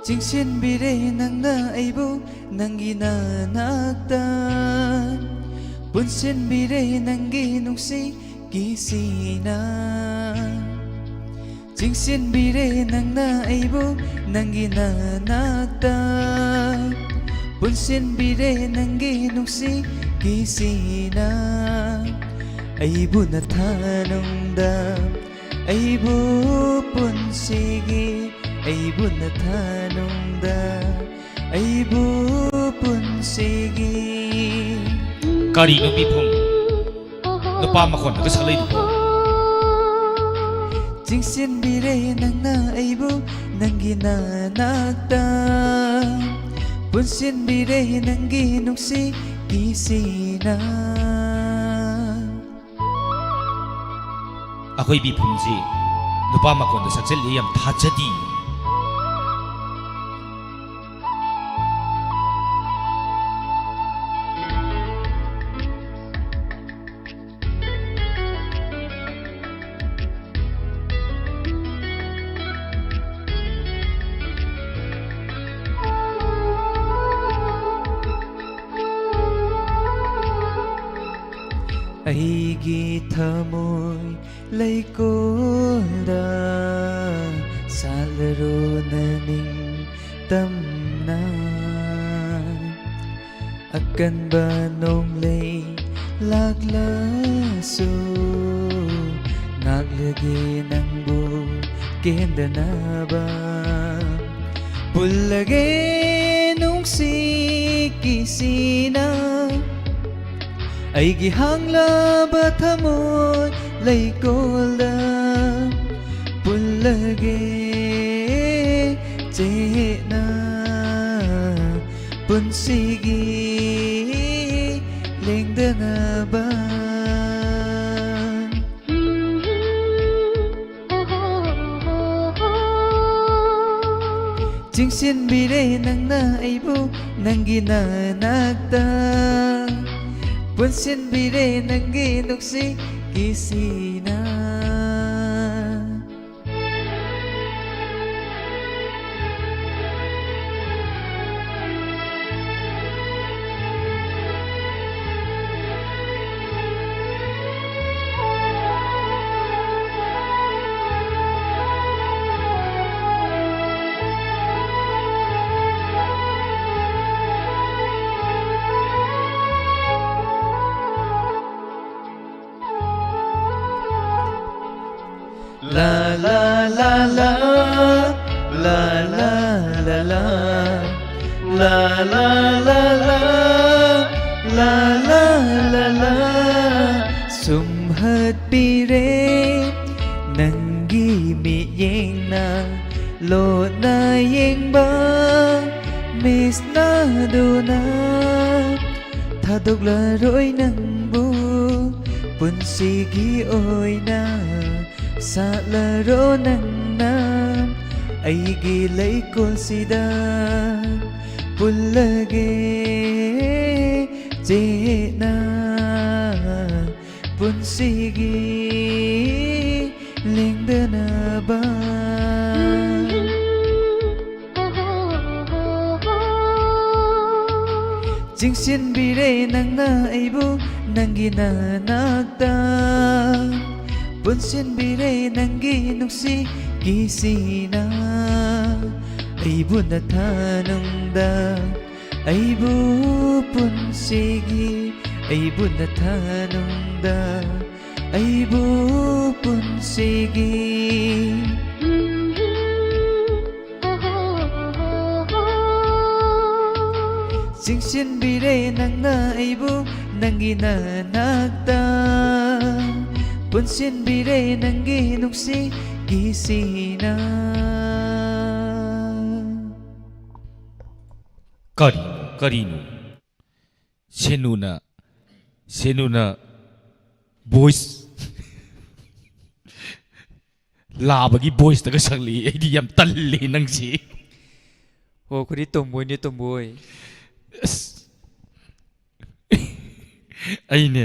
ꯆꯤꯡꯁꯤꯟꯕꯤꯔꯦ ꯅꯪꯅ ꯑꯩꯕꯨ ꯅꯪꯒꯤ ꯅꯅꯥꯛꯇ, ꯄꯨꯟꯁꯤꯟꯕꯤꯔꯦ ꯅꯪꯒꯤ ꯅꯨꯡꯁꯤ ꯀꯤꯁꯤꯅ꯫ ꯆꯤꯡꯁꯤꯟꯕꯤꯔꯦ ꯅꯪꯅ ꯑꯩꯕꯨ ꯅꯪꯒꯤ ꯅꯅꯥꯛꯇ, ꯄꯨꯟꯁꯤꯟꯕꯤꯔꯦ ꯅꯪꯒꯤ ꯅꯨꯡꯁꯤ ꯀꯤꯁꯤꯅ꯫ ꯑꯩꯕꯨ ꯅꯊꯥꯅꯨꯡꯗ, ꯑꯩꯕꯨ ꯄꯨꯟꯁꯤꯒꯤ, ꯑꯩꯕꯨ ꯅꯊꯥꯅꯨꯡꯗ, ꯑꯩꯕꯨ ꯄꯨꯟꯁꯤꯒꯤ꯫ ꯀꯔꯤꯅꯣ ꯕꯤꯐꯝ? ꯅꯨꯄꯥ ꯃꯈꯣꯟꯗꯒ ꯁꯛꯂꯛꯏꯗꯨꯕꯣ? ꯆꯤꯡꯁꯤꯟꯕꯤꯔꯦ ꯅꯪꯅ ꯑꯩꯕꯨ ꯅꯪꯒꯤ ꯅꯅꯥꯛꯇ, ꯄꯨꯟꯁꯤꯟꯕꯤꯔꯦ ꯅꯪꯒꯤ ꯅꯨꯡꯁꯤ ꯀꯤꯁꯤꯅ꯫ ꯑꯩꯈꯣꯏ ꯕꯤꯐꯝꯁꯤ ꯅꯨꯄꯥ ꯃꯈꯣꯟꯗ ꯁꯛꯆꯜꯂꯤ, ꯌꯥꯝ ꯊꯥꯖꯗꯤ꯫ ꯑꯩꯒꯤ ꯊꯃꯣꯏ ꯂꯩꯀꯣꯜꯗ ꯁꯥꯠꯂꯔꯣ ꯅꯅꯤꯡꯇꯝꯅ꯫ ꯑꯀꯟꯕ ꯅꯣꯡꯂꯩ ꯂꯥꯛꯂꯁꯨ ꯉꯥꯛꯂꯒꯦ ꯅꯪꯕꯨ ꯀꯦꯟꯗꯅꯕ꯫ ꯄꯨꯜꯂꯒꯦ ꯅꯨꯡꯁꯤ ꯀꯤꯁꯤꯅ ꯑꯩꯒꯤ ꯍꯥꯡꯂꯕ ꯊꯃꯣꯏ ꯂꯩꯀꯣꯜꯗ ꯄꯨꯜꯂꯒꯦ ꯆꯦꯠꯅ ꯄꯨꯟꯁꯤꯒꯤ ꯂꯦꯡꯗꯅꯕ꯫ ꯆꯤꯡꯁꯤꯟꯕꯤꯔꯦ ꯅꯪꯅ ꯑꯩꯕꯨ ꯅꯪꯒꯤ ꯅꯅꯥꯛꯇ, ꯄꯨꯟꯁꯤꯟꯕꯤꯔꯦ ꯅꯪꯒꯤ ꯅꯨꯡꯁꯤ ꯀꯤꯁꯤꯅ꯫ La la la la, la la la la, la la la la, la la la la. ꯁꯨꯝꯍꯠꯄꯤꯔꯦ ꯅꯪꯒꯤ ꯃꯤꯠꯌꯦꯡꯅ ꯂꯣꯠꯅ ꯌꯦꯡꯕ ꯃꯤꯁꯅꯗꯨꯅ ꯊꯥꯗꯣꯛꯂꯔꯣꯏ ꯅꯪꯕꯨ ꯄꯨꯟꯁꯤꯒꯤ ꯑꯣꯏꯅ꯫ ꯁꯥꯠꯂꯔꯣ ꯅꯪꯅ ꯑꯩꯒꯤ ꯂꯩꯀꯣꯜꯁꯤꯗ ꯄꯨꯜꯂꯒꯦ ꯆꯦꯠꯅ ꯄꯨꯟꯁꯤꯒꯤ ꯂꯦꯡꯗꯅꯕ꯫ ꯆꯤꯡꯁꯤꯟꯕꯤꯔꯦ ꯅꯪꯅ ꯑꯩꯕꯨ ꯅꯪꯒꯤ ꯅꯅꯥꯛꯇ ꯄꯨꯟꯁꯤꯟꯕꯤꯔꯦ ꯅꯪꯒꯤ ꯅꯨꯡꯁꯤ ꯀꯤꯁꯤꯅ ꯑꯩꯕꯨ ꯅꯊꯥꯅꯨꯡꯗ ꯑꯩꯕꯨ ꯄꯨꯟꯁꯤꯒꯤ ꯑꯩꯕꯨ ꯅꯊꯥꯅꯨꯡꯗ ꯑꯩꯕꯨ ꯄꯨꯟꯁꯤꯒꯤ ꯆꯤꯡꯁꯤꯟꯕꯤꯔꯦ ꯅꯪꯅ ꯑꯩꯕꯨ ꯅꯪꯒꯤ ꯅꯅꯥꯛꯇ ꯄꯨꯟꯁꯤꯟꯕꯤꯔꯦ ꯅꯪꯒꯤ ꯅꯨꯡꯁꯤ ꯀꯤꯁꯤꯅ ꯀꯔꯤ ꯀꯔꯤꯅꯣ? ꯁꯦꯅꯨꯅ ꯁꯦꯅꯨꯅ ꯚꯣꯏꯁ ꯂꯥꯕꯒꯤ ꯚꯣꯏꯁꯇꯒ ꯁꯛꯂꯛꯏ꯫ ꯑꯩꯗꯤ ꯌꯥꯝ ꯇꯜꯂꯤ ꯅꯪꯁꯤ꯫ ꯍꯣ, ꯑꯩꯈꯣꯏꯗꯤ ꯇꯣꯝꯕꯣꯏꯅꯦ, ꯇꯣꯝꯕꯣꯏ꯫ ꯑꯁ꯫ ꯑꯩꯅꯦ,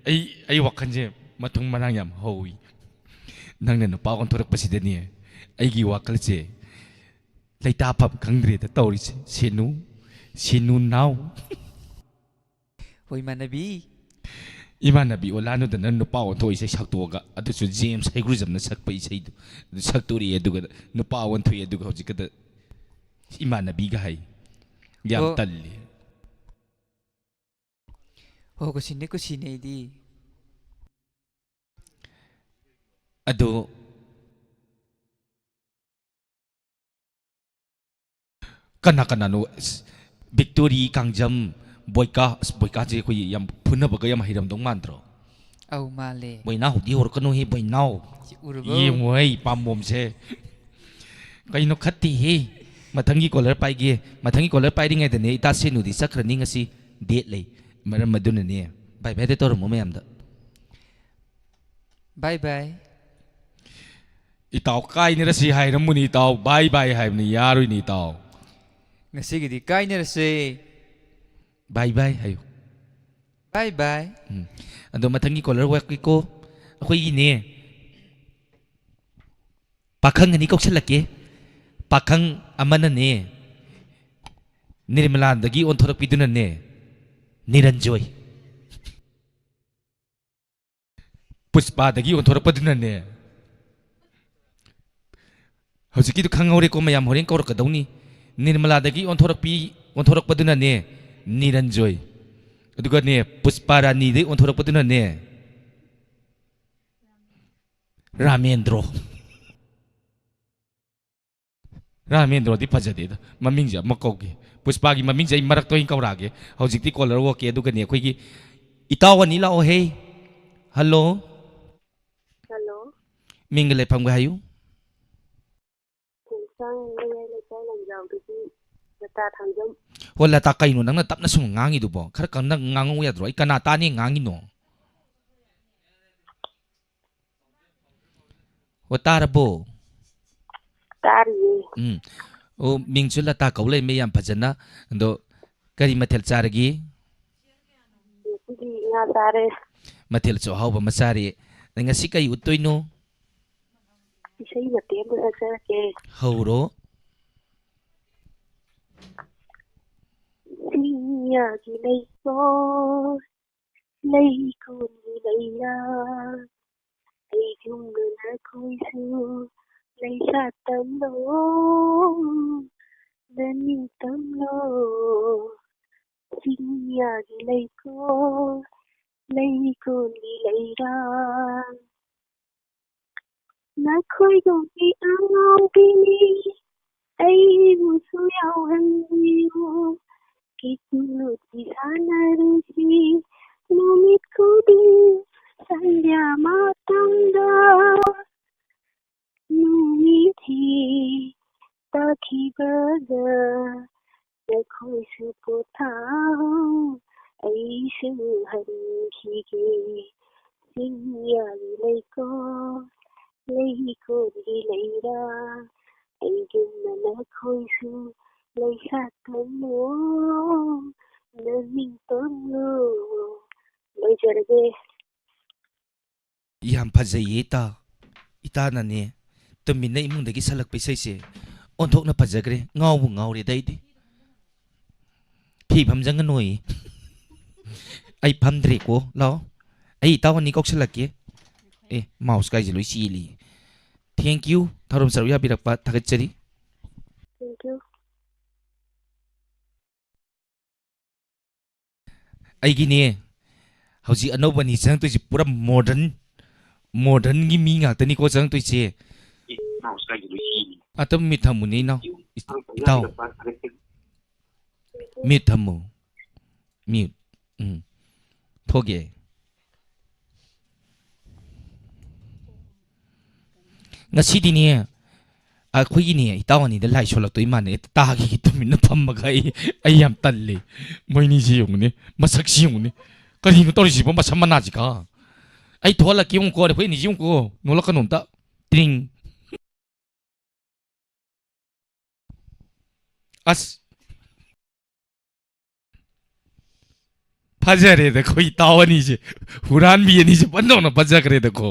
ꯑꯩ ꯑꯩ ꯋꯥꯈꯜꯁꯦ ꯃꯊꯨꯝ ꯃꯔꯥꯡ ꯌꯥꯝ ꯍꯧꯏ꯫ ꯅꯪꯅ ꯅꯨꯄꯥ ꯑꯣꯟꯊꯣꯔꯛꯄꯁꯤꯗꯅꯦ ꯑꯩꯒꯤ ꯋꯥꯈꯜꯁꯦ ꯂꯩꯇꯥꯐꯝ ꯈꯪꯗ꯭ꯔꯦꯗ ꯇꯧꯔꯤꯁꯦ꯫ ꯁꯦꯅꯨ, ꯁꯦꯅꯨ ꯅꯥꯎ꯫ ꯍꯣꯏ, ꯏꯃꯥꯟꯅꯕꯤ꯫ ꯏꯃꯥꯟꯅꯕꯤ ꯑꯣꯂꯥꯅꯨꯗꯅ ꯅꯨꯄꯥ ꯑꯣꯟꯊꯣꯛ ꯏꯁꯩ ꯁꯛꯇꯣꯛꯑꯒ, ꯑꯗꯨꯁꯨ ꯖꯦꯝꯁ ꯍꯩꯒ꯭ꯔꯨꯖꯝꯅ ꯁꯛꯄ ꯏꯁꯩꯗꯣ, ꯑꯗꯨ ꯁꯛꯇꯣꯔꯛꯑꯦ, ꯑꯗꯨꯒ ꯅꯨꯄꯥ ꯑꯣꯟꯊꯣꯛꯑꯦ, ꯑꯗꯨꯒ ꯍꯧꯖꯤꯛꯀꯗ ꯏꯃꯥꯟꯅꯕꯤꯒ ꯍꯥꯏ꯫ ꯌꯥꯝ ꯑꯣ꯫ ꯇꯜꯂꯤ꯫ ꯍꯣ, ꯀꯨꯁꯤꯅꯦ, ꯀꯨꯁꯤꯅꯦ ꯑꯩꯗꯤ꯫ ꯑꯗꯨ ꯀꯅꯥ ꯀꯅꯥꯅꯣ? ꯑꯁ, ꯕꯤꯛꯇꯣꯔꯤ, ꯀꯥꯡꯖꯝ, ꯕꯣꯏꯀꯥ꯫ ꯑꯁ, ꯕꯣꯏꯀꯥꯁꯦ ꯑꯩꯈꯣꯏ ꯌꯥꯝ ꯐꯨꯅꯕꯒ ꯌꯥꯝ ꯍꯩꯔꯝꯗꯧ ꯃꯥꯟꯗ꯭ꯔꯣ? ꯑꯧ, ꯃꯥꯜꯂꯦ꯫ ꯕꯣꯏꯅꯥꯎꯗꯤ ꯍꯧꯔꯛꯀꯅꯨꯍꯦ, ꯕꯣꯏꯅꯥꯎ꯫ ꯁꯤ ꯎꯔꯕꯣ? ꯌꯦꯡꯉꯣ ꯑꯩ ꯄꯥꯝꯕꯣꯝꯁꯦ꯫ ꯀꯩꯅꯣ ꯈꯠꯇꯦꯍꯦ꯫ ꯃꯊꯪꯒꯤ ꯀꯣꯂꯔ ꯄꯥꯏꯒꯦ꯫ ꯃꯊꯪꯒꯤ ꯀꯣꯂꯔ ꯄꯥꯏꯔꯤꯉꯩꯗꯅꯦ, ꯏꯇꯥ ꯁꯦꯅꯨꯗꯤ ꯆꯠꯈ꯭ꯔꯅꯤ ꯉꯁꯤ꯫ ꯗꯦꯠ ꯂꯩ꯫ ꯃꯔꯝ ꯑꯗꯨꯅꯅꯦ꯫ ꯕꯥꯏ ꯕꯥꯏ ꯇꯧꯔꯝꯃꯣ ꯃꯌꯥꯝꯗ꯫ ꯕꯥꯏ ꯕꯥꯏ꯫ ꯏꯇꯥꯎ, ꯀꯥꯏꯅꯔꯁꯤ ꯍꯥꯏꯔꯝꯕꯅꯤ ꯏꯇꯥꯎ, ꯕꯥꯏ ꯕꯥꯏ ꯍꯥꯏꯕꯅꯤ, ꯌꯥꯔꯣꯏꯅꯤ ꯏꯇꯥꯎ꯫ ꯉꯁꯤꯒꯤꯗꯤ ꯀꯥꯏꯅꯔꯁꯦ꯫ ꯕꯥꯏ ꯕꯥꯏ ꯍꯥꯏꯌꯨ꯫ ꯕꯥꯏ ꯕꯥꯏ꯫ ꯎꯝ꯫ ꯑꯗꯣ ꯃꯊꯪꯒꯤ ꯀꯣꯂꯔ ꯋꯥꯠꯂꯤꯀꯣ꯫ ꯑꯩꯈꯣꯏꯒꯤꯅꯦ, ꯄꯥꯈꯪ ꯑꯅꯤ ꯀꯧꯁꯜꯂꯛꯀꯦ꯫ ꯄꯥꯈꯪ ꯑꯃꯅꯅꯦ, ꯅꯤꯔꯃꯂꯥꯗꯒꯤ ꯑꯣꯟꯊꯣꯔꯛꯄꯤꯗꯨꯅꯅꯦ, ꯅꯤꯔꯟꯖꯣꯏ꯫ ꯄꯨꯁꯄꯥꯗꯒꯤ ꯑꯣꯟꯊꯣꯔꯛꯄꯗꯨꯅꯅꯦ꯫ ꯍꯧꯖꯤꯛꯀꯤꯗꯨ ꯈꯪꯍꯧꯔꯦꯀꯣ ꯃꯌꯥꯝ, ꯍꯣꯔꯦꯟ ꯀꯧꯔꯛꯀꯗꯧꯅꯤ꯫ ꯅꯤꯔꯃꯂꯥꯗꯒꯤ ꯑꯣꯟꯊꯣꯔꯛꯄꯤ, ꯑꯣꯟꯊꯣꯔꯛꯄꯗꯨꯅꯅꯦ ꯅꯤꯔꯟꯖꯣꯏ꯫ ꯑꯗꯨꯒꯅꯦ ꯄꯨꯁꯄꯥ ꯔꯥꯅꯤꯗꯒꯤ ꯑꯣꯟꯊꯣꯔꯛꯄꯗꯨꯅꯅꯦ ꯔꯥꯃꯦꯟꯗ꯭ꯔꯣ꯫ ꯔꯥꯃꯦꯟꯗ꯭ꯔꯣꯗꯤ ꯐꯖꯗꯦꯗ, ꯃꯃꯤꯡꯁꯦ ꯑꯃ ꯀꯧꯒꯦ꯫ ꯄꯨꯁꯄꯥꯒꯤ ꯃꯃꯤꯡꯁꯦ ꯑꯩ ꯃꯔꯛꯇ ꯑꯣꯏꯅ ꯀꯧꯔꯛꯑꯒꯦ꯫ ꯍꯧꯖꯤꯛꯇꯤ ꯀꯣꯂꯔ ꯋꯥꯛꯀꯤ꯫ ꯑꯗꯨꯒꯅꯦ ꯑꯩꯈꯣꯏꯒꯤ ꯏꯇꯥꯎ ꯑꯅꯤ ꯂꯥꯛꯑꯣ ꯍꯦ꯫ ꯍꯜꯂꯣ꯫ ꯍꯜꯂꯣ꯫ ꯃꯤꯡꯒ ꯂꯩꯐꯝꯒ ꯍꯥꯏꯌꯨ꯫ ꯈꯣꯡꯁꯥꯡ ꯃꯌꯥꯏ ꯂꯩꯀꯥꯏ ꯂꯝꯖꯥꯎꯗꯒꯤ ꯂꯇꯥ ꯊꯥꯡꯖꯝ꯫ ꯍꯣ ꯂꯇꯥ, ꯀꯩꯅꯣ ꯅꯪꯅ ꯇꯞꯅ ꯁꯨꯝ ꯉꯥꯡꯉꯤꯗꯨꯕꯣ? ꯈꯔ ꯀꯟꯅ ꯉꯥꯡꯉꯧ ꯌꯥꯗ꯭ꯔꯣ? ꯑꯩ ꯀꯅꯥ ꯇꯥꯅꯤ ꯉꯥꯡꯉꯤꯅꯣ? ꯑꯣ, ꯇꯥꯔꯕꯣ? ꯇꯥꯔꯤꯌꯦ꯫ ꯎꯝ꯫ ꯑꯣ, ꯃꯤꯡꯁꯨ ꯂꯇꯥ ꯀꯧ ꯂꯩꯔꯝꯃꯦ, ꯌꯥꯝ ꯐꯖꯅ꯫ ꯑꯗꯣ ꯀꯔꯤ ꯃꯊꯦꯜ ꯆꯥꯔꯒꯦ? ꯉꯁꯤꯗꯤ ꯉꯥ ꯆꯥꯔꯦ꯫ ꯃꯊꯦꯜꯁꯨ ꯑꯍꯥꯎꯕ ꯑꯃ ꯆꯥꯔꯦ꯫ ꯅꯪ ꯉꯁꯤ ꯀꯔꯤ ꯎꯠꯇꯣꯏꯅꯣ? ꯏꯁꯩ ꯃꯇꯦꯛ ꯑꯃ ꯁꯛꯆꯔꯛꯀꯦ꯫ ꯍꯧꯔꯣ꯫ ꯆꯤꯡꯌꯥꯒꯤ ꯂꯩꯀꯣꯜ, ꯂꯩꯀꯣꯜꯒꯤ ꯂꯩꯔꯥ, ꯑꯩꯒꯨꯝꯅ ꯅꯈꯣꯏꯁꯨ ꯂꯩꯁꯥ ꯇꯝꯂꯣ, ꯂꯥꯏꯅꯤꯡ ꯇꯝꯂꯣ꯫ ꯆꯤꯡꯌꯥꯒꯤ ꯂꯩꯀꯣꯜ, ꯂꯩꯀꯣꯜꯒꯤ ꯂꯩꯔꯥ, ꯅꯈꯣꯏꯒꯨꯝꯕꯤ ꯑꯉꯥꯎꯕꯤꯅꯤ, ꯑꯩꯕꯨꯁꯨ ꯌꯥꯎꯍꯟꯕꯤꯌꯨ꯫ ꯀꯤꯠꯂꯨꯠꯄꯤ ꯁꯥꯟꯅꯔꯨꯁꯤ ꯅꯨꯃꯤꯠ ꯈꯨꯗꯤꯡ ꯁꯟꯙ꯭ꯌꯥ ꯃꯇꯝꯗ꯫ ꯅꯨꯃꯤꯠ ꯍꯦꯛ ꯇꯥꯈꯤꯕꯒ ꯅꯈꯣꯏꯁꯨ ꯄꯣꯊꯥꯍꯧ, ꯑꯩꯁꯨ ꯍꯟꯈꯤꯒꯦ꯫ ꯆꯤꯡꯌꯥꯒꯤ ꯂꯩꯀꯣꯜ, ꯂꯩꯀꯣꯜꯒꯤ ꯂꯩꯔꯥ, ꯑꯩꯒꯨꯝꯅ ꯅꯈꯣꯏꯁꯨ ꯂꯩꯁꯥ ꯇꯝꯂꯣ, ꯂꯥꯏꯅꯤꯡ ꯇꯝꯂꯣ꯫ ꯂꯣꯏꯖꯔꯒꯦ꯫ ꯌꯥꯝ ꯐꯖꯩꯌꯦ ꯏꯇꯥ꯫ ꯏꯇꯥꯅꯅꯦ ꯇꯨꯃꯤꯟꯅ ꯏꯃꯨꯡꯗꯒꯤ ꯁꯜꯂꯛꯄ ꯏꯁꯩꯁꯦ ꯑꯣꯟꯊꯣꯛꯅ ꯐꯖꯈ꯭ꯔꯦ꯫ ꯉꯥꯎꯕꯨ ꯉꯥꯎꯔꯦꯗ ꯑꯩꯗꯤ꯫ ꯐꯤ ꯐꯝꯖꯪꯒꯅꯣꯌꯦ꯫ ꯑꯩ ꯐꯝꯗ꯭ꯔꯦꯀꯣ꯫ ꯂꯥꯛꯑꯣ꯫ ꯑꯩ ꯏꯇꯥꯎ ꯑꯅꯤ ꯀꯧꯁꯜꯂꯛꯀꯦ꯫ ꯑꯦ, ꯃꯥꯎꯁ ꯀꯥꯏꯁꯦ ꯂꯣꯏ ꯆꯦꯜꯂꯤ꯫ Thank you, ꯊꯧꯔꯝ ꯁꯔꯨꯛ ꯌꯥꯕꯤꯔꯛꯄ ꯊꯥꯒꯠꯆꯔꯤ꯫ Thank you. ꯑꯩꯒꯤꯅꯦ, ꯍꯧꯖꯤꯛ ꯑꯅꯧꯕꯅꯤ ꯆꯪꯉꯛꯇꯣꯏꯁꯦ, ꯄꯨꯔꯥ modern, modernꯒꯤ ꯃꯤ ꯉꯥꯛꯇꯅꯤꯀꯣ ꯆꯪꯉꯛꯇꯣꯏꯁꯦ꯫ ꯑꯇꯝ mute ꯊꯝꯃꯨꯅꯦ ꯏꯅꯥꯎ, ꯏꯇꯥꯎ꯫ Mute ꯊꯝꯃꯨ꯫ Mute꯫ ꯎꯝ꯫ ꯊꯣꯛꯑꯦ꯫ ꯉꯁꯤꯗꯤꯅꯦ, ꯑꯩꯈꯣꯏꯒꯤꯅꯦ, ꯏꯇꯥꯎ ꯑꯅꯤꯗ ꯂꯥꯏ ꯁꯣꯜꯂꯛꯇꯣꯏ ꯃꯥꯟꯅꯦ꯫ ꯇꯥꯈꯤꯒꯦ ꯇꯨꯃꯤꯟꯅ ꯐꯝꯃꯒ꯫ ꯑꯩ, ꯑꯩ ꯌꯥꯝ ꯇꯜꯂꯦ꯫ ꯃꯣꯏꯅꯤꯁꯤ ꯌꯦꯡꯉꯨꯅꯦ, ꯃꯁꯛꯁꯤ ꯌꯦꯡꯉꯨꯅꯦ꯫ ꯀꯔꯤꯅꯣ ꯇꯧꯔꯤꯁꯤꯕꯣ, ꯃꯁꯝ ꯃꯅꯥꯁꯤꯒ? ꯑꯩ ꯊꯣꯛꯍꯜꯂꯛꯀꯦ ꯌꯦꯡꯉꯨꯀꯣ, ꯑꯩꯈꯣꯏ ꯑꯅꯤꯁꯤ ꯌꯦꯡꯉꯨꯀꯣ꯫ ꯅꯣꯛꯂꯛꯀꯅꯣ ꯑꯝꯇ꯫ ꯇ꯭ꯔꯤꯡ꯫ ꯑꯁ꯫ ꯐꯖꯔꯦꯗꯀꯣ, ꯏꯇꯥꯎ ꯑꯅꯤꯁꯦ, ꯍꯨꯔꯥꯟꯕꯤ ꯑꯅꯤꯁꯦ ꯐꯟꯗꯧꯅ ꯐꯖꯈ꯭ꯔꯦꯗꯀꯣ꯫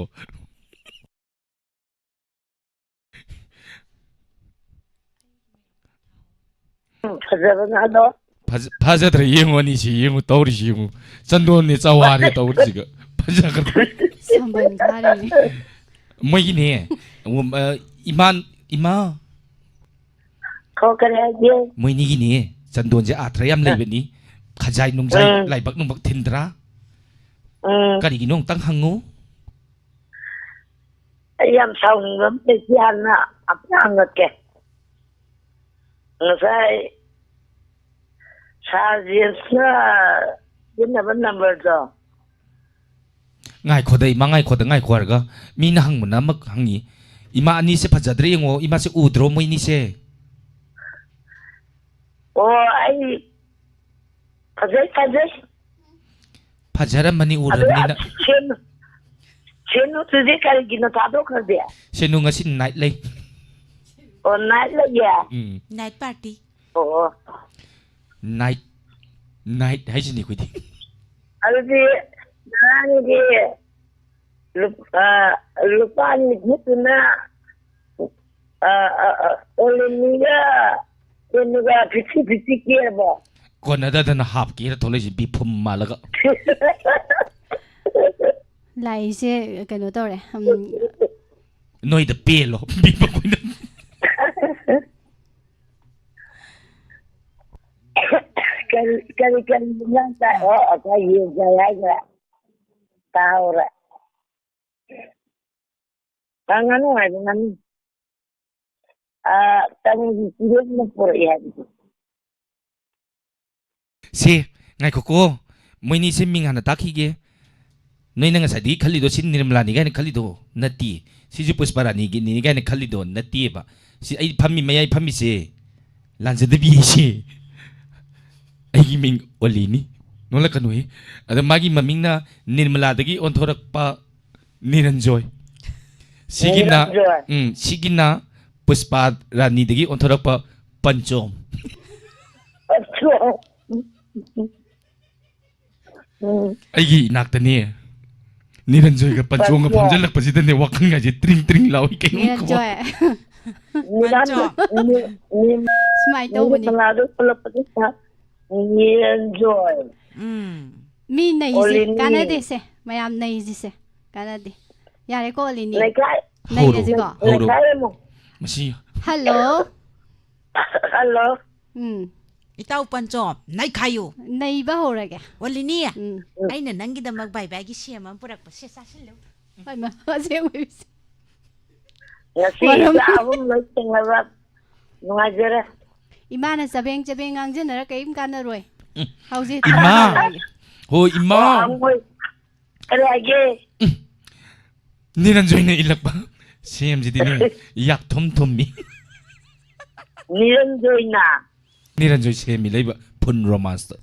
ꯎꯝ, ꯐꯖꯕꯅ ꯑꯗꯣ꯫ ꯐꯖ-, ꯐꯖꯗ꯭ꯔꯦ, ꯌꯦꯡꯉꯨ ꯑꯅꯤꯁꯤ, ꯌꯦꯡꯉꯨ ꯇꯧꯔꯤꯁꯤ, ꯌꯦꯡꯉꯨ꯫ ꯆꯟꯗꯣꯟꯅꯦ ꯆꯋꯥꯔꯦ ꯇꯧꯔꯤꯁꯤꯒ꯫ ꯐꯖꯈ꯭ꯔꯦ꯫ ꯁꯝꯕꯟ ꯈꯥꯔꯤꯅꯦ꯫ ꯃꯣꯏꯒꯤꯅꯦ, ꯎꯝ, ꯑ, ꯏꯃꯥꯟ-, ꯏꯃꯥ꯫ ꯈꯣ ꯀꯔꯤ ꯍꯥꯏꯒꯦ? ꯃꯣꯏꯅꯤꯒꯤꯅꯦ, ꯆꯟꯗꯣꯟꯁꯦ ꯑꯥꯊ꯭ꯔ ꯌꯥꯝ ꯑ꯫ ꯂꯩꯕꯅꯤ꯫ ꯈꯖꯥꯏ ꯅꯨꯡꯖꯥꯏ, ꯎꯝ꯫ ꯂꯥꯏꯕꯛ ꯅꯨꯡꯕꯛ ꯊꯤꯟꯗ꯭ꯔꯥ? ꯎꯝ꯫ ꯀꯔꯤꯒꯤꯅꯣ ꯑꯃꯨꯛꯇꯪ ꯍꯪꯉꯨ꯫ ꯑꯩ ꯌꯥꯝ ꯁꯥꯎꯅꯤꯡꯕ ꯑꯃ ꯂꯩ, ꯍꯥꯟꯅ ꯑꯝꯇ ꯍꯪꯉꯛꯀꯦ꯫ ꯉꯁꯥꯏ ꯁꯥꯔ ꯖꯦꯝꯁꯅ ꯁꯤꯖꯤꯟꯅꯕ ꯅꯝꯕꯔꯗꯣ꯫ ꯉꯥꯏꯈꯣꯗ, ꯏꯃꯥ, ꯉꯥꯏꯈꯣꯗ, ꯉꯥꯏꯈꯣ ꯍꯥꯏꯔꯒ ꯃꯤꯅ ꯍꯪꯕꯅ ꯑꯃ ꯍꯪꯉꯤ꯫ ꯏꯃꯥ ꯑꯅꯤꯁꯦ ꯐꯖꯗ꯭ꯔꯦ ꯌꯦꯡꯉꯣ, ꯏꯃꯥꯁꯦ ꯎꯗ꯭ꯔꯣ ꯃꯣꯏ ꯑꯅꯤꯁꯦ? ꯑꯣ, ꯑꯩ ꯐꯖꯩ, ꯐꯖꯩ꯫ ꯐꯖꯔꯝꯃꯅꯤ ꯑꯗꯣ ꯎꯔꯕꯅꯤꯅ꯫ ꯁꯦꯟ-, ꯁꯦꯟꯅꯨꯗꯨꯗꯤ ꯀꯔꯤꯒꯤꯅꯣ ꯊꯥꯗꯣꯛꯈ꯭ꯔꯗꯤ? ꯁꯦꯟꯅꯨ ꯉꯁꯤ night ꯂꯩ꯫ ꯑꯣ, night ꯂꯩꯌꯦ? ꯎꯝ꯫ Night party꯫ ꯑꯣ꯫ Night, night ꯍꯥꯏꯁꯤꯅꯤ ꯑꯩꯈꯣꯏꯗꯤ꯫ ꯑꯗꯨꯗꯤ ꯉꯔꯥꯡꯒꯤ ꯂꯨꯞ-, ꯑ, ꯂꯨꯄꯥ ꯅꯤꯐꯨꯗꯨꯅ, ꯑ, ꯑ, ꯑ, ꯑꯣꯂꯦꯝꯅꯤꯒ ꯀꯩꯅꯣꯒ fifty fifty ꯀꯦꯔꯕꯣ? ꯀꯣꯟꯅꯗꯗꯅ half ꯀꯦꯔ ꯊꯣꯛꯂꯛꯏꯁꯤ ꯕꯤꯐꯨꯝ ꯃꯥꯜꯂꯒ꯫ ꯂꯥꯛꯏꯁꯦ ꯀꯩꯅꯣ ꯇꯧꯔꯦ꯫ ꯎꯝ, ꯅꯣꯏꯗ ꯄꯦꯜꯂꯣ꯫ ꯃꯤ ꯃꯈꯣꯏꯅ ꯀꯔꯤ, ꯀꯔꯤ, ꯀꯔꯤ ꯏꯟꯖꯥꯡ ꯆꯥꯏ? ꯑꯣ, ꯑꯩꯈꯣꯏ ꯌꯦꯟ ꯆꯥꯏ ꯍꯥꯏꯈ꯭ꯔꯦ꯫ ꯇꯥꯍꯧꯔꯦ꯫ ꯑ, ꯉꯥꯅꯨ ꯍꯥꯏꯕ, ꯉꯥꯅꯨ꯫ ꯑ, ꯇꯟꯒꯤ ꯆꯤꯔꯦꯟ ꯑꯃ ꯄꯨꯔꯛꯑꯦ ꯍꯥꯏꯕꯗꯣ꯫ ꯁꯦ, ꯉꯥꯏꯈꯣꯀꯣ꯫ ꯃꯣꯏꯅꯤꯁꯦ ꯃꯤꯡ ꯍꯥꯟꯅ ꯇꯥꯛꯈꯤꯒꯦ꯫ ꯅꯣꯏꯅ ꯉꯁꯥꯏꯗꯒꯤ ꯈꯜꯂꯤꯗꯣ ꯁꯤ ꯅꯤꯔꯃꯂꯥꯅꯤ ꯀꯥꯏꯅ ꯈꯜꯂꯤꯗꯣ ꯅꯠꯇꯦ꯫ ꯁꯤꯁꯨ ꯄꯨꯁꯄꯥ ꯔꯥꯅꯤꯒꯤꯅꯤ ꯀꯥꯏꯅ ꯈꯜꯂꯤꯗꯣ ꯅꯠꯇꯦꯕ꯫ ꯁꯤ ꯑꯩ ꯐꯝꯃꯤ ꯃꯌꯥꯏ ꯐꯝꯃꯤꯁꯦ ꯂꯥꯟꯖꯗꯕꯤ ꯑꯩꯁꯦ꯫ ꯑꯩꯒꯤ ꯃꯤꯡ ꯑꯣꯂꯤꯅꯤ꯫ ꯅꯣꯛꯂꯛꯀꯅꯨꯍꯦ꯫ ꯑꯗ ꯃꯥꯒꯤ ꯃꯃꯤꯡꯅ ꯅꯤꯔꯃꯂꯥꯗꯒꯤ ꯑꯣꯟꯊꯣꯔꯛꯄ ꯅꯤꯔꯟꯖꯣꯏ꯫ ꯁꯤꯒꯤꯅ, ꯅꯤꯔꯟꯖꯣꯏ꯫ ꯎꯝ, ꯁꯤꯒꯤꯅ ꯄꯨꯁꯄꯥ ꯔꯥꯅꯤꯗꯒꯤ ꯑꯣꯟꯊꯣꯔꯛꯄ ꯄꯟꯆꯣꯝ꯫ ꯄꯟꯆꯣꯝ꯫ ꯎꯝ꯫ ꯑꯩꯒꯤ ꯏꯅꯥꯛꯇꯅꯦ ꯅꯤꯔꯟꯖꯣꯏꯒ ꯄꯟꯆꯣꯝꯒ ꯄꯟꯆꯣꯝ꯫ ꯐꯝꯖꯜꯂꯛꯄꯁꯤꯗꯅꯦ ꯋꯥꯈꯜꯒꯁꯦ ꯇ꯭ꯔꯤꯡ ꯇ꯭ꯔꯤꯡ ꯂꯥꯎꯏ ꯀꯩꯅꯣꯝ ꯈꯣ-, ꯅꯤꯔꯟꯖꯣꯏ꯫ ꯅꯤꯔꯟ-, ꯄꯟꯆꯣꯝ꯫ ꯅꯤ-, ꯅꯤ-, ꯁꯨꯃꯥꯏꯅ ꯇꯧꯕꯅꯤ꯫ ꯅꯤꯔꯃꯂꯥꯗꯣ ꯊꯣꯛꯂꯛꯄꯗ ꯅꯤꯔꯟꯖꯣꯏ꯫ ꯎꯝ꯫ ꯃꯤ ꯅꯩꯁꯦ ꯑꯣꯂꯤꯅꯤ꯫ ꯀꯥꯟꯅꯗꯦꯁꯦ꯫ ꯃꯌꯥꯝ ꯅꯩꯁꯤꯁꯦ꯫ ꯀꯥꯟꯅꯗꯦ꯫ ꯌꯥꯔꯦꯀꯣ, ꯑꯣꯂꯤꯅꯤ? ꯂꯩꯀꯥꯏ꯫ ꯍꯧꯔꯣ, ꯅꯩꯔꯁꯤꯀꯣ? ꯍꯧꯔꯣ꯫ ꯂꯩꯀꯥꯏ ꯑꯃꯨꯛ꯫ ꯃꯁꯤ꯫ ꯍꯜꯂꯣ꯫ ꯍꯜꯂꯣ꯫ ꯎꯝ꯫ ꯏꯇꯥꯎ ꯄꯟꯆꯣꯝ, ꯅꯩꯈꯥꯏꯌꯨ꯫ ꯅꯩꯕ ꯍꯧꯔꯒꯦ꯫ ꯑꯣꯂꯤꯅꯤ, ꯎꯝ꯫ ꯑꯩꯅ ꯅꯪꯒꯤꯗꯃꯛ ꯕꯥꯏ ꯕꯥꯏꯒꯤ ꯁꯦꯝ ꯑꯃ ꯄꯨꯔꯛꯄ꯫ ꯁꯦ, ꯆꯥꯁꯤꯜꯂꯨ꯫ ꯍꯩꯃꯥ, ꯑꯁꯦꯡꯕꯩ꯫ ꯉꯁꯤ ꯃꯔꯝ- ꯏꯆꯥ ꯑꯍꯨꯝ ꯂꯣꯏ ꯊꯦꯡꯅꯕ ꯅꯨꯡꯉꯥꯏꯖꯔꯦ꯫ ꯏꯃꯥꯅ ꯆꯕꯦꯡ ꯆꯕꯦꯡ ꯉꯥꯡꯖꯟꯅꯔ ꯀꯔꯤꯝ ꯀꯥꯟꯅꯔꯣꯏ꯫ ꯎꯝ꯫ ꯍꯧꯖꯤꯛ ꯏꯃꯥ! ꯊꯥꯔꯛꯑꯒꯦ꯫ ꯍꯣꯏ, ꯏꯃꯥ! ꯑꯣ, ꯑꯃꯣꯏ-, ꯀꯔꯤ ꯍꯥꯏꯒꯦ? ꯎꯝ꯫ ꯅꯤꯔꯟꯖꯣꯏꯅ ꯏꯜꯂꯛꯄ ꯁꯦꯝꯁꯤꯗꯤꯅꯦ, ꯌꯥꯛꯊꯨꯝ ꯊꯨꯝꯃꯤ꯫ ꯅꯤꯔꯟꯖꯣꯏꯅ? ꯅꯤꯔꯟꯖꯣꯏ ꯁꯦꯝꯃꯤ ꯂꯩꯕ ꯐꯨꯟ ꯔꯣꯃꯥꯟꯁꯇ꯫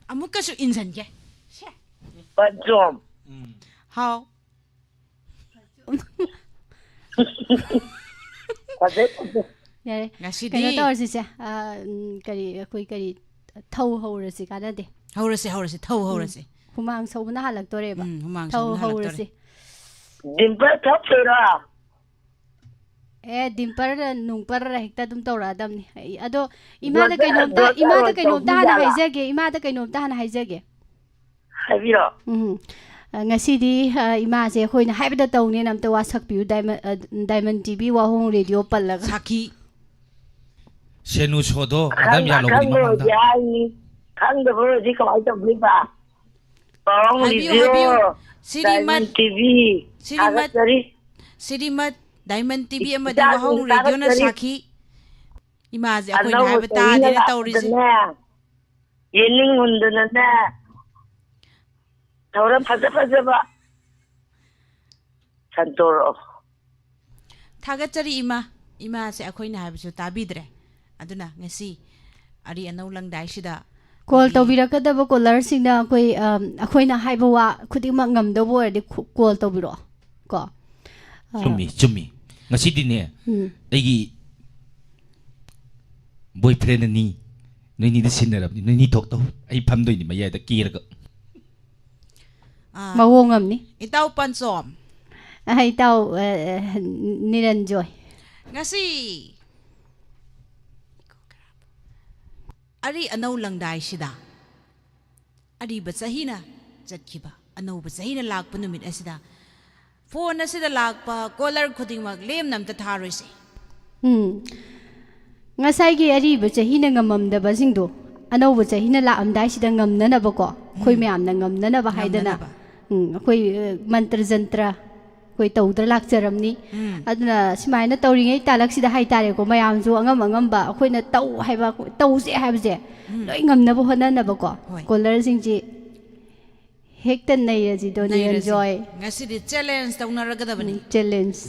ꯑꯃꯨꯛꯀꯁꯨ ꯏꯟꯁꯤꯟꯒꯦ꯫ ꯁꯦ꯫ ꯄꯟꯆꯣꯝ꯫ ꯎꯝ꯫ ꯍꯥꯎ꯫ ꯐꯖꯩ, ꯐꯖꯩ꯫ ꯌꯥꯔꯦ꯫ ꯉꯁꯤꯗꯤ ꯀꯩꯅꯣ ꯇꯧꯔꯁꯤꯁꯦ꯫ ꯑ, ꯎꯝ, ꯀꯔꯤ, ꯑꯩꯈꯣꯏ ꯀꯔꯤ, ꯊꯧ ꯍꯧꯔꯁꯤ, ꯀꯥꯟꯅꯗꯦ꯫ ꯍꯧꯔꯁꯤ, ꯍꯧꯔꯁꯤ, ꯊꯧ ꯎꯝ꯫ ꯍꯧꯔꯁꯤ꯫ ꯍꯨꯃꯥꯡ ꯁꯧꯕꯅ ꯍꯥꯜꯂꯛꯇꯣꯔꯦꯕ꯫ ꯎꯝ, ꯍꯨꯃꯥꯡ ꯊꯧ ꯁꯧꯕꯅ ꯍꯥꯜꯂꯛꯇꯣꯔꯦ꯫ ꯍꯧꯔꯁꯤ꯫ ꯗꯤꯝꯄꯜ ꯊꯣꯛꯇꯣꯏꯔꯣ? ꯑꯦ, ꯗꯤꯝꯄꯔ, ꯅꯨꯡꯄꯔ ꯍꯦꯛꯇ ꯑꯗꯨꯝ ꯇꯧꯔꯛꯑꯗꯝꯅꯤ꯫ ꯑꯩ, ꯑꯗꯣ ꯏꯃꯥꯗ ꯗꯣꯟꯇꯔ, ꯀꯩꯅꯣꯝꯇ, ꯗꯣꯟꯇꯔ ꯏꯃꯥꯗ ꯑꯣꯏ ꯀꯩꯅꯣꯝꯇ ꯍꯥꯟꯅ ꯇꯧꯕꯤꯖꯥꯠꯂꯣ? ꯍꯥꯏꯖꯒꯦ, ꯏꯃꯥꯗ ꯀꯩꯅꯣꯝꯇ ꯍꯥꯟꯅ ꯍꯥꯏꯖꯒꯦ꯫ ꯍꯥꯏꯕꯤꯔꯣ꯫ ꯎꯝ꯫ ꯑ, ꯉꯁꯤꯗꯤ, ꯑ, ꯏꯃꯥꯁꯦ ꯑꯩꯈꯣꯏꯅ ꯍꯥꯏꯕꯗ ꯇꯧꯅꯦꯅ ꯑꯝꯇ ꯋꯥ ꯁꯛꯄꯤꯌꯨ, ꯗꯥꯏꯃꯟ-, ꯑ, ꯗꯥꯏꯃꯟ ꯇꯤ ꯚꯤ ꯋꯥꯍꯣꯡ ꯔꯦꯗꯤꯑꯣ ꯄꯜꯂꯒ꯫ ꯁꯥꯈꯤ꯫ ꯁꯦꯅꯨ ꯁꯣꯗꯣ ꯃꯦꯗꯥꯝ ꯌꯥꯂꯣꯡꯒꯤ ꯈꯪꯕ ꯃꯃꯥꯡꯗ꯫ ꯑꯣꯏꯔꯗꯤ ꯍꯥꯏꯅꯤ꯫ ꯈꯪꯗꯕ ꯑꯣꯏꯔꯗꯤ ꯀꯃꯥꯏꯅ ꯇꯧꯗꯣꯏꯕ? ꯄꯥꯎ ꯍꯥꯏꯕꯤꯌꯨ, ꯔꯦꯗꯤꯑꯣ, ꯍꯥꯏꯕꯤꯌꯨ꯫ ꯁꯤꯔꯤꯃꯠ, ꯗꯥꯏꯃꯟ ꯇꯤ ꯚꯤ, ꯁꯤꯔꯤꯃꯠ, ꯊꯥꯒꯠꯆꯔꯤ꯫ ꯁꯤꯔꯤꯃꯠ, ꯗꯥꯏꯃꯟ ꯇꯤ ꯚꯤ ꯑꯃꯗꯤ ꯏꯆꯥꯁꯤꯡ ꯋꯥꯍꯣꯡ ꯔꯦꯗꯤꯑꯣꯅ ꯊꯥꯒꯠꯆꯔꯤ꯫ ꯁꯥꯈꯤ꯫ ꯏꯃꯥꯁꯦ ꯑꯩꯈꯣꯏꯅ ꯑꯅꯧꯕ ꯍꯥꯏꯕ ꯆꯍꯤꯅ ꯇꯥꯗꯦꯅ ꯇꯧꯔꯤꯁꯦ꯫ ꯂꯥꯛꯄꯗꯅꯦ, ꯌꯦꯅꯤꯡ ꯍꯨꯟꯗꯅꯅꯦ, ꯊꯧꯔꯝ ꯐꯖ ꯐꯖꯕ ꯁꯟꯗꯣꯔꯛꯑꯣ꯫ ꯊꯥꯒꯠꯆꯔꯤ ꯏꯃꯥ꯫ ꯏꯃꯥꯁꯦ ꯑꯩꯈꯣꯏꯅ ꯍꯥꯏꯕꯁꯨ ꯇꯥꯕꯤꯗ꯭ꯔꯦ꯫ ꯑꯗꯨꯅ ꯉꯁꯤ ꯑꯔꯤ ꯑꯅꯧ ꯂꯪꯗꯥꯏꯁꯤꯗ ꯀꯣꯜ ꯑꯩꯈꯣꯏꯒꯤ ꯇꯧꯕꯤꯔꯛꯀꯗꯕ ꯀꯣꯂꯔꯁꯤꯡꯅ ꯑꯩꯈꯣꯏ, ꯑꯝ, ꯑꯩꯈꯣꯏꯅ ꯍꯥꯏꯕ ꯋꯥ ꯈꯨꯗꯤꯡꯃꯛ ꯉꯝꯗꯧꯕ ꯑꯣꯏꯔꯗꯤ ꯈꯨ-, ꯀꯣꯜ ꯇꯧꯕꯤꯔꯛꯑꯣ ꯀꯣ꯫ ꯑ, ꯆꯨꯝꯃꯤ, ꯆꯨꯝꯃꯤ꯫ ꯉꯁꯤꯗꯤꯅꯦ, ꯎꯝ꯫ ꯑꯩꯒꯤ ꯕꯣꯏ ꯐ꯭ꯔꯦꯟ ꯑꯅꯤ, ꯅꯣꯏꯅꯤꯗꯤ ꯁꯤꯟꯅꯔꯕꯅꯤ, ꯅꯣꯏꯅꯤ ꯊꯣꯛꯇꯧ꯫ ꯑꯩ ꯐꯝꯗꯣꯏꯅꯤ ꯃꯌꯥꯏꯗ ꯀꯦꯔꯒ꯫ ꯑꯥ, ꯃꯑꯣꯡ ꯑꯃꯅꯤ꯫ ꯏꯇꯥꯎ ꯄꯟꯆꯣꯝ꯫ ꯑ, ꯏꯇꯥꯎ, ꯑ, ꯑ, ꯅꯤꯔꯟꯖꯣꯏ꯫ ꯉꯁꯤ ꯑꯔꯤ ꯑꯅꯧ ꯂꯪꯗꯥꯏꯁꯤꯗ ꯑꯔꯤꯕ ꯆꯍꯤꯅ ꯆꯠꯈꯤꯕ, ꯑꯅꯧꯕ ꯆꯍꯤꯅ ꯂꯥꯛꯄ ꯅꯨꯃꯤꯠ ꯑꯁꯤꯗ ꯐꯣꯟ ꯑꯁꯤꯗ ꯂꯥꯛꯄ ꯀꯣꯂꯔ ꯈꯨꯗꯤꯡꯃꯛ ꯂꯦꯝꯅ ꯑꯝꯇ ꯊꯥꯔꯣꯏꯁꯦ꯫ ꯎꯝ꯫ ꯉꯁꯥꯏꯒꯤ ꯑꯔꯤꯕ ꯆꯍꯤꯅ ꯉꯝꯃꯝꯗꯕꯁꯤꯡꯗꯣ ꯑꯅꯧꯕ ꯆꯍꯤꯅ ꯂꯥꯛꯑꯝꯗꯥꯏꯁꯤꯗ ꯉꯝꯅꯅꯕꯀꯣ, ꯑꯩꯈꯣꯏ ꯎꯝ꯫ ꯃꯌꯥꯝꯅ ꯉꯝꯅꯅꯕ ꯍꯥꯏꯗꯅ, ꯉꯝꯅꯅꯕ꯫ ꯎꯝ, ꯑꯩꯈꯣꯏ, ꯑ, ꯃꯟꯇ꯭ꯔ ꯖꯟꯇ꯭ꯔ ꯑꯩꯈꯣꯏ ꯇꯧꯗ꯭ꯔ ꯂꯥꯛꯆꯔꯝꯅꯤ꯫ ꯎꯝ꯫ ꯑꯗꯨꯅ ꯁꯨꯃꯥꯏꯅ ꯇꯧꯔꯤꯉꯩ ꯇꯥꯂꯛꯁꯤꯗ ꯍꯥꯏꯇꯥꯔꯦꯀꯣ, ꯃꯌꯥꯝꯁꯨ ꯑꯉꯝ ꯑꯉꯝꯕ ꯑꯩꯈꯣꯏꯅ ꯇꯧ ꯍꯥꯏꯕ, ꯇꯧꯁꯦ ꯍꯥꯏꯕꯁꯦ ꯎꯝ꯫ ꯂꯣꯏ ꯉꯝꯅꯕ ꯍꯣꯠꯅꯅꯕꯀꯣ꯫ ꯍꯣꯏ꯫ ꯀꯣꯂꯔꯁꯤꯡꯁꯤ ꯍꯦꯛꯇ ꯅꯩꯔꯁꯤꯗꯣ, ꯅꯩꯔꯁꯤ꯫ ꯅꯤꯔꯟꯖꯣꯏ꯫ ꯉꯁꯤꯗꯤ ꯆꯦꯂꯦꯟꯖ ꯇꯧꯅꯔꯒꯗꯕꯅꯤ꯫ ꯎꯝ, ꯆꯦꯂꯦꯟꯖ꯫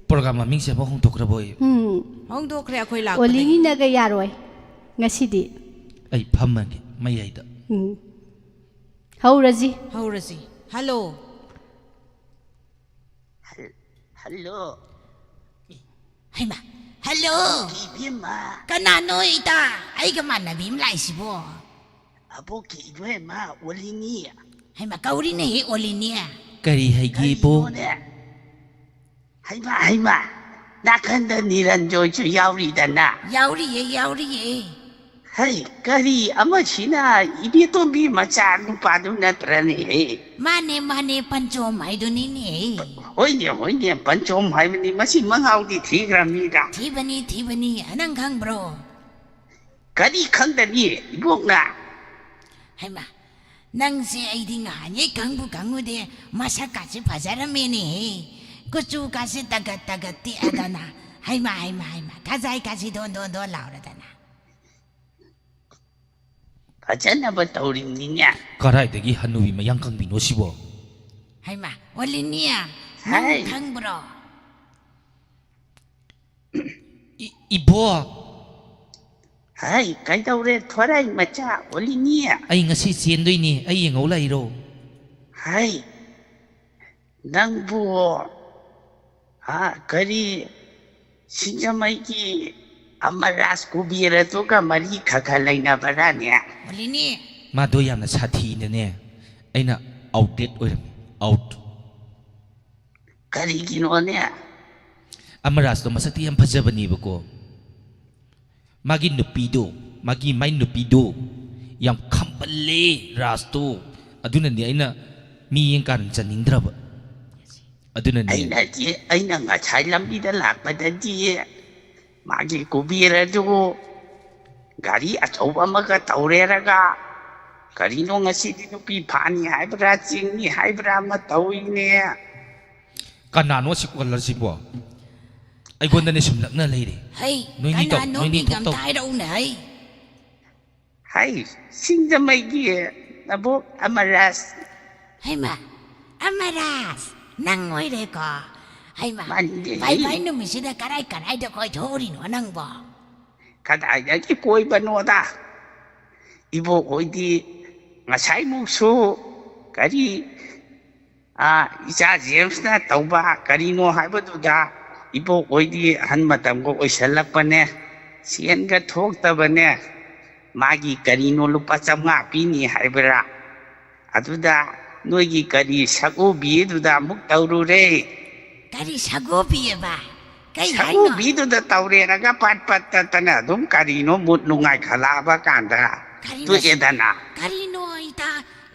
ꯄ꯭ꯔꯣꯒ꯭ꯔꯥꯝ ꯃꯃꯤꯡꯁꯦ ꯑꯃꯨꯛ ꯍꯣꯡꯗꯣꯛꯈ꯭ꯔꯕꯣꯏ꯫ ꯎꯝ꯫ ꯍꯣꯡꯗꯣꯛꯈ꯭ꯔꯦ ꯑꯩꯈꯣꯏ ꯂꯥꯛꯄꯗꯒꯤ꯫ ꯑꯣꯂꯤꯉꯤꯅꯒ ꯌꯥꯔꯣꯏ ꯉꯁꯤꯗꯤ꯫ ꯑꯩ ꯐꯝꯃꯒꯦ ꯃꯌꯥꯏꯗ꯫ ꯎꯝ꯫ ꯍꯧꯔꯁꯤ꯫ ꯍꯧꯔꯁꯤ꯫ ꯍꯜꯂꯣ꯫ ꯍꯜ-, ꯍꯜꯂꯣ꯫ ꯍꯩꯃꯥ, ꯍꯜꯂꯣ꯫ ꯏꯕꯦꯝꯃ꯫ ꯀꯅꯥꯅꯣ ꯏꯇꯥ? ꯑꯩꯒ ꯃꯥꯟꯅꯕꯤ ꯑꯃ ꯂꯥꯛꯏꯁꯤꯕꯣ? ꯑꯕꯣꯛꯀꯤ ꯏꯕꯦꯝꯃ ꯑꯣꯂꯤꯅꯤ꯫ ꯍꯩꯃꯥ, ꯀꯧꯔꯤꯅꯦꯍꯦ ꯑꯣꯂꯤꯅꯤ꯫ ꯀꯔꯤ ꯍꯥꯏꯒꯦꯕꯣ? ꯀꯔꯤꯅꯣꯅꯦ? ꯍꯩꯃꯥ, ꯍꯩꯃꯥ, ꯅꯥꯀꯟꯗ ꯅꯤꯔꯟꯖꯣꯏꯁꯨ ꯌꯥꯎꯔꯤꯗꯅ꯫ ꯌꯥꯎꯔꯤꯌꯦ, ꯌꯥꯎꯔꯤꯌꯦ꯫ ꯍꯩ, ꯀꯔꯤ ꯑꯃꯁꯤꯅ ꯏꯕꯦꯇꯣꯝꯕꯤ ꯃꯆꯥ ꯅꯨꯄꯥꯗꯨ ꯅꯠꯇ꯭ꯔꯅꯦꯍꯦ? ꯃꯥꯅꯦ, ꯃꯥꯅꯦ, ꯄꯟꯆꯣꯝ ꯍꯥꯏꯗꯨꯅꯤꯅꯦ꯫ ꯍꯣꯏꯅꯦ, ꯍꯣꯏꯅꯦ, ꯄꯟꯆꯣꯝ ꯍꯥꯏꯕꯅꯤ꯫ ꯃꯁꯤ ꯃꯉꯥꯎꯗꯤ ꯊꯤꯈ꯭ꯔꯕꯅꯤꯗ꯫ ꯊꯤꯕꯅꯤ, ꯊꯤꯕꯅꯤ꯫ ꯅꯪ ꯈꯪꯕ꯭ꯔꯣ? ꯀꯔꯤ ꯈꯪꯗꯅꯤ, ꯏꯕꯣꯛꯅ? ꯍꯩꯃꯥ, ꯅꯪꯁꯦ ꯑꯩꯗꯤ ꯉꯍꯥꯟꯉꯩ ꯈꯪꯕꯨ ꯈꯪꯉꯨꯗꯦ꯫ ꯃꯁꯛꯀꯥꯁꯦ ꯐꯖꯔꯝꯃꯦꯅꯦꯍꯦ꯫ ꯀꯨꯆꯨꯒꯥꯁꯦ ꯇꯒꯠ ꯇꯒꯠ ꯇꯦꯛꯑꯗꯅ꯫ ꯍꯩꯃꯥ, ꯍꯩꯃꯥ, ꯍꯩꯃꯥ, ꯈꯖꯥꯏꯒꯥꯁꯦ ꯗꯣꯟ ꯗꯣꯟ ꯗꯣꯟ ꯂꯥꯎꯔꯗꯅ꯫ ꯐꯖꯅꯕ ꯇꯧꯔꯤꯕꯅꯤꯅꯦ꯫ ꯀꯗꯥꯏꯗꯒꯤ ꯍꯅꯨꯕꯤ ꯃꯌꯥꯡ ꯀꯪꯕꯤꯅꯣ ꯁꯤꯕꯣ? ꯍꯩꯃꯥ, ꯑꯣꯂꯤꯅꯤ, ꯅꯪ ꯍꯥꯏ꯫ ꯈꯪꯕ꯭ꯔꯣ? ꯏ-, ꯏꯕꯣ! ꯍꯥꯏ, ꯀꯩꯗꯧꯔꯦ, ꯊꯣꯔꯥꯏ ꯃꯆꯥ ꯑꯣꯂꯤꯅꯤ? ꯑꯩ ꯉꯁꯤ ꯆꯦꯟꯗꯣꯏꯅꯤ, ꯑꯩ ꯌꯦꯡꯍꯧ ꯂꯥꯛꯏꯔꯣ? ꯍꯥꯏ, ꯅꯪꯕꯨ, ꯍꯥ, ꯀꯔꯤ, ꯁꯤꯡꯖꯃꯩꯒꯤ ꯑꯃꯔꯥꯖ ꯀꯨꯕꯦꯔꯗꯨꯒ ꯃꯔꯤ ꯈꯔ ꯈꯔ ꯂꯩꯅꯕ꯭ꯔꯥꯅꯦ? ꯑꯣꯂꯤꯅꯤ꯫ ꯃꯥꯗꯣ ꯌꯥꯝꯅ ꯁꯥꯊꯤꯅꯅꯦ, ꯑꯩꯅ outdated ꯑꯣꯏꯔꯝꯃꯤ, out꯫ ꯀꯔꯤꯒꯤꯅꯣꯅꯦ? ꯑꯃꯔꯥꯖꯇꯣ ꯃꯁꯛꯇꯤ ꯌꯥꯝ ꯐꯖꯕꯅꯦꯕꯀꯣ꯫ ꯃꯥꯒꯤ ꯅꯨꯄꯤꯗꯣ, ꯃꯥꯒꯤ, ꯃꯥꯏ ꯅꯨꯄꯤꯗꯣ ꯌꯥꯝ ꯈꯝꯕꯜꯂꯦ, ꯔꯥꯖꯇꯣ꯫ ꯑꯗꯨꯅꯅꯦ ꯑꯩꯅ ꯃꯤ ꯌꯦꯡ ꯀꯥꯟ ꯆꯟꯅꯤꯡꯗ꯭ꯔꯕ꯫ ꯑꯗꯨꯅꯅꯦ꯫ ꯑꯩꯅꯗꯤ, ꯑꯩꯅ ꯉꯁꯥꯏ ꯂꯝꯕꯤꯗ ꯂꯥꯛꯄꯗꯗꯤ ꯃꯥꯒꯤ ꯀꯨꯕꯦꯔꯗꯨ ꯒꯥꯔꯤ ꯑꯆꯧꯕ ꯑꯃꯒ ꯇꯧꯔꯦꯔꯒ, ꯀꯔꯤꯅꯣ ꯉꯁꯤꯗꯤ ꯅꯨꯄꯤ ꯐꯥꯅꯤ ꯍꯥꯏꯕ꯭ꯔꯥ, ꯆꯤꯡꯅꯤ ꯍꯥꯏꯕ꯭ꯔꯥ ꯑꯃ ꯇꯧꯏꯅꯦ꯫ ꯀꯅꯥꯅꯣ ꯑꯁꯤ ꯀꯣꯂꯔꯁꯤꯕꯣ? ꯑꯩꯉꯣꯟꯗꯅꯦ ꯁꯨꯝ ꯂꯛꯅ ꯂꯩꯔꯦ꯫ ꯍꯩ, ꯅꯣꯏꯅꯤ ꯇꯧ-, ꯀꯅꯥꯅꯣ ꯅꯣꯏꯅꯤ ꯃꯤꯡ ꯊꯣꯛ ꯑꯝꯇ ꯇꯧ꯫ ꯍꯥꯏꯔꯛꯎꯅꯦ, ꯍꯩ꯫ ꯍꯩ, ꯁꯤꯡꯖꯃꯩꯒꯤ ꯅꯕꯣꯛ ꯑꯃꯔꯥꯖ꯫ ꯍꯩꯃꯥ, ꯑꯃꯔꯥꯖ, ꯅꯪ ꯑꯣꯏꯔꯦꯀꯣ? ꯍꯩꯃꯥ, ꯃꯥꯅꯤꯅꯦ꯫ ꯚꯥꯏ, ꯚꯥꯏ ꯅꯨꯃꯤꯠꯁꯤꯗ ꯀꯔꯥꯏ ꯀꯔꯥꯏꯗ ꯀꯣꯏꯊꯣꯛꯎꯔꯤꯅꯣ ꯅꯪꯕꯣ? ꯀꯗꯥꯏꯗꯒꯤ ꯀꯣꯏꯕꯅꯣꯗ? ꯏꯕꯣꯛ ꯍꯣꯏꯗꯤ ꯉꯁꯥꯏꯃꯨꯛꯁꯨ ꯀꯔꯤ, ꯑꯥ, ꯏꯆꯥ ꯖꯦꯝꯁꯅ ꯇꯧꯕ ꯀꯔꯤꯅꯣ ꯍꯥꯏꯕꯗꯨꯗ ꯏꯕꯣꯛ ꯍꯣꯏꯗꯤ ꯑꯍꯟ ꯃꯇꯝꯒ ꯑꯣꯏꯁꯜꯂꯛꯄꯅꯦ, ꯁꯦꯟꯒ ꯊꯣꯛꯇꯕꯅꯦ꯫ ꯃꯥꯒꯤ ꯀꯔꯤꯅꯣ ꯂꯨꯄꯥ ꯆꯥꯝꯃꯉꯥ ꯄꯤꯅꯤ ꯍꯥꯏꯕ꯭ꯔꯥ? ꯑꯗꯨꯗ ꯅꯣꯏꯒꯤ ꯀꯔꯤ ꯁꯛꯎꯕꯤꯗꯨꯗ ꯑꯃꯨꯛ ꯇꯧꯔꯨꯔꯦ꯫ ꯀꯔꯤ ꯁꯒꯣꯕꯤꯑꯕ? ꯀꯩ ꯍꯥꯏꯅꯣ? ꯁꯃꯨꯕꯤꯗꯨꯗ ꯇꯧꯔꯦꯔꯒ ꯄꯠ ꯄꯠ ꯇꯠꯇꯅ ꯑꯗꯨꯝ ꯀꯔꯤꯅꯣ ꯃꯨꯠ ꯅꯨꯡꯉꯥꯏꯈꯠꯂꯛꯑꯕ ꯀꯥꯟꯗ ꯀꯔꯤꯅꯣ? ꯇꯣꯛꯑꯦꯗꯅ꯫ ꯀꯔꯤꯅꯣ ꯏꯇꯥ,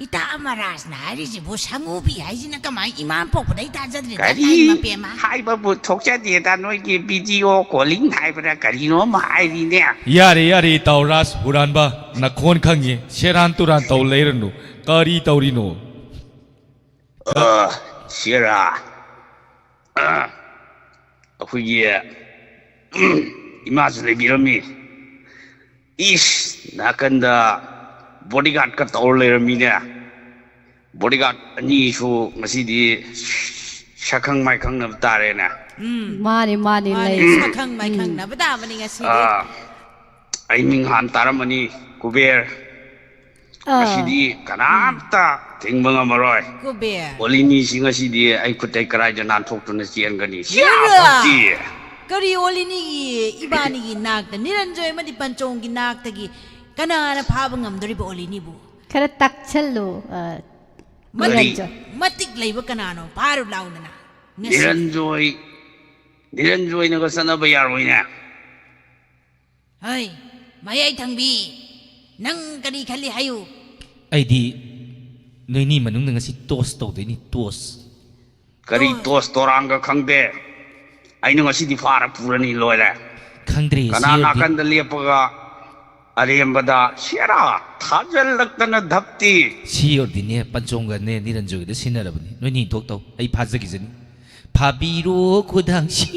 ꯏꯇꯥ ꯑꯃꯔꯥꯖꯅ ꯍꯥꯏꯔꯤꯁꯤꯕꯨ? ꯁꯃꯨꯕꯤ ꯍꯥꯏꯁꯤꯅ ꯀꯃꯥꯏ? ꯏꯃꯥ ꯄꯣꯛꯄꯗꯩ ꯇꯥꯖꯗ꯭ꯔꯤꯗ, ꯀꯔꯤ ꯇꯥꯏ ꯃꯄꯦꯝꯃ꯫ ꯍꯥꯏꯕꯕꯨ ꯊꯣꯛꯆꯗꯦꯗ, ꯅꯣꯏꯒꯤ ꯚꯤꯗꯤꯑꯣ ꯀꯣꯂꯤꯡ ꯍꯥꯏꯕ꯭ꯔꯥ ꯀꯔꯤꯅꯣ ꯑꯃ ꯍꯥꯏꯔꯤꯅꯦ꯫ ꯌꯥꯔꯦ, ꯌꯥꯔꯦ, ꯏꯇꯥꯎ ꯔꯥꯖ ꯍꯨꯔꯥꯟꯕ, ꯅꯈꯣꯟ ꯈꯪꯉꯤ, ꯁꯦꯔꯥꯟ ꯇꯨꯔꯥꯟ ꯇꯧ ꯂꯩꯔꯅꯨ꯫ ꯀꯔꯤ ꯇꯧꯔꯤꯅꯣ? ꯑ, ꯁꯤꯔꯥ꯫ ꯑ, ꯑꯩꯈꯣꯏꯒꯤ ꯏꯃꯥꯁꯨ ꯂꯩꯕꯤꯔꯝꯃꯤ꯫ ꯏꯁ, ꯅꯥꯀꯟꯗ ꯕꯣꯗꯤꯒꯥꯔꯗꯀ ꯇꯧꯔ ꯂꯩꯔꯝꯃꯤꯅꯦ꯫ ꯕꯣꯗꯤꯒꯥꯔꯗ ꯑꯅꯤꯁꯨ ꯉꯁꯤꯗꯤ ꯁꯛꯈꯪ ꯃꯥꯏꯈꯪꯅꯕ ꯇꯥꯔꯦꯅꯦ꯫ ꯃꯥꯅꯦ, ꯃꯥꯅꯦ, ꯃꯥꯅꯦ, ꯂꯩ꯫ ꯁꯛꯈꯪ ꯃꯥꯏꯈꯪꯅꯕ ꯇꯥꯕꯅꯤ ꯉꯁꯤꯗꯤ꯫ ꯑꯥ, ꯑꯩ ꯃꯤꯡ ꯍꯥꯟ ꯇꯥꯔꯝꯃꯅꯤ, ꯀꯨꯕꯦꯔ꯫ ꯑꯥ꯫ ꯉꯁꯤꯗꯤ ꯀꯅꯥꯝꯇ ꯊꯤꯡꯕ ꯉꯝꯃꯔꯣꯏ꯫ ꯀꯨꯕꯦꯔ꯫ ꯑꯣꯂꯤꯅꯤꯁꯤ ꯉꯁꯤꯗꯤ ꯑꯩ ꯈꯨꯠꯇꯩ ꯀꯔꯥꯏꯗ ꯅꯥꯟꯊꯣꯛꯇꯨꯅ ꯆꯦꯟꯒꯅꯤ? ꯌꯦꯔꯥ! ꯁꯤꯌꯥꯕꯨꯗꯤ! ꯀꯔꯤ ꯑꯣꯂꯤꯅꯤꯒꯤ, ꯏꯕꯥꯅꯤꯒꯤ ꯅꯥꯛꯇ, ꯅꯤꯔꯟꯖꯣꯏ ꯑꯃꯗꯤ ꯄꯟꯆꯣꯡꯒꯤ ꯅꯥꯛꯇꯒꯤ ꯀꯅꯥꯅ ꯐꯥꯕ ꯉꯝꯗꯣꯔꯤꯕ ꯑꯣꯂꯤꯅꯤꯕꯨ? ꯈꯔ ꯇꯥꯛꯁꯜꯂꯣ, ꯑ, ꯃꯇꯤꯛ, ꯅꯤꯔꯟꯖꯣꯏ꯫ ꯃꯇꯤꯛ ꯂꯩꯕ ꯀꯅꯥꯅꯣ? ꯐꯥꯔꯨ ꯂꯥꯎꯗꯅ꯫ ꯉꯁꯤ꯫ ꯅꯤꯔꯟꯖꯣꯏ, ꯅꯤꯔꯟꯖꯣꯏꯅꯒ ꯆꯠꯅꯕ ꯌꯥꯔꯣꯏꯅꯦ꯫ ꯍꯩ, ꯃꯌꯥꯏ ꯊꯪꯕꯤ, ꯅꯪ ꯀꯔꯤ ꯈꯜꯂꯤ ꯍꯥꯏꯌꯨ꯫ ꯑꯩꯗꯤ ꯅꯣꯏꯅꯤ ꯃꯅꯨꯡꯗ ꯉꯁꯤ ꯇꯣꯁ ꯇꯧꯗꯣꯏꯅꯤ, ꯇꯣꯁ꯫ ꯀꯔꯤ ꯑꯣ꯫ ꯇꯣꯁ ꯇꯣꯔꯥꯡꯒ ꯈꯪꯗꯦ꯫ ꯑꯩꯅ ꯉꯁꯤꯗꯤ ꯐꯥꯔ ꯄꯨꯔꯅꯤ, ꯂꯣꯏꯔꯦ꯫ ꯈꯪꯗ꯭ꯔꯦ, ꯀꯅꯥ ꯁꯤ ꯑꯣꯏꯔꯗꯤ, ꯅꯥꯀꯟꯗ ꯂꯦꯞꯄꯒ ꯑꯔꯦꯝꯕꯗ ꯁꯦꯔꯥ ꯊꯥꯖꯜꯂꯛꯇꯅ ꯙꯞꯇꯤ꯫ ꯁꯤ ꯑꯣꯏꯔꯗꯤꯅꯦ, ꯄꯟꯆꯣꯡꯒꯅꯦ ꯅꯤꯔꯟꯖꯣꯏꯒꯗ ꯁꯤꯟꯅꯔꯕꯅꯤ꯫ ꯅꯣꯏꯅꯤ ꯊꯣꯛꯇꯧ, ꯑꯩ ꯐꯥꯖꯈꯤꯖꯅꯤ꯫ ꯐꯥꯕꯤꯔꯣ ꯈꯨꯗꯥꯡꯁꯤ꯫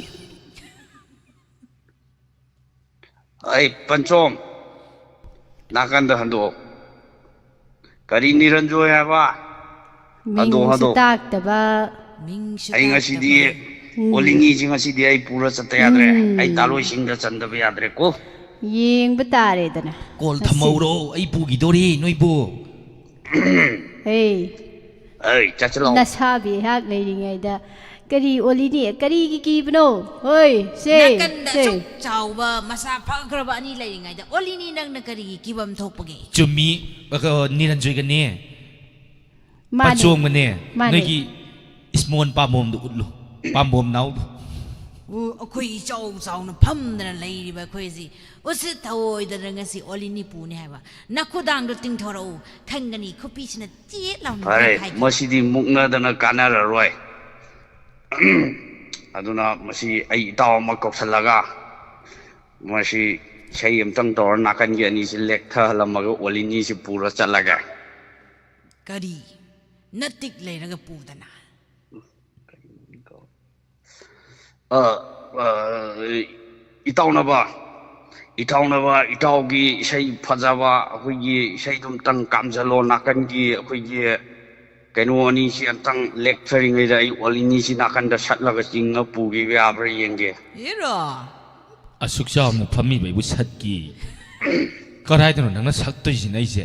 ꯑꯩ ꯄꯟꯆꯣꯝ, ꯅꯥꯀꯟꯗ ꯍꯟꯗꯣꯛꯑꯣ꯫ ꯀꯔꯤ ꯅꯤꯔꯟꯖꯣꯏ ꯍꯥꯏꯕ? ꯍꯟꯗꯣꯛ, ꯃꯤꯡꯁꯨ ꯍꯟꯗꯣꯛ꯫ ꯇꯥꯛꯇꯕ꯫ ꯃꯤꯡꯁꯨ ꯑꯩ ꯉꯁꯤꯗꯤ ꯇꯥꯛꯇꯕ꯫ ꯑꯣꯂꯤꯅꯤꯁꯤ ꯉꯁꯤꯗꯤ ꯑꯩ ꯄꯨꯔ ꯆꯠꯇ ꯌꯥꯗ꯭ꯔꯦ꯫ ꯎꯝ꯫ ꯑꯩ ꯇꯥꯂꯣꯏꯁꯤꯡꯗ ꯆꯟꯗꯕ ꯌꯥꯗ꯭ꯔꯦꯀꯣ꯫ ꯌꯦꯡꯕ ꯇꯥꯔꯦꯗꯅ꯫ ꯀꯣꯜ ꯉꯁꯤ꯫ ꯊꯝꯍꯧꯔꯣ, ꯑꯩ ꯄꯨꯈꯤꯗꯣꯔꯤ ꯅꯣꯏꯕꯨ꯫ ꯍꯦ, ꯑꯩ ꯆꯠꯁꯤꯜꯂꯛꯑꯣ꯫ ꯅꯁꯥꯕꯤ ꯑꯩꯍꯥꯛ ꯂꯩꯔꯤꯉꯩꯗ ꯀꯔꯤ ꯑꯣꯂꯤꯅꯤ? ꯀꯔꯤꯒꯤ ꯀꯤꯕꯅꯣ? ꯍꯣꯏ, ꯁꯦ, ꯅꯥꯀꯟꯗ ꯁꯦ꯫ ꯑꯁꯨꯛ ꯆꯥꯎꯕ ꯃꯁꯥ ꯐꯈ꯭ꯔꯕ ꯑꯅꯤ ꯂꯩꯔꯤꯉꯩꯗ ꯑꯣꯂꯤꯅꯤ ꯅꯪꯅ ꯀꯔꯤꯒꯤ ꯀꯤꯐꯝ ꯊꯣꯛꯄꯒꯦ? ꯆꯨꯝꯃꯤ, ꯑ, ꯅꯤꯔꯟꯖꯣꯏꯒꯅꯦ, ꯃꯥꯅꯦ꯫ ꯄꯟꯆꯣꯡꯒꯅꯦ, ꯃꯥꯅꯦ꯫ ꯅꯣꯏꯒꯤ ꯏꯁꯃꯣꯟ ꯄꯥꯝꯕꯣꯝꯗꯣ ꯎꯠꯂꯨ, ꯄꯥꯝꯕꯣꯝ ꯅꯥꯎꯗꯣ꯫ ꯑꯩꯈꯣꯏ ꯏꯆꯥꯎ ꯆꯥꯎꯅ ꯐꯝꯗꯅ ꯂꯩꯔꯤꯕ ꯑꯩꯈꯣꯏꯁꯤ ꯎꯁꯤꯠ ꯊꯑꯣꯏꯗꯅ ꯉꯁꯤ ꯑꯣꯂꯤꯅꯤ ꯄꯨꯅꯤ ꯍꯥꯏꯕ꯫ ꯅꯈꯨꯗꯥꯡꯗꯣ ꯇꯤꯡꯊꯣꯔꯛꯎ꯫ ꯈꯪꯒꯅꯤ ꯈꯨꯄꯤꯁꯤꯅ ꯆꯦꯠ ꯂꯥꯎꯅ ꯐꯔꯦ, ꯅꯦꯠꯈꯥꯏꯒꯦ꯫ ꯃꯁꯤꯗꯤ ꯃꯨꯛꯅꯗꯅ ꯀꯥꯟꯅꯔꯔꯣꯏ꯫ ꯑꯗꯨꯅ ꯃꯁꯤ ꯑꯩ ꯏꯇꯥꯎ ꯑꯃ ꯀꯧꯁꯜꯂꯒ ꯃꯁꯤ ꯏꯁꯩ ꯑꯝꯇꯪ ꯇꯧꯔ ꯅꯥꯀꯟꯒꯤ ꯑꯅꯤꯁꯤ ꯂꯦꯛꯊꯍꯜꯂꯝꯃꯒ ꯑꯣꯂꯤꯅꯤꯁꯤ ꯄꯨꯔ ꯆꯠꯂꯒꯦ꯫ ꯀꯔꯤ? ꯅꯇꯤꯛ ꯂꯩꯔꯒ ꯄꯨꯗꯅ꯫ ꯑ, ꯑ, ꯏꯇꯥꯎꯅꯕ, ꯏꯇꯥꯎꯅꯕ, ꯏꯇꯥꯎꯒꯤ ꯏꯁꯩ ꯐꯖꯕ, ꯑꯩꯈꯣꯏꯒꯤ ꯏꯁꯩꯗꯨ ꯑꯝꯇꯪ ꯀꯥꯝꯖꯜꯂꯣ꯫ ꯅꯥꯀꯟꯒꯤ ꯑꯩꯈꯣꯏꯒꯤ ꯀꯩꯅꯣ ꯑꯅꯤꯁꯤ ꯑꯝꯇꯪ ꯂꯦꯛꯊꯔꯤꯉꯩꯗ ꯑꯩ ꯑꯣꯂꯤꯅꯤꯁꯤ ꯅꯥꯀꯟꯗ ꯁꯠꯂꯒ ꯆꯤꯡꯉ ꯄꯨꯈꯤꯕ ꯌꯥꯕ꯭ꯔꯥ ꯌꯦꯡꯒꯦ꯫ ꯏꯔꯣ꯫ ꯑꯁꯨꯛ ꯆꯥꯎꯅ ꯐꯝꯃꯤꯕ ꯑꯩꯕꯨ ꯁꯠꯀꯤ꯫ ꯀꯗꯥꯏꯗꯅꯣ ꯅꯪꯅ ꯁꯛꯇꯣꯏꯁꯤꯅ ꯑꯩꯁꯦ?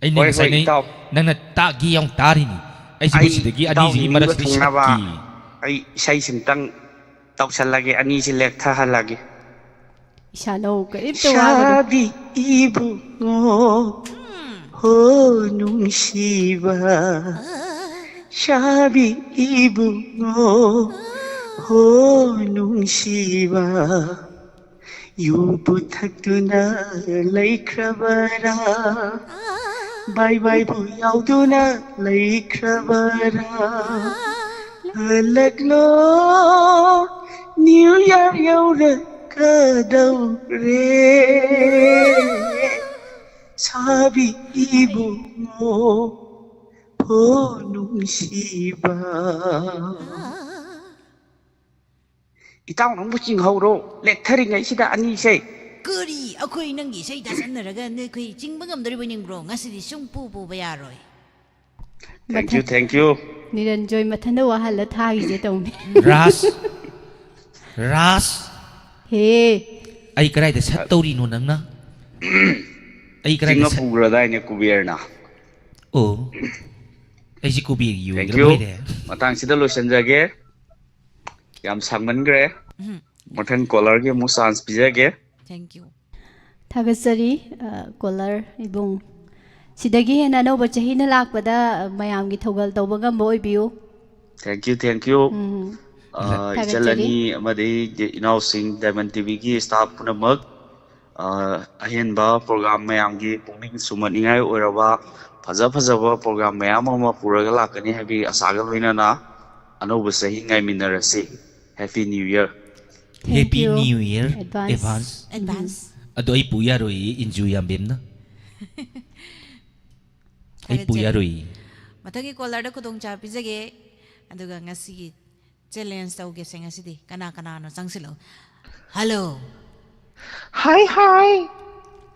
ꯑꯩꯅ ꯍꯣꯏ, ꯉꯁꯥꯏ ꯍꯣꯏ, ꯅꯪ-, ꯏꯇꯥꯎ꯫ ꯅꯪꯅ ꯇꯥꯛꯒꯦ ꯌꯥꯎꯅ ꯇꯥꯔꯤꯅꯤ꯫ ꯑꯩꯁꯤꯕꯨ ꯑꯩ ꯁꯤꯗꯒꯤ ꯏꯇꯥꯎꯒꯤ ꯑꯅꯤꯁꯤꯒꯤ ꯅꯤꯡꯕ ꯃꯔꯛꯁꯤꯗꯒꯤ ꯊꯨꯡꯅꯕ ꯁꯛꯀꯤ꯫ ꯑꯩ ꯏꯁꯩ ꯁꯤꯝꯇꯪ ꯇꯧꯁꯜꯂꯒꯦ, ꯑꯅꯤꯁꯤ ꯂꯦꯛꯊꯍꯜꯂꯒꯦ꯫ ꯏꯁꯥꯅꯧ ꯀꯔꯤꯝꯇ ꯋꯥꯒꯅꯨ꯫ ꯏꯁꯥꯕꯤ ꯏꯕꯨꯡꯉꯣ, ꯍꯣ ꯅꯨꯡꯁꯤꯕ꯫ ꯏꯁꯥꯕꯤ ꯏꯕꯨꯡꯉꯣ, ꯍꯣ ꯅꯨꯡꯁꯤꯕ꯫ ꯌꯨ ꯄꯨꯊꯛꯇꯨꯅ ꯂꯩꯈ꯭ꯔꯕꯔꯥ? ꯕꯥꯏ ꯕꯥꯏꯕꯨ ꯌꯥꯎꯗꯨꯅ ꯂꯩꯈ꯭ꯔꯕꯔꯥ? ꯍꯜꯂꯛꯂꯣ, ꯅ꯭ꯌꯨ ꯌꯥꯔ ꯌꯧꯔꯛꯀꯗꯧꯔꯦ꯫ ꯁꯥꯕꯤ ꯏꯕꯨꯡꯉꯣ, ꯍꯣ ꯅꯨꯡꯁꯤꯕ꯫ ꯏꯇꯥꯎ ꯅꯪꯕꯨ ꯆꯤꯡꯍꯧꯔꯣ, ꯂꯦꯛꯊꯔꯤꯉꯩꯁꯤꯗ ꯑꯅꯤꯁꯦ꯫ ꯀꯔꯤ? ꯑꯩꯈꯣꯏ ꯅꯪꯒꯤ ꯏꯁꯩ ꯇꯥꯁꯟꯅꯔꯒ ꯅꯈꯣꯏ ꯆꯤꯡꯕ ꯉꯝꯗꯣꯔꯤꯕ ꯅꯤꯡꯕ꯭ꯔꯣ? ꯉꯁꯤꯗꯤ ꯁꯨꯡ ꯄꯨ ꯄꯨꯕ ꯌꯥꯔꯣꯏ꯫ Thank you, ꯃꯊꯟ-, thank you꯫ ꯅꯤꯔꯟꯖꯣꯏ ꯃꯊꯟꯇ ꯋꯥꯍꯜꯂ ꯊꯥꯈꯤꯁꯦ ꯇꯧꯅꯤ꯫ ꯔꯥꯁ, ꯔꯥꯁ꯫ ꯍꯦ꯫ ꯑꯩ ꯀꯗꯥꯏꯗ ꯁꯠꯇꯧꯔꯤꯅꯣ ꯅꯪꯅ? ꯑꯩ ꯀꯗꯥꯏꯗ ꯆꯤꯡꯉ ꯁꯠ- ꯄꯨꯈ꯭ꯔꯗꯥꯏꯅꯦ ꯀꯨꯕꯦꯔꯅ? ꯑꯣ, ꯑꯩꯁꯦ ꯀꯨꯕꯦꯔꯒꯤ Thank ꯑꯣꯏꯗ꯭ꯔ you꯫ ꯂꯣꯏꯔꯦ꯫ ꯃꯇꯥꯡꯁꯤꯗ ꯂꯣꯏꯁꯤꯟꯖꯒꯦ꯫ ꯌꯥꯝ ꯁꯥꯡꯃꯟꯈ꯭ꯔꯦ꯫ ꯎꯝ꯫ ꯃꯊꯪ ꯀꯣꯂꯔꯒꯤ ꯑꯃꯨꯛ ꯆꯥꯟꯁ ꯄꯤꯖꯒꯦ꯫ Thank you꯫ ꯊꯥꯒꯠꯆꯔꯤ, ꯑ, ꯀꯣꯂꯔ ꯏꯕꯨꯡ꯫ ꯁꯤꯗꯒꯤ ꯍꯦꯟꯅ ꯑꯅꯧꯕ ꯆꯍꯤꯅ ꯂꯥꯛꯄꯗ, ꯑ, ꯃꯌꯥꯝꯒꯤ ꯊꯧꯒꯜ ꯇꯧꯕ ꯉꯝꯕ ꯑꯣꯏꯕꯤꯌꯨ꯫ Thank you, thank you꯫ ꯎꯝ꯫ ꯑ, ꯊꯥꯒꯠꯆꯔꯤ꯫ ꯏꯆꯜ ꯑꯅꯤ ꯑꯃꯗꯤ ꯏꯅꯥꯎꯁꯤꯡ, ꯗꯥꯏꯃꯟ ꯇꯤꯚꯤꯒꯤ ꯁ꯭ꯇꯥꯐ ꯄꯨꯝꯅꯃꯛ, ꯑ, ꯑꯍꯦꯟꯕ ꯄ꯭ꯔꯣꯒ꯭ꯔꯥꯝ ꯃꯌꯥꯝꯒꯤ ꯄꯨꯛꯅꯤꯡ ꯁꯨꯝꯍꯠꯅꯤꯡꯉꯥꯏ ꯑꯣꯏꯔꯕ ꯐꯖ ꯐꯖꯕ ꯄ꯭ꯔꯣꯒ꯭ꯔꯥꯝ ꯃꯌꯥꯝ ꯑꯃ ꯄꯨꯔꯒ ꯂꯥꯛꯀꯅꯤ ꯍꯥꯏꯕꯒꯤ ꯑꯁꯥꯒ ꯂꯣꯏꯅꯅ ꯑꯅꯧꯕ ꯆꯍꯤ ꯉꯥꯏꯃꯤꯟꯅꯔꯁꯤ꯫ Happy New Year! Thank Happy you. New Year, Advance. Advance. Advance. ꯑꯗꯣ ꯑꯩ ꯄꯨ ꯌꯥꯔꯣꯏꯌꯦ, ꯏꯟꯖꯨ ꯌꯥꯝꯕꯦꯝꯅ꯫ ꯑꯩ ꯄꯨ ꯊꯥꯒꯠꯆꯔꯤ꯫ ꯌꯥꯔꯣꯏꯌꯦ꯫ ꯃꯊꯪꯒꯤ ꯀꯣꯂꯔꯗ ꯈꯨꯗꯣꯡꯆꯥꯕ ꯄꯤꯖꯒꯦ꯫ ꯑꯗꯨꯒ ꯉꯁꯤꯒꯤ ꯆꯦꯂꯦꯟꯖ ꯇꯧꯒꯦꯁꯦ ꯉꯁꯤꯗꯤ꯫ ꯀꯅꯥ ꯀꯅꯥꯅꯣ ꯆꯪꯁꯤꯜꯂꯛꯎ꯫ ꯍꯜꯂꯣ꯫ ꯍꯥꯏ, ꯍꯥꯏ꯫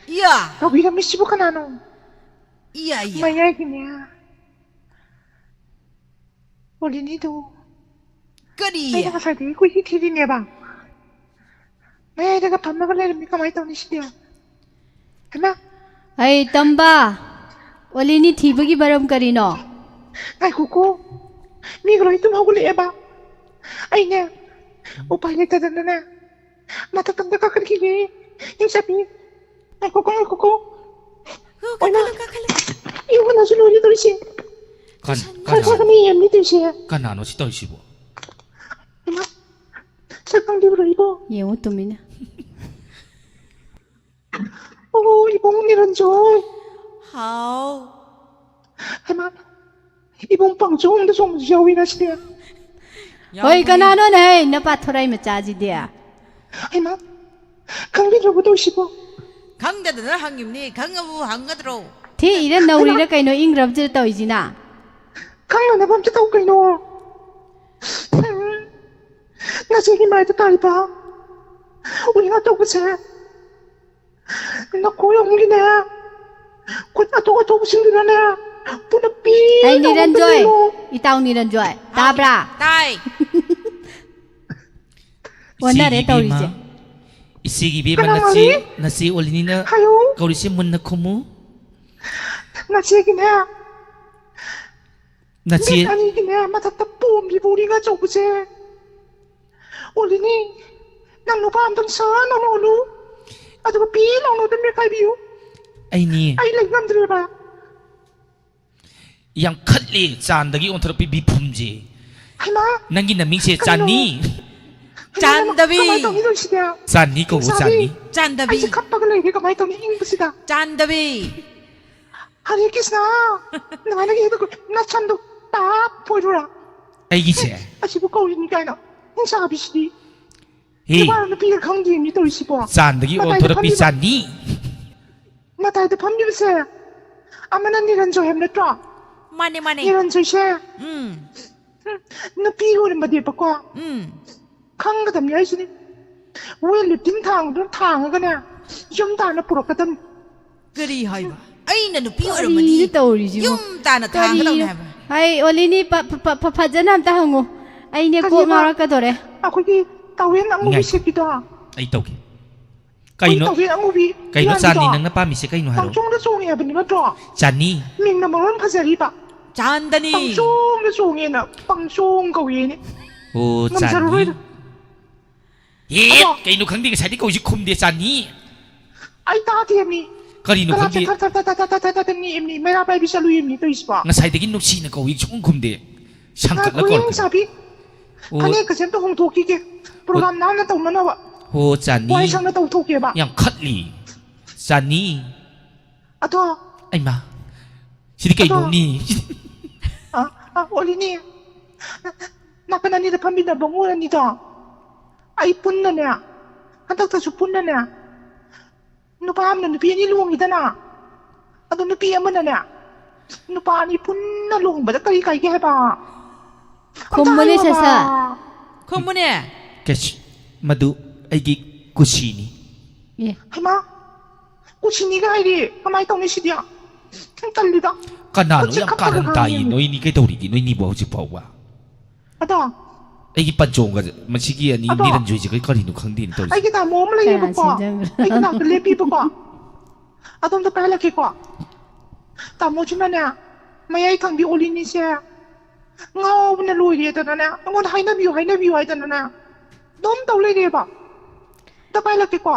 ꯏꯌꯥ꯫ ꯇꯧꯕꯤꯔꯝꯃꯤꯁꯤꯕꯨ ꯀꯅꯥꯅꯣ? ꯏꯌꯥ, ꯏꯌꯥ꯫ ꯃꯌꯥꯏꯒꯤꯅꯦ꯫ ꯑꯣꯂꯤꯅꯤꯗꯨ꯫ ꯀꯔꯤ? ꯑꯩꯅ ꯉꯁꯥꯏꯗꯒꯤ ꯀꯣꯏꯊꯤ ꯊꯤꯔꯤꯅꯦꯕ꯫ ꯃꯌꯥꯏꯗꯒ ꯐꯝꯃꯒ ꯂꯩꯔꯝꯃꯤ, ꯀꯃꯥꯏ ꯇꯧꯅꯤ ꯁꯤꯗꯤ? ꯍꯩꯃꯥ! ꯑꯩ ꯇꯝꯕ, ꯑꯣꯂꯤꯅꯤ ꯊꯤꯕꯒꯤ ꯃꯔꯝ ꯀꯔꯤꯅꯣ? ꯉꯥꯏꯈꯣꯀꯣ, ꯃꯤꯒ ꯂꯣꯏ ꯇꯨꯝ ꯍꯧꯒꯠꯂꯛꯑꯦꯕ꯫ ꯑꯩꯅꯦ, ꯎꯄꯥꯏ ꯂꯩꯇꯗꯅꯅꯦ, ꯃꯊꯛꯇ ꯑꯝꯇ ꯀꯥꯈꯠꯈꯤꯒꯦ, ꯏꯪ ꯆꯠꯄꯤ꯫ ꯉꯥꯏꯈꯣꯀꯣ, ꯉꯥꯏꯈꯣꯀꯣ꯫ ꯑꯣ, ꯑꯣꯏꯃꯥ! ꯀꯥꯈꯠꯂꯨ, ꯀꯥꯈꯠꯂꯨ꯫ ꯏꯪꯕꯅꯁꯨ ꯂꯣꯏꯔꯦ ꯇꯧꯔꯤꯁꯦ꯫ ꯀꯟ-, ꯈꯔ ꯀꯅꯥꯅꯣ? ꯈꯔꯒ ꯃꯤ ꯌꯦꯡꯅꯤ ꯇꯧꯔꯤꯁꯦ꯫ ꯀꯅꯥꯅꯣ ꯁꯤ ꯇꯧꯔꯤꯁꯤꯕꯣ? ꯍꯩꯃꯥ! ꯁꯛ ꯈꯪꯗ꯭ꯔꯤꯕ꯭ꯔꯣ ꯑꯩꯕꯣ? ꯌꯦꯡꯉꯨ ꯇꯨꯃꯤꯟꯅ꯫ ꯑꯣ, ꯏꯕꯨꯡ ꯅꯤꯔꯟꯖꯣꯏ꯫ ꯍꯥꯎ꯫ ꯍꯩꯃꯥ, ꯏꯕꯨꯡ ꯄꯥꯡꯖꯣꯝꯗ ꯆꯣꯡꯕꯁꯨ ꯌꯥꯎꯏ ꯉꯁꯤꯗꯤ꯫ ꯍꯣꯏ, ꯌꯥꯎꯕꯅꯤ꯫ ꯀꯅꯥꯅꯣꯅꯦ, ꯍꯩ, ꯅꯄꯥ ꯊꯣꯔꯥꯏ ꯃꯆꯥꯁꯤꯗꯤ? ꯍꯩꯃꯥ, ꯈꯪꯕꯤꯗ꯭ꯔꯕꯣ ꯇꯧꯔꯤꯁꯤꯕꯣ? ꯈꯪꯗꯗꯅ ꯍꯪꯉꯤꯕꯅꯤ, ꯈꯪꯉꯕꯨ ꯍꯪꯒꯗ꯭ꯔꯣ? ꯊꯤꯛꯏꯔ ꯅꯧꯔꯤꯔ ꯍꯩꯃꯥ! ꯀꯩꯅꯣ, ꯏꯪꯈ꯭ꯔꯕꯁꯤꯗ ꯇꯧꯔꯤꯁꯤꯅ? ꯈꯪꯅꯅꯕ ꯑꯝꯇ ꯇꯧ ꯀꯩꯅꯣ꯫ ꯎꯝ, ꯅꯆꯦꯒꯤ ꯃꯥꯏꯗ ꯇꯥꯔꯤꯕ ꯎꯔꯤꯉꯥ ꯇꯧꯕꯁꯦ꯫ ꯅꯈꯣꯏ ꯑꯍꯨꯝꯒꯤꯅꯦ, ꯈꯨꯠ ꯑꯇꯧ ꯑꯇꯧꯕꯁꯤꯡꯗꯨꯅꯅꯦ, ꯄꯨꯂꯞ ꯄꯤ ꯍꯩ, ꯇꯧꯕ ꯅꯤꯔꯟꯖꯣꯏ, ꯄꯤꯔꯣ꯫ ꯏꯇꯥꯎ ꯅꯤꯔꯟꯖꯣꯏ, ꯍꯥꯎ, ꯇꯥꯕ꯭ꯔꯥ? ꯇꯥꯏ꯫ ꯑꯣꯟꯅꯔꯦ ꯏꯆꯦꯒꯤ ꯏꯕꯦꯝꯃ, ꯇꯧꯔꯤꯁꯦ꯫ ꯏꯆꯦꯒꯤ ꯏꯕꯦꯝꯃ, ꯀꯅꯥ ꯅꯆꯦ, ꯃꯥꯜꯂꯤ? ꯅꯆꯦ ꯑꯣꯂꯤꯅꯤꯅ ꯍꯥꯏꯌꯨ꯫ ꯀꯧꯔꯤꯁꯦ ꯃꯨꯟꯅ ꯈꯨꯝꯃꯨ꯫ ꯅꯆꯦꯒꯤꯅꯦ, ꯅꯆꯦ ꯃꯤꯠ ꯑꯅꯤꯒꯤꯅꯦ, ꯃꯊꯛꯇ ꯄꯣꯝꯂꯤꯕ ꯎꯔꯤꯡ ꯑꯆꯧꯕꯁꯦ꯫ ꯑꯣꯂꯤꯅꯤ, ꯅꯪ ꯅꯨꯄꯥ ꯑꯝꯇꯪ ꯁꯠ ꯂꯥꯎꯅ ꯎꯠꯂꯨ꯫ ꯑꯗꯨꯒ ꯄꯤ ꯂꯥꯎꯅ ꯑꯗꯨꯝ ꯃꯦꯈꯥꯏꯕꯤꯌꯨ꯫ ꯑꯩꯅꯤ꯫ ꯑꯩ ꯂꯩ ꯉꯝꯗ꯭ꯔꯦꯕ꯫ ꯌꯥꯝ ꯈꯠꯂꯦ, ꯆꯥꯟꯗꯒꯤ ꯑꯣꯟꯊꯣꯔꯛꯄꯤ ꯃꯤꯐꯝꯁꯦ꯫ ꯍꯩꯃꯥ! ꯅꯪꯒꯤ ꯅꯃꯤꯡꯁꯦ ꯀꯩꯅꯣ? ꯆꯥꯟꯅꯤ꯫ ꯍꯩꯃꯥ, ꯍꯩꯃꯥ, ꯆꯥꯟꯗꯕꯤ꯫ ꯀꯃꯥꯏꯅ ꯇꯧꯅꯤ ꯇꯧꯔꯤꯁꯤꯗꯤ? ꯆꯥꯟꯅꯤ ꯀꯧꯕ, ꯏꯆꯥꯗꯤ ꯆꯥꯟꯅꯤ꯫ ꯆꯥꯟꯗꯕꯤ꯫ ꯑꯩꯁꯦ ꯈꯞꯄꯒ ꯂꯩꯔꯦ, ꯀꯃꯥꯏꯅ ꯇꯧꯅꯤ ꯏꯪꯕꯁꯤꯗ? ꯆꯥꯟꯗꯕꯤ꯫ ꯍꯔꯦ ꯀ꯭ꯔꯤꯁꯅ! ꯅꯃꯥꯏꯅꯒꯤ ꯍꯦꯛꯇ ꯀꯣ-, ꯅꯁꯝꯗꯣ ꯇꯥꯞ ꯐꯣꯏꯔꯨꯔꯥ? ꯑꯩꯒꯤꯁꯦ? ꯑꯁꯤꯕꯨ ꯀꯧꯔꯤꯅꯤ ꯀꯥꯏꯅ꯫ ꯍꯤꯡꯆꯥꯕꯤꯁꯤꯗꯤ꯫ ꯍꯦ꯫ ꯅꯨꯄꯥꯔ ꯅꯨꯄꯤꯔ ꯈꯪꯗꯦ ꯃꯤ ꯇꯧꯔꯤꯁꯤꯕꯣ꯫ ꯆꯥꯟꯗꯒꯤ ꯃꯇꯥꯏꯗ ꯑꯣꯟꯊꯣꯔꯛꯄꯤ ꯐꯝꯃꯤꯕ, ꯆꯥꯟꯅꯤ꯫ ꯃꯇꯥꯏꯗ ꯐꯝꯃꯤꯕꯁꯦ ꯑꯃꯅ ꯅꯤꯔꯟꯖꯣꯏ ꯍꯥꯏꯕ ꯅꯠꯇ꯭ꯔꯣ? ꯃꯥꯅꯦ, ꯃꯥꯅꯦ꯫ ꯅꯤꯔꯟꯖꯣꯏꯁꯦ꯫ ꯎꯝ꯫ ꯎꯝ, ꯅꯨꯄꯤ ꯑꯣꯏꯔꯝꯃꯗꯤꯕꯀꯣ꯫ ꯎꯝ꯫ ꯈꯪꯒꯗꯕꯅꯤ ꯍꯥꯏꯁꯤꯅꯤ꯫ ꯋꯦꯠ ꯂꯤꯐꯇꯤꯡ ꯊꯥꯡꯗꯨꯅ ꯊꯥꯡꯉꯒꯅꯦ, ꯌꯨꯝ ꯇꯥꯅ ꯄꯨꯔꯛꯀꯗꯕꯅꯤ꯫ ꯀꯔꯤ ꯍꯥꯏꯕ? ꯑꯩꯅ ꯅꯨꯄꯤ ꯑꯣꯏꯔꯝꯃꯗꯤ ꯀꯔꯤꯅꯣ ꯇꯧꯔꯤꯁꯤꯕꯣ? ꯌꯨꯝ ꯇꯥꯅ ꯀꯔꯤꯅꯣ? ꯊꯥꯡꯒꯗꯕꯅꯦ ꯍꯥꯏꯕ꯫ ꯍꯥꯏ, ꯑꯣꯂꯤꯅꯤ, ꯄ-, ꯄ-, ꯄ-, ꯐꯖꯅ ꯑꯝꯇ ꯍꯪꯉꯨ꯫ ꯑꯩꯅꯦ ꯀꯣꯛ ꯀꯔꯤꯕ? ꯉꯥꯎꯔꯛꯀꯗꯣꯔꯦ꯫ ꯑꯩꯈꯣꯏꯒꯤ ꯇꯥꯋꯦꯜ ꯑꯉꯧꯕꯤ ꯉꯥꯏꯈꯣ꯫ ꯁꯦꯠꯄꯤꯗꯣ꯫ ꯑꯩ ꯇꯧꯒꯦ꯫ ꯑꯩꯈꯣꯏ ꯀꯩꯅꯣ? ꯇꯥꯋꯦꯜ ꯑꯉꯧꯕꯤ ꯀꯩꯅꯣ ꯏꯌꯥꯝꯕꯗꯣ꯫ ꯆꯥꯟꯅꯤ, ꯅꯪꯅ ꯄꯥꯝꯃꯤꯁꯦ ꯀꯩꯅꯣ ꯍꯥꯏꯔꯣ? ꯄꯪꯆꯣꯡꯗ ꯆꯣꯡꯉꯦ ꯍꯥꯏꯕꯅꯤ ꯅꯠꯇ꯭ꯔꯣ? ꯆꯥꯟꯅꯤ꯫ ꯃꯤꯡꯅ ꯃꯔꯣꯟ ꯐꯖꯔꯤꯕ꯫ ꯆꯥꯟꯗꯅꯤ꯫ ꯄꯪꯆꯣꯡꯗ ꯆꯣꯡꯉꯦꯅ ꯄꯪꯆꯣꯡ ꯀꯧꯏꯅꯦ꯫ ꯑꯣ, ꯆꯥꯟꯅꯤ꯫ ꯉꯝꯖꯔꯔꯣꯏꯗ꯫ ꯑꯦ, ꯑꯗꯣ ꯀꯩꯅꯣ ꯈꯪꯗꯦ, ꯉꯁꯥꯏꯗꯩ ꯀꯧꯏꯁꯤ ꯈꯨꯝꯗꯦ, ꯆꯥꯟꯅꯤ꯫ ꯑꯩ ꯇꯥꯗꯦꯃꯤ꯫ ꯀꯔꯤꯅꯣ ꯀꯅꯥ ꯈꯪꯗꯦ꯫ ꯆꯠꯊ-, ꯊ-, ꯊ-, ꯊ-, ꯊ-, ꯊ-, ꯊ-, ꯊ-, ꯅꯦꯛꯑꯦꯃꯤ, ꯃꯩꯔꯥ ꯄꯥꯏꯕꯤ ꯆꯠꯂꯨꯏꯃꯤ ꯇꯧꯔꯤꯁꯤꯕꯣ꯫ ꯉꯁꯥꯏꯗꯒꯤ ꯅꯨꯡꯁꯤꯅ ꯀꯧꯏ, ꯁꯨꯡꯈꯨꯝ ꯈꯨꯝꯗꯦ꯫ ꯁꯪꯀꯠꯂ ꯉꯥꯏꯈꯣ, ꯀꯧꯔꯛꯀꯅꯤ꯫ ꯏꯆꯥꯕꯤ꯫ ꯑꯣ꯫ ꯐꯅꯦꯛꯀꯁꯦ ꯑꯝꯇ ꯍꯣꯡꯗꯣꯛꯈꯤꯒꯦ꯫ ꯑꯣ꯫ ꯄ꯭ꯔꯣꯒ꯭ꯔꯥꯝ ꯅꯥꯟꯅ ꯇꯧꯅꯅꯕ꯫ ꯑꯣ, ꯆꯥꯟꯅꯤ꯫ ꯋꯥꯏ ꯁꯪꯅ ꯇꯧꯊꯣꯛꯀꯦꯕ꯫ ꯌꯥꯝ ꯈꯠꯂꯤ꯫ ꯆꯥꯟꯅꯤ꯫ ꯑꯗꯣ꯫ ꯑꯩꯃ, ꯁꯤꯗꯤ ꯑꯗꯣ꯫ ꯀꯩꯅꯣꯅꯤ? ꯑ, ꯑ, ꯑꯣꯂꯤꯅꯤ꯫ ꯅꯥꯀꯟ ꯑꯅꯤꯗ ꯐꯝꯃꯤꯟꯅꯕ ꯃꯣꯏ ꯑꯅꯤꯗꯣ꯫ ꯑꯩ ꯄꯨꯟꯅꯅꯦ, ꯍꯟꯗꯛꯇꯁꯨ ꯄꯨꯟꯅꯅꯦ, ꯅꯨꯄꯥ ꯑꯃꯅ ꯅꯨꯄꯤ ꯑꯅꯤ ꯂꯨꯍꯣꯡꯉꯤꯗꯅ, ꯑꯗꯣ ꯅꯨꯄꯤ ꯑꯃꯅꯅꯦ, ꯅꯨꯄꯥ ꯑꯅꯤ ꯄꯨꯟꯅ ꯂꯨꯍꯣꯡꯕꯗ ꯀꯔꯤ ꯀꯥꯏꯒꯦ ꯍꯥꯏꯕ? ꯑꯝꯇ ꯈꯨꯝꯃꯨꯅꯦ, ꯍꯥꯏꯌꯣꯕ꯫ ꯁꯠ ꯁꯠ꯫ ꯈꯨꯝꯃꯨꯅꯦ꯫ ꯀꯩꯁ-, ꯃꯗꯨ ꯑꯩꯒꯤ ꯀꯨꯁꯤꯅꯤ꯫ ꯑꯦ꯫ ꯍꯩꯃꯥ, ꯀꯨꯁꯤꯅꯤꯒ ꯍꯥꯏꯔꯤ, ꯀꯃꯥꯏ ꯇꯧꯅꯤ ꯁꯤꯗꯤ? ꯌꯥꯝ ꯇꯜꯂꯤꯗ꯫ ꯀꯅꯥꯅꯣ ꯈꯨꯠꯁꯦ ꯌꯥꯝ ꯈꯞꯄꯒ ꯀꯥꯔꯟ ꯇꯥꯏꯌꯦ ꯉꯥꯡꯉꯦꯃꯤ꯫ ꯅꯣꯏꯅꯤ? ꯀꯩꯗꯧꯔꯤꯒꯦ ꯅꯣꯏꯅꯤꯕꯨ ꯍꯧꯖꯤꯛ ꯐꯥꯎꯕ? ꯑꯗꯣ꯫ ꯑꯩꯒꯤ ꯄꯟꯆꯣꯡꯒ ꯃꯁꯤꯒꯤ ꯑꯅꯤ ꯑꯗꯣ꯫ ꯅꯤꯔꯟꯖꯣꯏꯁꯤꯒ ꯀꯔꯤꯅꯣ ꯈꯪꯗꯦꯅꯦ ꯇꯧꯔꯤꯁꯦ꯫ ꯑꯩꯒꯤ ꯇꯥꯃꯣ ꯑꯃ ꯂꯩꯌꯦꯕꯀꯣ꯫ ꯀꯅꯥ ꯁꯦꯝꯖꯟꯕꯅꯣ? ꯑꯩꯒꯤ ꯅꯥꯛꯇ ꯂꯦꯞꯄꯤꯕꯀꯣ꯫ ꯑꯗꯣꯝꯗ ꯄꯥꯏꯍꯜꯂꯛꯀꯦꯀꯣ꯫ ꯇꯥꯃꯣꯁꯤꯅꯅꯦ, ꯃꯌꯥꯏ ꯊꯪꯕꯤ ꯑꯣꯂꯤꯅꯤꯁꯦ ꯉꯥꯎꯕꯅ ꯂꯣꯏꯔꯦꯗꯅꯅꯦ, ꯑꯩꯉꯣꯟꯗ ꯍꯥꯏꯅꯕꯤꯌꯨ, ꯍꯥꯏꯅꯕꯤꯌꯨ ꯍꯥꯏꯗꯅꯅꯦ ꯑꯗꯨꯝ ꯇꯧ ꯂꯩꯔꯦꯕ꯫ ꯑꯝꯇ ꯄꯥꯏꯍꯜꯂꯛꯀꯦꯀꯣ꯫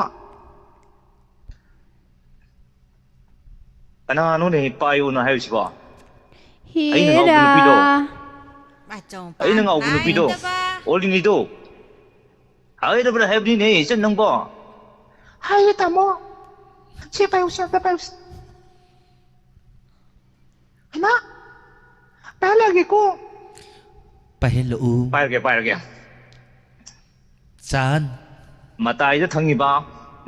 ꯀꯅꯥꯅꯣꯅꯦ ꯄꯥꯏꯌꯣꯅ ꯍꯥꯏꯔꯤꯁꯤꯕꯣ? ꯑꯩꯅ ꯉꯥꯎꯕ ꯅꯨꯄꯤꯗꯣ? ꯍꯦꯔꯥ꯫ ꯑꯩꯅ ꯉꯥꯎꯕ ꯅꯨꯄꯤꯗꯣ, ꯑꯣꯜꯂꯤꯅꯤꯗꯣ꯫ ꯍꯥꯏꯔꯕ꯭ꯔꯥ ꯍꯥꯏꯕꯅꯤꯅꯦ, ꯏꯆꯟ ꯅꯪꯕꯣ꯫ ꯍꯥꯏꯌꯦ, ꯇꯥꯃꯣ꯫ ꯁꯤ ꯄꯥꯏꯌꯨꯁꯦ, ꯑꯝꯇ ꯄꯥꯏꯌꯨꯁꯦ꯫ ꯍꯩꯃꯥ! ꯄꯥꯏꯍꯜꯂꯛꯑꯒꯦꯀꯣ꯫ ꯄꯥꯏꯍꯜꯂꯛꯎ꯫ ꯄꯥꯏꯔꯒꯦ, ꯄꯥꯏꯔꯒꯦ꯫ ꯆꯥꯟ꯫ ꯃꯇꯥꯏꯗ ꯊꯪꯉꯤꯕ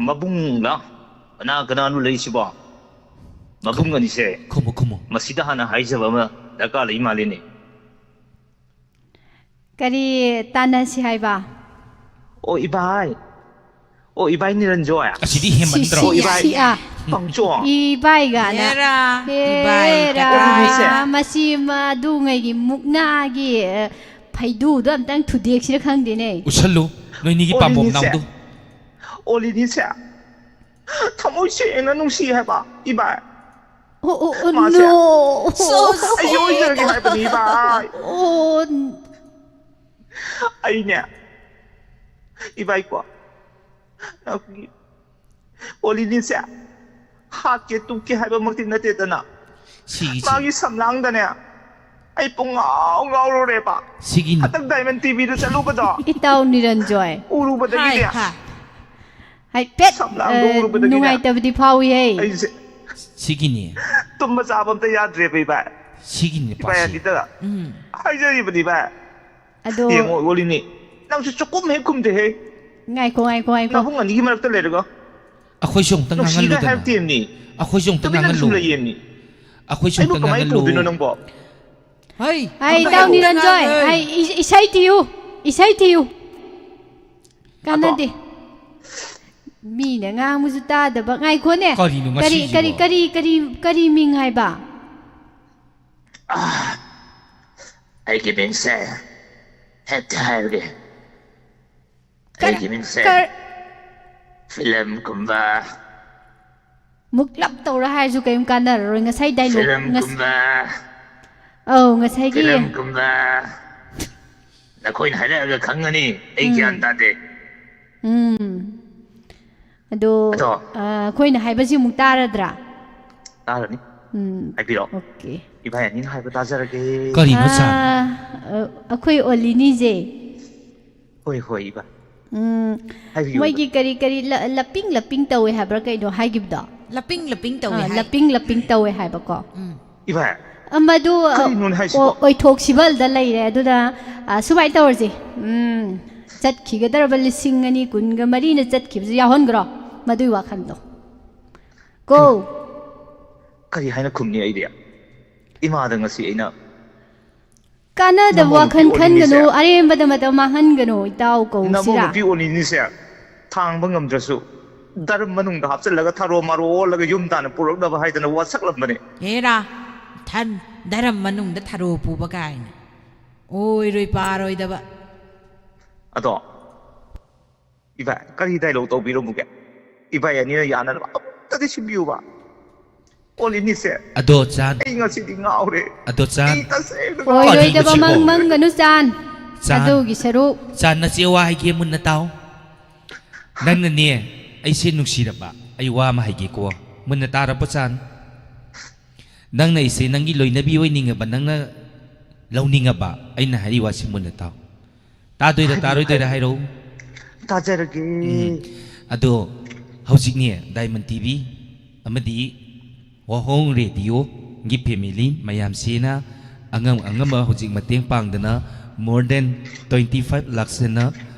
ꯃꯕꯨꯡꯂ? ꯀꯅꯥ ꯀꯅꯥꯅꯣ ꯂꯩꯁꯤꯕꯣ? ꯃꯕꯨꯡ ꯈꯨꯝ-, ꯑꯅꯤꯁꯦ꯫ ꯈꯨꯝꯃꯨ, ꯈꯨꯝꯃꯨ꯫ ꯃꯁꯤꯗ ꯍꯥꯟꯅ ꯍꯥꯏꯖꯕ ꯑꯃ ꯗꯔꯀꯥꯔ ꯂꯩ ꯃꯥꯜꯂꯤꯅꯦ꯫ ꯀꯔꯤ ꯇꯥꯟꯅꯁꯤ ꯍꯥꯏꯕ? ꯑꯣ, ꯏꯕꯥꯏ꯫ ꯑꯣ, ꯏꯕꯥꯏ ꯅꯤꯔꯟꯖꯣꯏ꯫ ꯑꯁꯤꯗꯤ ꯍꯦꯟꯃꯟꯗ꯭ꯔꯣ? ꯁꯤ, ꯁꯤ, ꯑꯣ, ꯏꯕꯥꯏ ꯁꯤ, ꯑꯥ꯫ ꯄꯪꯆꯣ꯫ ꯏꯕꯥꯏ ꯒꯥꯅ꯫ ꯍꯦꯔꯥ, ꯍꯦꯔꯥ, ꯏꯕꯥꯏ ꯀꯗꯥꯏ? ꯃꯁꯤ ꯃꯗꯨꯉꯩꯒꯤ ꯃꯨꯛꯅꯥꯒꯤ, ꯑ, ꯐꯩꯗꯨꯗꯣ ꯑꯝꯇꯪ ꯊꯨꯗꯦꯛꯁꯤꯔ ꯈꯪꯗꯦꯅꯦ꯫ ꯎꯠꯁꯜꯂꯨ, ꯅꯣꯏꯅꯤꯒꯤ ꯄꯥꯝꯕꯣꯝ ꯑꯣꯜꯂꯤꯅꯤꯁꯦ꯫ ꯅꯥꯝꯗꯨ꯫ ꯑꯣꯜꯂꯤꯅꯤꯁꯦ꯫ ꯊꯃꯣꯏ ꯁꯦꯡꯅ ꯅꯨꯡꯁꯤ ꯍꯥꯏꯕ, ꯏꯕꯥꯏ꯫ ꯑꯣ, ꯑꯣ, ꯑꯣ, ꯃꯥꯁꯦ꯫ No꯫ ꯑꯩꯒꯤ ꯑꯣꯏꯖꯔꯒꯦ ꯍꯥꯏꯕꯅꯤ, ꯏꯕꯥꯏ꯫ ꯑꯣ꯫ ꯑꯩꯅꯦ, ꯏꯕꯥꯏꯀꯣ, ꯅꯪꯒꯤ ꯑꯣꯂꯤꯅꯤꯁꯦ ꯍꯥꯠꯀꯦ ꯇꯨꯞꯀꯦ ꯍꯥꯏꯕꯃꯛꯇꯤ ꯅꯠꯇꯦꯗꯅ꯫ ꯁꯤꯒꯤꯁꯤ꯫ ꯃꯥꯒꯤ ꯁꯝꯂꯥꯡꯗꯅꯦ ꯑꯩ ꯄꯨꯡꯉꯥꯎ ꯉꯥꯎꯔꯨꯔꯦꯕ꯫ ꯁꯤꯒꯤꯅꯤ꯫ ꯍꯟꯗꯛ Diamond ꯇꯤꯚꯤꯗ ꯆꯠꯂꯨꯕꯗꯣ꯫ ꯏꯇꯥꯎ ꯅꯤꯔꯟꯖꯣꯏ꯫ ꯎꯔꯨꯕꯗꯒꯤꯅꯦ꯫ ꯍꯥꯏ, ꯍꯥꯏ꯫ ꯍꯥꯏꯐꯦꯠ, ꯁꯝꯂꯥꯡꯗꯣ ꯑ, ꯎꯔꯨꯕꯗꯒꯤꯅꯦ꯫ ꯅꯨꯡꯉꯥꯏꯇꯕꯗꯤ ꯐꯥꯎꯏꯍꯦ꯫ ꯑꯩꯁꯦ ꯁꯤꯒꯤꯅꯤ꯫ ꯇꯨꯝꯕ ꯆꯥꯕ ꯑꯝꯇ ꯌꯥꯗ꯭ꯔꯦꯕ, ꯏꯕꯥꯏ꯫ ꯁꯤꯒꯤꯅꯤ ꯏꯕꯥꯏ ꯅꯨꯄꯥꯁꯤ꯫ ꯑꯅꯤꯗ ꯎꯝ꯫ ꯍꯥꯏꯖꯔꯤꯕꯅꯤ, ꯏꯕꯥꯏ꯫ ꯑꯗꯣ ꯌꯦꯡꯉꯣ, ꯑꯣꯂꯤꯅꯤ, ꯅꯪꯁꯨ ꯆꯨꯛꯀꯨꯝ ꯍꯦꯛ ꯈꯨꯝꯗꯦꯍꯦ꯫ ꯉꯥꯏꯈꯣ, ꯉꯥꯏꯈꯣ, ꯉꯥꯏꯈꯣ꯫ ꯅꯕꯨꯡ ꯑꯅꯤꯒꯤ ꯃꯔꯛꯇ ꯂꯩꯔꯒ ꯑꯩꯈꯣꯏꯁꯨ ꯑꯃꯨꯛꯇ ꯅꯨꯡꯁꯤꯗ ꯉꯥꯡꯍꯜꯂꯨꯗꯅ꯫ ꯍꯥꯏꯕ ꯇꯦꯝꯅꯤ꯫ ꯑꯩꯈꯣꯏꯁꯨ ꯑꯃꯨꯛꯇ ꯇꯨꯃꯤꯟꯅ ꯁꯨꯝ ꯉꯥꯡꯍꯜꯂꯨ꯫ ꯂꯩꯌꯦꯝꯅꯤ꯫ ꯑꯩꯈꯣꯏꯁꯨ ꯑꯩꯕꯨ ꯑꯃꯨꯛꯇ ꯀꯃꯥꯏꯅ ꯉꯥꯡꯍꯜꯂꯨ꯫ ꯄꯨꯗꯣꯏꯅꯣ ꯅꯪꯕꯣ? ꯍꯩ, ꯑꯩ ꯑꯝꯇ ꯏꯇꯥꯎ ꯍꯥꯏꯔꯛꯑꯣ꯫ ꯅꯤꯔꯟꯖꯣꯏ, ꯍꯩ꯫ ꯑꯩ ꯏ-, ꯏꯁꯩ ꯊꯤꯌꯨ, ꯏꯁꯩ ꯊꯤꯌꯨ꯫ ꯑꯗꯣ ꯀꯥꯟꯅꯗꯦ꯫ ꯃꯤꯅ ꯉꯥꯡꯕꯁꯨ ꯇꯥꯗꯕ꯫ ꯉꯥꯏꯈꯣꯅꯦ꯫ ꯀꯔꯤꯅꯣ ꯀꯔꯤ, ꯉꯁꯤꯁꯤꯕꯣ? ꯀꯔꯤ, ꯀꯔꯤ, ꯀꯔꯤ, ꯀꯔꯤ ꯃꯤꯡ ꯍꯥꯏꯕ? ꯑꯥ, ꯑꯩꯒꯤ ꯃꯤꯡꯁꯦ ꯍꯦꯛꯇ ꯍꯥꯏꯔꯒꯦ꯫ ꯀꯔ-, ꯑꯩꯒꯤ ꯃꯤꯡꯁꯦ ꯀꯔ-, ꯐꯤꯂꯝꯒꯨꯝꯕ꯫ ꯃꯨꯛꯂꯞ ꯇꯧꯔ ꯍꯥꯏꯔꯁꯨ ꯀꯔꯤꯝ ꯀꯥꯟꯅꯔꯔꯣꯏ꯫ ꯉꯁꯥꯏ dialogue, ꯉꯁ-, ꯐꯤꯂꯝꯒꯨꯝꯕ꯫ ꯑꯧ, ꯉꯁꯥꯏꯒꯤ ꯐꯤꯂꯝꯒꯨꯝꯕ꯫ ꯅꯈꯣꯏꯅ ꯍꯥꯏꯔꯛꯑꯒ ꯈꯪꯒꯅꯤ꯫ ꯑꯩ ꯎꯝ꯫ ꯒ꯭ꯌꯥꯟ ꯇꯥꯗꯦ꯫ ꯎꯝ꯫ ꯑꯗꯣ, ꯑꯗꯣ꯫ ꯑ, ꯑꯩꯈꯣꯏꯅ ꯍꯥꯏꯕꯁꯤ ꯑꯃꯨꯛ ꯇꯥꯔꯗ꯭ꯔꯥ? ꯇꯥꯔꯅꯤ꯫ ꯎꯝ, ꯍꯥꯏꯕꯤꯔꯛꯑꯣ꯫ Okay. ꯏꯕꯥꯏ ꯑꯅꯤꯅ ꯍꯥꯏꯕ ꯇꯥꯖꯔꯒꯦ꯫ ꯀꯔꯤꯅꯣ ꯁꯥꯔ? ꯑꯥ, ꯑ, ꯑꯩꯈꯣꯏ ꯑꯣꯂꯤꯅꯤꯁꯦ, ꯍꯣꯏ, ꯍꯣꯏ, ꯏꯕꯥꯏ꯫ ꯎꯝ, ꯍꯥꯏꯕꯤꯌꯨ, ꯃꯣꯏꯒꯤ ꯀꯔꯤ ꯀꯔꯤ ꯂ- ꯂꯞꯄꯤꯡ ꯂꯞꯄꯤꯡ ꯇꯧꯋꯦ ꯍꯥꯏꯕ꯭ꯔꯥ ꯀꯩꯅꯣ ꯍꯥꯏꯈꯤꯕꯗꯣ? ꯂꯞꯄꯤꯡ ꯂꯞꯄꯤꯡ ꯇꯧꯋꯦ ꯑꯥ, ꯍꯥꯏ꯫ ꯂꯞꯄꯤꯡ ꯂꯞꯄꯤꯡ ꯇꯧꯋꯦ ꯍꯥꯏꯕꯀꯣ꯫ ꯎꯝ꯫ ꯏꯕꯥꯏ꯫ ꯑ, ꯃꯗꯨ, ꯑ, ꯀꯔꯤꯅꯣꯅꯦ ꯍꯥꯏꯁꯤꯕꯣ? ꯑꯣ- ꯑꯣꯏꯊꯣꯛꯁꯤꯕꯜꯗ ꯂꯩꯔꯦ꯫ ꯑꯗꯨꯅ, ꯑ, ꯁꯨꯃꯥꯏꯅ ꯇꯧꯔꯁꯤ, ꯎꯝ, ꯆꯠꯈꯤꯒꯗꯧꯔꯕ ꯂꯤꯁꯤꯡ ꯑꯅꯤ ꯀꯨꯟꯒ ꯃꯔꯤꯅ ꯆꯠꯈꯤꯕꯁꯨ ꯌꯥꯎꯍꯟꯈ꯭ꯔꯣ, ꯃꯗꯨꯒꯤ ꯋꯥꯈꯜꯗꯣ꯫ ꯀꯣ? ꯀꯔꯤ ꯍꯥꯏꯅ ꯈꯨꯝꯅꯤ ꯑꯩꯗꯤ? ꯏꯃꯥꯗ ꯉꯁꯤ ꯑꯩꯅ ꯀꯥꯟꯅꯗꯕ ꯅꯃꯧ ꯋꯥꯈꯜ ꯅꯨꯄꯤ ꯈꯟꯒꯅꯨ, ꯑꯣꯜꯂꯤꯅꯤꯁꯦ꯫ ꯑꯔꯦꯝꯕꯗ ꯃꯇꯝ ꯃꯥꯡꯍꯟꯒꯅꯨ, ꯏꯇꯥꯎ ꯅꯃꯧ ꯀꯧꯁꯤꯔꯥ? ꯅꯨꯄꯤ ꯑꯣꯜꯂꯤꯅꯤꯁꯦ ꯊꯥꯡꯕ ꯉꯝꯗ꯭ꯔꯁꯨ ꯗꯔꯝ ꯃꯅꯨꯡꯗ ꯍꯥꯞꯆꯤꯜꯂꯒ ꯊꯔꯣ ꯃꯔꯣ ꯑꯣꯜꯂꯒ ꯌꯨꯝ ꯇꯥꯟꯅ ꯄꯨꯔꯛꯅꯕ ꯍꯥꯏꯗꯅ ꯋꯥꯁꯛꯂꯝꯕꯅꯦ꯫ ꯍꯦꯔꯥ, ꯊꯟ ꯙꯔꯝ ꯃꯅꯨꯡꯗ ꯊꯔꯣ ꯄꯨꯕ ꯀꯥꯏꯅ꯫ ꯑꯣꯏꯔꯣꯏ ꯄꯥꯔꯣꯏꯗꯕ꯫ ꯑꯗꯣ ꯏꯕꯥꯏ, ꯀꯔꯤ ꯗꯥꯏꯂꯣꯛ ꯇꯧꯕꯤꯔꯝꯃꯨꯒꯦ? ꯏꯕꯥꯏ ꯑꯅꯤꯅ ꯌꯥꯅꯅꯕ ꯑꯃꯨꯛꯇꯗꯤ ꯁꯤꯟꯕꯤꯌꯨꯕ꯫ ꯑꯣꯜꯂꯤꯅꯤꯁꯦ, ꯑꯗꯣ ꯆꯥꯟ, ꯑꯩ ꯉꯁꯤꯗꯤ ꯉꯥꯎꯔꯦ꯫ ꯑꯗꯣ ꯆꯥꯟ, ꯑꯩ ꯇꯁꯦꯡꯅ ꯑꯣꯏꯔꯣꯏꯗꯕ ꯀꯔꯤꯅꯣ ꯃꯪ ꯁꯤꯕꯣ? ꯃꯪꯒꯅꯨ ꯆꯥꯟ꯫ ꯆꯥꯟ꯫ ꯑꯗꯨꯒꯤ ꯁꯔꯨꯛ ꯆꯥꯟ, ꯅꯆꯦ ꯋꯥ ꯍꯥꯏꯒꯦ ꯃꯨꯟꯅ ꯇꯥꯎ꯫ ꯅꯪꯅꯅꯦ ꯑꯩꯁꯦ ꯅꯨꯡꯁꯤꯔꯕ, ꯑꯩ ꯋꯥ ꯑꯃ ꯍꯥꯏꯒꯦꯀꯣ, ꯃꯨꯟꯅ ꯇꯥꯔꯕꯣ ꯆꯥꯟ? ꯅꯪꯅ ꯑꯩꯁꯦ ꯅꯪꯒꯤ ꯂꯣꯏꯅꯕꯤ ꯑꯣꯏꯅꯤꯡꯉꯕ, ꯅꯪꯅ ꯂꯧꯅꯤꯡꯉꯕ, ꯑꯩꯅ ꯍꯥꯏꯔꯤ ꯋꯥꯁꯤ ꯃꯨꯟꯅ ꯇꯥꯎ꯫ ꯇꯥꯗꯣꯏꯔꯥ ꯇꯥꯔꯣꯏꯗꯣꯏꯔꯥ ꯍꯥꯏꯔꯛꯎ꯫ ꯇꯥꯖꯔꯒꯦ꯫ ꯎꯝ꯫ ꯑꯗꯣ ꯍꯧꯖꯤꯛꯅꯦ ꯗꯥꯏꯃꯟ ꯇꯤꯚꯤ ꯑꯃꯗꯤ ꯋꯥꯍꯣꯡ ꯔꯦꯗꯤꯑꯣꯒꯤ ꯐꯦꯃꯤꯂꯤ ꯃꯌꯥꯝꯁꯤꯅ ꯑꯉꯝ ꯑꯉꯝꯕ ꯍꯧꯖꯤꯛ ꯃꯇꯦꯡ ꯄꯥꯡꯗꯅ more than twenty five lakhs ꯍꯦꯟꯅ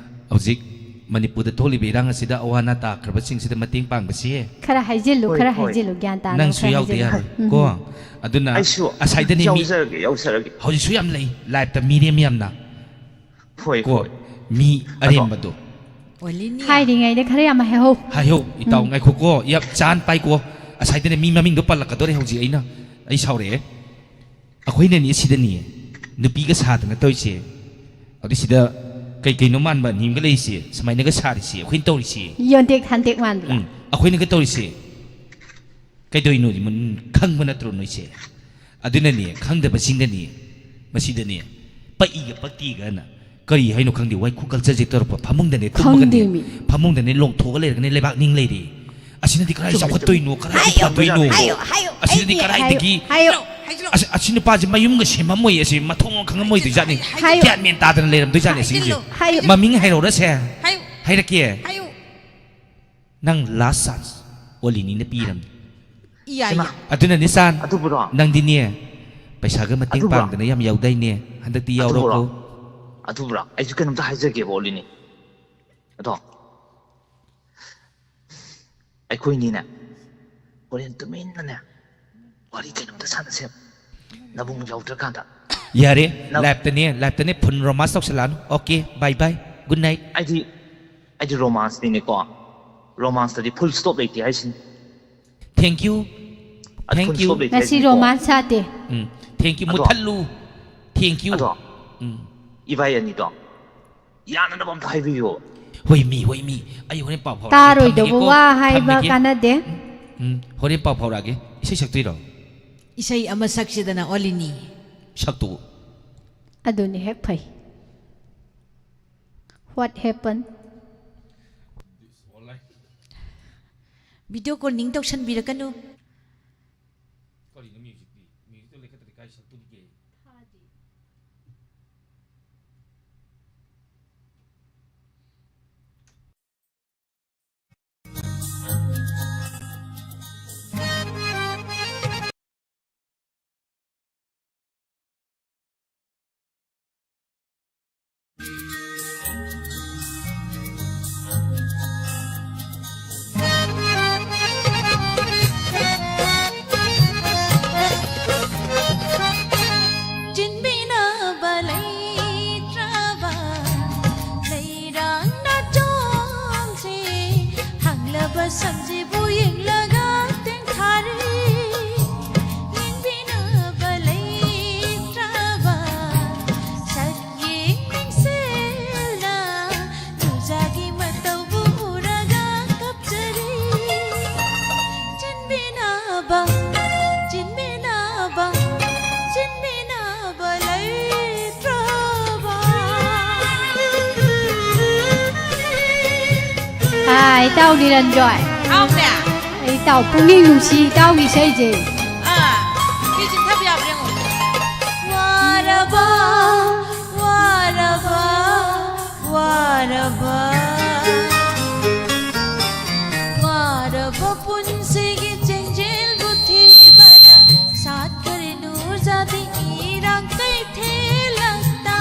ꯍꯧꯖꯤꯛ ꯃꯅꯤꯄꯨꯔꯗ ꯊꯣꯛꯂꯤꯕ ꯏꯔꯥꯡ ꯑꯁꯤꯗ ꯑꯋꯥ ꯑꯅꯥ ꯇꯥꯈ꯭ꯔꯕꯁꯤꯡꯁꯤꯗ ꯃꯇꯦꯡ ꯄꯥꯡꯕꯁꯤ ꯈꯔ ꯍꯥꯏꯖꯤꯜꯂꯨ, ꯍꯣꯏ, ꯈꯔ ꯍꯣꯏ꯫ ꯍꯥꯏꯖꯤꯜꯂꯨ, ꯒ꯭ꯌꯥꯟ ꯇꯥꯅ ꯅꯪꯁꯨ ꯈꯔ ꯌꯥꯎꯗ ꯍꯥꯏꯖꯤꯜꯂꯨ꯫ ꯌꯥꯔꯣꯏ ꯎꯝ꯫ ꯀꯣ꯫ ꯑꯗꯨꯅ ꯑꯩꯁꯨ ꯑꯁꯥꯏꯗꯅꯦ ꯃꯤ ꯌꯥꯎꯖꯔꯒꯦ, ꯌꯥꯎꯖꯔꯒꯦ꯫ ꯍꯧꯖꯤꯛꯁꯨ ꯌꯥꯝ ꯂꯩ, ꯂꯥꯏꯞꯇ ꯃꯤꯔꯦꯝ ꯌꯥꯝꯅ ꯍꯣꯏ, ꯀꯣ, ꯍꯣꯏ꯫ ꯃꯤ ꯑꯔꯦꯝꯕꯗꯣ꯫ ꯑꯣꯂꯤꯅꯤ꯫ ꯍꯥꯏꯔꯤꯉꯩꯗ ꯈꯔ ꯌꯥꯝ ꯍꯥꯏꯍꯧ꯫ ꯍꯥꯏꯍꯧ ꯏꯇꯥꯎ, ꯉꯥꯏꯈꯣꯀꯣ, ꯌꯥꯝ ꯆꯥꯟ ꯄꯥꯏꯀꯣ꯫ ꯑꯁꯥꯏꯗꯅꯦ ꯃꯤ ꯃꯃꯤꯡꯗꯣ ꯄꯜꯂꯛꯀꯗꯧꯔꯦ ꯍꯧꯖꯤꯛ ꯑꯩꯅ꯫ ꯑꯩ ꯁꯥꯎꯔꯛꯑꯦ꯫ ꯑꯩꯈꯣꯏꯅꯅꯦ ꯁꯤꯗꯅꯦ ꯅꯨꯄꯤꯒ ꯁꯥꯗꯅ ꯇꯧꯔꯤꯁꯦ꯫ ꯑꯗꯨ ꯁꯤꯗ ꯀꯩ ꯀꯩꯅꯣ ꯃꯥꯟꯕ ꯑꯅꯤ ꯑꯃꯒ ꯂꯩꯔꯤꯁꯦ, ꯁꯨꯃꯥꯏꯅꯒ ꯁꯥꯔꯤꯁꯦ, ꯑꯩꯈꯣꯏꯅ ꯇꯧꯔꯤꯁꯦ꯫ ꯌꯣꯟꯇꯦꯛ ꯊꯥꯟꯇꯦꯛ ꯃꯥꯟꯕ꯭ꯔꯥ? ꯎꯝ, ꯑꯩꯈꯣꯏꯅꯒ ꯇꯧꯔꯤꯁꯦ ꯀꯩꯗꯧꯔꯤꯅꯣ? ꯃꯨꯟ-, ꯈꯪꯕ ꯅꯠꯇ꯭ꯔꯣ ꯅꯣꯏꯁꯦ? ꯑꯗꯨꯅꯅꯦ, ꯈꯪꯗꯕꯁꯤꯡꯗꯅꯦ ꯃꯁꯤꯗꯅꯦ ꯄꯛꯏꯒ ꯄꯛꯇꯦꯒꯅ ꯀꯔꯤ ꯍꯥꯏꯅꯣ ꯈꯪꯗꯦ꯫ ꯋꯥꯏꯈꯨ ꯀꯜꯆꯔꯁꯦ ꯇꯧꯔꯛꯄ ꯐꯃꯨꯡꯗꯅꯦ ꯇꯨꯝꯃꯒꯅꯦ, ꯈꯪꯗꯦꯃꯤ꯫ ꯐꯃꯨꯡꯗꯅꯦ ꯂꯣꯡꯊꯣꯛꯑꯒ ꯂꯩꯔꯒꯅꯦ ꯂꯩꯕꯥꯛ ꯅꯤꯡ ꯂꯩꯔꯦ꯫ ꯑꯁꯤꯅꯗꯤ ꯀꯗꯥꯏ ꯆꯥꯎꯈꯠꯇꯣꯏꯅꯣ, ꯀꯗꯥꯏ ꯍꯥꯏꯌꯨ, ꯐꯗꯣꯏꯅꯣ? ꯍꯥꯏꯌꯨ, ꯍꯥꯏꯌꯨ, ꯑꯁꯤꯅꯗꯤ ꯑꯩ ꯀꯗꯥꯏꯗꯒꯤ? ꯍꯥꯏꯌꯨ꯫ ꯑꯁꯤ, ꯑꯁꯤ ꯅꯨꯄꯥꯁꯦ ꯃꯌꯨꯝꯒ ꯁꯦꯝꯃꯝꯃꯣꯏ, ꯑꯁꯤ ꯃꯊꯣꯡ ꯈꯪꯉꯝꯃꯣꯏꯗꯣꯏꯖꯥꯠꯅꯤ꯫ ꯍꯥꯏꯌꯨ꯫ ꯒ꯭ꯌꯥꯟ ꯃꯦꯟ ꯇꯥꯗꯅ ꯂꯩꯔꯝꯗꯣꯏꯖꯥꯠꯅꯤ ꯑꯁꯤꯒꯤꯁꯦ꯫ ꯍꯥꯏꯌꯨ꯫ ꯃꯃꯤꯡ ꯍꯥꯏꯔꯛꯎꯔꯁꯦ? ꯍꯥꯏꯌꯨ꯫ ꯍꯥꯏꯔꯛꯀꯦ꯫ ꯍꯥꯏꯌꯨ꯫ ꯅꯪ last chance ꯑꯣꯂꯤꯅꯤꯅ ꯄꯤꯔꯝꯅꯤ꯫ ꯏꯌꯥ, ꯍꯩꯃꯥ꯫ ꯏꯌꯥ꯫ ꯑꯗꯨꯅꯅꯦ ꯁꯥꯟ, ꯑꯗꯨꯕꯨꯔꯣ? ꯅꯪꯗꯤꯅꯦ ꯄꯩꯁꯥꯒ ꯃꯇꯦꯡ ꯑꯗꯨꯕꯨꯔꯣ? ꯄꯥꯡꯗꯅ ꯌꯥꯝ ꯌꯥꯎꯗꯥꯏꯅꯦ? ꯍꯟꯗꯛꯇꯤ ꯑꯗꯨꯕꯨꯔꯣ? ꯌꯥꯎꯔꯣꯀꯣ꯫ ꯑꯗꯨꯕꯨꯔꯣ? ꯑꯩꯁꯨ ꯀꯩꯅꯣꯝꯇ ꯍꯥꯏꯖꯒꯦꯕ, ꯑꯣꯂꯤꯅꯤ꯫ ꯑꯗꯣ ꯑꯩꯈꯣꯏꯅꯤꯅꯦ ꯍꯣꯔꯦꯟ ꯇꯨꯃꯤꯟꯅꯅꯦ ꯋꯥꯔꯤ ꯀꯩꯅꯣꯝꯇ ꯁꯥꯟꯅꯁꯦꯕ, ꯅꯕꯨꯡ ꯌꯧꯗ꯭ꯔꯀꯥꯟꯗ꯫ ꯌꯥꯔꯦ, ꯅ- live ꯇꯅꯦ, live ꯇꯅꯦ, full romance ꯇꯧꯁꯜꯂꯛꯑꯅꯨ꯫ Okay, bye bye, good night꯫ ꯑꯩꯗꯤ, ꯑꯩꯗꯤ romance ꯅꯤꯅꯦꯀꯣ, romance ꯇꯗꯤ full stop ꯂꯩꯇꯦ ꯍꯥꯏꯁꯤꯅꯤ꯫ Thank you꯫ ꯑꯗꯨ full stop ꯂꯩꯇꯦ ꯉꯁꯤ ꯍꯥꯏꯁꯤꯅꯤꯀꯣ꯫ Romance ꯁꯥꯗꯦ꯫ ꯎꯝ, thank you꯫ ꯑꯗꯣ, ꯃꯨꯠꯊꯠꯂꯨ꯫ Thank you꯫ ꯑꯗꯣ, ꯎꯝ꯫ ꯏꯕꯥꯏ ꯑꯅꯤꯗꯣ ꯌꯥꯅꯅꯕ ꯑꯝꯇ ꯍꯥꯏꯕꯤꯌꯣ꯫ ꯍꯣꯏ ꯃꯤ, ꯍꯣꯏ ꯃꯤ꯫ ꯑꯩ ꯍꯣꯔꯦꯟ ꯄꯥꯎ ꯐꯥꯎꯔꯛꯑꯒꯦ꯫ ꯇꯥꯔꯣꯏꯗꯧꯕ ꯊꯝꯃꯒꯦꯀꯣ꯫ ꯋꯥ ꯍꯥꯏꯕ ꯊꯝꯃꯒꯦ꯫ ꯀꯥꯟꯅꯗꯦ꯫ ꯎꯝ, ꯎꯝ꯫ ꯍꯣꯔꯦꯟ ꯄꯥꯎ ꯐꯥꯎꯔꯛꯑꯒꯦ꯫ ꯏꯁꯩ ꯁꯛꯇꯣꯏꯔꯣ? ꯏꯁꯩ ꯑꯃ ꯁꯛꯁꯤꯗꯅ, ꯑꯣꯂꯤꯅꯤ꯫ ꯁꯛꯇꯣꯛꯎ꯫ ꯑꯗꯨꯅꯤ ꯍꯦꯛ ꯐꯩ꯫ What happened? Video calling ꯇꯧꯁꯟꯕꯤꯔꯛꯀꯅꯨ꯫ ꯀꯔꯤꯅꯣ musicꯇꯤ? Musicꯇꯣ ꯂꯩꯈꯠꯇ꯭ꯔꯗꯤ ꯀꯥꯏ ꯁꯛꯇꯣꯔꯤꯒꯦ? ꯆꯤꯟꯕꯤꯅꯕ ꯂꯩꯇ꯭ꯔꯕ ꯂꯩꯔꯥꯡ ꯅꯥꯆꯣꯝꯁꯦ, ꯍꯪꯂꯕ ꯁꯝꯁꯤꯕꯨ ꯌꯦꯡꯂꯒ ꯇꯦꯡꯊꯥꯔꯦ꯫ ꯌꯦꯡꯕꯤꯅꯕ ꯂꯩꯇ꯭ꯔꯕ ꯁꯛ ꯌꯦꯡꯁꯤꯜꯂ ꯅꯨꯡꯖꯥꯒꯤ ꯃꯇꯧꯕꯨ ꯎꯔꯒ ꯀꯞꯆꯔꯤ꯫ ꯆꯤꯟꯕꯤꯅꯕ, ꯆꯤꯟꯕꯤꯅꯕ, ꯆꯤꯟꯕꯤꯅꯕ ꯂꯩꯇ꯭ꯔꯕ꯫ ꯍꯥꯏ, ꯏꯇꯥꯎ ꯅꯤꯔꯟꯖꯣꯏ꯫ ꯇꯥꯎꯅꯦ꯫ ꯑꯩ ꯏꯇꯥꯎ ꯄꯨꯛꯅꯤꯡ ꯅꯨꯡꯁꯤ ꯏꯇꯥꯎꯒꯤ ꯏꯁꯩꯁꯦ꯫ ꯑꯥ, ꯁꯤ ꯆꯤꯟꯊꯕ ꯌꯥꯕ꯭ꯔꯥ ꯌꯦꯡꯉꯣ꯫ ꯋꯥꯔꯕ, ꯋꯥꯔꯕ, ꯋꯥꯔꯕ, ꯋꯥꯔꯕ ꯄꯨꯟꯁꯤꯒꯤ ꯆꯦꯡꯖꯦꯜꯕꯨ ꯊꯤꯕꯗ ꯁꯥꯠꯈ꯭ꯔꯦ ꯅꯨꯔꯖꯥꯗꯤ ꯏꯔꯥꯡ ꯀꯩꯊꯦꯜꯂꯛꯇ꯫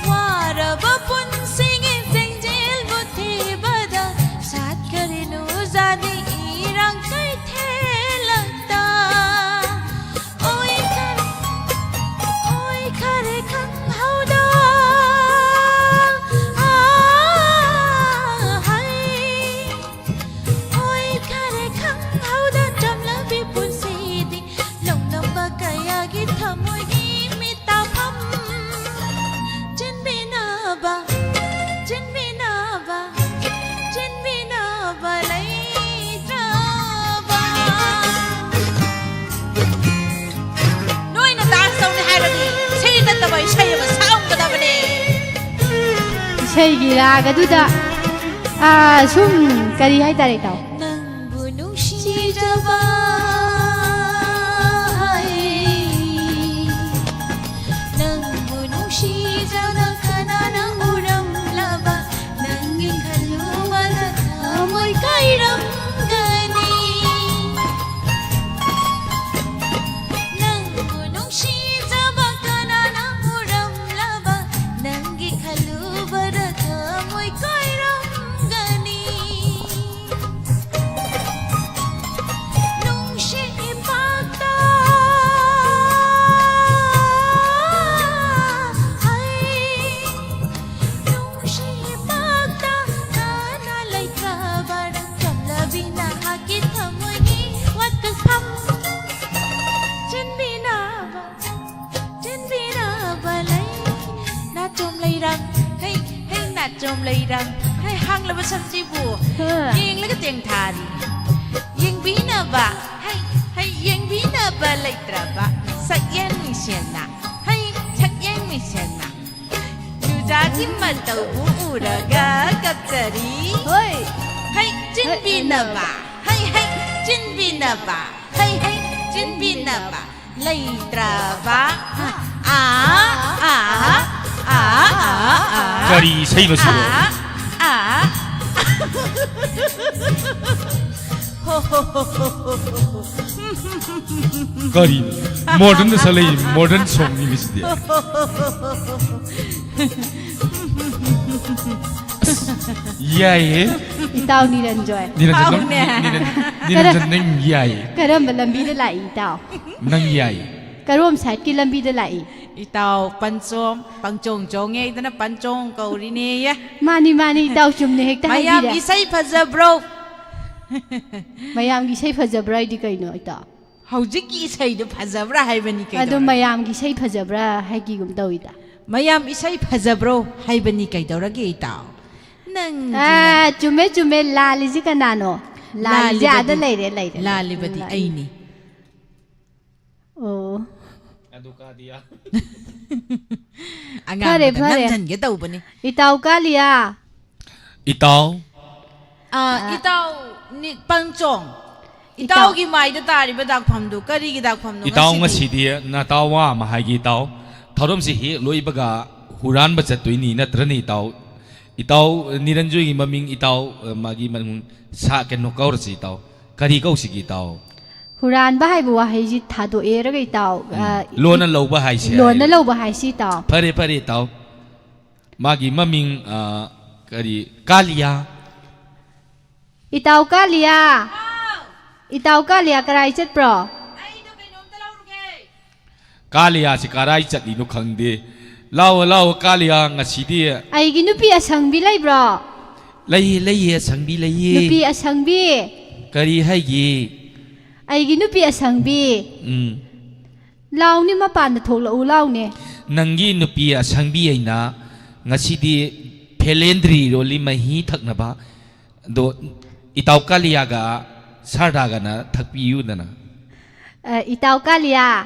ꯋꯥꯔꯕ ꯄꯨꯟꯁꯤꯒꯤ ꯆꯦꯡꯖꯦꯜꯕꯨ ꯊꯤꯕꯗ ꯁꯥꯠꯈ꯭ꯔꯦ ꯅꯨꯔꯖꯥꯗꯤ ꯏꯔꯥꯡ ꯀꯩꯊꯦꯜꯂꯛꯇ꯫ ꯑꯣꯏꯈꯔꯦ, ꯑꯣꯏꯈꯔꯦ ꯈꯪꯍꯧꯗ꯫ ꯑꯥ, ꯍꯩ꯫ ꯑꯣꯏꯈꯔꯦ ꯈꯪꯍꯧꯗ ꯆꯝꯂꯕꯤ ꯄꯨꯟꯁꯤꯗꯤ ꯂꯧꯅꯝꯕ ꯀꯌꯥꯒꯤ ꯊꯃꯣꯏꯒꯤ ꯃꯤꯇꯥꯐꯝ꯫ ꯆꯤꯟꯕꯤꯅꯕ, ꯆꯤꯟꯕꯤꯅꯕ, ꯆꯤꯟꯕꯤꯅꯕ ꯂꯩꯇ꯭ꯔꯕ꯫ ꯅꯣꯏꯅ dance ꯇꯧꯅꯤ ꯍꯥꯏꯔꯗꯤ ꯁꯤ ꯅꯠꯇꯕ ꯏꯁꯩ ꯑꯃ ꯁꯛꯑꯝꯒꯗꯕꯅꯦ꯫ ꯏꯁꯩꯒꯤ ꯔꯥꯒ ꯑꯗꯨꯗ, ꯑꯥ, ꯁꯨꯝ ꯀꯔꯤ ꯍꯥꯏꯇꯥꯔꯦ, ꯏꯇꯥꯎ? ꯅꯪꯕꯨ ꯅꯨꯡꯁꯤꯖꯕ, ꯅꯪꯕꯨ ꯅꯨꯡꯁꯤꯖꯕ ꯀꯅꯥꯅ ꯎꯔꯝꯂꯕ? ꯅꯪꯒꯤ ꯈꯜꯂꯨꯕꯗ ꯊꯃꯣꯏ ꯀꯥꯏꯔꯝꯒꯅꯤ꯫ ꯅꯪꯕꯨ ꯅꯨꯡꯁꯤꯖꯕ ꯀꯅꯥꯅ ꯎꯔꯝꯂꯕ? ꯅꯪꯒꯤ ꯈꯜꯂꯨꯕꯗ ꯊꯃꯣꯏ ꯀꯥꯏꯔꯝꯒꯅꯤ꯫ ꯅꯨꯡꯁꯤ ꯏꯄꯥꯛꯇ, ꯍꯩ, ꯅꯨꯡꯁꯤ ꯏꯄꯥꯛꯇ ꯀꯅꯥ ꯂꯩꯇ꯭ꯔꯕ ꯔꯪ ꯆꯝꯂꯕꯤ ꯅꯍꯥꯛꯀꯤ ꯊꯃꯣꯏꯒꯤ ꯋꯥꯇꯐꯝ꯫ ꯆꯤꯟꯕꯤꯅꯕ, ꯆꯤꯟꯕꯤꯅꯕ ꯂꯩ꯫ ꯅꯥꯆꯣꯝ ꯂꯩꯔꯥꯡ, ꯍꯩ, ꯍꯩ, ꯅꯥꯆꯣꯝ ꯂꯩꯔꯥꯡ, ꯍꯩ, ꯍꯥꯡꯂꯕ ꯁꯝꯁꯤꯕꯨ ꯍꯥ꯫ ꯌꯦꯡꯂꯒ ꯇꯦꯡꯊꯥꯔꯤ꯫ ꯌꯦꯡꯕꯤꯅꯕ, ꯍꯩ, ꯍꯩ, ꯌꯦꯡꯕꯤꯅꯕ ꯂꯩꯇ꯭ꯔꯕ ꯁꯛꯌꯦꯡ ꯃꯤꯡꯁꯦꯜꯅ, ꯍꯩ, ꯁꯛꯌꯦꯡ ꯃꯤꯡꯁꯦꯜꯅ꯫ ꯅꯨꯔꯖꯥꯠ ꯏꯃꯜ ꯇꯧꯕ ꯎꯔꯒ ꯀꯞꯆꯔꯤ꯫ ꯍꯣꯏ꯫ ꯍꯩ ꯆꯤꯟꯕꯤꯅꯕ, ꯍꯩ ꯍꯩ ꯆꯤꯟꯕꯤꯅꯕ, ꯍꯩ ꯍꯩ ꯆꯤꯟꯕꯤꯅꯕ ꯂꯩꯇ꯭ꯔꯕ꯫ ꯑꯥ, ꯑꯥ, ꯑꯥ, ꯑꯥ, ꯑꯥ꯫ ꯀꯔꯤ ꯏꯁꯩꯅꯣ ꯁꯤꯕꯣ? ꯑꯥ, ꯑꯥ꯫ ꯍꯣ, ꯍꯣ, ꯍꯣ, ꯍꯣ, ꯍꯣ, ꯍꯣ꯫ ꯀꯔꯤ? Modern ꯗ ꯁꯛꯂꯛꯏ, modern song ꯅꯤꯅꯦ ꯁꯤꯗꯤ꯫ ꯌꯥꯏꯌꯦ꯫ ꯏꯇꯥꯎ ꯅꯤꯔꯟꯖꯣꯏ꯫ ꯅꯤꯔꯟꯖꯟ ꯅꯪ, ꯍꯥꯎꯅꯦ꯫ ꯅꯤꯔꯟ-, ꯅꯤꯔꯟꯖꯟ ꯅꯪ ꯌꯥꯏꯌꯦ꯫ ꯀꯔꯝꯕ ꯂꯝꯕꯤꯗ ꯂꯥꯛꯏ ꯏꯇꯥꯎ? ꯅꯪ ꯌꯥꯏꯌꯦ꯫ ꯀꯔꯣꯝ side ꯀꯤ ꯂꯝꯕꯤꯗ ꯂꯥꯛꯏ? ꯏꯇꯥꯎ ꯄꯟꯆꯣꯡ, ꯄꯪꯆꯣꯡ ꯆꯣꯡꯉꯦ ꯍꯥꯏꯗꯅ ꯄꯟꯆꯣꯡ ꯀꯧꯔꯤꯅꯦꯌꯦ꯫ ꯃꯥꯅꯤ, ꯃꯥꯅꯤ, ꯏꯇꯥꯎ ꯆꯨꯝꯅ ꯍꯦꯛꯇ ꯃꯌꯥꯝ ꯍꯥꯏꯕꯤꯔꯦ꯫ ꯏꯁꯩ ꯐꯖꯕ꯭ꯔꯣ? ꯃꯌꯥꯝꯒꯤ ꯏꯁꯩ ꯐꯖꯕ꯭ꯔꯥ ꯍꯥꯏꯗꯤ ꯀꯩꯅꯣ ꯏꯇꯥꯎ? ꯍꯧꯖꯤꯛꯀꯤ ꯏꯁꯩꯗꯨ ꯐꯖꯕ꯭ꯔꯥ ꯍꯥꯏꯕꯅꯤ ꯑꯗꯨ ꯀꯩꯗꯧꯔꯒꯦ? ꯃꯌꯥꯝꯒꯤ ꯏꯁꯩ ꯐꯖꯕ꯭ꯔꯥ ꯍꯥꯏꯒꯤꯒꯨꯝ ꯇꯧꯏꯗ꯫ ꯃꯌꯥꯝ ꯏꯁꯩ ꯐꯖꯕ꯭ꯔꯣ ꯍꯥꯏꯕꯅꯤ ꯀꯩꯗꯧꯔꯒꯦ ꯏꯇꯥꯎ? ꯅꯪꯁꯤꯅ ꯑꯥ, ꯆꯨꯝꯃꯦ, ꯆꯨꯝꯃꯦ꯫ ꯂꯥꯜꯂꯤꯁꯤ ꯀꯅꯥꯅꯣ? ꯂꯥꯜꯂꯤꯁꯤ ꯑꯥꯗ ꯂꯥꯜꯂꯤꯕꯗꯤ, ꯂꯩꯔꯦ, ꯂꯩꯔꯦ, ꯂꯥꯜꯂꯤꯕꯗꯤ ꯂꯥꯜꯂꯤ꯫ ꯑꯩꯅꯤ꯫ ꯑꯣ꯫ ꯑꯗꯨ ꯀꯥꯗꯤꯌꯥ꯫ ꯑꯉꯥꯡꯕꯗ ꯐꯔꯦ, ꯐꯔꯦ꯫ ꯅꯝꯖꯟꯒꯦ ꯇꯧꯕꯅꯤ꯫ ꯏꯇꯥꯎ ꯀꯥꯂꯤꯌꯥ꯫ ꯏꯇꯥꯎ꯫ ꯑꯥ, ꯑꯥ꯫ ꯏꯇꯥꯎ ꯅꯤ-, ꯄꯪꯆꯣꯡ꯫ ꯏꯇꯥꯎ꯫ ꯏꯇꯥꯎꯒꯤ ꯃꯥꯏꯗ ꯇꯥꯔꯤꯕ ꯗꯥꯛꯐꯝꯗꯨ ꯀꯔꯤꯒꯤ ꯗꯥꯛꯐꯝꯅꯣ ꯏꯇꯥꯎ, ꯉꯁꯤꯗꯤ? ꯉꯁꯤꯗꯤ ꯅꯇꯥꯎ ꯋꯥ ꯑꯃ ꯍꯥꯏꯒꯦ ꯏꯇꯥꯎ꯫ ꯊꯧꯔꯝꯁꯤ ꯍꯦꯛ ꯂꯣꯏꯕꯒ ꯍꯨꯔꯥꯟꯕ ꯆꯠꯇꯣꯏꯅꯤ ꯅꯠꯇ꯭ꯔꯅꯦ ꯏꯇꯥꯎ? ꯏꯇꯥꯎ ꯅꯤꯔꯟꯖꯣꯏꯒꯤ ꯃꯃꯤꯡ ꯏꯇꯥꯎ, ꯑ, ꯃꯥꯒꯤ ꯃꯃꯤꯡ ꯁꯥ-, ꯀꯩꯅꯣ ꯀꯧꯔꯁꯤ ꯏꯇꯥꯎ꯫ ꯀꯔꯤ ꯀꯧꯁꯤꯒꯦ ꯏꯇꯥꯎ? ꯍꯨꯔꯥꯟꯕ ꯍꯥꯏꯕ ꯋꯥꯍꯩꯁꯤ ꯊꯥꯗꯣꯛꯑꯦꯔꯒ ꯏꯇꯥꯎ, ꯎꯝ꯫ ꯑ, ꯂꯣꯟꯅ ꯂꯧꯕ ꯍꯥꯏꯁꯤ ꯂꯣꯟꯅ ꯍꯥꯏꯔꯦ꯫ ꯂꯧꯕ ꯍꯥꯏꯁꯤ ꯏꯇꯥꯎ꯫ ꯐꯔꯦ, ꯐꯔꯦ ꯏꯇꯥꯎ꯫ ꯃꯥꯒꯤ ꯃꯃꯤꯡ, ꯑ, ꯀꯔꯤ? ꯀꯥꯂꯤꯌꯥ꯫ ꯏꯇꯥꯎ ꯀꯥꯂꯤꯌꯥ! ꯍꯥꯎ! ꯏꯇꯥꯎ ꯀꯥꯂꯤꯌꯥ ꯀꯔꯥꯏ ꯆꯠꯄ꯭ꯔꯣ? ꯑꯩꯗꯣ ꯀꯩꯅꯣꯝꯇ ꯂꯧꯔꯨꯒꯦ꯫ ꯀꯥꯂꯤꯌꯥꯁꯤ ꯀꯔꯥꯏ ꯆꯠꯂꯤꯅꯣ ꯈꯪꯗꯦ꯫ ꯂꯥꯛꯑꯣ, ꯂꯥꯛꯑꯣ, ꯀꯥꯂꯤꯌꯥ, ꯉꯁꯤꯗꯤ꯫ ꯑꯩꯒꯤ ꯅꯨꯄꯤ ꯑꯁꯪꯕꯤ ꯂꯩꯕ꯭ꯔꯣ? ꯂꯩꯌꯦ, ꯂꯩꯌꯦ, ꯑꯁꯪꯕꯤ ꯂꯩꯌꯦ꯫ ꯅꯨꯄꯤ ꯑꯁꯪꯕꯤ? ꯀꯔꯤ ꯍꯥꯏꯒꯦ? ꯑꯩꯒꯤ ꯅꯨꯄꯤ ꯑꯁꯪꯕꯤ꯫ ꯎꯝ꯫ ꯂꯥꯎꯅꯦ, ꯃꯄꯥꯟꯗ ꯊꯣꯛꯂꯛꯎ, ꯂꯥꯎꯅꯦ꯫ ꯅꯪꯒꯤ ꯅꯨꯄꯤ ꯑꯁꯪꯕꯤ ꯑꯩꯅ ꯉꯁꯤꯗꯤ ꯐꯦꯂꯦꯟꯗ꯭ꯔꯤ ꯏꯔꯣꯜꯂꯤ ꯃꯍꯤ ꯊꯛꯅꯕ꯫ ꯑꯗꯣ ꯏꯇꯥꯎ ꯀꯥꯂꯤꯌꯥꯒ ꯁꯥꯔꯗꯥꯒꯅ ꯊꯛꯄꯤꯌꯨꯗꯅ꯫ ꯑ, ꯏꯇꯥꯎ ꯀꯥꯂꯤꯌꯥ,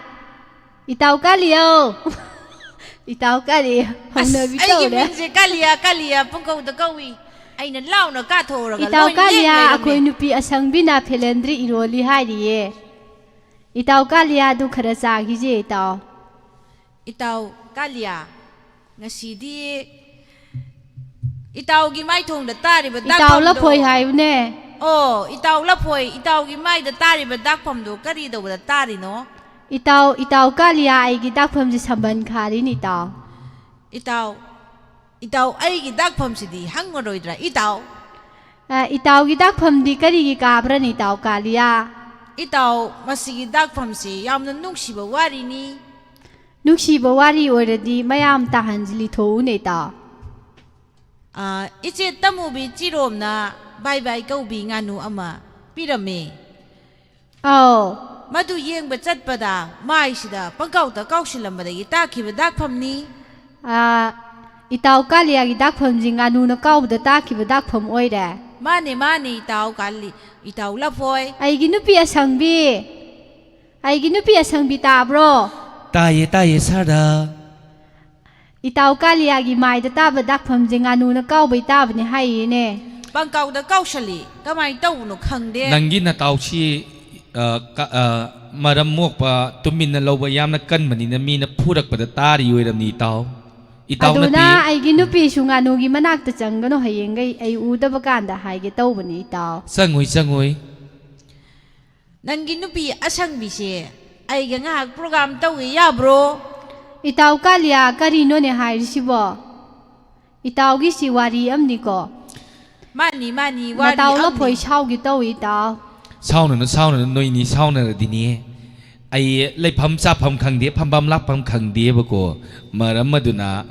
ꯏꯇꯥꯎ ꯀꯥꯂꯤꯌꯥꯎ꯫ ꯏꯇꯥꯎ ꯀꯥꯂꯤꯌꯥ, ꯑꯁ, ꯍꯧꯅꯕꯤ ꯑꯩꯒꯤ ꯇꯧꯔꯦ꯫ ꯃꯤꯡꯁꯦ ꯀꯥꯂꯤꯌꯥ, ꯀꯥꯂꯤꯌꯥ ꯄꯨꯡꯀꯧꯗ ꯀꯧꯏ꯫ ꯑꯩꯅ ꯂꯥꯎꯅ ꯀꯥꯊꯣꯛꯎꯔꯒ ꯏꯇꯥꯎ ꯂꯣꯏ ꯂꯦꯡ ꯀꯥꯂꯤꯌꯥ, ꯂꯩꯔꯝꯃꯦ꯫ ꯑꯩꯈꯣꯏ ꯅꯨꯄꯤ ꯑꯁꯪꯕꯤꯅ ꯐꯦꯂꯦꯟꯗ꯭ꯔꯤ ꯏꯔꯣꯜꯂꯤ ꯍꯥꯏꯔꯤꯌꯦ꯫ ꯏꯇꯥꯎ ꯀꯥꯂꯤꯌꯥꯗꯨ ꯈꯔ ꯆꯥꯈꯤꯁꯦ, ꯏꯇꯥꯎ꯫ ꯏꯇꯥꯎ ꯀꯥꯂꯤꯌꯥ, ꯉꯁꯤꯗꯤ ꯏꯇꯥꯎꯒꯤ ꯃꯥꯏꯊꯣꯡꯗ ꯇꯥꯔꯤꯕ ꯏꯇꯥꯎ ꯗꯥꯛꯐꯝꯗꯣ ꯂꯐꯣꯏ ꯍꯥꯏꯌꯨꯅꯦ꯫ ꯑꯣ, ꯏꯇꯥꯎ ꯂꯐꯣꯏ, ꯏꯇꯥꯎꯒꯤ ꯃꯥꯏꯗ ꯇꯥꯔꯤꯕ ꯗꯥꯛꯐꯝꯗꯣ ꯀꯔꯤ ꯇꯧꯕꯗ ꯇꯥꯔꯤꯅꯣ? ꯏꯇꯥꯎ, ꯏꯇꯥꯎ ꯀꯥꯂꯤꯌꯥ, ꯑꯩꯒꯤ ꯗꯥꯛꯐꯝꯁꯦ ꯁꯝꯕꯟ ꯈꯥꯔꯤꯅꯤ, ꯏꯇꯥꯎ꯫ ꯏꯇꯥꯎ, ꯏꯇꯥꯎ, ꯑꯩꯒꯤ ꯗꯥꯛꯐꯝꯁꯤꯗꯤ ꯍꯪꯉꯔꯣꯏꯗ꯭ꯔꯥ, ꯏꯇꯥꯎ? ꯑ, ꯏꯇꯥꯎꯒꯤ ꯗꯥꯛꯐꯝꯗꯤ ꯀꯔꯤꯒꯤ ꯀꯥꯕ꯭ꯔꯅꯤ, ꯏꯇꯥꯎ ꯀꯥꯂꯤꯌꯥ? ꯏꯇꯥꯎ, ꯃꯁꯤꯒꯤ ꯗꯥꯛꯐꯝꯁꯤ ꯌꯥꯝꯅ ꯅꯨꯡꯁꯤꯕ ꯋꯥꯔꯤꯅꯤ꯫ ꯅꯨꯡꯁꯤꯕ ꯋꯥꯔꯤ ꯑꯣꯏꯔꯗꯤ ꯃꯌꯥꯝ ꯇꯥꯍꯟꯁꯤ, ꯂꯤꯊꯣꯛꯎꯅꯦ, ꯏꯇꯥꯎ꯫ ꯑ, ꯏꯆꯦ ꯇꯃꯨꯕꯤ ꯆꯤꯔꯣꯝꯅ ꯕꯥꯏ ꯕꯥꯏ ꯀꯧꯕꯤ ꯉꯥꯅꯨ ꯑꯃ ꯄꯤꯔꯝꯃꯤ꯫ ꯑꯧ꯫ ꯃꯗꯨ ꯌꯦꯡꯕ ꯆꯠꯄꯗ ꯃꯥꯏꯁꯤꯗ ꯄꯪꯀꯥꯎꯇ ꯀꯥꯎꯁꯤꯜꯂꯝꯕꯗꯒꯤ ꯇꯥꯈꯤꯕ ꯗꯥꯛꯐꯝꯅꯤ꯫ ꯑꯥ, ꯏꯇꯥꯎ ꯀꯥꯂꯤꯌꯥꯒꯤ ꯗꯥꯛꯐꯝꯁꯤ ꯉꯥꯅꯨꯅ ꯀꯥꯎꯕꯗ ꯇꯥꯈꯤꯕ ꯗꯥꯛꯐꯝ ꯑꯣꯏꯔꯦ꯫ ꯃꯥꯅꯦ, ꯃꯥꯅꯦ, ꯏꯇꯥꯎ ꯀꯥꯂꯤ-, ꯏꯇꯥꯎ ꯂꯐꯣꯏ꯫ ꯑꯩꯒꯤ ꯅꯨꯄꯤ ꯑꯁꯪꯕꯤ, ꯑꯩꯒꯤ ꯅꯨꯄꯤ ꯑꯁꯪꯕꯤ ꯇꯥꯕ꯭ꯔꯣ? ꯇꯥꯏꯌꯦ, ꯇꯥꯏꯌꯦ, ꯁꯥꯔꯗ꯫ ꯏꯇꯥꯎ ꯀꯥꯂꯤꯌꯥꯒꯤ ꯃꯥꯏꯗ ꯇꯥꯕ ꯗꯥꯛꯐꯝꯁꯦ ꯉꯥꯅꯨꯅ ꯀꯥꯎꯕꯩ ꯇꯥꯕꯅꯦ ꯍꯥꯏꯌꯦꯅꯦ꯫ ꯄꯪꯀꯥꯎꯗ ꯀꯥꯎꯁꯜꯂꯤ꯫ ꯀꯃꯥꯏꯅ ꯇꯧꯕꯅꯣ ꯈꯪꯗꯦ꯫ ꯅꯪꯒꯤ ꯅꯇꯥꯎꯁꯤ, ꯑ, ꯀ-, ꯑ, ꯃꯔꯝ ꯃꯣꯛꯄ, ꯇꯨꯃꯤꯟꯅ ꯂꯧꯕ ꯌꯥꯝꯅ ꯀꯟꯕꯅꯤꯅ ꯃꯤꯅ ꯐꯨꯔꯛꯄꯗ ꯇꯥꯔꯤ ꯑꯣꯏꯔꯝꯅꯤ, ꯏꯇꯥꯎ꯫ ꯏꯇꯥꯎ ꯑꯗꯨꯅ ꯅꯠꯇꯦ꯫ ꯑꯩꯒꯤ ꯅꯨꯄꯤꯁꯨ ꯉꯥꯅꯨꯒꯤ ꯃꯅꯥꯛꯇ ꯆꯪꯒꯅꯨ, ꯍꯌꯦꯡꯈꯩ ꯑꯩ ꯎꯗꯕ ꯀꯥꯟꯗ ꯍꯥꯏꯒꯦ ꯇꯧꯕꯅꯤ, ꯏꯇꯥꯎ꯫ ꯆꯪꯉꯣꯏ, ꯆꯪꯉꯣꯏ꯫ ꯅꯪꯒꯤ ꯅꯨꯄꯤ ꯑꯁꯪꯕꯤꯁꯦ ꯑꯩꯒ ꯉꯥꯏꯍꯥꯛ program ꯇꯧꯒꯦ ꯌꯥꯕ꯭ꯔꯣ? ꯏꯇꯥꯎ ꯀꯥꯂꯤꯌꯥ, ꯀꯔꯤꯅꯣꯅꯦ ꯍꯥꯏꯔꯤꯁꯤꯕꯣ? ꯏꯇꯥꯎꯒꯤꯁꯤ ꯋꯥꯔꯤ ꯑꯃꯅꯤꯀꯣ꯫ ꯃꯥꯅꯤ, ꯃꯥꯅꯤ, ꯋꯥꯔꯤ ꯅꯇꯥꯎ ꯑꯃꯅꯤ꯫ ꯂꯐꯣꯏ ꯁꯥꯎꯒꯦ ꯇꯧꯏ, ꯏꯇꯥꯎ꯫ ꯁꯥꯎꯅꯅꯨ, ꯁꯥꯎꯅꯅꯨ, ꯅꯣꯏꯅꯤ ꯁꯥꯎꯅꯔꯗꯤꯅꯦ꯫ ꯑꯩ ꯂꯩꯐꯝ ꯆꯥꯐꯝ ꯈꯪꯗꯦ, ꯐꯝꯐꯝ ꯂꯥꯛꯐꯝ ꯈꯪꯗꯦꯕꯀꯣ꯫ ꯃꯔꯝ ꯑꯗꯨꯅ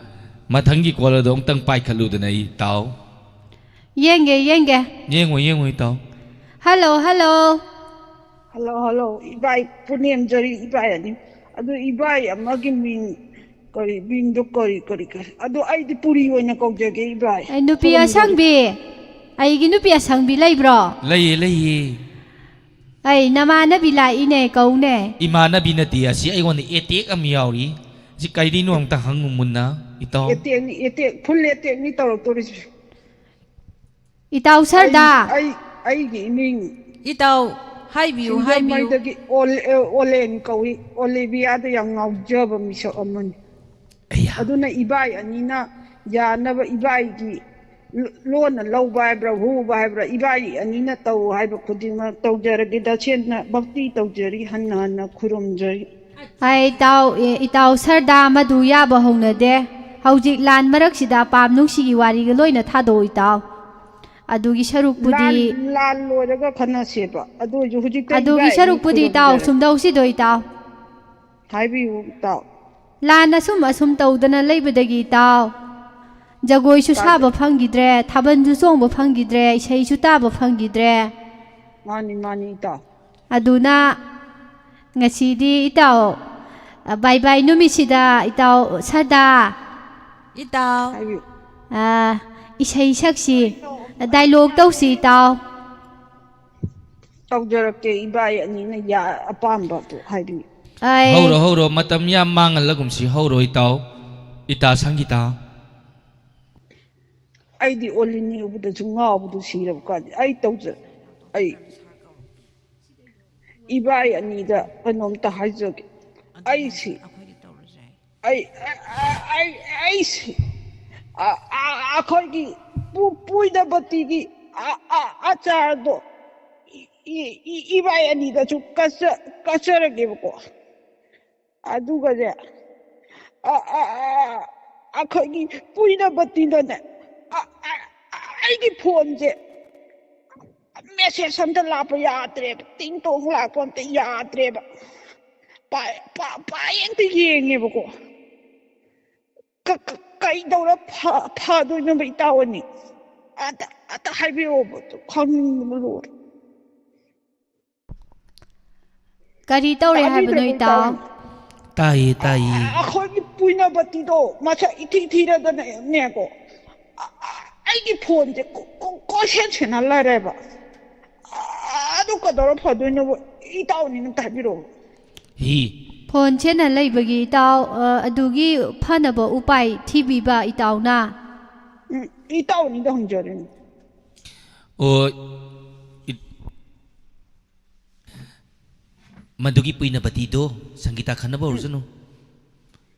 ꯃꯊꯪꯒꯤ call ꯑꯗꯣ ꯑꯃꯨꯛꯇꯪ ꯄꯥꯏꯈꯠꯂꯨꯗꯅ, ꯏꯇꯥꯎ꯫ ꯌꯦꯡꯒꯦ, ꯌꯦꯡꯒꯦ꯫ ꯌꯦꯡꯉꯣ, ꯌꯦꯡꯉꯣ, ꯏꯇꯥꯎ꯫ Hello, hello꯫ Hello, hello꯫ ꯏꯕꯥꯏ ꯄꯨꯅꯦꯝꯖꯔꯤ ꯏꯕꯥꯏ ꯑꯅꯤ꯫ ꯑꯗꯨ ꯏꯕꯥꯏ ꯑꯃꯒꯤ ꯃꯤꯡ ꯀꯔꯤ, ꯃꯤꯡꯗꯣ ꯀꯔꯤ, ꯀꯔꯤ, ꯀꯔꯤ? ꯑꯗꯨ ꯑꯩꯗꯤ ꯄꯨꯔꯤ ꯑꯣꯏꯅ ꯀꯧꯖꯒꯦ, ꯏꯕꯥꯏ꯫ ꯑꯦ, ꯅꯨꯄꯤ ꯈꯨꯔꯨꯝꯖꯔꯤ꯫ ꯑꯁꯪꯕꯤ, ꯑꯩꯒꯤ ꯅꯨꯄꯤ ꯑꯁꯪꯕꯤ ꯂꯩꯕ꯭ꯔꯣ? ꯂꯩꯌꯦ, ꯂꯩꯌꯦ꯫ ꯑꯩ ꯅꯃꯥꯟꯅꯕꯤ ꯂꯥꯛꯏꯅꯦ, ꯀꯧꯅꯦ꯫ ꯏꯃꯥꯟꯅꯕꯤ ꯅꯠꯇꯦ, ꯑꯁꯤ ꯑꯩꯉꯣꯟꯗ attack ꯑꯃ ꯌꯥꯎꯔꯤ꯫ ꯁꯤ ꯀꯩꯔꯤꯅꯣ ꯑꯝꯇ ꯍꯪꯉꯨ ꯃꯨꯟꯅ, ꯏꯇꯥꯎ꯫ ꯑꯦꯇꯦꯛꯅꯤ, ꯑꯦꯇꯦꯛ, ꯐꯨꯜ ꯑꯦꯇꯦꯛꯅꯤ ꯇꯧꯔꯛꯇꯣꯔꯤꯁꯦ꯫ ꯏꯇꯥꯎ ꯁꯔꯗꯥ꯫ ꯑꯩ ꯑꯩꯒꯤ ꯏꯃꯤꯡ ꯏꯇꯥꯎ, ꯍꯥꯏꯕꯤꯌꯨ, ꯍꯥꯏꯕꯤꯌꯨ꯫ ꯁꯤꯡꯖꯃꯩꯗꯒꯤ ꯑꯣꯜ- ꯑꯦ, ꯑꯣꯂꯦꯟ ꯀꯧꯏ꯫ ꯑꯣꯂꯤꯕꯤꯌꯥꯗ ꯌꯥꯝ ꯉꯥꯎꯖꯕ ꯃꯤꯁꯛ ꯑꯃꯅꯤ꯫ ꯑꯩꯌꯥ꯫ ꯑꯗꯨꯅ ꯏꯕꯥꯏ ꯑꯅꯤꯅ ꯌꯥꯅꯕ, ꯏꯕꯥꯏꯒꯤ ꯂꯣꯟꯅ ꯂꯧꯕ ꯍꯥꯏꯕ꯭ꯔꯥ, ꯍꯨꯕ ꯍꯥꯏꯕ꯭ꯔꯥ, ꯏꯕꯥꯏ ꯑꯅꯤꯅ ꯇꯧ ꯍꯥꯏꯕ ꯈꯨꯗꯤꯡꯃꯛ ꯇꯧꯖꯔꯒꯦ꯫ ꯇꯁꯦꯡꯅ ꯚꯛꯇꯤ ꯇꯧꯖꯔꯤ, ꯍꯟꯅ ꯍꯟꯅ ꯈꯨꯔꯨꯝꯖꯔꯤ꯫ ꯑꯩ ꯏꯇꯥꯎ, ꯑꯦ, ꯏꯇꯥꯎ ꯁꯔꯗꯥ, ꯃꯗꯨ ꯌꯥꯕ ꯍꯧꯅꯗꯦ꯫ ꯍꯧꯖꯤꯛ ꯂꯥꯟ ꯃꯔꯛꯁꯤꯗ ꯑꯄꯥꯝ ꯅꯨꯡꯁꯤꯒꯤ ꯋꯥꯔꯤꯒ ꯂꯣꯏꯅ ꯊꯥꯗꯣꯛꯎ ꯏꯇꯥꯎ꯫ ꯑꯗꯨꯒꯤ ꯁꯔꯨꯛꯄꯨꯗꯤ ꯂꯥꯟ ꯂꯥꯟ ꯂꯣꯏꯔꯒ ꯈꯟꯅꯁꯦꯕ꯫ ꯑꯗꯨ ꯑꯣꯏꯁꯨ ꯍꯧꯖꯤꯛꯇ ꯑꯗꯨꯒꯤ ꯏꯕꯥꯏ ꯑꯅꯤ ꯁꯔꯨꯛꯄꯨꯗꯤ ꯏꯇꯥꯎ ꯈꯨꯔꯨꯝꯖꯔꯒꯦ꯫ ꯁꯨꯝꯗꯧꯁꯤꯗꯣ ꯏꯇꯥꯎ꯫ ꯍꯥꯏꯕꯤꯌꯨ ꯏꯇꯥꯎ꯫ ꯂꯥꯟ ꯑꯁꯨꯝ ꯑꯁꯨꯝ ꯇꯧꯗꯅ ꯂꯩꯕꯗꯒꯤ ꯏꯇꯥꯎ ꯖꯒꯣꯏꯁꯨ ꯇꯥꯗꯦ꯫ ꯁꯥꯕ ꯐꯪꯈꯤꯗ꯭ꯔꯦ, ꯊꯥꯕꯜꯁꯨ ꯆꯣꯡꯕ ꯐꯪꯈꯤꯗ꯭ꯔꯦ, ꯏꯁꯩꯁꯨ ꯇꯥꯕ ꯐꯪꯈꯤꯗ꯭ꯔꯦ꯫ ꯃꯥꯅꯤ ꯃꯥꯅꯤ ꯏꯇꯥꯎ꯫ ꯑꯗꯨꯅ ꯉꯁꯤꯗꯤ ꯏꯇꯥꯎ, ꯑ, ꯕꯥꯏ ꯕꯥꯏ ꯅꯨꯃꯤꯠꯁꯤꯗ ꯏꯇꯥꯎ ꯁꯔꯗꯥ, ꯏꯇꯥꯎ꯫ ꯍꯥꯏꯕꯤꯌꯨ꯫ ꯑ, ꯏꯁꯩ ꯁꯛꯁꯤ, ꯗꯥꯏꯂꯣꯛ ꯇꯧꯁꯤ ꯏꯇꯥꯎ꯫ ꯇꯧꯖꯔꯛꯀꯦ, ꯏꯕꯥꯏ ꯑꯅꯤꯅ ꯌꯥ- ꯑꯄꯥꯝꯕꯗꯨ ꯍꯥꯏꯕꯤꯌꯨ꯫ ꯑꯩ ꯍꯧꯔꯣ, ꯍꯧꯔꯣ, ꯃꯇꯝ ꯌꯥꯝ ꯃꯥꯡꯍꯜꯂꯒꯨꯝꯁꯤ꯫ ꯍꯧꯔꯣ, ꯏꯇꯥꯎ, ꯏꯇꯥ ꯁꯪꯒꯤꯇꯥ꯫ ꯑꯩꯗꯤ ꯑꯣꯂꯤꯅꯤ ꯎꯕꯗꯁꯨ ꯉꯥꯎꯕꯗꯨ ꯁꯤꯔꯕ ꯀꯥꯟꯗ ꯑꯩ ꯇꯧꯖ ꯑꯩ ꯏꯕꯥꯏ ꯑꯅꯤꯗ ꯀꯩꯅꯣꯝꯇ ꯍꯥꯏꯖꯒꯦ꯫ ꯑꯩꯁꯤ ꯑꯩ ꯑꯩ ꯑꯩꯁꯤ ꯑ- ꯑ- ꯑꯩꯈꯣꯏꯒꯤ ꯄꯨ- ꯄꯨꯏꯗꯕꯇꯤꯒꯤ ꯑ- ꯑ- ꯑꯆꯥꯔꯗꯣ ꯏ- ꯏ- ꯏ- ꯏꯕꯥꯏ ꯑꯅꯤꯗꯁꯨ ꯀꯠꯆ- ꯀꯠꯆꯔꯒꯦꯕꯀꯣ꯫ ꯑꯗꯨꯒꯅꯦ ꯑ- ꯑ- ꯑ- ꯑꯩꯈꯣꯏꯒꯤ ꯄꯨꯏꯅꯕꯇꯤꯅꯅꯦ ꯑ- ꯑ- ꯑꯩꯒꯤ ꯐꯣꯟꯁꯦ ꯃꯦꯁꯦꯖ ꯑꯝꯇ ꯂꯥꯛꯄ ꯌꯥꯗ꯭ꯔꯦꯕ, ꯇꯤꯡ ꯇꯣꯡ ꯂꯥꯛꯄ ꯑꯝꯇ ꯌꯥꯗ꯭ꯔꯦꯕ꯫ ꯄꯥꯏ- ꯄꯥ- ꯄꯥꯏ ꯑꯝꯇ ꯌꯦꯡꯉꯦꯕꯀꯣ꯫ ꯀ- ꯀ- ꯀꯩꯗꯧꯔ ꯐ- ꯐꯗꯣꯏꯅꯣꯕ ꯏꯇꯥꯎ ꯑꯅꯤ? ꯑꯇ ꯑꯇ ꯍꯥꯏꯕꯤꯔꯛꯑꯣꯕ, ꯈꯪꯅꯤꯡꯕꯅ ꯂꯣꯏꯔꯦ꯫ ꯀꯔꯤ ꯇꯧꯔꯦ ꯍꯥꯏꯕꯅꯣ ꯇꯥꯕꯤꯗ꯭ꯔꯕꯣ ꯏꯇꯥꯎ? ꯏꯇꯥꯎ? ꯇꯥꯏꯌꯦ, ꯇꯥꯏꯌꯦ꯫ ꯑꯩꯈꯣꯏꯒꯤ ꯄꯨꯏꯅꯕꯇꯤꯗꯣ ꯃꯁꯛ ꯏꯊꯤ ꯊꯤꯔꯗꯅꯅꯦꯀꯣ, ꯑ- ꯑ- ꯑꯩꯒꯤ ꯐꯣꯟꯁꯦ ꯀꯣ- ꯀꯣ- ꯀꯣꯏꯁꯦꯟ ꯁꯦꯟꯅ ꯂꯩꯔꯦꯕ꯫ ꯑ- ꯑꯗꯨ ꯀꯩꯗꯧꯔ ꯐꯗꯣꯏꯅꯣꯕ? ꯏꯇꯥꯎꯅꯤꯅ ꯑꯝꯇ ꯍꯥꯏꯕꯤꯔꯛꯑꯣ꯫ ꯍꯤ, ꯐꯣꯟ ꯁꯦꯟꯅ ꯂꯩꯕꯒꯤ ꯏꯇꯥꯎ, ꯑ, ꯑꯗꯨꯒꯤ ꯐꯅꯕ ꯎꯄꯥꯏ ꯊꯤꯕꯤꯕ ꯏꯇꯥꯎꯅ꯫ ꯎꯝ, ꯏꯇꯥꯎꯅꯤꯗ ꯍꯪꯖꯔꯤꯅꯤ꯫ ꯑꯣ, ꯏ-, ꯃꯗꯨꯒꯤ ꯄꯨꯏꯅꯕꯇꯤꯗꯣ ꯁꯪꯒꯤꯇꯥ ꯈꯟꯅꯕ ꯍꯧꯔꯁꯅꯨ꯫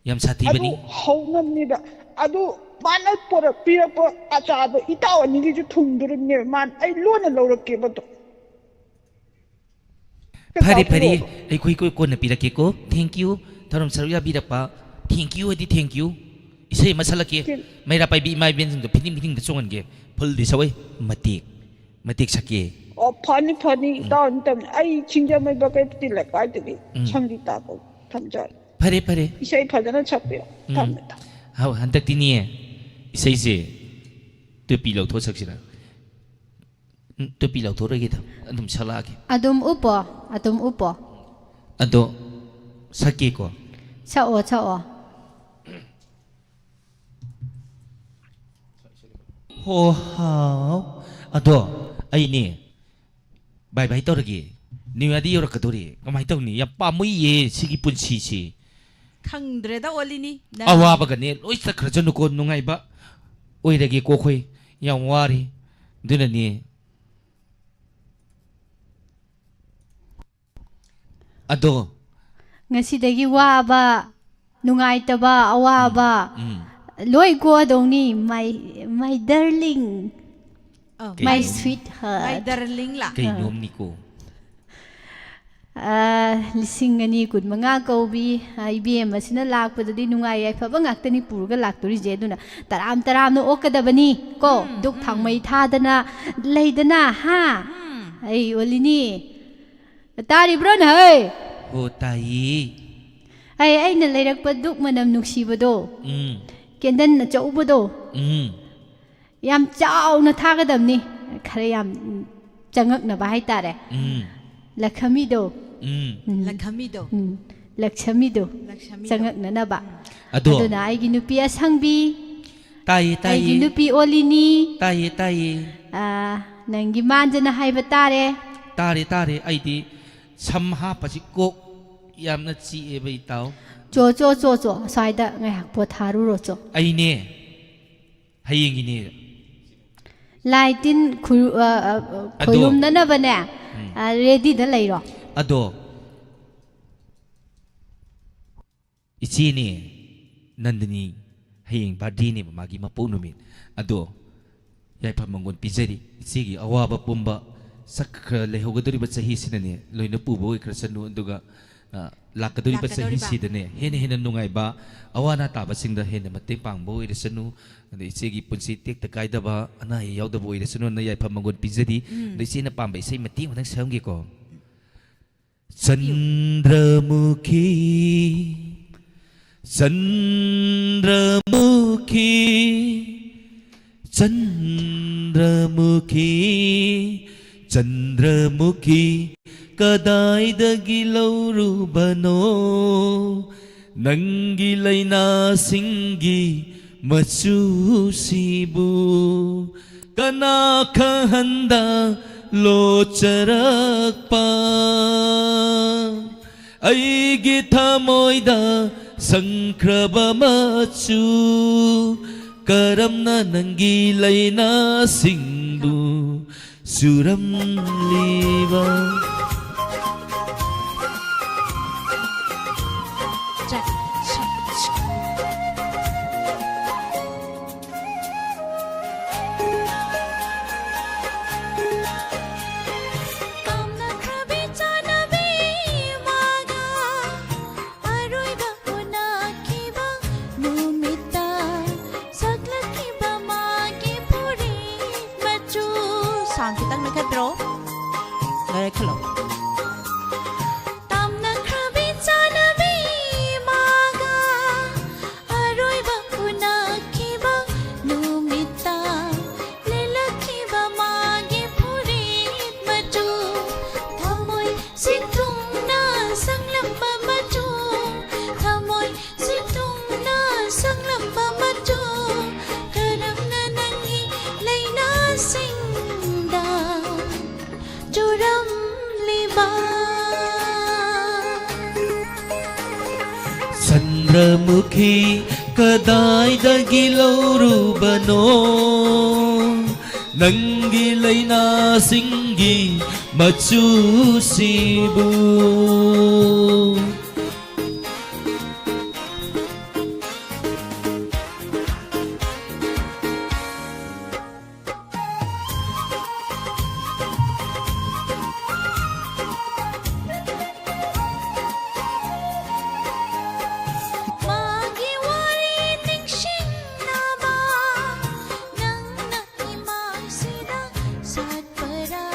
ꯌꯥꯝ ꯁꯥꯊꯤꯕꯅꯤ꯫ ꯑꯗꯨ ꯍꯧꯅꯕꯅꯤꯗ꯫ ꯑꯗꯨ ꯃꯥꯅ ꯄꯣꯔꯛ-, ꯄꯤꯔꯛꯄ ꯑꯆꯥꯗꯣ ꯏꯇꯥꯎ ꯑꯅꯤꯒꯤꯁꯨ ꯊꯨꯡꯗꯣꯔꯤꯕꯅꯦꯕ꯫ ꯃꯥꯅ ꯑꯩ ꯂꯣꯟꯅ ꯂꯧꯔꯛꯀꯦꯕ ꯑꯗꯣ꯫ ꯐꯔꯦ, ꯐꯔꯦ꯫ ꯄꯤꯔꯛꯑꯣꯕ꯫ ꯑꯩꯈꯣꯏ ꯀꯣ-, ꯀꯣꯟꯅ ꯄꯤꯔꯛꯀꯦꯀꯣ꯫ Thank you꯫ ꯊꯧꯔꯝ ꯁꯔꯨꯛ ꯌꯥꯕꯤꯔꯛꯄ꯫ Thank you ꯍꯥꯏꯗꯤ thank you꯫ ꯏꯁꯩ ꯑꯃ ꯁꯛꯂꯛꯀꯦ꯫ Thank- ꯃꯩꯔꯥ ꯄꯥꯏꯕꯤ ꯏꯃꯥ ꯏꯕꯦꯟꯁꯤꯡꯗꯣ ꯐꯤꯗꯤꯡ ꯐꯤꯗꯤꯡꯗ ꯆꯣꯡꯍꯟꯒꯦ꯫ ꯐꯨꯜꯗꯤ ꯁꯛꯑꯣꯏ꯫ ꯃꯇꯦꯛ꯫ ꯃꯇꯦꯛ ꯁꯛꯀꯦ꯫ ꯑꯣ, ꯐꯅꯤ, ꯐꯅꯤ꯫ ꯎꯝ꯫ ꯏꯇꯥꯎꯅ ꯇꯝꯅꯤ꯫ ꯑꯩ ꯁꯤꯡꯖꯃꯩ ꯕꯀꯩꯄꯇꯤ ꯂꯩꯀꯥꯏꯗꯒꯤ ꯎꯝ꯫ ꯁꯪꯒꯤꯇꯥ ꯀꯧꯏ꯫ ꯊꯝꯖꯔꯦ꯫ ꯐꯔꯦ, ꯐꯔꯦ꯫ ꯏꯁꯩ ꯐꯖꯅ ꯁꯛꯄꯤꯌꯨ꯫ ꯎꯝ꯫ ꯊꯝꯃꯦ, ꯊꯝꯃꯦ꯫ ꯍꯥꯎ, ꯍꯟꯗꯛꯇꯤꯅꯦ, ꯏꯁꯩꯁꯦ ꯇꯨꯄꯤ ꯂꯧꯊꯣꯛ ꯁꯛꯁꯤꯔꯥ? ꯎꯝ, ꯇꯨꯄꯤ ꯂꯧꯊꯣꯛꯔꯣꯏꯒꯦꯗ, ꯑꯗꯨꯝ ꯁꯛꯂꯛꯑꯒꯦ꯫ ꯑꯗꯨꯝ ꯎꯞꯄꯣ, ꯑꯗꯨꯝ ꯎꯞꯄꯣ꯫ ꯑꯗꯣ ꯁꯛꯀꯦꯀꯣ꯫ ꯁꯛꯑꯣ, ꯁꯛꯑꯣ꯫ ꯍꯣ, ꯍꯥꯎ꯫ ꯑꯗꯣ ꯑꯩꯅꯦ, ꯕꯥꯏ ꯕꯥꯏ ꯇꯧꯔꯒꯦ꯫ New Yearꯗꯤ ꯌꯧꯔꯛꯀꯗꯧꯔꯦ꯫ ꯀꯃꯥꯏꯅ ꯇꯧꯅꯤ? ꯌꯥꯝ ꯄꯥꯝꯃꯨꯏꯌꯦ ꯁꯤꯒꯤ ꯄꯨꯟꯁꯤꯁꯤ꯫ ꯈꯪꯗ꯭ꯔꯦꯗ, ꯑꯣꯂꯤꯅꯤ, ꯅꯪ ꯑꯋꯥꯕꯒꯅꯦ ꯂꯣꯏ ꯆꯠꯈ꯭ꯔꯖꯅꯨꯀꯣ, ꯅꯨꯡꯉꯥꯏꯕ ꯑꯣꯏꯔꯒꯦꯀꯣ ꯑꯩꯈꯣꯏ꯫ ꯌꯥꯝ ꯋꯥꯔꯦ꯫ ꯑꯗꯨꯅꯅꯦ꯫ ꯑꯗꯣ꯫ ꯉꯁꯤꯗꯒꯤ ꯋꯥꯕ, ꯅꯨꯡꯉꯥꯏꯇꯕ, ꯑꯋꯥꯕ, ꯎꯝ, ꯎꯝ꯫ ꯂꯣꯏ ꯀꯣꯛꯑꯗꯧꯅꯤ, my, my darling, ꯑ, my ꯀꯩꯅꯣ? Sweetheart꯫ My darling ꯂꯥ? ꯀꯩꯅꯣꯝꯅꯤꯀꯣ꯫ ꯑ, ꯂꯤꯁꯤꯡ ꯑꯅꯤ ꯀꯨꯟꯃꯉꯥ ꯀꯧꯕꯤ, ꯑ, ꯏꯕꯦꯝ ꯑꯁꯤꯅ ꯂꯥꯛꯄꯗꯗꯤ ꯅꯨꯡꯉꯥꯏ ꯌꯥꯏꯐꯕ ꯉꯥꯛꯇꯅꯤ ꯄꯨꯔꯒ ꯂꯥꯛꯇꯣꯔꯤꯁꯦ꯫ ꯑꯗꯨꯅ ꯇꯔꯥꯝ ꯇꯔꯥꯝꯅ ꯑꯣꯛꯀꯗꯕꯅꯤ ꯀꯣ꯫ ꯎꯝ, ꯗꯨꯛ ꯎꯝ꯫ ꯊꯥꯎꯃꯩ ꯊꯥꯗꯅ ꯂꯩꯗꯅ, ꯍꯥ? ꯎꯝ꯫ ꯑꯩ ꯑꯣꯂꯤꯅꯤ꯫ ꯇꯥꯔꯤꯕ꯭ꯔꯣ ꯅꯍꯣꯏ? ꯍꯣ, ꯇꯥꯏꯌꯦ꯫ ꯑꯩ, ꯑꯩꯅ ꯂꯩꯔꯛꯄ ꯗꯨꯛ ꯃꯅꯝ ꯅꯨꯡꯁꯤꯕꯗꯣ, ꯎꯝ꯫ Candle ꯑꯆꯧꯕꯗꯣ, ꯎꯝ꯫ ꯌꯥꯝ ꯆꯥꯎꯅ ꯊꯥꯒꯗꯕꯅꯤ, ꯈꯔ ꯌꯥꯝ ꯆꯪꯉꯛꯅꯕ ꯍꯥꯏꯇꯥꯔꯦ꯫ ꯎꯝ꯫ ꯂꯈꯃꯤꯗꯣ꯫ ꯎꯝ꯫ ꯎꯝ꯫ ꯂꯈꯃꯤꯗꯣ꯫ ꯎꯝ꯫ ꯂꯛꯁꯃꯤꯗꯣ꯫ ꯂꯛꯁꯃꯤꯗꯣ꯫ ꯆꯪꯉꯛꯅꯅꯕ꯫ ꯎꯝ꯫ ꯑꯗꯣ꯫ ꯑꯗꯨꯅ ꯑꯩꯒꯤ ꯅꯨꯄꯤ ꯑꯁꯪꯕꯤ, ꯇꯥꯏꯌꯦ, ꯇꯥꯏꯌꯦ꯫ ꯑꯩꯒꯤ ꯅꯨꯄꯤ ꯑꯣꯂꯤꯅꯤ꯫ ꯇꯥꯏꯌꯦ, ꯇꯥꯏꯌꯦ꯫ ꯑꯥ, ꯅꯪꯒꯤ ꯃꯥꯟꯖꯅ ꯍꯥꯏꯕ ꯇꯥꯔꯦ꯫ ꯇꯥꯔꯦ, ꯇꯥꯔꯦ꯫ ꯑꯩꯗꯤ ꯁꯝ ꯍꯥꯞꯄꯁꯤ ꯀꯣꯛ ꯌꯥꯝꯅ ꯆꯤꯛꯑꯦꯕ, ꯏꯇꯥꯎ꯫ ꯆꯣ ꯆꯣ ꯆꯣ ꯆꯣ, ꯑꯁ꯭ꯋꯥꯏꯗ ꯉꯥꯏꯍꯥꯛ ꯄꯣꯊꯥꯔꯨꯔꯣ ꯆꯣ꯫ ꯑꯩꯅꯦ, ꯍꯌꯦꯡꯒꯤꯅꯦ꯫ ꯂꯥꯏ ꯇꯤꯟ ꯈꯨ- ꯑ, ꯑ, ꯑ, ꯑꯗꯣ, ꯈꯣꯏꯔꯨꯝꯅꯅꯕꯅꯦ, ꯎꯝ꯫ ꯑ, ꯔꯦꯗꯤꯗ ꯂꯩꯔꯣ꯫ ꯑꯗꯣ, ꯏꯆꯦꯅꯦ, ꯅꯟꯗꯅꯤ, ꯍꯌꯦꯡ ꯕꯥꯔꯗꯦꯅꯦꯕ, ꯃꯥꯒꯤ ꯃꯄꯣꯛ ꯅꯨꯃꯤꯠ꯫ ꯑꯗꯣ, ꯌꯥꯏꯐ ꯃꯪꯒꯣꯜ ꯄꯤꯖꯔꯤ꯫ ꯏꯆꯦꯒꯤ ꯑꯋꯥꯕ ꯄꯨꯝꯕ ꯁꯛꯈ꯭ꯔ ꯂꯩꯍꯧꯒꯗꯧꯔꯤꯕ ꯆꯍꯤꯁꯤꯅꯅꯦ, ꯂꯣꯏꯅ ꯄꯨꯕ ꯑꯣꯏꯈ꯭ꯔꯁꯅꯨ꯫ ꯑꯗꯨꯒ, ꯑ, ꯂꯥꯛꯀꯗꯧꯔꯤꯕ ꯂꯥꯛꯀꯗꯧꯔꯤꯕ꯫ ꯆꯍꯤꯁꯤꯗꯅꯦ, ꯍꯦꯟꯅ ꯍꯦꯟꯅ ꯅꯨꯡꯉꯥꯏꯕ, ꯑꯋꯥ ꯑꯅꯥ ꯇꯥꯕꯁꯤꯡꯗ ꯍꯦꯟꯅ ꯃꯇꯦꯡ ꯄꯥꯡꯕ ꯑꯣꯏꯔꯁꯅꯨ꯫ ꯑꯗ ꯏꯆꯦꯒꯤ ꯄꯨꯟꯁꯤ ꯇꯦꯛꯇ ꯀꯥꯏꯗꯕ, ꯑꯅꯥ ꯑꯌꯦꯛ ꯌꯥꯎꯗꯕ ꯑꯣꯏꯔꯁꯅꯨꯅ ꯌꯥꯏꯐ ꯃꯪꯒꯣꯜ ꯄꯤꯖꯔꯤ꯫ ꯎꯝ꯫ ꯑꯗ ꯏꯆꯦꯅ ꯄꯥꯝꯕ ꯏꯁꯩ ꯃꯇꯦꯛ ꯑꯃꯇꯪ ꯁꯛꯍꯟꯒꯦꯀꯣ꯫ ꯆꯟꯗ꯭ꯔꯃꯨꯈꯤ, ꯆꯟꯗ꯭ꯔꯃꯨꯈꯤ, ꯆꯟꯗ꯭ꯔꯃꯨꯈꯤ, ꯆꯟꯗ꯭ꯔꯃꯨꯈꯤ, ꯀꯗꯥꯏꯗꯒꯤ ꯂꯧꯔꯨꯕꯅꯣ ꯅꯪꯒꯤ ꯂꯩꯅꯥꯁꯤꯡꯒꯤ ꯃꯆꯨꯁꯤꯕꯨ? ꯀꯅꯥ ꯈꯪꯍꯟꯗ ꯂꯣꯠꯆꯔꯛꯄ ꯑꯩꯒꯤ ꯊꯃꯣꯏꯗ ꯁꯪꯈ꯭ꯔꯕ ꯃꯆꯨ? ꯀꯔꯝꯅ ꯅꯪꯒꯤ ꯂꯩꯅꯥꯁꯤꯡꯕꯨ ꯆꯨꯔꯝꯂꯤꯕ? ꯄꯥꯝꯅꯈ꯭ꯔꯕꯤ ꯆꯥꯟꯅꯕꯤ ꯃꯥꯒ ꯑꯔꯣꯏꯕ ꯎꯅꯈꯤꯕ ꯅꯨꯃꯤꯠꯇ ꯁꯛꯂꯛꯈꯤꯕ ꯃꯥꯒꯤ ꯐꯨꯔꯤꯠ ꯃꯆꯨ꯫ ꯁꯥꯡ ꯈꯤꯇꯪ ꯂꯩꯈꯠꯇ꯭ꯔꯣ? ꯂꯩꯈꯠꯂꯣ꯫ ꯆꯟꯗ꯭ꯔꯃꯨꯈꯤ ꯀꯗꯥꯏꯗꯒꯤ ꯂꯧꯔꯨꯕꯅꯣ? ꯅꯪꯒꯤ ꯂꯩꯅꯥꯁꯤꯡꯒꯤ ꯃꯆꯨꯁꯤꯕꯨ꯫ ꯃꯥꯒꯤ ꯋꯥꯔꯤ ꯅꯤꯡꯁꯤꯡꯅꯕ ꯅꯪꯅ ꯏꯃꯥꯡꯁꯤꯗ ꯁꯥꯠꯄꯔꯥ?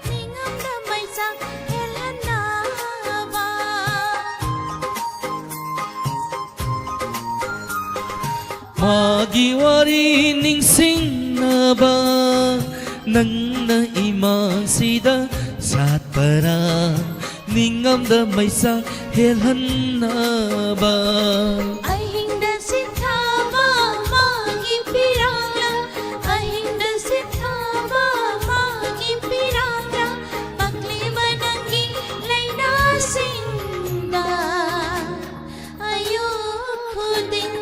ꯅꯤꯡꯉꯝꯗ ꯃꯩꯁꯥꯛ ꯍꯦꯜꯍꯟꯅꯕ꯫ ꯃꯥꯒꯤ ꯋꯥꯔꯤ ꯅꯤꯡꯁꯤꯡꯅꯕ ꯅꯪꯅ ꯏꯃꯥꯡꯁꯤꯗ ꯁꯥꯠꯄꯔꯥ? ꯅꯤꯡꯉꯝꯗ ꯃꯩꯁꯥꯛ ꯍꯦꯜꯍꯟꯅꯕ꯫ ꯑꯍꯤꯡꯗ ꯁꯤꯊꯕ ꯃꯥꯒꯤ ꯄꯤꯔꯥꯡꯂ, ꯑꯍꯤꯡꯗ ꯁꯤꯊꯕ ꯃꯥꯒꯤ ꯄꯤꯔꯥꯡꯂ, ꯄꯛꯂꯤꯕ ꯅꯪꯒꯤ ꯂꯩꯅꯥꯁꯤꯡꯗ꯫ ꯑꯌꯨꯛ ꯈꯨꯗꯤꯡ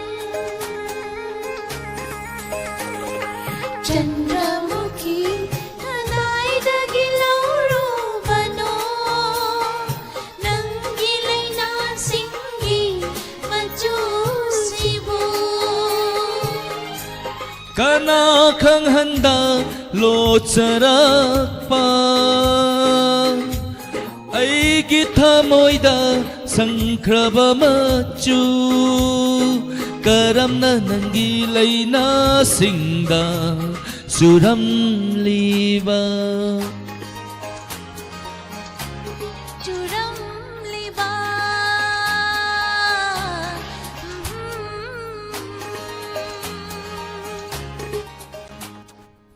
ꯆꯟꯗ꯭ꯔꯃꯨꯈꯤ ꯀꯗꯥꯏꯗꯒꯤ ꯂꯧꯔꯨꯕꯅꯣ? ꯅꯪꯒꯤ ꯂꯩꯅꯥꯁꯤꯡꯒꯤ ꯃꯆꯨꯁꯤꯕꯨ꯫ ꯀꯅꯥ ꯈꯪꯍꯟꯗ ꯂꯣꯠꯆꯔꯛꯄ ꯑꯩꯒꯤ ꯊꯃꯣꯏꯗ ꯁꯪꯈ꯭ꯔꯕ ꯃꯆꯨ? ꯀꯔꯝꯅ ꯅꯪꯒꯤ ꯂꯩꯅꯥꯁꯤꯡꯗ ꯆꯨꯔꯝꯂꯤꯕ? ꯆꯨꯔꯝꯂꯤꯕ꯫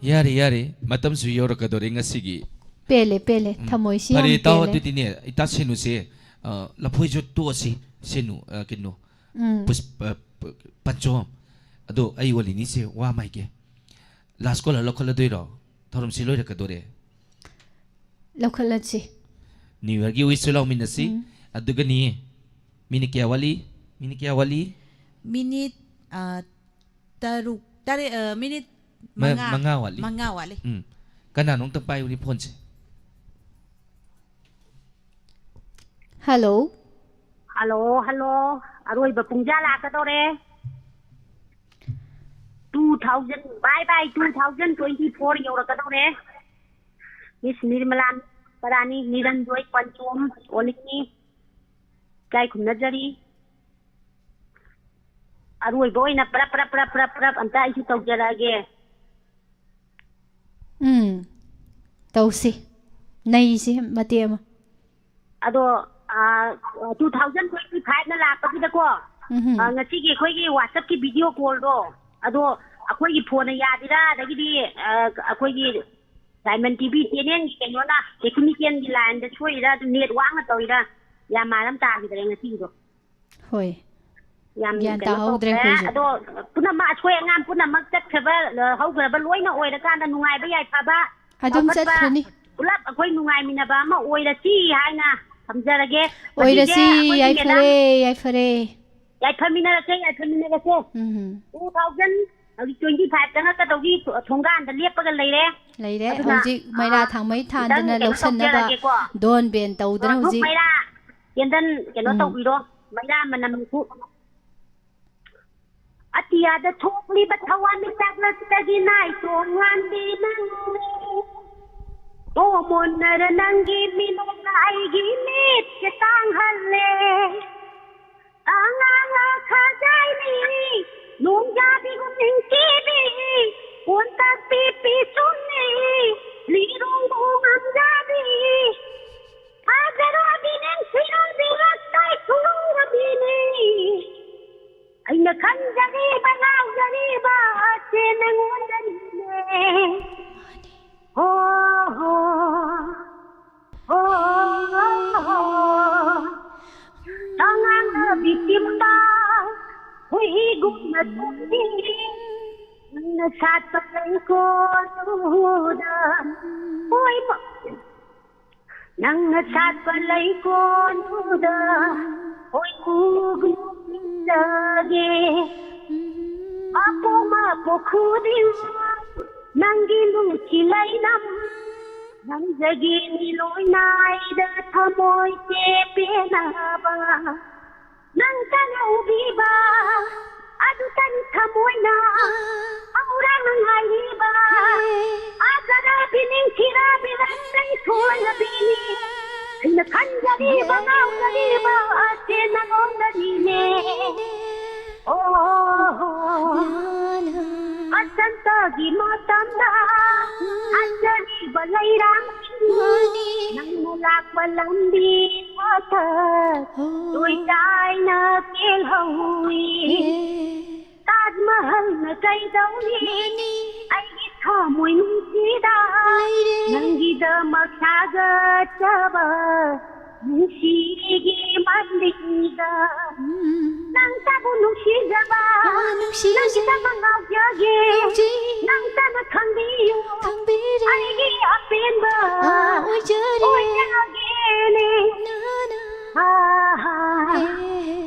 ꯌꯥꯔꯦ, ꯌꯥꯔꯦ, ꯃꯇꯝꯁꯨ ꯌꯧꯔꯛꯀꯗꯧꯔꯦ ꯉꯁꯤꯒꯤ꯫ ꯄꯦꯜꯂꯦ, ꯄꯦꯜꯂꯦ꯫ ꯎꯝ꯫ ꯊꯃꯣꯏꯁꯤ ꯌꯥꯝ ꯐꯔꯦ, ꯇꯥꯎ, ꯄꯦꯜꯂꯦ꯫ ꯑꯗꯨꯗꯤꯅꯦ, ꯏꯇꯥ ꯁꯦꯅꯨꯁꯦ, ꯑ, ꯂꯐꯣꯏꯁꯨ ꯇꯣꯛꯑꯁꯤ, ꯁꯦꯅꯨ, ꯑ, ꯀꯩꯅꯣ, ꯎꯝ꯫ ꯄꯨꯁ-, ꯑ, ꯄ-, ꯄꯟꯆꯣ, ꯑꯗꯣ ꯑꯩ ꯋꯥꯂꯤꯅꯤꯁꯦ ꯋꯥ ꯑꯃ ꯍꯥꯏꯒꯦ꯫ Last caller ꯂꯧꯈꯠꯂꯗꯣꯏꯔꯣ? ꯊꯧꯔꯝꯁꯤ ꯂꯣꯏꯔꯛꯀꯗꯣꯔꯦ꯫ ꯂꯧꯈꯠꯂꯁꯤ꯫ New Yearꯒꯤ wishꯁꯨ ꯂꯥꯎꯃꯤꯟꯅꯁꯤ꯫ ꯎꯝ꯫ ꯑꯗꯨꯒꯅꯤ, ꯃꯤꯅꯤꯠ ꯀꯌꯥ ꯋꯥꯠꯂꯤ? ꯃꯤꯅꯤꯠ ꯀꯌꯥ ꯋꯥꯠꯂꯤ? ꯃꯤꯅꯤꯠ ꯑ, ꯇꯔꯨꯛ ꯇꯔꯦꯠ ꯑ, ꯃꯤꯅꯤꯠ ꯃ- ꯃꯉꯥ ꯃꯉꯥ ꯋꯥꯠꯂꯤ꯫ ꯃꯉꯥ ꯋꯥꯠꯂꯤ꯫ ꯎꯝ, ꯀꯅꯥꯅꯣ ꯑꯝꯇ ꯄꯥꯏꯌꯨꯅꯦ ꯐꯣꯟꯁꯦ꯫ ꯍꯜꯂꯣ꯫ Hello hello. ꯑꯔꯣꯏꯕ ꯄꯨꯡꯖꯥ ꯂꯥꯛꯀꯗꯧꯔꯦ꯫ Two thousand, bye bye, two thousand twenty four ꯌꯧꯔꯛꯀꯗꯧꯔꯦ꯫ Miss Nirmala ꯄꯔꯥꯅꯤ, ꯅꯤꯔꯟꯖꯣꯏ ꯄꯟꯆꯣꯝ ꯑꯣꯜꯂꯤꯅꯤ꯫ ꯏꯀꯥꯏ ꯈꯨꯝꯅꯖꯔꯤ꯫ ꯑꯔꯣꯏꯕ ꯑꯣꯏꯅ ꯄ꯭ꯔꯞ ꯄ꯭ꯔꯞ ꯄ꯭ꯔꯞ ꯄ꯭ꯔꯞ ꯄ꯭ꯔꯞ ꯑꯝꯇ ꯑꯩꯁꯨ ꯇꯧꯖꯔꯛꯑꯒꯦ꯫ ꯎꯝ, ꯇꯧꯁꯤ꯫ ꯅꯩꯁꯤ ꯃꯇꯦꯛ ꯑꯃ꯫ ꯑꯗꯣ two thousand twenty five ꯅ ꯂꯥꯛꯄꯁꯤꯗꯀꯣ, ꯎꯝꯍꯨꯝ꯫ ꯑ, ꯉꯁꯤꯒꯤ ꯑꯩꯈꯣꯏꯒꯤ WhatsApp ꯀꯤ video call ꯗꯣ, ꯑꯗꯣ ꯑꯩꯈꯣꯏꯒꯤ phone ꯅ ꯌꯥꯗ꯭ꯔꯤꯔꯥ, ꯑꯗꯒꯤꯗꯤ ꯑ, ꯑꯩꯈꯣꯏꯒꯤ Diamond T V channel ꯒꯤ ꯀꯩꯅꯣꯅ technical ꯒꯤ line ꯗ ꯁꯣꯏꯔꯤꯔꯥ, ꯑꯗꯨ net ꯋꯥꯡꯅ ꯇꯧꯔꯤꯔꯥ, ꯌꯥꯝ ꯃꯥꯟ ꯑꯃ ꯇꯥꯈꯤꯗ꯭ꯔꯦ ꯉꯁꯤꯒꯤꯗꯣ꯫ ꯍꯣꯏ꯫ ꯌꯥꯝ ꯒ꯭ꯌꯥꯟ ꯀꯩꯅꯣ ꯇꯥꯍꯧꯗ꯭ꯔꯦ ꯇꯧꯈ꯭ꯔꯦ꯫ ꯑꯩꯈꯣꯏꯁꯨ꯫ ꯑꯗꯣ ꯄꯨꯝꯅꯃꯛ ꯑꯁꯣꯏ ꯑꯉꯥꯝ ꯄꯨꯝꯅꯃꯛ ꯆꯠꯈ꯭ꯔꯕ, ꯑ, ꯍꯧꯈ꯭ꯔꯕ ꯂꯣꯏꯅ ꯑꯣꯏꯔꯀꯥꯟꯗ ꯅꯨꯡꯉꯥꯏꯕ ꯌꯥꯏꯐꯕ, ꯑꯗꯨꯝ ꯆꯥꯎꯈꯠꯄ, ꯆꯠꯈ꯭ꯔꯅꯤ꯫ ꯄꯨꯂꯞ ꯑꯩꯈꯣꯏ ꯅꯨꯡꯉꯥꯏꯃꯤꯟꯅꯕ ꯑꯃ ꯑꯣꯏꯔꯁꯤ ꯍꯥꯏꯅ ꯊꯝꯖꯔꯒꯦ꯫ ꯃꯁꯤꯁꯦ ꯑꯣꯏꯔꯁꯤ, ꯑꯩꯈꯣꯏꯒꯤ ꯌꯥꯏꯐꯔꯦ, madam, ꯌꯥꯏꯐꯔꯦ꯫ ꯌꯥꯏꯐꯃꯤꯟꯅꯔꯁꯦ, ꯌꯥꯏꯐꯃꯤꯟꯅꯔꯁꯦ꯫ ꯎꯝ꯫ Two thousand ꯍꯧꯖꯤꯛ twenty five ꯆꯪꯉꯛꯀꯗꯧꯒꯤ ꯊꯣꯡꯒꯥꯟꯗ ꯂꯦꯞꯄꯒ ꯂꯩꯔꯦ꯫ ꯂꯩꯔꯦ꯫ ꯑꯗꯨꯅ, ꯍꯧꯖꯤꯛ ꯃꯩꯔꯥ ꯑ, ꯊꯥꯡꯃꯩ ꯈꯤꯇꯪ ꯊꯥꯟꯗꯅ ꯀꯩꯅꯣ ꯂꯧꯁꯟꯅꯕ ꯇꯧꯖꯔꯒꯦꯀꯣ꯫ ꯗꯣꯟ ꯕꯦꯟ ꯇꯧꯗꯅ ꯑ, ꯙꯨꯞ ꯍꯧꯖꯤꯛ꯫ ꯃꯩꯔꯥ, candle ꯀꯩꯅꯣ ꯎꯝ꯫ ꯇꯧꯕꯤꯔꯣ, ꯃꯩꯔꯥ ꯃꯅꯝ ꯃꯨꯛ꯫ ꯑꯇꯤꯌꯥꯗ ꯊꯣꯛꯂꯤꯕ ꯊꯋꯥꯟꯃꯤꯆꯥꯛꯂꯛꯇꯒꯤ ꯅꯥꯏꯇꯣꯝ ꯉꯥꯟꯕꯤ ꯅꯪꯅꯤ꯫ ꯇꯣꯃꯣꯟꯅꯔ ꯅꯪꯒꯤ ꯃꯤꯅꯣꯛꯅ ꯑꯩꯒꯤ ꯃꯤꯠꯁꯦ ꯇꯥꯡꯍꯜꯂꯦ꯫ ꯑꯉꯥꯡ ꯈꯖꯥꯏꯅꯤ, ꯅꯣꯡꯖꯥꯕꯤꯒꯨꯝ ꯅꯤꯡꯊꯤꯕꯤ, ꯀꯣꯟꯇꯛꯄꯤ ꯄꯤꯁꯨꯝꯅꯤ, ꯂꯤꯔꯣꯡꯕ ꯉꯝꯖꯥꯕꯤ, ꯐꯖꯔꯕꯤ ꯅꯪꯁꯤꯔꯕꯤ ꯔꯛꯇꯥꯏ ꯊꯨꯔꯕꯤꯅꯤ꯫ ꯑꯩꯅ ꯈꯟꯖꯔꯤꯕ ꯉꯥꯎꯖꯔꯤꯕ ꯑꯁꯦ ꯅꯪꯉꯣꯟꯗꯅꯤꯅꯦ꯫ ꯍꯣ ꯍꯣ ꯍꯣ ꯍꯣ꯫ ꯑꯉꯥꯡꯅ ꯕꯤꯇꯤꯝꯕ ꯍꯨꯏꯒꯨꯝꯅ ꯇꯨꯝꯃꯤ꯫ ꯅꯪꯅ ꯁꯥꯠꯄ ꯂꯩꯀꯣꯜꯗꯨꯗ ꯍꯣꯏ ꯃ- ꯅꯪꯅ ꯁꯥꯠꯄ ꯂꯩꯀꯣꯜꯗꯨꯗ ꯍꯣꯏ ꯃꯨꯒꯨ ꯂꯥꯒꯦ꯫ ꯃꯄꯣꯛ ꯃꯄꯣꯛ ꯈꯨꯗꯤꯡ ꯅꯪꯒꯤ ꯅꯨꯡꯁꯤ ꯂꯩꯅꯝ ꯅꯝꯖꯒꯦꯅꯤ ꯂꯣꯏꯅꯥꯏꯗ ꯊꯃꯣꯏꯁꯦ ꯄꯦꯟꯅꯕ꯫ ꯅꯪꯇꯅ ꯎꯕꯤꯕ ꯑꯗꯨꯇꯅꯤ ꯊꯃꯣꯏꯅ ꯍꯧꯔꯥꯡꯅ ꯉꯥꯏꯔꯤꯕ꯫ ꯐꯖꯔꯕꯤ ꯅꯤꯡꯊꯤꯔꯕꯤ ꯂꯩꯇꯩ ꯁꯣꯏꯔꯕꯤꯅꯤ꯫ ꯑꯩꯅ ꯈꯟꯖꯔꯤꯕ ꯉꯥꯎꯖꯔꯤꯕ ꯑꯁꯦ ꯅꯉꯣꯟꯗꯅꯤꯅꯦ꯫ ꯑꯣ, ꯋꯥꯁꯟꯇꯒꯤ ꯃꯇꯝꯗ ꯍꯟꯖꯔꯤꯕ ꯂꯩꯔꯥꯡꯁꯤꯡ ꯅꯪꯅ ꯂꯥꯛꯄ ꯂꯝꯕꯤ ꯃꯊꯛ ꯇꯣꯏ ꯇꯥꯏꯅ ꯀꯦꯜꯍꯧꯏ꯫ ꯇꯥꯖ ꯃꯍꯜꯅ ꯀꯩꯗꯧꯔꯤ ꯑꯩꯒꯤ ꯊꯃꯣꯏ ꯅꯨꯡꯁꯤꯗ? ꯅꯪꯒꯤꯗꯃꯛ ꯁꯥꯒꯠꯆꯕ ꯅꯨꯡꯁꯤꯒꯤ ꯃꯟꯗꯤꯔꯗ ꯅꯪꯇꯕꯨ ꯅꯨꯡꯁꯤꯖꯕ, ꯅꯨꯡꯁꯤꯖꯩ꯫ ꯅꯪꯒꯤꯗꯃꯛ ꯉꯥꯎꯖꯒꯦ꯫ ꯉꯥꯎꯖꯩ꯫ ꯅꯪꯇꯅ ꯈꯪꯕꯤꯌꯨ꯫ ꯈꯪꯕꯤꯔꯦ꯫ ꯑꯩꯒꯤ ꯑꯄꯦꯟꯕ ꯑꯣꯏꯖꯔꯦ꯫ ꯑꯣꯏꯖꯔꯒꯦꯅꯦ꯫ ꯅꯥꯅ꯫ ꯑꯥꯍꯥ꯫ ꯍꯦ꯫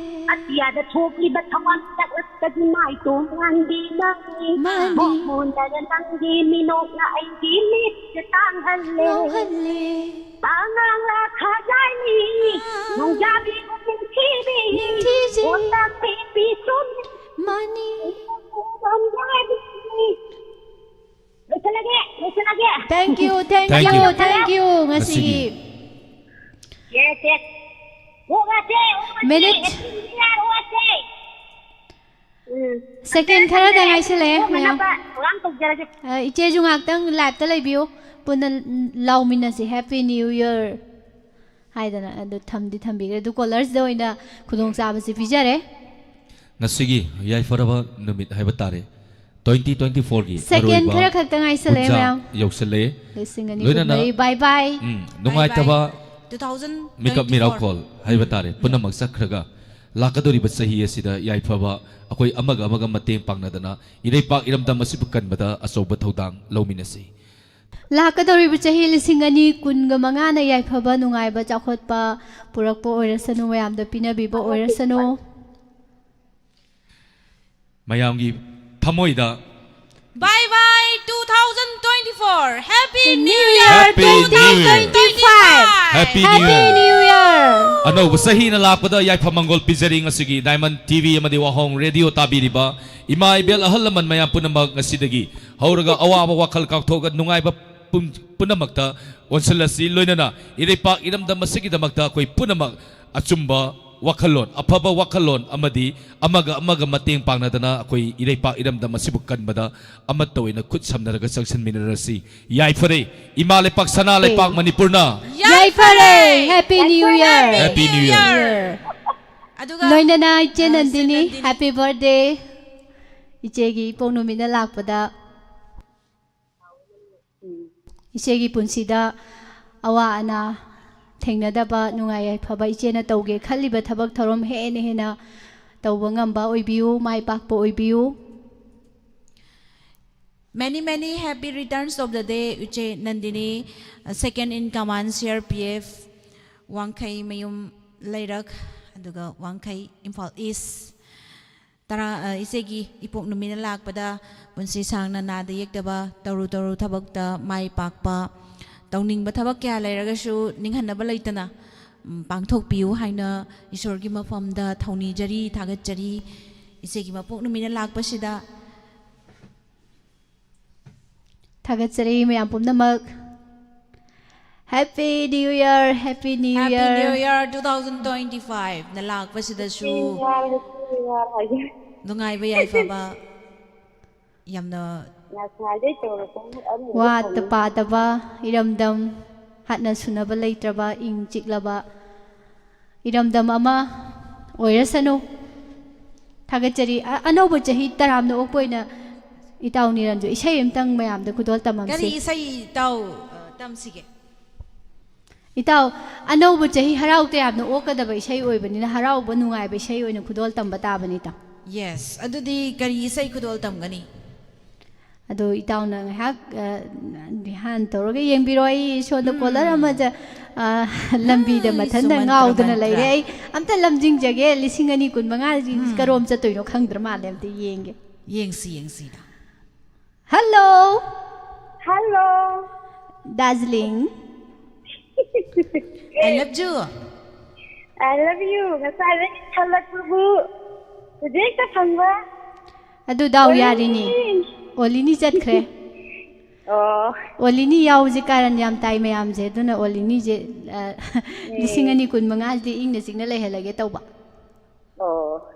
ꯑꯇꯤꯌꯥꯗ ꯊꯣꯛꯂꯤꯕ ꯊꯋꯥꯟ ꯃꯤꯆꯥꯛ ꯂꯛꯇꯒꯤ ꯃꯥꯏ ꯇꯣꯡ ꯉꯥꯟꯕꯤ ꯅꯪꯅꯤ꯫ ꯃꯥꯅꯤ꯫ ꯃꯣꯟꯗꯅ ꯅꯪꯒꯤ ꯃꯤꯅꯣꯛꯅ ꯑꯩꯒꯤ ꯃꯤꯠꯁꯦ ꯇꯥꯡꯍꯜꯂꯦ꯫ ꯉꯥꯎꯍꯜꯂꯦ꯫ ꯄꯥꯉꯥꯡꯂ ꯈꯖꯥꯏꯅꯤ, ꯅꯣꯡꯖꯥꯕꯤꯕꯨ ꯅꯤꯡꯊꯤꯕꯤ, ꯅꯤꯡꯊꯤꯖꯩ꯫ ꯄꯣꯇꯥꯛꯄꯤ ꯄꯤꯁꯨꯝ꯫ ꯃꯥꯅꯤ꯫ ꯅꯣꯡꯖꯥꯕꯤꯅꯤ꯫ ꯂꯣꯏꯁꯤꯜꯂꯒꯦ, ꯂꯣꯏꯁꯤꯜꯂꯒꯦ꯫ Thank you, thank Thank you, you. Thank you, ꯉꯁꯤꯒꯤ꯫ ꯉꯁꯤꯒꯤ꯫ Yes, yes. ꯑꯣꯛꯑꯁꯦ, ꯑꯣꯛꯑꯁꯦ, Minute꯫ ꯑꯦꯁꯤꯟꯕꯤ ꯌꯥꯔꯣ ꯑꯁꯦ꯫ ꯎꯝ꯫ Second ꯈꯔꯗ ꯉꯥꯏꯁꯤꯜꯂꯛꯑꯦ, ꯃꯌꯥꯝ꯫ ꯊꯣꯛꯅꯅꯕ ꯊꯧꯔꯥꯡ ꯇꯧꯖꯔꯒꯦ꯫ ꯑ, ꯏꯆꯦꯁꯨ ꯉꯥꯏꯍꯥꯛꯇꯪ live ꯇ ꯂꯩꯕꯤꯌꯨ, ꯄꯨꯟꯅ ꯂꯥꯎꯃꯤꯟꯅꯁꯤ, Happy New Year ꯍꯥꯏꯗꯅ꯫ ꯑꯗꯨ ꯊꯝꯗꯤ ꯊꯝꯕꯤꯈ꯭ꯔꯦ, ꯑꯗꯨ caller ꯁꯤꯗ ꯑꯣꯏꯅ ꯈꯨꯗꯣꯡꯆꯥꯕꯁꯤ ꯄꯤꯖꯔꯦ꯫ ꯉꯁꯤꯒꯤ ꯌꯥꯏꯐꯔꯕ ꯅꯨꯃꯤꯠ ꯍꯥꯏꯕ ꯇꯥꯔꯦ, twenty twenty-four ꯒꯤ Second ꯑꯔꯣꯏꯕ ꯈꯔ ꯈꯛꯇ ꯉꯥꯏꯁꯤꯜꯂꯛꯑꯦ, ꯄꯨꯟꯖꯥ ꯃꯌꯥꯝ꯫ ꯌꯧꯁꯤꯜꯂꯛꯑꯦ꯫ ꯂꯤꯁꯤꯡ ꯑꯅꯤ ꯂꯣꯏꯅꯅ, ꯀꯨꯟꯃꯔꯤ, bye bye꯫ ꯎꯝ, bye bye꯫ ꯅꯨꯡꯉꯥꯏꯇꯕ two thousand twenty-four꯫ ꯃꯤꯀꯞ ꯃꯤꯔꯥꯎꯈꯣꯜ ꯍꯥꯏꯕ ꯇꯥꯔꯦ, ꯄꯨꯝꯅꯃꯛ ꯆꯠꯈ꯭ꯔꯒ ꯂꯥꯛꯀꯗꯧꯔꯤꯕ ꯆꯍꯤ ꯑꯁꯤꯗ ꯌꯥꯏꯐꯕ ꯑꯩꯈꯣꯏ ꯑꯃꯒ ꯑꯃꯒ ꯃꯇꯦꯡ ꯄꯥꯡꯅꯗꯅ ꯏꯔꯩꯄꯥꯛ ꯏꯔꯝꯗꯝ ꯑꯁꯤꯕꯨ ꯀꯟꯕꯗ ꯑꯆꯧꯕ ꯊꯧꯗꯥꯡ ꯂꯧꯃꯤꯟꯅꯁꯤ꯫ ꯂꯥꯛꯀꯗꯧꯔꯤꯕ ꯆꯍꯤ ꯂꯤꯁꯤꯡ ꯑꯅꯤ ꯀꯨꯟꯒ ꯃꯉꯥꯅ ꯌꯥꯏꯐꯕ, ꯅꯨꯡꯉꯥꯏꯕ, ꯆꯥꯎꯈꯠꯄ ꯄꯨꯔꯛꯄ ꯑꯣꯏꯔꯁꯅꯨ, ꯃꯌꯥꯝꯗ ꯄꯤꯅꯕꯤꯕ ꯑꯣꯏꯔꯁꯅꯨ꯫ ꯃꯌꯥꯝꯒꯤ ꯊꯃꯣꯏꯗ Bye bye two thousand twenty-four. Happy New New Year Year Happy New Year. two thousand twenty-five. Happy Happy New Year. New Year. ꯑꯅꯧꯕ ꯆꯍꯤꯅ ꯂꯥꯛꯄꯗ ꯌꯥꯏꯐ ꯃꯪꯒꯣꯜ ꯄꯤꯖꯔꯤ꯫ ꯉꯁꯤꯒꯤ Diamond T V ꯑꯃꯗꯤ ꯋꯥꯍꯣꯡ ꯔꯦꯗꯤꯑꯣ ꯇꯥꯕꯤꯔꯤꯕ ꯏꯃꯥ ꯏꯕꯦꯜ ꯑꯍꯜ ꯂꯃꯟ ꯃꯌꯥꯝ ꯄꯨꯝꯅꯃꯛ, ꯉꯁꯤꯗꯒꯤ ꯍꯧꯔꯒ ꯑꯋꯥꯕ ꯋꯥꯈꯜ ꯀꯥꯎꯊꯣꯛꯑꯒ ꯅꯨꯡꯉꯥꯏꯕ ꯄꯨꯝ- ꯄꯨꯝꯅꯃꯛꯇ ꯑꯣꯟꯁꯤꯜꯂꯁꯤ꯫ ꯂꯣꯏꯅꯅ ꯏꯔꯩꯄꯥꯛ ꯏꯔꯝꯗꯝ ꯑꯁꯤꯒꯤꯗꯃꯛꯇ ꯑꯩꯈꯣꯏ ꯄꯨꯝꯅꯃꯛ ꯑꯆꯨꯝꯕ ꯋꯥꯈꯜꯂꯣꯟ, ꯑꯐꯕ ꯋꯥꯈꯜꯂꯣꯟ ꯑꯃꯗꯤ ꯑꯃꯒ ꯑꯃꯒ ꯃꯇꯦꯡ ꯄꯥꯡꯅꯗꯅ ꯑꯩꯈꯣꯏ ꯏꯔꯩꯄꯥꯛ ꯏꯔꯝꯗꯝ ꯑꯁꯤꯕꯨ ꯀꯟꯕꯗ ꯑꯃꯠꯇ ꯑꯣꯏꯅ ꯈꯨꯠ ꯁꯝꯅꯔꯒ ꯆꯪꯁꯤꯟꯃꯤꯟꯅꯔꯁꯤ꯫ ꯌꯥꯏꯐꯔꯦ, ꯏꯃꯥ ꯂꯩꯄꯥꯛ ꯁꯅꯥ ꯂꯩꯄꯥꯛ ꯃꯅꯤꯄꯨꯔꯅ꯫ ꯌꯥꯏꯐꯔꯦ. Happy New Year. Happy New Year. ꯑꯗꯨꯒ ꯂꯣꯏꯅꯅ ꯏꯆꯦ ꯑ, ꯅꯟꯗꯤꯅꯤ, ꯏꯆꯦ ꯅꯟꯗꯤꯅꯤ. Happy Birthday. ꯏꯆꯦꯒꯤ ꯏꯄꯣꯛ ꯅꯨꯃꯤꯠꯅ ꯂꯥꯛꯄꯗ ꯏꯆꯦꯒꯤ ꯄꯨꯟꯁꯤꯗ ꯑꯋꯥ ꯑꯅꯥ ꯊꯦꯡꯅꯗꯕ, ꯅꯨꯡꯉꯥꯏ ꯌꯥꯏꯐꯕ, ꯏꯆꯦꯅ ꯇꯧꯒꯦ ꯈꯜꯂꯤꯕ ꯊꯕꯛ ꯊꯧꯔꯝ ꯍꯦꯟꯅ ꯍꯦꯟꯅ ꯇꯧꯕ ꯉꯝꯕ ꯑꯣꯏꯕꯤꯌꯨ, ꯃꯥꯏ ꯄꯥꯛꯄ ꯑꯣꯏꯕꯤꯌꯨ꯫ Many many happy returns of the day, ꯏꯆꯦ Nandini, second in command C R P F, ꯋꯥꯡꯈꯩ ꯃꯌꯨꯝ ꯂꯩꯔꯛ, ꯑꯗꯨꯒ ꯋꯥꯡꯈꯩ, ꯏꯝꯐꯥꯜ ꯏꯁ꯫ ꯇꯔꯥ, ꯑ, ꯏꯆꯦꯒꯤ ꯏꯄꯣꯛ ꯅꯨꯃꯤꯠꯅ ꯂꯥꯛꯄꯗ ꯄꯨꯟꯁꯤ ꯁꯥꯡꯅ ꯅꯥꯗ ꯌꯦꯛꯇꯕ, ꯇꯧꯔꯨ ꯇꯧꯔꯨ ꯊꯕꯛꯇ ꯃꯥꯏ ꯄꯥꯛꯄ, ꯇꯧꯅꯤꯡꯕ ꯊꯕꯛ ꯀꯌꯥ ꯂꯩꯔꯒꯁꯨ ꯅꯤꯡꯍꯟꯅꯕ ꯂꯩꯇꯅ, ꯎꯝ, ꯄꯥꯡꯊꯣꯛꯄꯤꯌꯨ ꯍꯥꯏꯅ ꯏꯁꯣꯔꯒꯤ ꯃꯐꯝꯗ ꯊꯧꯅꯤꯖꯔꯤ, ꯊꯥꯒꯠꯆꯔꯤ꯫ ꯏꯆꯦꯒꯤ ꯃꯄꯣꯛ ꯅꯨꯃꯤꯠꯅ ꯂꯥꯛꯄꯁꯤꯗ꯫ ꯊꯥꯒꯠꯆꯔꯤ ꯃꯌꯥꯝ ꯄꯨꯝꯅꯃꯛ꯫ Happy New Year, Happy New Happy Year. New Year two thousand twenty-five ꯅ ꯂꯥꯛꯄꯁꯤꯗꯁꯨ ꯅꯨꯡꯉꯥꯏꯕ ꯌꯥꯏꯐꯕ ꯌꯥꯝꯅ ꯋꯥꯠꯇ ꯄꯥꯗꯕ ꯏꯔꯝꯗꯝ, ꯍꯥꯠꯅ ꯁꯨꯅꯕ ꯂꯩꯇ꯭ꯔꯕ, ꯏꯪ ꯆꯤꯛꯂꯕ ꯏꯔꯝꯗꯝ ꯑꯃ ꯑꯣꯏꯔꯁꯅꯨ꯫ ꯊꯥꯒꯠꯆꯔꯤ꯫ ꯑ-, ꯑꯅꯧꯕ ꯆꯍꯤ ꯇꯔꯥꯝꯅ ꯑꯣꯛꯄ ꯑꯣꯏꯅ ꯏꯇꯥꯎ ꯅꯤꯔꯟꯖꯣ ꯏꯁꯩ ꯑꯃꯇꯪ ꯃꯌꯥꯝꯗ ꯈꯨꯗꯣꯜ ꯀꯔꯤ ꯇꯝꯃꯝꯁꯤ꯫ ꯏꯁꯩ ꯏꯇꯥꯎ, ꯑ, ꯇꯝꯁꯤꯒꯦ? ꯏꯇꯥꯎ, ꯑꯅꯧꯕ ꯆꯍꯤ ꯍꯔꯥꯎ ꯇꯌꯥꯝꯅ ꯑꯣꯛꯀꯗꯕ ꯏꯁꯩ ꯑꯣꯏꯕꯅꯤꯅ ꯍꯔꯥꯎꯕ ꯅꯨꯡꯉꯥꯏꯕ ꯏꯁꯩ ꯑꯣꯏꯅ ꯈꯨꯗꯣꯜ ꯇꯝꯕ ꯇꯥꯕꯅꯤ ꯏꯇꯥꯎ꯫ Yes, ꯑꯗꯨꯗꯤ ꯀꯔꯤ ꯏꯁꯩ ꯈꯨꯗꯣꯜ ꯇꯝꯒꯅꯤ? ꯑꯗꯣ ꯏꯇꯥꯎꯅ ꯉꯥꯏꯍꯥꯛ, ꯑ, ꯙ꯭ꯌꯥꯟ ꯇꯧꯔꯒ ꯌꯦꯡꯕꯤꯔꯣ꯫ ꯑꯩ ꯁꯣꯝꯗ ꯀꯣꯂꯔ ꯑꯃ ꯆ-, ꯑ, ꯂꯝꯕꯤꯗ ꯑꯩ ꯃꯊꯟꯇ ꯁꯨꯃꯟꯇ꯭ꯔ ꯉꯥꯎꯗꯅ ꯃꯟꯇ꯭ꯔ꯫ ꯂꯩꯔꯦ꯫ ꯑꯩ ꯑꯝꯇ ꯂꯝꯖꯤꯡꯖꯒꯦ, ꯂꯤꯁꯤꯡ ꯑꯅꯤ ꯀꯨꯟ ꯃꯉꯥꯁꯤ ꯎꯝ꯫ ꯀꯔꯣꯝ ꯆꯠꯇꯣꯏꯅꯣ ꯈꯪꯗ꯭ꯔ ꯃꯥꯜꯂꯦ, ꯑꯝꯇ ꯌꯦꯡꯒꯦ꯫ ꯌꯦꯡꯁꯤ, ꯌꯦꯡꯁꯤꯗ꯫ Hello! Hello! Darjeeling. I love you. I love you. ꯉꯁꯥꯏꯗꯒꯤ ꯈꯜꯂꯛꯄꯕꯨ ꯍꯧꯖꯤꯛ ꯍꯦꯛꯇ ꯐꯪꯕ꯫ ꯑꯗꯨ ꯗꯥꯎ ꯑꯣꯂꯤꯅꯤ꯫ ꯌꯥꯔꯤꯅꯤ꯫ ꯑꯣꯂꯤꯅꯤ ꯆꯠꯈ꯭ꯔꯦ꯫ ꯑꯣ꯫ ꯑꯣꯂꯤꯅꯤ ꯌꯥꯎꯕꯁꯦ ꯀꯥꯔꯟ ꯌꯥꯝ ꯇꯥꯏ ꯃꯌꯥꯝꯁꯦ, ꯑꯗꯨꯅ ꯑꯣꯂꯤꯅꯤꯁꯦ, ꯑ, ꯎꯝ꯫ ꯂꯤꯁꯤꯡ ꯑꯅꯤ ꯀꯨꯟ ꯃꯉꯥꯁꯤꯗꯤ ꯏꯪꯅ ꯆꯤꯛꯅ ꯂꯩꯍꯜꯂꯒꯦ ꯇꯧꯕ꯫ ꯑꯣ꯫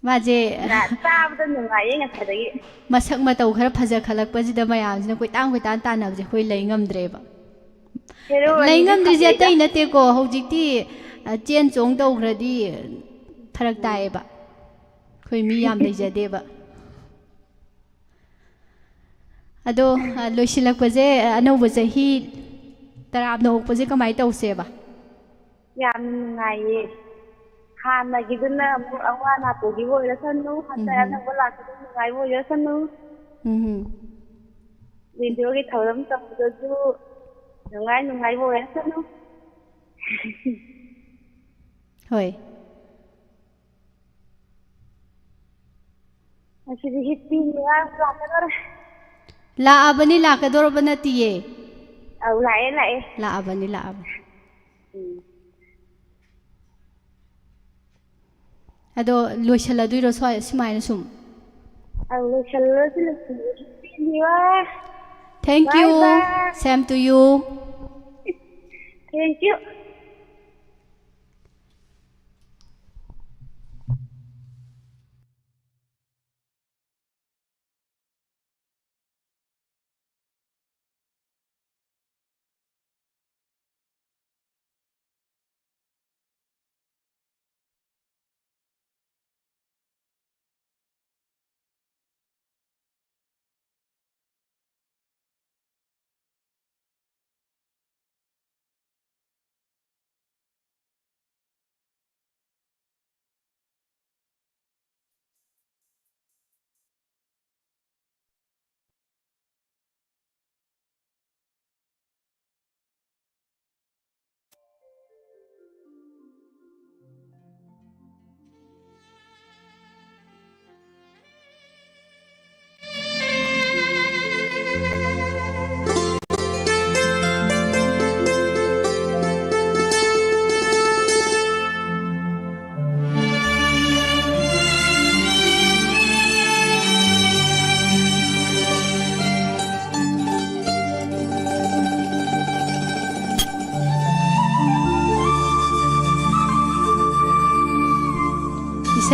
ꯃꯥꯁꯦ ꯅ-, ꯇꯥꯕꯗ ꯅꯨꯡꯉꯥꯏꯌꯦ ꯉꯁꯥꯏꯗꯒꯤ꯫ ꯃꯁꯛ ꯃꯇꯧ ꯈꯔ ꯐꯖꯈꯠꯂꯛꯄꯁꯤꯗ ꯃꯌꯥꯝꯁꯤꯅ ꯀꯣꯏꯇꯥꯟ ꯀꯣꯏꯇꯥꯟ ꯇꯥꯟꯅꯕꯁꯦ ꯑꯩꯈꯣꯏ ꯂꯩ ꯉꯝꯗ꯭ꯔꯦꯕ꯫ ꯍꯦꯔꯣ ꯂꯩ ꯑꯅꯤꯗꯤ ꯉꯝꯗ꯭ꯔꯤꯁꯦ ꯐꯖꯩꯗ꯫ ꯑꯇꯩ ꯅꯠꯇꯦꯀꯣ, ꯍꯧꯖꯤꯛꯇꯤ, ꯑ, ꯆꯦꯟ ꯆꯣꯡ ꯇꯧꯈ꯭ꯔꯗꯤ ꯐꯔꯛ ꯎꯝ꯫ ꯇꯥꯏꯌꯦꯕ꯫ ꯑꯩꯈꯣꯏ ꯃꯤ ꯌꯥꯝ ꯂꯩꯖꯗꯦꯕ꯫ ꯑꯗꯣ, ꯑ, ꯂꯣꯏꯁꯤꯜꯂꯛꯄꯁꯦ, ꯑ, ꯑꯅꯧꯕ ꯆꯍꯤ ꯇꯔꯥꯝꯅ ꯑꯣꯛꯄꯁꯦ ꯀꯃꯥꯏꯅ ꯇꯧꯁꯦꯕ? ꯌꯥꯝ ꯅꯨꯡꯉꯥꯏꯌꯦ꯫ ꯍꯥꯟꯅꯒꯤꯗꯨꯅ ꯑꯃꯨꯛ ꯑꯋꯥ ꯑꯅꯥ ꯄꯨꯈꯤꯕ ꯑꯣꯏꯔꯁꯅꯨ, ꯍꯟꯗꯛ ꯎꯝꯍꯨꯝ꯫ ꯑꯅꯧꯕ ꯂꯥꯛꯄꯗꯨ ꯅꯨꯡꯉꯥꯏꯕ ꯑꯣꯏꯔꯁꯅꯨ꯫ ꯎꯝꯍꯨꯝ꯫ ꯔꯦꯗꯤꯑꯣꯒꯤ ꯊꯧꯔꯝ ꯇꯧꯕꯗꯁꯨ ꯅꯨꯡꯉꯥꯏ ꯅꯨꯡꯉꯥꯏꯕ ꯑꯣꯏꯔꯁꯅꯨ꯫ ꯍꯣꯏ꯫ ꯉꯁꯤꯗꯤ ꯍꯤꯞꯄꯤ, ꯉꯔꯥꯡ ꯂꯥꯛꯀꯗꯧꯔꯦ꯫ ꯂꯥꯛꯑꯕꯅꯤ, ꯂꯥꯛꯀꯗꯧꯔꯕ ꯅꯠꯇꯤꯌꯦ꯫ ꯑꯧ, ꯂꯥꯛꯑꯦ, ꯂꯥꯛꯑꯦ꯫ ꯂꯥꯛꯑꯕꯅꯤ, ꯂꯥꯛꯑꯕꯅꯤ꯫ ꯎꯝ꯫ ꯑꯗꯣ ꯂꯣꯏꯁꯤꯜꯂꯗꯣꯏꯔꯣ ꯁ꯭ꯋꯥꯏ, ꯁꯨꯃꯥꯏꯅ ꯁꯨꯝ? ꯑꯧ, ꯂꯣꯏꯁꯤꯜꯂꯁꯤ, ꯂꯣꯏꯁꯤꯜꯂꯁꯤ꯫ ꯍꯤꯞꯄꯤ, ꯉꯔꯥꯡ꯫ Thank you. Bye, bye. Same to you. Thank you.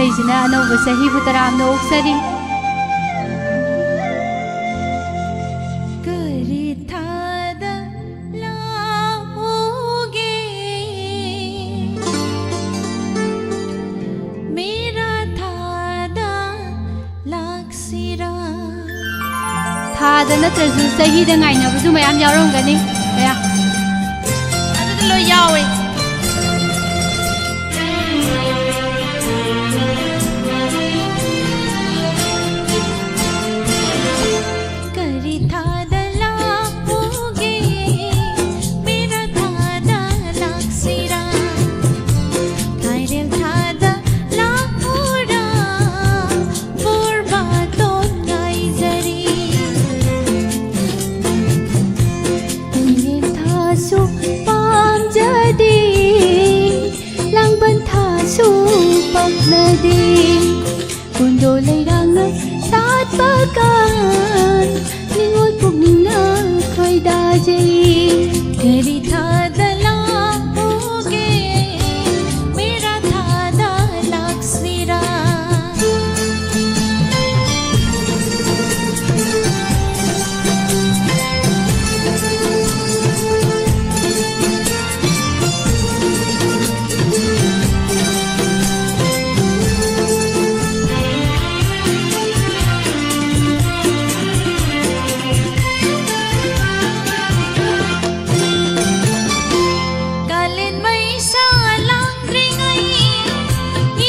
ꯑꯩꯁꯤꯅ ꯑꯅꯧꯕ ꯆꯍꯤꯕꯨ ꯇꯔꯥꯝꯅ ꯑꯣꯛꯆꯔꯤ꯫ ꯀꯔꯤ ꯊꯥꯗ ꯂꯥꯛꯎꯒꯦ? ꯃꯦꯔꯥ ꯊꯥꯗ ꯂꯥꯛꯁꯤꯔꯥ? ꯊꯥꯗ ꯅꯠꯇ꯭ꯔꯁꯨ ꯆꯍꯤꯗ ꯉꯥꯏꯅꯕꯁꯨ ꯃꯌꯥꯝ ꯌꯥꯎꯔꯝꯒꯅꯤ꯫ ꯀꯌꯥ? ꯑꯗꯨꯗ ꯂꯣꯏ ꯌꯥꯎꯋꯦ꯫ ꯀꯔꯤ ꯊꯥꯗ ꯂꯥꯛꯎꯒꯦ? ꯃꯦꯔꯥ ꯊꯥꯗ ꯂꯥꯛꯁꯤꯔꯥ? ꯊꯥꯏꯔꯦꯜ ꯊꯥꯗ ꯂꯥꯛꯎꯔꯥ? ꯄꯨꯔꯕꯥꯇꯣꯟ ꯉꯥꯏꯖꯔꯤ꯫ ꯅꯨꯃꯤꯠ ꯊꯥꯁꯨ ꯄꯥꯝꯖꯗꯦ, ꯂꯥꯡꯕꯟ ꯊꯥꯁꯨ ꯄꯛꯅꯗꯦ꯫ ꯀꯨꯟꯗꯣ ꯂꯩꯔꯥꯡꯅ ꯁꯥꯠꯄ ꯀꯥꯟ, ꯅꯤꯉꯣꯜ ꯄꯨꯛꯅꯤꯡꯅ ꯈꯣꯏꯗꯥꯖꯩ꯫ ꯀꯔꯤ ꯊꯥꯗ ꯂꯥꯛꯎꯒꯦ? ꯃꯦꯔꯥ ꯊꯥꯗ ꯂꯥꯛꯁꯤꯔꯥ? ꯀꯥꯂꯦꯟ ꯃꯩꯁꯥ ꯂꯥꯡꯗ꯭ꯔꯤꯉꯩ,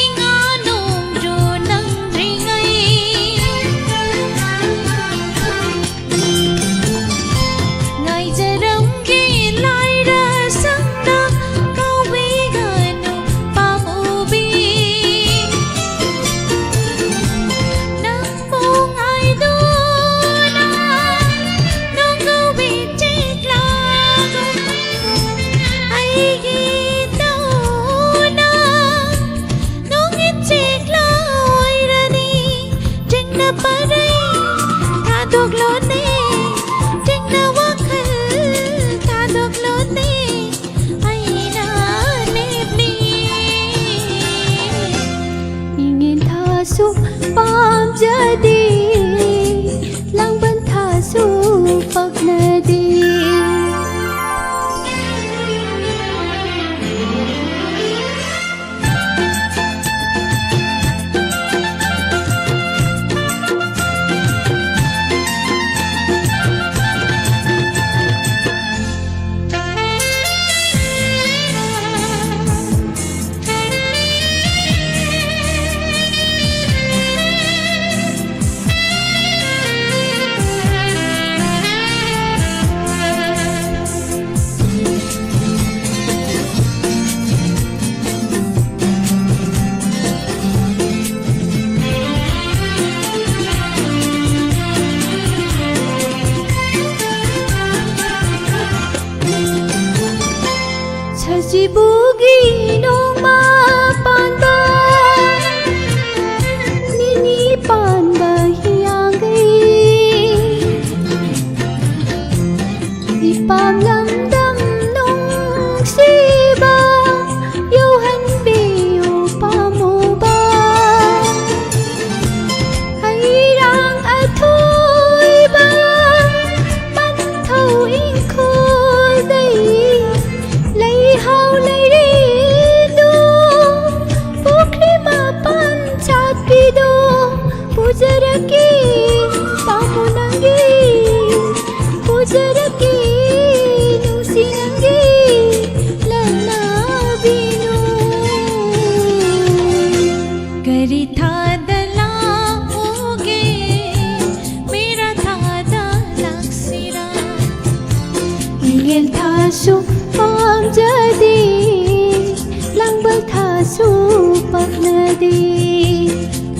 ꯏꯉꯥ ꯅꯣꯡꯖꯨ ꯅꯪꯗ꯭ꯔꯤꯉꯩ, ꯉꯥꯏꯖꯔꯝꯒꯦ ꯂꯥꯏꯔ ꯁꯪꯅ, ꯀꯥꯎꯕꯤꯒꯅꯨ ꯄꯥꯝꯃꯨꯕꯤ꯫ ꯅꯪꯕꯨ ꯉꯥꯏꯗꯨꯅ ꯅꯣꯡꯒꯧꯕꯤ ꯆꯦꯛꯂꯥꯒꯨꯝ ꯑꯩꯒꯤ ꯇꯧꯅ ꯅꯣꯡꯒꯤ ꯆꯦꯛꯂꯥ ꯑꯣꯏꯔꯅꯤ꯫ ꯆꯤꯡꯅ ꯄꯔꯩ ꯊꯥꯗꯣꯛꯂꯣꯅꯦ, ꯆꯤꯡꯅ ꯋꯥꯈꯜ ꯊꯥꯗꯣꯛꯂꯣꯅꯦ, ꯑꯩꯅ ꯂꯦꯞꯂꯤ꯫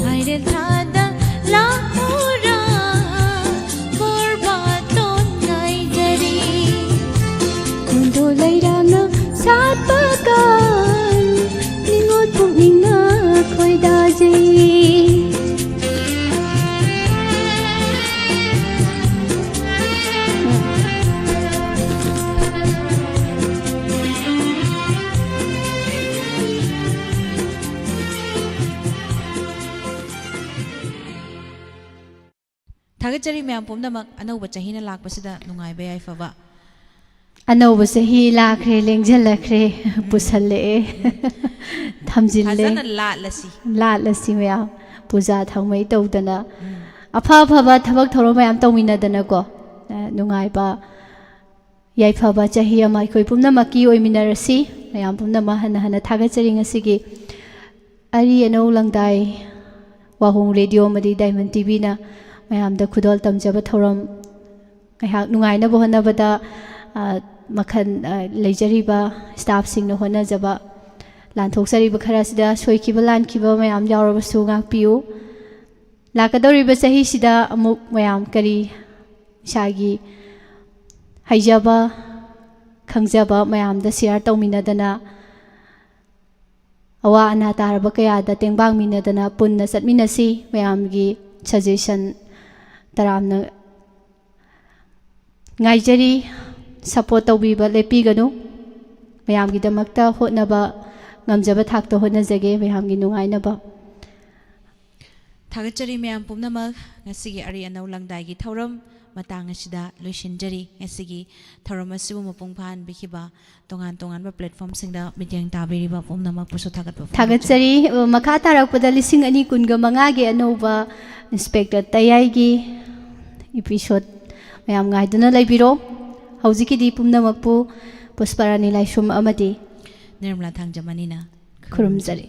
ꯍꯥꯏꯔꯦꯜ ꯊꯥꯗ ꯂꯥꯛꯎꯔꯥ, ꯕꯣꯔ ꯕꯥꯇꯣꯟ ꯉꯥꯏꯖꯔꯤ꯫ ꯈꯣꯟꯗꯣ ꯂꯩꯔꯥꯡꯅ ꯁꯥꯠꯄꯒ, ꯅꯤꯉꯣꯜ ꯄꯨꯛꯅꯤꯡꯅ ꯈꯣꯏꯗꯥꯖꯩ꯫ ꯊꯥꯒꯠꯆꯔꯤ ꯃꯌꯥꯝ ꯄꯨꯝꯅꯃꯛ꯫ ꯑꯅꯧꯕ ꯆꯍꯤꯅ ꯂꯥꯛꯄꯁꯤꯗ ꯅꯨꯡꯉꯥꯏꯕ ꯌꯥꯏꯐꯕ꯫ ꯑꯅꯧꯕ ꯆꯍꯤ ꯂꯥꯛꯈ꯭ꯔꯦ, ꯂꯦꯡꯁꯤꯜꯂꯛꯈ꯭ꯔꯦ, ꯄꯨꯁꯜꯂꯛꯑꯦ, ꯊꯝꯖꯤꯜꯂꯦ꯫ ꯐꯖꯅ ꯂꯥꯠꯂꯁꯤ꯫ ꯂꯥꯠꯂꯁꯤ ꯃꯌꯥꯝ꯫ ꯄꯨꯖꯥ ꯊꯥꯎꯃꯩ ꯇꯧꯗꯅ, ꯎꯝ꯫ ꯑꯐ ꯑꯐꯕ ꯊꯕꯛ ꯊꯧꯔꯝ ꯃꯌꯥꯝ ꯇꯧꯃꯤꯟꯅꯗꯅꯀꯣ, ꯑ, ꯅꯨꯡꯉꯥꯏꯕ ꯌꯥꯏꯐꯕ ꯆꯍꯤ ꯑꯃ ꯑꯩꯈꯣꯏ ꯄꯨꯝꯅꯃꯛꯀꯤ ꯑꯣꯏꯃꯤꯟꯅꯔꯁꯤ꯫ ꯃꯌꯥꯝ ꯄꯨꯝꯅꯃꯛ ꯍꯟꯅ ꯍꯟꯅ ꯊꯥꯒꯠꯆꯔꯤ꯫ ꯉꯁꯤꯒꯤ ꯑꯔꯤ ꯑꯅꯧ ꯂꯪꯗꯥꯏ ꯋꯥꯍꯣꯡ ꯔꯦꯗꯤꯑꯣ ꯑꯃꯗꯤ ꯗꯥꯏꯃꯟ ꯇꯤꯚꯤꯅ ꯃꯌꯥꯝꯗ ꯈꯨꯗꯣꯜ ꯇꯝꯖꯕ ꯊꯧꯔꯝ ꯉꯥꯏꯍꯥꯛ ꯅꯨꯡꯉꯥꯏꯅꯕ ꯍꯣꯠꯅꯕꯗ, ꯑ, ꯃꯈꯜ, ꯑ, ꯂꯩꯖꯔꯤꯕ ꯁ꯭ꯇꯥꯐꯁꯤꯡꯅ ꯍꯣꯠꯅꯖꯕ, ꯂꯥꯟꯊꯣꯛꯆꯔꯤꯕ ꯈꯔ ꯑꯁꯤꯗ ꯁꯣꯏꯈꯤꯕ ꯂꯥꯟꯈꯤꯕ ꯃꯌꯥꯝ ꯌꯥꯎꯔꯕꯁꯨ ꯉꯥꯛꯄꯤꯌꯨ꯫ ꯂꯥꯛꯀꯗꯧꯔꯤꯕ ꯆꯍꯤꯁꯤꯗ ꯑꯃꯨꯛ ꯃꯌꯥꯝ ꯀꯔꯤ ꯏꯁꯥꯒꯤ ꯍꯩꯖꯕ, ꯈꯪꯖꯕ ꯃꯌꯥꯝꯗ ꯁꯤꯌꯥꯔ ꯇꯧꯃꯤꯟꯅꯗꯅ, ꯑꯋꯥ ꯑꯅꯥ ꯇꯥꯔꯕ ꯀꯌꯥꯗ ꯇꯦꯡꯕꯥꯡꯃꯤꯟꯅꯗꯅ ꯄꯨꯟꯅ ꯆꯠꯃꯤꯟꯅꯁꯤ꯫ ꯃꯌꯥꯝꯒꯤ ꯁꯖꯦꯁꯟ ꯇꯔꯥꯝꯅ ꯉꯥꯏꯖꯔꯤ꯫ ꯁꯄꯣꯔꯠ ꯇꯧꯕꯤꯕ ꯂꯦꯞꯄꯤꯒꯅꯨ꯫ ꯃꯌꯥꯝꯒꯤꯗꯃꯛꯇ ꯍꯣꯠꯅꯕ ꯉꯝꯖꯕ ꯊꯥꯛꯇ ꯍꯣꯠꯅꯖꯒꯦ, ꯃꯌꯥꯝꯒꯤ ꯅꯨꯡꯉꯥꯏꯅꯕ꯫ ꯊꯥꯒꯠꯆꯔꯤ ꯃꯌꯥꯝ ꯄꯨꯝꯅꯃꯛ꯫ ꯉꯁꯤꯒꯤ ꯑꯔꯤ ꯑꯅꯧ ꯂꯪꯗꯥꯏꯒꯤ ꯊꯧꯔꯝ ꯃꯇꯥꯡ ꯑꯁꯤꯗ ꯂꯣꯏꯁꯤꯟꯖꯔꯤ꯫ ꯉꯁꯤꯒꯤ ꯊꯧꯔꯝ ꯑꯁꯤꯕꯨ ꯃꯄꯨꯡ ꯐꯥꯍꯟꯕꯤꯈꯤꯕ ꯇꯣꯉꯥꯟ ꯇꯣꯉꯥꯟꯕ ꯄ꯭ꯂꯦꯠꯐꯣꯝꯁꯤꯡꯗ ꯃꯤꯠꯌꯦꯡ ꯇꯥꯕꯤꯔꯤꯕ ꯄꯨꯝꯅꯃꯛꯄꯨꯁꯨ ꯊꯥꯒꯠꯄ ꯐꯣꯡꯗꯣꯛꯆꯔꯤ꯫ ꯊꯥꯒꯠꯆꯔꯤ꯫ ꯃꯈꯥ ꯇꯥꯔꯛꯄꯗ ꯂꯤꯁꯤꯡ ꯑꯅꯤ ꯀꯨꯟꯒ ꯃꯉꯥꯒꯤ ꯑꯅꯧꯕ ꯏꯟꯁꯄꯦꯛꯇꯔ ꯇꯌꯥꯏꯒꯤ ꯏꯄꯤꯁꯣꯠ ꯃꯌꯥꯝ ꯉꯥꯏꯗꯨꯅ ꯂꯩꯕꯤꯔꯣ꯫ ꯍꯧꯖꯤꯛꯀꯤꯗꯤ ꯄꯨꯝꯅꯃꯛꯄꯨ ꯄꯨꯁꯄꯔꯥꯅꯤ ꯂꯥꯏꯁ꯭ꯔꯝ ꯑꯃꯗꯤ ꯅꯤꯔꯃꯂꯥ ꯊꯥꯡꯖꯃꯅꯤꯅ ꯈꯨꯔꯨꯝꯖꯔꯤ꯫